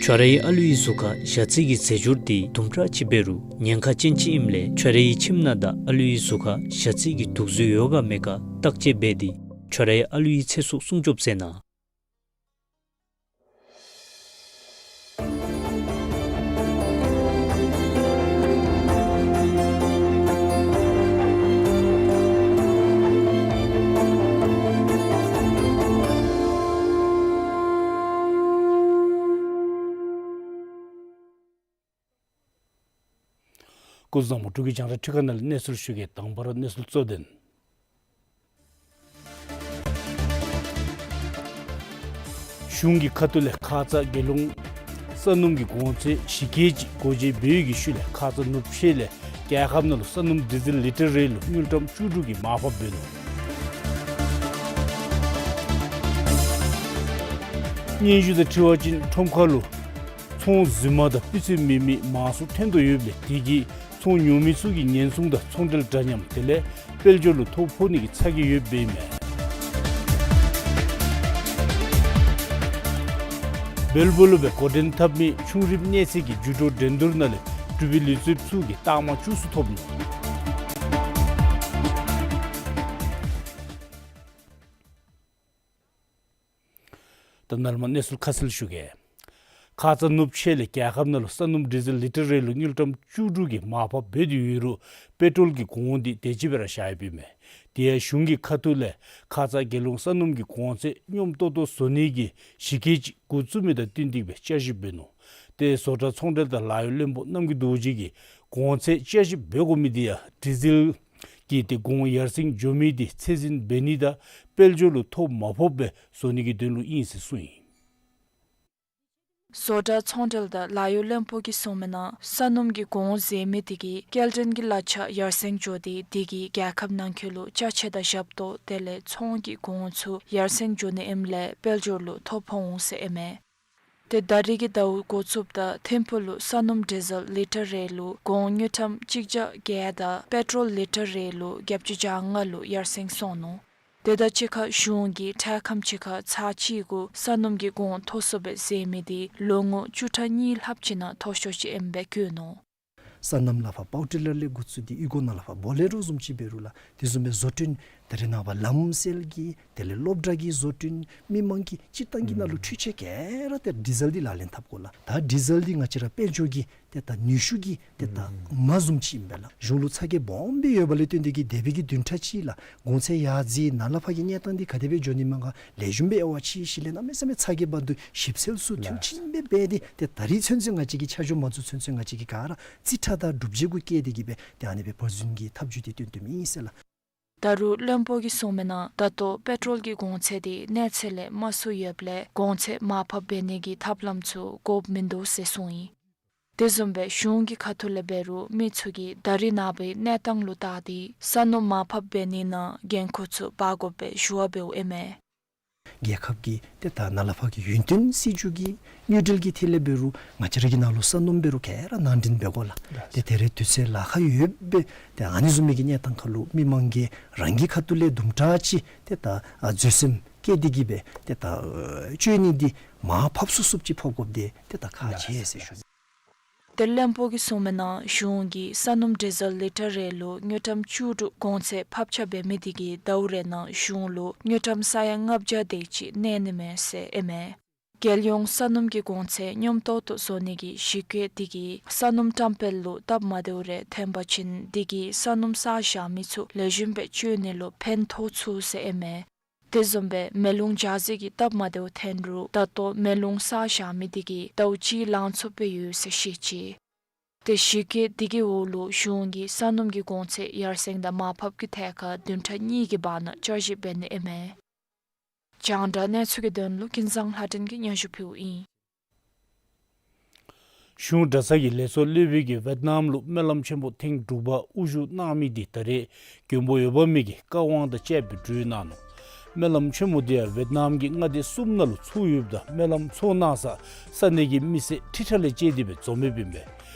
ཁྱོད་རའི་ཨ་ལུའི་གཟུགས་ཁར་ཞ་རྩི་གི་རྫས་སྦྱོར་འདི་དུམ་གྲ་ཅིག་འབད་རུང་ཉེན་ཁ་ཅན་ཅིག་ཨིནམ་ལས་ཁྱོད་རའི་ཁྱིམ་ནང་དང་ཨ་ལུའི་གཟུགས་ཁར་ཞ་རྩི་གི་དུག་རྫས་ཡོད་ག་མེད་ག་བརྟག་དཔྱད་འབད་དེ་ཁྱོད་རའི་ཨ་ལུའི་ཚེ་སྲོག་སྲུང་སྐྱོབ་མཛད་གནང་། སྐུ་གཟུགས་བཟང་པོ། འབྲུག་གི་རྒྱང་བསྒྲགས་འཕྲུལ་ཁང་ནང་ལས་གནས་ཚུལ་ཞུ་གེ། དང་པ་ར་གནས་ཚུལ་གཙོ་དོན། གཞུང་གི་ཁ་ཐུག་ལས་ཁ་ཙ་རྒྱལ་ཡོངས་ས་སྣུམ་གྱི་གོང་ཚད་བཞི་ཀེ་ཇི་སྒོ་འབྱེད་འབད་བའི་ཤུལ་ལས་ཁ་ཙ་ནུབ་ཕྱེད་ལས་རྒྱལ་ཁབ་ནང་ལུ་ས་སྣུམ་ཌི་ཟེལ་ལི་ཊར་རེ་ལུ་དངུལ་ཀྲམ་བཅུ་དྲུག་གི་མར་ཕབ་འབད་ནུག། སྙན་ཞུ་དང་འཁྲིལ་བ་ཅིན་ཁྲོམ་ཁ་ལུ་ཚོང་རྫུན་མ་དང་སྤུས་ཚད་མེད་མི་མང་སུ་ཐོན་དོ་ཡོདཔ་ལས་དེ་གིས་ ཚོང་ཉོ་མི་ཚུ་གིས་ཉེན་སྲུང་དང་ཚོང་འབྲེལ་འདྲ་མཉམ་དེ་ལས་དཔལ་འབྱོར་ལུ་ཐོ་ཕོག་ནི་གི་ཚ་གྱང་ཡོདཔ་ཨིན་མས། སྦེལ་པོར་ལུ་སྦེ་འགོ་འདྲེན་འཐབ་མི་ཆུང་རིགས་གནས་ཚད་ཀྱི་འགྱུར་འགྲོས་འགྲན་བསྡུར་ནང་ལས་འབྲུག་པའི་ལུས་རྩལཔ་ཚུ་གིས་རྟགས་མ་བཅུ་གསུམ་ཐོབ་ནུག། ད་ནཱ་ལས་མར་གནས་ཚུལ་ཁ་གསལ་ཞུ་གེ། ཁ་ཙ་ནུབ་ཕྱེད་ལས་རྒྱལ་ཁབ་ནང་ལུ་ས་སྣུམ་ཌི་ཟེལ་ལི་ཊར་རེ་ལུ་དངུལ་ཀྲམ་བཅུ་དྲུག་གི་མར་ཕབ་འབད་དེ་ཡོད་རུང་པེ་ཊོལ་གྱི་གོང་འདི་དེ་ཅིག་སྦེ་ར་བཞག་ཡོདཔ་ཨིན་མས། དེ་ཡང་གཞུང་གི་ཁ་ཐུག་ལས་ཁ་ཙ་རྒྱལ་ཡོངས་ས་སྣུམ་གྱི་གོང་ཚད་སྙོམས་ཏོག་ཏོ་བཟོ་ནི་གི་གཞི་བཀོད་ཅིག་འགོ་བཙུགས་མི་དང་བསྟུན་ཏེ་གིས་སྦེ་བསྐྱར་ཞིབ་འབད་ནུག། ཏེ་བཟོ་གྲྭ་ཚོང་འབྲེལ་དང་ལཱ་གཡོག་བློན་པོ་རྣམ་རྒྱལ་རྡོ་རྗེ་གིས་གོང་ཚད་བསྐྱར་ཞིབ་འབད་དགོ་མི་འདི་ཡང་ཌི་ཟེལ་གྱི་ཏེ་གོང་ཡར་སེང་འགྱོ་མི་འདི་ཚད་འཛིན་འབད་ནི་དང་དཔལ་འབྱོར་ལུ་ཐོ་མ་ཕོགཔ་སྦེ་བཟོ་ནི་གི་དོན་ལུ་ཨིན་ཟེར་གསུངས་ཡི། བཟོ་གྲྭ་ཚོང་འབྲེལ་དང་ལཱ་གཡོག་བློན་པོ་གིས་གསུངས་མི་ནང་ས་སྣུམ་གྱི་གོང་ཟེར་མི་འདི་གིས་སྐྱེལ་འདྲེན་གྱི་གླ་ཆ་ཡར་སེང་འགྱོ་སྟེ་འདི་གིས་རྒྱལ་ཁབ་ནང་འཁོད་ལུ་ཅ་ཆས་དང་ཞབས་ཏོག་དེ་ལས་ཚོང་གི་གོང་ཚུ་ཡར་སེང་འགྱོ་ནི་ཨིནམ་ལས་དཔལ་འབྱོར་ལུ་ཐོ་ཕོག་འོང་ཟེར་ཨིན་མས། ཏེ་ད་རིས་ཀྱི་ཟླཝ་འགོ་བཙུགསཔ་ད་ཐིམ་ཕུག་ལུ་ས་སྣུམ་ཌི་ཟེལ་ལི་ཊར་རེ་ལུ་གོང་དངུལ་ཀྲམ་གཅིག་བརྒྱ་བརྒྱད་དང་པེ་ཊོལ་ལི་ཊར་རེ་ལུ་བརྒྱད་ཅུ་གྱ་ལྔ་ལུ་ཡར་སེང་སོང་ནུག། དེ་དང་གཅིག་ཁར་གཞུང་གིས་འཕྲལ་ཁམས་ཅིག་ཁར་ཚར་གཅིག་གུ་ས་སྣུམ་གྱི་གོང་མཐོ་སུ་སྦེ་ཟེར་མི་འདི་ལོ་ངོ་བཅུ་ཕྲག་གཉིས་ལྷགཔ་ཅིག་ནང་མཐོ་ཤོས་ཅིག་ཨིནམ་སྦེ་བཀོད་ནུག། སོ་ནམ་ལས་ཕར་པའོ་ཊི་ལར་ལས་འགོ་བཙུགས་ཏེ་གཡུས་སྒོ་ནང་ལས་ཕར་བོ་ལེ་རོ་བཟུམ་ཅིག་འབད་རུང་ལགས། དེ་བཟུམ་སྦེ་བཟོ་སྐྲུན་ད་རེས་ནངས་པ་ལམ་སེལ་གྱི་དེ་ལས་སློབ་གྲྭ་གི་བཟོ་སྐྲུན་མི་མང་གི་སྤྱིར་བཏང་གི་ནང་ལུ་འཕྲུལ་ཆས་ག་ར་ཏེ་ཌི་ཟེལ་འདི་ལག་ལེན་འཐབ་དགོ་ལགས། ད་ཌི་ཟེལ་འདི་ང་བཅས་ར་དཔལ་འབྱོར་གྱི་ཏེ་ད་ནུས་ཤུགས་ཀྱི་ཏེ་ད་མ་བཟུམ་ཅིག་ཨིན་པས་ལགས། གཞུང་ལུ་ཚ་གྱང་སྦོམ་སྦེ་ཡོདཔ་ལས་བརྟེན་ཏེ་གིས་འདས་པའི་གི་བདུན་ཕྲག་གཅིག་ལགས་གོང་ཚད་ཡར་འཛེགས་ནཱ་ལས་ཕར་གྱི་གནས་སྟངས་འདི་ག་དེ་སྦེ་འགྱོ་ནི་མས་ག་ལེགས་ཤོམ་སྦེ་འབད་བ་ཅིན་ཞིནམ་ལས་གནམ་མེད་ས་མེད་ཚ་གྱང་འབག་འདུག། ཞིབ་འཚོལ་ཚུ་མཐིལ་ཕྱིན་སྦེ་འབད་དེ་ཏེ་ད་རིས་ཚུན་ཚོད་ང་བཅས་ཀྱིས་ཆ་འཇོག་མ་ཚུགས་ཚུན་ཚོད་ང་བཅས་ཀྱིས་ག་ར་རྩིས་ཁྲ་དང་སྒྲུབ་བྱེད་གུ་བཀལ་ཏེ་གིས་སྦེ་ཏེ་ཨ་ནི་སྦེ་བར་འཛིན་གྱི་ཐབས་བྱུས་འདི་བཏོན་བཏོནམ་ཨིན་ཟེར་ལགས། ད་རུང་བློན་པོ་གིས་གསུངས་མི་ནང་ད་ལྟོ་པེ་ཊོལ་གྱི་གོང་ཚད་འདི་གནས་ཚད་ལས་དམའ་སུ་ཡོདཔ་ལས་གོང་ཚད་མར་ཕབ་འབད་ནི་གི་ཐབས་ལམ་ཚུ་དགོཔ་མིན་འདུག་ཟེར་གསུངས་ཡི། དེ་བཟུམ་སྦེ་གཞུང་གི་ཁ་ཐུག་ལས་འབད་རུང་མི་ཚུ་གིས་ད་རིས་ནངས་པའི་གནས་སྟངས་ལུ་བལྟ་སྟེ་ས་སྣུམ་མར་ཕབ་འབད་ནི་ནང་འགན་ཁུར་ཚུ་འབག་དགོ་པའི་ཞུ་བ་འབདཝ་ཨིན་མས། རྒྱལ་ཁབ་ཀྱི་ཏེ་ད་ནཱ་ལས་ཕར་གྱི་ཡུན་བརྟན་སྲིད་བྱུས་ཀྱི་དངུལ་འབྲེལ་གྱི་ཐད་ལས་འབད་རུང་ང་བཅས་ར་གི་ནང་ལུ་ས་སྣུམ་འབད་རུང་ག་ར་ནང་འདྲེན་འབད་དགོ་ལགས། ཏེ་ད་རེས་དུས་ཚོད་ལཱ་ཁག་ཡོདཔ་སྦེ་ཏེ་ཨ་ནི་བཟུམ་མའི་གི་གནས་སྟངས་ཁར་ལུ་མི་མང་གིས་རང་གི་ཁ་ཐུག་ལས་དུམ་གྲ་ཅིག་ཏེ་ད་ཨ་འཛོལ་སེམས་བསྐྱེད་དེ་གིས་སྦེ་ཏེ་ད་ཨ་སྤྱོད་ནི་འདི་མར་ཕབ་ཚུགས་ཚུགསཔ་ཅིག་ཕབ་དགོཔ་འདི་ཏེ་ད་ཁག་ཆེ་ཟེར་ཞུ། ཏེ་བློན་པོ་གིས་གསུངས་མི་ནང་གཞུང་གིས་ས་སྣུམ་ཌི་ཟེལ་ལི་ཊར་རེ་ལུ་དངུལ་ཀྲམ་བཅུ་དྲུག་གོང་ཚད་ཕབ་ཆ་འབད་མི་འདི་གིས་ཟླཝ་རེ་ནང་གཞུང་ལུ་དངུལ་ཀྲམ་ས་ཡ་ལྔ་བརྒྱ་དེ་ཅིག་གནས་ནི་མས་ཟེར་ཨིན་མས། རྒྱལ་ཡོངས་ས་སྣུམ་གྱི་གོང་ཚད་སྙོམས་ཏོག་ཏོ་བཟོ་ནི་གི་གཞི་བཀོད་འདི་གིས་ས་སྣུམ་བཀྲམ་སྤེལ་ལུ་སྟབས་མ་བདེཝ་རེ་ཐོན་པ་ཅིན་འདི་གིས་ས་སྣུམ་བསགས་བཞག་མི་ཚུ་ལེགས་ཤོམ་སྦེ་སྤྱོད་ནི་ལུ་ཕན་ཐོགས་ཚུགས་ཟེར་ཨིན་མས། དེ་བཟུམ་སྦེ་མེ་རླུང་འཇའ་ཟེར་གྱི་སྟབས་མ་བདེཝ་ཐོན་རུང་ད་ལྟོ་མེ་རླུང་བསགས་བཞག་མི་འདི་གིས་ཟླཝ་གཅིག་ལང་ཚུགསཔ་སྦེ་ཡོད་ཟེར་བཤད་ཅི། ཏེ་གཞི་བཀོད་འདི་གི་འོག་ལུ་གཞུང་གིས་ས་སྣུམ་གྱི་གོང་ཚད་ཡར་སེང་དང་མར་ཕབ་ཀྱི་ཐད་ཁར་བདུན་ཕྲག་གཉིས་ཀྱི་བར་ན་བསྐྱར་ཞིབ་འབད་ནི་ཨིན་མས། རྒྱང་བསྒྲགས་གནས་ཚུལ་གྱི་དོན་ལུ་ཀུན་བཟང་ལྷ་སྒྲོན་གྱིས་སྙན་ཞུ་ཕུལཝ་ཨིན། གཞུང་གྲྭ་ཚང་གི་ལས་ཚོགས་སློབ་དཔོན་གྱིས་ཝེཊ་ནམ་ལུ་སྨོན་ལམ་ཆེན་མོ་ཐེངས་དྲུག་པ་དབུ་བཞུགས་གནང་མི་འདི་ད་རེས་མགོན་པོ་འོད་དཔག་མེད་ཀྱི་བཀའ་དབང་དང་བཅས་པའི་འབྲུ་གནང་ནུག། སྨོན་ལམ་ཆེན་མོ་འདི་ཡང་ཝེཊ་ནམ་གྱི་མངའ་སྡེ་གསུམ་ནང་ལུ་ཚོགས་ཡོདཔ་ད་སྨོན་ལམ་ཚོགས་གནང་ས་ས་གནས་ཀྱི་མི་སེར་ཁྲི་ཕྲག་ལས་བཅད་དེ་སྦེ་འཛོམས་ཡོདཔ་ཨིན་པས།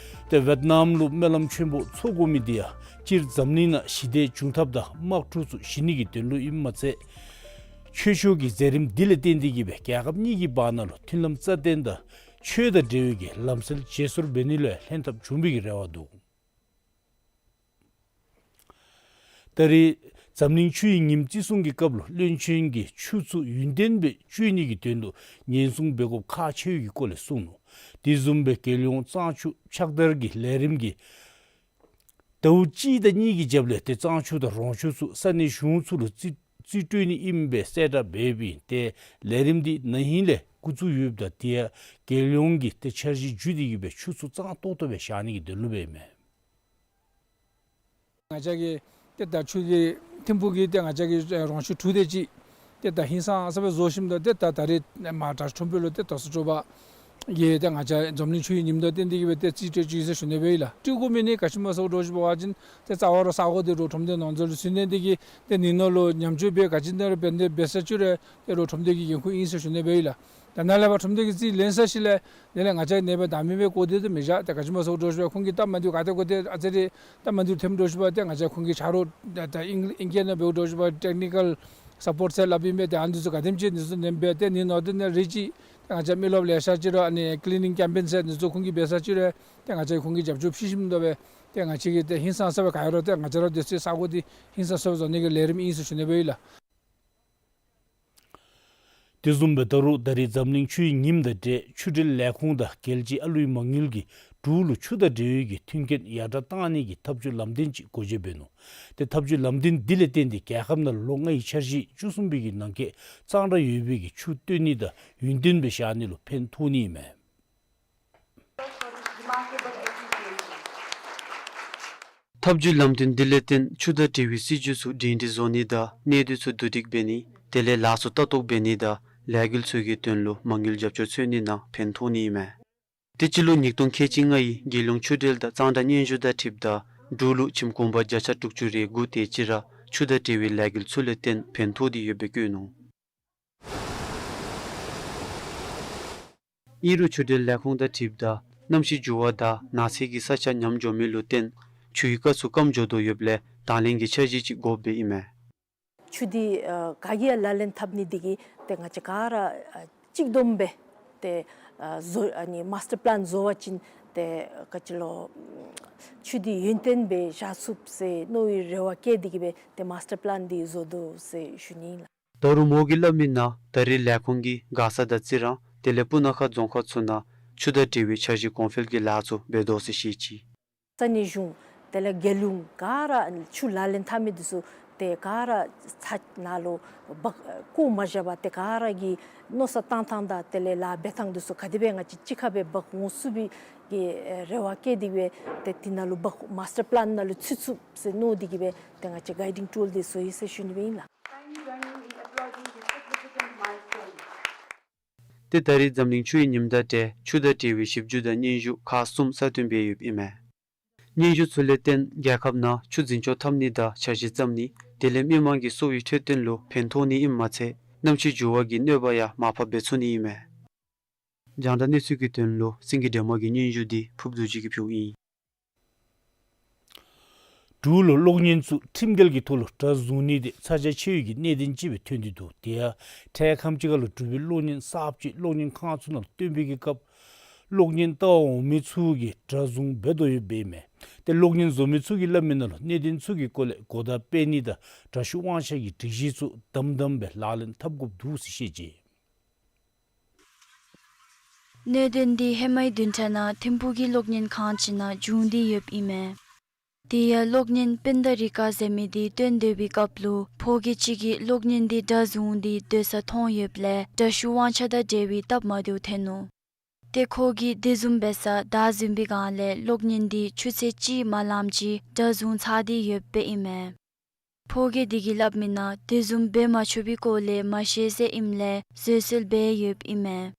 ཏེ་ཝེཊ་ནམ་ལུ་སྨོན་ལམ་ཆེན་པོ་ཚོགས་དགོ་མི་འདི་ཡང་སྤྱིར་འཛམ་གླིང་ནང་ཞི་བདེ་འབྱུང་ཐབས་དང་དམག་འཁྲུག་ཚུ་ཞི་ནི་གི་དོན་ལུ་ཨིནམ་མ་ཚད་ཆོས་ཕྱོགས་ཀྱི་མཛད་རིམ་འདི་ལས་བརྟེན་ཏེ་གིས་སྦེ་རྒྱལ་ཁབ་གཉིས་ཀྱི་བར་ན་ལུ་མཐུན་ལམ་རྩ་བརྟན་དང་ཆོས་དང་འབྲེལ་བའི་གི་ལམ་སྲོལ་བརྗེ་སོར་འབད་ནི་ལུ་ཡང་ལྷན་ཐབས་འབྱུང་བའི་གི་རེ་བ་འདུག། ད་རེས་འཛམ་གླིང་ཆུ་ཡི་ཉིནམ་བརྩི་སྲུང་གི་སྐབས་ལུ་བློན་ཆེན་གྱིས་ཆུ་ཚུ་ཡུན་བརྟན་སྦེ་སྤྱོད་ནི་གི་དོན་ལུ་ཉེན་སྲུང་འབད་དགོཔ་ཁག་ཆེ་བའི་གི་སྐོར་ལས་གསུངས་ནུག། དེ་བཟུམ་སྦེ་རྒྱལ་ཡོངས་གཙང་ཆུ་ཕྱགས་བདར་གྱི་ལས་རིམ་གྱིས་ཟླཝ་གཅིག་དང་གཉིས་ཀྱི་རྒྱབ་ལས་ཏེ་གཙང་ཆུ་དང་རོང་ཆུ་ཚུ་ས་གནས་གཞུང་ཚུ་ལུ་རྩིས་རྩིས་སྤྲོད་ནི་ཨིནམ་སྦེ་གསལ་བསྒྲགས་འབད་བའི་ཏེ་ལས་རིམ་འདི་ན་ཧིང་ལས་འགོ་བཙུགས་ཡོདཔ་ད་དེ་ཡང་རྒྱལ་ཡོངས་ཀྱི་ཏེ་འཆར་གཞི་བརྒྱུད་དེ་གིས་སྦེ་ཆུ་ཚུ་གཙང་ཏོག་ཏོ་སྦེ་བཞག་ནི་གི་དོན་ལུ་འབདཝ་ཨིན་མས། ང་བཅས་ཀྱི་ཏེ་ད་ཆུ་གི་ཐིམ་ཕུག་གི་ཏེ་ང་བཅས་ཀྱི་རོང་ཆུ་དྲུག་དེ་ཅིག་ཏེ་ད་ཧིང་སངས་ས་སྦེ་བཟོ་ཞིནམ་ད་ཏེ་ད་ད་རེས་མར་དྲག་ཁྲོམ་དཔོན་ལུ་ཏེ་དོགས་སེལ་ཚོགས་པ་གིས་ཏེ་ང་བཅས་འཛམ་གླིང་ཆུ་ཡི་ཉིནམ་དང་བསྟུན་ཏེ་གིས་སྦེ་ཏེ་རྩིས་སྤྲོད་ཅི་ཟེར་ཞུ་ནི་སྦེ་ཨིན་ལགས། སྤྲོད་དགོ་མི་ནི་ག་ཅི་སྨོ་ཟེར་བ་ཅིན་ཏེ་རྩ་བ་ར་ས་གོ་འདི་རོགས་ཁྲོམ་སྡེ་ནང་འཛུལ་ལུ་ཚུད་ནི་འདི་གིས་ཏེ་ནི་ནོར་ལུ་ཉམས་བཅོས་འབད་ག་ཅི་ནི་ར་འབད་ནི་འབད་ས་ཅིག་ར་ཏེ་རོགས་ཁྲོམ་སྡེ་གི་འགན་ཁུར་ཨིན་ཟེར་ཞུ་ནི་སྦེ་ཨིན་ལགས། ད་ནཱ་ལས་ཕར་ཁྲོམ་སྡེ་གིས་རྩིས་ལེན་ཚར་ཞིནམ་ལས་དེ་ལས་ང་བཅས་ནངས་པ་བདག་མེད་སྦེ་བཀོ་སྟེ་ད་མི་བཞག། ཏེ་ག་ཅི་སྨོ་ཟེར་འདྲཝ་ཅིག་འབད་ཁོང་གིས་སྟབས་མ་བདེཝ་ག་ཏེ་བཀོ་སྟེ་ཨ་ཙི་རེ་སྟབས་མ་བདེཝ་ཐོནམ་འདྲཝ་ཅིག་འབད་ཏེ་ང་བཅས་ཁོང་གི་ཆ་རོགས་ད་ད་ཨིང་ཨིང་སྐད་ནང་འབདཝ་འདྲཝ་ཅིག་འབད་ཊེག་ནི་ཀཱལ་སཔོརཊ་ཟེར་སླབ་ཨིན་པས། ཏེ་ཨ་ནི་ཚུ་ག་དེམ་ཅིག་འདི་ཚུ་ལེན་སྦེ་ཏེ་ཨ་ནི་ནང་དེ་ནང་རེ་ཅིག་ཏེ་ང་བཅས་མི་རློབས་ལེ་ཤ་ཅིག་ར་ཨ་ནི་ཀི་ལི་ནིང་ཀེམ་པེན་ཟེར་འདི་ཚུ་ཁོང་གིས་འབད་ས་ཅིག་ར་ཏེ་ང་བཅས་ཁོང་གིས་རྒྱབ་སྐྱོར་ཞུ་ཞིནམ་ད་སྦེ་ཏེ་ང་བཅས་ཀྱིས་ཏེ་ཧིང་སངས་ས་སྦེ་ག་ཡོད་རུང་ཏེ་ང་བཅས་ར་སྡོད་སའི་ས་གོ་འདི་ཧིང་སངས་ས་སྦེ་བཟོ་ནི་གི་ལས་རིམ་ཨིན་ཟེར་ཞུ་ནི་སྦེ་ཨིན་ལགས། དེ་བཟུམ་སྦེ་ད་རུང་ད་རིས་འཛམ་གླིང་ཆུའི་ཉིནམ་དང་འབྲེལ་ཆུ་འབྲེལ་ལས་ཁུངས་དང་རྒྱལ་སྤྱིའི་ཨ་ལུའི་མ་དངུལ་གྱིས་འབྲུག་ལུ་ཆུ་དང་འབྲེལ་བའི་གི་མཐུན་རྐྱེན་ཡར་དྲག་གཏང་ནི་གི་ཐབས་བྱུས་ལམ་སྟོན་ཅིག་འགོ་འབྱེད་འབད་ནུག། ཏེ་ཐབས་བྱུས་ལམ་སྟོན་འདི་ལས་བརྟེན་ཏེ་རྒྱལ་ཁབ་ནང་ལུ་ལོ་ལྔའི་འཆར་གཞི་བཅུ་གསུམ་པའི་གི་ནང་འཁོད་གཙང་སྦྲ་ཡོད་པའི་གི་ཆུ་བཏོན་ནི་དང་ཡུན་བརྟན་སྦེ་བཞག་ནི་ལུ་ཕན་ཐོགས་ནི་ཨིན་མས། ཐབས་བྱུས་ལམ་སྟོན་འདི་ལས་བརྟེན་ཆུ་དང་འབྲེལ་བའི་སྲིད་བྱུས་ཚུ་སྒྲིང་སྒྲི་བཟོ་ནི་དང་གནད་དོན་ཚུ་བསྡུ་སྒྲིག་འབད་ནི་དེ་ལས་ལཱ་ཚུ་ལྟ་རྟོག་འབད་ནི་དང་ལས་འགུལ་ཚུ་གི་དོན་ལུ་མ་དངུལ་རྒྱབ་སྐྱོར་འཚོལ་ནི་ནང་ཕན་ཐོགས་ནི་ཨིན་མས། དེ་སྤྱི་ལོ་ཉིས་སྟོང་ཁལ་གཅིག་ལྔའི་རྒྱལ་ཡོངས་ཆུ་འབྲེལ་དང་གཙང་སྦྲ་སྙན་ཞུ་དང་འཁྲིལཝ་ད་འབྲུག་ལུ་ཁྱིམ་གུང་པ་བརྒྱ་ཆ་དྲུག་ཅུ་རེ་དགུ་དེ་ཅིག་ར་ཆུ་དང་འབྲེལ་བའི་ལས་འགུལ་ཚུ་ལས་བརྟེན་ཕན་ཐོགས་ཏེ་ཡོདཔ་སྦེ་བཀོད་ནུག། ཨིན་རུང་ཆུ་འབྲེལ་ལས་ཁུངས་དང་འཁྲིལཝ་ད་གནམ་གཤིས་འགྱུར་བ་དང་ནགས་ཚལ་གྱི་ས་ཆ་ཉམས་འགྱོ་མི་ལུ་བརྟེན་ཆུའི་རྐ་ཚུ་སྐམ་འགྱོ་དོ་ཡོདཔ་ལས་དང་ལེན་གྱི་འཆར་གཞི་ཅིག་དགོཔ་སྦེ་ཨིན་མས། ཆུ་འདི་ཨ་ག་གིས་ཡང་ལག་ལེན་འཐབ་ནི་འདི་གིས་ཏེ་ང་བཅས་ག་ར་ཨ་གཅིག་བསྡོམས་སྦེ་ཏེ་ཨ་བཟོ་ཨ་ནི་མཱསི་ཊར་པི་ལཱན་བཟོ་བ་ཅིན་ཏེ་ག་ཅི་ལོ་ཆུ་འདི་ཡུན་བརྟན་སྦེ་བཞག་ཚུགས་ཟེར་མནོ་བའི་རེ་བ་བསྐྱེད་དེ་གིས་སྦེ་ཏེ་མཱསི་ཊར་པི་ལཱན་འདི་བཟོ་དོ་ཟེར་ཞུ་ནི་ཨིན་ལགས། ད་རུང་མོ་གིས་སླབ་མི་ནང་ད་རེས་ལས་ཁུངས་ཀྱིས་མགར་ས་དང་རྩི་རང་དེ་ལས་སྤུ་ན་ཁ་རྫོང་ཁག་ཚུ་ནང་ཆུ་དང་འབྲེལ་བའི་འཆར་གཞི་གོང་འཕེལ་གྱི་ལཱ་ཚུ་འབད་དོ་ཟེར་བཤད་ཅི། ས་གནས་གཞུང་དེ་ལས་རྒྱལ་ཡོངས་ག་ར་ཆུ་ལག་ལེན་འཐབ་མི་འདི་ཚུ་ཏེ་ག་ར་ཚ་ནང་ལུ་འབག་བཀོ་མ་བཞག་པར་ཏེ་ག་ར་གི་མནོ་བསམ་བཏང་ཐངས་དང་དེ་ལས་ལཱ་འབད་ཐངས་འདི་ཚུ་ག་དེ་སྦེ་ང་བཅས་གཅིག་ཁར་སྦེ་འབག་འོང་ཚུགས་པའི་གི་རེ་བ་བསྐྱེད་དེ་སྦེ་ཏེ་དེ་ནང་ལུ་འབག་མཱསི་ཊར་པི་ལཱན་ནང་ལུ་ཚུད་ཚུགས་ཟེར་མནོ་སྟེ་གིས་སྦེ་ཏེ་ང་བཅས་གའི་ཌིང་ཊུལ་འདི་བཟོ་ཡི་ཟེར་ཞུ་ནི་སྦེ་ཨིན་ལགས། ཏེ་ད་རེས་འཛམ་གླིང་ཆུའི་ཉིནམ་དང་འབྲེལ་ཆུ་དང་འབྲེལ་བའི་ཞིབ་འཇུག་དང་སྙན་ཞུ་ཁག་གསུམ་གསར་བཏོན་འབད་ཡོདཔ་ཨིན་མས། སྙན་ཞུ་ཚུ་ལས་བརྟེན་རྒྱལ་ཁབ་ནང་ཆུ་འཛིན་སྐྱོང་འཐབ་ནི་དང་འཆར་གཞི་བརྩམ་ནི་དེ་ལས་མི་མང་གི་གསོ་བའི་འཕྲོད་བསྟེན་ལུ་ཕན་ཐོགས་ནི་ཨིནམ་མ་ཚད་གནམ་གཤིས་འགྱུར་བ་གི་གནོད་པ་ཡང་མར་ཕབ་འབད་ཚུགས་ནི་ཨིན་མས། རྒྱང་བསྒྲགས་གནས་ཚུལ་གྱི་དོན་ལུ་སེང་གེ་སྒྲོལ་མ་གི་སྙན་ཞུ་འདི་ཕུརཔ་རྡོ་རྗེ་གིས་ཕུལཝ་ཨིན། འབྲུག་ལུ་གློག་བརྙན་ཚུ་ཁྲིམས་འགལ་གྱི་ཐོག་ལུ་སྒྲ་བཟུང་ནི་དེ་ཚ་གྱང་ཆེ་བའི་གི་གནད་དོན་ཅིག་སྦེ་ཐོན་ཏེ་འདུག། དེ་ཡང་འཕྲལ་ཁམས་ཅིག་ཁར་ལུ་འབྲུག་པའི་གློག་བརྙན་གསརཔ་ཅིག་གློག་བརྙན་ཁང་ཚུ་ནང་ལུ་སྟོན་པའི་གི་སྐབས་གློག་བརྙན་ལྟ་བར་འོང་མི་ཚུ་གིས་སྒྲ་བཟུང་འབད་དོ་ཡོདཔ་ཨིན་མས། ཏེ་གློག་བརྙན་བཟོ་མི་ཚུ་གིས་སླབ་མི་ནང་ལུ་གནད་དོན་ཚུ་གི་སྐོར་ལས་གོ་བརྡ་སྤེལ་ནི་དང་འདྲ་བཤུས་དབང་ཆ་གི་སྒྲིག་གཞི་ཚུ་དམ་དམ་སྦེ་ལག་ལེན་འཐབ་དགོཔ་འདུག་ཟེར་བཤད་ཅི། གནད་དོན་འདི་ཧེ་མའི་བདུན་ཕྲག་ནང་ཐིམ་ཕུག་གི་གློག་བརྙན་ཁང་ཅིག་ནང་བྱུང་སྟེ་ཡོདཔ་ཨིན་མས། དེ་ཡང་གློག་བརྙན་པིན་ད་རི་ཀ་ཟེར་མི་འདི་སྟོན་སྡོད་པའི་སྐབས་ལུ་ཕོ་སྐྱེས་ཅིག་གིས་གློག་བརྙན་འདི་སྒྲ་བཟུང་སྟེ་སྡོད་ས་མཐོང་ཡོདཔ་ལས་འདྲ་བཤུས་དབང་ཆ་དང་འབྲེལ་བའི་སྟབས་མ་བདེཝ་ཐོན་ནུག། ཏེ་ཁོ་གིས་དེ་བཟུམ་འབད་སར་བདའ་ཟུན་པའི་སྒང་ལས་གློག་བརྙན་འདི་ཆུ་ཚོད་གཅིག་མ་ལངམ་ཅིག་སྒྲ་བཟུང་ཚར་ཏེ་ཡོདཔ་ཨིན་མས། ཕོ་སྐྱེས་དེ་གིས་སླབ་མི་ནང་དེ་བཟུམ་འབད་མ་ཆོག་པའི་སྐོར་ལས་མ་ཤེས་ཟེར་ཨིནམ་ལས་བཟོད་གསོལ་འབད་ཡོདཔ་ཨིན་མས།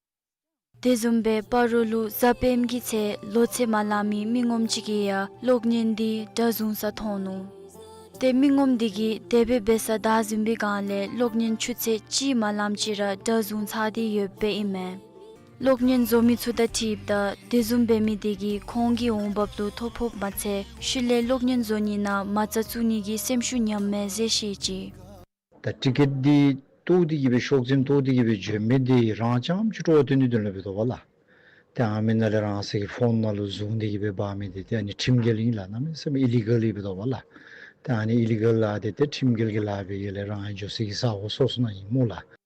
དེ་བཟུམ་སྦེ་སྤ་རོ་ལུ་གཟའ་སྤེནམ་གི་ཚེས་ལོ་ཚད་མ་ལང་མི་མི་ངོམ་ཅིག་གིས་ཡང་གློག་བརྙན་འདི་སྒྲ་བཟུང་ས་མཐོང་ནུག། ཏེ་མི་ངོམ་དེ་གིས་དེ་སྦེ་འབད་སར་བདའ་ཟུན་པའི་སྒང་ལས་གློག་བརྙན་ཆུ་ཚོད་གཅིག་མ་ལངམ་ཅིག་ར་སྒྲ་བཟུང་ཚར་ཏེ་ཡོདཔ་ཨིན་མས། གློག་བརྙན་བཟོ་མི་ཚུ་དང་འཁྲིལཝ་ད་དེ་བཟུམ་འབད་མི་དེ་གིས་ཁོང་གི་འོང་འབབ་ལུ་ཐོ་ཕོགཔ་མ་ཚད་ཤུལ་ལས་གློག་བརྙན་བཟོ་ནི་ནང་མ་རྩ་བཙུགས་ནི་གི་སེམས་ཤུགས་ཉམས་མས་ཟེར་བཤད་ཅི། ད་ཊི་ཀེཊ་འདི་བཏོག་སྟེ་གིས་སྦེ་ཤོག་འཛིན་བཏོག་སྟེ་གིས་སྦེ་བྱོན་མི་འདི་རང་རྐྱངམ་ཅིག་སྤྲོ་བ་བཏོན་ནི་དོན་ལུ་འབད་དོ་བ་ལགས། ཏེ་ཨ་མི་ནང་ལས་རང་སོ་གི་ཕོན་ནང་ལུ་བཟུང་སྟེ་གིས་སྦེ་འབག་མི་འདི་ཏེ་ཨ་ནི་ཁྲིམས་འགལ་ཨིན་ལགས། གནམ་མེད་ས་མེད་ཨི་ལི་གལ་ཨིན་འབད་དོ་བ་ལགས། ཏེ་ཨ་ནི་ཨི་ལི་གལ་ལཱ་འདི་ཏེ་ཁྲིམས་འགལ་གྱི་ལཱ་འབད་ཡི་ལས་རང་ཡང་འགྱོ་སའི་གི་ས་གོ་སོ་སོ་ནང་ཨིན་སྨོ་ལགས།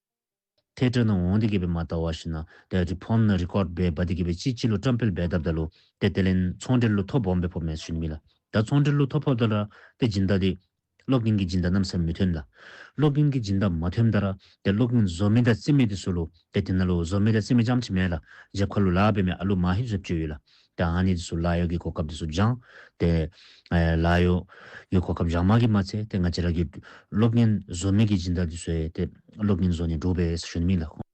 ཐེ་ཊར་ནང་འོང་སྟེ་གིས་སྦེ་མ་བལྟ་བར་ཞིན་ན་ཏེ་ཨ་ཙི་ཕོན་ནང་རི་ཀོཌ་འབད་འབག་སྟེ་གིས་སྦེ་གཅིག་གཅིག་ལུ་བཀྲམ་སྤེལ་འབད་དཔ་ད་ལུ་ཏེ་དེ་ལས་ཚོང་འབྲེལ་ལུ་ཐོ་སྦོམ་སྦེ་ཕོགཔ་མས་ཟེར་ཞུ་ནི་ཨིན་ལགས། ད་ཚོང་འབྲེལ་ལུ་ཐོ་ཕོགཔ་ད་ར་ཏེ་སྦྱིན་བདག་འདི་གློག་བརྙན་གྱི་སྦྱིན་བདག་གནམ་མེད་ས་མེད་མི་ཐོན་ལགས། གློག་བརྙན་གྱི་སྦྱིན་བདག་མ་ཐོནམ་ད་ར་ཏེ་གློག་བརྙན་བཟོ་མི་དང་རྩེད་མི་འདི་ཚུ་ལུ་ཏེ་དེ་ནང་ལུ་བཟོ་མི་དང་རྩེད་མི་རྐྱངམ་ཅིག་མེན་ལགས། རྒྱབ་ཁ་ལུ་ལཱ་འབད་མི་ཨ་ལུ་མང་ཧེང་སྦེ་ཡོད་ལགས། ཏེ་ཨ་ནི་འདི་ཚུ་ལཱ་གཡོག་གི་གོ་སྐབས་འདི་ཚུ་སྦྱང་། ཏེ་ཨེ་ལཱ་གཡོག་གི་གོ་སྐབས་སྦྱང་མ་གི་མ་ཚད་ཏེ་ང་བཅས་ར་གི་གློག་བརྙན་བཟོ་མི་གི་སྦྱིན་བདག་འདི་ཚུ་ཡང་ཏེ་གློག་བརྙན་བཟོ་ནི་འདྲོག་པས་ཟེར་ཞུ་ནི་ཨིན་ལགས།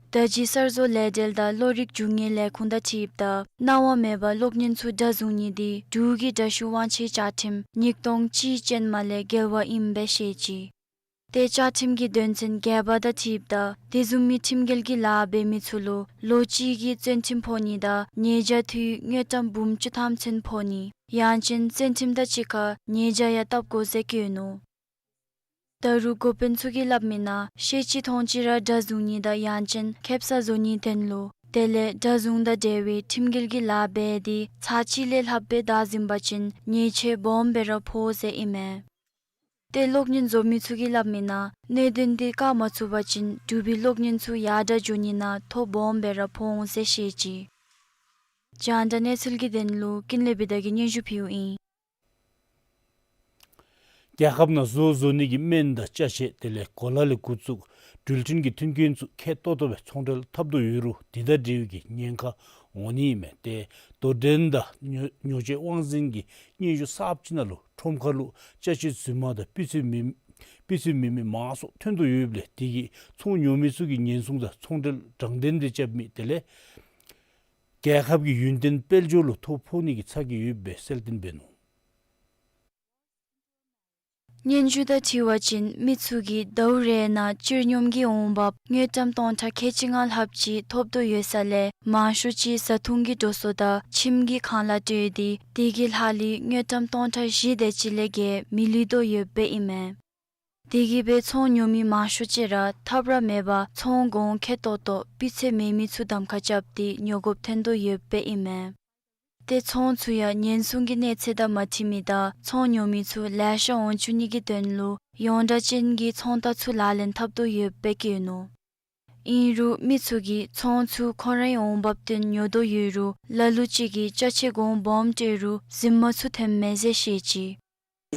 ད་ཅི་གསར་བཟོ་ལས་འབྲེལ་དང་གློག་རིག་རྒྱུ་དངོས་ལས་ཁུངས་དང་འཁྲིལཝ་ད་གནང་བ་མེད་པར་གློག་བརྙན་ཚུ་སྒྲ་བཟུང་ནི་འདི་འབྲུག་གི་འདྲ་བཤུས་དབང་ཆའི་བཅའ་ཁྲིམས་ཉིས་སྟོང་གཅིག་ཅན་མ་ལས་འགལ་བ་ཨིན་པས་ཟེར་བཤད་ཅི། ཏེ་བཅའ་ཁྲིམས་ཀྱི་དོན་ཚན་བརྒྱད་པ་དང་འཁྲིལཝ་ད་དེ་བཟུམ་མའི་ཁྲིམས་འགལ་གྱི་ལཱ་འབད་མི་ཚུ་ལུ་ལོ་གཅིག་གི་བཙོན་ཁྲིམས་ཕོག་ནི་དང་ཉེས་བྱ་འཐུས་དངུལ་ཀྲམ་འབུམ་བཅུ་ཐམ་ཚུན་ཕོག་ནི་ཡང་ཅིན་བཙོན་ཁྲིམས་དང་གཅིག་ཁར་ཉེས་བྱ་ཡང་བཏབ་དགོ་ཟེར་བཀོད་ནུག། ད་རུང་འགོ་དཔོན་ཚུ་གིས་སླབ་མི་ནང་ཤེས་ཅི་མཐོང་ཅི་ར་དགྲ་བཟུང་ནི་དང་ཡང་ཅིན་ཁེབ་ས་བཟོ་ནིའི་དོན་ལུ་དེ་ལས་དགྲ་བཟུང་དང་འབྲེལ་བའི་ཁྲིམས་འགལ་གྱི་ལཱ་འབད་དེ་ཚར་གཅིག་ལས་ལྷགཔ་སྦེ་བདའ་ཟུན་པ་ཅིན་ཉེས་ཆད་སྦོམ་སྦེ་ར་ཕོག་ཟེར་ཨིན་མས། ཏེ་གློག་བརྙན་བཟོ་མི་ཚུ་གིས་སླབ་མི་ནང་གནད་དོན་འདི་བཀག་མ་ཚུགས་པ་ཅིན་འབྲུག་པའི་གློག་བརྙན་ཚུ་ཡར་དྲག་འགྱོ་ནི་ནང་ཐོ་སྦོམ་སྦེ་ར་ཕོག་འོང་ཟེར་བཤད་ཅི། རྒྱང་བསྒྲགས་གནས་ཚུལ་གྱི་དོན་ལུ་ཀུན་ལེགས་བི་དྷ་གིས་སྙན་ཞུ་ཕུལཝ་ཨིན། རྒྱལ་ཁབ་ནང་བཟོ་བཟོ་ནི་གི་སྨན་དང་ཅ་ཆས་དེ་ལས་གོ་ལ་ལས་འགོ་བཙུགས་འགྲུལ་འཕྲིན་གྱི་མཐུན་རྐྱེན་ཚུ་ཁེ་ཏོག་ཏོ་སྦེ་ཚོང་འབྲེལ་འཐབ་དོ་ཡོད་རུང་དེ་དང་འབྲེལ་བའི་གི་ཉེན་ཁ་འོང་ནི་ཨིན་མས། ཏེ་དོ་འགྲན་དང་ཉོ་ཉོ་སྤྱོད་དབང་འཛིན་གྱི་སྙན་ཞུ་གསརཔ་ཅིག་ནང་ལུ་ཁྲོམ་ཁར་ལུ་ཅ་ཆས་རྫུན་མ་དང་སྤུས་ཚད་མེད་སྤུས་ཚད་མེད་མི་མང་སུ་ཐོན་དོ་ཡོདཔ་ལས་དེ་གིས་ཚོང་ཉོ་མི་ཚུ་གིས་ཉེན་སྲུང་དང་ཚོང་འབྲེལ་དྲང་བདེན་སྦེ་རྐྱབ་མི་དེ་ལས་རྒྱལ་ཁབ་ཀྱི་ཡུན་བརྟན་དཔལ་འབྱོར་ལུ་ཐོ་ཕོག་ནི་གི་ཚ་གྱང་ཡོདཔ་སྦེ་གསལ་སྟོན་འབད་ནུག། སྙན་ཞུ་དང་འཁྲིལ་བ་ཅིན་མི་ཚུ་གིས་ཟླཝ་རེ་ནང་སྤྱིར་སྙོམས་ཀྱི་འོང་འབབ་དངུལ་ཀྲམ་སྟོང་ཕྲག་ཁལ་གཅིག་ལྔ་ལྷགཔ་ཅིག་ཐོབ་དོ་ཡོད་ས་ལས་མང་ཤོས་ཅིག་བཟའ་འཐུང་གི་འགྲོ་སོང་དང་ཁྱིམ་གྱི་ཁང་གླ་སྤྲོད་དེ་དེ་གི་ལྷག་ལུས་དངུལ་ཀྲམ་སྟོང་ཕྲག་བཞི་དེ་ཅིག་ལས་བརྒལ་མི་ལུས་དོ་ཡོདཔ་ཨིན་མས། དེ་གིས་སྦེ་ཚོང་ཉོ་མི་མང་ཤོས་ཅིག་ར་ཐབས་ར་མེད་པར་ཚོང་གོང་ཁེ་ཏོག་ཏོ་སྤུས་ཚད་མེད་མི་ཚུ་གདམ་ཁ་རྐྱབ་སྟེ་ཉོ་དགོཔ་ཐོན་དོ་ཡོདཔ་ཨིན་མས། ཏེ་ཚོང་ཚུ་ཡང་ཉེན་སྲུང་གི་གནས་ཚད་དང་མ་འཁྲིལ་མི་དང་ཚོང་ཉོ་མི་ཚུ་ལེ་ཤ་འོང་བཅུག་ནི་གི་དོན་ལུ་ཡོངས་གྲགས་ཅན་གྱི་ཚོང་རྟགས་ཚུ་ལག་ལེན་འཐབ་དོ་ཡོདཔ་སྦེ་བཀོད་ནུག། ཨིན་རུང་མི་ཚུ་གིས་ཚོང་ཚུ་ཁོང་རའི་འོང་འབབ་བཏོན་ཉོ་དོ་ཡོད་རུང་ལ་ལུ་ཅིག་གིས་ཅ་ཆས་གོང་སྦོམ་སྤྲོད་རུང་རྫུན་མ་ཚུ་ཐོནམ་མས་ཟེར་བཤད་ཅི།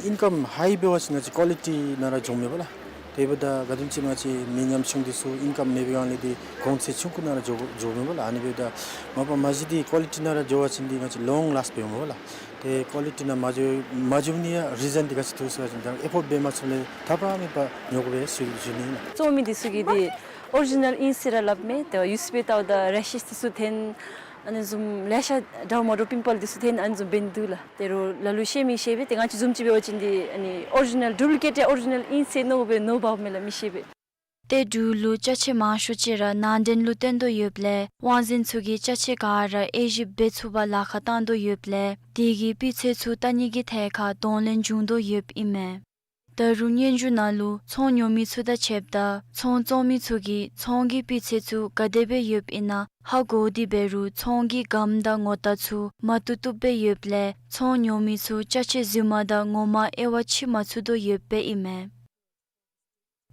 ཨིན་ཀམ་ཧའི་འབད་བ་ཅིན་ང་བཅས་ཀོ་ལི་ཊི་ནང་ར་འགྱོཝ་མས་པ་ལགས། དེ་འབདཝ་ད་ག་དེམ་ཅིག་ང་བཅས་མི་ཉམ་ཆུང་འདི་ཚུ་ཨིན་ཀམ་མེད་པའི་སྒང་ལས་འདི་གོང་ཚད་ཆུང་ཀུ་ནང་ར་འགྱོ་འགྱོཝ་མས་པ་ལགས། ཨ་ནི་འབདཝ་ད་མ་པ་མ་གཞི་འདི་ཀོ་ལི་ཊི་ནང་ར་འགྱོ་བ་ཅིན་འདི་ང་བཅས་ལོང་ལཱསཊ་འབདཝ་མས་པ་ལགས། ཏེ་ཀོ་ལི་ཊི་ནང་མ་འགྱོ་མ་འགྱོ་ནི་ཡང་རི་ཛཱན་འདི་ག་ཅི་འདུག་ཟེར་བ་ཅིན་ད་ཨེ་ཕོརཌ་འབད་མ་ཚུགསཔ་ལས་ཐབས་ར་མེད་པར་ཉོ་དགོ་པས་ཟེར་ཞུ་ནི་ཨིན་ལགས། བཙོང་མི་འདི་ཚུ་གིས་འདི་ཨོ་རི་ཇི་ནཱལ་ཨིན་ཟེར་ར་སླབ་མས། དེ་བ་ཡུ་སི་པའི་ལྟཝ་ད་རེ་ཤིས་འདི་ཚུ་ཐོན། ཨ་ནི་བཟུམ་ལེ་ཤ་འདྲཝ་མ་འདྲཝ་པིམ་པཱལ་འདི་ཚུ་ཐོན་ཨ་ནི་བཟུམ་འབད་ནི་འདུག་ལགས། དེ་རུང་ལ་ལུ་ཤེས་མི་ཤེས་པས། ཏེ་ང་བཅས་བཟུམ་ཅིག་འབད་བ་ཅིན་འདི་ཨ་ནི་ཨོ་རི་ཇི་ནཱལ་ཌུབ་ལི་ཀེཊ་ཨོ་རི་ཇི་ནཱལ་ཨིན་ཟེར་མནོཝ་སྦེ་མནོ་འབགཔ་མས་ལགས་མི་ཤེས་པས། ཏེ་འབྲུག་ལུ་ཅ་ཆས་མང་ཤོས་ཅིག་ར་ནང་འདྲེན་ལུ་བཏོན་དོ་ཡོདཔ་ལས་དབང་འཛིན་ཚུ་གིས་ཅ་ཆས་ག་ར་དབྱེ་ཞིབ་འབད་ཚུགས་པར་ལཱ་ཁག་བཏང་དོ་ཡོདཔ་ལས་དེ་གིས་སྤུས་ཚད་ཚུ་བལྟ་ནི་གི་ཐད་ཁར་གདོང་ལེན་བྱུང་དོ་ཡོདཔ་ཨིན་མས། ད་རུང་སྙན་ཞུ་ནང་ལུ་ཚོང་ཉོ་མི་ཚུ་དང་ཕྱདཔ་ད་ཚོང་བཙོང་མི་ཚུ་གིས་ཚོང་གི་སྤུས་ཚད་ཚུ་ག་དེ་སྦེ་ཡོདཔ་ཨིན་ན་ཧ་གོ་སྟེ་འབད་རུང་ཚོང་གི་སྒམ་དང་ངོ་རྟགས་ཚུ་མ་བཏུབ་བཏུབ་སྦེ་ཡོདཔ་ལས་ཚོང་ཉོ་མི་ཚུ་ཅ་ཆས་རྫུན་མ་དང་ངོ་མ་དབྱེ་བ་ཕྱེ་མ་ཚུགས་དོ་ཡོདཔ་ཨིན་མས།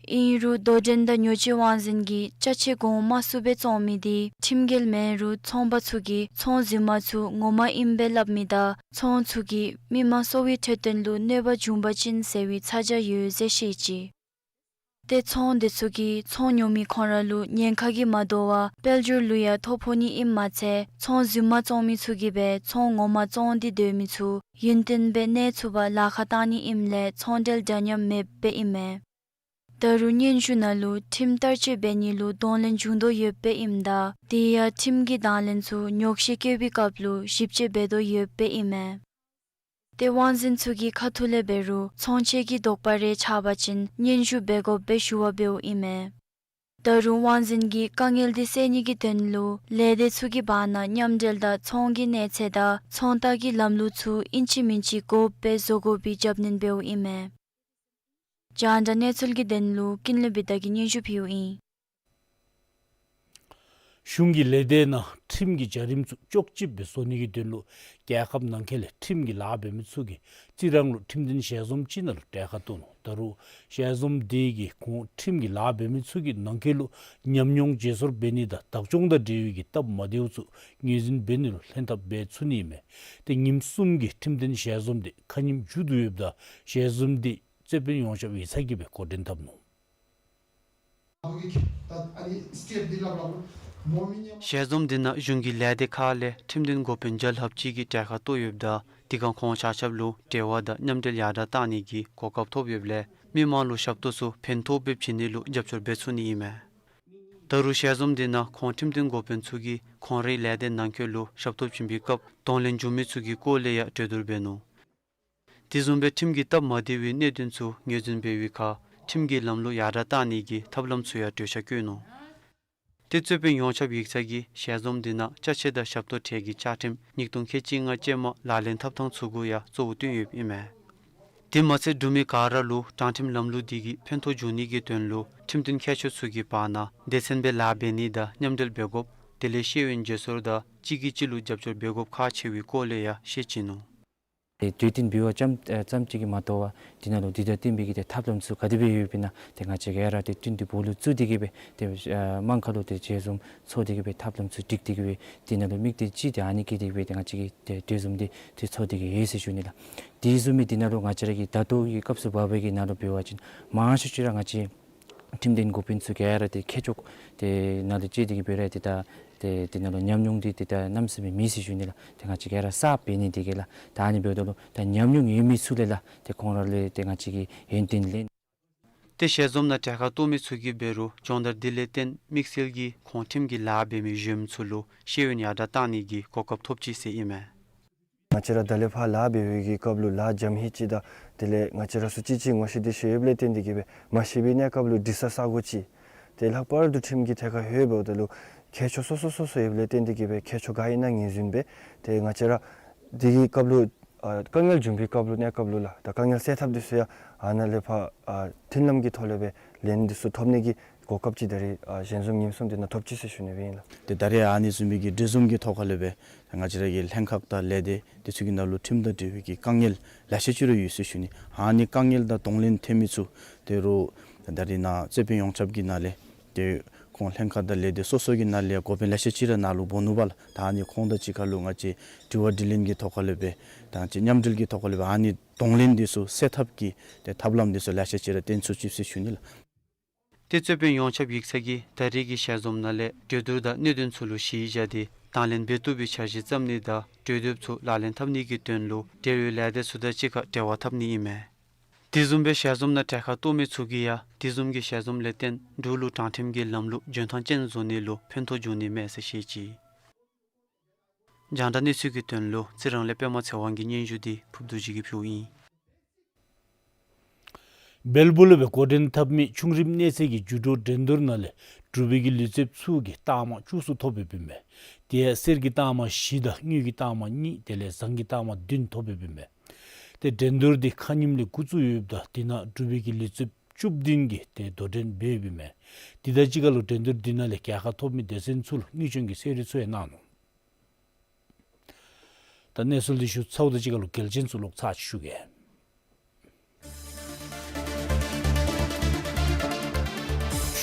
ཨིན་རུང་དོ་འགྲན་དང་ཉོ་སྤྱོད་དབང་འཛིན་གྱིས་ཅ་ཆས་གོང་དམའ་སུ་སྦེ་བཙོང་མི་འདི་ཁྲིམས་འགལ་མེན་རུང་ཚོང་པ་ཚུ་གིས་ཚོང་རྫུན་མ་ཚུ་ངོ་མ་ཨིནམ་སྦེ་སླབ་མི་དང་ཚོང་ཚུ་གིས་མི་མང་གསོ་བའི་འཕྲོད་བསྟེན་ལུ་གནོད་པ་འབྱུང་པ་ཅིན་ཟེར་བའི་ཚ་གྱང་ཡོད་ཟེར་བཤད་ཅི། ཏེ་ཚོང་འདི་ཚུ་གིས་ཚོང་ཉོ་མི་ཁོང་ར་ལུ་ཉེན་ཁ་གིས་མ་དོ་བར་དཔལ་འབྱོར་ལུ་ཡང་ཐོ་ཕོག་ནི་ཨིནམ་མ་ཚད་ཚོང་རྫུན་མ་བཙོང་མི་ཚུ་གིས་སྦེ་ཚོང་ངོ་མ་བཙོང་སྟེ་སྡོད་མི་ཚུ་ཡུན་བརྟན་སྦེ་གནས་ཚུགས་པར་ལཱ་ཁག་བཏང་ནི་ཨིནམ་ལས་ཚོང་འབྲེལ་འདྲ་མཉམ་མེདཔ་སྦེ་ཨིན་མས། ད་རུང་སྙན་ཞུ་ནང་ལུ་ཁྲིམས་བསྟར་སྤྱོད་འབད་ནི་ལུ་གདོང་ལེན་བྱུང་དོ་ཡོདཔ་ཨིནམ་ད་དེ་ཡང་ཁྲིམས་ཀྱི་དང་ལེན་ཚུ་ཉོགས་བཤད་བཀོད་པའི་སྐབས་ལུ་ཞིབ་དཔྱད་འབད་དོ་ཡོདཔ་ཨིན་མས། ཏེ་དབང་འཛིན་ཚུ་གི་ཁ་ཐུག་ལས་འབད་རུང་ཚོང་ཆེན་གྱི་དོགས་པ་རེ་ཆགས་པ་ཅིན་སྙན་ཞུ་འབད་དགོཔ་སྦེ་ཞུ་བ་འབདཝ་ཨིན་མས། ད་རུང་དབང་འཛིན་གྱིས་དཀའ་ངལ་འདི་སེལ་ནི་གི་དོན་ལུ་ལས་སྡེ་ཚུ་གི་བར་ན་མཉམ་འབྲེལ་དང་ཚོང་གི་གནས་ཚད་དང་ཚོང་རྟགས་ཀྱི་ལམ་ལུགས་ཚུ་ཨིན་ཅི་མིན་ཅི་དགོཔ་སྦེ་བཟོ་དགོ་པའི་རྒྱབ་སྣོན་འབདཝ་ཨིན་མས། རྒྱང་བསྒྲགས་གནས་ཚུལ་གྱི་དོན་ལུ་ཀུན་ལེགས་བི་དྷ་གིས་སྙན་ཞུ་ཕུལཝ་ཨིན། གཞུང་གི་ལས་སྡེ་ནང་ཁྲིམས་ཀྱི་བྱ་རིམ་ཚུ་ལྕོགས་ཆེབ་སྦེ་བཟོ་ནི་གི་དོན་ལུ་རྒྱལ་ཁབ་ནང་འཁོད་ལས་ཁྲིམས་ཀྱི་ལཱ་འབད་མི་ཚུ་གིས་རྩི་རང་ལུ་ཁྲིམས་དོན་ཞལ་འཛོམས་ཅིག་ནང་ལུ་གྲལ་ཁར་གཏོགས་ནུག། ད་རུང་ཞལ་འཛོམས་འདི་གིས་ཁོང་ཁྲིམས་ཀྱི་ལཱ་འབད་མི་ཚུ་གི་ནང་འཁོད་ལུ་ཉམས་མྱོང་བརྗེ་སོར་འབད་ནི་དང་བདག་སྐྱོང་དང་འབྲེལ་བའི་གི་སྟབས་མ་བདེཝ་ཚུ་ངོས་འཛིན་འབད་ནི་ལུ་ལྷན་ཐབས་འབད་ཚུགས་ནི་ཨིན་མས། ཏེ་ཉིནམ་གསུམ་གྱི་ཁྲིམས་དོན་ཞལ་འཛོམས་འདི་ཁ་ཉིནམ་མཇུག་བསྡུ་ཡོདཔ་ད་ཞལ་འཛོམས་འདི་རྩོད་དཔོན་ཡོངས་ཁྱབ་ཡིག་ཚང་གིས་སྦེ་འགོ་འདྲེན་འཐབ་ནུག། ཞལ་འཛོམས་འདི་ནང་གཞུང་གི་ལས་སྡེ་ཁག་ལས་ཁྲིམས་དོན་འགོ་དཔོན་བརྒྱ་ལྷགཔ་ཅིག་གིས་གྲལ་ཁར་གཏོགས་ཡོདཔ་ད་དེ་ཁར་ཁོང་ཆ་ཁྱབ་ལུ་འབྲེལ་བ་དང་མཉམ་འབྲེལ་ཡར་དྲག་བཏང་ནི་གི་གོ་སྐབས་ཐོབ་ཡོདཔ་ལས་མི་མང་ལུ་ཞབས་ཏོག་ཚུ་ཕན་ཐོགས་སྦེ་བྱིན་ནི་ལུ་རྒྱབ་སྐྱོར་འབད་ཚུགས་ནི་ཨིན་མས། ད་རུང་ཞལ་འཛོམས་འདི་ནང་ཁོང་ཁྲིམས་དོན་འགོ་དཔོན་ཚུ་གིས་ཁོང་རའི་ལས་སྡེ་ནང་འཁོད་ལུ་ཞབས་ཏོག་བྱིན་པའི་སྐབས་གདོང་ལེན་བྱུང་མི་ཚུ་གི་སྐོར་ལས་ཡང་གྲོས་བསྡུར་འབད་ནུག། དེ་བཟུམ་སྦེ་ཁྲིམས་ཀྱི་སྟབས་མ་བདེ་བའི་གནད་དོན་ཚུ་ངོས་འཛིན་འབད་བའི་ཁར་ ཁྲིམས་ཀྱི་ལམ་ལུགས་ཡར་དྲག་གཏང་ནི་གི་ཐབས་ལམ་ཚུ་ཡང་གྲོས་འཆར་བཀོད་ནུག། ཏེ་རྩོད་དཔོན་ཡོངས་ཁྱབ་ཡིག་ཚང་གིས་ཞལ་འཛོམས་འདི་ནང་ཅ་ཆས་དང་ཞབས་ཏོག་ཁྲལ་གྱི་བཅའ་ཁྲིམས་ཉིས་སྟོང་ཁལ་གཅིག་ལྔ་ཅན་མ་ལག་ལེན་འཐབ་ཐངས་ཚུ་གུ་ཡང་གཙོ་བོ་བཏོན་ཡོདཔ་ཨིན་མས། དེ་མ་ཚད་འབྲུག་མི་ག་ར་ལུ་དྲང་ཁྲིམས་ལམ་ལུགས་འདི་གིས་ཕན་ཐོགས་འབྱུང་ནི་གི་དོན་ལུ་ཁྲིམས་དོན་མཁས་མཆོག་ཚུ་གི་བར་ན་སྡེ་ཚན་སྦེ་ལཱ་འབད་ནི་དང་མཉམ་འབྲེལ་འབད་དགོཔ། དེ་ལས་ཤེས་ཡོན་བརྗེ་སོར་དང་གཅིག་གིས་གཅིག་ལུ་རྒྱབ་སྐྱོར་འབད་དགོཔ་ཁག་ཆེ་བའི་སྐོར་ལས་ཡང་བཤད་ཅི་ནུག། ཏེ་གྲོས་བསྟུན་འབད་བ་ཙམ་ཨེ་ཙམ་ཅིག་གིས་མ་དོ་བར་དེ་ནང་ལུ་དེ་དང་བསྟུན་པའི་གི་ཏེ་ཐབས་ལམ་ཚུ་ག་དེ་སྦེ་ཡོདཔ་ཨིན་ན་ཏེ་ང་བཅས་ཀྱིས་ཡར་དེ་བསྟུན་ཏེ་སྦོ་ལོགས་བཙུགས་ཏེ་གི་སྦེ་ཏེ་ཨ་དམངས་ཁ་ལུ་ཏེ་ཞལ་འཛོམས་ཚོགས་ཏེ་གི་སྦེ་ཐབས་ལམ་ཚུ་སྒྲིག་སྟེ་གི་སྦེ་དེ་ནང་ལུ་དམིགས་གཏད་ཅིག་ཏེ་ཨ་ནི་བསྐྱེད་དེ་གི་སྦེ་ཏེ་ང་བཅས་ཀྱིས་ཏེ་གྲོས་འཛོམས་འདི་ཏེ་ཚོགས་ཏེ་གི་ཡོད་ཟེར་ཞུ་ནི་ལགས། དེ་བཟུམ་མའི་དེ་ནང་ལུ་ང་བཅས་ར་གི་ད་ལྟོ་གི་སྐབས་སུ་བབས་པའི་གི་ནང་ལུ་འབད་བ་ཅིན་མང་ཤོས་ཅིག་ར་ང་བཅས་ཁྲིམས་དོན་འགོ་དཔོན་ཚུ་ག་ར་ཏེ་མཁས་མཆོག་དེ་ནང་ལུ་བཅད་དེ་གི་སྦེ་ར་ཏེ་ད་ཏེ་དེ་ནང་ལུ་ཉམས་མྱོང་འདི་ཏེ་ད་གནམ་མེད་ས་མེད་མེད་ཟེར་ཞུ་ནི་ལགས། ཏེ་ང་བཅས་ཀྱིས་ར་གསརཔ་འབད་ནི་འདི་གིས་ལགས། ད་ཨ་ནི་འབདཝ་ད་ལུ་ད་ཉམས་མྱོང་ཡོད་མི་ཚུ་ལས་ལགས་ཏེ་ཁོང་ར་ལས་ཏེ་ང་བཅས་ཀྱིས་ཡོན་ཏན་ལེན། ཏེ་ཞལ་འཛོམས་ནང་གྲལ་ཁར་གཏོགས་མི་ཚུ་གིས་འབད་རུང་སྦྱོང་བརྡར་འདི་ལས་བརྟེན་དམིགས་བསལ་གྱིས་ཁོང་ཁྲིམས་ཀྱི་ལཱ་འབད་མི་གཞོནམ་ཚུ་ལུ་ཤེས་ཡོན་ཡར་དྲག་གཏང་ནི་གི་གོ་སྐབས་ཐོབ་ཅི་ཟེར་ཨིན་མས། ང་བཅས་ར་ད་ལས་ཕར་ལཱ་འབད་བའི་གི་སྐབས་ལུ་ལཱ་འཇམ་ཧི་ཅིག་དང་དེ་ལས་ང་བཅས་ར་ཚུ་ཅིག་ཅིག་ངོ་ཤེས་འདི་ཤེས་ཡོདཔ་ལས་བརྟེན་ཏེ་གི་སྦེ་མ་ཤེས་པའི་གནས་སྐབས་ལུ་འདྲི་ས་ས་གོ་ཅིག། ཏེ་ལྷག་པར་དུ་ཁྲིམས་ཀྱི་ཐད་ཁར་ལྷོདཔ་ད་ལུ་མཁས་མཆོག་སོ་སོ་སོ་སོ་ཡོདཔ་ལས་བརྟེན་ཏེ་གི་སྦེ་མཁས་མཆོག་ག་ཨིན་ན་ངོས་འཛིན་འབད། ཏེ་ང་བཅས་ར་དེ་གི་སྐབས་ལུ་ཨ་དཀའ་ངལ་བྱུང་བའི་སྐབས་ལུ་གནས་སྐབས་ལུ་ལགས་ད་དཀའ་ངལ་སེལ་ཐབས་འདི་ཚུ་ཡང་ཨ་ནཱ་ལས་ཕར་ཨ་མཐུན་ལམ་གྱི་ཐོག་ལས་སྦེ་ལན་འདི་ཚུ་ཐོབ་ནི་གི་གོ་སྐབས་ཅིག་ད་རེས་ཨ་ཞལ་འཛོམས་ཉིནམ་གསུམ་འདི་ནང་ཐོབ་ཅི་ཟེར་ཞུ་ནི་སྦེ་ཨིན་ལགས། ཏེ་ད་རེས་ཨ་ནི་བཟུམ་མའི་གི་གྲོས་འཛོམས་ཀྱི་ཐོག་ཁ་ལས་སྦེ་ང་བཅས་ར་གི་ལྷན་ཁག་དང་ལས་སྡེ་དེ་ཚུ་གི་ནང་ལུ་ཁྲིམས་དང་འབྲེལ་བའི་གི་དཀའ་ངལ་ལེ་ཤ་ཅིག་ར་ཡོད་ཟེར་ཞུ་ནི། ཨ་ནི་དཀའ་ངལ་དང་གདོང་ལེན་འཐབ་མི་ཚུ་དེ་རུང་ད་རེས་ནཱ་རྩོད་དཔོན་ཡོངས་ཁྱབ་ཀྱི་ནང་ལས་ཏེ་ཁོང་ལྷན་ཁག་དང་ལས་སྡེ་སོ་སོ་གི་ནང་ལས་འགོ་དཔོན་ལེ་ཤ་ཅིག་ར་ནཱ་ལུ་འབོ་ནུག་པ་ལགས། ད་ཨ་ནི་ཁོང་དང་གཅིག་ཁར་ལུ་ང་བཅས་དྲི་བ་དྲིས་ལན་གྱི་ཐོག་ཁ་ལས་སྦེ་ད་ཅིག་མཉམ་འབྲེལ་གྱི་ཐོག་ཁ་ལས་སྦེ་ཨ་ནི་གདོང་ལེན་འདི་ཚུ་སེལ་ཐབས་ཀྱི་ཏེ་ཐབས་ལམ་འདི་ཚུ་ལེ་ཤ་ཅིག་ར་བཏོན་ཚུགས་ཅི་ཟེར་ཞུ་ནི་ལགས། ཏེ་རྩོད་དཔོན་ཡོངས་ཁྱབ་ཡིག་ཚང་གིས་ད་རེས་ཀྱི་ཞལ་འཛོམས་ནང་ལས་གྲོས་བསྡུར་དང་གནད་དོན་ཚུ་ལུ་གཞི་བཞག་སྟེ་དང་ལེན་འབད་བཏུབ་པའི་འཆར་གཞི་བརྩམ་ནི་དང་གྲོས་འདེབས་ཚུ་ལག་ལེན་འཐབ་ནི་གི་དོན་ལུ་འབྲེལ་ཡོད་ལས་སྡེ་ཚུ་དང་གཅིག་ཁར་འབྲེལ་བ་འཐབ་ནི་ཨིན་མས། དེ་བཟུམ་སྦེ་ཞལ་འཛོམས་ནང་གྲལ་ཁར་གཏོགས་མི་ཚུ་གིས་ཡང་དེ་བཟུམ་གྱི་ཞལ་འཛོམས་ལས་བརྟེན་འབྲུག་ལུ་དྲང་ཁྲིམས་ཀྱི་ལམ་ལུགས་འཇོན་ཐང་ཅན་བཟོ་ནི་ལུ་ཕན་ཐོགས་འབྱུང་ནི་མས་ཟེར་བཤད་ཅི། རྒྱང་བསྒྲགས་གནས་ཚུལ་གྱི་དོན་ལུ་རྩི་རང་ལས་པདྨ་ཚེ་དབང་གི་སྙན་ཞུ་འདི་ཕུབ་རྡོ་རྗེ་གིས་ཕུལཝ་ཨིན། སྦེལ་པུར་ལས་སྦེ་འགོ་འདྲེན་འཐབ་མི་ཆུང་རིམ་གནས་ཚད་ཀྱི་རྒྱུ་འགྲུལ་འགྲན་བསྡུར་ནང་ལས་འབྲུག་པའི་གི་ལུས་རྩལཔ་ཚུ་གིས་རྟགས་མ་བཅུ་གསུམ་ཐོབ་ཡོདཔ་ཨིན་མས། དེ་ཡང་གསེར་གྱི་རྟགས་མ་བཞི་དང་དངུལ་གྱི་རྟགས་མ་གཉིས་དེ་ལས་ཟངས་ཀྱི་རྟགས་མ་བདུན་ཐོབ་ཡོདཔ་ཨིན་མས། ཏེ་འགྲན་བསྡུར་འདི་ཁ་ཉིནམ་ལས་འགོ་བཙུགས་ཡོདཔ་ད་དེ་ནང་འབྲུག་པའི་གི་ལུས་རྩལཔ་བཅུ་བདུན་གྱིས་ཏེ་དོ་འགྲན་འབད་ཡོདཔ་ཨིན་མས། དེ་དང་གཅིག་ཁར་ལུ་འགྲན་བསྡུར་འདི་ནང་ལས་རྒྱལ་ཁ་ཐོབ་མི་སྡེ་ཚན་ཚུ་ལུ་དངུལ་ཆང་གི་གསོལ་རས་ཚུ་ཡང་གནང་ནུག། ད་གནས་ཚུལ་འདི་ཞུ་ཚརཝ་དང་གཅིག་ཁར་ལུ་གལ་ཆེན་ཚུ་ལོག་ཚར་ཅིག་ཞུ་གེ།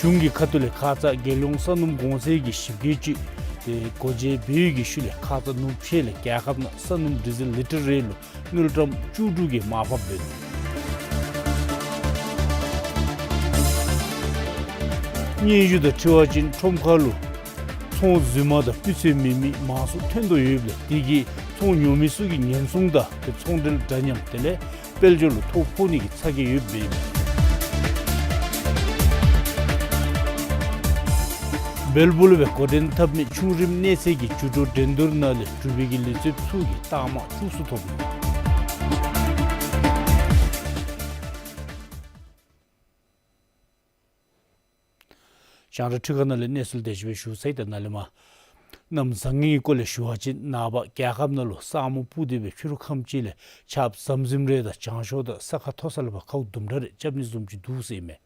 གཞུང་གི་ཁ་ཐུག་ལས་ཁ་ཙ་རྒྱལ་ཡོངས་ས་སྣུམ་གོང་ཚད་ཀྱི་ཞིབ་དཔྱད་ཅིག་ཏེ་སྒོ་འབྱེད་འབད་བའི་གི་ཤུལ་ལས་ཁ་ཙ་ནུབ་ཕྱེད་ལས་རྒྱལ་ཁབ་ནང་ས་སྣུམ་ཌི་ཟེལ་ལི་ཊར་རེ་ལུ་དངུལ་ཀྲམ་བཅུ་དྲུག་གི་མར་ཕབ་འབད་ནུག། སྙན་ཞུ་དང་འཁྲིལ་བ་ཅིན་ཁྲོམ་ཁ་ལུ་ཚོང་རྫུན་མ་དང་སྤུས་ཚད་མེད་མི་མང་སུ་ཐོན་དོ་ཡོདཔ་ལས་དེ་གིས་ཚོང་ཉོ་མི་ཚུ་གི་ཉེན་སྲུང་དང་ཏེ་ཚོང་འབྲེལ་འདྲ་མཉམ་དེ་ལས་དཔལ་འབྱོར་ལུ་ཐོ་ཕོག་ནི་གི་ཚ་གྱང་ཡོདཔ་ཨིན་མས། སྦེལ་པུར་ལས་སྦེ་འགོ་འདྲེན་འཐབ་མི་ཆུང་རིམ་གནས་ཚད་ཀྱི་རྒྱུ་འགྲུལ་འགྲན་བསྡུར་ནང་ལས་འབྲུག་པའི་གི་ལུས་རྩལཔ་ཚུ་གིས་རྟགས་མ་བཅུ་གསུམ་ཐོབ་ནུག། རྒྱང་བསྒྲགས་འཕྲུལ་ཁང་ནང་ལས་གནས་ཚུལ་དེ་ཅིག་སྦེ་ཞུ་ཚར་ཡི། ད་ནཱ་ལས་མར་གནམ་བཟང་ངན་གྱི་སྐོར་ལས་ཞུ་བ་ཅིན་ནངས་པ་རྒྱལ་ཁབ་ནང་ལུ་ས་སྨུག་སྤུབས་ཏེ་སྦེ་ཕྱི་རུ་ཁམས་ཅིག་ལས་ཆརཔ་ཟམ་ཟིམ་རེ་དང་བྱང་ཕྱོགས་དང་ས་ཁ་མཐོ་ས་ལས་ཕར་ཁཝ་དུམ་གྲ་རེ་རྐྱབ་ནི་བཟུམ་ཅིག་འདུག་ཟེར་ཨིན་མས།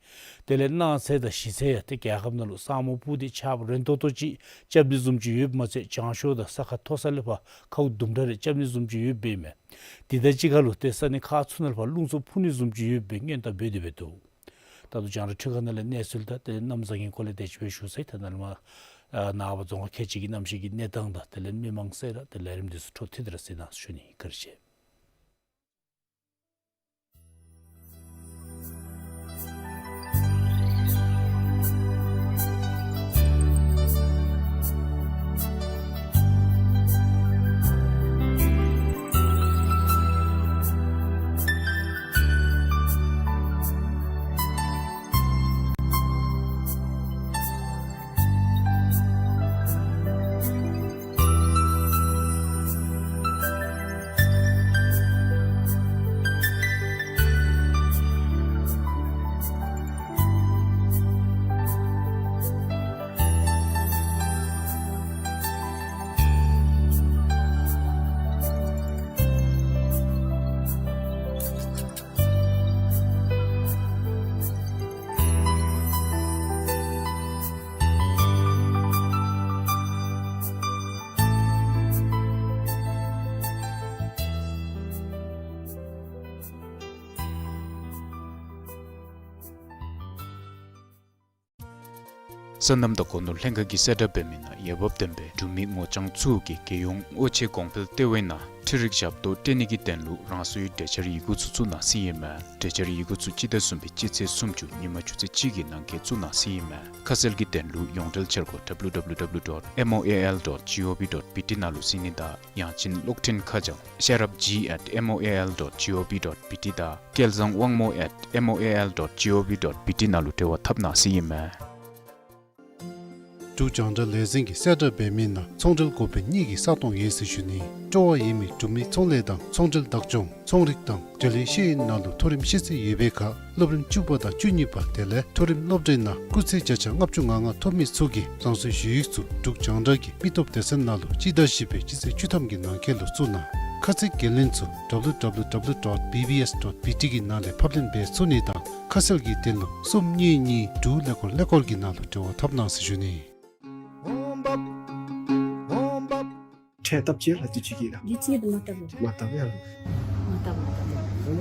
དེ་ལས་གནངས་ཚེ་དང་གཞེས་ཚེ་ཡང་ཏེ་རྒྱལ་ཁབ་ནང་ལུ་ས་སྨུག་སྤུབས་ཏེ་ཆརཔ་རན་ཏོག་ཏོ་ཅིག་རྐྱབ་ནི་བཟུམ་ཅིག་ཡོདཔ་མ་ཚད་བྱང་ཕྱོགས་དང་ས་ཁ་མཐོ་ས་ལས་ཕར་ཁཝ་དུམ་གྲ་རེ་རྐྱབ་ནི་བཟུམ་ཅིག་ཡོདཔ་ཨིན་མས། དེ་དང་གཅིག་ཁར་ལུ་ཏེ་ས་གནས་ཁག་ཚུ་ནང་ལས་ཕར་རླུང་འཚུབ་འཕུ་ནི་བཟུམ་ཅིག་ཡོདཔ་སྦེ་སྔོན་བརྡ་འབད་དེ་སྦེ་འདུག། ད་ལྟོ་རྒྱང་བསྒྲགས་འཕྲུལ་ཁང་ནང་ལས་གནས་ཚུལ་དང་ཏེ་གནམ་བཟང་ངན་སྐོར་ལས་དེ་ཅིག་སྦེ་ཞུ་ཚར་ཡི། ད་ནཱ་ལས་མར་ཨ་ནངས་པ་རྫོང་ཁག་ཁལ་གཅིག་གི་གནམ་གཤིས་ཀྱི་གནས་སྟངས་དང་དེ་ལས་མི་མང་གསལ་ར་དེ་ལས་ལས་རིམ་འདི་ཚུ་འཕྲོ་མཐུད་དེ་ར་གཟིགས་གནང་ཞུ་ནི། བཀའ་དྲིན་ཆེ། སོ་ནམ་དང་སྒོ་ནོར་ལྷན་ཁག་གིས་གསལ་བསྒྲགས་འབད་མི་ནང་འོས་འབབ་ལྡན་པའི་འབྲུག་མི་ངོ་རྐྱང་ཚུ་གིས་རྒྱལ་ཡོངས་དབུ་ཆེ་གོང་འཕེལ་ལྟེ་བའི་ནང་འཕྲུལ་རིག་ཞབས་ཏོག་སྤྲོད་ནི་གི་དོན་ལུ་རང་སོའི་གྲོས་འཆར་ཡི་གུ་ཚུ་བཙུགས་གནང་ཟེར་ཨིན་མས། གྲོས་འཆར་ཡི་གུ་ཚུ་སྤྱི་ཟླ་གསུམ་པའི་སྤྱི་ཚེས་སུམ་ཅུ་ཉིན་མ་ཆུ་ཚོད་གཅིག་གི་ནང་འཁོད་བཙུགས་གནང་ཟེར་ཨིན་མས། ཁ་གསལ་གྱི་དོན་ལུ་ཡོངས་འབྲེལ་འཆར་སྒོ་W W W dot M O A L dot G O V dot B T ནང་ལུ་གཟིགས་ནི་དང་ཡང་ཅིན་གློག་འཕྲིན་ཁ་བྱང་ཤེས་རབ་G at M O A L dot G O V dot B T དང་སྐལ་བཟང་དབང་མོ་at M O A L dot G O V dot B T ནང་ལུ་འབྲེལ་བ་འཐབ་གནང་ཟེར་ཨིན་མས། འབྲུག་རྒྱང་བསྒྲགས་ལས་འཛིན་གྱིས་གསལ་བསྒྲགས་འབད་མི་ནང་ཚོང་འབྲེལ་འགོ་དཔོན་གཉིས་ཀྱི་ས་སྟོང་ཡོད་ཟེར་ཞུ་ནི། སྤྲོ་བ་ཡོད་མི་འབྲུག་མི་ཚོང་ལས་དང་ཚོང་འབྲེལ་བདག་སྐྱོང་ཚོང་རིག་དང་འབྲེལ་ཡོད་ཤེས་ཡོན་ནང་ལུ་མཐོ་རིམ་ཤེས་ཚད་ཡོད་པའི་ཁར་སློབ་རིམ་བཅུ་པ་དང་བཅུ་གཉིས་པ་དེ་ལས་མཐོ་རིམ་སློབ་གྲྭའི་ནང་སྐུགས་ཚད་བརྒྱ་ཆ་ལྔ་བཅུ་ང་ལྔ་ཐོབ་མི་ཚུ་གིས་རང་སོའི་ཞུ་ཡིག་ཚུ་འབྲུག་རྒྱང་བསྒྲགས་ཀྱི་མི་སྟོབས་སྡེ་ཚན་ནང་ལུ་སྤྱི་ཟླ་བཞི་པའི་སྤྱི་ཚེས་བཅུ་ཐམ་གྱི་ནང་འཁོད་ལུ་བཙུགས་གནང་། ཁ་ཚིག་འགན་ལེན་ཚུ་W W W dot B B S dot B T གི་ནང་ལས་ཕབ་ལེན་འབད་ཚུགས་ནི་དང་ཁ་གསལ་གྱི་དོན་ལུ་གསུམ་གཉིས་གཉིས་དྲུག་ཀླད་ཀོར་ཀླད་ཀོར་གྱི་ནང་ལུ་འབྲེལ་བ་འཐབ་གནང་ཟེར་ཞུ་ནི། ཁྲལ་བཏབ་ཅི་ལགས་དུས་ཅི་གི་ལགས། དུས་ཅི་གི་མ་བཏབ་ལགས། མ་བཏབ་ཡ་ལགས། མ་བཏབ་མ་བཏབ།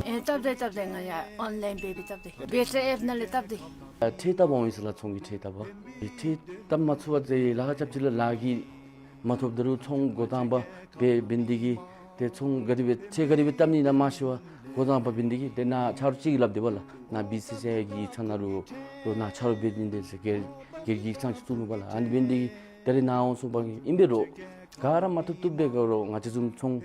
ཨེ་བཏབ་དེ་བཏབ་དེ། ང་ཡ་ཨོན་ལཱའིན་འབད་འབད་བཏབ་དེ། བེ་ཊ་ཨེཔ་ནང་ལས་བཏབ་དེ། ཁྲལ་བཏབ་འོང་ཡི་ཟེར་ལགས། ཚོང་གི་ཁྲལ་བཏབ་པ། ཁྲལ་བཏབ་མ་ཚུགས་པ་ཟེར་ལཱ་ཁག་རྐྱབ་ཅི་ལགས། ལཱ་གི་མ་ཐོབ་ད་རུང་ཚོང་འགོ་དང་པ་འབད་འབད་ནི་དེ་གིས་ཏེ་ཚོང་ག་དེ་སྦེ་ཁྲལ་ག་དེ་སྦེ་བཏབ་ནི་ཨིན་ན་མ་ཤེས་པར་འགོ་དང་པ་འབད་ནི་དེ་གིས་ཏེ་ནཱ་ཆ་རོགས་ཅིག་གིས་སླབ་དེས་པ་ལགས། ནཱ་བི་སི་སི་ཨའི་གི་ཡིག་ཚང་ནང་ལུ་ལོག་ནཱ་ཆ་རོགས་འབད་ནི་དེ་ཟེར་སྒེར་སྒེར་གྱི་ཡིག་ཚང་ཅིག་བཙུགས་ནུག་པ་ལགས། ཨ་ནི་འབད་ནི་དེ་གིས་ད་རེས་ནཱ་འོང་སོང་པ་གིས་ཨིན་པས་རུང་ག་ར་མ་ཐོབ་བཏུབ་པས། ག་ར་ང་བཅས་བཟུམ་ཚོང་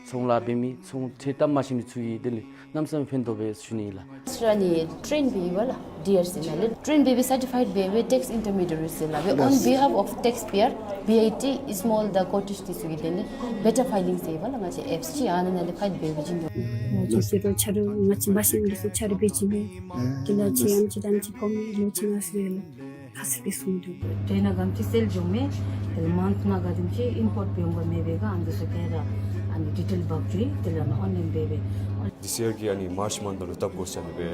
ཚོང་ལཱ་འབད་མི་ཚོང་ཁྲལ་བཏབ་མ་ཤེས་མི་ཚུ་གིས་དེ་ལས་གནམ་མེད་ས་མེད་ཕན་ཐོགས་པས་ཞུ་ནི་ལགས། ཨིས་ཊར་ནི་ཊེན་འབད་བ་ལགས། ཌི་ཨར་སི་ནང་ལས་ཊེན་འབད་བའི་སར་ཊི་ཕའིཌ་འབད་བའི་ཊེགསི་ཨིན་ཊར་མི་ཌི་ཡེ་རི་ཟེར་ལགས། ཝེ་ཨོན་བི་ཧཱཕ་ཨོཕ་ཊེགསི་པེ་ཡར་བི་ཨའི་ཊི་སི་མོལ་དང་ཀོ་ཊེཇ་འདི་ཚུ་གི་དོན་ལས་བེ་ཊར་ཕའི་ལིང་ཟེར་བ་ལགས། ང་བཅས་ཨེཔསི་ཅིག་ཨ་ནཱ་ནང་ལས་ཕའིལ་འབད་བ་ཅིན་འདུག། ང་བཅས་ཀྱི་ཏོ་ཆ་རོགས་ང་བཅས་མ་ཤེས་མི་ཚུ་ཆ་རོགས་འབད་ཅི་མས། དེ་ལས་ཁྱེད་ཨམ་ཅིག་དང་ཨམ་ཅིག་ཕོག་མི་ལོ་ཅིག་ནང་ཟེར་ལགས། ཁ་གསལ་སྦེ་གསུངས་འདུག། ཊེན་ནང་ག་དེམ་ཅིག་སེལ་འགྱོཝ་མས། དེ་ལས་མཱནཐ་ནང་ག་དེམ་ཅིག་ཨིམ་པོརཊ་འབད་འོང་ག་མེད་པས་ག་ཨ་ནི་ཚུ་ག་ར་ཨ་ནི་ཌི་ཊེལ་འབག་སྟེ་དེ་ལས་ཨོན་ལཱའིན་འབད་བས། ཐིསི་ཡར་གྱི་ཨ་ནི་མཱརཆ་མཱནཐ་ལུ་བཏབ་དགོ་ཟེར་ཨ་ནི་སྦེ་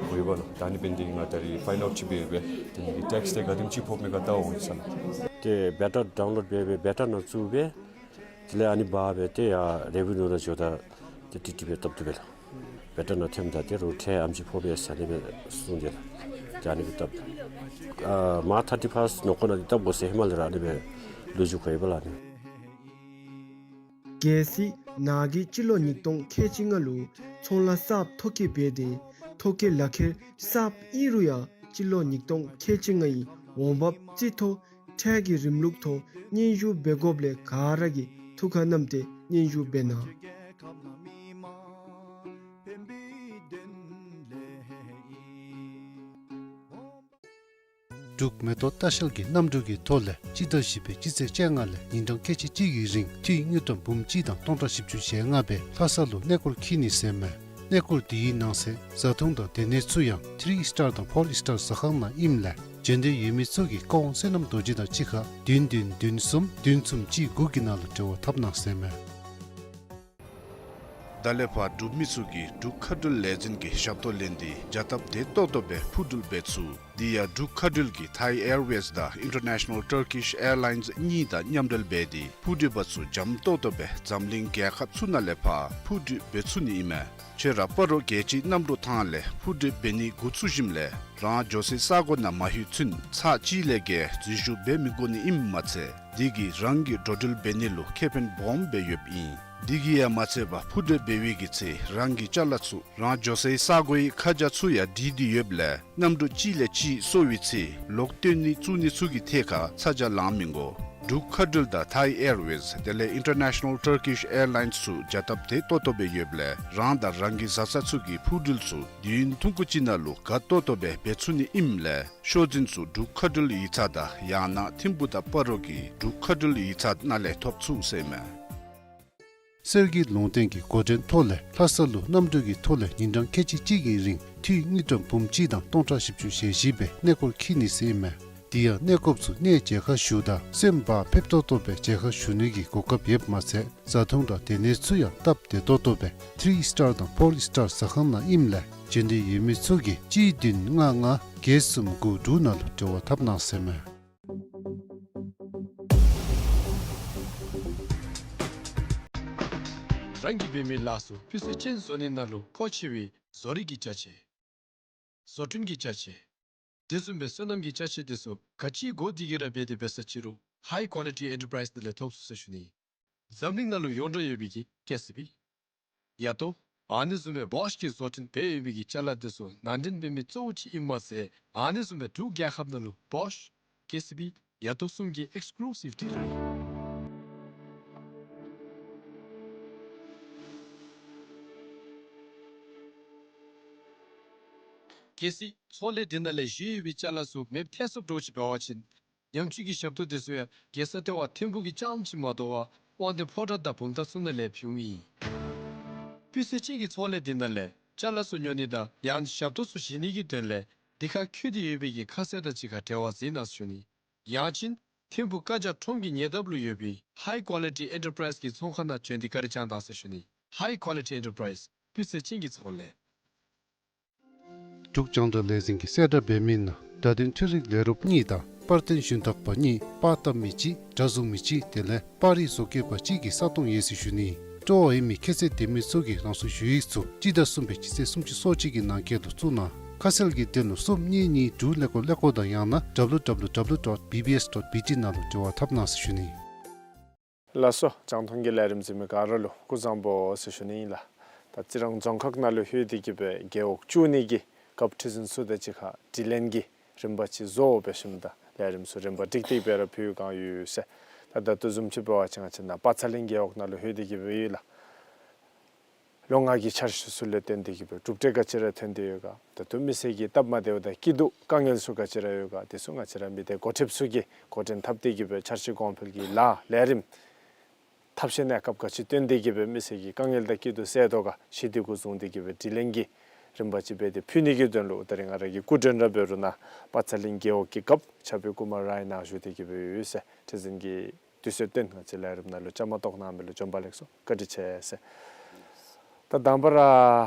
གོ་ཡི་པ་ལགས། ད་ཨ་ནི་འབད་ནི་དེ་གིས་ང་ད་རིས་ཕའིནཌ་ཨའུཊ་ཅིག་འབད་སྦེ་དེ་ནི་ཊེགསི་དེ་ག་དེམ་ཅིག་ཕོག་མས་ག་བལྟ་འོང་ཡི་ཟེར་ལགས། ཏེ་བེ་ཊར་ཌའུན་ལོཌ་འབད་སྦེ་བེ་ཊར་ནང་བཙུགས་སྦེ་དེ་ལས་ཨ་ནི་འབག་སྦེ་ཏེ་ཡར་རེ་བི་ནིའུ་ནང་འགྱོཝ་ད་ཏེ་ཏིག་ཏིག་སྦེ་བཏབ་བཏུབ་པས་ལགས། བེ་ཊར་ནང་ཐོནམ་ད་ཏེ་རོགས་ཁྲལ་ཨམ་ཅིག་ཕོག་པས་ཟེར་ཨ་ནི་སྦེ་གསུངས་ཏེ་ལགས། ཏེ་ཨ་ནི་སྦེ་བཏབ། ཨ་མཱརཆ་ཐར་ཊི་ཕཱསཊ་ནང་འཁོད་ནང་ཏེ་བཏབ་དགོ་ཟེར་ཧེ་མ་ལས་ར་ཨ་ནི་སྦེ་ལོ་རྒྱུས་གོ་ཡི་པ་ལགས་ཨ་ནི། གལ་སྲིད་ནཱ་གིས་སྤྱི་ལོ་ཉིས་སྟོང་ཁལ་གཅིག་ལྔ་ལུ་ཚོང་ལཱ་གསརཔ་ཐོ་བཀོད་འབད་དེ་ཐོ་བཀོད་ལག་ཁྱེར་གསརཔ་ཨིན་རུང་ཡང་སྤྱི་ལོ་ཉིས་སྟོང་ཁལ་གཅིག་ལྔའི་འོང་འབབ་རྩིས་ཐོ་ཁྲལ་གྱི་རིམ་ལུགས་ཐོག་སྙན་ཞུ་འབད་དགོཔ་ལས་ག་ར་གིས་ཐུགས་ཁར་བསྣམས་ཏེ་སྙན་ཞུ་འབད་གནང་། འབྲུག་མེ་ཏོག་ལྟ་བཤལ་གྱིས་གནམ་གྲུ་གི་ཐོག་ལས་སྤྱི་ཟླ་བཞི་པའི་སྤྱི་ཚེས་བཅོ་ལྔ་ལས་ཉིན་གྲངས་ཁལ་གཅིག་གཅིག་གི་རིང་འཐུས་དངུལ་ཀྲམ་འབུམ་གཅིག་དང་སྟོང་ཕྲག་བཞི་བཅུ་ཞེ་ལྔ་སྦེ་ལྷ་ས་ལུ་གནས་སྐོར་འཁྱིད་ནི་ཟེར་མས། གནས་སྐོར་དེའི་ནང་གསེས་བཟའ་འཐུང་དང་སྡོད་གནས་ཚུ་ཡང་ཐིརི་ཨིསི་ཊར་དང་ཕོར་ཨིསི་ཊར་ཟ་ཁང་ནང་ཨིནམ་ལས་བྱོན་འདོད་ཡོད་མི་ཚུ་གིས་བཀའ་དབང་བསོད་ནམས་རྡོ་རྗེ་དང་གཅིག་ཁར་བདུན་བདུན་བདུན་གསུམ་བདུན་གསུམ་གཅིག་དགུ་གི་ནང་ལུ་འབྲེལ་བ་འཐབ་གནང་ཟེར་མས། ད་ལས་ཕར་འབྲུག་མི་ཚུ་གིས་འབྲུག་མཁའ་འགྲུལ་ལས་འཛིན་གྱི་ཞབས་ཏོག་ལེན་ཏེ་བྱ་སྟབས་བདེ་ཏོག་ཏོ་སྦེ་འཕུར་འགྲུལ་འབད་ཚུགས། དེ་ཡང་འབྲུག་མཁའ་འགྲུལ་གྱིས་ཐའི་ཨེར་ཝེསི་དང་ཨིན་ཊར་ནེ་ཤ་ནཱལ་ཊར་ཀིཤ་ཨེར་ལཱའིནསི་གཉིས་དང་མཉམ་འབྲེལ་འབད་དེ་འཕུར་འགྲུལ་པ་ཚུ་འཇམ་ཏོག་ཏོ་སྦེ་འཛམ་གླིང་རྒྱལ་ཁབ་ཚུ་ནང་ལས་ཕར་འཕུར་འགྲུལ་འབད་ཚུགས་ནི་ཨིན་མས། ཁྱོད་ར་སྤ་རོ་རྒྱལ་སྤྱིའི་གནམ་གྲུ་ཐང་ལས་འཕུར་འགྲུལ་འབད་ནི་འགོ་བཙུགས་ཞིནམ་ལས་རང་འགྱོ་སའི་ས་གོ་ནང་མ་ལྷོད་ཚུན་ཚར་གཅིག་ལས་བརྒལ་འཛུལ་ཞུགས་འབད་མི་དགོ་ནི་ཨིནམ་མ་ཚད་དེ་གིས་རང་གི་འགྲོ་འགྲུལ་འབད་ནི་ལུ་ཁེ་ཕན་སྦོམ་སྦེ་ཡོདཔ་ཨིན། དེ་གིས་ཡང་མ་ཚད་པར་འཕུར་འགྲུལ་འབད་བའི་གི་ཚེ་རང་གི་ཅ་ལ་ཚུ་རང་འགྱོ་སའི་ས་གོའི་ཁ་བྱང་ཚུ་ཡང་བྲིས་ཏེ་ཡོདཔ་ལས་གནམ་གྲུ་གཅིག་ལས་གཅིག་སོར་བའི་ཚེ་ལོག་བཏོན་ནི་བཙུགས་ནི་ཚུ་གི་ཐད་ཁར་ཚ་གྱང་ལང་མི་དགོ། འབྲུག་མཁའ་འགྲུལ་དང་ཐའི་ཨེར་ཝེསི་དེ་ལས་ཨིན་ཊར་ནེ་ཤ་ནཱལ་ཊར་ཀིཤ་ཨེར་ལཱའིནསི་ཚུ་བྱ་སྟབས་བདེ་ཏོག་ཏོ་སྦེ་ཡོདཔ་ལས་རང་དང་རང་གི་བཟའ་ཚང་ཚུ་གི་འཕུར་འགྲུལ་ཚུ་དུས་ཡུན་ཐུང་ཀུ་ཅིག་ནང་ལུ་དགའ་ཏོག་ཏོ་སྦེ་འབད་ཚུགས་ནི་ཨིནམ་ལས་ཤོག་འཛིན་ཚུ་འབྲུག་མཁའ་འགྲུལ་ཡིག་ཚང་དང་ཡང་ན་ཐིམ་ཕུག་དང་སྤ་རོ་གི་འབྲུག་མཁའ་འགྲུལ་ཡིག་ཚང་ནང་ལས་ཐོབ་ཚུགས་ཟེར་མས། གསེར་གྱི་ལུང་བསྟན་གྱི་འགོ་འདྲེན་ཐོག་ལས་ལྷ་ས་ལུ་གནམ་གྲུ་གི་ཐོག་ལས་ཉིན་གྲངས་ཁལ་གཅིག་གཅིག་གི་རིང་འཐུས་དངུལ་ཀྲམ་འབུམ་གཅིག་དང་སྟོང་ཕྲག་བཞི་བཅུ་ཞེ་བཞི་སྦེ་གནས་སྐོར་འཁྱིད་ནི་ཟེར་མས། དེ་ཡང་གནས་སྐོརཔ་ཚུ་གནས་མཇལ་ཁ་ཞུཝ་ད་སེམས་བག་ཕེབས་ཏོག་ཏོ་སྦེ་མཇལ་ཁ་ཞུ་ནི་གི་གོ་སྐབས་ཡོདཔ་མ་ཚད་བཟའ་འཐུང་དང་སྡོད་གནས་ཚུ་ཡང་སྟབས་བདེ་ཏོག་ཏོ་སྦེ་ཐིརི་ཨིསི་ཊར་དང་ཕོར་ཨིསི་ཊར་ཟ་ཁང་ནང་ཨིནམ་ལས་བྱོན་འདོད་ཡོད་མི་ཚུ་གིས་གཅིག་བདུན་ལྔ་ལྔ་བརྒྱད་གསུམ་དགུ་དྲུག་ནང་ལུ་འབྲེལ་བ་འཐབ་གནང་ཟེར་མས། རང་གིས་འབད་མི་ལཱ་ཚུ་སྤུས་ཚད་ཅན་བཟོ་ནི་ནང་ལུ་མཁོ་ཆེ་བའི་བཟོ་རིག་གི་ཅ་ཆས། བཟོ་སྐྲུན་གྱི་ཅ་ཆས། དེ་བཟུམ་སྦེ་སོ་ནམ་གྱི་ཅ་ཆས་དེ་ཚུ་ག་ཅི་དགོ་དེ་གི་ར་འབད་དེ་འབད་ས་ཅི་རུང་High Quality Enterprise ནང་ལས་ཐོབ་ཚུགས་ཟེར་ཞུ་ནི། འཛམ་གླིང་ནང་ལུ་ཡོངས་གྲགས་ཡོད་པའི་གི་ཀེ་སི་བི། ཡ་ཏོ། ཨ་ནི་བཟུམ་སྦེ་བོཤ་གིས་བཟོ་སྐྲུན་འབད་ཡོད་པའི་གི་ཅ་ལ་དེ་ཚུ་ནང་འདྲེན་འབད་མི་གཙོ་བོ་ཅིག་ཨིན་མས་ཟེར། ཨ་ནི་བཟུམ་སྦེ་འབྲུག་རྒྱལ་ཁབ་ནང་ལུ་བོཤ་ཀེ་སི་བི་ཡ་ཏོ་གསུམ་གྱི་ཨེགསི་ཀུ་ལུ་སིབ་ཌི་ལར་ཨིན། གལ་སྲིད་ཚོང་ལས་འདི་ནང་ལས་བཞེས་ཡོད་པའི་ཅ་ལ་ཚུ་མེདཔ་ཐལ་སོངམ་འདྲཝ་ཅིག་འབད་བ་ཅིན་ཉམས་བཅོས་ཀྱི་ཞབས་ཏོག་དེ་ཚུ་ཡང་རྒྱལ་ས་ལྟེ་བ་ཐིམ་ཕུག་གི་རྐྱངམ་ཅིག་མ་དོ་བར་དབང་འདུས་ཕོ་བྲང་དང་བུམ་ཐང་ཚུ་ནང་ལས་ཕུལཝ་ཨིན། སྤུས་ཚད་ཅན་གྱི་ཚོང་ལས་འདི་ནང་ལས་ཅ་ལ་ཚུ་ཉོ་ནི་དང་ཡང་ཞབས་ཏོག་ཚུ་བཞེས་ནི་གི་དོན་ལས་འདི་ཁར་འཁོད་དེ་ཡོད་པའི་གི་ཁ་གསལ་དང་གཅིག་ཁར་འབྲེལ་བ་འཛིན་གནང་ཟེར་ཞུ་ནི། ཡང་ཅིན་ཐིམ་ཕུག་བཀའ་རྒྱ་ཁྲོམ་གྱི་ཉེ་འདབས་ལུ་ཡོད་པའི་High Quality Enterprise གི་ཚོང་ཁང་ནང་བྱོན་ཏེ་བཀའ་དྲིན་བསྐྱང་གནང་ཟེར་ཞུ་ནི། High Quality Enterprise། སྤུས་ཚད་ཅན་གྱི་ཚོང་ལས། འབྲུག་རྒྱང་བསྒྲགས་ལས་འཛིན་གྱིས་གསལ་བསྒྲགས་འབད་མི་ནང་བརྡ་དོན་འཕྲུལ་རིག་ལས་རོགསཔ་གཉིས་དང་པར་སྟོན་ཞུན་དག་པ་གཉིས། པར་བཏབ་མི་གཅིག། སྒྲ་བཟུང་མི་གཅིག། དེ་ལས་པར་རིས་བཟོ་བཀོད་པ་གཅིག་གི་ས་སྟོང་ཡོད་ཟེར་ཞུ་ནི། སྤྲོ་བ་ཡོད་མི་ཁྱད་ཚད་ལྡན་མི་ཚུ་གིས་རང་སོའི་ཞུ་ཡིག་ཚུ་སྤྱི་ཟླ་གསུམ་པའི་སྤྱི་ཚེས་སུམ་ཅུ་སོ་གཅིག་གི་ནང་འཁོད་དུ་བཙུགས་གནང་། ཁ་གསལ་གྱི་དོན་ལུ་གསུམ་གཉིས་གཉིས་དྲུག་ཀླད་ཀོར་ཀླད་ཀོར་དང་ཡང་ན་W W W dot B B S dot B T ནང་ལུ་འབྲེལ་བ་འཐབ་གནང་ཟེར་ཞུ་ནི། ལགས་སོ། རྒྱང་མཐོང་གི་ལས་རིམ་གཟིགས་མི་ག་ར་ལུ་སྐུ་གཟུགས་བཟང་པོ་ཟེར་ཞུ་ནི་ཨིན་ལགས། ད་རྩི་རང་རྫོང་ཁག་ནང་ལུ་ལྷོད་དེ་གི་སྦེ་རྒེད་འོག་བཅུ་གཉིས་ཀྱི་རྒཔོ་ཁྲི་འཛིན་ཚུ་དང་གཅིག་ཁར་དྲི་ལན་གྱི་རིམ་པ་ཅིག་བཟོ་འབད་ཞིནམ་ད་ལས་རིམ་ཚུ་རིམ་པ་སྒྲིག་སྟེ་སྦེ་ར་ཕུལ་གནང་ཡོད་ཟེར། ད་ད་ལྟོ་བཟུམ་ཅིག་འབད་བ་ཅིན་ང་བཅས་ནཱ་པ་ཚ་གླིང་རྒེད་འོག་ནང་ལུ་ལྷོད་དེ་གི་སྦེ་ཡོད་ལགས། ལོ་ལྔ་གི་འཆར་གཞི་ཚུ་ལུ་བརྟེན་ཏེ་གི་སྦེ་གྲུབ་འབྲས་ག་ཅི་ར་ཐོན་ཏེ་ཡོད་ག། ད་ལྟོ་མི་སེར་གྱི་སྟབས་མ་བདེཝ་དང་སྐྱིད་སྡུག་དཀའ་ངལ་ཚུ་ག་ཅི་ར་ཡོད་ག། དེ་ཚུ་ང་བཅས་ར་མི་སྡེ་འགོ་ཁྲིདཔ་ཚུ་གིས་འགོ་འདྲེན་འཐབ་སྟེ་གི་སྦེ་འཆར་གཞི་གོང་འཕེལ་གྱི་ལཱ་ལས་རིམ་ཐབས་ཤེས་གནས་སྐབས་ག་ཅི་བཏོན་ཏེ་གི་སྦེ་མི་སེར་གྱི་དཀའ་ངལ་དང་སྐྱིད་སྡུག་སེལ་དོ་ག་ཞུ་དེ་གུ་བཟུང་སྟེ་གི་སྦེ་དྲི་ལན་གྱི་རིམ་པ་ཅིག་འབད་དེ་ཕུལ་ནི་གི་དོན་ལུ་ད་རིས་ང་ར་གི་སྐུ་མགྲོན་ར་འབད་རུང་ནཱ་པ་ཚ་གླིང་རྒེད་འོག་གི་རྒཔོ་ཕྱག་དཔེ་ཀུ་མར་རའི་ནཱ་བཞུགས་ཏེ་གི་སྦེ་ཡོད་ཟེར། ཁྲི་འཛིན་གྱིས་དུས་ཚོད་བཏོན་ང་བཅས་ལས་རིམ་ནང་ལུ་བཅའ་མར་གཏོགས་གནང་མི་ལུ་བྱོན་པ་ལེགས་སོ། བཀའ་དྲིན་ཆེ་ཟེར། ད་དང་པ་ར་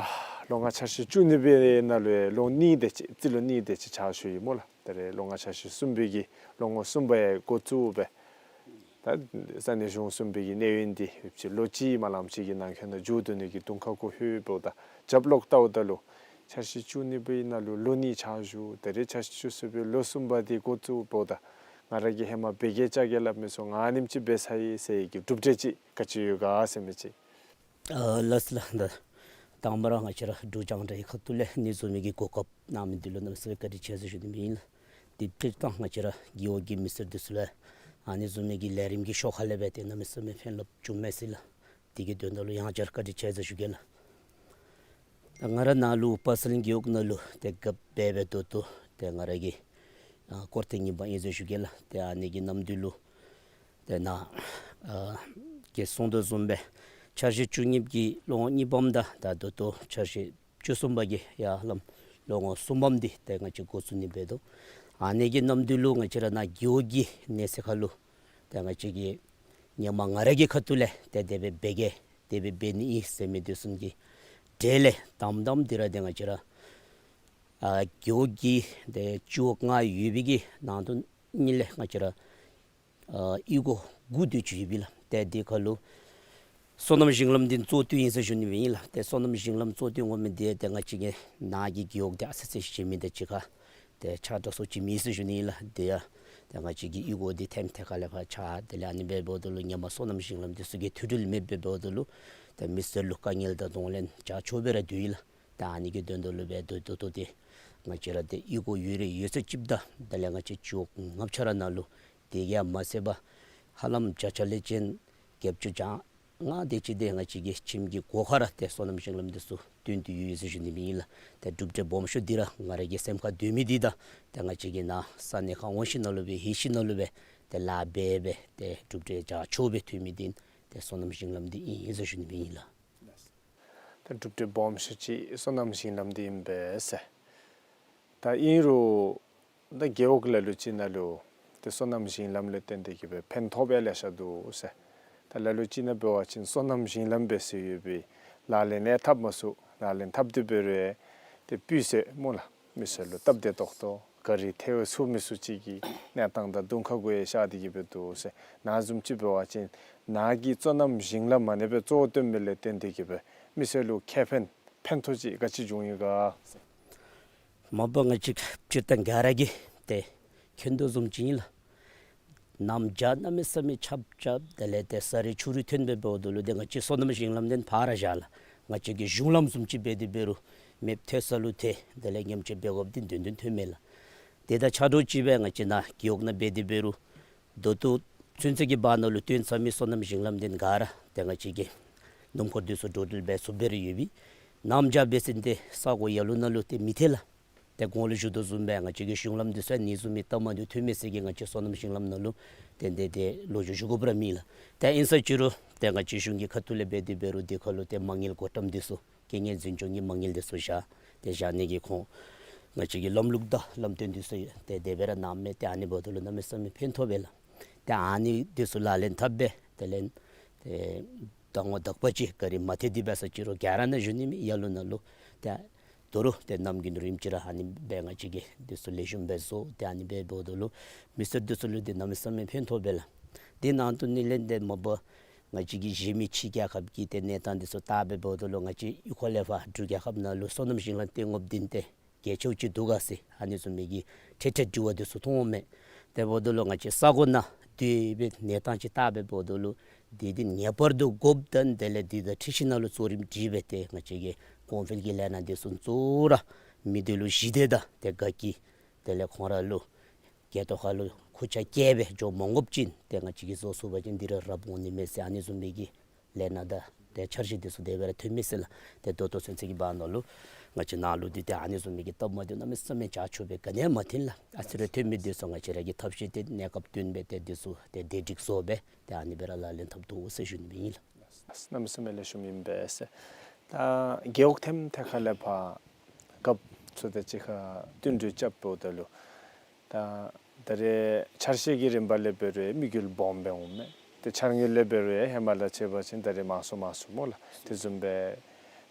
ལོ་ལྔ་འཆར་གཞི་བཅུ་གཉིས་པའི་ནང་ལུ་ལོ་གཉིས་དེ་ཅིག་རྩིས་ལོ་གཉིས་དེ་ཅིག་ཕྱག་ཞུ་ཡི་སྨོ་ལགས། ད་རེས་ལོ་ལྔ་འཆར་གཞི་གསུམ་པའི་གི་ལོ་ངོ་གསུམ་པ་ཡང་འགོ་བཙུགས་སྦེ་ད་ས་གནས་གཞུང་གསུམ་པའི་གི་གནས་ཡུན་འདི་ཡོདཔ་ཅིག་ལོ་གཅིག་མ་ལངམ་ཅིག་གི་ནང་འཁོད་ནང་མཇུག་བསྡུ་ནི་གི་དུས་ཁ་གུ་ལྷོདཔ་ད་རྒྱབ་ལོག་བལྟཝ་ད་ལུ་འཆར་གཞི་བཅུ་གཉིས་པའི་ནང་ལུ་ལོ་གཉིས་ཕྱག་ཞུ། ད་རེས་འཆར་གཞི་བཅུ་གསུམ་པའི་ལོ་གསུམ་པ་འདི་འགོ་བཙུགསཔ་ད་ང་ར་གིས་ཧེ་མ་བེ་གེ་ཅ་གེ་སླབ་མི་ཚུ་ང་ཨ་ནེམ་ཅིག་འབད་ཚར་ཡི་ཟེར་བའི་གི་གྲུབ་འབྲས་ཅིག་ག་ཅི་ཡོད་ག་ཟེར་མི་ཅིག། ཨ་ལགས་སོ་ལགས། ད་དང་པ་ར་ང་བཅས་ར་འབྲུག་རྒྱང་བསྒྲགས་ཀྱི་ཁ་ཐུག་ལས་ཨ་ནི་བཟུམ་མའི་གི་གོ་སྐབས་གནང་མི་འདི་ལུ་གནམ་མེད་ས་མེད་བཀའ་དྲིན་ཆེ་ཟེར་ཞུ་ནི་ཨིན་ལགས། དེ་སྤྱིར་བཏང་ང་བཅས་ར་རྒེད་འོག་གི་མི་སེར་འདི་ཚུ་ལུ་ཨ་ནི་བཟུམ་མའི་གི་ལས་རིམ་གྱི་ཤོག་ཁ་ལས་འབད་དེ་གནམ་མེད་ས་མེད་ཕན་རླབས་བྱུངམ་མས་ཟེར་ལགས། དེ་གི་དོན་དག་ལུ་ཡང་བསྐྱར་བཀའ་དྲིན་ཆེ་ཟེར་ཞུ་གེ་ལགས། ད་ང་ར་ནཱ་ལུ་པ་ཚ་གླིང་རྒེད་འོག་ནང་ལུ་ཏེ་རྒཔོ་འབད་འབད་ད་ལྟོ་ཏེ་ང་ར་གི་ཨ་སྐོར་ཐེངས་གཉིས་པ་ཨིན་ཟེར་ཞུ་གེ་ལགས། ཏེ་ཨ་ནི་གི་ནམ་དུས་ལུ་ཏེ་ནཱ་ཨ་ཁྱེད་གསུང་དོ་བཟུམ་སྦེ་འཆར་གཞི་བཅུ་གཉིས་ཀྱི་ལོ་ངོ་གཉིས་པམ་དང་ད་ད་ལྟོ་འཆར་གཞི་བཅུ་གསུམ་པ་གི་ཡར་ལངམ་ལོ་ངོ་གསུམ་པམ་འདི་ཏེ་ང་བཅས་འགོ་བཙུགས་ནི་འབད་དོ། ཨ་ནི་གི་ནམ་དུས་ལུ་ང་བཅས་ར་ནཱ་རྒེད་འོག་གི་གནས་ཚད་ཁར་ལུ་ཏེ་ང་བཅས་ཀྱིས་ཧེ་མ་ང་ར་གི་ཁ་ཐུག་ལས་ཏེ་དེ་སྦེ་འབད་གེ་དེ་སྦེ་འབད་ནི་ཨིན་ཟེར་མི་འདི་ཚུ་གི་གྲས་ལས་དང་པམ་དང་པམ་འདི་ར་ཏེ་ང་བཅས་ར་ཨ་རྒེད་འོག་གི་ཏེ་བཅུ་ལྔ་ཡོད་པའི་གི་ནང་དོན་གཉིས་ལས་ང་བཅས་ར་ཨ་གཡུས་སྒོ་དགུ་དེ་ཅིག་ཡོད་པས་ལགས། ཏེ་དེ་ཁར་ལུ་སོ་ནམ་ཞིང་ལམ་འདི་གཙོ་བོ་ཨིན་ཟེར་ཞུ་ནི་ཨིན་ལགས། ཏེ་སོ་ནམ་ཞིང་ལམ་གཙོ་བོ་འོང་མི་འདི་ཏེ་ང་བཅས་ཀྱི་ནཱ་གི་རྒེད་འོག་འདི་ཨ་ཙི་ཙི་ཅིག་མེན། ཏེ་གཅིག་ཁར་ཏེ་ཆ་འདྲ་སོ་ཅིག་མེད་ཟེར་ཞུ་ནི་ཨིན་ལགས། དེ་ཡང་ཏེ་ང་བཅས་ཀྱི་གཡུས་སྒོ་འདི་ཐེམ་ཐེ་ཁ་ལས་ཕར་ཆགས། དེ་ལས་ཨ་ནི་སྦེ་འབདཝ་ད་ལུ་ཧེ་མ་སོ་ནམ་ཞིང་ལམ་འདི་ཚུ་གི་མཐུད་སྒྲིལ་མེདཔ་སྦེ་འབདཝ་ད་ལུ་ཏེ་མི་སེར་ལུ་དཀའ་ངལ་དང་གདོང་ལེན་རྒྱ་ཆེཝ་སྦེ་ར་སྡོད་ཡི་ལགས། ཏེ་ཨ་ནི་གི་དོན་དག་ལུ་སྦེ་ད་ལྟོ་ཏེ་ང་བཅས་ར་ཏེ་གཡུས་སྒོ་ཡོད་རེ་ཡོད་ཚད་ཅིག་དང་དེ་ལས་ང་བཅས་ཅུ་ལྔ་ཆ་ར་ནང་ལུ་དེ་གིས་མ་ཚད་པར་ཧ་ལམ་བརྒྱ་ཆ་ལས་ཅན་བརྒྱད་ཅུ་གྱ་ལྔ་དེ་ཅིག་ཏེ་ང་བཅས་ཀྱི་ཁྱིམ་གྱི་སྒོ་ཁར་ར་ཏེ་སོ་ནམ་ཞིང་ལམ་འདི་ཚུ་བཏོན་ཏེ་ཡོད་ཟེར་ཞུ་ནི་ཨིན་ལགས། ཏེ་གྲུབ་འབྲས་སྦོམ་ཤོས་འདི་ར་ང་ར་གི་སེམས་ཁར་སྡོད་མི་འདི་དང་ཏེ་ང་བཅས་ཀྱིས་ནཱ་ས་གནས་ཁར་འོང་ཞིནམ་ལས་སྦེ་ལྷོད་ཞིནམ་ལས་སྦེ་ཏེ་ལཱ་འབད་འབད་ཏེ་གྲུབ་འབྲས་རྒྱ་ཆེཝ་སྦེ་ཐོན་མི་འདི་ཏེ་སོ་ནམ་ཞིང་ལམ་འདི་ཨིན་ཟེར་ཞུ་ནི་ཨིན་ལགས། ཏེ་གྲུབ་འབྲས་སྦོམ་ཤོས་ཅིག་སོ་ནམ་ཞིང་ལམ་འདི་ཨིན་པས་ཟེར། ད་ཨིན་རུང་ད་རྒེད་འོག་ལ་ལུ་ཅིག་ནང་ལུ་ཏེ་སོ་ནམ་ཞིང་ལམ་ལས་བརྟེན་ཏེ་གི་སྦེ་ཕན་ཐོགས་ཡང་ལེ་ཤ་འདུག་ཟེར། ད་ལ་ལུ་ཅིག་ནང་འབད་བ་ཅིན་སོ་ནམ་ཞིང་ལམ་འབད་ས་ཡོད་པའི་ལག་ལེན་ཡང་འཐབ་མ་ཚུགས། ལག་ལེན་འཐབ་སྟེ་འབད་རུང་ཏེ་སྤུས་ཚད་སྨོ་ལགས། མི་སེར་ལུ་སྟབས་བདེ་ཏོག་ཏོ་ག་རི་ཐལ་བ་ཚུགས་མི་ཚུགས་ཅིག་གི་གནས་སྟངས་དང་གདོང་ཁ་གུ་ཡང་ཤར་ཏེ་གི་སྦེ་འདུག་ཟེར། ནཱ་བཟུམ་ཅིག་འབད་བ་ཅིན་ནཱ་གི་སོ་ནམ་ཞིང་ལམ་ཨ་ནི་སྦེ་གཙོ་བོ་བཏོན་མི་ལས་བརྟེན་ཏེ་གི་སྦེ་མི་སེར་ལུ་ཁེ་ཕན་ཕན་ཐོགས་ཅིག་ག་ཅི་བྱུང་ཡི་ག་ཟེར། མ་པ་ང་བཅས་སྤྱིར་བཏང་ག་ར་གིས་ཏེ་མཁྱེན་དོ་བཟུམ་ཅིག་ཨིན་ལགས། གནམ་བྱཱར་གནམ་མེད་ས་མེད་ཆརཔ་རྐྱབ་དེ་ལས་ཏེ་ས་རུད་ཆུ་རུད་ཐོན་སྦེ་འབདཝ་ད་ལུ་ཏེ་ང་བཅས་སོ་ནམ་ཞིང་ལམ་འདི་ཕར་བཞག་ལགས། ང་བཅས་ཀྱི་གཞུང་ལམ་བཟུམ་ཅིག་འབད་དེ་འབད་རུང་མེདཔ་ཐལ་ས་ལུ་ཐལ། དེ་ལས་ཉམས་བཅོས་འབད་དགོཔ་འདི་དོན་དོན་ཐོན་མས་ལགས། དེ་དང་ཆ་འདྲཝ་ཅིག་སྦེ་ང་བཅས་ནཱ་རྒེད་འོག་ནང་འབད་དེ་འབད་རུང་ད་ལྟོ་ཚུན་ཚོད་ཀྱི་བར་ན་ལུ་བཏོན་ཚར་མི་སོ་ནམ་ཞིང་ལམ་འདི་ག་ར་ཏེ་ང་བཅས་ཀྱིས་སྣུམ་འཁོར་འདི་ཚུ་འགྲོ་འགྲུལ་འབད་ཚུགསཔ་སྦེ་ར་ཡོད་པས། གནམ་བྱཱར་འབད་ཟེར་ཏེ་ས་གོ་ཡར་ལུ་ནཱ་ལུ་ཏེ་མི་ཐལ་ལགས། ཏེ་གོང་ལུ་ཞུ་དོ་བཟུམ་སྦེ་ང་བཅས་ཀྱི་གཞུང་ལམ་འདི་ཚུ་ཨ་ནི་བཟུམ་མའི་སྟབས་མ་བདེཝ་ཐོན་མས་ཟེར་གྱི་ང་བཅས་སོ་ནམ་ཞིང་ལམ་ནང་ལུ་ཏན་ཏན་ཏེ་ལོ་རྒྱུས་ཞུ་དགོཔ་ར་མེད་ལགས། ཏེ་ཨིན་ས་ཅི་རུང་ཏེ་ང་བཅས་གཞུང་གི་ཁ་ཐུག་ལས་འབད་དེ་འབད་རུང་དེ་ཁར་ལུ་ཏེ་མ་དངུལ་བགོ་བཀྲམ་འདི་ཚུ་རྐྱེན་ངན་འཛིན་སྐྱོང་གི་མ་དངུལ་འདི་ཚུ་བཞག། ཏེ་བཞག་ནི་གི་ཁོང་ང་བཅས་ཀྱི་ལམ་ལུགས་དང་ལམ་སྟོན་འདི་ཚུ་ཏེ་དེ་སྦེ་ར་གནངམ་མས། ཏེ་ཨ་ནི་འབདཝ་ད་ལུ་གནམ་མེད་ས་མེད་ཕན་ཐོགས་པས་ལགས། ཏེ་ཨ་ནི་འདི་ཚུ་ལག་ལེན་འཐབ་སྦེ་དེ་ལས་ཏེ་ཟླ་ངོ་དག་པ་ཅིག་ག་ར་མ་ཐལ་ཏེ་འབད་ས་ཅི་རུང་ག་ར་ནཱ་བཞུགས་ནི་མས། ཡར་ལུ་ནཱ་ལུ་ཏེ་དོ་རུང་ཏེ་ནམ་རྒྱུན་རིམ་གྱིས་ར་ཨ་ནི་སྦེ་ང་བཅས་ཀྱིས་འདི་ཚུ་ལེགས་ཤོམ་སྦེ་བཟོ། ཏེ་ཨ་ནི་སྦེ་འབདཝ་ད་ལུ་མི་སེར་འདི་ཚུ་ལུ་ཏེ་གནམ་མེད་ས་མེད་ཕན་ཐོགས་པས་ལགས། དེ་ནང་དུ་ནི་ལས་ཏེ་མ་པ་ང་བཅས་ཀྱི་གཞན་མི་ཕྱི་རྒྱལ་ཁབ་ཀྱི་ཏེ་གནས་སྟངས་འདི་ཚུ་བལྟ་སྦེ་འབདཝ་ད་ལུ་ང་བཅས་གཡུས་ཁ་ལས་ཕར་འབྲུག་རྒྱལ་ཁབ་ནང་ལུ་སོ་ནམ་ཞིང་ལམ་བཏོན་དགོཔ་འདི་ཏེ་གལ་ཆེཝ་ཅིག་འདུག་ག་ཟེར་ཨ་ནི་བཟུམ་མའི་གི་ཁྲེལ་ཁྲེལ་དྲི་བ་འདི་ཚུ་མཐོངམ་མས། དེ་འབདཝ་ད་ལུ་ང་བཅས་ས་གོ་ནང་སྡོད་སྦེ་གནས་སྟངས་ཅིག་བལྟ་སྦེ་འབདཝ་ད་ལུ་འདི་འདི་ངེས་པར་དུ་དགོཔ་དང་དེ་ལས་འདི་དང་འཁྲིལ་ཞིནམ་ལས་གཙོ་རིམ་སྒྲིག་སྦེ་ཏེ་ང་བཅས་ཀྱིས་གོང་འཕེལ་གྱི་ལས་སྣ་འདི་ཚུ་གཙོ་བོ་ར་མི་སྡེ་ལུ་གཞི་དེ་དང་ཏེ་དགའ་སྐྱིད་དེ་ལས་ཁོང་ར་ལུ་སྐྱེ་ཐོག་ཁ་ལུ་ཁུར་ཆ་བཀལ་སྦེ་འགྱོ་མ་དགོཔ་ཅིག་ཏེ་ང་བཅས་ཀྱིས་བཟོ་ཚུགས་པ་ཅིན་འདི་ར་རབ་འོང་ནི་མས་ཟེར་ཨ་ནི་བཟུམ་མའི་གི་ལས་སྣ་དང་ཏེ་འཆར་གཞི་འདི་ཚུ་དེ་སྦེ་ར་ཐོན་མས་ཟེར་ལགས། ཏེ་ད་ལྟོ་ཚུན་ཚོད་ཀྱི་བར་ན་ལུ་ང་བཅས་ནཱ་ལུ་འདི་ཏེ་ཨ་ནི་བཟུམ་མའི་གི་སྟབས་མ་བདེཝ་གནམ་མེད་ས་མེད་ཆ་ཆོ་སྦེ་ག་ནི་ཡང་མ་ཐོན་ལགས། ཨ་ཙི་རེ་ཐོན་མི་འདི་ཚུ་ང་བཅས་ར་གིས་ཐབས་ཤེས་ཏེ་གནས་སྐབས་བསྟུན་སྦེ་ཏེ་འདི་ཚུ་ཏེ་བདེ་སྒྲིག་བཟོ་སྦེ་ཏེ་ཨ་ནི་སྦེ་ར་ལག་ལེན་འཐབ་དོ་ཟེར་ཞུ་ནི་སྦེ་ཨིན་ལགས། གནམ་མེད་ས་མེད་ལེགས་ཤོམ་ཨིན་པས་ཟེར། ད་རྒེད་འོག་ཐེམ་ཐེ་ཁ་ལས་ཕར་རྒཔོ་ཚུ་དང་གཅིག་ཁར་བསྟུན་གྲོས་རྐྱབ་འབདཝ་ད་ལུ་ད་ད་རེས་འཆར་གཞི་གི་རིམ་པ་ལས་འབད་རུང་དམིགས་ཡུལ་སྦོམ་སྦེ་འོང་མས། ཏེ་འཆར་དངུལ་ལས་འབད་རུང་ཧེ་མ་ལས་ཕྱད་པ་ཅིན་ད་རེས་མང་སུ་མང་སུ་སྨོ་ལགས། དེ་བཟུམ་སྦེ་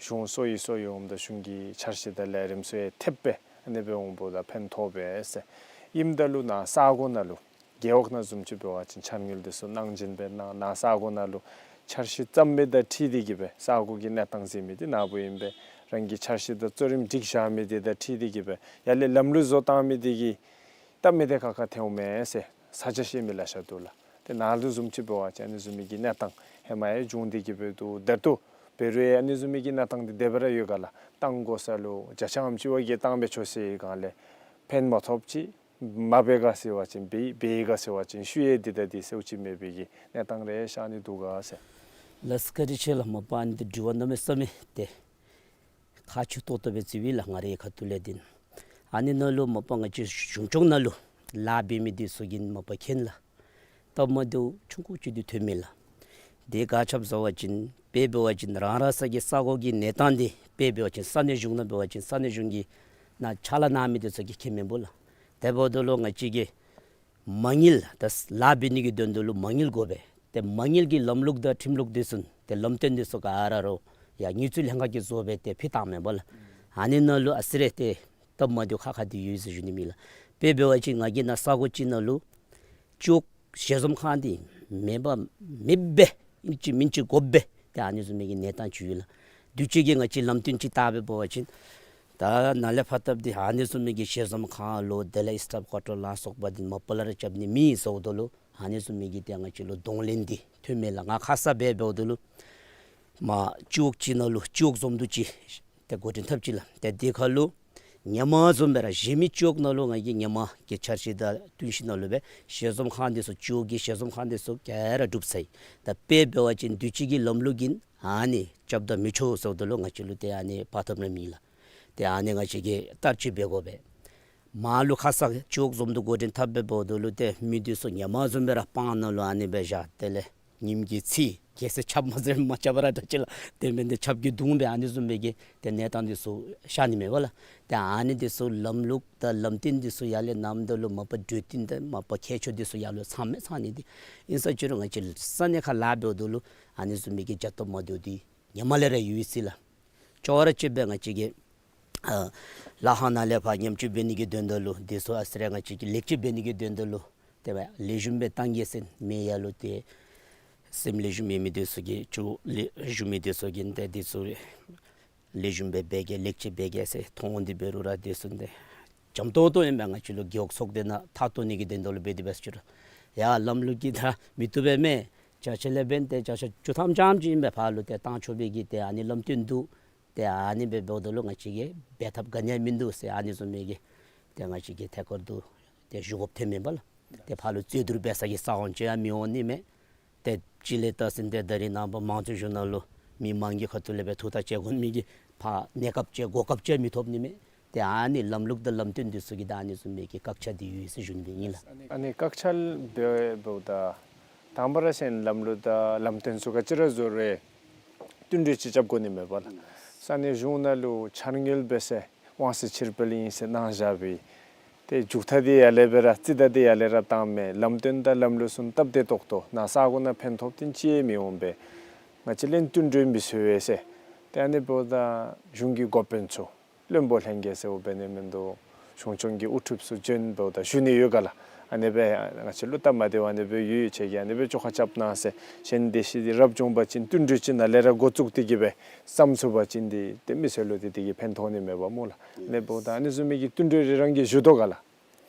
གཞུང་གསོ་བའི་གསོ་བའི་འོངམ་ད་གཞུང་གི་འཆར་གཞི་དང་ལས་རིམ་ཚུ་ཡང་ཐེབས་སྦེ་ཨ་ནི་སྦེ་འོང་འབདཝ་ད་ཕན་ཐོགས་པས་ཟེར། ཨིནམ་ད་ལུ་ནཱ་ས་གོ་ནང་ལུ་རྒེད་འོག་ནང་བཟུམ་ཅིག་འབད་བ་ཅིན་འཆར་དངུལ་འདི་ཚུ་གནང་སྦྱིན་སྦེ་གནང་། ནཱ་ས་གོ་ནང་ལུ་འཆར་གཞི་བརྩམ་མི་དང་འཁྲིལ་ཏེ་གིས་སྦེ་ས་གོ་གི་གནས་སྟངས་གཟིགས་མི་འདི་ནཱ་བུ་ཨིན་པས། རང་གི་འཆར་གཞི་དང་གཙོ་རིམ་སྒྲིག་བཞག་མི་འདི་དང་འཁྲིལ་ཏེ་གིས་སྦེ་ཡར་ལས་ལམ་ལུགས་བཟོ་བཏང་མི་འདི་གིས་སྟབས་མི་བདེ་ཁག་ཁ་ཐོན་འོང་མས་ཟེར་ས་ཆ་བཤད་མི་ལེ་ཤ་འདུག་ལགས། ཏེ་ནཱ་ལུ་བཟུམ་ཅིག་འབད་བ་ཅིན་ཨ་ནི་བཟུམ་མའི་གི་གནས་སྟངས་ཧེ་མ་ཡང་བྱུང་སྟེ་གིས་སྦེ་འདུག། ད་ལྟོ་འབད་རུང་ཡང་ཨ་ནི་བཟུམ་མའི་གི་གནས་སྟངས་འདི་དེ་སྦེ་ར་ཡོད་ག་ལགས། བཏང་དགོ་ས་ལུ་བརྒྱ་ཆ་ཨམ་ཅིག་བ་གིས་བཏང་སྦེ་ཆོག་ཟེར་བའི་སྒང་ལས་ཕན་མ་ཐོགསཔ་ཅིག། མ་འབད་ག་ཟེར་བ་ཅིན་འབད་འབད་ག་ཟེར་བ་ཅིན་ཤུལ་ཡང་འདི་དང་འདི་ཟེརཝ་ཅིག་མེད་པའི་གི་གནས་སྟངས་རེ་ཤ་ནི་འདུག་ག་ཟེར། ལགས་བཀའ་དྲིན་ཆེ་ལགས། མ་པ་ཨ་ནི་འདི་དྲི་བ་གནམ་མེད་ས་མེད་ཏེ་ཁག་ཆེ་ཏོག་ཏོ་སྦེ་བརྩིཝ་ཨིན་ལགས། ང་རའི་ཁ་ཐུག་ལས་འདི་ཨ་ནི་ནང་ལུ་མ་པ་ང་བཅས་གཞུང་ཕྱོགས་ནང་ལུ་ལཱ་འབད་མི་འདི་ཚུ་གིས་མ་པ་མཁྱེན་ལགས། སྟབས་མ་བདེཝ་ཆུང་ཀུ་ཅིག་འདི་ཐོན་མས་ལགས། དེ་ག་ཅི་སྦེ་ཟེར་བ་ཅིན་དཔེ་འབད་བ་ཅིན་རང་རང་སོ་གི་ས་གོ་གི་གནས་སྟངས་འདི་དཔེ་འབད་བ་ཅིན་ས་གནས་གཞུང་ནང་འབད་བ་ཅིན་ས་གནས་གཞུང་གིས་ནཱ་ཕྱག་ལཱ་གནང་མི་འདི་ཚུ་གིས་མཁྱེན་མེན་པ་ལགས། དེ་འབདཝ་ད་ལུ་ང་བཅས་ཀྱིས་མ་དངུལ་ད་ལཱ་འབད་ནི་གི་དོན་དུ་ལུ་མ་དངུལ་དགོ་པས། ཏེ་མ་དངུལ་གྱི་ལམ་ལུགས་དང་ཁྲིམས་ལུགས་འདི་ཚུ་ཏེ་ལམ་སྟོན་འདི་ཚུ་ག་ར་ར་ཡར་དངུལ་རྩིས་ལྷན་ཁག་གིས་བཟོ་སྦེ་ཏེ་ཕུལ་བཏང་མེན་པ་ལགས། ཨ་ནི་ནང་ལུ་ཨ་ཙི་རེ་ཏེ་སྟབས་མ་བདེཝ་ཁག་ཁ་འདི་ཡོད་ཟེར་ཞུ་ནི་མས་ལགས། དཔེ་འབད་བ་ཅིན་ང་གིས་ནཱ་ས་གོ་ཅིག་ནང་ལུ་ཅོག་ཞལ་འཛོམས་ཁང་འདི་མེད་པ་མེདཔ་སྦེ་ཨིན་ཅི་མིན་ཅི་དགོཔ་སྦེ་ཏེ་ཨ་ནི་བཟུམ་མའི་གི་གནས་སྟངས་ཅིག་ཡོད་ལགས། དུས་ཅི་གི་ང་བཅས་ལམ་སྟོན་ཅིག་བལྟ་སྦེ་འབད་བ་ཅིན་ད་ནཱ་ལས་ཕར་བལྟཝ་འདི་ཨ་ནི་བཟུམ་མའི་གི་ཞལ་འཛོམས་ཁང་ལོ་དེ་ལས་སི་ཊཱཕ་ཀོ་ཊར་ལ་སོགས་པ་འདི་མ་པ་ལས་ར་རྐྱབ་ནི་མེད་ཟེརཝ་ད་ལུ་ཨ་ནི་བཟུམ་མའི་གི་ཏེ་ང་བཅས་ལུ་གདོང་ལེན་འདི་ཐོན་མས་ལགས། ང་ཁ་ཙ་སྦེ་འབདཝ་ད་ལུ་མར་ཅོག་ཅིག་ནང་ལུ་ཅོག་འཛོམས་འདུ་ཅིག་ཏེ་འགོ་འདྲེན་འཐབ་ཅི་ལགས། ཏེ་དེ་ཁར་ལུ་ཧེ་མ་བཟུམ་སྦེ་ར་གཞན་མི་ཅོག་ནང་ལུ་ང་གིས་ཧེ་མ་གི་འཆར་གཞི་དང་བསྟུན་ཞིནམ་ལས་སྦེ་ཞལ་འཛོམས་ཁང་འདི་ཚུ་ཅོག་གི་ཞལ་འཛོམས་ཁང་འདི་ཚུ་ག་ར་གྲུབ་ཚར་ཡི། ད་དཔེ་འབད་བ་ཅིན་དུས་ཅི་གི་ལམ་ལུགས་ཀྱིས་ཨ་ནི་རྐྱབ་ད་མི་ཆོག་ཟེརཝ་ད་ལུ་ང་བཅས་ལུ་ཏེ་ཨ་ནི་བར་ཐབས་ར་མེད་ལགས། ཏེ་ཨ་ནི་ང་བཅས་ཀྱིས་བསྟར་སྤྱོད་འབད་དགོ་པས། མར་ལུ་ཁ་ཙ་ཅོག་འཛོམས་འདུ་འགོ་འདྲེན་འཐབ་སྦེ་འབདཝ་ད་ལུ་ཏེ་མི་འདི་ཚུ་ཧེ་མ་བཟུམ་སྦེ་ར་སྤང་ནང་ལུ་ཨ་ནི་སྦེ་བཞག། དེ་ལས་ཉིམ་གིས་འཚིག། གལ་སྲིད་ཆརཔ་མ་ཟེར་མ་རྐྱབ་པར་འདྲ་ཅིག་ལགས། དེ་མེན་ཏེ་ཆརཔ་གིས་བརྡུང་སྦེ་ཨ་ནི་བཟུམ་མའི་གི་ཏེ་གནས་སྟངས་འདི་ཚུ་ཤར་ནི་མས་པ་ལགས། ཏེ་ཨ་ནི་འདི་ཚུ་ལམ་ལུགས་དང་ལམ་སྟོན་འདི་ཚུ་ཡར་ལས་གནངམ་ད་ལུ་མ་པ་གྲོས་བསྟུན་དང་མ་པ་ཁྱད་ཆོས་འདི་ཚུ་ཡར་ལུ་ཚང་མས་ཚང་ནི་འདི་ཨིན་ས་ཅི་རུང་ང་བཅས་ས་གནས་ཁར་ལཱ་འབདཝ་ད་ལུ་ཨ་ནི་བཟུམ་མའི་གི་བྱ་སྟབས་མ་བདེཝ་འདི་ཧེ་མ་ལས་ར་ཡོད་ཡི་ཟེར་ལགས། ཅོག་ར་གཅིག་སྦེ་ང་བཅས་ཀྱིས་ཨ་ལཱ་ཁང་ནང་ལས་ཕར་ཉམས་བཅོས་འབད་ནི་གི་དོན་དག་ལུ་འདི་ཚུ་ཨ་ཙི་རེ་ང་བཅས་ཀྱིས་ལེགས་བཅོས་འབད་ནི་གི་དོན་དག་ལུ་དེ་སྦེ་ལེགས་ཤོམ་སྦེ་བཏང་གེ་ཟེར་མི་ཡར་ལུ་ཏེ་སེམས་ལེགས་ཤོམ་མེད་མི་འདི་ཚུ་གིས་ཅོག་ལེགས་ཤོམ་མེད་མི་འདི་ཚུ་གིས་ཏེ་འདི་ཚུ་ ལེགས་ཤོམ་སྦེ་འབད་གེ་ལེགས་ཅིག་འབད་གེ་ཟེར་མཐོང་འོང་དེ་འབད་རུང་ར་དེ་ཚུ་འདི་འཇམ་ཏོང་ཏོ་ཨིན་པས། ང་བཅས་ལུ་རྒེད་འོག་ཚོགས་སྡེ་ནང་མཐའ་སྟོན་ནི་གི་དོན་དག་ལུ་འབད་དེ་འབད་ས་ཅིག་ར་ཡར་ལམ་ལུགས་ཀྱི་ད་མི་བཏུབ་པས་མས། ཅ་ཆས་ལས་འབད་ཏེ་ཅ་ཆས་བཅུ་ཐམ་ཙམ་ཅིག་ཨིན་པས། ཕར་ལུ་ཏེ་བཏང་ཆོག་པའི་གི་ཏེ་ཨ་ནི་ལམ་སྟོན་འདུག། ཏེ་ཨ་ནི་འབད་འབདཝ་ད་ལུ་ང་བཅས་ཀྱིས་འབད་ཐབས་ག་ནི་ཡང་མིན་འདུག་ཟེར་ཨ་ནི་བཟུམ་མའི་གི་ཏེ་ང་བཅས་ཀྱིས་ཐད་ཀར་དུ་ཏེ་ཞུ་དགོཔ་ཐོནམ་ཨིན་པས་ལགས། ཏེ་ཕར་ལུ་རྩོད་བསྡུར་འབད་ས་གི་ས་གོ་ཅིག་ཡང་མི་འོང་ནི་མས། ཏེ་གཅིག་ལས་བལྟ་ཟེར་ན་ཏེ་ད་རིས་ནངས་པ་མང་གཙོའི་གཞུང་ནང་ལུ་མི་མང་གི་ཁ་ཐུག་ལས་སྦེ་ཐུགས་ཐག་བཅད་དགོ་མི་གི་ཕར་གནས་སྐབས་ཅིག་གོ་སྐབས་ཅིག་མི་ཐོབ་ནི་མས། ཏེ་ཨ་ནི་ལམ་ལུགས་དང་ལམ་སྟོན་འདི་ཚུ་གི་ད་ཨ་ནི་བཟུམ་མའི་གི་བཀག་ཆ་འདི་ཡོད་ཟེར་ཞུ་ནི་ཨིན་ལགས། ཨ་ནི་བཀག་ཆ་འབད་འབདཝ་ད་དང་པ་ར་ཟེར་ན་ལམ་ལུགས་དང་ལམ་སྟོན་ཚུ་ག་ཅི་ར་བཟོ་རུང་བསྟུན་གྲོས་ཅིག་རྐྱབ་དགོ་ནི་མས་པ་ལགས། ས་གནས་གཞུང་ནང་ལུ་འཆར་དངུལ་འབད་ཟེར་དབང་ཚད་ཕྱིར་སྤེལ་ཨིན་ཟེར་གནང་བཞག་པའི་ཏེ་མཇུག་མཐའ་འདི་ཡར་ལས་སྦེ་ར་རྩིས་ད་འདི་ཡར་ལས་ར་བཏངམ་མས། ལམ་སྟོན་དང་ལམ་ལུགས་ཚུ་སྟབས་བདེ་ཏོག་ཏོ་ནཱ་ས་གོ་ནང་ཕན་ཐོགས་ཏེ་ཅིག་མི་འོང་པས། ང་བཅས་ལན་བསྟུན་གྲོས་མི་བཟོ་བས་ཟེར། ཏེ་ཨ་ནི་འབདཝ་ད་གཞུང་གི་འགོ་དཔོན་ཚུ་བློན་པོ་ལྷན་རྒྱས་ཟེརཝ་འབད་ནི་མིན་འདུག། གཞུང་སྐྱོང་གི་དབུ་ཁྲིདཔ་ཚུ་བྱོན་འབདཝ་ད་ཞུ་ནི་ཡོད་ག་ལགས། ཨ་ནི་སྦེ་ང་བཅས་ལུ་སྟབས་མ་བདེཝ་ཨ་ནི་སྦེ་ཡོད་ཡོད་ཅིག་གིས་ཨ་ནི་སྦེ་བཅོ་ཁ་རྐྱབ་གནང་ཟེར། གཞན་སྡེ་བཞི་འདི་རབ་བྱུང་པ་ཅིན་བསྟུན་གྲོས་ཅིག་ནཱ་ལས་ར་འགོ་བཙུགས་ཏེ་གི་སྦེ་བསམ་ཚུགས་པ་ཅིན་འདི་ཏེ་མི་སེར་ལུ་འདི་དེ་གིས་ཕན་ཐོགས་ནི་མས་པ་སྨོ་ལགས། ཨ་ནི་འབདཝ་ད་ཨ་ནི་བཟུམ་མའི་གི་བསྟུན་གྲོས་རེ་རང་གིས་ཞུ་དོ་ག་ལགས།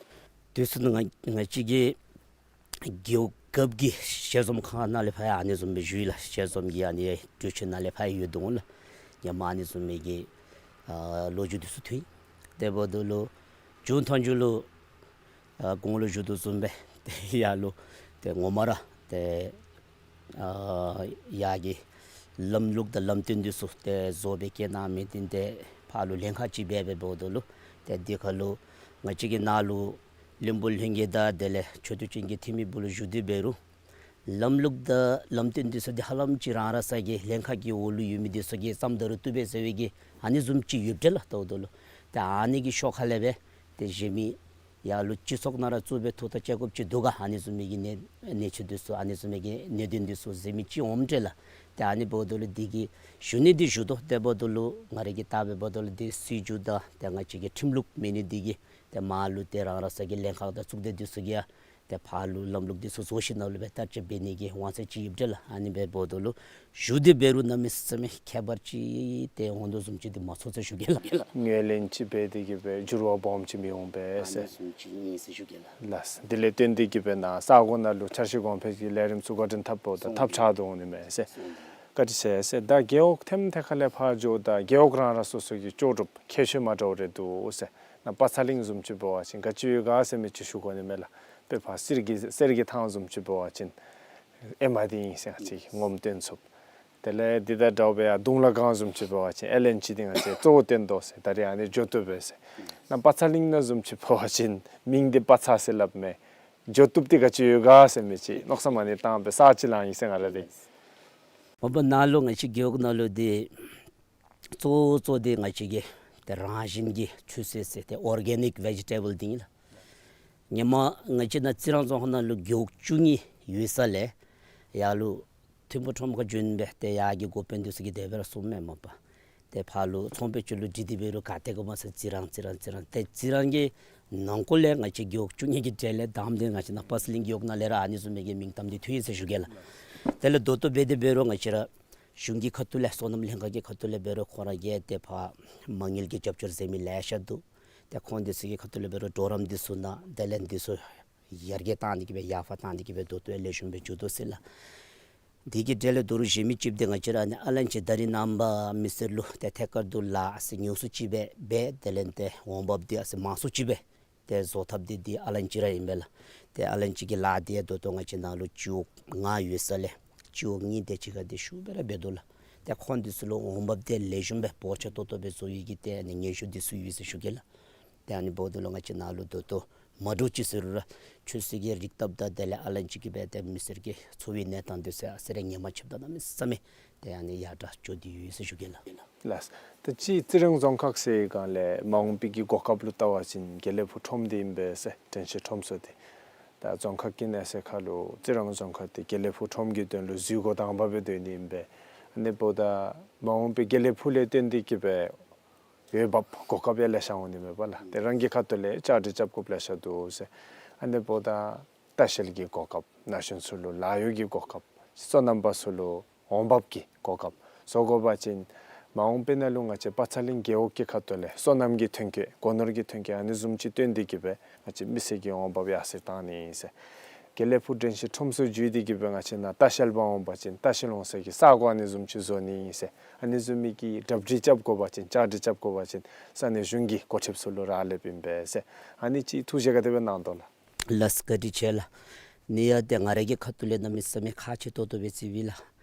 དུས་ཚོད་ནང་ང་ང་བཅས་ཀྱི་རྒེད་འོག་ཁག་གི་ཞལ་འཛོམས་ཁང་ནང་ལས་ཕར་ཡང་ཨ་ནི་བཟུམ་སྦེ་ཞུ་ཡི་ལགས། ཞལ་འཛོམས་ཀྱི་ཨ་ནི་གྲོས་ཆོད་ནང་ལས་ཕར་ཡང་ཡོད་དོ་ལགས། ཧེ་མ་ཨ་ནི་བཟུམ་མའི་གི་ཨ་ལོ་རྒྱུས་འདི་ཚུ་ཐོན་ཡི། དེ་འབདཝ་ད་ལུ་མཇུག་མཐའ་མཇུག་ལུ་ཨ་གོང་ལུ་ཞུ་དོ་བཟུམ་སྦེ་ཏེ་ཡར་ལུ་ཏེ་ངོ་མ་ར་ཏེ་ཨ་ཡར་གྱི་ལམ་ལུགས་དང་ལམ་སྟོན་འདི་ཚུ་ཏེ་བཟོ་སྦེ་བསྐྱལ་གནང་མི་འདི་ཏེ་ཕར་ལུ་ལྷན་ཁག་ཅིག་འབད་འབདཝ་ད་ལུ་ཏེ་འདི་ཁར་ལུ་ང་བཅས་ཀྱི་ནང་ལུ་བློན་པོ་ལྷན་རྒྱས་དང་དེ་ལས་ཆོས་དད་ཅན་གྱི་འཐུས་མི་སྦུག་ལུ་ཞུ་སྟེ་འབད་རུང་ལམ་ལུགས་དང་ལམ་སྟོན་འདི་ཚུ་འདི་ཧ་ལམ་ཅིག་རང་ར་ས་གི་ལྷན་ཁག་གི་འོག་ལུ་ཡོད་མི་འདི་ཚུ་གིས་བརྩམ་ད་རུང་བཏུབ་པས་ཟེར་བའི་གི་ཨ་ནི་བཟུམ་ཅིག་ཡོདཔ་འདྲས་ལགས། ལྟཝ་ད་ལུ་ཏེ་ཨ་ནི་གི་ཤོག་ཁ་ལས་སྦེ་ཏེ་གཞན་མི་ཡར་ལུ་སྤྱི་ཚོགས་ནང་ར་བཙུགས་སྦེ་ཐུགས་ཐག་བཅད་དགོཔ་ཅིག་འདུག་ག། ཨ་ནི་བཟུམ་མའི་གི་གནས་གནས་ཚུལ་འདི་ཚུ་ཨ་ནི་བཟུམ་མའི་གི་གནད་དོན་འདི་ཚུ་གཟིགས་མི་ཅིག་འོངམ་འདྲས་ལགས། ཏེ་ཨ་ནི་འབདཝ་ད་ལུ་འདི་གི་ཞུ་ནི་འདི་ཞུ་དོ། དེ་འབདཝ་ད་ལུ་ང་ར་གིས་བལྟ་སྦེ་འབདཝ་ད་ལུ་འདི་སྲིད་བྱུས་དང་ཏེ་ང་བཅས་ཀྱི་ཁྲིམས་ལུགས་མེད་ནི་འདི་གིས་ཏེ་མར་ལུ་ཏེ་རང་རང་ས་གི་ལྷན་ཁག་དང་གཙུག་སྡེ་འདི་ཚུ་གིས་ཡང་ཏེ་ཕར་ལུ་ལམ་ལུགས་འདི་ཚུ་བཟོ་ཞིནམ་ལས་སྦེ་བསྟར་སྤྱོད་འབད་ནི་གི་དབང་ཚད་ཅིག་ཡོདཔ་འདྲས་ལགས། ཨ་ནི་སྦེ་འབདཝ་ད་ལུ་ཞུ་སྟེ་འབད་རུང་གནམ་མེད་ས་མེད་ཁྱད་པར་ཅིག་ཏེ་འོང་དོ་བཟུམ་ཅིག་འདི་མ་ཚོར་ཟེར་ཞུ་གེ་ལགས། ངོས་ལེན་ཅིག་འབད་དེ་གི་སྦེ་འགྱུར་བ་སྦོམ་ཅིག་མི་འོང་པས་ཟེར། ཨ་ནི་བཟུམ་ཅིག་ཨིན་ཟེར་ཞུ་གེ་ལགས། ལགས། དེ་ལས་བརྟེན་ཏེ་གི་སྦེ་ནཱ་ས་གོ་ནང་ལུ་འཆར་གཞི་གོང་འཕེལ་གྱི་ལས་རིམ་ཚུ་བཀའ་དྲིན་ཐབས་པོ་དང་ཐབས་ཆག་ཏུ་འོང་ནི་མས་ཟེར། བཀའ་དྲིན་ཆེ་ཟེར། ད་རྒེད་འོག་ཐེམ་ཐེ་ཁ་ལས་ཕར་འགྱོཝ་ད་རྒེད་འོག་རང་རང་སོ་སོ་གི་ལྕོགས་གྲུབ་ཁྱད་ཆོས་མ་འདྲཝ་རེ་འདུག་ཟེར། ནཱ་པ་ཚ་གླིང་བཟུམ་ཅིག་འབད་བ་ཅིན་ག་ཅི་ཡོད་ག་ཟེར་མི་ཅིག་ཞུ་དགོ་ནི་མས་ལགས། དཔེར་ན་གསེར་གྱི་གསེར་གྱི་ཐང་བཟུམ་ཅིག་འབད་བ་ཅིན་ཨེ་མ་འདི་ཨིན་ཟེར་ང་བཅས་ངོམ་སྟོན་ཚུགས། དེ་ལས་འདི་དང་འདྲཝ་སྦེ་ཡར་གདུང་ལ་སྒང་བཟུམ་ཅིག་འབད་བ་ཅིན་ཨེ་ལན་ཅི་འདི་ང་བཅས་གཙོ་བོ་བཏོན་དོ་ཟེར། ད་རེས་ཨ་ནི་འགྱོ་བཏུབ་པས་ཟེར། ནཱ་པ་ཚ་གླིང་ནང་བཟུམ་ཅིག་འབད་བ་ཅིན་མིང་འདི་པ་ཚ་ཟེར་སླབ་མས། འགྱོ་བཏུབ་འདི་ག་ཅི་ཡོད་ག་ཟེར་མི་ཅིག་མནོ་བསམ་ཨ་ནི་བཏང་སྦེ་ས་ཅིག་ལང་ཡི་ཟེར་ང་ར་འདི། མ་པ་ནཱ་ལུ་ང་བཅས་རྒེད་འོག་ནང་ལུ་འདི་གཙོ་བོ་གཙོ་འདི་ང་བཅས་ཀྱི་ཏེ་རང་བཞིན་གྱི་ཆུ་ཚོད་ཟེར་ཏེ་ཨོར་གེ་ནིཀ་ཝེ་ཇི་ཊེ་བཱལ་འདི་ཨིན་ལགས། ཧེ་མ་ང་བཅས་ནཱ་རྩི་རང་རྫོང་ཁག་ནང་ལུ་རྒེད་འོག་བཅུ་གཉིས་ཡོད་ས་ལས་ཡར་ལུ་ཐིམ་ཕུ་ཁྲོམ་ཁར་བྱོན་སྦེ་ཏེ་ཡར་གྱི་འགོ་དཔོན་འདི་ཚུ་གིས་དེ་སྦེ་ར་གསུངམ་མས་མ་པ། ཏེ་ཕར་ལུ་ཚོང་དཔོན་ཚུ་ལུ་དྲི་སྟེ་འབད་རུང་ག་ཏེ་དགོ་མས་ཟེར་རྩི་རང་རྩི་རང་རྩི་རང་ཏེ་རྩི་རང་གི་ནང་འཁོད་ལས་ང་བཅས་རྒེད་འོག་བཅུ་གཉིས་ཀྱི་གྲས་ལས་དང་པ་འདི་ང་བཅས་ནཱ་པ་ཚ་གླིང་རྒེད་འོག་ནང་ལས་ར་ཨ་ནི་བཟུམ་མའི་གི་མིང་གཏམ་འདི་ཐོན་ཡི་ཟེར་ཞུ་གེ་ལགས། དེ་ལས་ད་ལྟོ་འབད་དེ་འབད་རུང་ང་བཅས་ར་གཞུང་གི་ཁ་ཐུག་ལས་སོ་ནམ་ལྷན་ཁག་གི་ཁ་ཐུག་ལས་འབད་རུང་ཁོང་ར་གིས་ཏེ་ཕར་མ་དངུལ་གྱི་རྒྱབ་སྐྱོར་མཛད་མི་ལེ་ཤ་འདུག། ཏེ་ཁོང་འདི་ཚུ་གི་ཁ་ཐུག་ལས་འབད་རུང་གྲོགས་རམ་འདི་ཚུ་གནང་། དེ་ལས་འདི་ཚུ་ཡར་རྒྱས་བཏང་སྟེ་གི་སྦེ་ཡར་ཕར་བཏང་སྟེ་གི་སྦེ་ད་ལྟོ་ལེགས་ཤོམ་སྦེ་འགྱོ་དོ་ཟེར་ལགས། དེ་གི་གྲས་ལས་ད་རུང་གཞན་མི་ཅིག་འདི་ང་བཅས་ར་ཨ་ནི་ཨ་ལན་ཅི་ད་རིས་ནངས་པ་མི་སེར་ལུ་ཏེ་ཐད་ཀར་དུ་ལཱ་ཟེར་ཉུང་སུ་ཅིག་སྦེ་འབད། དེ་ལས་ཏེ་འོང་འབབ་འདི་ཨ་ཙི་མང་སུ་ཅིག་སྦེ་ཏེ་བཟོ་ཐབས་འདི་འདི་ཨ་ལན་ཅི་ར་ཨིན་པས་ལགས། ཏེ་ཨ་ལན་ཅི་གི་ལཱ་འདི་ཡང་ད་ལྟོ་ང་བཅས་ནཱ་ལུ་སྤྱི་འོག་ལྔ་ཡོད་ས་ལས་སྤྱི་འོག་གཉིས་དེ་ཅིག་ཁར་འདི་ཤུགས་སྦེ་ར་འབད་དོ་ལགས། ཏེ་ཁོང་འདི་ཚུ་ལུ་འོང་འབབ་འདི་ལེགས་ཤོམ་སྦེ་ཕོག་ཆེ་ཏོག་ཏོ་སྦེ་བཟོ་ཡི་གི་ཏེ་ཨ་ནི་སྙན་ཞུ་འདི་ཚུ་ཡོད་ཟེར་ཞུ་གེ་ལགས། ཏེ་ཨ་ནི་འབདཝ་ད་ལུ་ང་བཅས་ནཱ་ལུ་ད་ལྟོ་མ་འདྲཝ་ཅིག་ཟེར་རུང་ར་ཆུ་ཚོད་ཀྱི་རིག་སྟབས་དང་དེ་ལས་ཨ་ལན་ཅི་གི་སྦེ་ཏེ་མི་སེར་གྱི་འཚོ་བའི་གནས་སྟངས་འདི་ཚུ་ཨ་ཙི་རེ་ངོ་མ་ཕྱདཔ་ད་གནམ་མེད་ས་མེད་ཏེ་ཨ་ནི་ཡར་དྲག་འགྱོ་སྟེ་ཡོད་ཟེར་ཞུ་གེ་ལགས། ལགས། ད་ཅི་རྩི་རང་རྫོང་ཁག་ཟེར་བའི་སྒང་ལས་མ་འོངས་པའི་གི་གོ་སྐབས་ལུ་བལྟ་བ་ཅིན་དགེ་ལེགས་ཕུག་ཁྲོམ་འདི་ཨིན་པས་ཟེར་དྲན་ཤེས་ཁྲོམ་ཚོགས་འདི། ད་རྫོང་ཁག་གི་གནས་ཚད་ཁར་ལུ་རྩི་རང་རྫོང་ཁག་འདི་དགེ་ལེགས་ཕུག་ཁྲོམ་གྱི་དོན་ལུ་འཛུལ་སྒོ་དང་པ་སྦེ་སྡོད་ནི་ཨིན་པས། ཨ་ནི་འབདཝ་ད་མ་འོངས་པའི་དགེ་ལེགས་ཕུག་ལས་བརྟེན་ཏེ་གི་སྦེ་འོས་འབབ་གོ་སྐབས་ཡང་ལེ་ཤ་འོང་ནི་མས་པ་ལགས། ཏེ་རང་གི་ཁ་ཐུག་ལས་བཅའ་སྒྲིག་རྐྱབ་དགོཔ་ལེ་ཤ་འདུག་ཟེར། ཨ་ནི་འབདཝ་ད་ལྟ་བཤལ་གྱི་གོ་སྐབས་ན་གཞོན་ཚུ་ལུ་ལཱ་གཡོག་གི་གོ་སྐབས་སོ་ནམ་པ་ཚུ་ལུ་འོང་འབབ་ཀྱི་གོ་སྐབས་བཟོ་དགོ་པ་ཅིན་ མ་འོངས་པའི་ནང་ལུ་ང་བཅས་པ་ཚ་གླིང་རྒེད་འོག་གི་ཁ་ཐུག་ལས་སོ་ནམ་གྱི་ཐོན་སྐྱེད་སྒོ་ནོར་གྱི་ཐོན་སྐྱེད་ཨ་ནི་བཟུམ་ཅིག་བཏོན་ཏེ་གི་སྦེ་ང་བཅས་མི་སེར་གྱི་འོང་འབབ་ཡར་སེང་བཏང་ནི་ཨིན་ཟེར། དགེ་ལེགས་ཕུག་དྲན་ཤེས་ཁྲོམ་ཚུ་བརྒྱུད་དེ་གི་སྦེ་ང་བཅས་ནཱ་ལྟ་བཤལ་པ་འོང་པ་ཅིན་ལྟ་བཤལ་འོང་ས་གི་ས་གོ་ཨ་ནི་བཟུམ་ཅིག་བཟོ་ནི་ཨིན་ཟེར། ཨ་ནི་བཟུམ་མའི་གི་གྲ་སྒྲིག་རྐྱབ་དགོ་པ་ཅིན་བཅའ་སྒྲིག་རྐྱབ་དགོ་པ་ཅིན་ས་གནས་གཞུང་གི་འགོ་ཁྲིདཔ་ཚུ་ལུ་རག་ལསཔ་ཨིན་པས་ཟེར། ཨ་ནི་ཅིག་ཐུགས་བཞེད་ག་དེ་སྦེ་གནང་དོ་ལགས། ལགས་བཀའ་དྲིན་ཆེ་ལགས། ཨ་ནི་ཡང་ཏེ་ང་ར་གི་ཁ་ཐུག་ལས་གནམ་མེད་ས་མེད་ཁག་ཆེ་ཏོག་ཏོ་སྦེ་བརྩིཝ་ཨིན་ལགས།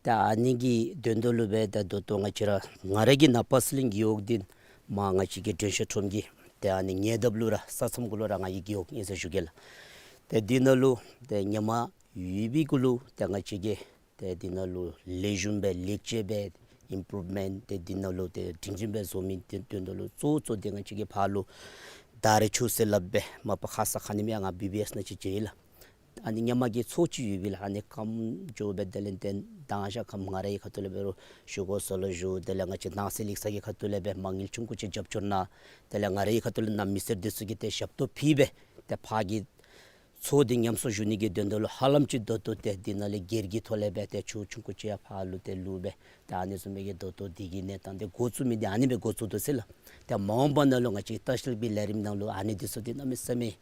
ཏེ་ཨ་ནི་གི་དོན་དག་ལུ་སྦེ་ད་ད་ལྟོ་ང་བཅས་ར་ང་ར་གི་ནཱ་པ་ཚ་གླིང་རྒེད་འོག་འདི་མར་ང་བཅས་ཀྱི་དྲན་ཤེས་ཁྲོམ་གྱི་ཏེ་ཨ་ནི་ཉེ་འདབས་ལུ་ར་ས་མཚམས་གུ་ལུ་ར་ང་གི་རྒེད་འོག་ཨིན་ཟེར་ཞུ་གེ་ལགས། ཏེ་འདི་ནང་ལུ་ཏེ་ཧེ་མ་ཡོད་པའི་གུ་ལུ་ཏེ་ང་བཅས་ཀྱིས་ཏེ་འདི་ནང་ལུ་ལེགས་ཤོམ་སྦེ་ལེགས་བཅོས་འབད་ཨིམ་པུརུབ་མེནཊ་ཏེ་འདི་ནང་ལུ་ཏེ་སྒྲིང་སྒྲིང་སྦེ་བཟོ་མི་དོན་དོན་དག་ལུ་གཙོ་བོ་གཙོ་ཏེ་ང་བཅས་ཀྱིས་ཕར་ལུ་ད་རེས་ཆུ་ཚོད་སླབ་སྦེ་མ་པ་ཁ་ཙ་ཁ་ཉིནམ་ཡང་ང་བི་བི་ཨེསི་ནང་ཅིག་མཇལ་ཡི་ལགས། ཨ་ནི་ཧེ་མ་གི་མཚོ་ཅིག་ཡོདཔ་ཨིན་ལགས། ཨ་ནི་སྐམ་འགྱོ་སྦེ་དེ་ལས་ཏེ་མདང་ཞག་ཁམས་ང་རའི་ཁ་ཐུག་ལས་འབད་རུང་བཞུགས་སྒོ་ཚུ་ལུ་བཞུགས། དེ་ལས་ང་བཅས་ནང་སྲིད་ལེགས་ཚ་གི་ཁ་ཐུག་ལས་སྦེ་མ་དངུལ་ཆུང་ཀུ་ཅིག་རྒྱབ་སྐྱོར་གནང་། དེ་ལས་ང་རའི་ཁ་ཐུག་ལས་ནཱ་མི་སེར་འདི་ཚུ་གིས་ཏེ་ཞབས་ཏོག་ཕུལ་སྦེ་ཏེ་ཕར་གྱི་མཚོ་འདི་ཉམས་གསོ་ཞུ་ནི་གི་དོན་དག་ལུ་ཧ་ལམ་ཅིག་ད་ལྟོ་ཏེ་འདི་ནང་ལས་སྒེར་གྱི་ཐོག་ལས་སྦེ་ཏེ་ཆུ་ཆུང་ཀུ་ཅིག་ཡང་ཕར་ལུ་ཏེ་བླུགས་སྦེ་ཏེ་ཨ་ནི་བཟུམ་མའི་གི་ད་ལྟོ་འདི་གི་གནས་སྟངས་འདི་འགོ་བཙུགས་མི་འདི་ཨ་ནི་སྦེ་འགོ་བཙུགས་དོ་ཟེར་ལགས། ཏེ་མ་འོངས་པ་ནང་ལུ་ང་བཅས་ལྟ་བཤལ་པའི་ལས་རིམ་ནང་ལུ་ཨ་ནི་འདི་ཚུ་འདི་གནམ་མེད་ས་མེད་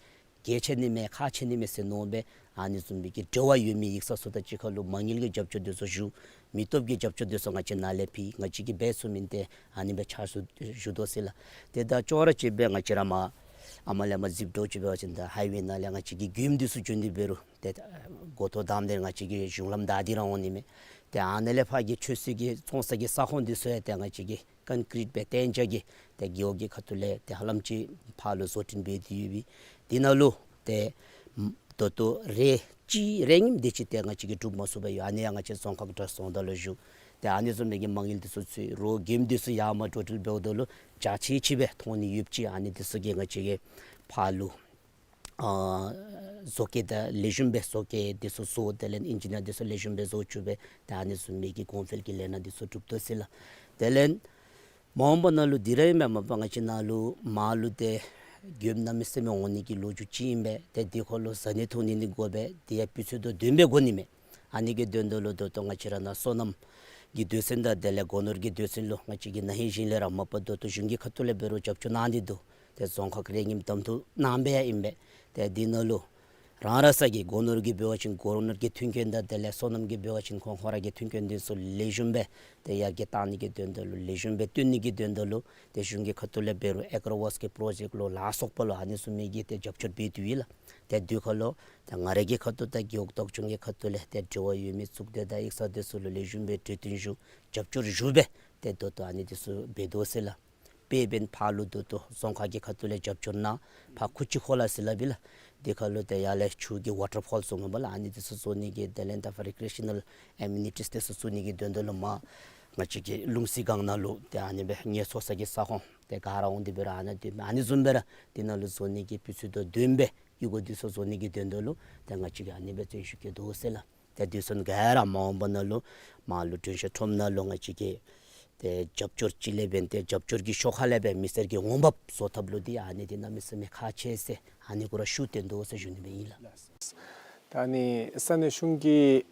གལ་ཆེ་ནི་མས་ཁག་ཆེ་ནི་མས་ཟེར་མནོ་སྦེ་ཨ་ནི་བཟུམ་མའི་གི་འབྲེལ་བ་ཡོད་མི་ཡིག་ཚང་ཚུ་དང་གཅིག་ཁར་ལུ་མ་དངུལ་གྱི་རྒྱབ་སྐྱོར་འདི་ཚུ་ཞུ། མི་སྟོབས་ཀྱི་རྒྱབ་སྐྱོར་འདི་ཚུ་ང་བཅས་ནཱ་ལས་ཕུལ། ང་བཅས་ཀྱིས་འབད་ཚུགས་མི་འདི་ཨ་ནི་སྦེ་ཕྱག་ཞུ་ཞུ་དོ་ཟེར་ལགས། ཏེ་ད་ཅོག་ར་གཅིག་སྦེ་ང་བཅས་ར་མར་ཨ་མ་ལས་མར་ཟིབ་འགྲོ་ཅིག་འབད་བ་ཅིན་ད་ཧའི་ཝེ་ནང་ལས་ང་བཅས་ཀྱི་མགྱོནམ་འདི་ཚུ་བྱོན་ཏེ་འབད་རུང་ཏེ་འགོ་ཐོག་བདའ་སྟེ་ང་བཅས་ཀྱི་གཞུང་ལམ་བདའ་སྟེ་ར་འོང་ནི་མས། ཏེ་ཨ་ནཱ་ལས་ཕར་གྱི་ཆོས་སྲིད་ཀྱི་ཚོང་ས་གི་ས་ཁོངས་འདི་ཚུ་ཡང་ཏེ་ང་བཅས་ཀྱིས་ཀོན་ཀྲིཊ་སྦེ་གཏན་འཇགས་ཀྱི་ཏེ་རྒེད་འོག་གི་ཁ་ཐུག་ལས་ཏེ་ཧ་ལམ་ཅིག་ཕར་ལུ་བཟོ་སྐྲུན་འབད་དེ་ཡོད་པས། འདི་ནང་ལུ་ཏེ་ད་ལྟོ་རེ་གཅིག་རེ་གཉིསམ་དེ་ཅིག་ཏེ་ང་བཅས་ཀྱིས་གྲུབ་མ་ཚུགས་པར་ཡོད། ཨ་ནི་ཡང་ང་བཅས་རྫོང་ཁག་གྲྭ་ཚང་དང་ལུ་ཞུ། ཏེ་ཨ་ནི་བཟུམ་མའི་གི་མ་དངུལ་འདི་ཚུ་ཚུད། རོགས་མགྱོནམ་འདི་ཚུ་ཡར་མར་འགྲོ་འགྲུལ་འབདཝ་ད་ལུ་རྒྱ་ཆེ་ཆེ་སྦེ་མཐོང་ནི་ཡོདཔ་ཅིག། ཨ་ནི་འདི་ཚུ་གིས་ང་བཅས་ཀྱིས་ཕར་ལུ་ཨ་བཟོ་བཀོད་དང་ལེགས་ཤོམ་སྦེ་བཟོ་བཀོད་འདི་ཚུ་བཟོ། དེ་ལས་ཨིན་ཇི་ནི་ཡར་འདི་ཚུ་ལེགས་ཤོམ་སྦེ་བཟོ་བཅུག་སྦེ་ཏེ་ཨ་ནི་བཟུམ་མའི་གི་གོང་འཕེལ་གྱི་ལས་སྣ་འདི་ཚུ་སྒྲུབ་དོ་ཟེར་ལགས། དེ་ལས་མ་འོངས་པ་ནང་ལུ་འདི་ར་ཨིན་མས། མ་པ་ང་བཅས་ནཱ་ལུ་མར་ལུ་ཏེ་མགྱོནམ་གནམ་མེད་ས་མེད་འོང་ནི་གི་ལོ་རྒྱུས་ཅིག་ཨིན་པས། ཏེ་འདི་ཁར་ལུ་བཟའ་ནི་འཐུང་ནི་འདི་དགོ་པས། འདི་ཡང་སྤུས་ཚད་དང་ལྡནམ་སྦེ་དགོ་ནི་མས། ཨ་ནི་གི་དོན་དག་ལུ་ད་ལྟོ་ང་བཅས་ར་ནཱ་སོ་ནམ་གྱི་དུས་ཚོད་དང་དེ་ལས་སྒོ་ནོར་གྱི་དུས་ཚོད་ལུ་ང་བཅས་ཀྱིས་ན་ཧིང་གཞེས་ནིང་ལས་ར་མ་པ་ད་ལྟོ་གཞུང་གི་ཁ་ཐུག་ལས་འབད་རུང་རྒྱབ་སྐྱོར་གནང་སྟེ་འདུག། ཏེ་རྫོང་ཁག་རེ་གཉིསམ་གདམ་འཐུ་གནང་སྦེ་ཡང་ཨིན་པས། ཏེ་འདི་ནང་ལུ་རང་རང་ས་གི་སྒོ་ནོར་གྱི་འབད་བ་ཅིན་སྒོ་ནོར་གྱི་མཐུན་རྐྱེན་དང་དེ་ལས་སོ་ནམ་གྱི་འབད་བ་ཅིན་ཁོང་ཁོང་ར་གི་མཐུན་རྐྱེན་འདི་ཚུ་ལེགས་ཤོམ་སྦེ་ཏེ་ཡར་རྒྱས་གཏང་ནི་གི་དོན་དག་ལུ་ལེགས་ཤོམ་སྦེ་བཏོན་ནི་གི་དོན་དག་ལུ་ཏེ་གཞུང་གི་ཁ་ཐུག་ལས་འབད་རུང་ཨེ་གར་ཝཱསི་གི་པྲོ་ཇེཀཊ་ལུ་ལ་སོགས་པ་ལུ་ཨ་ནི་བཟུམ་མའི་གི་ཏེ་རྒྱབ་སྐྱོར་འབད་དེ་ཡོད་ལགས། ཏེ་དེ་ཁར་ལུ་ཏེ་ང་ར་གི་ཁ་ཐུག་དང་རྒེད་འོག་བདག་སྐྱོང་གི་ཁ་ཐུག་ལས་ཏེ་འབྲེལ་བ་ཡོད་མི་གཙུག་སྡེ་དང་ཡིག་ཚང་འདི་ཚུ་ལུ་ལེགས་ཤོམ་སྦེ་གྲོས་བསྟུན་ཞུ་རྒྱབ་སྐྱོར་ཞུ་སྦེ་ཏེ་ད་ལྟོ་ཨ་ནི་འདི་ཚུ་འབད་དོ་ཟེར་ལགས། དཔེ་འབདན་ཕར་ལུ་ད་ལྟོ་རྫོང་ཁག་གི་ཁ་ཐུག་ལས་རྒྱབ་སྐྱོར་གནང་། ཕར་ཁུ་ཅི་ཁོ་ལ་ཟེར་སླབ་ཨིན་ལགས། དེ་ཁར་ལུ་ཏེ་ཡར་ལས་ཆུ་གི་ཝ་ཊར་ཕོལ་ཚུ་འོང་པས་ལགས། ཨ་ནི་འདི་ཚུ་བཟོ་ནི་གི་དེ་ལས་ད་ཕར་རི་ཀི་རི་ཨེ་ཤ་ནཱལ་ཨེ་མེ་ནི་ཊིས་འདི་ཚུ་བཙུགས་ནི་གི་དོན་དག་ལུ་མར་ང་བཅས་ཀྱི་ལུང་སྲིད་སྒང་ནང་ལུ་ཏེ་ཨ་ནི་སྦེ་ངལ་འཚོ་ས་གི་ས་ཁོངས་ཏེ་ག་ར་འོང་སྟེ་འབད་རུང་ཨ་ནི་འདི་ཨ་ནི་བཟུམ་སྦེ་ར་འདི་ནང་ལུ་བཟོ་ནི་གི་སྤུས་ཚད་དང་ལྡནམ་སྦེ་གཡུས་སྒོ་འདི་ཚུ་བཟོ་ནི་གི་དོན་དག་ལུ་ཏེ་ང་བཅས་ཀྱིས་ཨ་ནི་སྦེ་བརྩོན་ཤུགས་བསྐྱེད་དོ་ཟེར་ལགས། ཏེ་དུས་ཚོད་ག་ར་མ་འོངས་པ་ནང་ལུ་མར་ལུ་དྲན་ཤེས་ཁྲོམ་ནང་ལུ་ང་བཅས་ཀྱིས་ཏེ་རྒྱབ་སྐྱོར་ཅིག་ལས་འབདན་ཏེ་རྒྱབ་སྐྱོར་གྱི་ཤོག་ཁ་ལས་འབད་མི་སེར་གྱི་འོང་འབབ་བཟོ་ཐབས་ལུ་འདི་ཨ་ནི་འདི་གནམ་མེད་ས་མེད་ཁག་ཆེ་ཟེར་ཨ་ནི་གུ་ར་ཤུགས་བཏོན་དོ་ཟེར་ཞུ་ནི་སྦེ་ཨིན་ལགས། ད་ཨ་ནི་ས་གནས་གཞུང་གི་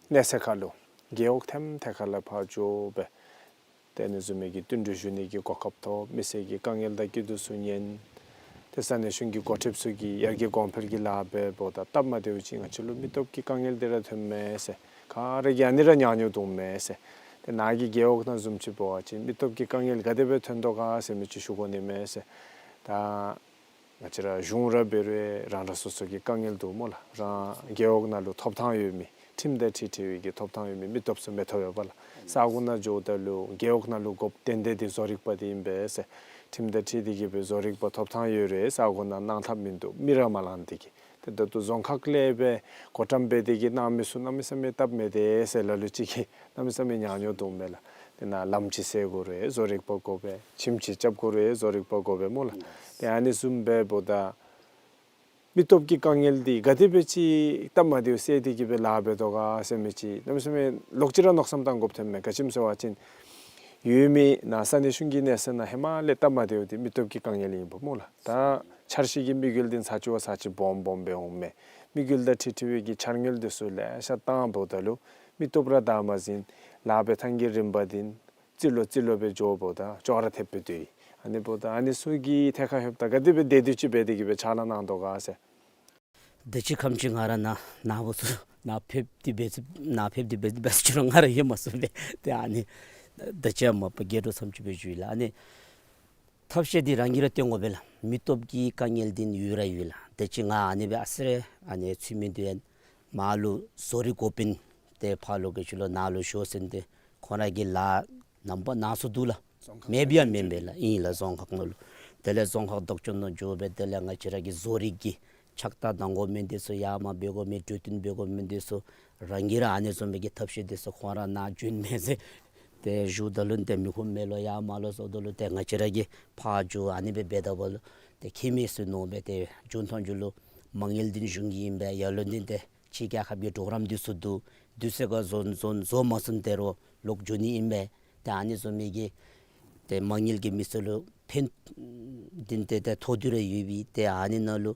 གནས་ཚད་ཁར་ལུ་རྒེད་འོག་ཐེམ་ཐད་ཁར་ལས་ཕར་འགྱོ་སྦེ་ཏེ་ཨ་ནི་བཟུམ་མའི་གི་བསྟུན་གྲོས་ཞུ་ནི་གི་གོ་སྐབས་ཐོབ། མི་སེར་གྱི་དཀའ་ངལ་དང་སྐྱིད་སྡུག་ཚུ་ཉན། ཏེ་ས་གནས་གཞུང་གི་འགོ་ཁྲིདཔ་ཚུ་གིས་ཡར་རྒྱས་གོང་འཕེལ་གྱི་ལཱ་འབདཝ་ད་སྟབས་མ་བདེཝ་ཅིག་ང་བཅས་ལུ་མི་སྟོབས་ཀྱི་དཀའ་ངལ་འདི་ར་ཐོནམ་མས་ཟེར། ག་ར་གིས་ཨ་ནི་ར་ཉག་ཉོག་འདུག་མས་ཟེར། ཏེ་ནཱ་གི་རྒེད་འོག་ནང་བཟུམ་ཅིག་འབད་བ་ཅིན་མི་སྟོབས་ཀྱི་དཀའ་ངལ་ག་དེ་སྦེ་ཐོན་དོ་ག་ཟེར་མི་ཅིག་ཞུ་དགོ་ནི་མས་ཟེར། ད་ང་བཅས་ར་གཞུང་ར་འབད་རུང་རང་རང་སོ་སོ་གི་དཀའ་ངལ་འདུག་སྨོ་ལགས། རང་རྒེད་འོག་ནང་ལུ་ཐོབ་ཐང་ཡོད་མི་ཁྲིམས་དང་འཁྲིལ་འཁྲིལ་བའི་གི་ཐོབ་ཐང་ཡོད་མི་མི་སྟོབས་ཚུ་མི་ཐོབ་པས་ལགས། ས་གོ་ནང་འགྱོཝ་ད་ལུ་རྒེད་འོག་ནང་ལུ་དགོཔ་ཏན་ཏན་འདི་བཟོ་རིག་པ་འདི་ཨིན་པས་ཟེར། ཁྲིམས་དང་འཁྲིལ་ཏེ་གི་སྦེ་བཟོ་རིག་པ་ཐོབ་ཐང་ཡོད་རུང་ས་གོ་ནང་གནང་ཐབས་མིན་འདུག། མི་ར་མ་ལང་སྟེ་གི། ཏེ་ད་ལྟོ་རྫོང་ཁག་ལས་སྦེ་གོ་བཀྲམ་འབད་དེ་གི་གནང་མི་ཚུ་གནམ་མེད་ས་མེད་སྟབས་མི་བདེ་ཟེར་ལ་ལུ་ཅིག་གིས་གནམ་མེད་ས་མེད་ཉག་ཉོག་འདུག་མས་ལགས། ཏེ་ནཱ་ལམ་ཅིག་སེལ་དགོ་རུང་བཟོ་རིག་པ་དགོ་པས། ཁྱིམ་ཅིག་རྐྱབ་དགོ་རུང་བཟོ་རིག་པ་དགོ་པས་སྨོ་ལགས། ཏེ་ཨ་ནི་བཟུམ་སྦེ་འབདཝ་ད་མི་སྟོབས་ཀྱི་དཀའ་ངལ་འདི་ག་དེ་སྦེ་ཅིག་སྟབས་མ་བདེཝ་སེལ་ཏེ་གི་སྦེ་ལཱ་འབད་དོ་ག་ཟེར་མི་ཅིག་གནམ་མེད་ས་མེད་ལོག་ཅི་ར་མནོ་བསམ་བཏང་དགོཔ་ཐོནམ་མས། ག་ཅི་སྨོ་ཟེར་བ་ཅིན་ཡོད་མི་ནཱ་ས་གནས་གཞུང་གི་གནས་ཚད་ནང་ཧེ་མ་ལས་སྟབས་མ་བདེཝ་འདི་མི་སྟོབས་ཀྱི་དཀའ་ངལ་ཨིན་པས་སྨོ་ལགས། ད་འཆར་གཞི་གི་དམིགས་ཡུལ་འདི་ཚར་གཅིག་བ་ཚར་གཅིག་སྦོམ་སྦོམ་སྦེ་འོངམ་མས། དམིགས་ཡུལ་དང་འཁྲིལ་འཁྲིལ་བའི་གི་འཆར་དངུལ་འདི་ཚུ་ལེ་ཤ་བཏངམ་ད་ལུ་མི་སྟོབས་ར་བདའ་མ་ཟུན། ལཱ་འབད་ཐངས་ཀྱི་རིམ་པ་འདི་ རྩི་ལོ་རྩི་ལོ་སྦེ་འགྱོཝ་ད་ཅོག་ར་འཐདཔ་སྦེ་སྡོད་ཡི། ཨ་ནི་འབདཝ་ད་ཨ་ནི་ཚུ་གིས་ཐད་ཁར་ལྷོདཔ་ད་ག་དེ་སྦེ་བདེ་སྡུག་ཅིག་འབད་དེ་གི་སྦེ་ཕྱག་ལཱ་གནང་དོ་ག་ཟེར། ད་ཅི་ཁམས་ཅིག་ང་ར་ནཱ་ནཱ་བུ་ཚུ་ནཱ་ཕེབས་ཏེ་འབད་ཚུགས་ནཱ་ཕེབས་ཏེ་འབད་འབད་ཚུགས་ཅི་རུང་ང་ར་ཡོད་མ་ཚུགས་པས། ཏེ་ཨ་ནི་ད་ཅི་མ་པ་སྐྱེ་འགྲོ་ཐམས་ཅད་སྦེ་ཞུ་ཡི་ལགས། ཨ་ནི་ཐབས་ཤེས་འདི་རང་གིས་ར་སྟོན་དགོ་པས་ལགས། མི་སྟོབས་ཀྱི་དཀའ་ངལ་འདི་ཡོད་ར་ཡོད་ལགས། ད་ཅི་ང་ཨ་ནི་སྦེ་ཨ་ཙི་རེ་ཨ་ནི་ཚུད་མི་འདི་ཡང་མར་ལུ་བཟོ་རིག་འགོ་དཔོན་ཏེ་ཕར་ལུ་གི་ཅིག་ལུ་ནཱ་ལུ་ཞུ་ཟེར་ཏེ་ཁོང་ར་གིས་ལཱ་རྣམ་པ་གནང་སོ་འདུག་ལགས། མེདཔ་ཡང་མེན་པས་ལགས། ཨིན་ལགས། རྫོང་ཁག་ནང་ལུ་དེ་ལས་རྫོང་ཁག་བདག་སྐྱོང་ནང་འགྱོ་སྦེ་དེ་ལས་ང་བཅས་ར་གི་བཟོ་རིག་གི་ཕྱག་རྟགས་གནང་དགོ་མི་འདི་ཚུ་ཡར་མར་འབད་དགོ་མི་གྲོས་བསྟུན་འབད་དགོ་མི་འདི་ཚུ་རང་གིས་ར་ཨ་ནི་བཟུམ་མའི་གི་ཐབས་ཤེས་འདི་ཚུ་ཁོང་ར་ནཱ་བྱོན་མས་ཟེར་ཏེ་ཞུཝ་ད་ལུ་ཏེ་མི་ཁོམ་མས་ལོ་ཡར་མར་ལོ་ཟེརཝ་ད་ལུ་ཏེ་ང་བཅས་ར་གིས་ཕར་འགྱོ་ཨ་ནི་སྦེ་འབད་དཝ་ད་ལུ་ཏེ་ཁྱད་མེད་ཟེར་མནོ་སྦེ་ཏེ་མཇུག་མཐའ་མཇུག་ལུ་མ་དངུལ་འདི་གཞུང་གི་ཨིན་པས། ཡར་ལུ་འདི་ཏེ་ཕྱི་རྒྱལ་ཁབ་ཀྱི་གྲོགས་རམ་འདི་ཚུ་འདུག། དུས་ཚོད་ཁར་བཟོ་བཟོ་བཟོ་མ་ཚུགས་ཏེ་རོགས་ལོག་འགྱོ་ནི་ཨིན་པས། ཏེ་ཨ་ནི་བཟུམ་མའི་གི་ཏེ་མ་དངུལ་གྱིས་མི་ཚུ་ལུ་ཕན་འདི་ཏེ་ཏེ་ཐོགས་ཏེ་ར་ཡོད་པས། ཏེ་ཨ་ནི་ནང་ལུ་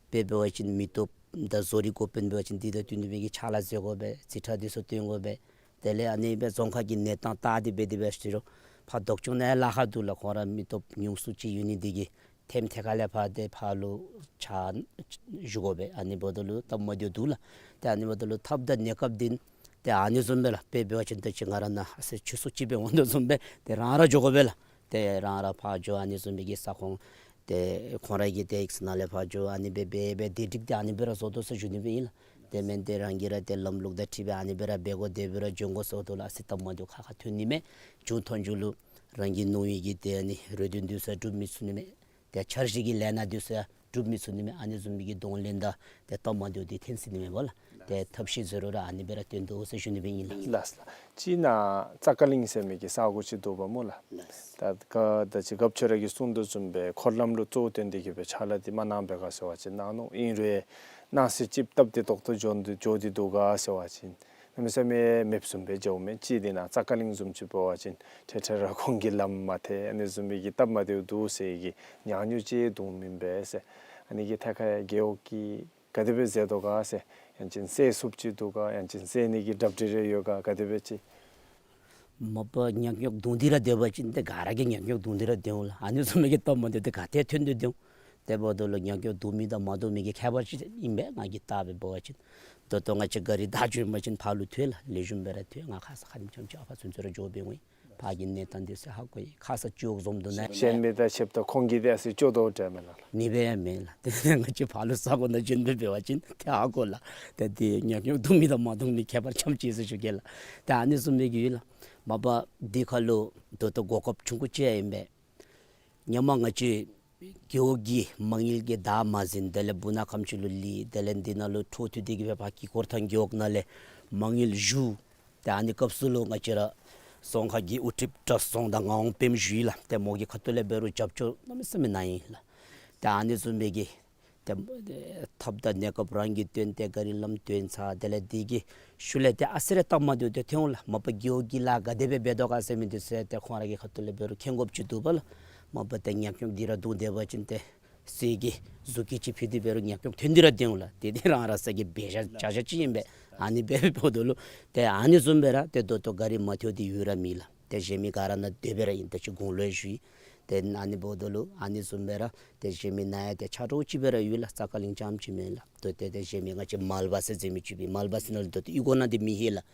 དཔེ་འབད་བ་ཅིན་མི་སྟོབས་དང་བཟོ་རིག་འགོ་དཔོན་འབད་བ་ཅིན་འདི་དང་བསྟུན་ཏེ་སྦེ་གི་ཕྱག་ལཱ་མཛད་དགོ་པས། རྩིས་ཁྲ་འདི་ཚུ་སྟོན་དགོ་པས། དེ་ལས་ཨ་ནི་སྦེ་རྫོང་ཁག་གི་གནས་སྟངས་བལྟ་སྟེ་འབད་དེ་འབད་ཞུ་རུང་ཕར་བདག་སྐྱོང་ནང་ཡང་ལཱ་ཁག་འདུག་ལགས། ཁོང་ར་མི་སྟོབས་ཉུང་སུ་ཅིག་ཡོད་ནི་འདི་གིས་ཐེམ་ཐད་ཁ་ལས་ཕར་ཏེ་ཕར་ལུ་ཕྱག་ཞུ་དགོ་པས། ཨ་ནི་འབདཝ་ད་ལུ་སྟབས་མ་བདེཝ་འདུག་ལགས། ཏེ་ཨ་ནི་འབདཝ་ད་ལུ་ཐབས་དང་གནས་སྐབས་འདི་ཏེ་ཨ་ནི་བཟུམ་སྦེ་ལགས། དཔེ་འབད་བ་ཅིན་ད་ཅི་ང་ར་ནཱ་ཨ་ཙི་ཆུ་ཚོད་ཅིག་སྦེ་འོང་དོ་བཟུམ་སྦེ་ཏེ་རང་ར་འགྱོ་དགོ་པས་ལགས། ཏེ་རང་ར་ཕར་འགྱོ་ཨ་ནི་བཟུམ་མའི་གི་ས་ཁོངས་ཏེ་ཁོང་ར་གི་ཏེ་ཨེགས་ནང་ལས་ཕར་འགྱོ་ཨ་ནི་སྦེ་འབད་འབད་དེ་སྒྲིག་སྟེ་ཨ་ནི་སྦེ་ར་བཟོ་དོ་ཟེར་ཞུ་ནི་སྦེ་ཨིན་ལགས། དེ་མེན་ཏེ་རང་གིས་ར་ཏེ་ལམ་ལུགས་དང་འཁྲིལ་སྦེ་ཨ་ནི་སྦེ་ར་འབད་དགོ་དེ་སྦེ་ར་འགྱོ་དགོ་ཟེརཝ་ད་ལུ་ཨ་ཙི་སྟབས་མ་བདེཝ་ཁག་ཁ་ཐོན་ནི་མས། མཇུག་མཐའ་མཇུག་ལུ་རང་གིས་མནོ་བའི་གི་ཏེ་ཨ་ནི་རེ་འདུན་འདི་ཚུ་སྒྲུབ་མི་ཚུགས་ནི་མས། ཏེ་འཆར་གཞི་གི་ལས་སྣ་འདི་ཚུ་ཡང་སྒྲུབ་མི་ཚུགས་ནི་མས། ཨ་ནི་བཟུམ་མའི་གི་གདོང་ལེན་དང་ཏེ་སྟབས་མ་བདེཝ་འདི་ཐོན་སྲིད་ནི་མས་པ་ལགས། ཏེ་ཐབས་ཤེས་ཟེར་རུང་ར་ཨ་ནི་སྦེ་ར་སྟོན་དོ་ཟེར་ཞུ་ནི་སྦེ་ཨིན་ལགས། ལགས་ལགས། ཅིག་ནཱ་ཙ་ཀ་གླིང་ཟེར་མི་གི་ས་གོ་ཅིག་འདུག་པ་སྨོ་ལགས། ལགས། ད་ག་ད་ཅི་རྒཔོ་ཁྱོད་ར་གིས་གསུངས་དོ་བཟུམ་སྦེ་འཁོར་ལམ་ལུ་གཙོ་བོ་བཏོན་ཏེ་གི་སྦེ་ཕྱག་ལཱ་འདི་མ་གནང་པས་ག་ཟེར་བ་ཅིན་གནང་ནུག། ཨིན་རུང་གནངས་ཚེ་ཅིག་སྟབས་བདེ་ཏོག་ཏོ་འགྱོ་འདི་འགྱོ་འདི་འདུག་ག་ཟེར་བ་ཅིན་གནམ་མེད་ས་མེད་མེདཔ་བཟུམ་སྦེ་འགྱོཝ་མས། ཅིག་འདི་ནཱ་ཙ་ཀ་གླིང་བཟུམ་ཅིག་འབད་བ་ཅིན་འཕྲལ་འཕྲལ་ར་ཁོང་གི་ལམ་མ་ཐལ་ཨ་ནི་བཟུམ་མའི་གི་སྟབས་མ་བདེཝ་འདུག་ཟེར་གི་ཉག་ཉོག་ཅིག་འདུག་མེན་པས་ཟེར། ཨ་ནི་གི་ཐད་ཁར་རྒེད་འོག་གིས་ག་དེ་སྦེ་མཛད་དོ་ག་ཟེར། ཡང་ཅིན་སེལ་ཚུགསཔ་ཅིག་འདུག་ག། ཡང་ཅིན་སེལ་ནི་གི་གྲ་སྒྲིག་རེ་ཡོད་ག། ག་དེ་སྦེ་ཅིག། མ་པ་ཉག་ཉོག་བརྡུང་སྟེ་ར་སྡོད་པ་ཅིན་ཏེ་ག་ར་གིས་ཉག་ཉོག་བརྡུང་སྟེ་ར་སྡོད་འོང་ལགས། ཨ་ནི་བཟུམ་མའི་གི་སྟབས་མ་བདེཝ་འདི་ག་ཏེ་ཐོན་ཏེ་སྡོད་འོང་། དེ་འབདཝ་ད་ལུ་ཉག་ཉོག་བརྡུང་མི་དང་མ་བརྡུང་མི་གི་ཁྱད་པར་ཅིག་ཨིན་པས། ང་གིས་བལྟ་སྦེ་འབད་བ་ཅིན་ད་ལྟོ་ང་བཅས་ག་རི་བདའ་འགྱོ་བ་ཅིན་ཕར་ལུ་ཐོན་ལགས། ལེགས་ཤོམ་སྦེ་ར་ཐོན། ང་ཁ་ཙ་ཁ་ཉིནམ་ཙམ་ཅིག་ཨ་ཕར་ཚུན་ཚོད་ར་འགྱོ་སྦེ་འོང་ཡི། ཕར་གྱི་གནས་སྟངས་འདི་ཚུ་ཧ་གོ་ཡི། ཁ་ཙ་སྐྱོ་བཟུམ་འདུག་ན། གཞན་མི་དང་ཕྱདཔ་ད་ཁོང་གིས་འདི་ཨ་ཙི་སྐྱོ་དོ་འདྲ་མས་ལགས། ནི་སྦེ་ཡང་མེན་ལགས། ཏེ་ང་བཅས་ཕར་ལུ་ས་གོ་ནང་བྱོན་སྦེ་འབད་བ་ཅིན་ཏེ་ཧ་གོ་ལགས། ཏེ་འདི་ཉག་ཉོག་བརྡུང་མི་དང་མ་བརྡུང་མི་ཁྱད་པར་ཙམ་ཅིག་ཟེར་ཞུ་གེ་ལགས། ཏེ་ཨ་ནི་བཟུམ་སྦེ་གི་ཡོད་ལགས། མ་པ་འདི་ཁར་ལུ་ད་ལྟོ་གོ་སྐབས་ཆུང་ཀུ་ཅིག་ཡང་ཨིན་པས། སྔོན་མ་ང་བཅས་རྒེད་འོག་གིས་མ་དངུལ་གྱིས་བདག་མ་འཛིན། དེ་ལས་སྦུག་ནག་ཁམས་ཅིག་ལུ་ལུས། དེ་ལས་འདི་ནང་ལུ་འཕྲོ་མཐུད་དེ་གི་སྦེ་ཕར་དཀྱིལ་འཁོར་ཐང་རྒེད་འོག་ནང་ལས་མ་དངུལ་ཞུ། ཏེ་ཨ་ནི་སྐབས་སུ་ལུ་ང་བཅས་ར་རྫོང་ཁག་གི་དབུ་ཁྲིདཔ་བཀྲ་སྲུང་དང་ངག་དབང་དཔལམོ་ཞུ་ཡི་ལགས། ཏེ་མོ་གི་ཁ་ཐུག་ལས་འབད་རུང་རྒྱབ་སྐྱོར་གནམ་མེད་ས་མེད་གནང་ཡི་ལགས། ཏེ་ཨ་ནི་བཟུམ་སྦེ་གི་ཏེ་ཐབས་དང་གནས་སྐབས་རང་གིས་བཏོན་ཏེ་ག་རི་ལམ་བཏོན་ཚར། དེ་ལས་འདི་གི་ཤུལ་ལས་ཏེ་ཨ་ཙི་རེ་སྟབས་མ་བདེཝ་འདི་ཐོན་འོང་ལགས། མ་པ་རྒེད་འོག་གི་ལཱ་ག་དེ་སྦེ་འབད་དོ་ག་ཟེར་མི་འདི་ཚུ་ཏེ་ཁོང་ར་གི་ཁ་ཐུག་ལས་འབད་རུང་མཁྱེན་དགོཔ་ཅིག་འདུག་པ་ལགས། མ་པ་ཏེ་ཉག་ཉོག་འདི་ར་བརྡུང་སྡོད་པ་ཅིན་ཏེ་གསེར་གྱི་མཛུབ་དཀྱི་ཅིག་ཕུད་དེ་འབད་རུང་ཉག་ཉོག་ཐོན་ཏེ་ར་སྡོད་འོང་ལགས། ཏེ་འདི་རང་རང་སོ་གི་འབད་བཞག་བཞག་བཞག་ཅིག་ཨིན་པས། ཨ་ནི་འབདཝ་ད་ལུ་ཏེ་ཨ་ནི་བཟུམ་སྦེ་ར་ཏེ་ད་ལྟོ་ག་རི་མ་ཐོན་ཏེ་ཡོད་ར་མེད་ལགས། ཏེ་གཞན་མི་ག་ར་ནཱ་སྡོད་སྦེ་ར་ཨིན། ད་ཅི་དགུང་ལོ་ཡང་ཞུ་ཡི། ཏེ་ཨ་ནི་འབདཝ་ད་ལུ་ཨ་ནི་བཟུམ་སྦེ་ར་ཏེ་གཞན་མི་ནཱ་ཡང་ཏེ་ཆ་རོགས་ཅིག་སྦེ་ར་ཡོད་ལགས། ཙ་ཀ་གླིང་རྐྱངམ་ཅིག་མེན་ལགས། ད་ཏེ་ཏེ་གཞན་མི་ང་བཅས་མལ་པ་ཟེར་མཛད་མི་ཅིག་ཡོད་པས། མལ་པ་ཟེར་ནང་ལུ་ད་ལྟོ་གཡུས་སྒོ་ནང་འདི་མི་ལྷོད་ལགས།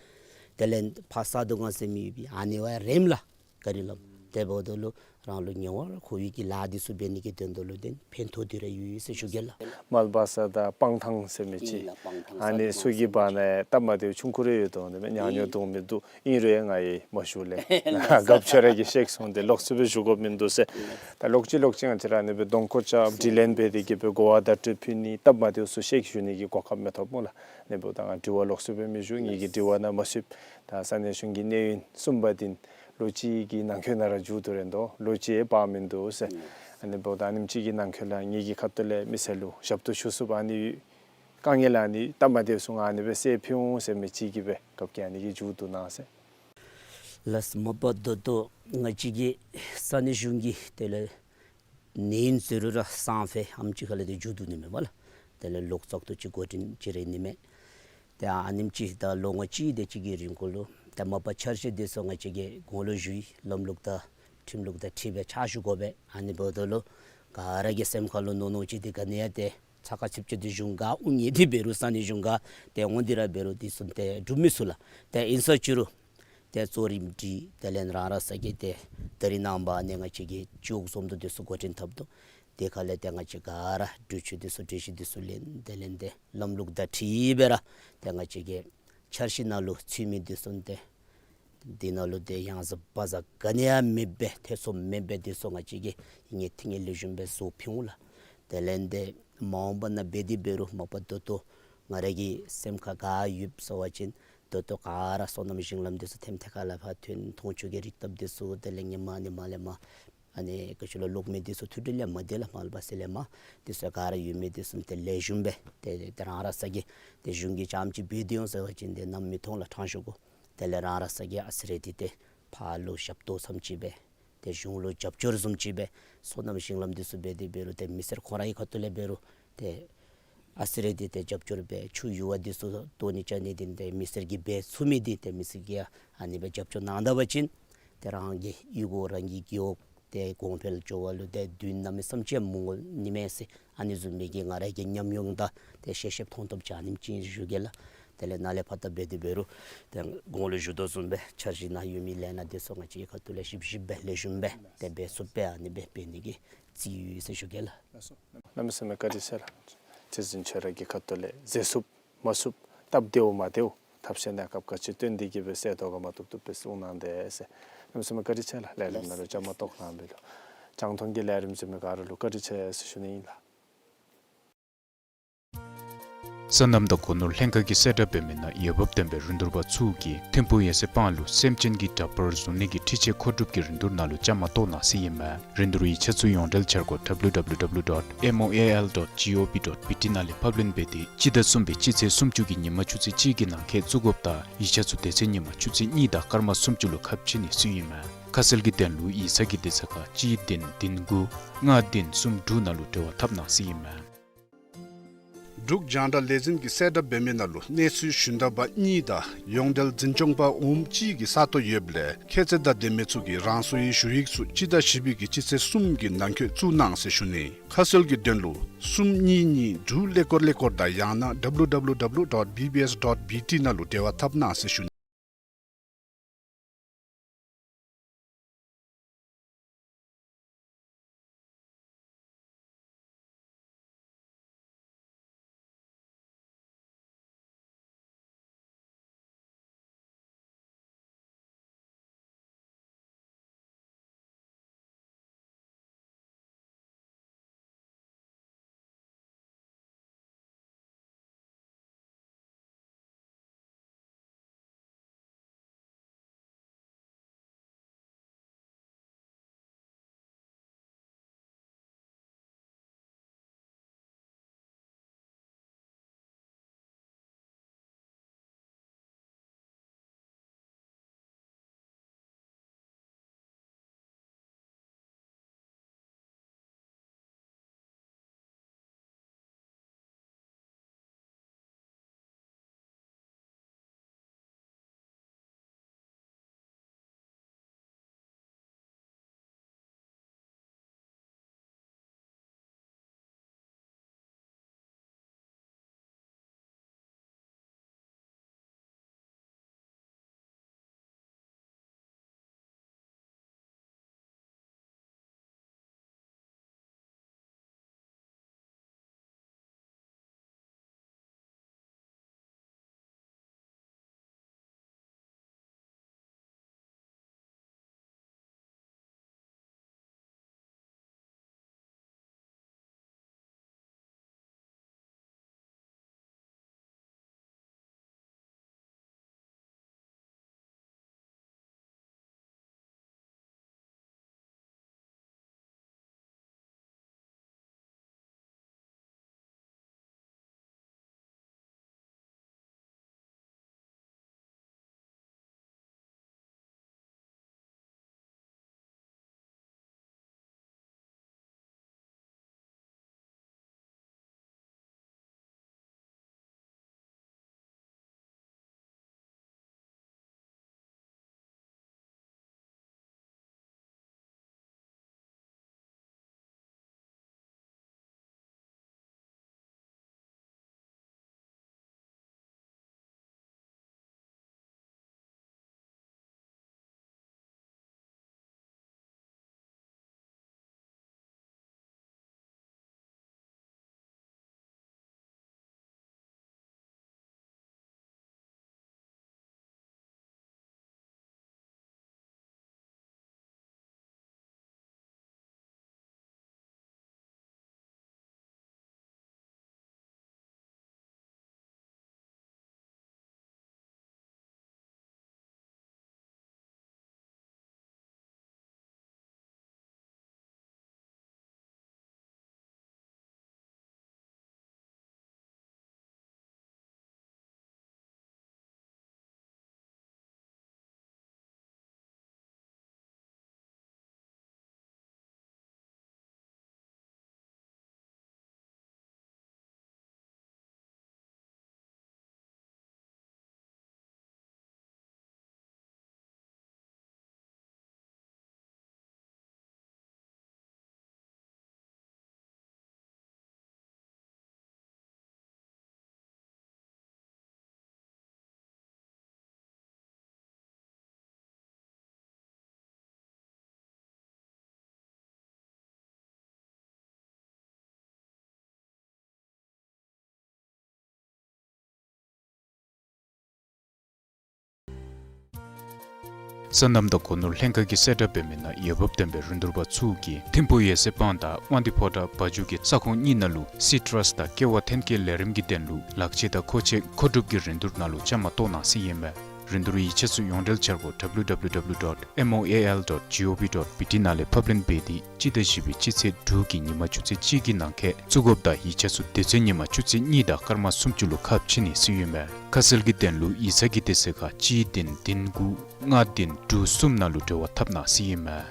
དེ་ལས་ཕར་ས་རྡོ་སྒང་ཟེར་མི་ཡོད་པས། ཨ་ནི་བ་རནམ་ལགས། ག་རི་ལམ། དེ་འབདཝ་ད་ལུ་རང་ལུ་ཉེ་བར་མཁོ་བའི་གི་ལཱ་འདི་ཚུ་འབད་ནི་གི་དོན་དག་ལུ་ཏེ་ཕན་ཐོགས་ཏེ་ར་ཡོད་ཡོད་ཟེར་ཞུ་གེ་ལགས། མལ་པ་ས་དང་སྤང་ཐང་ཟེར་མི་ཅིག། ཨིན་ལགས། སྤང་ཐང་ཨ་ནི་ཚུ་གི་བར་ན་སྟབས་མ་བདེཝ་ཆུང་ཀུ་རེ་ཡོད་དོ་ནི་མས། ཉག་ཉོག་བརྡུང་མི་འདུག། ཨིན་རུང་ང་ཡང་མ་ཞུ་ལགས། རྒཔོ་ཁྱོད་ར་གིས་གཤེགས་སོང་སྟེ་ལོག་ཚུགས་པའི་ཞུ་དགོཔ་མིན་འདུག་ཟེར། ད་ལོག་ཅི་ལོག་ཅི་ང་བཅས་ར་ཨ་ནི་སྦེ་གདོང་ཁར་རྐྱབ་དྲི་ལན་འབད་དེ་གི་སྦེ་གོ་བ་བརྡ་སྤྲོད་ཕུལ་ནི་སྟབས་མ་བདེཝ་ཚུ་གཤེགས་ཞུ་ནི་གི་གོ་སྐབས་མི་ཐོབ་སྨོ་ལགས། ཨ་ནི་འབདཝ་ད་ང་དྲི་བ་ལོག་ཚུགས་པའི་མི་ཞུ། ངེ་གི་དྲི་བ་ནང་མ་ཚུད། ད་ས་གནས་གཞུང་གི་གནས་ཡུན་གསུམ་པ་འདི་ལོ་གཅིག་གི་ནང་འཁོད་ནང་ར་མཇུག་བསྡུ་རན་དོ། ལོ་གཅིག་ཡང་འབག་མིན་འདུག་ཟེར། ཨ་ནི་འབདཝ་ད་ཨ་ནེམ་ཅིག་གི་ནང་འཁོད་ལུ་ངེ་གི་ཁ་ཐུག་ལས་མི་སེར་ལུ་ཞབས་ཏོག་ཞུ་ཚུགསཔ་ཨ་ནི་དཀའ་ངལ་ཨ་ནི་སྟབས་མ་བདེཝ་ཚུ་ང་ཨ་ནི་སྦེ་སེལ་ཕུལ་འོང་ཟེར་མི་ཅིག་གི་སྦེ་རྒཔོ་གིས་ཨ་ནི་གི་མཇུག་བསྡུ་གནང་ཟེར། ལགས་སོ། མ་པ་ད་ལྟོ་ང་བཅས་ཀྱི་ས་གནས་གཞུང་གི་དེ་ལས་གནས་ཡུན་ཟེར་རུང་ར་སང་ཕོད་ཨ་ནེམ་ཅིག་ཁ་ལས་ཏེ་མཇུག་བསྡུ་ནི་མས་པ་ལགས། དེ་ལས་ལོག་བཙག་འཐུ་ཅིག་འགོ་འདྲེན་ཅིག་ར་ཨིན་ནི་མས། ཏེ་ཨ་ནེམ་ཅིག་ད་ལོ་ངོ་གཅིག་དེ་ཅིག་གི་རིང་ཁར་ལུ་ ཏེ་མ་པ་འཆར་གཞི་འདི་ཚུ་ང་བཅས་ཀྱིས་གོང་ལུ་ཞུ་ཡི། ལམ་ལུགས་དང་ཁྲིམས་ལུགས་དང་འཁྲིལ་སྦེ་ཕྱག་ཞུ་དགོ་པས། ཨ་ནི་འབདཝ་ད་ལུ་ག་ར་གི་སེམས་ཁ་ལུ་མནོ་མནོཝ་ཅིག་འདི་ག་ནི་ཡང་ཏེ་ཚ་ཁ་ཚིགཔ་ཅིག་འདི་གཞུང་ག་དབུ་ཉེ་འདི་འབད་རུང་ས་གནས་གཞུང་ག་ཏེ་འོང་འདི་ར་འབད་རུང་འདི་ཚུ་ཏེ་སྒྲུབ་མི་ཚུགས་ལགས། ཏེ་ཨིན་ས་ཅི་རུང་ཏེ་གཙོ་རིམ་སྒྲིག་དེ་ལས་རང་རང་ས་གི་ཏེ་ད་རིས་ནངས་པ་ཨ་ནི་ང་བཅས་ཀྱིས་ཅོག་འཛོམས་འདུ་འདི་ཚུ་འགོ་འདྲེན་འཐབ་དོ། དེ་ཁ་ལས་ཏེ་ང་བཅས་ག་ར་གྲོས་ཆོད་འདི་ཚུ་གྲོས་གཞི་འདི་ཚུ་ལེན། དེ་ལས་ཏེ་ལམ་ལུགས་དང་འཁྲིལ་སྦེ་ར་ཏེ་ང་བཅས་ཀྱི་འཆར་གཞི་ནང་ལུ་ཚུད་མི་འདི་ཚུ་ཏེ་འདི་ནང་ལུ་ཏེ་ཡང་ཟ་བ་ཟ་ག་ནི་ཡང་མེད་པའི་ཐེ་ཚོམ་མེད་པའི་འདི་ཚུ་ང་བཅས་ཀྱིས་ངེས་ཐིག་ངེས་ལེགས་ཤོམ་སྦེ་བཟོ་ཕུལ་འོང་ལགས། དེ་ལས་ཏེ་མ་འོངས་པ་ནང་འབད་དེ་འབད་རུང་མ་པ་ད་ལྟོ་ང་ར་གི་སེམས་ཁར་ག་ཡོདཔ་ཟེར་བ་ཅིན་ད་ལྟོ་ག་ར་སོ་ནམ་ཞིང་ལམ་འདི་ཚུ་ཐེམ་ཐེ་ཁ་ལས་ཕར་ཐོན། མཐོང་ཆོས་ཀྱི་རིག་སྟོབས་འདི་ཚུ་དེ་ལས་ངེ་མ་ནི་མ་ལས་མ་ཨ་ནི་ག་ཅི་ལོ་གློག་མེ་འདི་ཚུ་མཐུད་དེ་ལས་མ་དེ་ལས་མ་ལ་བ་སེ་ལས་མ་འདི་ཚུ་ག་ར་ཡོད་མི་འདི་ཚུ་ཏེ་ལེགས་ཤོམ་སྦེ་ཏེ་ཏེ་རང་རང་ས་གི་ཏེ་གཞུང་གིས་རྐྱངམ་ཅིག་འབད་དེ་འོང་ཟེར་བ་ཅིན་ཏེ་གནམ་མེད་ཐོག་ལས་དྲག་ཤོས་གོ། དེ་ལས་རང་རང་ས་གི་ཨ་ཙི་རེ་འདི་ཏེ་ཕར་ལུ་ཞབས་ཏོག་བཟུམ་ཅིག་སྦེ་ཏེ་གཞུང་ལུ་རྒྱབ་སྐྱོར་བཟུམ་ཅིག་སྦེ་སོ་ནམ་ཞིང་ལམ་འདི་ཚུ་འབད་དེ་འབད་རུང་ཏེ་མི་སེར་ཁོང་རའི་ཁ་ཐུག་ལས་འབད་རུང་ཏེ་ཨ་ཙི་རེ་འདི་ཏེ་རྒྱབ་སྐྱོར་སྦེ་ཆུ་ཡུར་བ་འདི་ཚུ་བཏོག་ནི་རྐྱབ་ནི་འདི་ཏེ་མི་སེར་གྱིས་འབད་ཚུགས་མི་འདི་ཏེ་མི་སེར་གྱིས་ཨ་ནི་སྦེ་རྒྱབ་སྐྱོར་གནང་ད་པ་ཅིན་ཏེ་རང་གི་གཡུས་སྒོ་རང་གི་རྒེད་འོག་ཏེ་གོང་འཕེལ་འགྱོ་བ་ལུ་ཏེ་དུས་ནམ་ཡང་བསམ་ཅི་ཡང་མི་འོང་ནི་མས་ཟེར། ཨ་ནི་བཟུམ་མའི་གི་ང་ར་གི་ཉམས་མྱོང་དང་ཏེ་ཤེས་ཤེསཔ་མཐོང་ཐོབ་ཅིག་ཨ་ནེམ་ཅིག་ཞུ་གེ་ལགས། དེ་ལས་ནཱ་ལས་ཕར་ད་འབད་དེ་འབད་རུང་ཏེ་གོང་ལུ་ཞུ་དོ་བཟུམ་སྦེ་འཆར་གཞི་ནང་ཡོད་མི་ལས་སྣ་འདི་ཚུ་ང་བཅས་ཀྱི་ཁ་ཐུག་ལས་ཞིབ་ཞིབ་སྦེ་ལེགས་ཤོམ་སྦེ་ཏེ་འབད་ཚུགསཔ་སྦེ་ཨ་ནི་སྦེ་འབད་ནི་གི་རྩིས་ཡོད་ཟེར་ཞུ་གེ་ལགས། གནམ་མེད་ས་མེད་བཀའ་དྲིན་ཆེ་ལགས། རྗེ་བཙུན་ཁྱོད་ར་གི་ཁ་ཐུག་ལས་མཛད་ཚུགསཔ་མ་ཚུགསཔ་སྟབས་བདེཝ་མ་བདེཝ་ཐབས་ཤེས་གནས་སྐབས་ག་ཅི་སྟོན་ཏེ་གི་སྦེ་གསལ་ཏོག་ཏོ་མ་བཏུབ་བཏུབ་སྦེ་གསུང་གནང་དེས་ཟེར། གནམ་མེད་ས་མེད་བཀའ་དྲིན་ཆེ་ལགས། ལས་རིམ་ནང་ལུ་བཅའ་མར་གཏོགས་གནང་མི་ལུ་རྒྱང་མཐོང་གི་ལས་རིམ་གཟིགས་མི་ག་ར་ལུ་བཀའ་དྲིན་ཆེ་ཟེར་ཞུ་ནི་ཨིན་ལགས། སོ་ནམ་དང་སྒོ་ནོར་ལྷན་ཁག་གིས་གསལ་བསྒྲགས་འབད་མི་ནང་འོས་འབབ་ལྡན་པའི་རིན་བསྡུར་པ་ཚུ་གིས་ཐིམ་ཕུག་ཡ་སེ་སྤང་ལུ་སེམས་ཅན་གྱི་འདྲ་པར་བཟོ་ནི་གི་འཕྲུལ་ཆས་མཁོ་སྒྲུབ་ཀྱི་རིན་བསྡུར་ནང་ལུ་བཅའ་མར་གཏོགས་གནང་ཟེར་ཨིན་མས། རིན་བསྡུར་ཡིག་ཆ་ཚུ་ཡོངས་འབྲེལ་འཆར་སྒོ་W W W dot M O A L dot G O V dot B T ནང་ལས་ཕབ་ལེན་འབད་དེ་སྤྱི་ཟླ་གསུམ་པའི་སྤྱི་ཚེས་སུམ་ཅུ་གི་ཉིན་མ་ཆུ་ཚོད་གཅིག་གི་ནང་འཁོད་བཙུགས་དགོཔ་དང་ཡིག་ཆ་ཚུ་དེ་ཚེ་ཉིན་མ་ཆུ་ཚོད་གཉིས་དང་སྐར་མ་སུམ་ཅུ་ལུ་ཁ་ཕྱེ་ནི་ཟེར་ཨིན་མས། ཁ་གསལ་གྱི་དོན་ལུ་ཡིག་ཚང་གི་དེ་ཚེ་ཁ་གཅིག་བདུན་བདུན་དགུ་ལྔ་བདུན་གསུམ་དྲུག་ནང་ལུ་འབྲེལ་བ་འཐབ་གནང་ཟེར་ཨིན་མས། འབྲུག་རྒྱང་བསྒྲགས་ལས་འཛིན་གྱིས་གསལ་བསྒྲགས་འབད་མི་ནང་ལུ་གནས་ཚུལ་ཞུན་དག་པ་གཉིས་དང་ཡོངས་འབྲེལ་འཛིན་སྐྱོང་པ་འོགམ་གཅིག་གི་ས་སྟོང་ཡོདཔ་ལས་ཁྱད་ཚད་དང་ལྡན་མི་ཚུ་གིས་རང་སོའི་ཞུ་ཡིག་ཚུ་སྤྱི་ཟླ་བཞི་པའི་གི་སྤྱི་ཚེས་གསུམ་གྱི་ནང་འཁོད་བཙུགས་གནང་ཟེར་ཞུ་ནི། ཁ་གསལ་གྱི་དོན་ལུ་གསུམ་གཉིས་གཉིས་དྲུག་ཀླད་ཀོར་ཀླད་ཀོར་དང་ཡང་ན་W W W dot B B S dot B T ནང་ལུ་འབྲེལ་བ་འཐབ་གནང་ཟེར་ཞུ་ནི། སོ་ནམ་དང་སྒོ་ནོར་ལྷན་ཁག་གི་གསལ་བསྒྲགས་འབད་མི་ནང་འོས་འབབ་ལྡན་པའི་རིན་བསྡུར་པ་ཚུ་གིས་ཐིམ་ཕུག་ཡེ་སེ་སྤང་དང་དབང་འདུས་ཕོ་བྲང་བ་ཕྱུགས་ཀྱི་ས་ཁོངས་གཉིས་ནང་ལུ་སི་ཊྲཱས་དང་ཀེ་བ་ཐོན་སྐྱེད་ལས་རིམ་གྱི་དོན་ལུ་ལག་ཆས་དང་མཁོ་ཆས་མཁོ་སྒྲུབ་ཀྱི་རིན་བསྡུར་ནང་ལུ་བཅའ་མར་གཏོགས་གནང་ཟེར་ཨིན་མས། རིན་བསྡུར་ཡིག་ཆ་ཚུ་ཡོངས་འབྲེལ་འཆར་སྒོ་W W W dot M O A L dot G O V dot B T ནང་ལས་ཕབ་ལེན་འབད་དེ་སྤྱི་ཟླ་བཞི་པའི་སྤྱི་ཚེས་དྲུག་གི་ཉིན་མ་ཆུ་ཚོད་གཅིག་གི་ནང་འཁོད་བཙུགས་དགོཔ་དང་ཡིག་ཆ་ཚུ་དེ་ཚེ་ཉིན་མ་ཆུ་ཚོད་གཉིས་དང་སྐར་མ་སུམ་ཅུ་ལུ་ཁ་ཕྱེ་ནི་ཟེར་ཨིན་མས། ཁ་གསལ་གྱི་དོན་ལུ་ཡིག་ཚང་གི་དེ་ཚེ་ཁར་གཅིག་བདུན་བདུན་དགུ་ལྔ་བདུན་དྲུག་གསུམ་ནང་ལུ་འབྲེལ་བ་འཐབ་གནང་ཟེར་ཨིན་མས།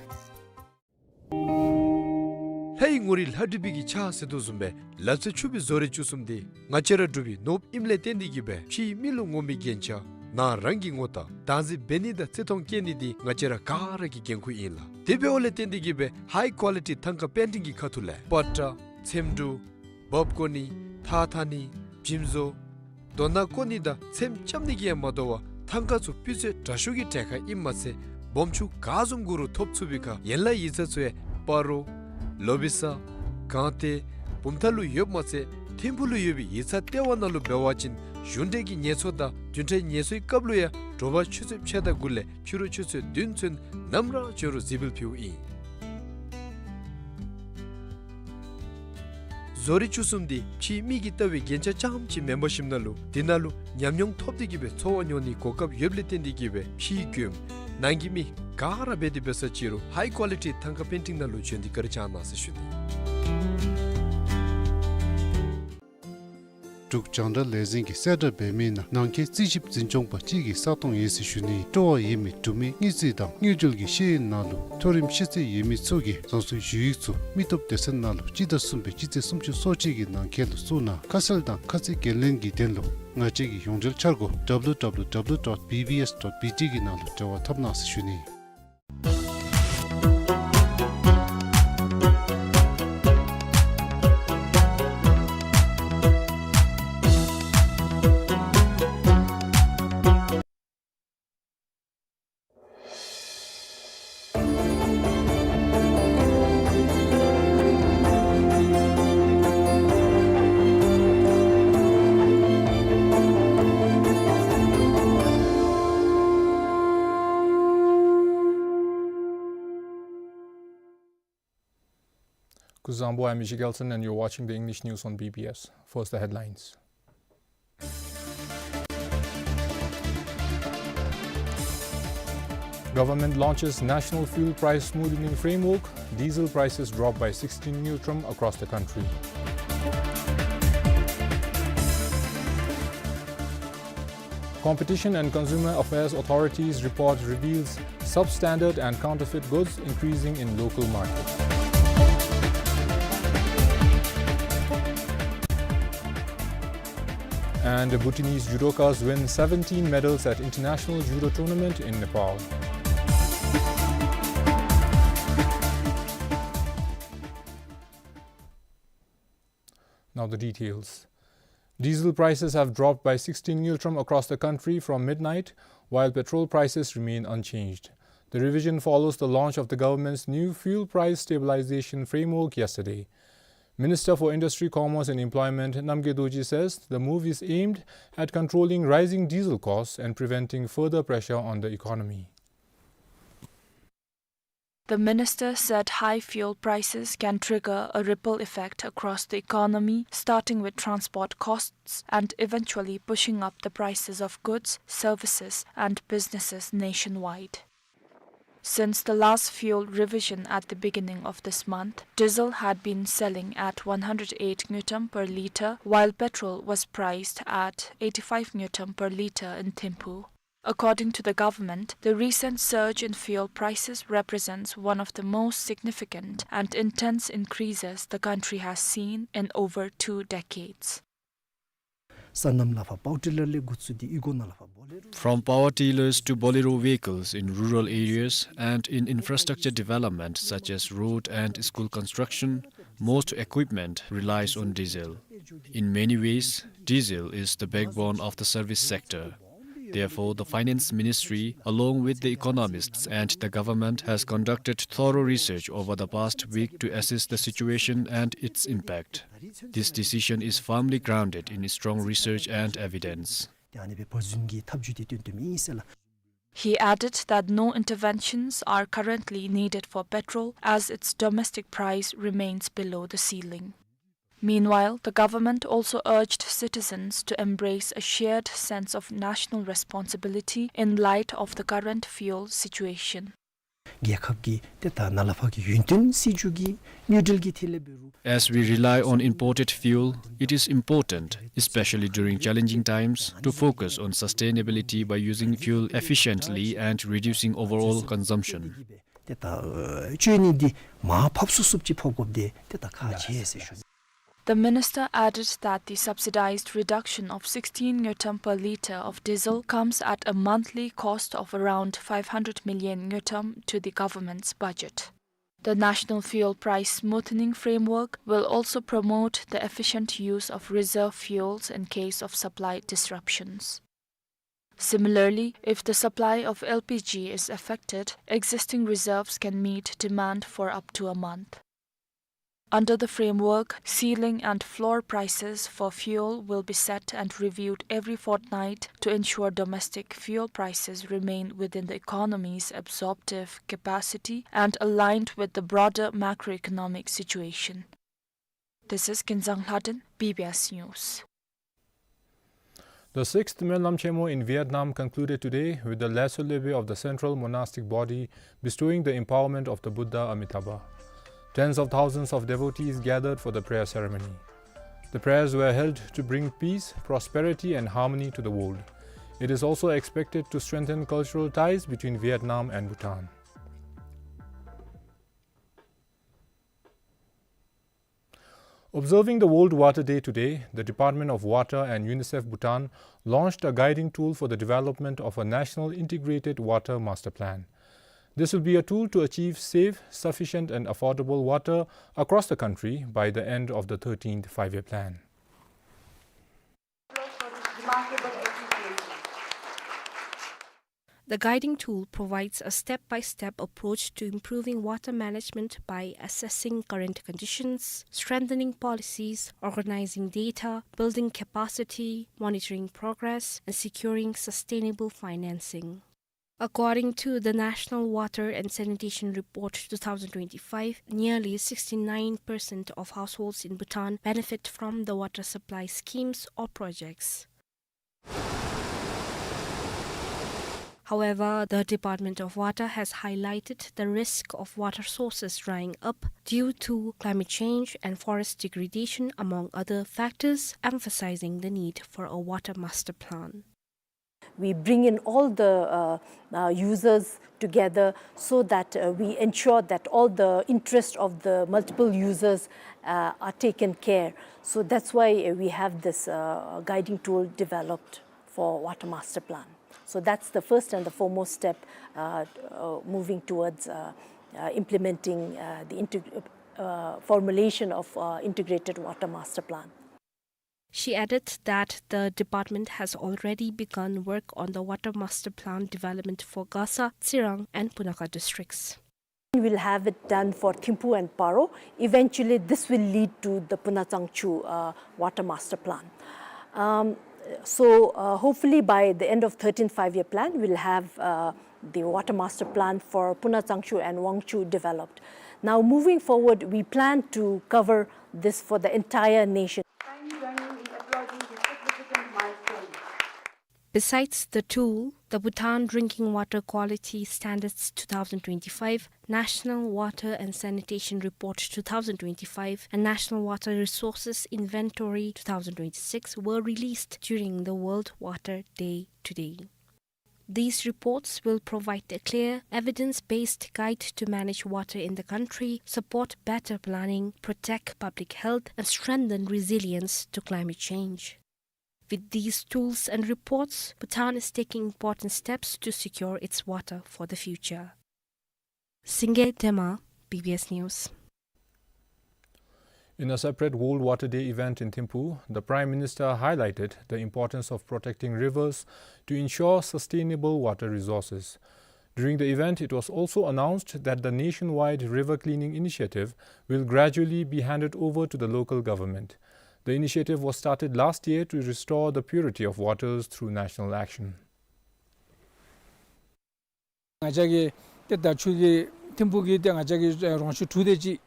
ལྷའི་ངོ་རིས་ལྷ་བྲིས་པའི་གི་ཕྱག་ཟེར་དོ་བཟུམ་སྦེ་ལ་རྩེ་ཆུ་སྦིས་བཟོ་རིག་བཅུ་གསུམ་འདི་ང་བཅས་ར་འབྲུག་པའི་ནོར་བུ་ཨིནམ་ལས་བརྟེན་ཏེ་གིས་སྦེ་ཕྱིའི་མི་ལུ་ངོམ་པའི་རྒྱན་ཆ་ནང་རང་གི་ངོ་རྟགས་བདག་འཛིན་འབད་ནི་དང་བརྩི་མཐོང་བསྐྱེད་ནི་འདི་ང་བཅས་ར་ག་ར་གི་འགན་ཁུར་ཨིན་ལགས། དེ་འབདཝ་ལས་བརྟེན་ཏེ་གིས་སྦེ་ཧའི་ཀོ་ལི་ཊི་ཐང་ཀ་པེན་ཊིང་གི་ཁ་ཐུག་ལས་པ་ཏྲ་ཚེམ་དྲུབ་འབག་བཀོ་ནི་ཐགས་འཐག་ནི་འཇིམ་བཟོ་རྡོ་ནག་བརྐོ་ནི་དང་ཚེམ་རྐྱབ་ནི་གིས་ཡང་མ་དོ་བར་ཐང་ཀ་ཚུ་སྤུས་ཚད་དྲག་ཤོས་ཀྱི་གྲལ་ཁར་ཨིནམ་མ་ཚད་སྦོམ་ཆུང་ག་བཟུམ་དགོ་རུང་ཐོབ་ཚུགས་པའི་ཁར་ཡན་ལག་ཡིག་ཚང་ཚུ་ཡང་སྤ་རོ་ལོ་བི་ས་དགོང་ཏེ་བུམ་ཐང་ལུ་ཡོདཔ་མ་ཚད་ཐིམ་ཕུག་ལུ་ཡོད་པའི་ཡིག་ཚང་ལྟེ་བ་ནང་ལུ་འབད་བ་ཅིན་གཞུང་འབྲེལ་གྱི་ངལ་གསོ་དང་བདུན་ཕྲག་ངལ་གསོའི་སྐབས་ལུ་ཡང་དྲོ་པ་ཆུ་ཚོད་ཕྱེད་དང་དགུ་ལས་ཕྱི་རུ་ཆུ་ཚོད་བདུན་ཚུན་ནམ་ར་བྱོན་རུང་གཟིགས་འབུལ་ཕུལཝ་ཨིན། བཟོ་རིག་བཅུ་གསུམ་འདི་ཕྱིའི་མིག་གིས་བལྟ་བའི་རྒྱན་ཆ་རྐྱངམ་ཅིག་མེན་པར་ཞིནམ་ལས་དེ་ནང་ལུ་ཉམས་མྱོང་ཐོབ་སྟེ་གིས་སྦེ་འཚོ་བ་མྱོང་ནིའི་གོ་སྐབས་ཡོདཔ་ལས་བརྟེན་ཏེ་གིས་སྦེ་ཕྱིའི་མགྱོནམ་ནང་གི་མི་ག་ར་འབད་དེ་འབད་ས་ཅི་རུང་ཧའི་ཀོ་ལི་ཊི་ཐང་ཀ་པེན་ཊིང་ནང་ལུ་བྱོན་ཏེ་བཀའ་དྲིན་བསྐྱང་གནང་ཟེར་ཞུ་ནི། འབྲུག་རྒྱང་བསྒྲགས་ལས་འཛིན་གྱིས་གསལ་བསྒྲགས་འབད་མི་ནང་ནང་འཁོད་རྩིས་ཞིབ་འཛིན་སྐྱོང་པ་གཅིག་གི་ས་སྟོང་ཡོད་ཟེར་ཞུ་ནི། སྤྲོ་བ་ཡོད་མི་འབྲུག་མི་དངུལ་རྩིས་དང་དངུལ་འབྲེལ་གྱི་ཤེས་ཡོན་ནང་ལུ་མཐོ་རིམ་ཤེས་ཚད་ཡོད་མི་ཚུ་གིས་རང་སོའི་ཞུ་ཡིག་ཚུ་མི་སྟོབས་སྡེ་ཚན་ནང་ལུ་སྤྱི་ཟླ་གསུམ་པའི་སྤྱི་ཚེས་སུམ་ཅུ་སོ་གཅིག་གི་ནང་འཁོད་ལུ་བཙུགས་གནང་། ཁ་གསལ་དང་ཁ་ཚིག་འགན་ལེན་གྱི་དོན་ལུ་ང་བཅས་ཀྱི་ཡོངས་འབྲེལ་འཆར་སྒོ་W W W dot B B S dot B T གི་ནང་ལུ་འབྲེལ་བ་འཐབ་གནང་ཟེར་ཞུ་ནི། Kuzuzangpo, I'm Michiel Gelson, and you're watching the English news on B B S. First, the headlines. Government launches National Fuel Price Smoothening Framework, diesel prices drop by sixteen ngultrum across the country. Competition and Consumer Affairs Authority's report reveals substandard and counterfeit goods increasing in local market. And Bhutanese judokas win seventeen medals at International Judo Tournament in Nepal. Now the details. Diesel prices have dropped by sixteen ngultrum across the country from midnight, while petrol prices remain unchanged. The revision follows the launch of the government's new fuel price stabilization framework yesterday. Minister for Industry, Commerce and Employment, Namgay Dorji, says the move is aimed at controlling rising diesel costs and preventing further pressure on the economy. The minister said high fuel prices can trigger a ripple effect across the economy, starting with transport costs and eventually pushing up the prices of goods, services, and businesses nationwide. Since the last fuel revision at the beginning of this month, diesel had been selling at one hundred eight ngultrum per litre, while petrol was priced at eighty-five ngultrum per litre in Thimphu. According to the government, the recent surge in fuel prices represents one of the most significant and intense increases the country has seen in over two decades. From power tillers to Bolero vehicles in rural areas and in infrastructure development such as road and school construction, most equipment relies on diesel. In many ways, diesel is the backbone of the service sector. Therefore, the Finance Ministry, along with the economists and the government, has conducted thorough research over the past week to assess the situation and its impact. This decision is firmly grounded in strong research and evidence. ཏེ་ཨ་ནི་སྦེ་བཟུམ་གྱི་ཐབས་བྱུས་འདི་བཏོན་བཏོནམ་ཨིན་ཟེར་ལགས། He added that no interventions are currently needed for petrol as its domestic price remains below the ceiling. Meanwhile, the government also urged citizens to embrace a shared sense of national responsibility in light of the current fuel situation. རྒྱལ་ཁབ་ཀྱི་ཏེ་ད་ནཱ་ལས་ཕར་གྱི་ཡུན་བརྟན་སྲིད་བྱུས་ཀྱི་དངུལ་འབྲེལ་གྱི་ཐད་ལས་འབད་རུང་། As we rely on imported fuel, it is important, especially during challenging times, to focus on sustainability by using fuel efficiently and reducing overall consumption. ཏེ་ད་ཨ་སྤྱོད་ནི་འདི་མར་ཕབ་ཚུགས་ཚུགསཔ་ཅིག་ཕབ་དགོཔ་འདི་ཏེ་ད་ཁག་ཆེ་ཟེར་ཞུ། The minister added that the subsidized reduction of sixteen ngultrum per litre of diesel comes at a monthly cost of around five hundred million ngultrum to the government's budget. The National Fuel Price Smoothening Framework will also promote the efficient use of reserve fuels in case of supply disruptions. Similarly, if the supply of L P G is affected, existing reserves can meet demand for up to a month. Under the framework, ceiling and floor prices for fuel will be set and reviewed every fortnight to ensure domestic fuel prices remain within the economy's absorptive capacity and aligned with the broader macroeconomic situation. This is Kinzang Lhaden, B B S News. The sixth Menlam Chemo in Vietnam concluded today with the Laissez-lever of the central monastic body bestowing the empowerment of the Buddha Amitabha. Tens of thousands of devotees gathered for the prayer ceremony. The prayers were held to bring peace, prosperity and harmony to the world. It is also expected to strengthen cultural ties between Vietnam and Bhutan. Observing the World Water Day today, the Department of Water and UNICEF Bhutan launched a guiding tool for the development of a national integrated water master plan. This will be a tool to achieve safe, sufficient and affordable water across the country by the end of the thirteenth Five-Year Plan. The guiding tool provides a step-by-step approach to improving water management by assessing current conditions, strengthening policies, organizing data, building capacity, monitoring progress, and securing sustainable financing. According to the National Water and Sanitation Report two thousand twenty-five, nearly sixty-nine percent of households in Bhutan benefit from the water supply schemes or projects. However, the Department of Water has highlighted the risk of water sources drying up due to climate change and forest degradation, among other factors, emphasizing the need for a water master plan. We bring in all the, uh, uh, users together so that, uh, we ensure that all the interests of the multiple users, uh, are taken care. So that's why, uh, we have this, uh, guiding tool developed for Water Master Plan. So that's the first and the foremost step, uh, uh, moving towards, uh, uh, implementing, uh, the integ-, uh, formulation of, uh, integrated Water Master Plan. She added that the department has already begun work on the Water Master Plan development for Gasa, Tsirang, and Punakha districts. We'll have it done for Thimphu and Paro. Eventually, this will lead to the Punachangchu, uh, Water Master Plan. Um, so, uh, hopefully by the end of thirteenth Five-Year Plan, we'll have, uh, the Water Master Plan for Punachangchu and Wangchu developed. Now, moving forward, we plan to cover this for the entire nation. Kindly join me in applauding this significant milestone. Besides the tool, the Bhutan Drinking Water Quality Standards two thousand twenty-five, National Water and Sanitation Report two thousand twenty-five, and National Water Resources Inventory two thousand twenty-six were released during the World Water Day today. These reports will provide a clear, evidence-based guide to manage water in the country, support better planning, protect public health, and strengthen resilience to climate change. With these tools and reports, Bhutan is taking important steps to secure its water for the future. Singye Dema, B B S News. In a separate World Water Day event in Thimphu, the Prime Minister highlighted the importance of protecting rivers to ensure sustainable water resources. During the event, it was also announced that the nationwide river cleaning initiative will gradually be handed over to the local government. The initiative was started last year to restore the purity of waters through national action. ང་བཅས་ཀྱི་ཏེ་ད་ཆུ་གི་ཐིམ་ཕུག་གི་ཏེ་ང་བཅས་ཀྱི་རོང་ཆུ་དྲུག་དེ་ཅིག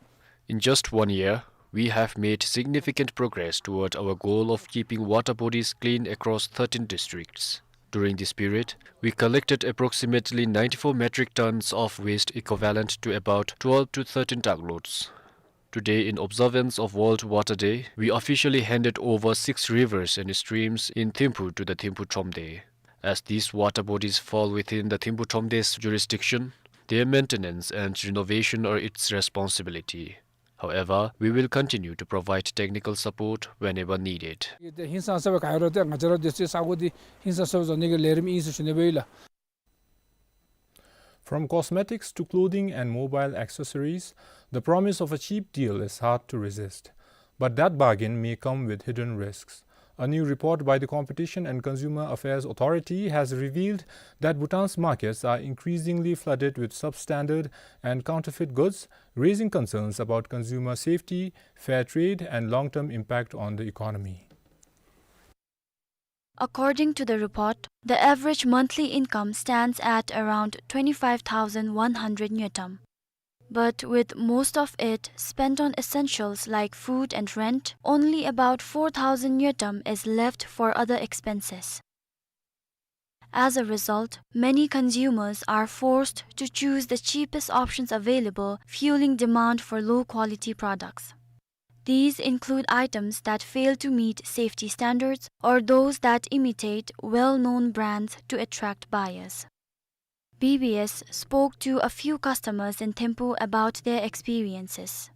In just one year, we have made significant progress toward our goal of keeping water bodies clean across thirteen districts. During this period, we collected approximately ninety-four metric tons of waste, equivalent to about twelve to thirteen truckloads. Today, in observance of World Water Day, we officially handed over six rivers and streams in Thimphu to the Thimphu Thromde. As these water bodies fall within the Thimphu Thromde's jurisdiction, their maintenance and renovation are its responsibility. However, we will continue to provide technical support whenever needed. ཏེ་ཧིང་སངས་ས་སྦེ་ག་ཡོད་རུང་ཏེ་ང་བཅས་ར་དེ་ཚུ་ས་གོ་འདི་ཧིང་སངས་ས་སྦེ་བཟོ་ནི་གི་ལས་རིམ་ཨིན་ཟེར་ཞུ་ནི་སྦེ་ཨིན་ལགས། From cosmetics to clothing and mobile accessories, the promise of a cheap deal is hard to resist. But that bargain may come with hidden risks. A new report by the Competition and Consumer Affairs Authority has revealed that Bhutan's markets are increasingly flooded with substandard and counterfeit goods, raising concerns about consumer safety, fair trade, and long-term impact on the economy. According to the report, the average monthly income stands at around twenty-five thousand one hundred ngultrum. But with most of it spent on essentials like food and rent, only about four thousand ngultrum is left for other expenses. As a result, many consumers are forced to choose the cheapest options available, fueling demand for low-quality products. These include items that fail to meet safety standards or those that imitate well-known brands to attract buyers. B B S spoke to a few customers in Thimphu about their experiences.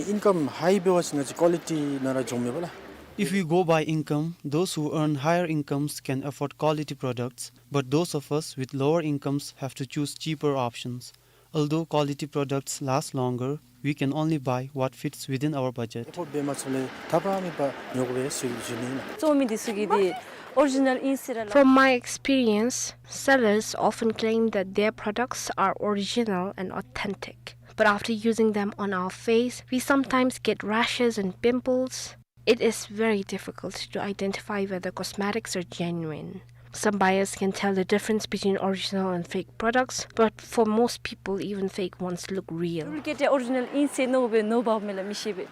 Income high ཕྱེ་བ་ཅིན་ང་བཅས་quality ནང་ར་འཇོན་མས་པ་ལགས། If we go by income, those who earn higher incomes can afford quality products, but those of us with lower incomes have to choose cheaper options. Although quality products last longer, we can only buy what fits within our budget. ཨེ་ཕོཌ་འབད་མ་ཚུགས་ལས་ད་པ་མེད་པར་ཉོ་དགོ་པས་ཟེར་ཞུ་ནི་ཨིན་ལགས། བཙོང་མི་འདི་ཚུ་གིས་འདི་original ཨིན་ཟེར་ར་ལགས། From my experience, sellers often claim that their products are original and authentic. But after using them on our face, we sometimes get rashes and pimples. It is very difficult to identify whether cosmetics are genuine. Some buyers can tell the difference between original and fake products, but for most people, even fake ones look real. Duplicate ཡང་original ཨིན་ཟེར་མནོ་སྦེ་མནོ་བ་མེད་ལགས་མི་ཤེས་པས།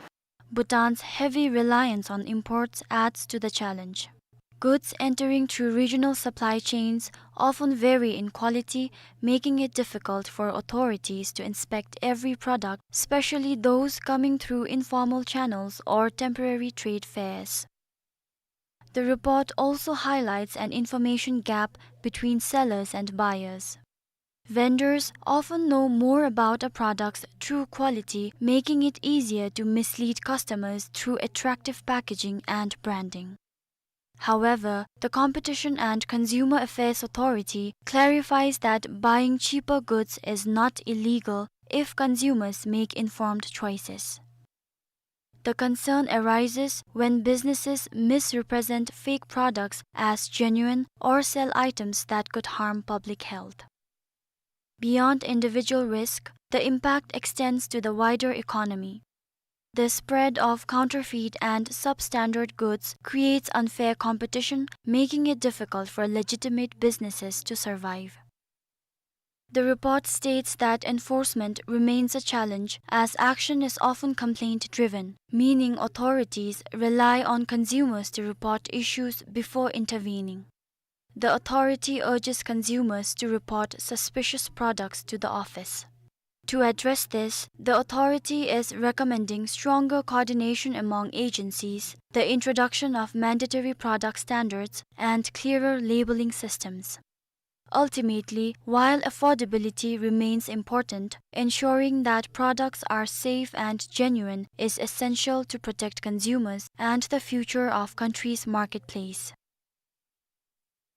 Bhutan's heavy reliance on imports adds to the challenge. Goods entering through regional supply chains often vary in quality, making it difficult for authorities to inspect every product, especially those coming through informal channels or temporary trade fairs. The report also highlights an information gap between sellers and buyers. Vendors often know more about a product's true quality, making it easier to mislead customers through attractive packaging and branding. However, the Competition and Consumer Affairs Authority clarifies that buying cheaper goods is not illegal if consumers make informed choices. The concern arises when businesses misrepresent fake products as genuine or sell items that could harm public health. Beyond individual risk, the impact extends to the wider economy. The spread of counterfeit and substandard goods creates unfair competition, making it difficult for legitimate businesses to survive. The report states that enforcement remains a challenge as action is often complaint-driven, meaning authorities rely on consumers to report issues before intervening. The authority urges consumers to report suspicious products to the office. To address this, the authority is recommending stronger coordination among agencies, the introduction of mandatory product standards, and clearer labeling systems. Ultimately, while affordability remains important, ensuring that products are safe and genuine is essential to protect consumers and the future of country's marketplace.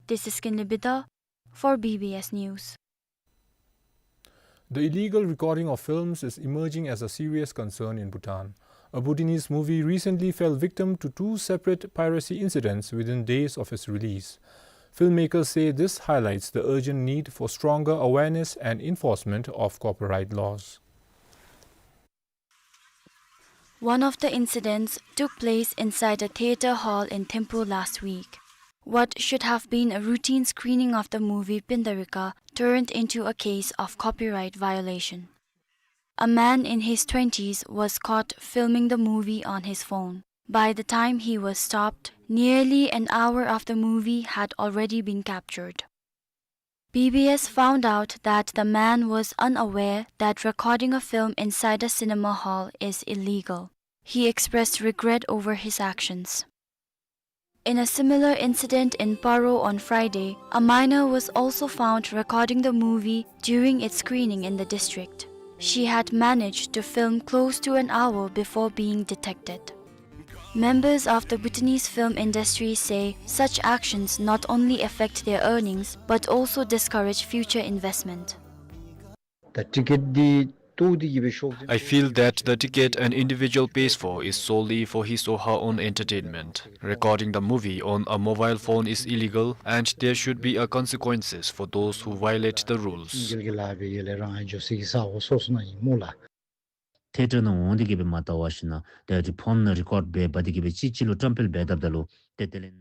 This is Kinley Bida for B B S News. The illegal recording of films is emerging as a serious concern in Bhutan. A Bhutanese movie recently fell victim to two separate piracy incidents within days of its release. Filmmakers say this highlights the urgent need for stronger awareness and enforcement of copyright laws. One of the incidents took place inside a theatre hall in Thimphu last week. What should have been a routine screening of the movie Pindarika turned into a case of copyright violation. A man in his twenties was caught filming the movie on his phone. By the time he was stopped, nearly an hour of the movie had already been captured. B B S found out that the man was unaware that recording a film inside a cinema hall is illegal. He expressed regret over his actions. In a similar incident in Paro on Friday, a minor was also found recording the movie during its screening in the district. She had managed to film close to an hour before being detected. Members of the Bhutanese film industry say such actions not only affect their earnings but also discourage future investment. ད་ཊི་ཀེཊ་འདི་ཏོག་ཏོ་གི་སྦེ་ཤོག་ཅིག། I feel that the ticket an individual pays for is solely for his or her own entertainment. Recording the movie on a mobile phone is illegal, and there should be a consequences for those who violate the rules. དགེ་ལགས་སྦེ་ཡར་ལས་རང་ཨ་འགྱོ་སའི་གི་ས་གོ་སོ་སོ་ནང་ཨིན་སྨོ་ལགས། ཐེ་ཏྲ་ནང་འོང་སྟེ་གི་སྦེ་མ་བལྟ་བར་ཞིན་ན་ཏེ་ཕོན་ནང་རི་ཀོཌ་འབད་འབད་དེ་གི་སྦེ་ཅིག་ཅིག་ལུ་བཀྲམ་སྤེལ་འབད་དཔ་ད་ལུ་ཏེ་དེ་ལས།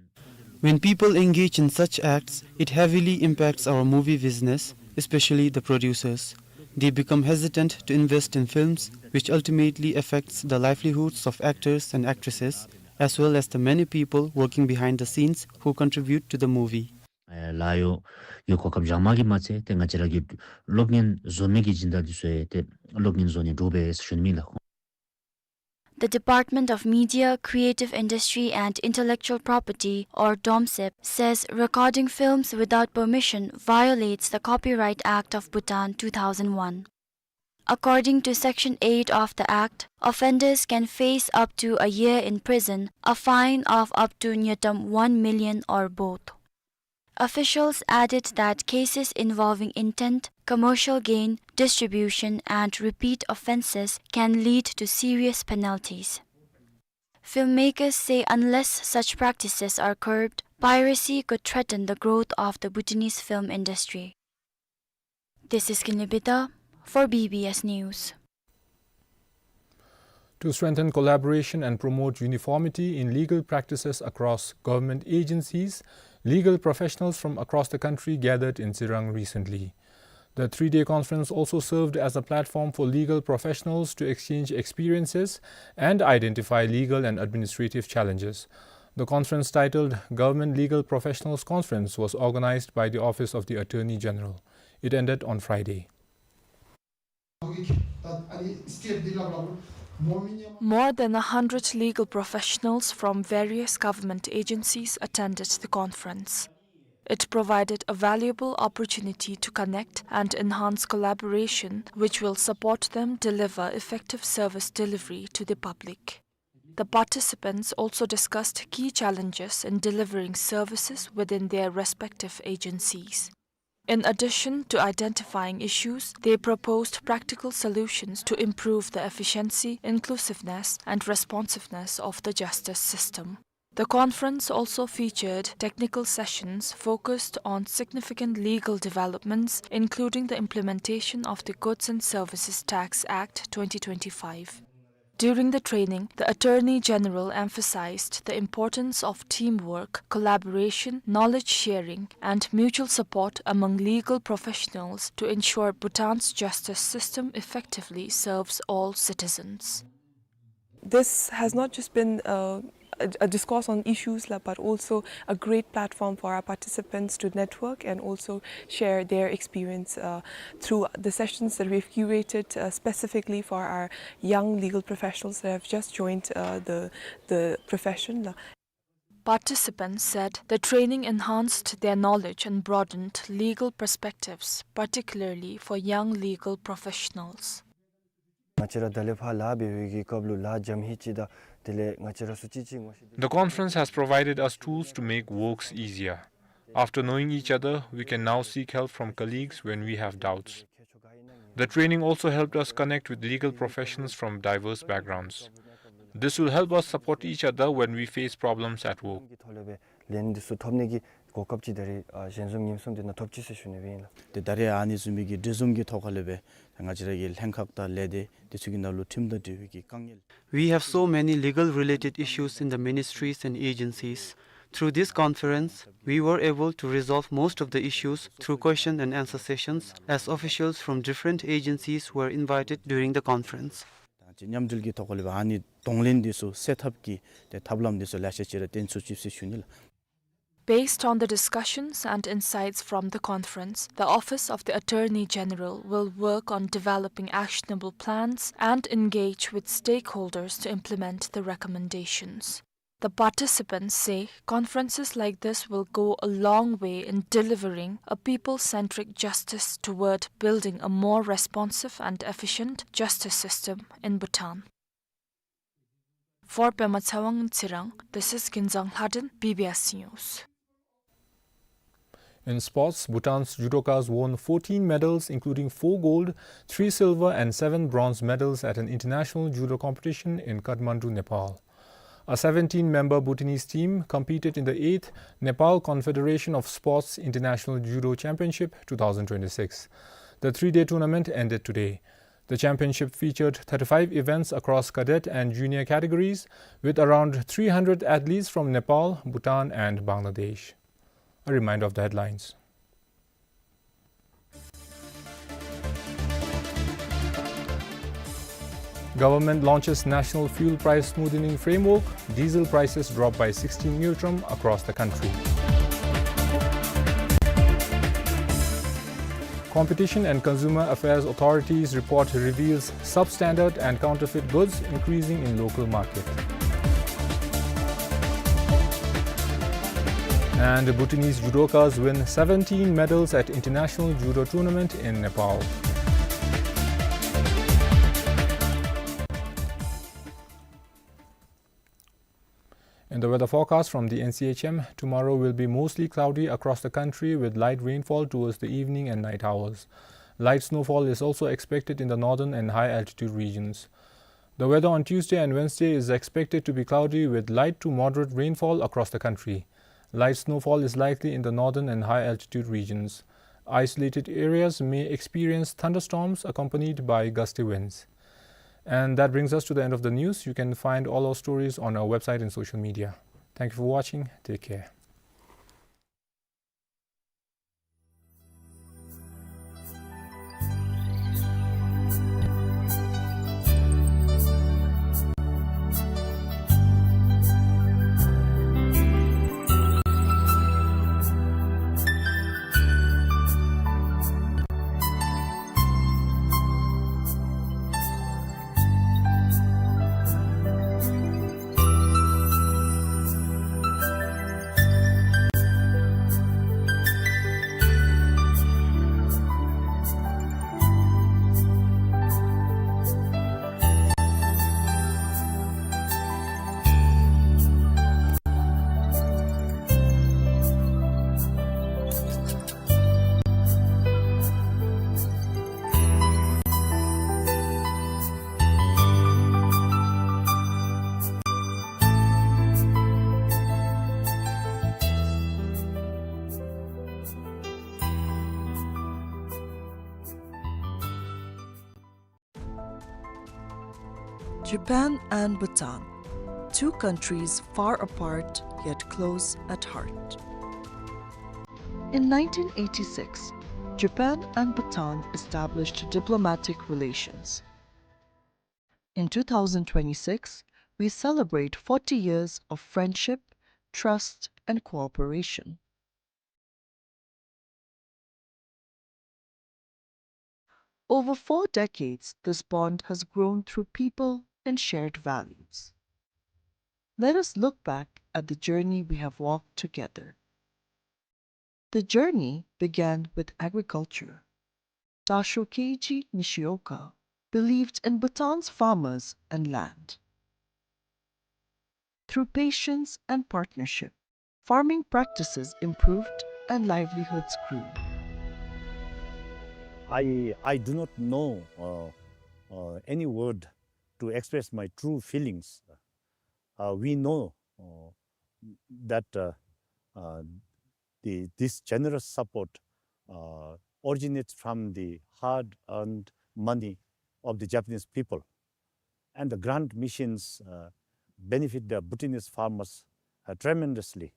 When people engage in such acts, it heavily impacts our movie business, especially the producers. They become hesitant to invest in films, which ultimately affects the livelihoods of actors and actresses, as well as the many people working behind the scenes who contribute to the movie. ཨེ་ལཱ་གཡོག་གི་གོ་སྐབས་རྐྱངམ་གིས་མ་ཚད་ཏེ་ང་བཅས་ར་གི་གློག་བརྙན་བཟོ་མི་གི་སྦྱིན་བདག་འདི་ཚུ་ཡང་ཏེ་གློག་བརྙན་བཟོ་ནི་འདྲོག་པས་ཟེར་ཞུ་ནི་ཨིན་ལགས། The Department of Media, Creative Industry and Intellectual Property, or DOMSIP, says recording films without permission violates the Copyright Act of Bhutan two thousand one. According to Section eight of the Act, offenders can face up to a year in prison, a fine of up to ngultrum one million or both. Officials added that cases involving intent, commercial gain, distribution, and repeat offenses can lead to serious penalties. Filmmakers say unless such practices are curbed, piracy could threaten the growth of the Bhutanese film industry. This is Kinley Bida for B B S News. To strengthen collaboration and promote uniformity in legal practices across government agencies, legal professionals from across the country gathered in Tsirang recently. The three-day conference also served as a platform for legal professionals to exchange experiences and identify legal and administrative challenges. The conference, titled Government Legal Professionals Conference, was organized by the Office of the Attorney General. It ended on Friday. More than a hundred legal professionals from various government agencies attended the conference. It provided a valuable opportunity to connect and enhance collaboration, which will support them deliver effective service delivery to the public. The participants also discussed key challenges in delivering services within their respective agencies. In addition to identifying issues, they proposed practical solutions to improve the efficiency, inclusiveness, and responsiveness of the justice system. The conference also featured technical sessions focused on significant legal developments, including the implementation of the Goods and Services Tax Act twenty twenty-five. During the training, the Attorney General emphasized the importance of teamwork, collaboration, knowledge sharing, and mutual support among legal professionals to ensure Bhutan's justice system effectively serves all citizens. This has not just been, uh, a, a discourse on issues, la, but also a great platform for our participants to network and also share their experience, uh, through the sessions that we've curated, uh, specifically for our young legal professionals that have just joined, uh, the, the profession, la. Participants said the training enhanced their knowledge and broadened legal perspectives, particularly for young legal professionals. ང་བཅས་ར་ད་ལས་ཕར་ལཱ་འབད་བའི་གི་སྐབས་ལུ་ལཱ་འཇམ་ཧིང་ཅིག་དང་དེ་ལས་ང་བཅས་ར་ཚུ་གཅིག་གཅིག་ངོ་ཤེས། The conference has provided us tools to make works easier. After knowing each other, we can now seek help from colleagues when we have doubts. The training also helped us connect with legal professions from diverse backgrounds. This will help us support each other when we face problems at work. ལན་འདི་ཚུ་ཐོབ་ནི་གི་གོ་སྐབས་ཅིག་ད་རེས་ཨ་ཞལ་འཛོམས་ཉིནམ་གསུམ་འདི་ནང་ཐོབ་ཅི་ཟེར་ཞུ་ནི་སྦེ་ཨིན་ལགས། ཏེ་ད་རེས་ཨ་ནི་བཟུམ་མའི་གི་གྲོས་འཛོམས་ཀྱི་ཐོག་ཁ་ལས་སྦེ་ང་བཅས་ར་གི་ལྷན་ཁག་དང་ལས་སྡེ་འདི་ཚུ་གི་ནང་ལུ་ཁྲིམས་དང་འབྲེལ་བའི་གི་དཀའ་ངལ། We have so many legal related issues in the ministries and agencies. Through this conference, we were able to resolve most of the issues through question and answer sessions, as officials from different agencies were invited during the conference. ད་མཉམ་འབྲེལ་གྱི་ཐོག་ལས་ཕར་ཨ་ནི་གདོང་ལེན་འདི་ཚུ་སེལ་ཐབས་ཀྱི་ཏེ་ཐབས་ལམ་འདི་ཚུ་ལེ་ཤ་ཅིག་ར་བཏོན་ཚུགས་ཅི་ཟེར་ཞུ་ནི་ལགས། Based on the discussions and insights from the conference, the Office of the Attorney General will work on developing actionable plans and engage with stakeholders to implement the recommendations. The participants say conferences like this will go a long way in delivering a people-centric justice toward building a more responsive and efficient justice system in Bhutan. For Pema Tshewang in Tsirang, this is Kinzang Lhaden, B B S News. In sports, Bhutan's judokas won fourteen medals, including four gold, three silver, and seven bronze medals at an international judo competition in Kathmandu, Nepal. A seventeen-member Bhutanese team competed in the eighth Nepal Confederation of Sports International Judo Championship two thousand twenty-six. The three-day tournament ended today. The championship featured thirty-five events across cadet and junior categories, with around three hundred athletes from Nepal, Bhutan, and Bangladesh. A reminder of the headlines. Government launches National Fuel Price Smoothening Framework, diesel prices drop by sixteen ngultrum across the country. Competition and Consumer Affairs Authority's report reveals substandard and counterfeit goods increasing in local market. And Bhutanese judokas win seventeen medals at International Judo Tournament in Nepal. In the weather forecast from the N C H M, tomorrow will be mostly cloudy across the country with light rainfall towards the evening and night hours. Light snowfall is also expected in the northern and high altitude regions. The weather on Tuesday and Wednesday is expected to be cloudy with light to moderate rainfall across the country. Light snowfall is likely in the northern and high altitude regions. Isolated areas may experience thunderstorms accompanied by gusty winds. And that brings us to the end of the news. You can find all our stories on our website and social media. Thank you for watching. Take care. Japan and Bhutan, two countries far apart yet close at heart. In nineteen eighty-six, Japan and Bhutan established diplomatic relations. In two thousand twenty-six, we celebrate forty years of friendship, trust, and cooperation. Over four decades, this bond has grown through people and shared values. Let us look back at the journey we have walked together. The journey began with agriculture. Dasho Keiji Nishioka believed in Bhutan's farmers and land. Through patience and partnership, farming practices improved and livelihoods grew. I, I do not know, uh, uh, any word to express my true feelings. Uh, we know, uh, that, uh, uh, the, this generous support, uh, originates from the hard-earned money of the Japanese people. And the grant missions, uh, benefit the Bhutanese farmers, uh, tremendously.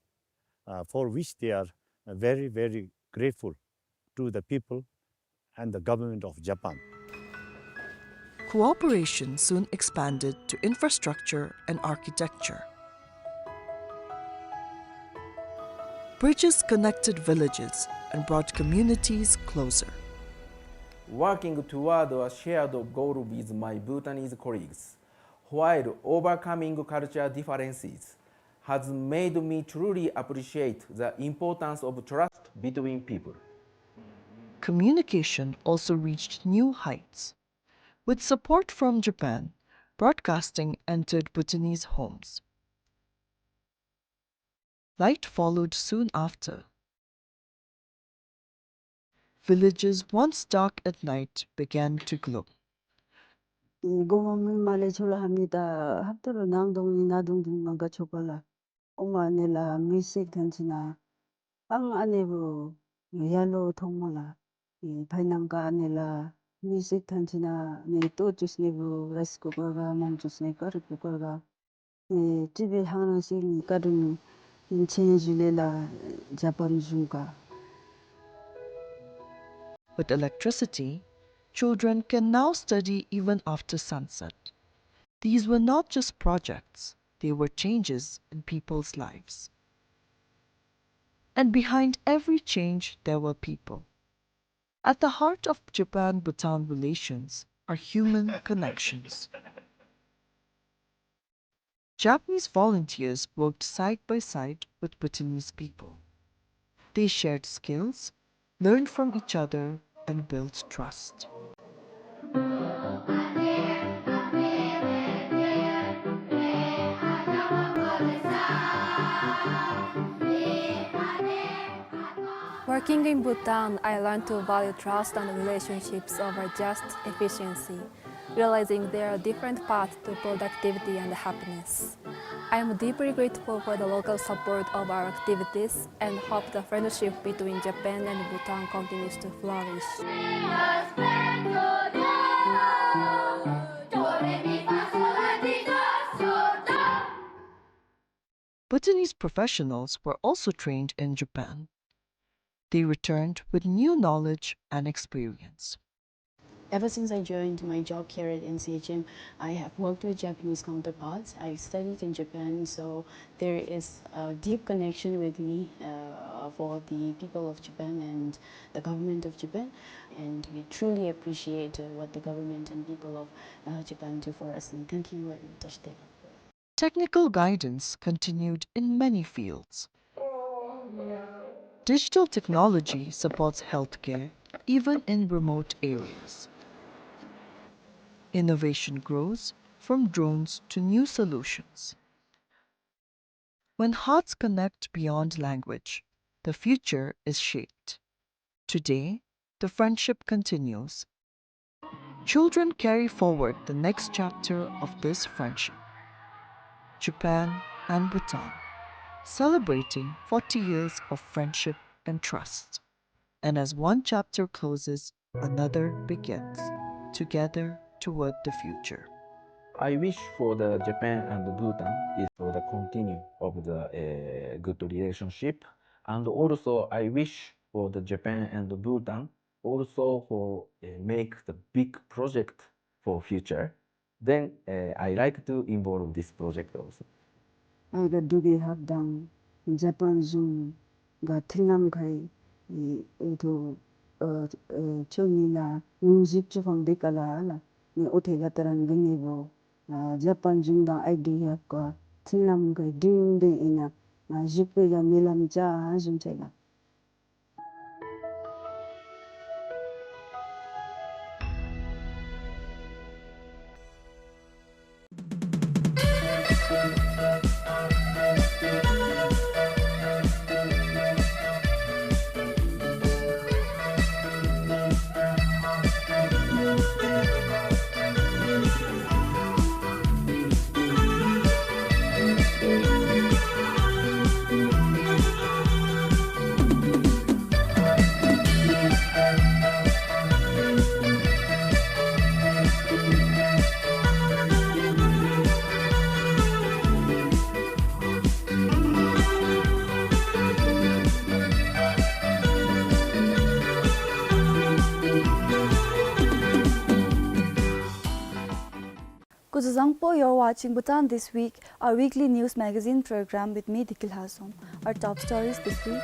uh, for which they are, uh, very, very grateful to the people and the government of Japan. Cooperation soon expanded to infrastructure and architecture. Bridges connected villages and brought communities closer. Working toward a shared goal with my Bhutanese colleagues, while overcoming cultural differences, has made me truly appreciate the importance of trust between people. Communication also reached new heights. With support from Japan, broadcasting entered Bhutanese homes. Light followed soon after. Villages once dark at night began to glow. ཨེ་གོ་མ་མི་མ་ལས་ཆོ་ལ་ཧ་མི་ད་ཧབ་ཏོ་རུ་ནང་དུང་ནི་ན་དུང་དུང་ང་ག་ཆོ་ག་ལ་ཨོ་མ་ནེ་ལ་མི་སིག་ཐན་ཆི་ན་ཨང་ཨ་ནེ་བུ་ཡ་ལོ་ཐོང་མ་ལ་ཨེ་ཕའི་ནང་ཀ་ཨ་ནེ་ལ་མི་སིག་ཐན་ཆི་ན་ནེ་ཏོ་ཅུས་ནེ་བུ་རའིས་ཀུ་ཀར་ག་མང་ཅུས་ནེ་ཀར་རི་ཀུ་ཀར་ག་ཨེ་ཅི་བེ་ཧང་རང་སི་ནི་ཀ་དུང་ནི་ཆེན་ཞུ་ལེ་ལ་ཇ་པན་ཟུང་ཀ། With electricity, children can now study even after sunset. These were not just projects, they were changes in people's lives. And behind every change, there were people. At the heart of Japan-Bhutan relations are human connections. Japanese volunteers worked side by side with Bhutanese people. They shared skills, learned from each other, and built trust. Working in Bhutan, I learned to value trust and relationships over just efficiency, realizing there are different paths to productivity and happiness. I am deeply grateful for the local support of our activities and hope the friendship between Japan and Bhutan continues to flourish. Bhutanese professionals were also trained in Japan. They returned with new knowledge and experience. Ever since I joined my job here at N C H M, I have worked with Japanese counterparts. I studied in Japan, so there is a deep connection with me, uh, for the people of Japan and the government of Japan. And we truly appreciate, uh, what the government and people of, uh, Japan do for us. And thank you very much. Technical guidance continued in many fields. Digital technology supports healthcare even in remote areas. Innovation grows from drones to new solutions. When hearts connect beyond language, the future is shaped. Today, the friendship continues. Children carry forward the next chapter of this friendship. Japan and Bhutan, celebrating forty years of friendship and trust. And as one chapter closes, another begins, together toward the future. I wish for the Japan and Bhutan is for the continue of the, uh, good relationship, and also I wish for the Japan and Bhutan also for, uh, make the big project for future. Then, uh, I like to involve this project also. ཨ་ག་འབྲུག་རྒྱལ་ཁབ་དང་ཇ་པན་གཞུང་ག་མཐུན་ལམ་ཁའི་ཨེ་ཐོ་ཨ་ཨ་ཆོ་གཉིས་ལ་ཉུང་ཞིབ་ཅིག་ཕང་སྟེ་ག་ལ་ལ་ནི་ཨོ་ཐེ་ག་ཏ་རང་གི་ནི་བོ་ཨ་ཇ་པན་གཞུང་དང་ཨའི་ཌི་ཡ་ག་མཐུན་ལམ་ཁའི་འབྲེལ་ཡོད་ཨིན་ན་ང་ཞིབ་པའི་ག་མི་ལམ་ཅ་ཨ་གཞུང་ཆེ་ལ། Oh, you're watching Bhutan This Week, our weekly news magazine program with me, Dikil Hazom. Our top stories this week.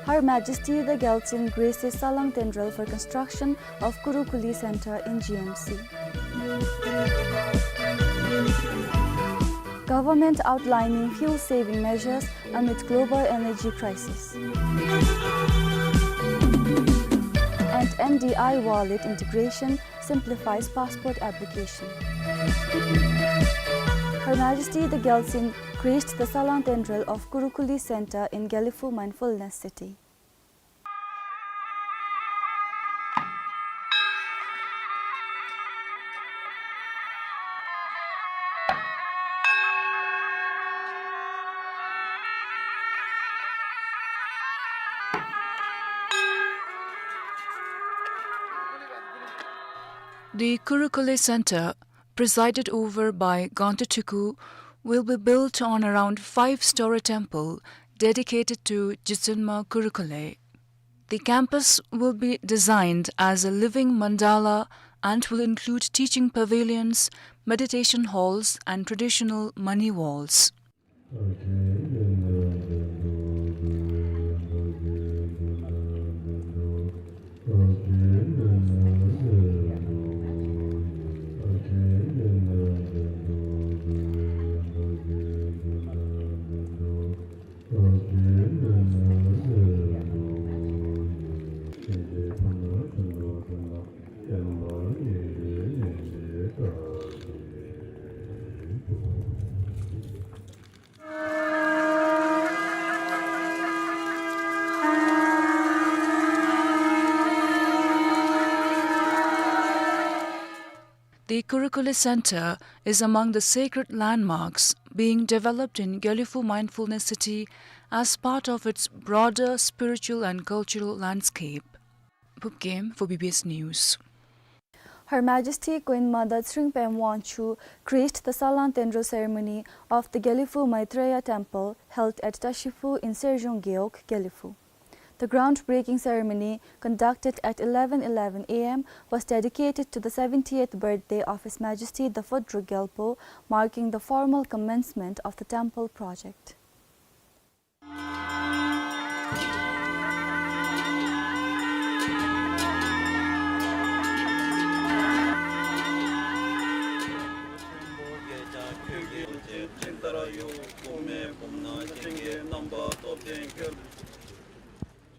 Her Majesty the Gyaltsuen graces Salang Tendrel for construction of Kurukuli Center in G M C. Government outlining fuel-saving measures amid global energy crisis. And N D I wallet integration simplifies passport application. Her Majesty the Gyaltsuen graced the Salang Tendrel of Kurukuli Center in Gelephu Mindfulness City. The Kurukuli Center, presided over by Gangte Thiku, will be built on around five-story temple dedicated to Gyaltsuen Ma Kurukuli. The campus will be designed as a living mandala and will include teaching pavilions, meditation halls, and traditional mani walls. The Kurukuli Center is among the sacred landmarks being developed in Gelephu Mindfulness City as part of its broader spiritual and cultural landscape. Phubgem for B B S News. Her Majesty Queen Mother Tshering Pema Wangchuck graced the Salang Tendrel ceremony of the Gelephu Maitreya Temple held at Tashiphu in Serjong Gewog, Gelephu. The groundbreaking ceremony, conducted at eleven eleven A M, was dedicated to the seventieth birthday of His Majesty the Fourth Druk Gyalpo, marking the formal commencement of the temple project.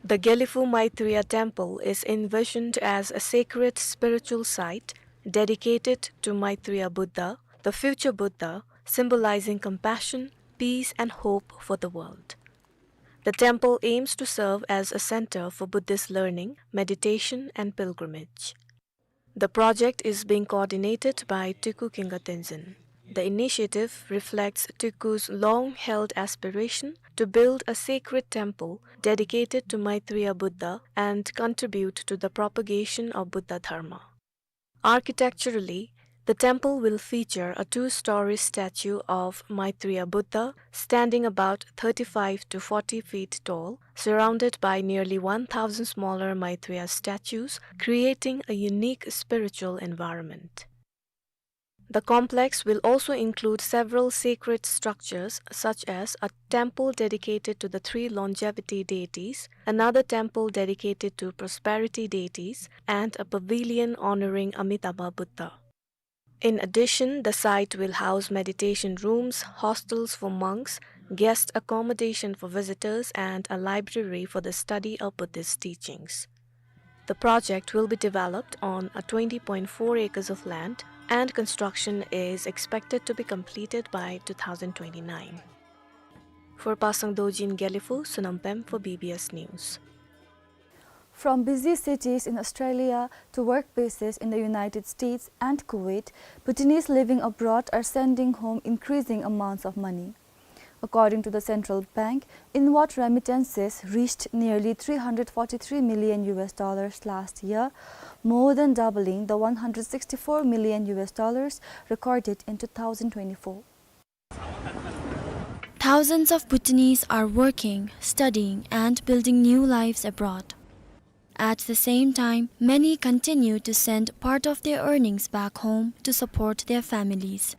The Gelephu Maitreya Temple is envisioned as a sacred spiritual site dedicated to Maitreya Buddha, the future Buddha, symbolizing compassion, peace, and hope for the world. The temple aims to serve as a center for Buddhist learning, meditation, and pilgrimage. The project is being coordinated by Thiku Khenga Tenzin. The initiative reflects Thiku's long-held aspiration to build a sacred temple dedicated to Maitreya Buddha and contribute to the propagation of Buddha Dharma. Architecturally, the temple will feature a two-story statue of Maitreya Buddha, standing about thirty-five to forty feet tall, surrounded by nearly one thousand smaller Maitreya statues, creating a unique spiritual environment. The complex will also include several sacred structures, such as a temple dedicated to the three longevity deities, another temple dedicated to prosperity deities, and a pavilion honoring Amitabha Buddha. In addition, the site will house meditation rooms, hostels for monks, guest accommodation for visitors, and a library for the study of Buddhist teachings. The project will be developed on a twenty point four acres of land, and construction is expected to be completed by two thousand twenty-nine. For Pasang Dorji in Gelephu, Sonam Pem for B B S News. From busy cities in Australia to workplaces in the United States and Kuwait, Bhutanese living abroad are sending home increasing amounts of money. According to the central bank, inward remittances reached nearly three hundred forty-three million U S dollars last year, more than doubling the one hundred sixty-four million U S dollars recorded in two thousand twenty-four. Thousands of Bhutanese are working, studying, and building new lives abroad. At the same time, many continue to send part of their earnings back home to support their families.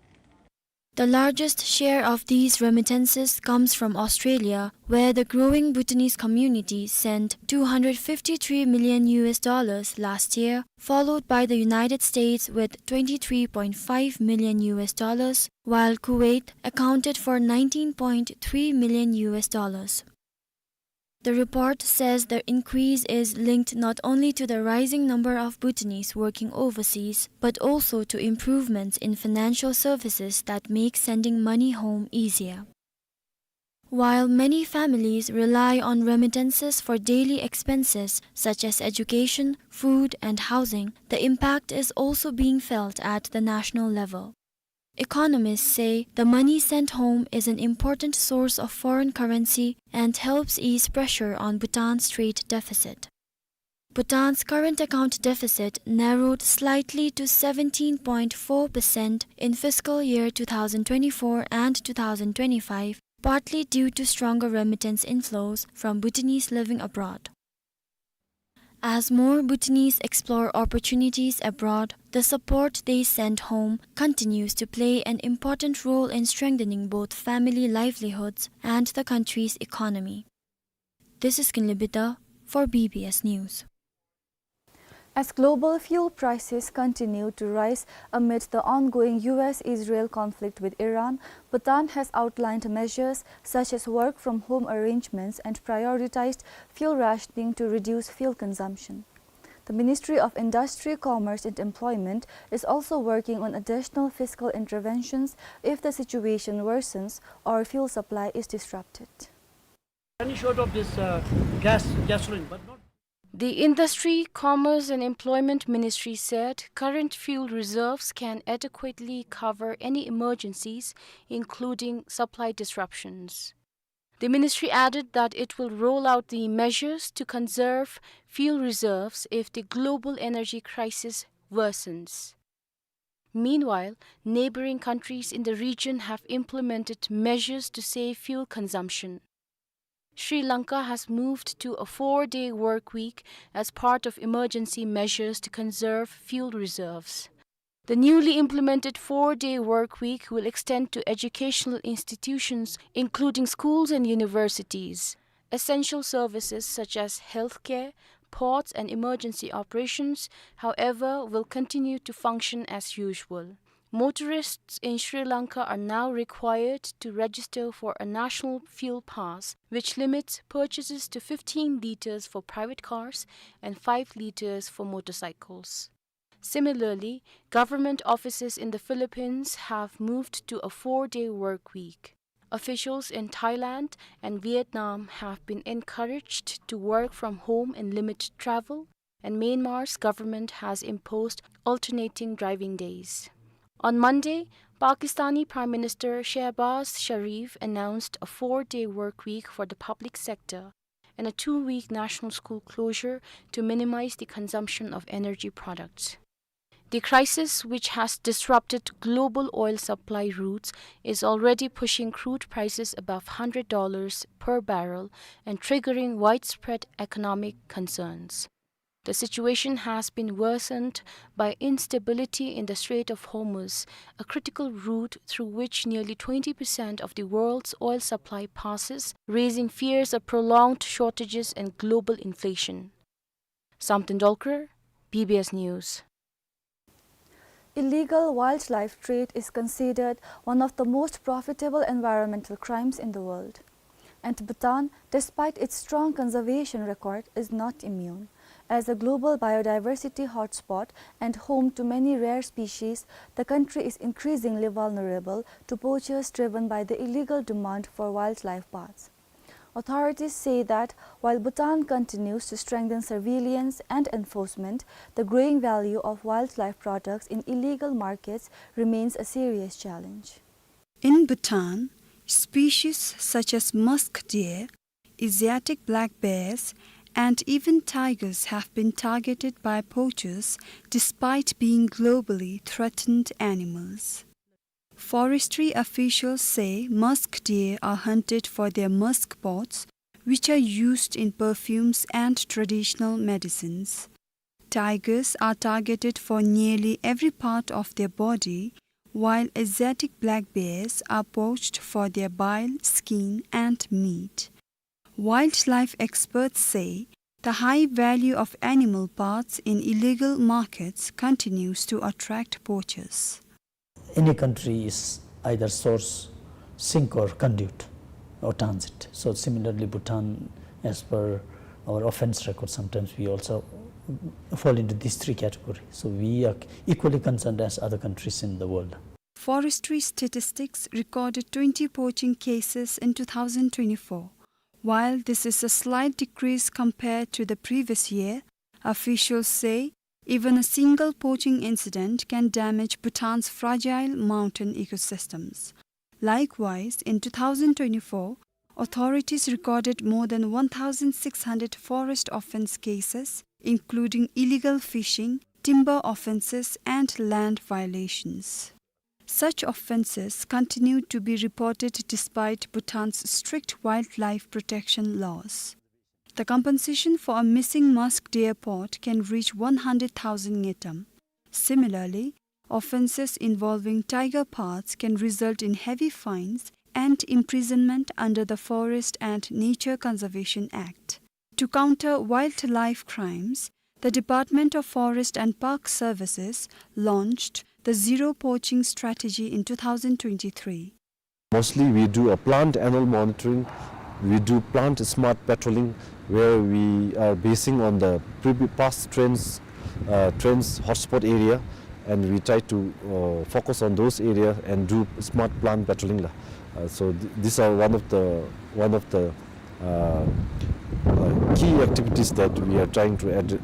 The largest share of these remittances comes from Australia, where the growing Bhutanese community sent two hundred fifty-three million U S dollars last year, followed by the United States with twenty-three point five million U S dollars, while Kuwait accounted for nineteen point three million U S dollars. The report says the increase is linked not only to the rising number of Bhutanese working overseas, but also to improvements in financial services that make sending money home easier. While many families rely on remittances for daily expenses such as education, food, and housing, the impact is also being felt at the national level. Economists say the money sent home is an important source of foreign currency and helps ease pressure on Bhutan's trade deficit. Bhutan's current account deficit narrowed slightly to seventeen point four percent in fiscal year two thousand twenty-four and two thousand twenty-five, partly due to stronger remittance inflows from Bhutanese living abroad. As more Bhutanese explore opportunities abroad, the support they send home continues to play an important role in strengthening both family livelihoods and the country's economy. This is Kinley Bida for B B S News. As global fuel prices continue to rise amid the ongoing U S Israel conflict with Iran, Bhutan has outlined measures such as work from home arrangements and prioritized fuel rationing to reduce fuel consumption. The Ministry of Industry, Commerce and Employment is also working on additional fiscal interventions if the situation worsens or fuel supply is disrupted. Running short of this, uh, gas, gasoline, but not. The Industry, Commerce and Employment Ministry said current fuel reserves can adequately cover any emergencies, including supply disruptions. The ministry added that it will roll out the measures to conserve fuel reserves if the global energy crisis worsens. Meanwhile, neighboring countries in the region have implemented measures to save fuel consumption. Sri Lanka has moved to a four-day work week as part of emergency measures to conserve fuel reserves. The newly implemented four-day work week will extend to educational institutions, including schools and universities. Essential services such as healthcare, ports, and emergency operations, however, will continue to function as usual. Motorists in Sri Lanka are now required to register for a national fuel pass, which limits purchases to fifteen liters for private cars and five liters for motorcycles. Similarly, government offices in the Philippines have moved to a four-day work week. Officials in Thailand and Vietnam have been encouraged to work from home and limit travel, and Myanmar's government has imposed alternating driving days. On Monday, Pakistani Prime Minister Shehbaz Sharif announced a four-day work week for the public sector and a two-week national school closure to minimize the consumption of energy products. The crisis, which has disrupted global oil supply routes, is already pushing crude prices above hundred dollars per barrel and triggering widespread economic concerns. The situation has been worsened by instability in the Strait of Hormuz, a critical route through which nearly twenty percent of the world's oil supply passes, raising fears of prolonged shortages and global inflation. Samten Dolkar, B B S News. Illegal wildlife trade is considered one of the most profitable environmental crimes in the world. And Bhutan, despite its strong conservation record, is not immune. As a global biodiversity hotspot and home to many rare species, the country is increasingly vulnerable to poachers driven by the illegal demand for wildlife parts. Authorities say that while Bhutan continues to strengthen surveillance and enforcement, the growing value of wildlife products in illegal markets remains a serious challenge. In Bhutan, species such as musk deer, Asiatic black bears, and even tigers have been targeted by poachers despite being globally threatened animals. Forestry officials say musk deer are hunted for their musk pods, which are used in perfumes and traditional medicines. Tigers are targeted for nearly every part of their body, while Asiatic black bears are poached for their bile, skin, and meat. Wildlife experts say the high value of animal parts in illegal markets continues to attract poachers. Any country is either source, sink, or conduit or transit. So similarly, Bhutan, as per our offense record, sometimes we also fall into these three categories. So we are equally concerned as other countries in the world. Forestry statistics recorded twenty poaching cases in two thousand twenty-four. While this is a slight decrease compared to the previous year, officials say even a single poaching incident can damage Bhutan's fragile mountain ecosystems. Likewise, in two thousand twenty-four, authorities recorded more than one thousand six hundred forest offense cases, including illegal fishing, timber offenses, and land violations. Such offenses continue to be reported despite Bhutan's strict wildlife protection laws. The compensation for a missing musk deer paw can reach one hundred thousand ngultrum. Similarly, offenses involving tiger parts can result in heavy fines and imprisonment under the Forest and Nature Conservation Act. To counter wildlife crimes, the Department of Forest and Park Services launched the Zero Poaching Strategy in two thousand twenty-three. Mostly we do a plant annual monitoring, we do plant smart patrolling, where we are basing on the previ-, past trends, uh, trends hotspot area, and we try to, uh, focus on those areas and do smart plant patrolling la. Uh, so th-, these are one of the, one of the, uh, uh, key activities that we are trying to add, uh,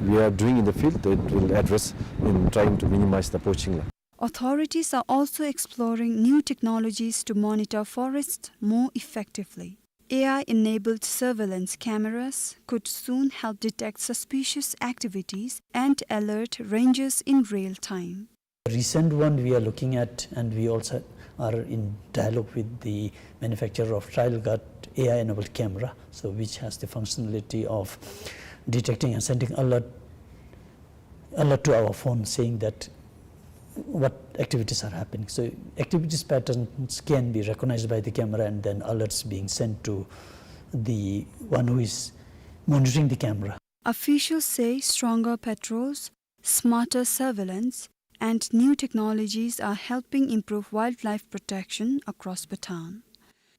we are doing in the field that will address in trying to minimize the poaching la. Authorities are also exploring new technologies to monitor forests more effectively. A I-enabled surveillance cameras could soon help detect suspicious activities and alert rangers in real time. The recent one we are looking at, and we also are in dialogue with the manufacturer of trial gut A I-enabled camera, so which has the functionality of detecting and sending alert alert to our phone saying that what activities are happening. So activities patterns can be recognized by the camera and then alerts being sent to the one who is monitoring the camera. Officials say stronger patrols, smarter surveillance, and new technologies are helping improve wildlife protection across Bhutan.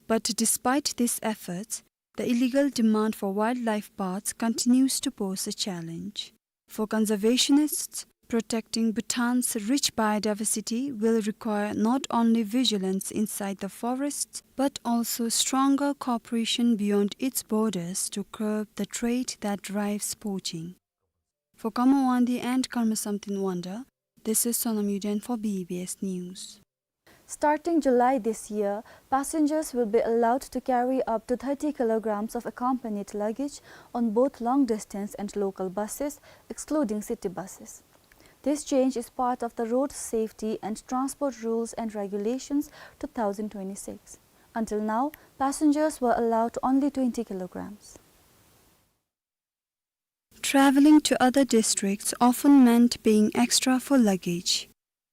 But despite these efforts, the illegal demand for wildlife parts continues to pose a challenge. For conservationists, protecting Bhutan's rich biodiversity will require not only vigilance inside the forests, but also stronger cooperation beyond its borders to curb the trade that drives poaching. For Kama Wangdi and Karma Samten Wangda, this is Sonam Yuden for B B S News. Starting July this year, passengers will be allowed to carry up to thirty kilograms of accompanied luggage on both long-distance and local buses, excluding city buses. This change is part of the Road Safety and Transport Rules and Regulations two thousand twenty-six. Until now, passengers were allowed only twenty kilograms. Traveling to other districts often meant paying extra for luggage.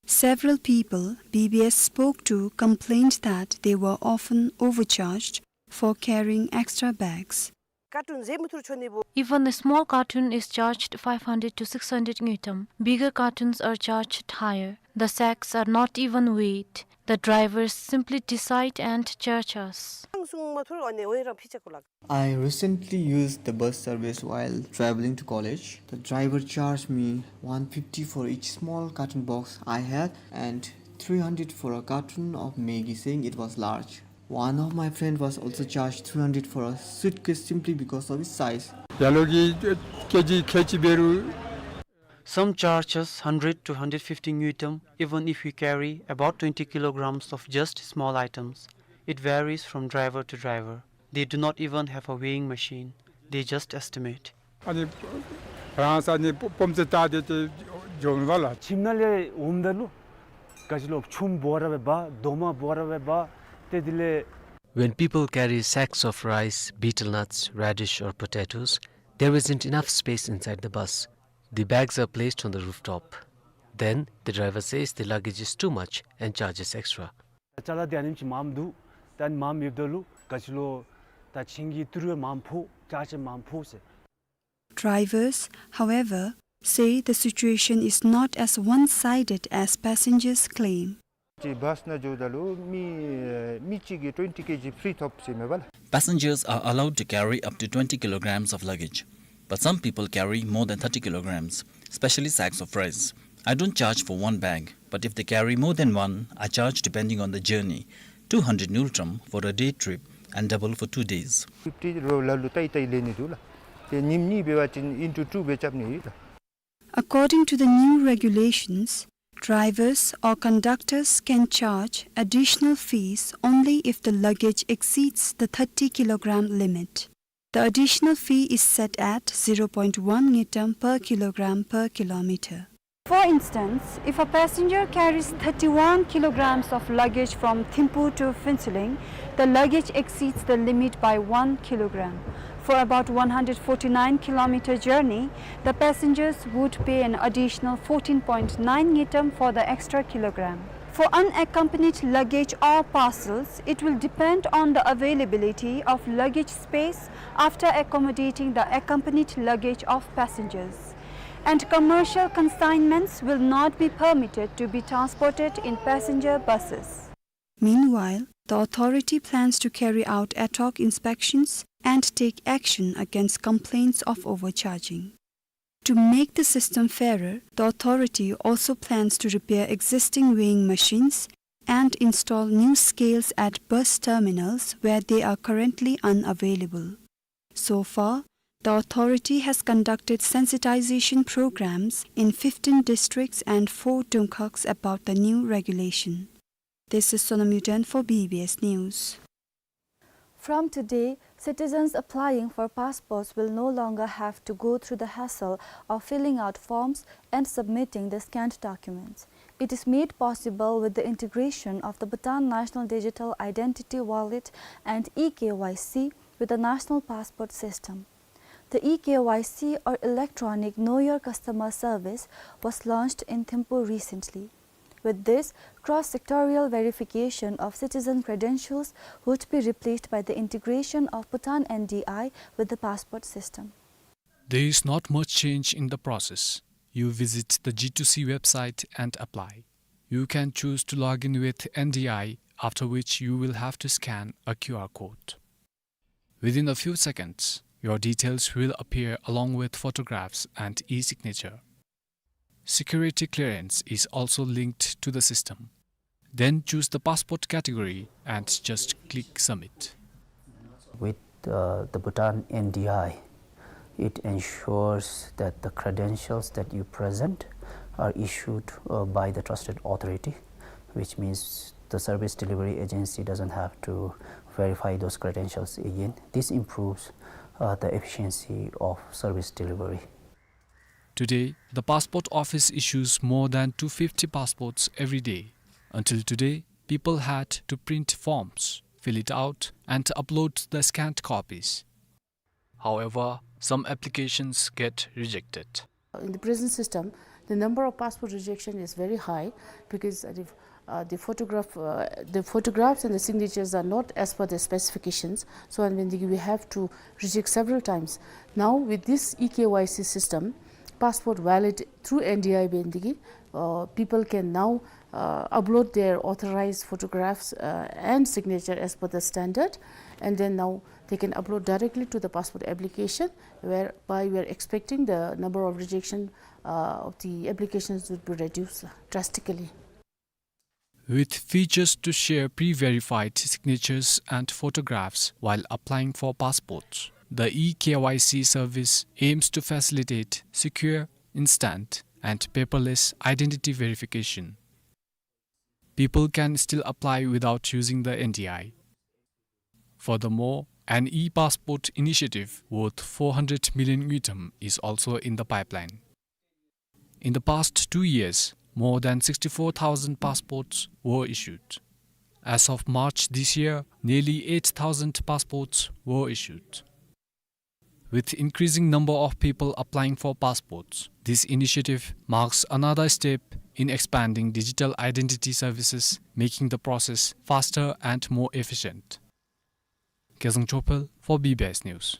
Several people B B S spoke to complained that they were often overcharged for carrying extra bags. Carton zetmei thur chonibur. Even a small carton is charged five hundred to six hundred ngultrum. Bigger cartons are charged higher. The sacks are not even weighed. The drivers simply decide and charge us. Ang sung mathur ane oirang phicha kulak. I recently used the bus service while traveling to college. The driver charged me one fifty for each small carton box I had and three hundred for a carton of Maggi, saying it was large. One of my friend was also charged three hundred for a suitcase simply because of its size. Yalo ki, eh, K G, K G beru. Some charge us hundred to hundred fifty ngultrum, even if we carry about twenty kilograms of just small items. It varies from driver to driver. They do not even have a weighing machine. They just estimate. Ani, France ani po-, pomche ta de te jonvala. ཁྱིམ་ནང་ལས་འོངམ་ད་ལུ་ག་ཅི་ལོ་ཆུམ་བོ་ར་བས་བ་རྡོག་མ་བོ་ར་བས་བ་ཏེ་དེ་ལས། When people carry sacks of rice, betel nuts, radish or potatoes, there isn't enough space inside the bus. The bags are placed on the rooftop. Then the driver says the luggage is too much and charges extra. ད་ཅ་ལ་འདི་ཨ་ནེམ་ཅིག་མངམ་འདུག། ད་ཨ་ནི་མངམ་ཡོདཔ་ད་ལུ་ག་ཅི་ལོ་ད་ཆིངས་ཀྱི་ཏི་རུ་མངམ་ཕོག། ཅརཇ་མངམ་ཕོག་ཟེར། Drivers, however, say the situation is not as one-sided as passengers claim. ཅིག་བཱས་ནང་འགྱོཝ་ད་ལུ་མི་མི་གཅིག་གིས་ཊུ་ཝེན་ཊི་ཀེ་ཇི་ཕི་རི་ཐོབ་ཟེར་མས་པ་ལགས། Passengers are allowed to carry up to twenty kilograms of luggage, but some people carry more than thirty kilograms, especially sacks of rice. I don't charge for one bag, but if they carry more than one, I charge depending on the journey, two hundred ngultrum for a day trip and double for two days. ཕིཕ་ཊི་རོགས་ལ་ལུ་ཏེ་ཏེ་ལེན་ནི་འདུག་ལགས། ཏེ་ཉིནམ་གཉིས་འབད་བ་ཅིན་ཨིན་ཊུ་ཊུ་སྦེ་རྐྱབ་ནི་ཨིན་ལགས། According to the new regulations, drivers or conductors can charge additional fees only if the luggage exceeds the thirty kilogram limit. The additional fee is set at zero point one ngultrum per kilogram per kilometer. For instance, if a passenger carries thirty-one kilograms of luggage from Thimphu to Phuentsholing, the luggage exceeds the limit by one kilogram. For about one hundred forty-nine kilometer journey, the passengers would pay an additional fourteen point nine ngultrum for the extra kilogram. For unaccompanied luggage or parcels, it will depend on the availability of luggage space after accommodating the accompanied luggage of passengers. And commercial consignments will not be permitted to be transported in passenger buses. Meanwhile, the authority plans to carry out ad hoc inspections and take action against complaints of overcharging. To make the system fairer, the authority also plans to repair existing weighing machines and install new scales at bus terminals where they are currently unavailable. So far, the authority has conducted sensitization programs in fifteen districts and four dungkaks about the new regulation. This is Sonam Yuden for B B S News. From today, citizens applying for passports will no longer have to go through the hassle of filling out forms and submitting the scanned documents. It is made possible with the integration of the Bhutan National Digital Identity Wallet and e K Y C with the National Passport System. The e K Y C, or Electronic Know Your Customer Service, was launched in Thimphu recently. With this, cross-sectorial verification of citizen credentials would be replaced by the integration of Bhutan N D I with the passport system. There is not much change in the process. You visit the G two C website and apply. You can choose to log in with N D I, after which you will have to scan a Q R code. Within a few seconds, your details will appear along with photographs and e-signature. Security clearance is also linked to the system. Then choose the passport category and just click submit. With, uh, the Bhutan N D I, it ensures that the credentials that you present are issued, uh, by the trusted authority, which means the service delivery agency doesn't have to verify those credentials again. This improves, uh, the efficiency of service delivery. Today, the passport office issues more than two fifty passports every day. Until today, people had to print forms, fill it out, and upload the scanned copies. However, some applications get rejected. In the present system, the number of passport rejection is very high because, uh, the, uh, the photograph, uh, the photographs and the signatures are not as per the specifications. So, and when the, we have to reject several times. Now, with this e K Y C system, passport valid through N D I bendigi, uh, people can now, uh, upload their authorized photographs, uh, and signature as per the standard, and then now they can upload directly to the passport application, whereby we are expecting the number of rejection, uh, of the applications would be reduced drastically. With features to share pre-verified signatures and photographs while applying for passports, the e K Y C service aims to facilitate secure, instant, and paperless identity verification. People can still apply without using the N D I. Furthermore, an e-passport initiative worth four hundred million ngultrum is also in the pipeline. In the past two years, more than sixty-four thousand passports were issued. As of March this year, nearly eight thousand passports were issued. With increasing number of people applying for passports, this initiative marks another step in expanding digital identity services, making the process faster and more efficient. Kezang Chopel for B B S News.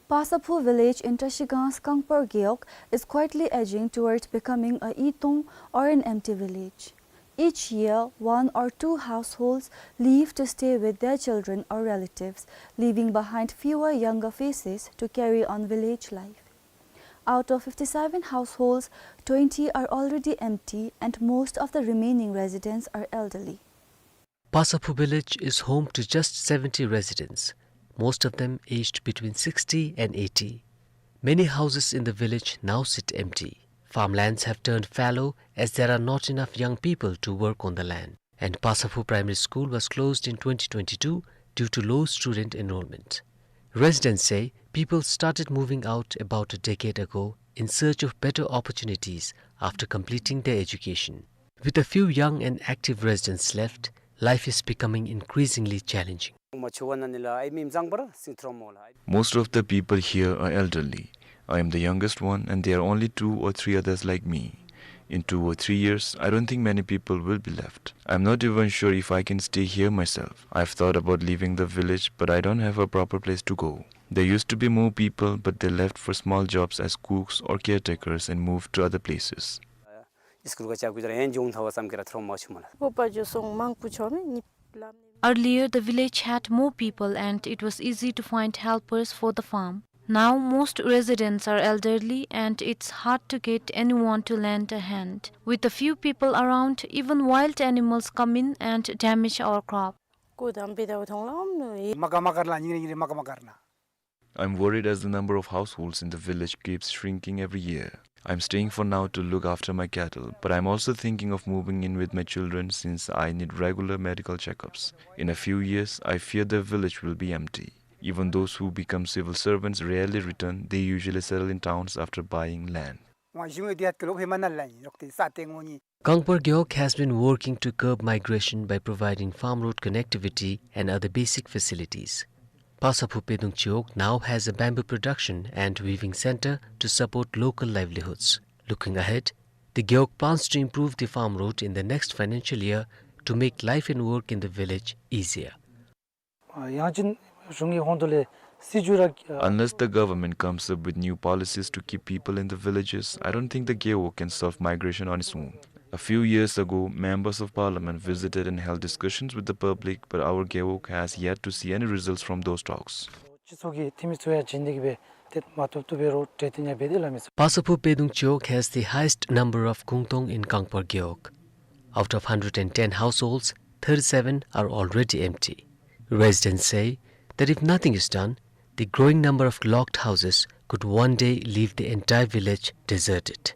Pasaphu village in Trashigang's Kangpar Gewog is quietly edging towards becoming a Etong or an empty village. Each year, one or two households leave to stay with their children or relatives, leaving behind fewer younger faces to carry on village life. Out of fifty-seven households, twenty are already empty and most of the remaining residents are elderly. Pasaphu village is home to just seventy residents, most of them aged between sixty and eighty. Many houses in the village now sit empty. Farmlands have turned fallow as there are not enough young people to work on the land. And Pasaphu Primary School was closed in twenty twenty-two due to low student enrollment. Residents say people started moving out about a decade ago in search of better opportunities after completing their education. With a few young and active residents left, life is becoming increasingly challenging. Most of the people here are elderly. I am the youngest one, and there are only two or three others like me. In two or three years, I don't think many people will be left. I'm not even sure if I can stay here myself. I've thought about leaving the village, but I don't have a proper place to go. There used to be more people, but they left for small jobs as cooks or caretakers and moved to other places. Earlier, the village had more people and it was easy to find helpers for the farm. Now, most residents are elderly and it's hard to get anyone to lend a hand. With a few people around, even wild animals come in and damage our crop. I'm worried as the number of households in the village keeps shrinking every year. I'm staying for now to look after my cattle, but I'm also thinking of moving in with my children since I need regular medical checkups. In a few years, I fear the village will be empty. Even those who become civil servants rarely return, they usually settle in towns after buying land. Kangpar Gewog has been working to curb migration by providing farm road connectivity and other basic facilities. Pasaphu Pedung Chiwog now has a bamboo production and weaving center to support local livelihoods. Looking ahead, the Gewog plans to improve the farm road in the next financial year to make life and work in the village easier. Unless the government comes up with new policies to keep people in the villages, I don't think the Gewog can solve migration on its own. A few years ago, members of parliament visited and held discussions with the public, but our Gewog has yet to see any results from those talks. Pasaphu Pedung Chiwog has the highest number of kungtong in Kangpar Gewog. Out of hundred and ten households, thirty-seven are already empty. Residents say that if nothing is done, the growing number of locked houses could one day leave the entire village deserted.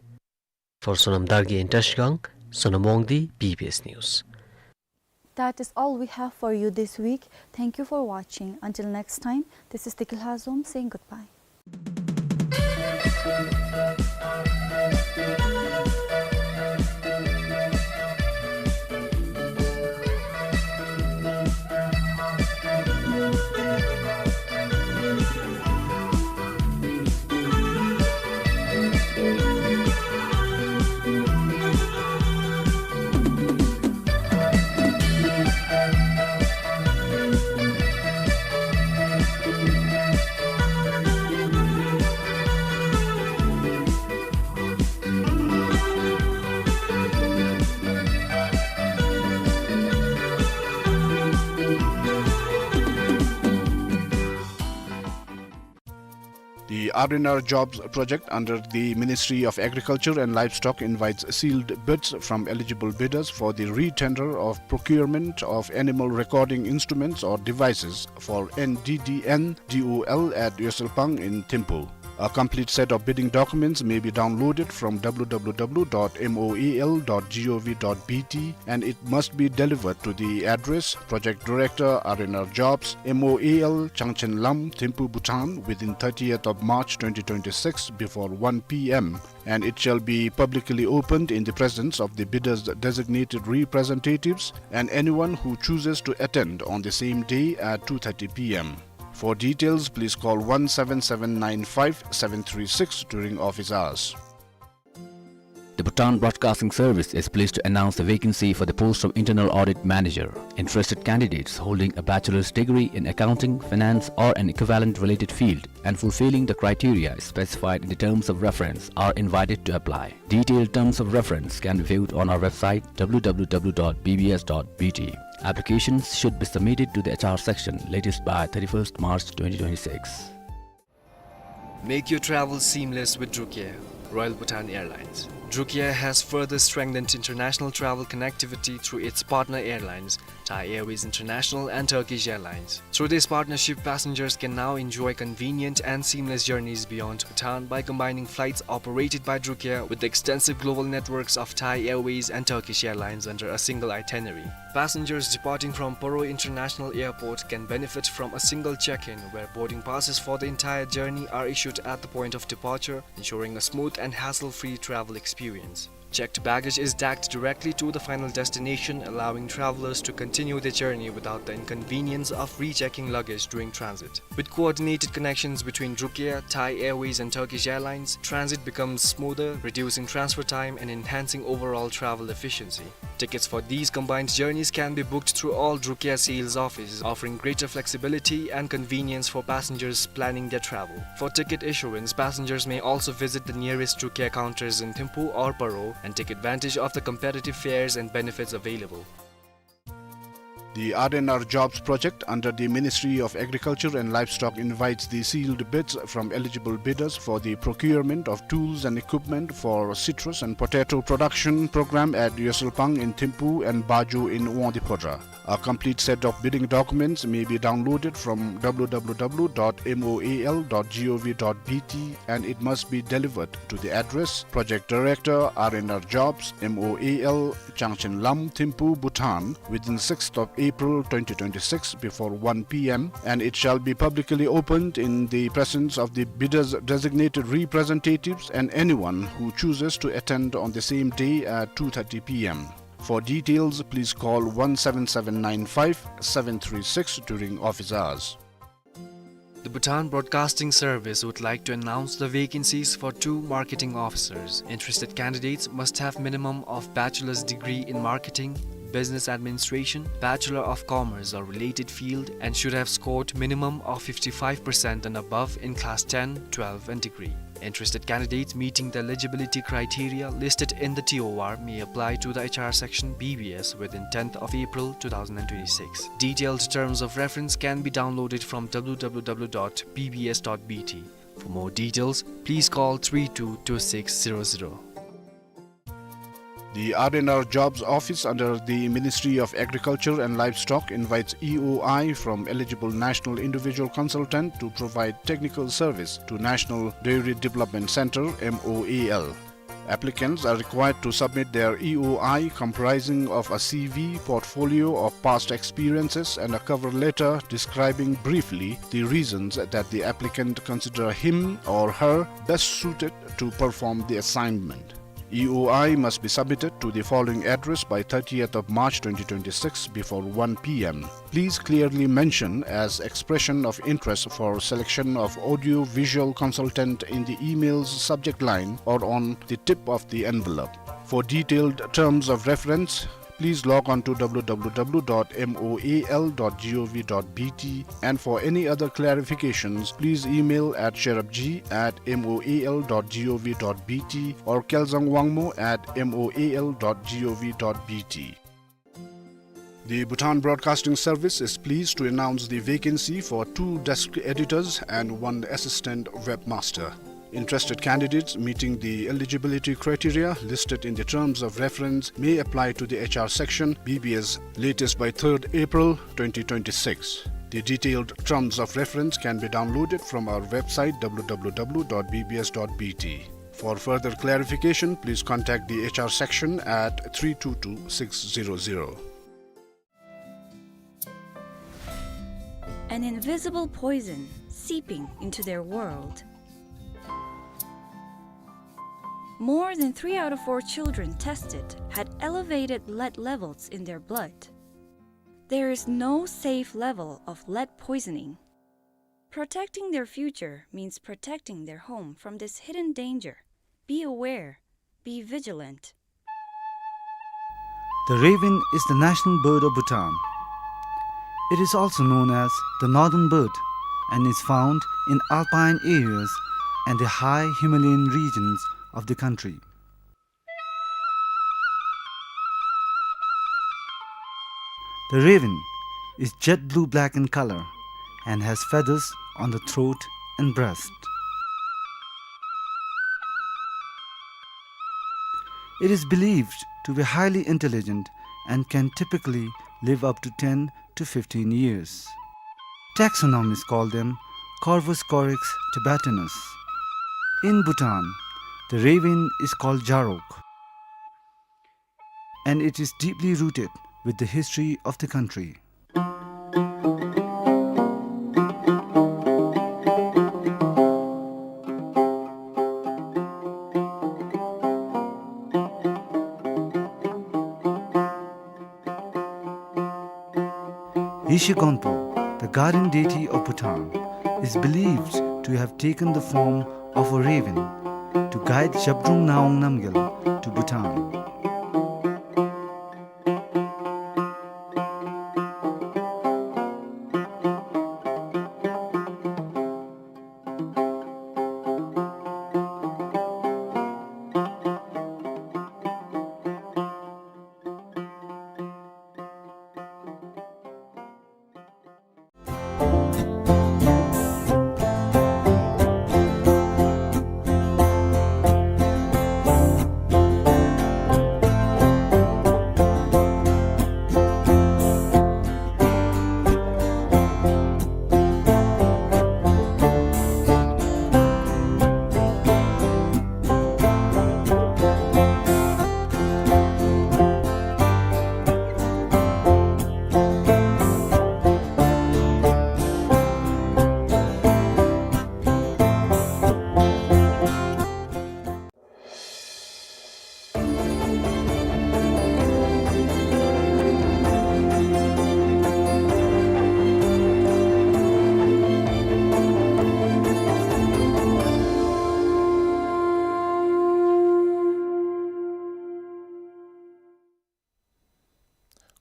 For Sonam Dargye in Trashigang, Sonam Wangdi, B B S News. That is all we have for you this week. Thank you for watching. Until next time, this is Tikil Hazom saying goodbye. The R and R Jobs project under the Ministry of Agriculture and Livestock invites sealed bids from eligible bidders for the re-tender of procurement of animal recording instruments or devices for N D D N D O L at Yoselpang in Thimphu. A complete set of bidding documents may be downloaded from w w w dot m o a l dot g o v dot b t, and it must be delivered to the address: Project Director, R and R Jobs, M O A L, Changchenlam, Thimphu, Bhutan, within thirtieth of March twenty twenty-six before one p m, and it shall be publicly opened in the presence of the bidder's designated representatives and anyone who chooses to attend on the same day at two thirty p m. For details, please call one seven seven nine five seven three six during office hours. The Bhutan Broadcasting Service is pleased to announce the vacancy for the post of Internal Audit Manager. Interested candidates holding a bachelor's degree in accounting, finance, or an equivalent related field and fulfilling the criteria specified in the terms of reference are invited to apply. Detailed terms of reference can be viewed on our website, w w w dot b b s dot b t. Applications should be submitted to the H R section latest by thirty-first March twenty twenty-six. Make your travel seamless with Drukair, Royal Bhutan Airlines. Drukair has further strengthened international travel connectivity through its partner airlines, Thai Airways International and Turkish Airlines. Through this partnership, passengers can now enjoy convenient and seamless journeys beyond Bhutan by combining flights operated by Drukair with the extensive global networks of Thai Airways and Turkish Airlines under a single itinerary. Passengers departing from Paro International Airport can benefit from a single check-in, where boarding passes for the entire journey are issued at the point of departure, ensuring a smooth and hassle-free travel experience. Checked baggage is tagged directly to the final destination, allowing travelers to continue their journey without the inconvenience of rechecking luggage during transit. With coordinated connections between Drukair, Thai Airways and Turkish Airlines, transit becomes smoother, reducing transfer time and enhancing overall travel efficiency. Tickets for these combined journeys can be booked through all Drukair sales offices, offering greater flexibility and convenience for passengers planning their travel. For ticket issuance, passengers may also visit the nearest Drukair counters in Thimphu or Paro and take advantage of the competitive fares and benefits available. The R and R Jobs project under the Ministry of Agriculture and Livestock invites the sealed bids from eligible bidders for the procurement of tools and equipment for citrus and potato production program at Yoselpang in Thimphu and Bajo in Wangdue Phodrang. A complete set of bidding documents may be downloaded from w w w dot m o a l dot g o v dot b t, and it must be delivered to the address: Project Director, R and R Jobs, M O A L, Changchenlam, Thimphu, Bhutan, within sixth of April twenty twenty-six before one p m, and it shall be publicly opened in the presence of the bidder's designated representatives and anyone who chooses to attend on the same day at two thirty p m. For details, please call one seven seven nine five seven three six during office hours. The Bhutan Broadcasting Service would like to announce the vacancies for two marketing officers. Interested candidates must have minimum of bachelor's degree in marketing, business administration, Bachelor of Commerce or related field, and should have scored minimum of fifty-five percent and above in class ten, twelve and degree. Interested candidates meeting the eligibility criteria listed in the T O R may apply to the H R section, B B S, within tenth of April two thousand and twenty-six. Detailed terms of reference can be downloaded from w w w dot b b s dot b t. For more details, please call three two two six zero zero. The R and R Jobs Office under the Ministry of Agriculture and Livestock invites E O I from eligible national individual consultant to provide technical service to National Dairy Development Centre, M O A L. Applicants are required to submit their E O I comprising of a C V, portfolio of past experiences, and a cover letter describing briefly the reasons that the applicant consider him or her best suited to perform the assignment. E O I must be submitted to the following address by thirtieth of March twenty twenty-six before one p m. Please clearly mention as expression of interest for selection of audio-visual consultant in the email's subject line or on the tip of the envelope. For detailed terms of reference, please log on to w w w dot m o a l dot g o v dot b t, and for any other clarifications, please email at sherabji at m o a l dot g o v dot b t or kelzang wangmo at m o a l dot g o v dot b t. The Bhutan Broadcasting Service is pleased to announce the vacancy for two desk editors and one assistant webmaster. Interested candidates meeting the eligibility criteria listed in the terms of reference may apply to the H R section, B B S, latest by third April twenty twenty-six. The detailed terms of reference can be downloaded from our website, W W W dot B B S dot B T. For further clarification, please contact the H R section at three two two six zero zero. An invisible poison seeping into their world. More than three out of four children tested had elevated lead levels in their blood. There is no safe level of lead poisoning. Protecting their future means protecting their home from this hidden danger. Be aware. Be vigilant. The raven is the national bird of Bhutan. It is also known as the northern bird and is found in alpine areas and the high Himalayan regions of the country. The raven is jet blue-black in color and has feathers on the throat and breast. It is believed to be highly intelligent and can typically live up to ten to fifteen years. Taxonomists call them Corvus corax tibetanus. In Bhutan, the raven is called jarok, and it is deeply rooted with the history of the country. Yeshe Gonpo, the guardian deity of Bhutan, is believed to have taken the form of a raven to guide Zhabdrung Ngawang Namgyal to Bhutan.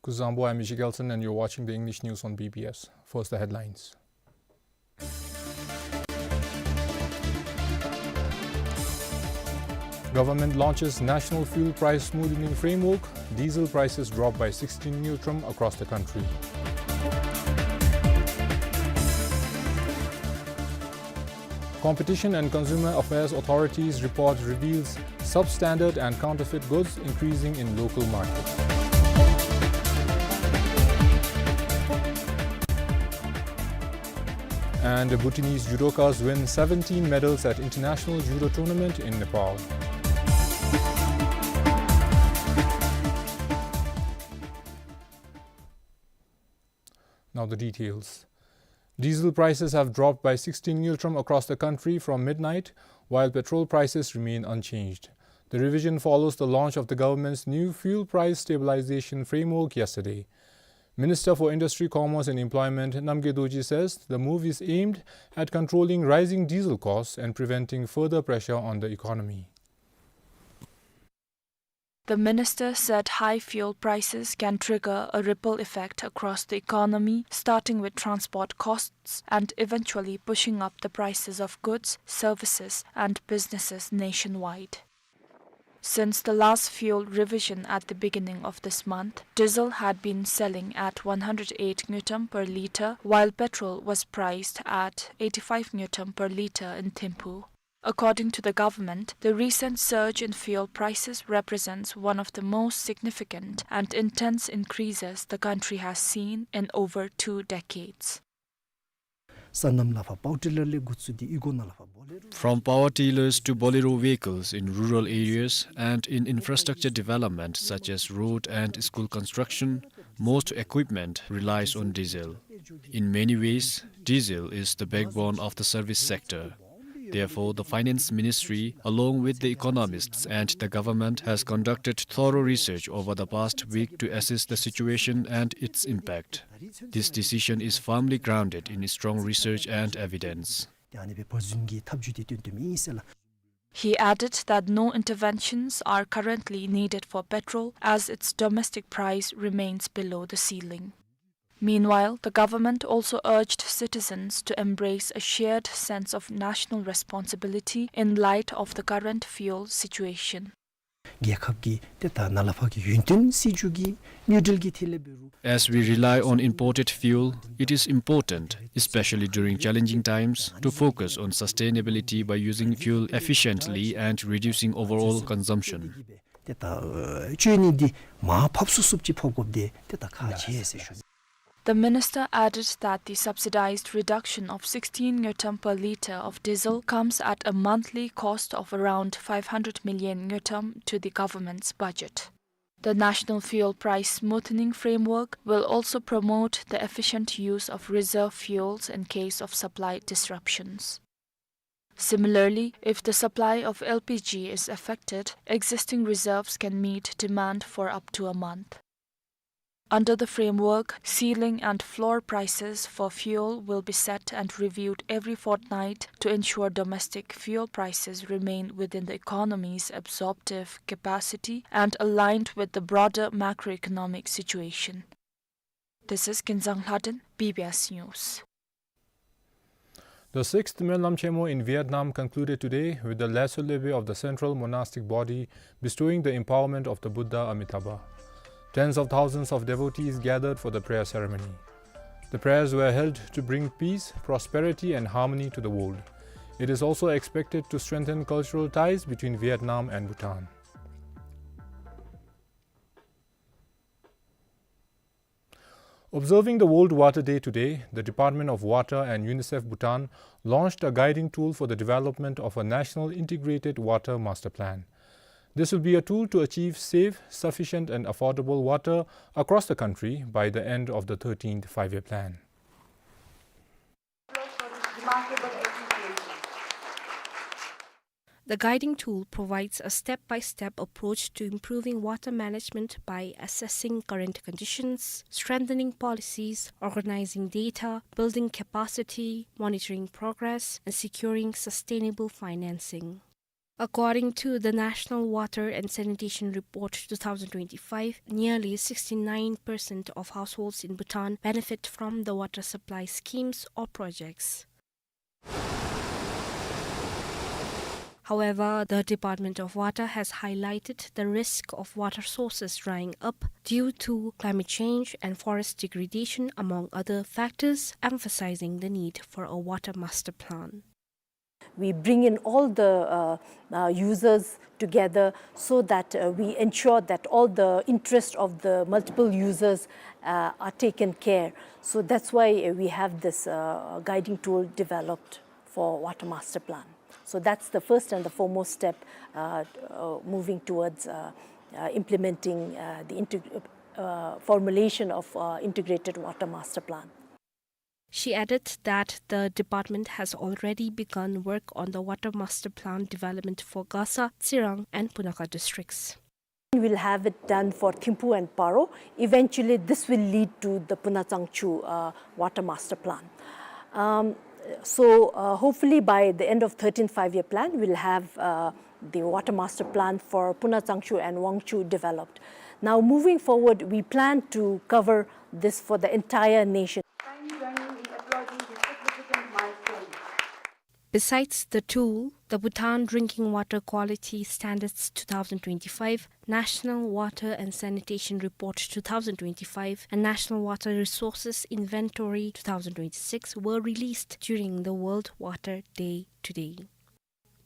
Kuzuzangpo, I'm Michiel Gelson and you're watching the English news on B B S. First, the headlines. Government launches National Fuel Price Smoothening Framework, diesel prices drop by sixteen ngultrum across the country. Competition and Consumer Affairs Authority's report reveals substandard and counterfeit goods increasing in local market. And Bhutanese judokas win seventeen medals at International Judo Tournament in Nepal. Now the details. Diesel prices have dropped by sixteen ngultrum across the country from midnight, while petrol prices remain unchanged. The revision follows the launch of the government's new fuel price stabilization framework yesterday. Minister for Industry, Commerce and Employment Namgay Dorji says the move is aimed at controlling rising diesel costs and preventing further pressure on the economy. The minister said high fuel prices can trigger a ripple effect across the economy, starting with transport costs and eventually pushing up the prices of goods, services, and businesses nationwide. Since the last fuel revision at the beginning of this month, diesel had been selling at one hundred eight ngultrum per liter, while petrol was priced at eighty-five ngultrum per liter in Thimphu. According to the government, the recent surge in fuel prices represents one of the most significant and intense increases the country has seen in over two decades. སོ་ནམ་ལས་ཕར་པའོ་ཊི་ལར་ལས་འགོ་བཙུགས་ཏེ་གཡུས་སྒོ་ནང་ལས་ཕར་བོ་ལེ་རོ། From power tillers to Bolero vehicles in rural areas and in infrastructure development such as road and school construction, most equipment relies on diesel. In many ways, diesel is the backbone of the service sector. Therefore, the Finance Ministry, along with the economists and the government, has conducted thorough research over the past week to assess the situation and its impact. This decision is firmly grounded in strong research and evidence. ཏེ་ཨ་ནི་སྦེ་བ་ཟུན་གྱི་ཐབས་བྱུས་འདི་བཏོན་བཏོནམ་ཨིན་ཟེར་ལགས། He added that no interventions are currently needed for petrol as its domestic price remains below the ceiling. Meanwhile, the government also urged citizens to embrace a shared sense of national responsibility in light of the current fuel situation. རྒྱལ་ཁབ་ཀྱི་ཏེ་ད་ནཱ་ལས་ཕར་གྱི་ཡུན་བརྟན་སྲིད་བྱུས་ཀྱི་དངུལ་འབྲེལ་གྱི་ཐད་ལས་འབད་རུང་། As we rely on imported fuel, it is important, especially during challenging times, to focus on sustainability by using fuel efficiently and reducing overall consumption. ཏེ་ད་ཨ་སྤྱོད་ནི་འདི་མར་ཕབ་ཚུགས་ཚུགསཔ་ཅིག་ཕབ་དགོཔ་འདི་ཏེ་ད་ཁག་ཆེ་ཟེར་ཞུ། The minister added that the subsidized reduction of sixteen ngultrum per litre of diesel comes at a monthly cost of around five hundred million ngultrum to the government's budget. The National Fuel Price Smoothening Framework will also promote the efficient use of reserve fuels in case of supply disruptions. Similarly, if the supply of L P G is affected, existing reserves can meet demand for up to a month. Under the framework, ceiling and floor prices for fuel will be set and reviewed every fortnight to ensure domestic fuel prices remain within the economy's absorptive capacity and aligned with the broader macroeconomic situation. This is Kinzang Lhaden, B B S News. The sixth Menlam Chemo in Vietnam concluded today with the Lasso Lebe of the Central Monastic Body bestowing the empowerment of the Buddha Amitabha. Tens of thousands of devotees gathered for the prayer ceremony. The prayers were held to bring peace, prosperity, and harmony to the world. It is also expected to strengthen cultural ties between Vietnam and Bhutan. Observing the World Water Day today, the Department of Water and UNICEF Bhutan launched a guiding tool for the development of a national integrated water master plan. This will be a tool to achieve safe, sufficient and affordable water across the country by the end of the thirteenth Five-Year Plan. The guiding tool provides a step-by-step approach to improving water management by assessing current conditions, strengthening policies, organizing data, building capacity, monitoring progress, and securing sustainable financing. According to the National Water and Sanitation Report two thousand twenty-five, nearly sixty-nine percent of households in Bhutan benefit from the water supply schemes or projects. However, the Department of Water has highlighted the risk of water sources drying up due to climate change and forest degradation, among other factors, emphasizing the need for a water master plan. We bring in all the, uh, uh, users together so that, uh, we ensure that all the interests of the multiple users, uh, are taken care. So that's why, uh, we have this, uh, guiding tool developed for Water Master Plan. So that's the first and the foremost step, uh, uh, moving towards, uh, uh, implementing, uh, the integ-, uh, formulation of, uh, integrated Water Master Plan. She added that the department has already begun work on the Water Master Plan development for Gasa, Tsirang, and Punakha districts. We'll have it done for Thimphu and Paro. Eventually, this will lead to the Puna Tsangchu, uh, Water Master Plan. Um, so, uh, hopefully by the end of thirteenth Five-Year Plan, we'll have, uh, the Water Master Plan for Puna Tsangchu and Wangchu developed. Now, moving forward, we plan to cover this for the entire nation. Kindly join me in applauding this significant milestone. Besides the tool, the Bhutan Drinking Water Quality Standards two thousand twenty-five, National Water and Sanitation Report two thousand twenty-five, and National Water Resources Inventory two thousand twenty-six were released during the World Water Day today.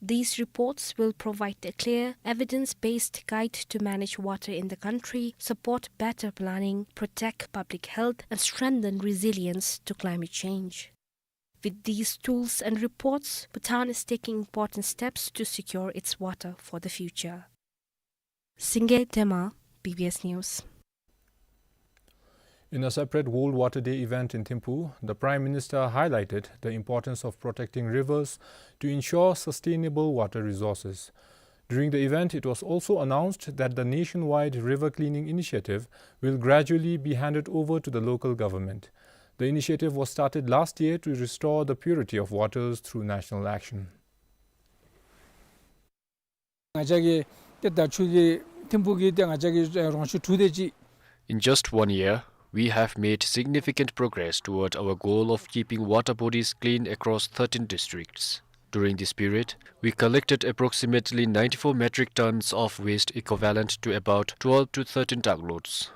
These reports will provide a clear, evidence-based guide to manage water in the country, support better planning, protect public health, and strengthen resilience to climate change. With these tools and reports, Bhutan is taking important steps to secure its water for the future. Singye Tema, B B S News. In a separate World Water Day event in Thimphu, the Prime Minister highlighted the importance of protecting rivers to ensure sustainable water resources. During the event, it was also announced that the nationwide river cleaning initiative will gradually be handed over to the local government. The initiative was started last year to restore the purity of waters through national action. ང་བཅས་ཀྱི་ཏེ་ད་ཆུ་གི་ཐིམ་ཕུག་གི་ཏེ་ང་བཅས་ཀྱི་རོང་ཆུ་དྲུག་དེ་ཅིག In just one year, we have made significant progress toward our goal of keeping water bodies clean across thirteen districts. During this period, we collected approximately ninety-four metric tons of waste, equivalent to about twelve to thirteen truckloads.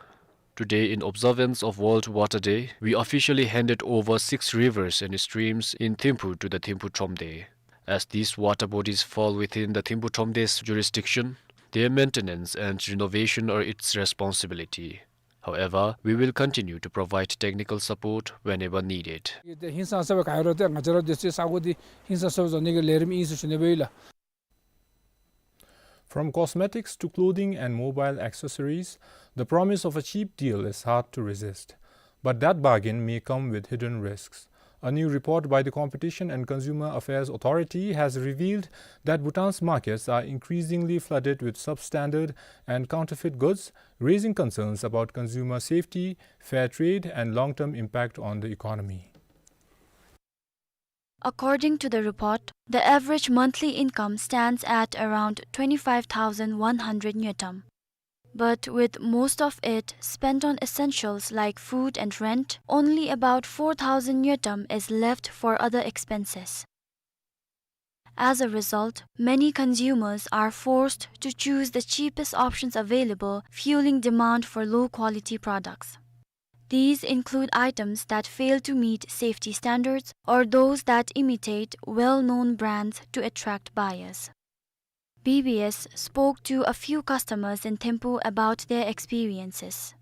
Today, in observance of World Water Day, we officially handed over six rivers and streams in Thimphu to the Thimphu Thromde. As these water bodies fall within the Thimphu Thromde's jurisdiction, their maintenance and renovation are its responsibility. However, we will continue to provide technical support whenever needed. ཏེ་ཧིང་སང་ས་སྦེ་ག་ཡོད་རུང་ཏེ་ང་བཅས་ར་དེ་ཚུ་ས་གོ་འདི་ཧིང་སང་ས་སྦེ་བཟོ་ནི་གི་ལས་རིམ་ཨིན་ཟེར་ཞུ་ནི་སྦེ་ཨིན་ལགས། From cosmetics to clothing and mobile accessories, the promise of a cheap deal is hard to resist. But that bargain may come with hidden risks. A new report by the Competition and Consumer Affairs Authority has revealed that Bhutan's markets are increasingly flooded with substandard and counterfeit goods, raising concerns about consumer safety, fair trade, and long-term impact on the economy. According to the report, the average monthly income stands at around twenty-five thousand one hundred ngultrum. But with most of it spent on essentials like food and rent, only about four thousand ngultrum is left for other expenses. As a result, many consumers are forced to choose the cheapest options available, fueling demand for low-quality products. These include items that fail to meet safety standards or those that imitate well-known brands to attract buyers. B B S spoke to a few customers in Thimphu about their experiences.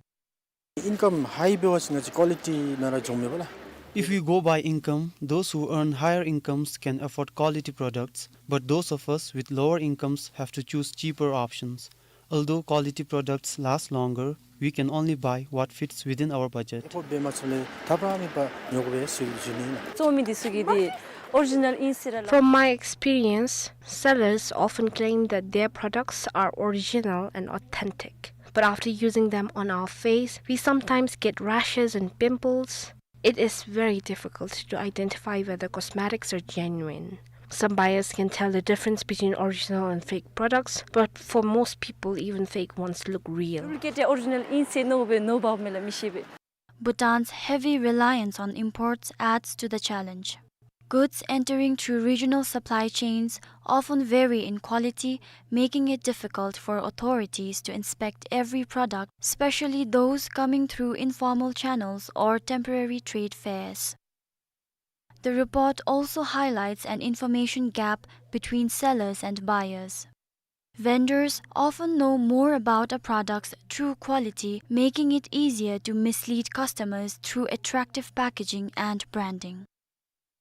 Income high འབད་བ་ཅིན་ང་བཅས་quality ནང་ར་འགྱོཝ་མས་པ་ལགས། If we go by income, those who earn higher incomes can afford quality products, but those of us with lower incomes have to choose cheaper options. Although quality products last longer, we can only buy what fits within our budget. Afford འབད་མ་ཚུགས་ལས་ད་པ་མེད་པར་ཉོ་དགོ་པས་ཟེར་ཞུ་ནི་ཨིན་ལགས། བཙོང་མི་འདི་ཚུ་གིས་འདི་original ཨིན་ཟེར་ར་ལགས། From my experience, sellers often claim that their products are original and authentic, but after using them on our face, we sometimes get rashes and pimples. It is very difficult to identify whether cosmetics are genuine. Some buyers can tell the difference between original and fake products, but for most people, even fake ones look real. Duplicate ཡང་original ཨིན་ཟེར་མནོ་སྦེ་མནོ་བ་མས་ལགས་མི་ཤེས་པས། Bhutan's heavy reliance on imports adds to the challenge. Goods entering through regional supply chains often vary in quality, making it difficult for authorities to inspect every product, especially those coming through informal channels or temporary trade fairs. The report also highlights an information gap between sellers and buyers. Vendors often know more about a product's true quality, making it easier to mislead customers through attractive packaging and branding.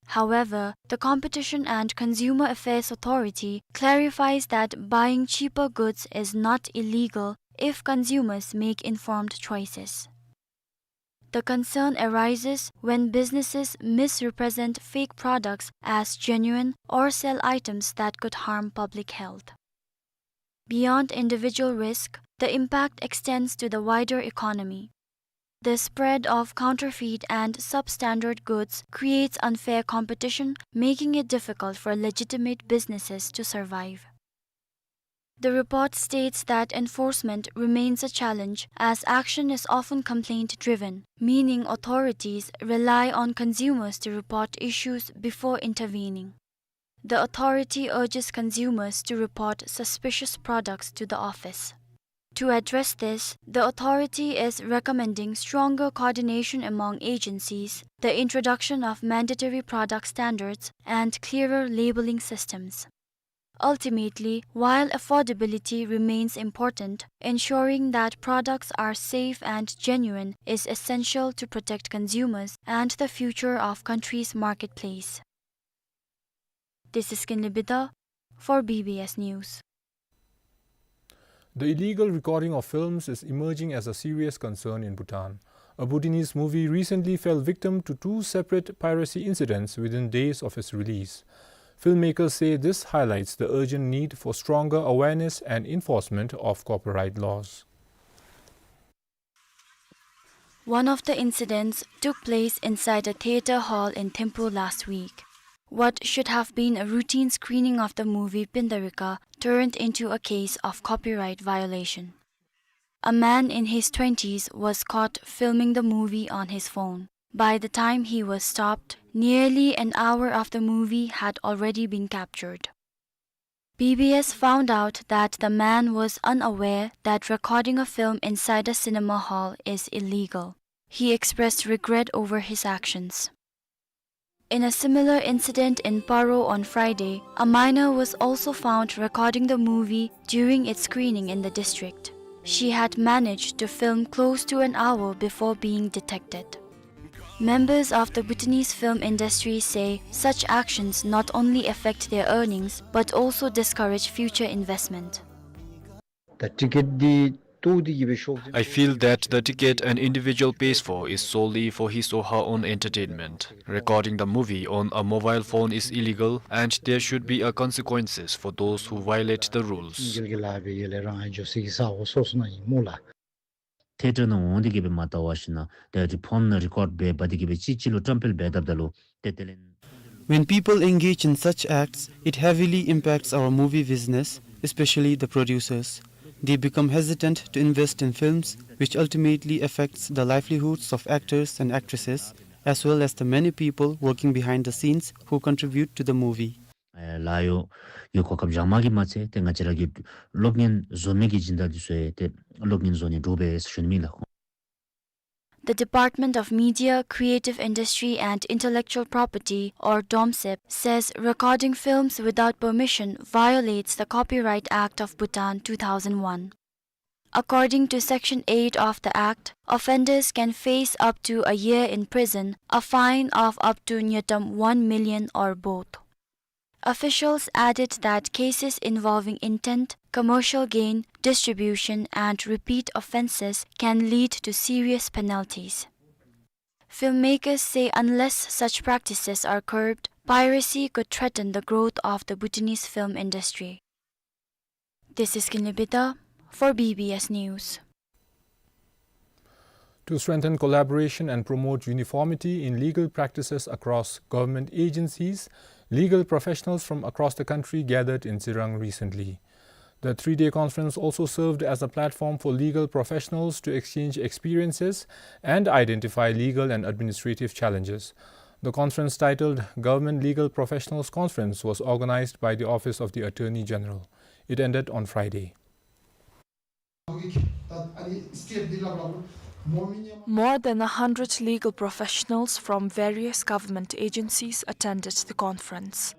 However, the Competition and Consumer Affairs Authority clarifies that buying cheaper goods is not illegal if consumers make informed choices. The concern arises when businesses misrepresent fake products as genuine or sell items that could harm public health. Beyond individual risk, the impact extends to the wider economy. The spread of counterfeit and substandard goods creates unfair competition, making it difficult for legitimate businesses to survive. The report states that enforcement remains a challenge as action is often complaint-driven, meaning authorities rely on consumers to report issues before intervening. The authority urges consumers to report suspicious products to the office. To address this, the authority is recommending stronger coordination among agencies, the introduction of mandatory product standards, and clearer labeling systems. Ultimately, while affordability remains important, ensuring that products are safe and genuine is essential to protect consumers and the future of country's marketplace. This is Kinley Bida for B B S News. The illegal recording of films is emerging as a serious concern in Bhutan. A Bhutanese movie recently fell victim to two separate piracy incidents within days of its release. Filmmakers say this highlights the urgent need for stronger awareness and enforcement of copyright laws. One of the incidents took place inside a theater hall in Thimphu last week. What should have been a routine screening of the movie Pindarika turned into a case of copyright violation. A man in his twenties was caught filming the movie on his phone. By the time he was stopped, nearly an hour of the movie had already been captured. B B S found out that the man was unaware that recording a film inside a cinema hall is illegal. He expressed regret over his actions. In a similar incident in Paro on Friday, a minor was also found recording the movie during its screening in the district. She had managed to film close to an hour before being detected. Members of the Bhutanese film industry say such actions not only affect their earnings but also discourage future investment. ད་ཊི་ཀེཊ་འདི་ལྟོ་འདི་གི་སྦེ་ཤོག་ཅིག I feel that the ticket an individual pays for is solely for his or her own entertainment. Recording the movie on a mobile phone is illegal, and there should be a consequences for those who violate the rules. རྒྱལ་གྱི་ལཱ་སྦེ་ཡར་ལས་རང་ཨ་འགྱོ་སའི་གི་ས་གོ་སོ་སོ་ནང་ཨིན་སྨོ་ལགས། ཐེ་ཏྲ་ནང་འོང་སྟེ་གི་སྦེ་མ་བལྟ་བ་ཞིན་ན་ཏེ་ཕོན་ནང་རི་ཀོཌ་འབད་འབད་དེ་གི་སྦེ་ཅིག་ཅིག་ལུ་བཀྲམ་སྤེལ་འབད་དཔ་ད་ལུ་ཏེ་དེ་ལས། When people engage in such acts, it heavily impacts our movie business, especially the producers. They become hesitant to invest in films, which ultimately affects the livelihoods of actors and actresses, as well as the many people working behind the scenes who contribute to the movie. ཨེ་ལཱ་གཡོག་གི་གོ་སྐབས་བཞག་མ་གི་མ་ཚད་ཏེ་ང་བཅས་ར་གི་གློག་བརྙན་བཟོ་མི་གི་སྦྱིན་བདག་འདི་ཚུ་ཡང་ཏེ་གློག་བརྙན་བཟོ་ནི་འདྲོག་པས་ཟེར་ཞུ་ནི་ཨིན་ལགས། The Department of Media, Creative Industry and Intellectual Property, or DOMCIP, says recording films without permission violates the Copyright Act of Bhutan two thousand one. According to Section eight of the Act, offenders can face up to a year in prison, a fine of up to ngultrum one million or both. Officials added that cases involving intent, commercial gain, distribution, and repeat offenses can lead to serious penalties. Filmmakers say unless such practices are curbed, piracy could threaten the growth of the Bhutanese film industry. This is Kinley Bida for B B S News. To strengthen collaboration and promote uniformity in legal practices across government agencies, legal professionals from across the country gathered in Tsirang recently. The three-day conference also served as a platform for legal professionals to exchange experiences and identify legal and administrative challenges. The conference, titled Government Legal Professionals Conference, was organized by the Office of the Attorney General. It ended on Friday. More than a hundred legal professionals from various government agencies attended the conference.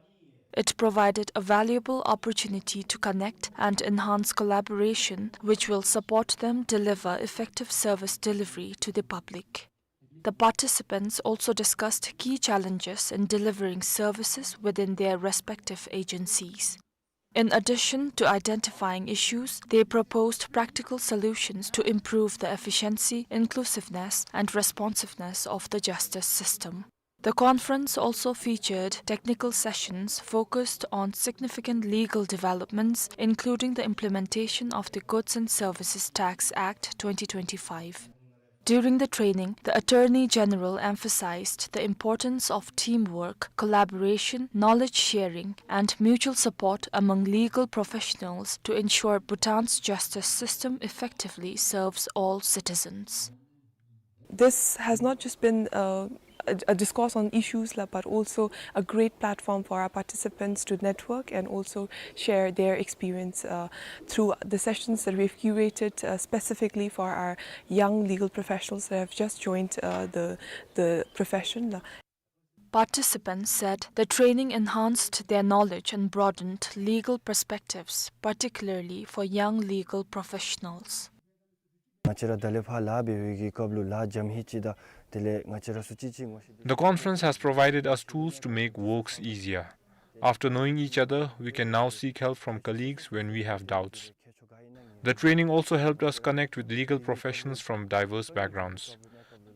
It provided a valuable opportunity to connect and enhance collaboration, which will support them deliver effective service delivery to the public. The participants also discussed key challenges in delivering services within their respective agencies. In addition to identifying issues, they proposed practical solutions to improve the efficiency, inclusiveness, and responsiveness of the justice system. The conference also featured technical sessions focused on significant legal developments, including the implementation of the Goods and Services Tax Act twenty twenty-five. During the training, the Attorney General emphasized the importance of teamwork, collaboration, knowledge sharing, and mutual support among legal professionals to ensure Bhutan's justice system effectively serves all citizens. This has not just been, uh, a, a discourse on issues, la, but also a great platform for our participants to network and also share their experience, uh, through the sessions that we've curated, uh, specifically for our young legal professionals that have just joined, uh, the, the profession, la. Participants said the training enhanced their knowledge and broadened legal perspectives, particularly for young legal professionals. ང་བཅས་ར་ད་ལས་ཕར་ལཱ་འབད་བའི་གི་སྐབས་ལུ་ལཱ་འཇམ་ཧེང་ཅིག་དང་དེ་ལས་ང་བཅས་ར་ཚུ་གཅིག་གཅིག་ངོ་ཤེས། The conference has provided us tools to make works easier. After knowing each other, we can now seek help from colleagues when we have doubts. The training also helped us connect with legal professionals from diverse backgrounds.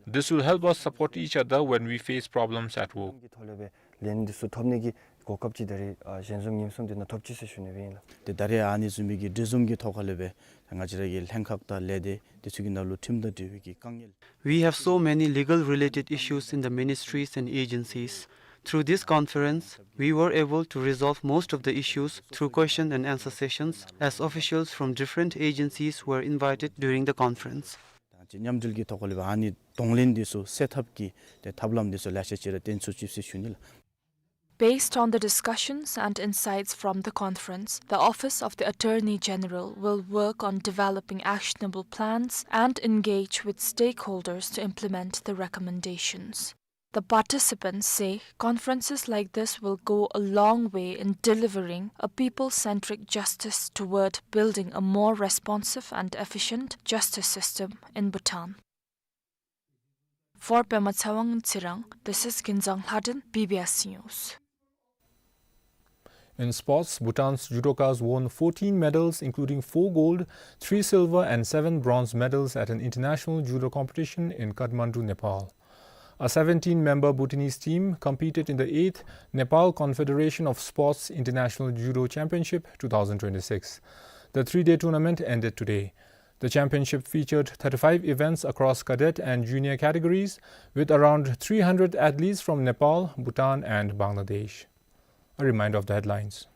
This will help us support each other when we face problems at work. གི་ཐོག་ལས་སྦེ་ལན་འདི་ཚུ་ཐོབ་ནི་གི་གོ་སྐབས་ཅིག་ད་རེས་ཨ་ཞལ་འཛོམས་ཉིནམ་གསུམ་འདི་ནང་ཐོབ་ཅི་ཟེར་ཞུ་ནི་སྦེ་ཨིན་ལགས། ཏེ་ད་རེས་ཨ་ནི་བཟུམ་མའི་གི་གྲོས་འཛོམས་ཀྱི་ཐོག་ཁ་ལས་སྦེ་ང་བཅས་ར་གི་ལྷན་ཁག་དང་ལས་སྡེ་འདི་ཚུ་གི་ནང་ལུ་ཁྲིམས་དང་འབྲེལ་བའི་གི་དཀའ་ངལ། We have so many legal related issues in the ministries and agencies. Through this conference, we were able to resolve most of the issues through question and answer sessions, as officials from different agencies were invited during the conference. ད་ཅི་མཉམ་འབྲེལ་གྱི་ཐོག་ལས་སྦེ་ཨ་ནི་གདོང་ལེན་འདི་ཚུ་སེལ་ཐབས་ཀྱི་ཏེ་ཐབས་ལམ་འདི་ཚུ་ལེ་ཤ་ཅིག་ར་བཏོན་ཚུགས་ཅི་ཟེར་ཞུ་ནི་ལགས། Based on the discussions and insights from the conference, the Office of the Attorney General will work on developing actionable plans and engage with stakeholders to implement the recommendations. The participants say conferences like this will go a long way in delivering a people-centric justice toward building a more responsive and efficient justice system in Bhutan. For Pema Tshewang in Tsirang, this is Kinzang Lhaden, B B S News. In sports, Bhutan's judokas won fourteen medals, including four gold, three silver and seven bronze medals at an international judo competition in Kathmandu, Nepal. A seventeen-member Bhutanese team competed in the eighth Nepal Confederation of Sports International Judo Championship two thousand twenty-six. The three-day tournament ended today. The championship featured thirty-five events across cadet and junior categories, with around three hundred athletes from Nepal, Bhutan, and Bangladesh. A reminder of the headlines.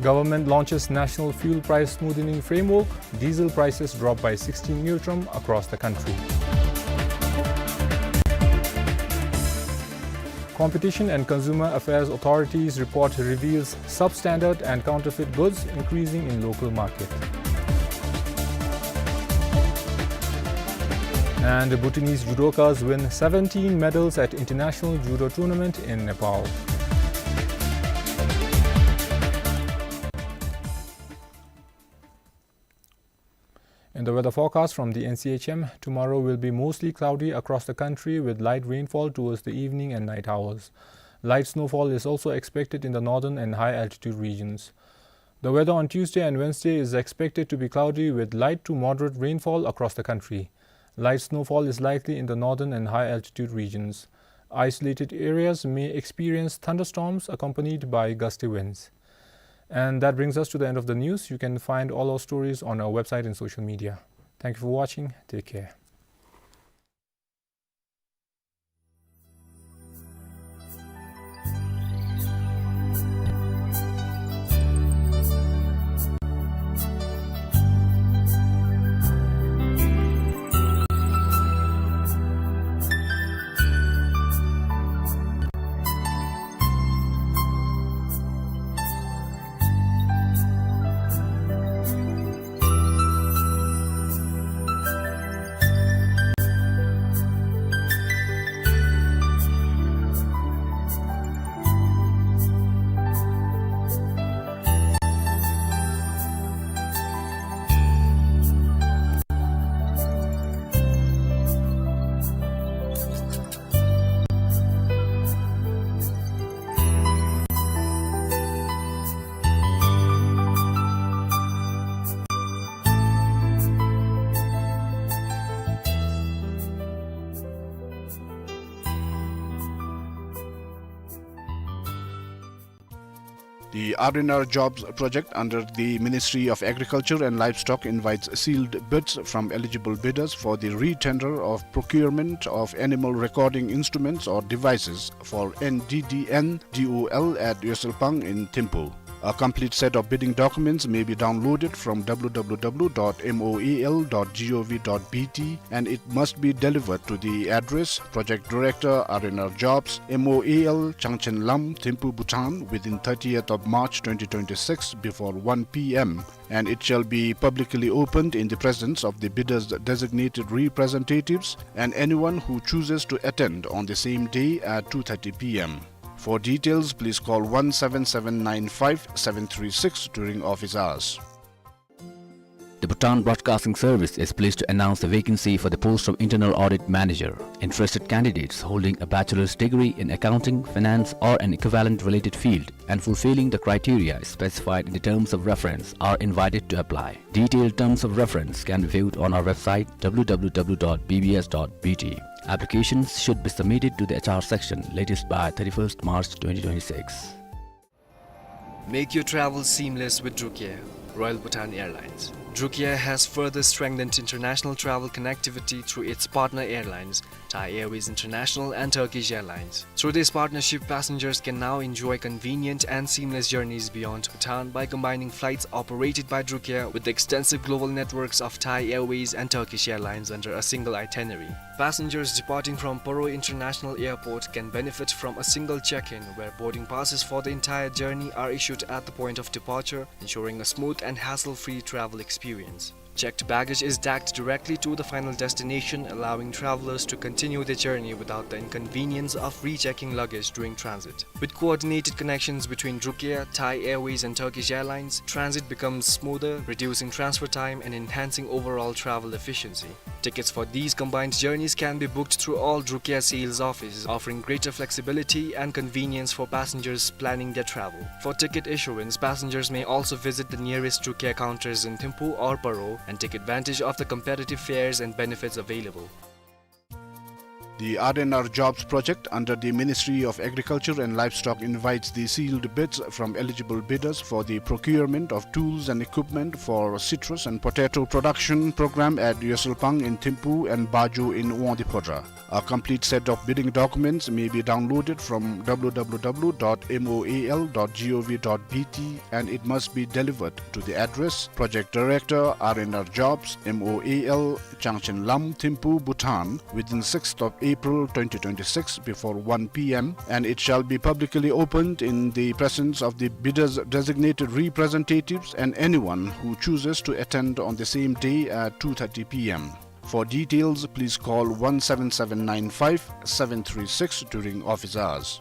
Government launches National Fuel Price Smoothening Framework, diesel prices drop by sixteen ngultrum across the country. Competition and Consumer Affairs Authority's report reveals substandard and counterfeit goods increasing in local market. And Bhutanese judokas win seventeen medals at International Judo Tournament in Nepal. In the weather forecast from the N C H M, tomorrow will be mostly cloudy across the country with light rainfall towards the evening and night hours. Light snowfall is also expected in the northern and high altitude regions. The weather on Tuesday and Wednesday is expected to be cloudy with light to moderate rainfall across the country. Light snowfall is likely in the northern and high altitude regions. Isolated areas may experience thunderstorms accompanied by gusty winds. And that brings us to the end of the news. You can find all our stories on our website and social media. Thank you for watching. Take care. The R and R Jobs project under the Ministry of Agriculture and Livestock invites sealed bids from eligible bidders for the re-tender of procurement of animal recording instruments or devices for N D D N D O L at Yoselpang in Thimphu. A complete set of bidding documents may be downloaded from w w w dot m o a l dot g o v dot b t, and it must be delivered to the address: Project Director, R and R Jobs, M O A L, Changchenlam, Thimphu, Bhutan, within thirtieth of March twenty twenty-six before one p m, and it shall be publicly opened in the presence of the bidders' designated representatives and anyone who chooses to attend on the same day at two thirty p m. For details, please call one seven seven nine five seven three six during office hours. The Bhutan Broadcasting Service is pleased to announce the vacancy for the post of Internal Audit Manager. Interested candidates holding a bachelor's degree in accounting, finance, or an equivalent related field and fulfilling the criteria specified in the terms of reference are invited to apply. Detailed terms of reference can be viewed on our website, w w w dot b b s dot b t. Applications should be submitted to the H R section latest by thirty-first March twenty twenty-six. Make your travel seamless with Drukair, Royal Bhutan Airlines. Drukair has further strengthened international travel connectivity through its partner airlines, Thai Airways International and Turkish Airlines. Through this partnership, passengers can now enjoy convenient and seamless journeys beyond Bhutan by combining flights operated by Drukair with the extensive global networks of Thai Airways and Turkish Airlines under a single itinerary. Passengers departing from Paro International Airport can benefit from a single check-in, where boarding passes for the entire journey are issued at the point of departure, ensuring a smooth and hassle-free travel experience. Checked baggage is tagged directly to the final destination, allowing travelers to continue their journey without the inconvenience of rechecking luggage during transit. With coordinated connections between Drukair, Thai Airways and Turkish Airlines, transit becomes smoother, reducing transfer time and enhancing overall travel efficiency. Tickets for these combined journeys can be booked through all Drukair sales offices, offering greater flexibility and convenience for passengers planning their travel. For ticket issuance, passengers may also visit the nearest Drukair counters in Thimphu or Paro and take advantage of the competitive fares and benefits available. The R and R Jobs project under the Ministry of Agriculture and Livestock invites the sealed bids from eligible bidders for the procurement of tools and equipment for citrus and potato production program at Yoselpang in Thimphu and Bajo in Wangdue Phodrang. A complete set of bidding documents may be downloaded from w w w dot m o a l dot g o v dot b t, and it must be delivered to the address: Project Director, R and R Jobs, M O A L, Changchenlam, Thimphu, Bhutan, within sixth of April twenty twenty-six before one p m, and it shall be publicly opened in the presence of the bidders' designated representatives and anyone who chooses to attend on the same day at two thirty p m. For details, please call one seven seven nine five seven three six during office hours.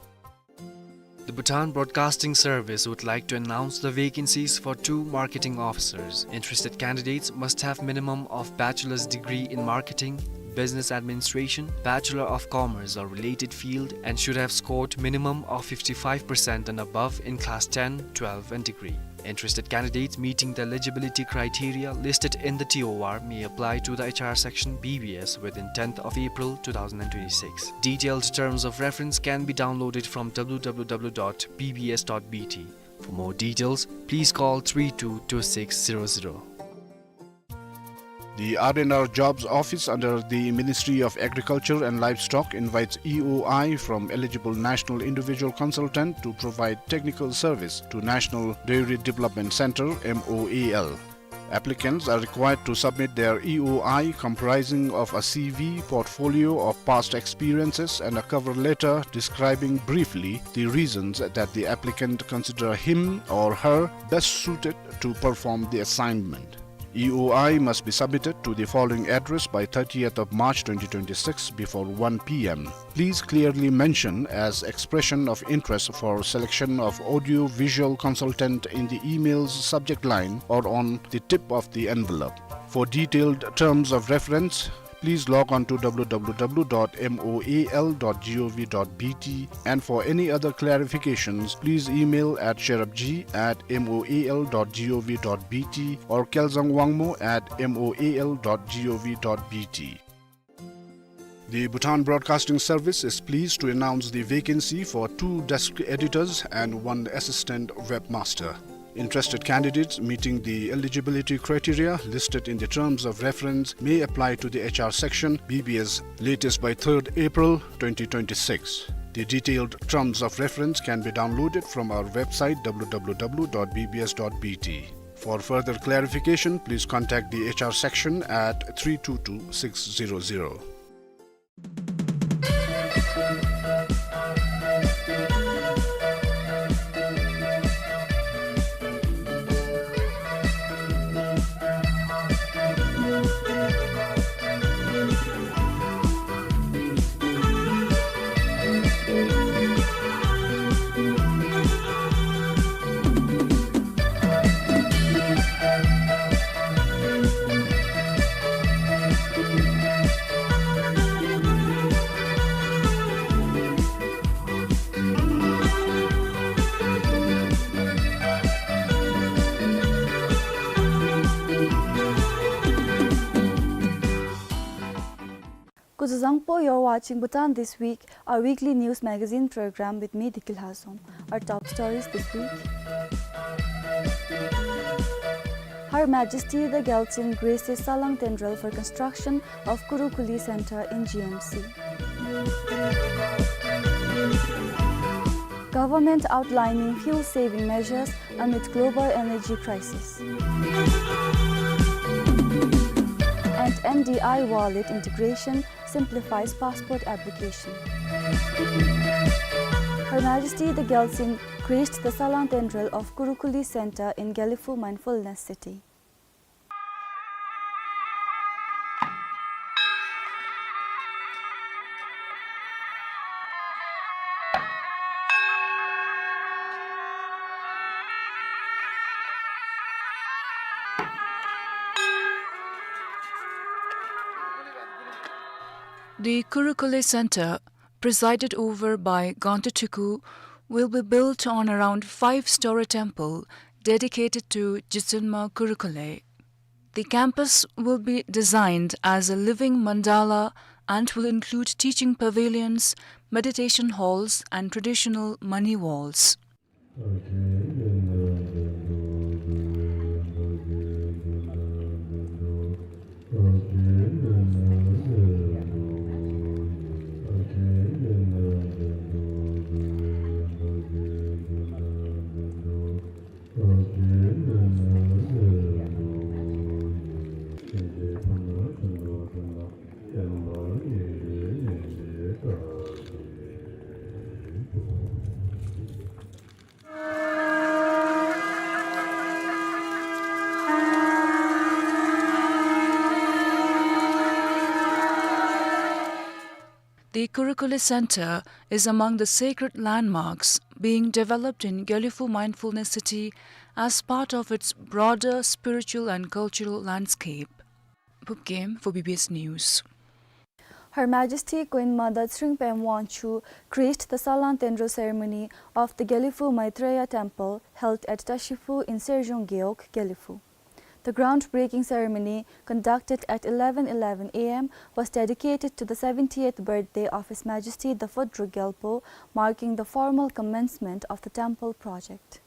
The Bhutan Broadcasting Service would like to announce the vacancies for two marketing officers. Interested candidates must have minimum of bachelor's degree in marketing, business administration, Bachelor of Commerce or related field, and should have scored minimum of fifty-five percent and above in class ten, twelve and degree. Interested candidates meeting the eligibility criteria listed in the T O R may apply to the H R section, B B S, within tenth of April two thousand and twenty-six. Detailed terms of reference can be downloaded from w w w dot b b s dot b t. For more details, please call three two two six zero zero. The R and R Jobs Office under the Ministry of Agriculture and Livestock invites E O I from eligible National Individual Consultant to provide technical service to National Dairy Development Centre, M O A L. Applicants are required to submit their E O I, comprising of a C V, portfolio of past experiences, and a cover letter describing briefly the reasons that the applicant consider him or her best suited to perform the assignment. E O I must be submitted to the following address by thirtieth of March twenty twenty-six before one p m. Please clearly mention as expression of interest for selection of audio-visual consultant in the email's subject line or on the tip of the envelope. For detailed terms of reference, please log on to w w w dot m o a l dot g o v dot b t, and for any other clarifications, please email at sherabji at m o a l dot g o v dot b t or kelzang wangmo at m o a l dot g o v dot b t. The Bhutan Broadcasting Service is pleased to announce the vacancy for two desk editors and one assistant webmaster. Interested candidates meeting the eligibility criteria listed in the terms of reference may apply to the H R section, B B S, latest by third April twenty twenty-six. The detailed terms of reference can be downloaded from our website, W W W dot B B S dot B T. For further clarification, please contact the H R section at three two two six zero zero. སྐུ་གཟུགས་བཟང་པོ། You're watching Bhutan This Week, our weekly news magazine program with me, Diki Lhazom. Our top stories this week. Her Majesty the Gyaltsuen graces Salang Tendrel for construction of Kurukuli Center in G M C. Government outlining fuel-saving measures amid global energy crisis. And N D I wallet integration simplifies passport application. Her Majesty the Gyaltsuen graced the Salang Tendrel of Kurukuli Center in Gelephu Mindfulness City. The Kurukuli Center, presided over by Gangte Thiku, will be built on around five-story temple dedicated to Gyaltsuen Ma Kurukuli. The campus will be designed as a living mandala and will include teaching pavilions, meditation halls, and traditional mani walls. The Kurukuli Center is among the sacred landmarks being developed in Gelephu Mindfulness City as part of its broader spiritual and cultural landscape. Phubgem for B B S News. Her Majesty Queen Mother Tshering Pema Wangchuck graced the Salang Tendrel ceremony of the Gelephu Maitreya Temple held at Tashiphu in Serjong Gewog, Gelephu. The groundbreaking ceremony, conducted at eleven eleven A M, was dedicated to the seventieth birthday of His Majesty the Fourth Druk Gyalpo, marking the formal commencement of the temple project.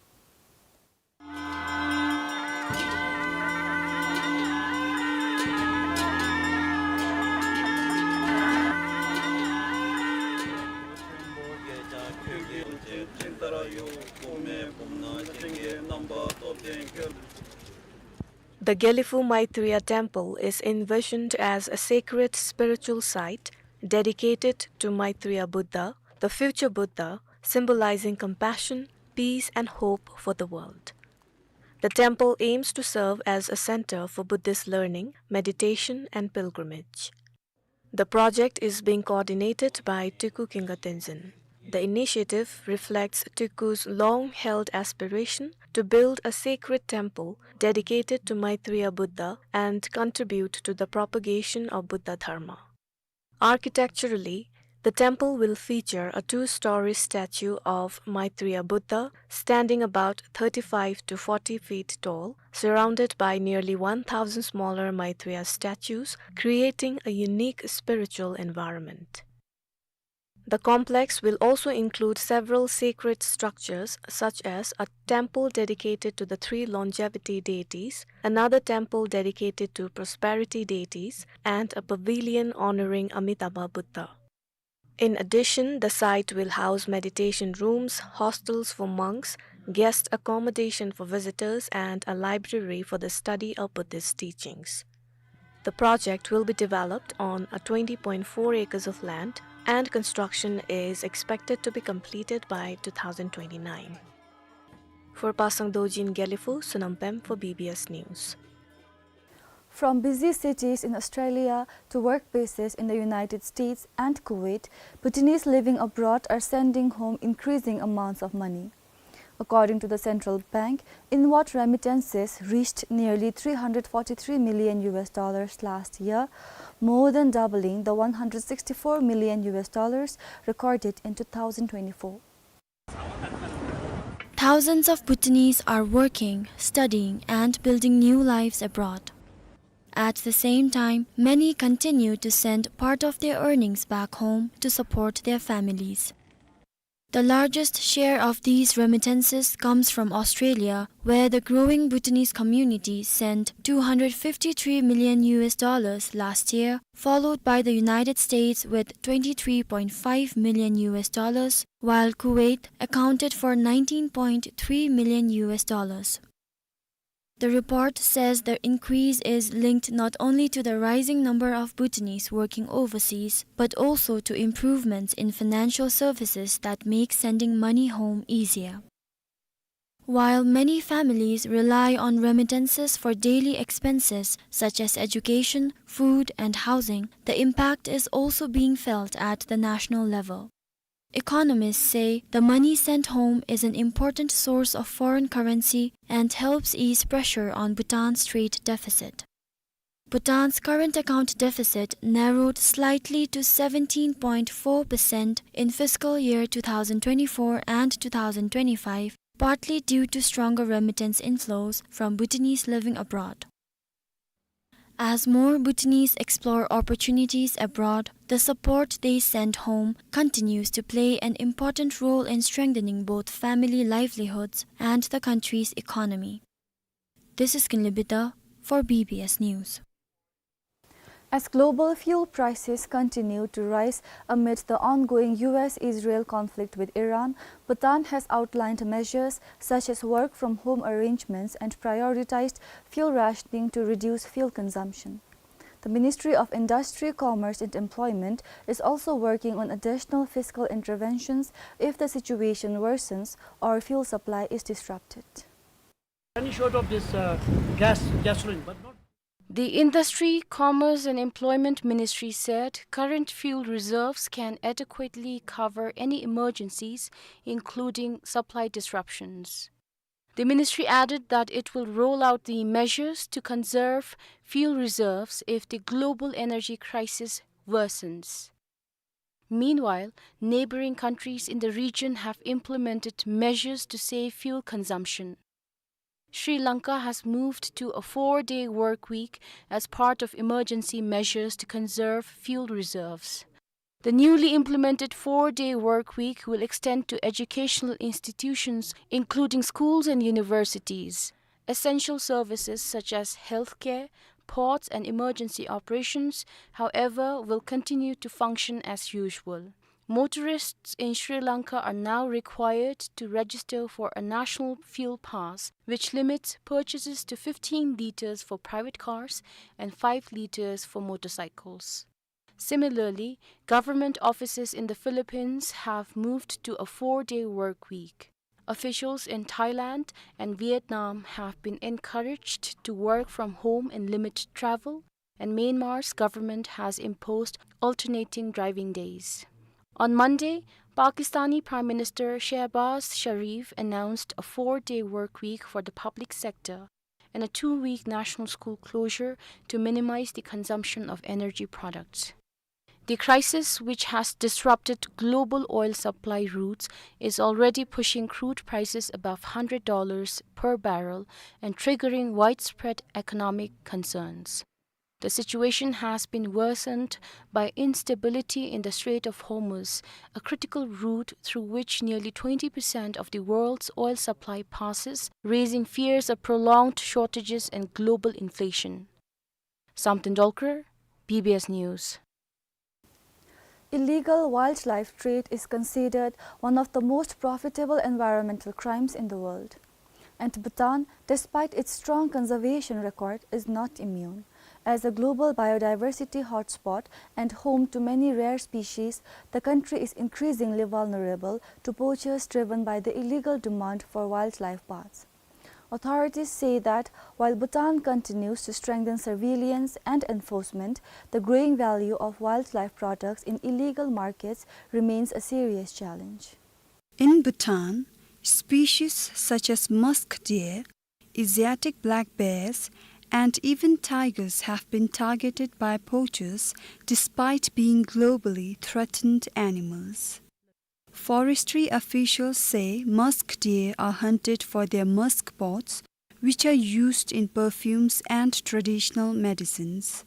The Gelephu Maitreya Temple is envisioned as a sacred spiritual site dedicated to Maitreya Buddha, the future Buddha, symbolizing compassion, peace, and hope for the world. The temple aims to serve as a center for Buddhist learning, meditation, and pilgrimage. The project is being coordinated by Thiku Khenga Tenzin. The initiative reflects Thiku's long-held aspiration to build a sacred temple dedicated to Maitreya Buddha and contribute to the propagation of Buddha Dharma. Architecturally, the temple will feature a two-story statue of Maitreya Buddha, standing about thirty-five to forty feet tall, surrounded by nearly one thousand smaller Maitreya statues, creating a unique spiritual environment. The complex will also include several sacred structures, such as a temple dedicated to the three longevity deities, another temple dedicated to prosperity deities, and a pavilion honoring Amitabha Buddha. In addition, the site will house meditation rooms, hostels for monks, guest accommodation for visitors, and a library for the study of Buddhist teachings. The project will be developed on a twenty point four acres of land, and construction is expected to be completed by two thousand twenty-nine. For Pasang Dorji in Gelephu, Sonam Pem for B B S News. From busy cities in Australia to workplaces in the United States and Kuwait, Bhutanese living abroad are sending home increasing amounts of money. According to the central bank, inward remittances reached nearly three hundred forty-three million U S dollars last year, more than doubling the one hundred sixty-four million U S dollars recorded in two thousand twenty-four. Thousands of Bhutanese are working, studying, and building new lives abroad. At the same time, many continue to send part of their earnings back home to support their families. The largest share of these remittances comes from Australia, where the growing Bhutanese community sent two hundred fifty-three million U S dollars last year, followed by the United States with twenty-three point five million U S dollars, while Kuwait accounted for nineteen point three million U S dollars. The report says the increase is linked not only to the rising number of Bhutanese working overseas, but also to improvements in financial services that make sending money home easier. While many families rely on remittances for daily expenses such as education, food, and housing, the impact is also being felt at the national level. Economists say the money sent home is an important source of foreign currency and helps ease pressure on Bhutan's trade deficit. Bhutan's current account deficit narrowed slightly to seventeen point four percent in fiscal year two thousand twenty-four and two thousand twenty-five, partly due to stronger remittance inflows from Bhutanese living abroad. As more Bhutanese explore opportunities abroad, the support they send home continues to play an important role in strengthening both family livelihoods and the country's economy. This is Kinley Bitar for B B S News. As global fuel prices continue to rise amid the ongoing U S Israel conflict with Iran, Bhutan has outlined measures such as work from home arrangements and prioritized fuel rationing to reduce fuel consumption. The Ministry of Industry, Commerce and Employment is also working on additional fiscal interventions if the situation worsens or fuel supply is disrupted. Running short of this, uh, gas, gasoline, but not. The Industry, Commerce and Employment Ministry said current fuel reserves can adequately cover any emergencies, including supply disruptions. The ministry added that it will roll out the measures to conserve fuel reserves if the global energy crisis worsens. Meanwhile, neighboring countries in the region have implemented measures to save fuel consumption. Sri Lanka has moved to a four-day work week as part of emergency measures to conserve fuel reserves. The newly implemented four-day work week will extend to educational institutions, including schools and universities. Essential services such as healthcare, ports, and emergency operations, however, will continue to function as usual. Motorists in Sri Lanka are now required to register for a national fuel pass, which limits purchases to fifteen liters for private cars and five liters for motorcycles. Similarly, government offices in the Philippines have moved to a four-day work week. Officials in Thailand and Vietnam have been encouraged to work from home and limit travel, and Myanmar's government has imposed alternating driving days. On Monday, Pakistani Prime Minister Shehbaz Sharif announced a four-day work week for the public sector and a two-week national school closure to minimize the consumption of energy products. The crisis, which has disrupted global oil supply routes, is already pushing crude prices above hundred dollars per barrel and triggering widespread economic concerns. The situation has been worsened by instability in the Strait of Hormuz, a critical route through which nearly twenty percent of the world's oil supply passes, raising fears of prolonged shortages and global inflation. Samten Dolkar, B B S News. Illegal wildlife trade is considered one of the most profitable environmental crimes in the world. And Bhutan, despite its strong conservation record, is not immune. As a global biodiversity hotspot and home to many rare species, the country is increasingly vulnerable to poachers driven by the illegal demand for wildlife paths. Authorities say that while Bhutan continues to strengthen surveillance and enforcement, the growing value of wildlife products in illegal markets remains a serious challenge. In Bhutan, species such as musk deer, Asiatic black bears, and even tigers have been targeted by poachers despite being globally threatened animals. Forestry officials say musk deer are hunted for their musk pods, which are used in perfumes and traditional medicines.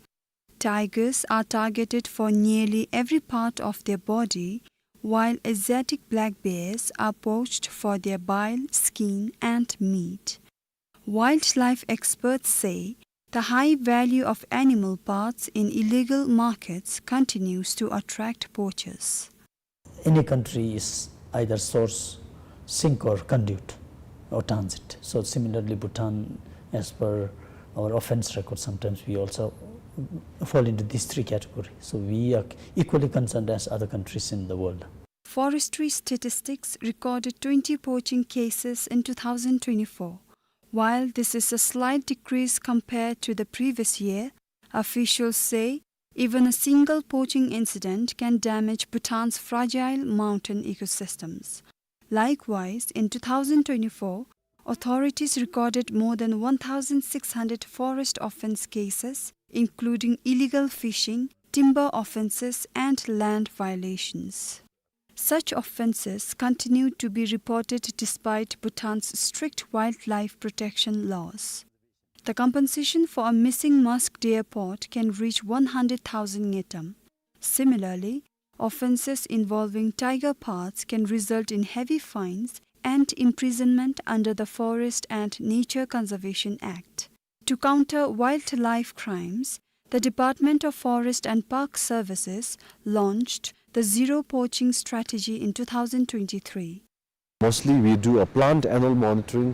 Tigers are targeted for nearly every part of their body, while Asiatic black bears are poached for their bile, skin, and meat. Wildlife experts say the high value of animal parts in illegal markets continues to attract poachers. Any country is either source, sink or conduit or transit. So similarly, Bhutan, as per our offense record, sometimes we also fall into these three categories. So we are equally concerned as other countries in the world. Forestry statistics recorded twenty poaching cases in two thousand twenty-four. While this is a slight decrease compared to the previous year, officials say even a single poaching incident can damage Bhutan's fragile mountain ecosystems. Likewise, in two thousand twenty-four, authorities recorded more than one thousand six hundred forest offense cases, including illegal fishing, timber offenses, and land violations. Such offenses continue to be reported despite Bhutan's strict wildlife protection laws. The compensation for a missing musk deer pod can reach one hundred thousand ngultrum. Similarly, offenses involving tiger pods can result in heavy fines and imprisonment under the Forest and Nature Conservation Act. To counter wildlife crimes, the Department of Forest and Park Services launched the Zero Poaching Strategy in two thousand twenty-three. Mostly we do a plant annual monitoring,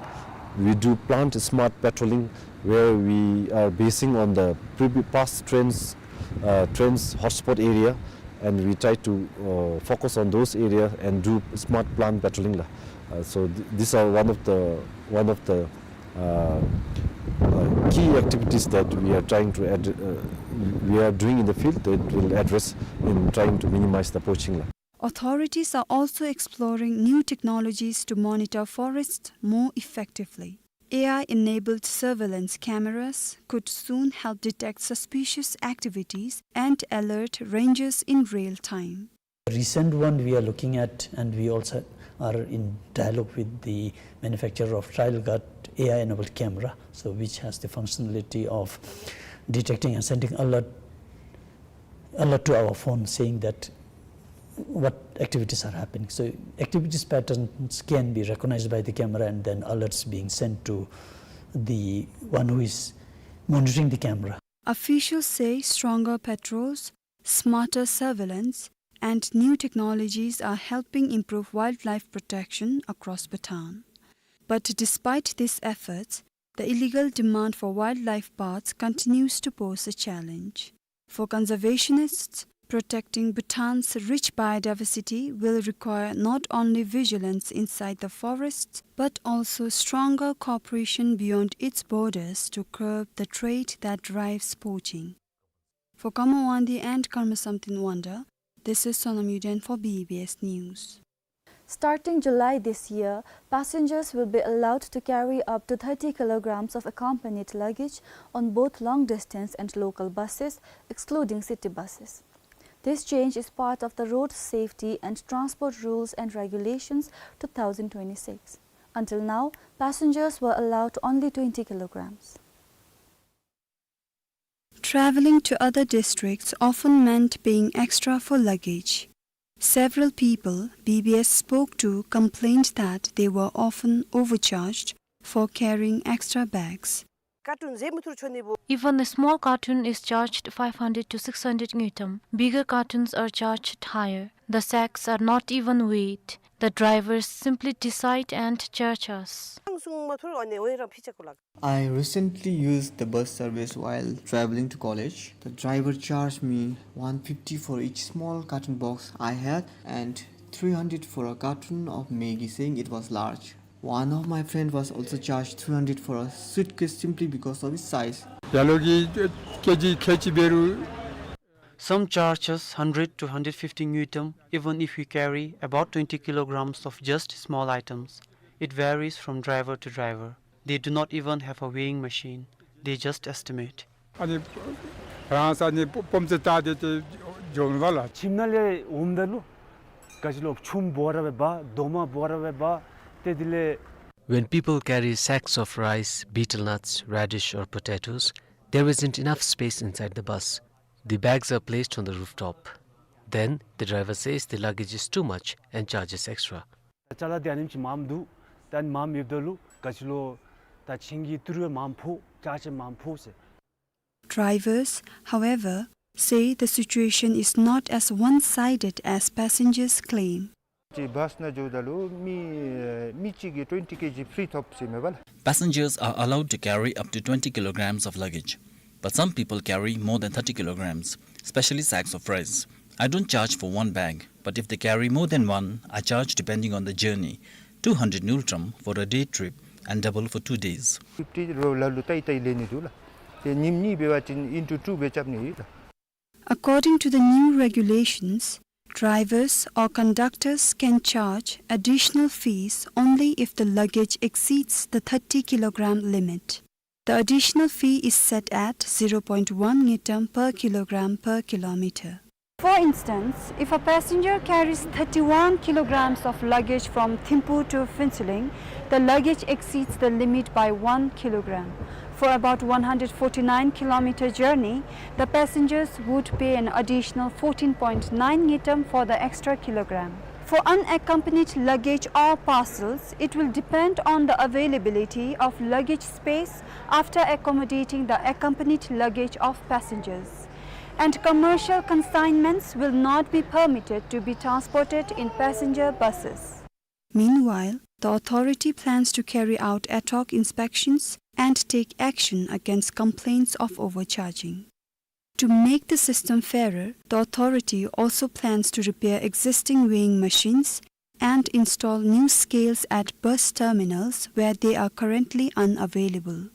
we do plant smart patrolling, where we are basing on the previ-, past trends, uh, trends hotspot area, and we try to, uh, focus on those areas and do smart plant patrolling la. Uh, so th-, these are one of the, one of the, uh, uh, key activities that we are trying to add, uh, we are doing in the field that will address in trying to minimize the poaching la. Authorities are also exploring new technologies to monitor forests more effectively. A I-enabled surveillance cameras could soon help detect suspicious activities and alert rangers in real time. Recent one we are looking at, and we also are in dialogue with the manufacturer of Trial Guard A I-enabled camera, so which has the functionality of detecting and sending alert, alert to our phone saying that what activities are happening. So activities patterns can be recognized by the camera and then alerts being sent to the one who is monitoring the camera. Officials say stronger patrols, smarter surveillance, and new technologies are helping improve wildlife protection across Bhutan. But despite these efforts, the illegal demand for wildlife paths continues to pose a challenge. For conservationists, protecting Bhutan's rich biodiversity will require not only vigilance inside the forests, but also stronger cooperation beyond its borders to curb the trade that drives poaching. For Khamawandi and Karmasamten Wangda, this is Sonam Yuden for B B S News. Starting July this year, passengers will be allowed to carry up to thirty kilograms of accompanied luggage on both long-distance and local buses, excluding city buses. This change is part of the Road Safety and Transport Rules and Regulations two thousand twenty-six. Until now, passengers were allowed only twenty kilograms. Traveling to other districts often meant paying extra for luggage. Several people B B S spoke to complained that they were often overcharged for carrying extra bags. Carton ཟེ་མུ་ཐུར་ཆོ་ནི་བོ། Even a small carton is charged five hundred to six hundred ngultrum. Bigger cartons are charged higher. The sacks are not even weighed. The drivers simply decide and charge us. ཨང་སུང་མ་ཐུར་ཨ་ནི་འོ་ཡེ་རང་ཕི་ཆ་ཀུ་ལགས། I recently used the bus service while traveling to college. The driver charged me one fifty for each small carton box I had and three hundred for a carton of Maggi, saying it was large. One of my friend was also charged three hundred for a suitcase simply because of its size. ཡ་ལོ་གི་ཀེ་ཇི་ཁལ་གཅིག་འབད་རུང་། Some charge us hundred to hundred fifty ngultrum, even if we carry about twenty kilograms of just small items. It varies from driver to driver. They do not even have a weighing machine. They just estimate. ཨ་ནི་རང་ས་ནི་སྤོམ་ཙེ་ཏ་དེ་ཏེ་འགྱོ་ནི་བ་ལགས། ཁྱིམ་ནང་ལས་འོངམ་ད་ལུ་ག་ཅི་ལོ་ཆུམ་འབོ་ར་སྦེ་འབག། རྡོག་མ་འབོ་ར་སྦེ་འབག། ཏེ་དེ་ལས། When people carry sacks of rice, betel nuts, radish or potatoes, there isn't enough space inside the bus. The bags are placed on the rooftop. Then the driver says the luggage is too much and charges extra. ཅ་ལ་འདི་ཨ་ནེམ་ཅིག་མངམ་འདུག། ད་ཨ་ནི་མངམ་ཡོདཔ་ད་ལུ་ག་ཅི་ལོ་ད་ཆིངས་ཀྱི་ཏི་རུ་མངམ་ཕོག། ཅ་ཆས་མངམ་ཕོག་ཟེར། Drivers, however, say the situation is not as one-sided as passengers claim. ཅིག་བཱས་ནང་འགྱོཝ་ད་ལུ་མི་མི་གཅིག་གིས་twenty kg free ཐོབ་ཟེར་མས་པ་ལགས། Passengers are allowed to carry up to twenty kilograms of luggage, but some people carry more than thirty kilograms, especially sacks of rice. I don't charge for one bag, but if they carry more than one, I charge depending on the journey, two hundred ngultrum for a day trip and double for two days. fifty ལོ་ལ་ལུ་ཏའི་ཏའི་ལེན་ནི་འདུག་ལགས། ཏེ་ཉིནམ་གཉིས་འབད་བ་ཅིན་into two སྦེ་རྐྱབ་ནི་ལགས། According to the new regulations, drivers or conductors can charge additional fees only if the luggage exceeds the thirty kilogram limit. The additional fee is set at zero point one ngultrum per kilogram per kilometer. For instance, if a passenger carries thirty-one kilograms of luggage from Thimphu to Phuentsholing, the luggage exceeds the limit by one kilogram. For about one hundred forty-nine kilometer journey, the passengers would pay an additional fourteen point nine ngultrum for the extra kilogram. For unaccompanied luggage or parcels, it will depend on the availability of luggage space after accommodating the accompanied luggage of passengers. And commercial consignments will not be permitted to be transported in passenger buses. Meanwhile, the authority plans to carry out ad hoc inspections and take action against complaints of overcharging. To make the system fairer, the authority also plans to repair existing weighing machines and install new scales at bus terminals where they are currently unavailable.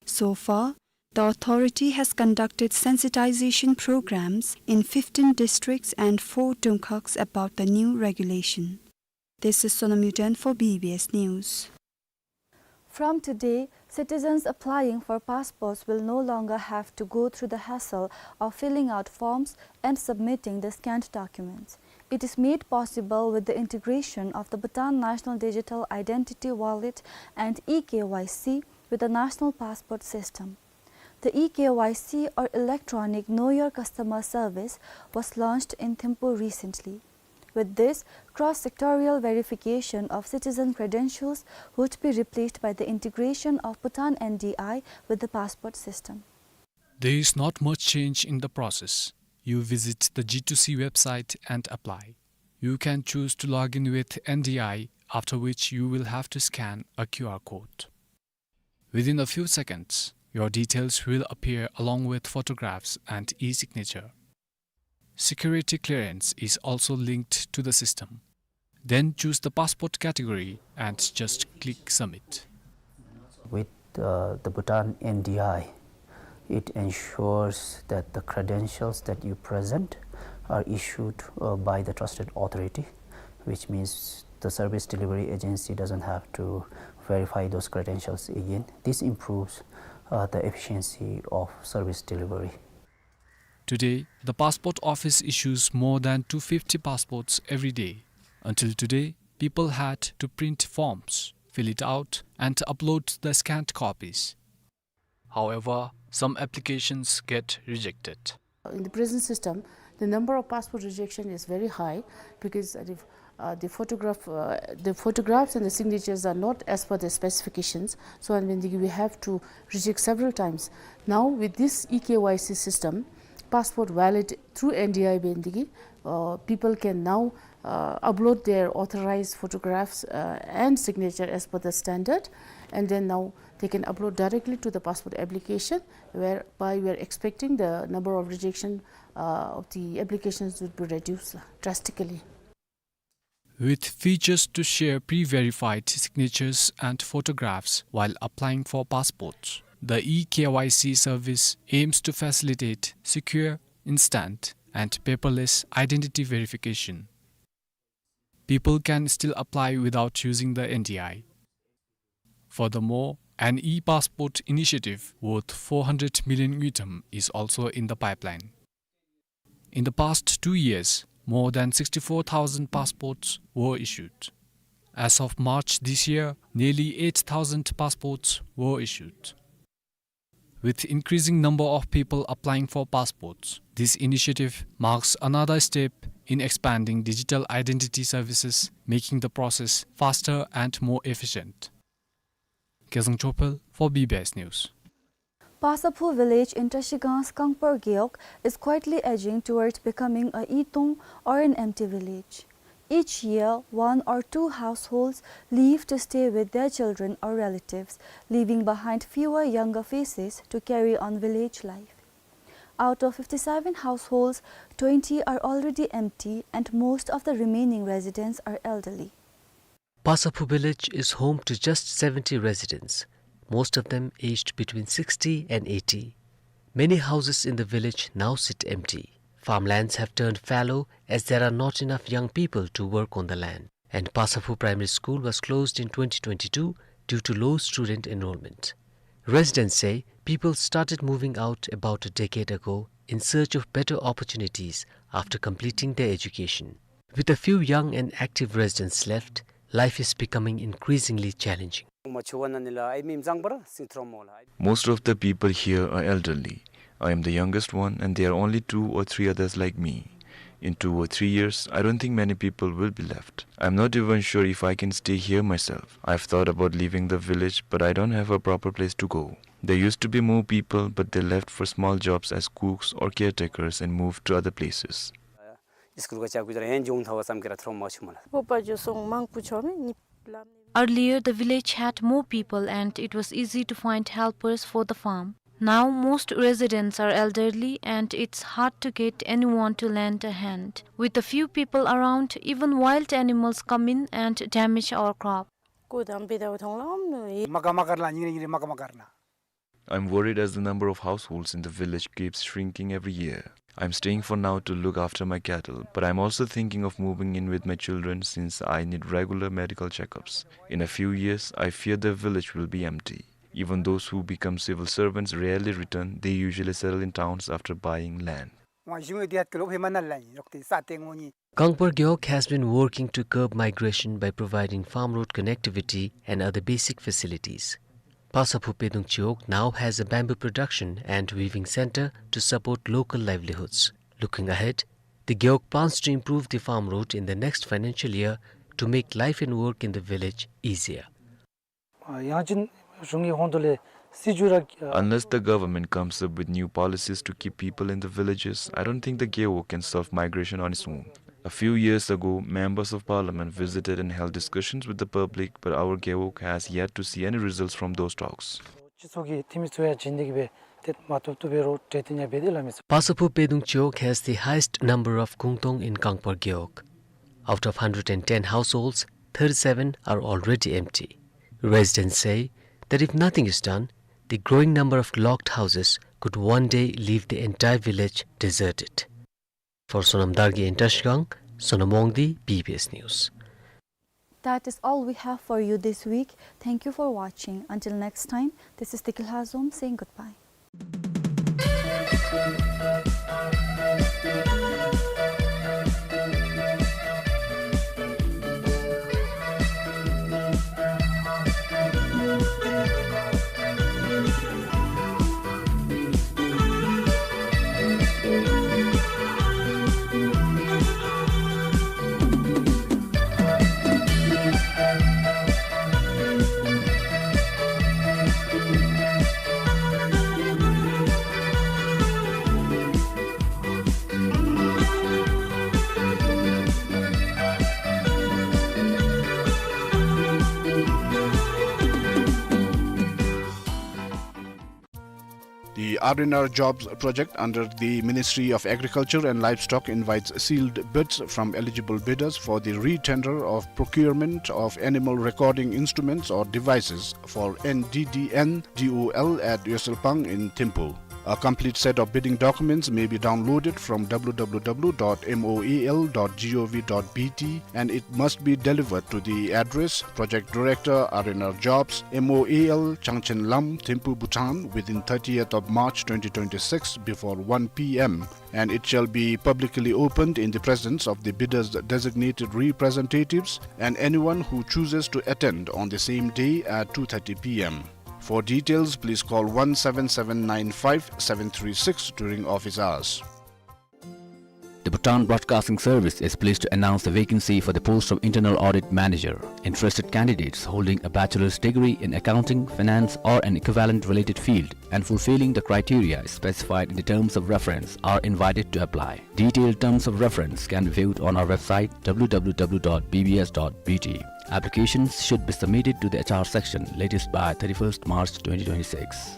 So far, the authority has conducted sensitization programs in fifteen districts and four Dungkaks about the new regulation. This is Sonam Yuden for B B S News. From today, citizens applying for passports will no longer have to go through the hassle of filling out forms and submitting the scanned documents. It is made possible with the integration of the Bhutan National Digital Identity Wallet and e-K Y C with the National Passport System. The e-K Y C, or Electronic Know Your Customer Service, was launched in Thimphu recently. With this, cross-sectorial verification of citizen credentials would be replaced by the integration of Bhutan N D I with the passport system. There is not much change in the process. You visit the G two C website and apply. You can choose to log in with N D I, after which you will have to scan a Q R code. Within a few seconds, your details will appear along with photographs and e-signature. Security clearance is also linked to the system. Then choose the passport category and just click submit. With, uh, the Bhutan N D I, it ensures that the credentials that you present are issued, uh, by the trusted authority, which means the service delivery agency doesn't have to verify those credentials again. This improves, uh, the efficiency of service delivery. Today, the passport office issues more than two fifty passports every day. Until today, people had to print forms, fill it out, and upload the scanned copies. However, some applications get rejected. In the present system, the number of passport rejection is very high because, uh, if, Uh, the photograph, uh, the photographs and the signatures are not as per the specifications. So, and when the, we have to reject several times. Now, with this e-K Y C system, passport valid through N D I bendigi, uh, people can now, uh, upload their authorized photographs, uh, and signature as per the standard, and then now they can upload directly to the passport application, whereby we are expecting the number of rejection, uh, of the applications would be reduced drastically. With features to share pre-verified signatures and photographs while applying for passports, the e-K Y C service aims to facilitate secure, instant, and paperless identity verification. People can still apply without using the N D I. Furthermore, an e-passport initiative worth four hundred million ngultrum is also in the pipeline. In the past two years, more than sixty-four thousand passports were issued. As of March this year, nearly eight thousand passports were issued. With increasing number of people applying for passports, this initiative marks another step in expanding digital identity services, making the process faster and more efficient. Kezang Chopel for B B S News. Pasaphu village in Trashigang's Kangpar Gewog is quietly edging towards becoming a e-tong or an empty village. Each year, one or two households leave to stay with their children or relatives, leaving behind fewer younger faces to carry on village life. Out of fifty-seven households, twenty are already empty, and most of the remaining residents are elderly. Pasaphu village is home to just seventy residents, most of them aged between sixty and eighty. Many houses in the village now sit empty. Farmlands have turned fallow as there are not enough young people to work on the land. And Pasaphu Primary School was closed in twenty twenty-two due to low student enrollment. Residents say people started moving out about a decade ago in search of better opportunities after completing their education. With a few young and active residents left, life is becoming increasingly challenging. Most of the people here are elderly. I am the youngest one, and there are only two or three others like me. In two or three years, I don't think many people will be left. I'm not even sure if I can stay here myself. I've thought about leaving the village, but I don't have a proper place to go. There used to be more people, but they left for small jobs as cooks or caretakers and moved to other places. Earlier, the village had more people and it was easy to find helpers for the farm. Now, most residents are elderly and it's hard to get anyone to lend a hand. With a few people around, even wild animals come in and damage our crop. I'm worried as the number of households in the village keeps shrinking every year. I'm staying for now to look after my cattle, but I'm also thinking of moving in with my children since I need regular medical checkups. In a few years, I fear the village will be empty. Even those who become civil servants rarely return, they usually settle in towns after buying land. Kangpar Gewog has been working to curb migration by providing farm road connectivity and other basic facilities. Pasaphu Pedung Chiwog now has a bamboo production and weaving center to support local livelihoods. Looking ahead, the Gewog plans to improve the farm road in the next financial year to make life and work in the village easier. Unless the government comes up with new policies to keep people in the villages, I don't think the Gewog can solve migration on its own. A few years ago, members of parliament visited and held discussions with the public, but our Gewog has yet to see any results from those talks. Pasaphu Pedung Chiwog has the highest number of Kungtong in Kangpar Gewog. Out of hundred and ten households, thirty-seven are already empty. Residents say that if nothing is done, the growing number of logged houses could one day leave the entire village deserted. For Sonam Dargye in Trashigang, Sonam Wangdi, B B S News. That is all we have for you this week. Thank you for watching. Until next time, this is Tikil Hazom saying goodbye. R and R Jobs project under the Ministry of Agriculture and Livestock invites sealed bids from eligible bidders for the re-tender of procurement of animal recording instruments or devices for N D D N D O L at Yoselpang in Thimphu. A complete set of bidding documents may be downloaded from W W W dot moal dot gov dot B T, and it must be delivered to the address: Project Director, R and R Jobs, M O A L, Changchen Lam, Thimphu, Bhutan, within thirtieth of March twenty twenty-six before one P M, and it shall be publicly opened in the presence of the bidders' designated representatives and anyone who chooses to attend on the same day at two thirty P M. For details, please call one seven seven nine five seven three six during office hours. The Bhutan Broadcasting Service is pleased to announce the vacancy for the post of Internal Audit Manager. Interested candidates holding a bachelor's degree in accounting, finance, or an equivalent related field and fulfilling the criteria specified in the terms of reference are invited to apply. Detailed terms of reference can be viewed on our website, W W W dot B B S dot B T. Applications should be submitted to the H R section latest by thirty-first March twenty twenty-six.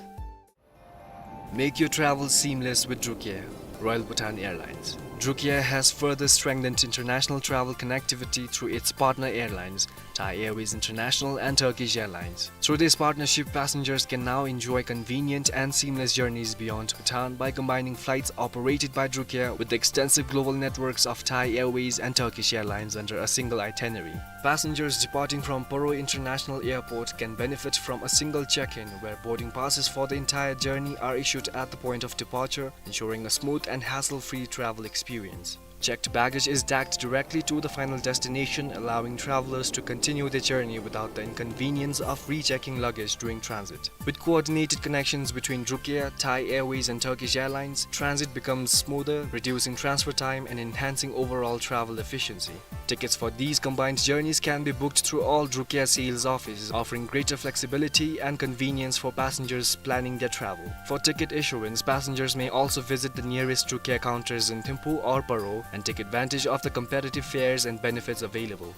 Make your travel seamless with Drukair, Royal Bhutan Airlines. Drukair has further strengthened international travel connectivity through its partner airlines, Thai Airways International and Turkish Airlines. Through this partnership, passengers can now enjoy convenient and seamless journeys beyond Bhutan by combining flights operated by Drukair with the extensive global networks of Thai Airways and Turkish Airlines under a single itinerary. Passengers departing from Paro International Airport can benefit from a single check-in, where boarding passes for the entire journey are issued at the point of departure, ensuring a smooth and hassle-free travel experience. Checked baggage is tagged directly to the final destination, allowing travelers to continue their journey without the inconvenience of rechecking luggage during transit. With coordinated connections between Drukair, Thai Airways and Turkish Airlines, transit becomes smoother, reducing transfer time and enhancing overall travel efficiency. Tickets for these combined journeys can be booked through all Drukair sales offices, offering greater flexibility and convenience for passengers planning their travel. For ticket issuance, passengers may also visit the nearest Drukair counters in Thimphu or Paro and take advantage of the competitive fares and benefits available.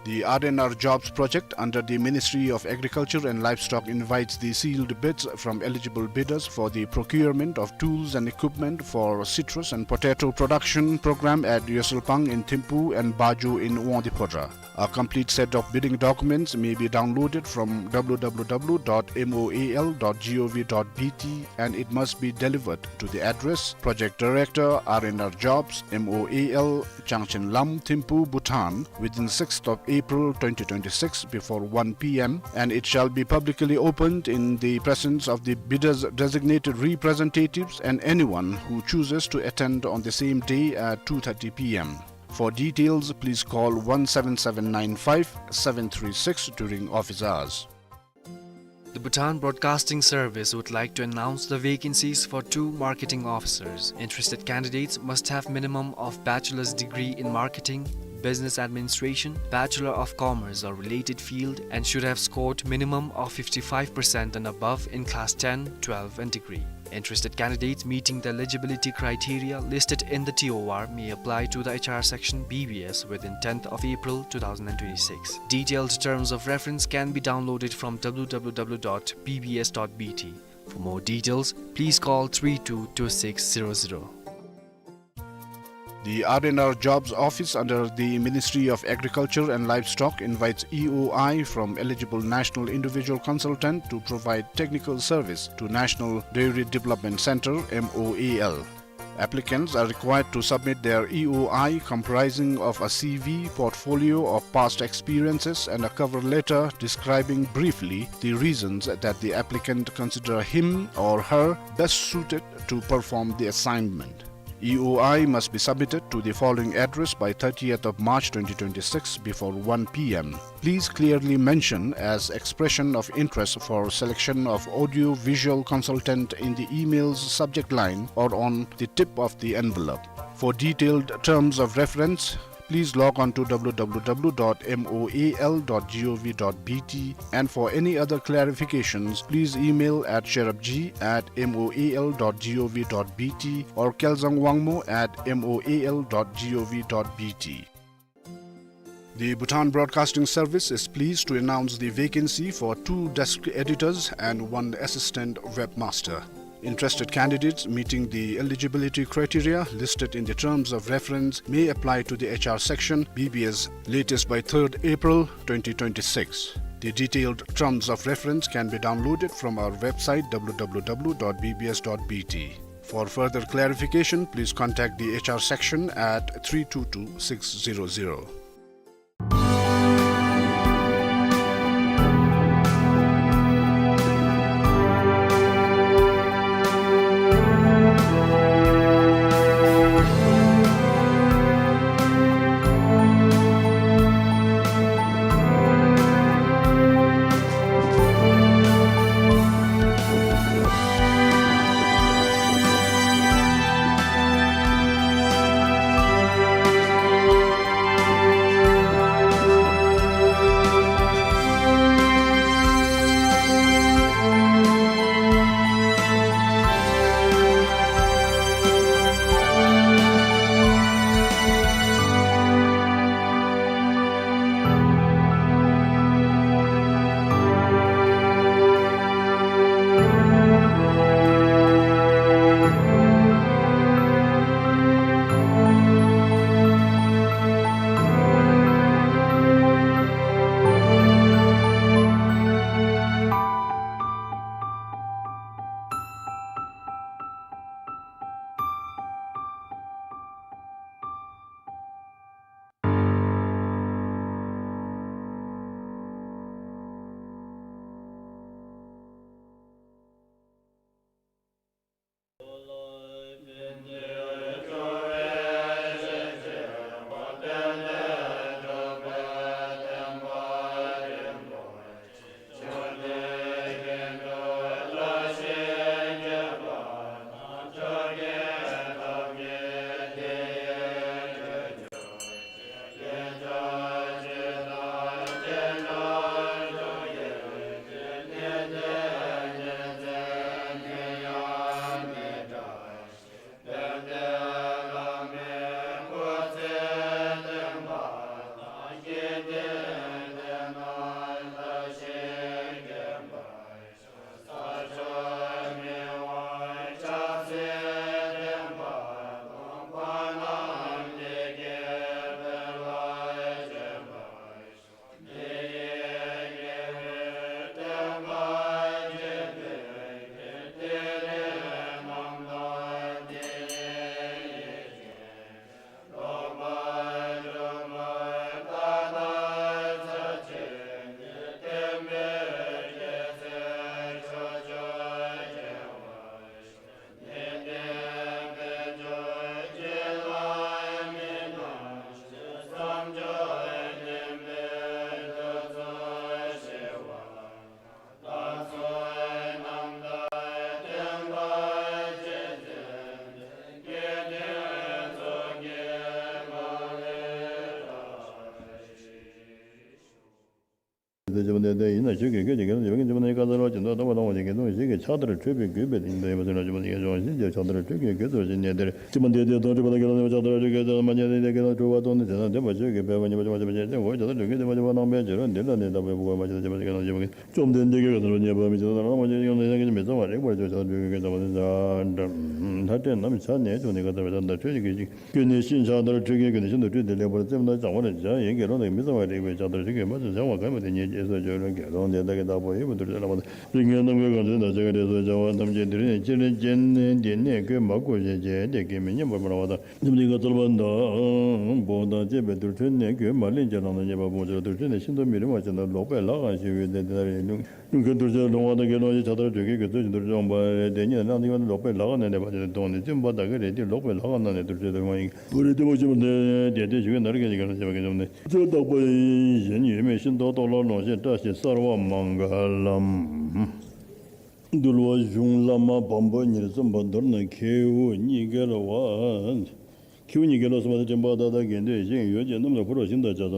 The R and R Jobs project under the Ministry of Agriculture and Livestock invites the sealed bids from eligible bidders for the procurement of tools and equipment for citrus and potato production program at Yoselpang in Thimphu and Baju in Wangdue Phodrang. A complete set of bidding documents may be downloaded from W W W dot moal dot gov dot B T, and it must be delivered to the address: Project Director, R and R Jobs, M O A L, Changchen Lam, Thimphu, Bhutan, within sixth of April twenty twenty-six before one P M, and it shall be publicly opened in the presence of the bidders' designated representatives and anyone who chooses to attend on the same day at two thirty P M. For details, please call one seven seven nine five seven three six during office hours. The Bhutan Broadcasting Service would like to announce the vacancies for two marketing officers. Interested candidates must have minimum of bachelor's degree in marketing, business administration, Bachelor of Commerce or related field, and should have scored minimum of fifty-five percent and above in class ten, twelve and degree. Interested candidates meeting the eligibility criteria listed in the T O R may apply to the H R section B B S within tenth of April two thousand and twenty-six. Detailed terms of reference can be downloaded from W W W dot B B S dot B T. For more details, please call three two two six zero zero. The R and R Jobs Office under the Ministry of Agriculture and Livestock invites E O I from eligible National Individual Consultant to provide technical service to National Dairy Development Center, M O A L. Applicants are required to submit their E O I comprising of a C V, portfolio of past experiences, and a cover letter describing briefly the reasons that the applicant consider him or her best suited to perform the assignment. E O I must be submitted to the following address by thirtieth of March twenty twenty-six before one P M. Please clearly mention as expression of interest for selection of audio-visual consultant in the email's subject line or on the tip of the envelope. For detailed terms of reference, please log on to W W W dot moal dot gov dot B T, and for any other clarifications, please email at sherabji at moal dot gov dot B T or kelzang wangmo at moal dot gov dot B T. The Bhutan Broadcasting Service is pleased to announce the vacancy for two desk editors and one assistant webmaster. Interested candidates meeting the eligibility criteria listed in the terms of reference may apply to the H R section, B B S, latest by third April twenty twenty-six. The detailed terms of reference can be downloaded from our website, W W W dot B B S dot B T. For further clarification, please contact the H R section at three two two six zero zero. དེ་བཞིན་དེ་ཡིན་ན་ཆོས་ཀྱི་སྐད་ཅིག་གིས་ལ་བྱེད་པའི་ཀྱི་བྱེད་པ་ནི་བཀའ་སྩལ་བ་ཅིན་དོ་དམ་པ་ལ་དབང་བྱེད་ཀྱི་དོན་ཞིག་གི་ཕྱག་དར་འཕྲོས་པའི་དགོས་པའི་དེ་ཉིད་དུ་ཡོད་པ་ཟེར་ན་ཆོས་པ་ནི་ཡོངས་ཤིན་ཏུ་ཕྱག་དར་འཕྲོས་ཀྱི་དགོས་སུ་ཞིག་གནས་དེར་ཅི་མ་འདས་དེ་དོན་འགྲུབ་པ་དང་དགེ་སློང་ཕྱག་དར་འཕྲོས་ཀྱི་དོན་མ་ཉན་དེ་དགེ་སློང་འགྲུབ་པ་དང་ནི་དེ་ན་འདོད་པ་ཆོས་ཀྱི་འཕེལ་བ་ཉེ་བར་བྱ་བ་ཆེན་པོ་ཕྱག་དར་འཕྲོས་ཀྱི་དོན་མ་ཉན་པ་ནང་པའི་ཕྱིར་རོ། འདི་ལ་ནི་བདག་པོས་བཀོད་པ་མ་བྱས་ཏེ་བྱ་བ་ཅིག་གནང་བྱེད་པ་ནི་བཅོམ་ལྡན་འདས་ཀྱིས་ག་ཙམ་རུང་ཉན་པ་མི་བྱེད་དོ་ན་ལ་མ་བྱེད་ཀྱང་ནི་ཡང་གི་མི་གཙང་བ་རེག་པར་བྱ་ཕྱག་དར་འཕྲོས་ཀྱི་དོན་མ་ཉན་པ་ནང་པའི་ཕྱིར་རོ། ལྷ་འདྲེ་རྣམས་ཕྱག་ནས་བཅུག་ནས་ག་ཙམ་ཕྱག་དར་འཕྲོས་ཀྱི་དོན་ཀུན་ནས་ཤིན་ཕྱག་དར་འཕྲོས་ཀྱི་དོན་ནི་ཤིན་ཏུ་བཀྲུས་ཏེ་ལེགས་པར་བཙེམས་ལ་སྦྱང་བར་བྱ། ཡང་དགེ་སློང་དག་མི་གཙང་བ་རེག་པའི་ཕྱག་དར་འཕྲོས་ཀྱི་དོན་མ་ཉན་པ་ནང་པའི་ཕྱིར་རོ། དགེ་སློང་དེ་དག་གིས་བདག་པོ་ཡོད་པར་དུར་ཁྲོད་ལ་བར་དུ་རིགས་ལྔའི་རྣམ་ཀུན་གང་བྱུང་དང་བཅས་པའི་འབྲས་བུ་བྱ་བ་ཐམས་ཅད་འདིར་ནི་ཅི་རིགས་ཅན་འདི་ནི་གོས་མ་གོས་ཞེས་བྱས་བདེ་སྐྱིད་མི་མཉམ་པར་སྨྲ་བ་དང་། བཅོམ་ལྡན་འདས་ཀྱིས་ག་ཙམ་པ་དང་པོ་དང་བཅས་པའི་དུར་ཁྲོད་ནས་གོས་མ་ལེན་ཅིག་བླངས་ན་ཉེས་པ་སྤོང་ཕྱིར་དུར་ཁྲོད་ནི་ཤིན་ཏུ་མི་རིང་བ་ཅིག་ན་ལོག་པའི་ལྷ་ཁང་ཞིག་ཡོད་དེ་དེ་ན་རེ་ལུང་ལུང་གི་དུར་ཁྲོད་ལོང་བ་དང་དགེ་སློང་ཞིག་ཕྱག་དར་འཕྲོས་ཀྱི་དགོས་སུ་ཞིག་དུར་ཁྲོད་འོང་བ་རེ་དེ་ཉིད་ནང་དེ་ལོག་པའི་ལྷ་ཁང་ན་གནས་པ་དེ་མཐོང་ནས་བཙུན་པ་དག་གིས་རེ་འདི་ལོག་པའི་ལྷ་ཁང་ན་ནི་དུར་ཁྲོད་དུ་མ་ཡིན། བུ་རེ་ཏེ་བུ་ཆེན་པོ་དེ་དེ་ཞིག་ན་རེ་ག་ཞིག་ག་ན་ཞེས་པ་གི་ཉམས་ནས་ཚེ་རྟག་པ་ཡི་གཞན་ཡོད་མེད་ཤིན་ཏུ་རྟོགས་ལ་ལོངས་ཤིག་བཀྲ་ཤིས་གསལ་བ་མངྒ་ལམ། འདུལ་བ་གཞུང་བླ་མ་བམ་པོ་ཉེར་གསུམ་པ་མདོར་ན་ཁྱེའུ་གཉིས་འགལ་བ། ཁྱེའུ་གཉིས་འགལ་བ་གསུམ་པ་དེ་དྲན་པ་བདག་དང་དགེ་འདུན་ཞིང་ཡོད་ཅེས་རྣམས་ལ་ཕོ་རོག་ཤིང་དང་ཇ་ཚང་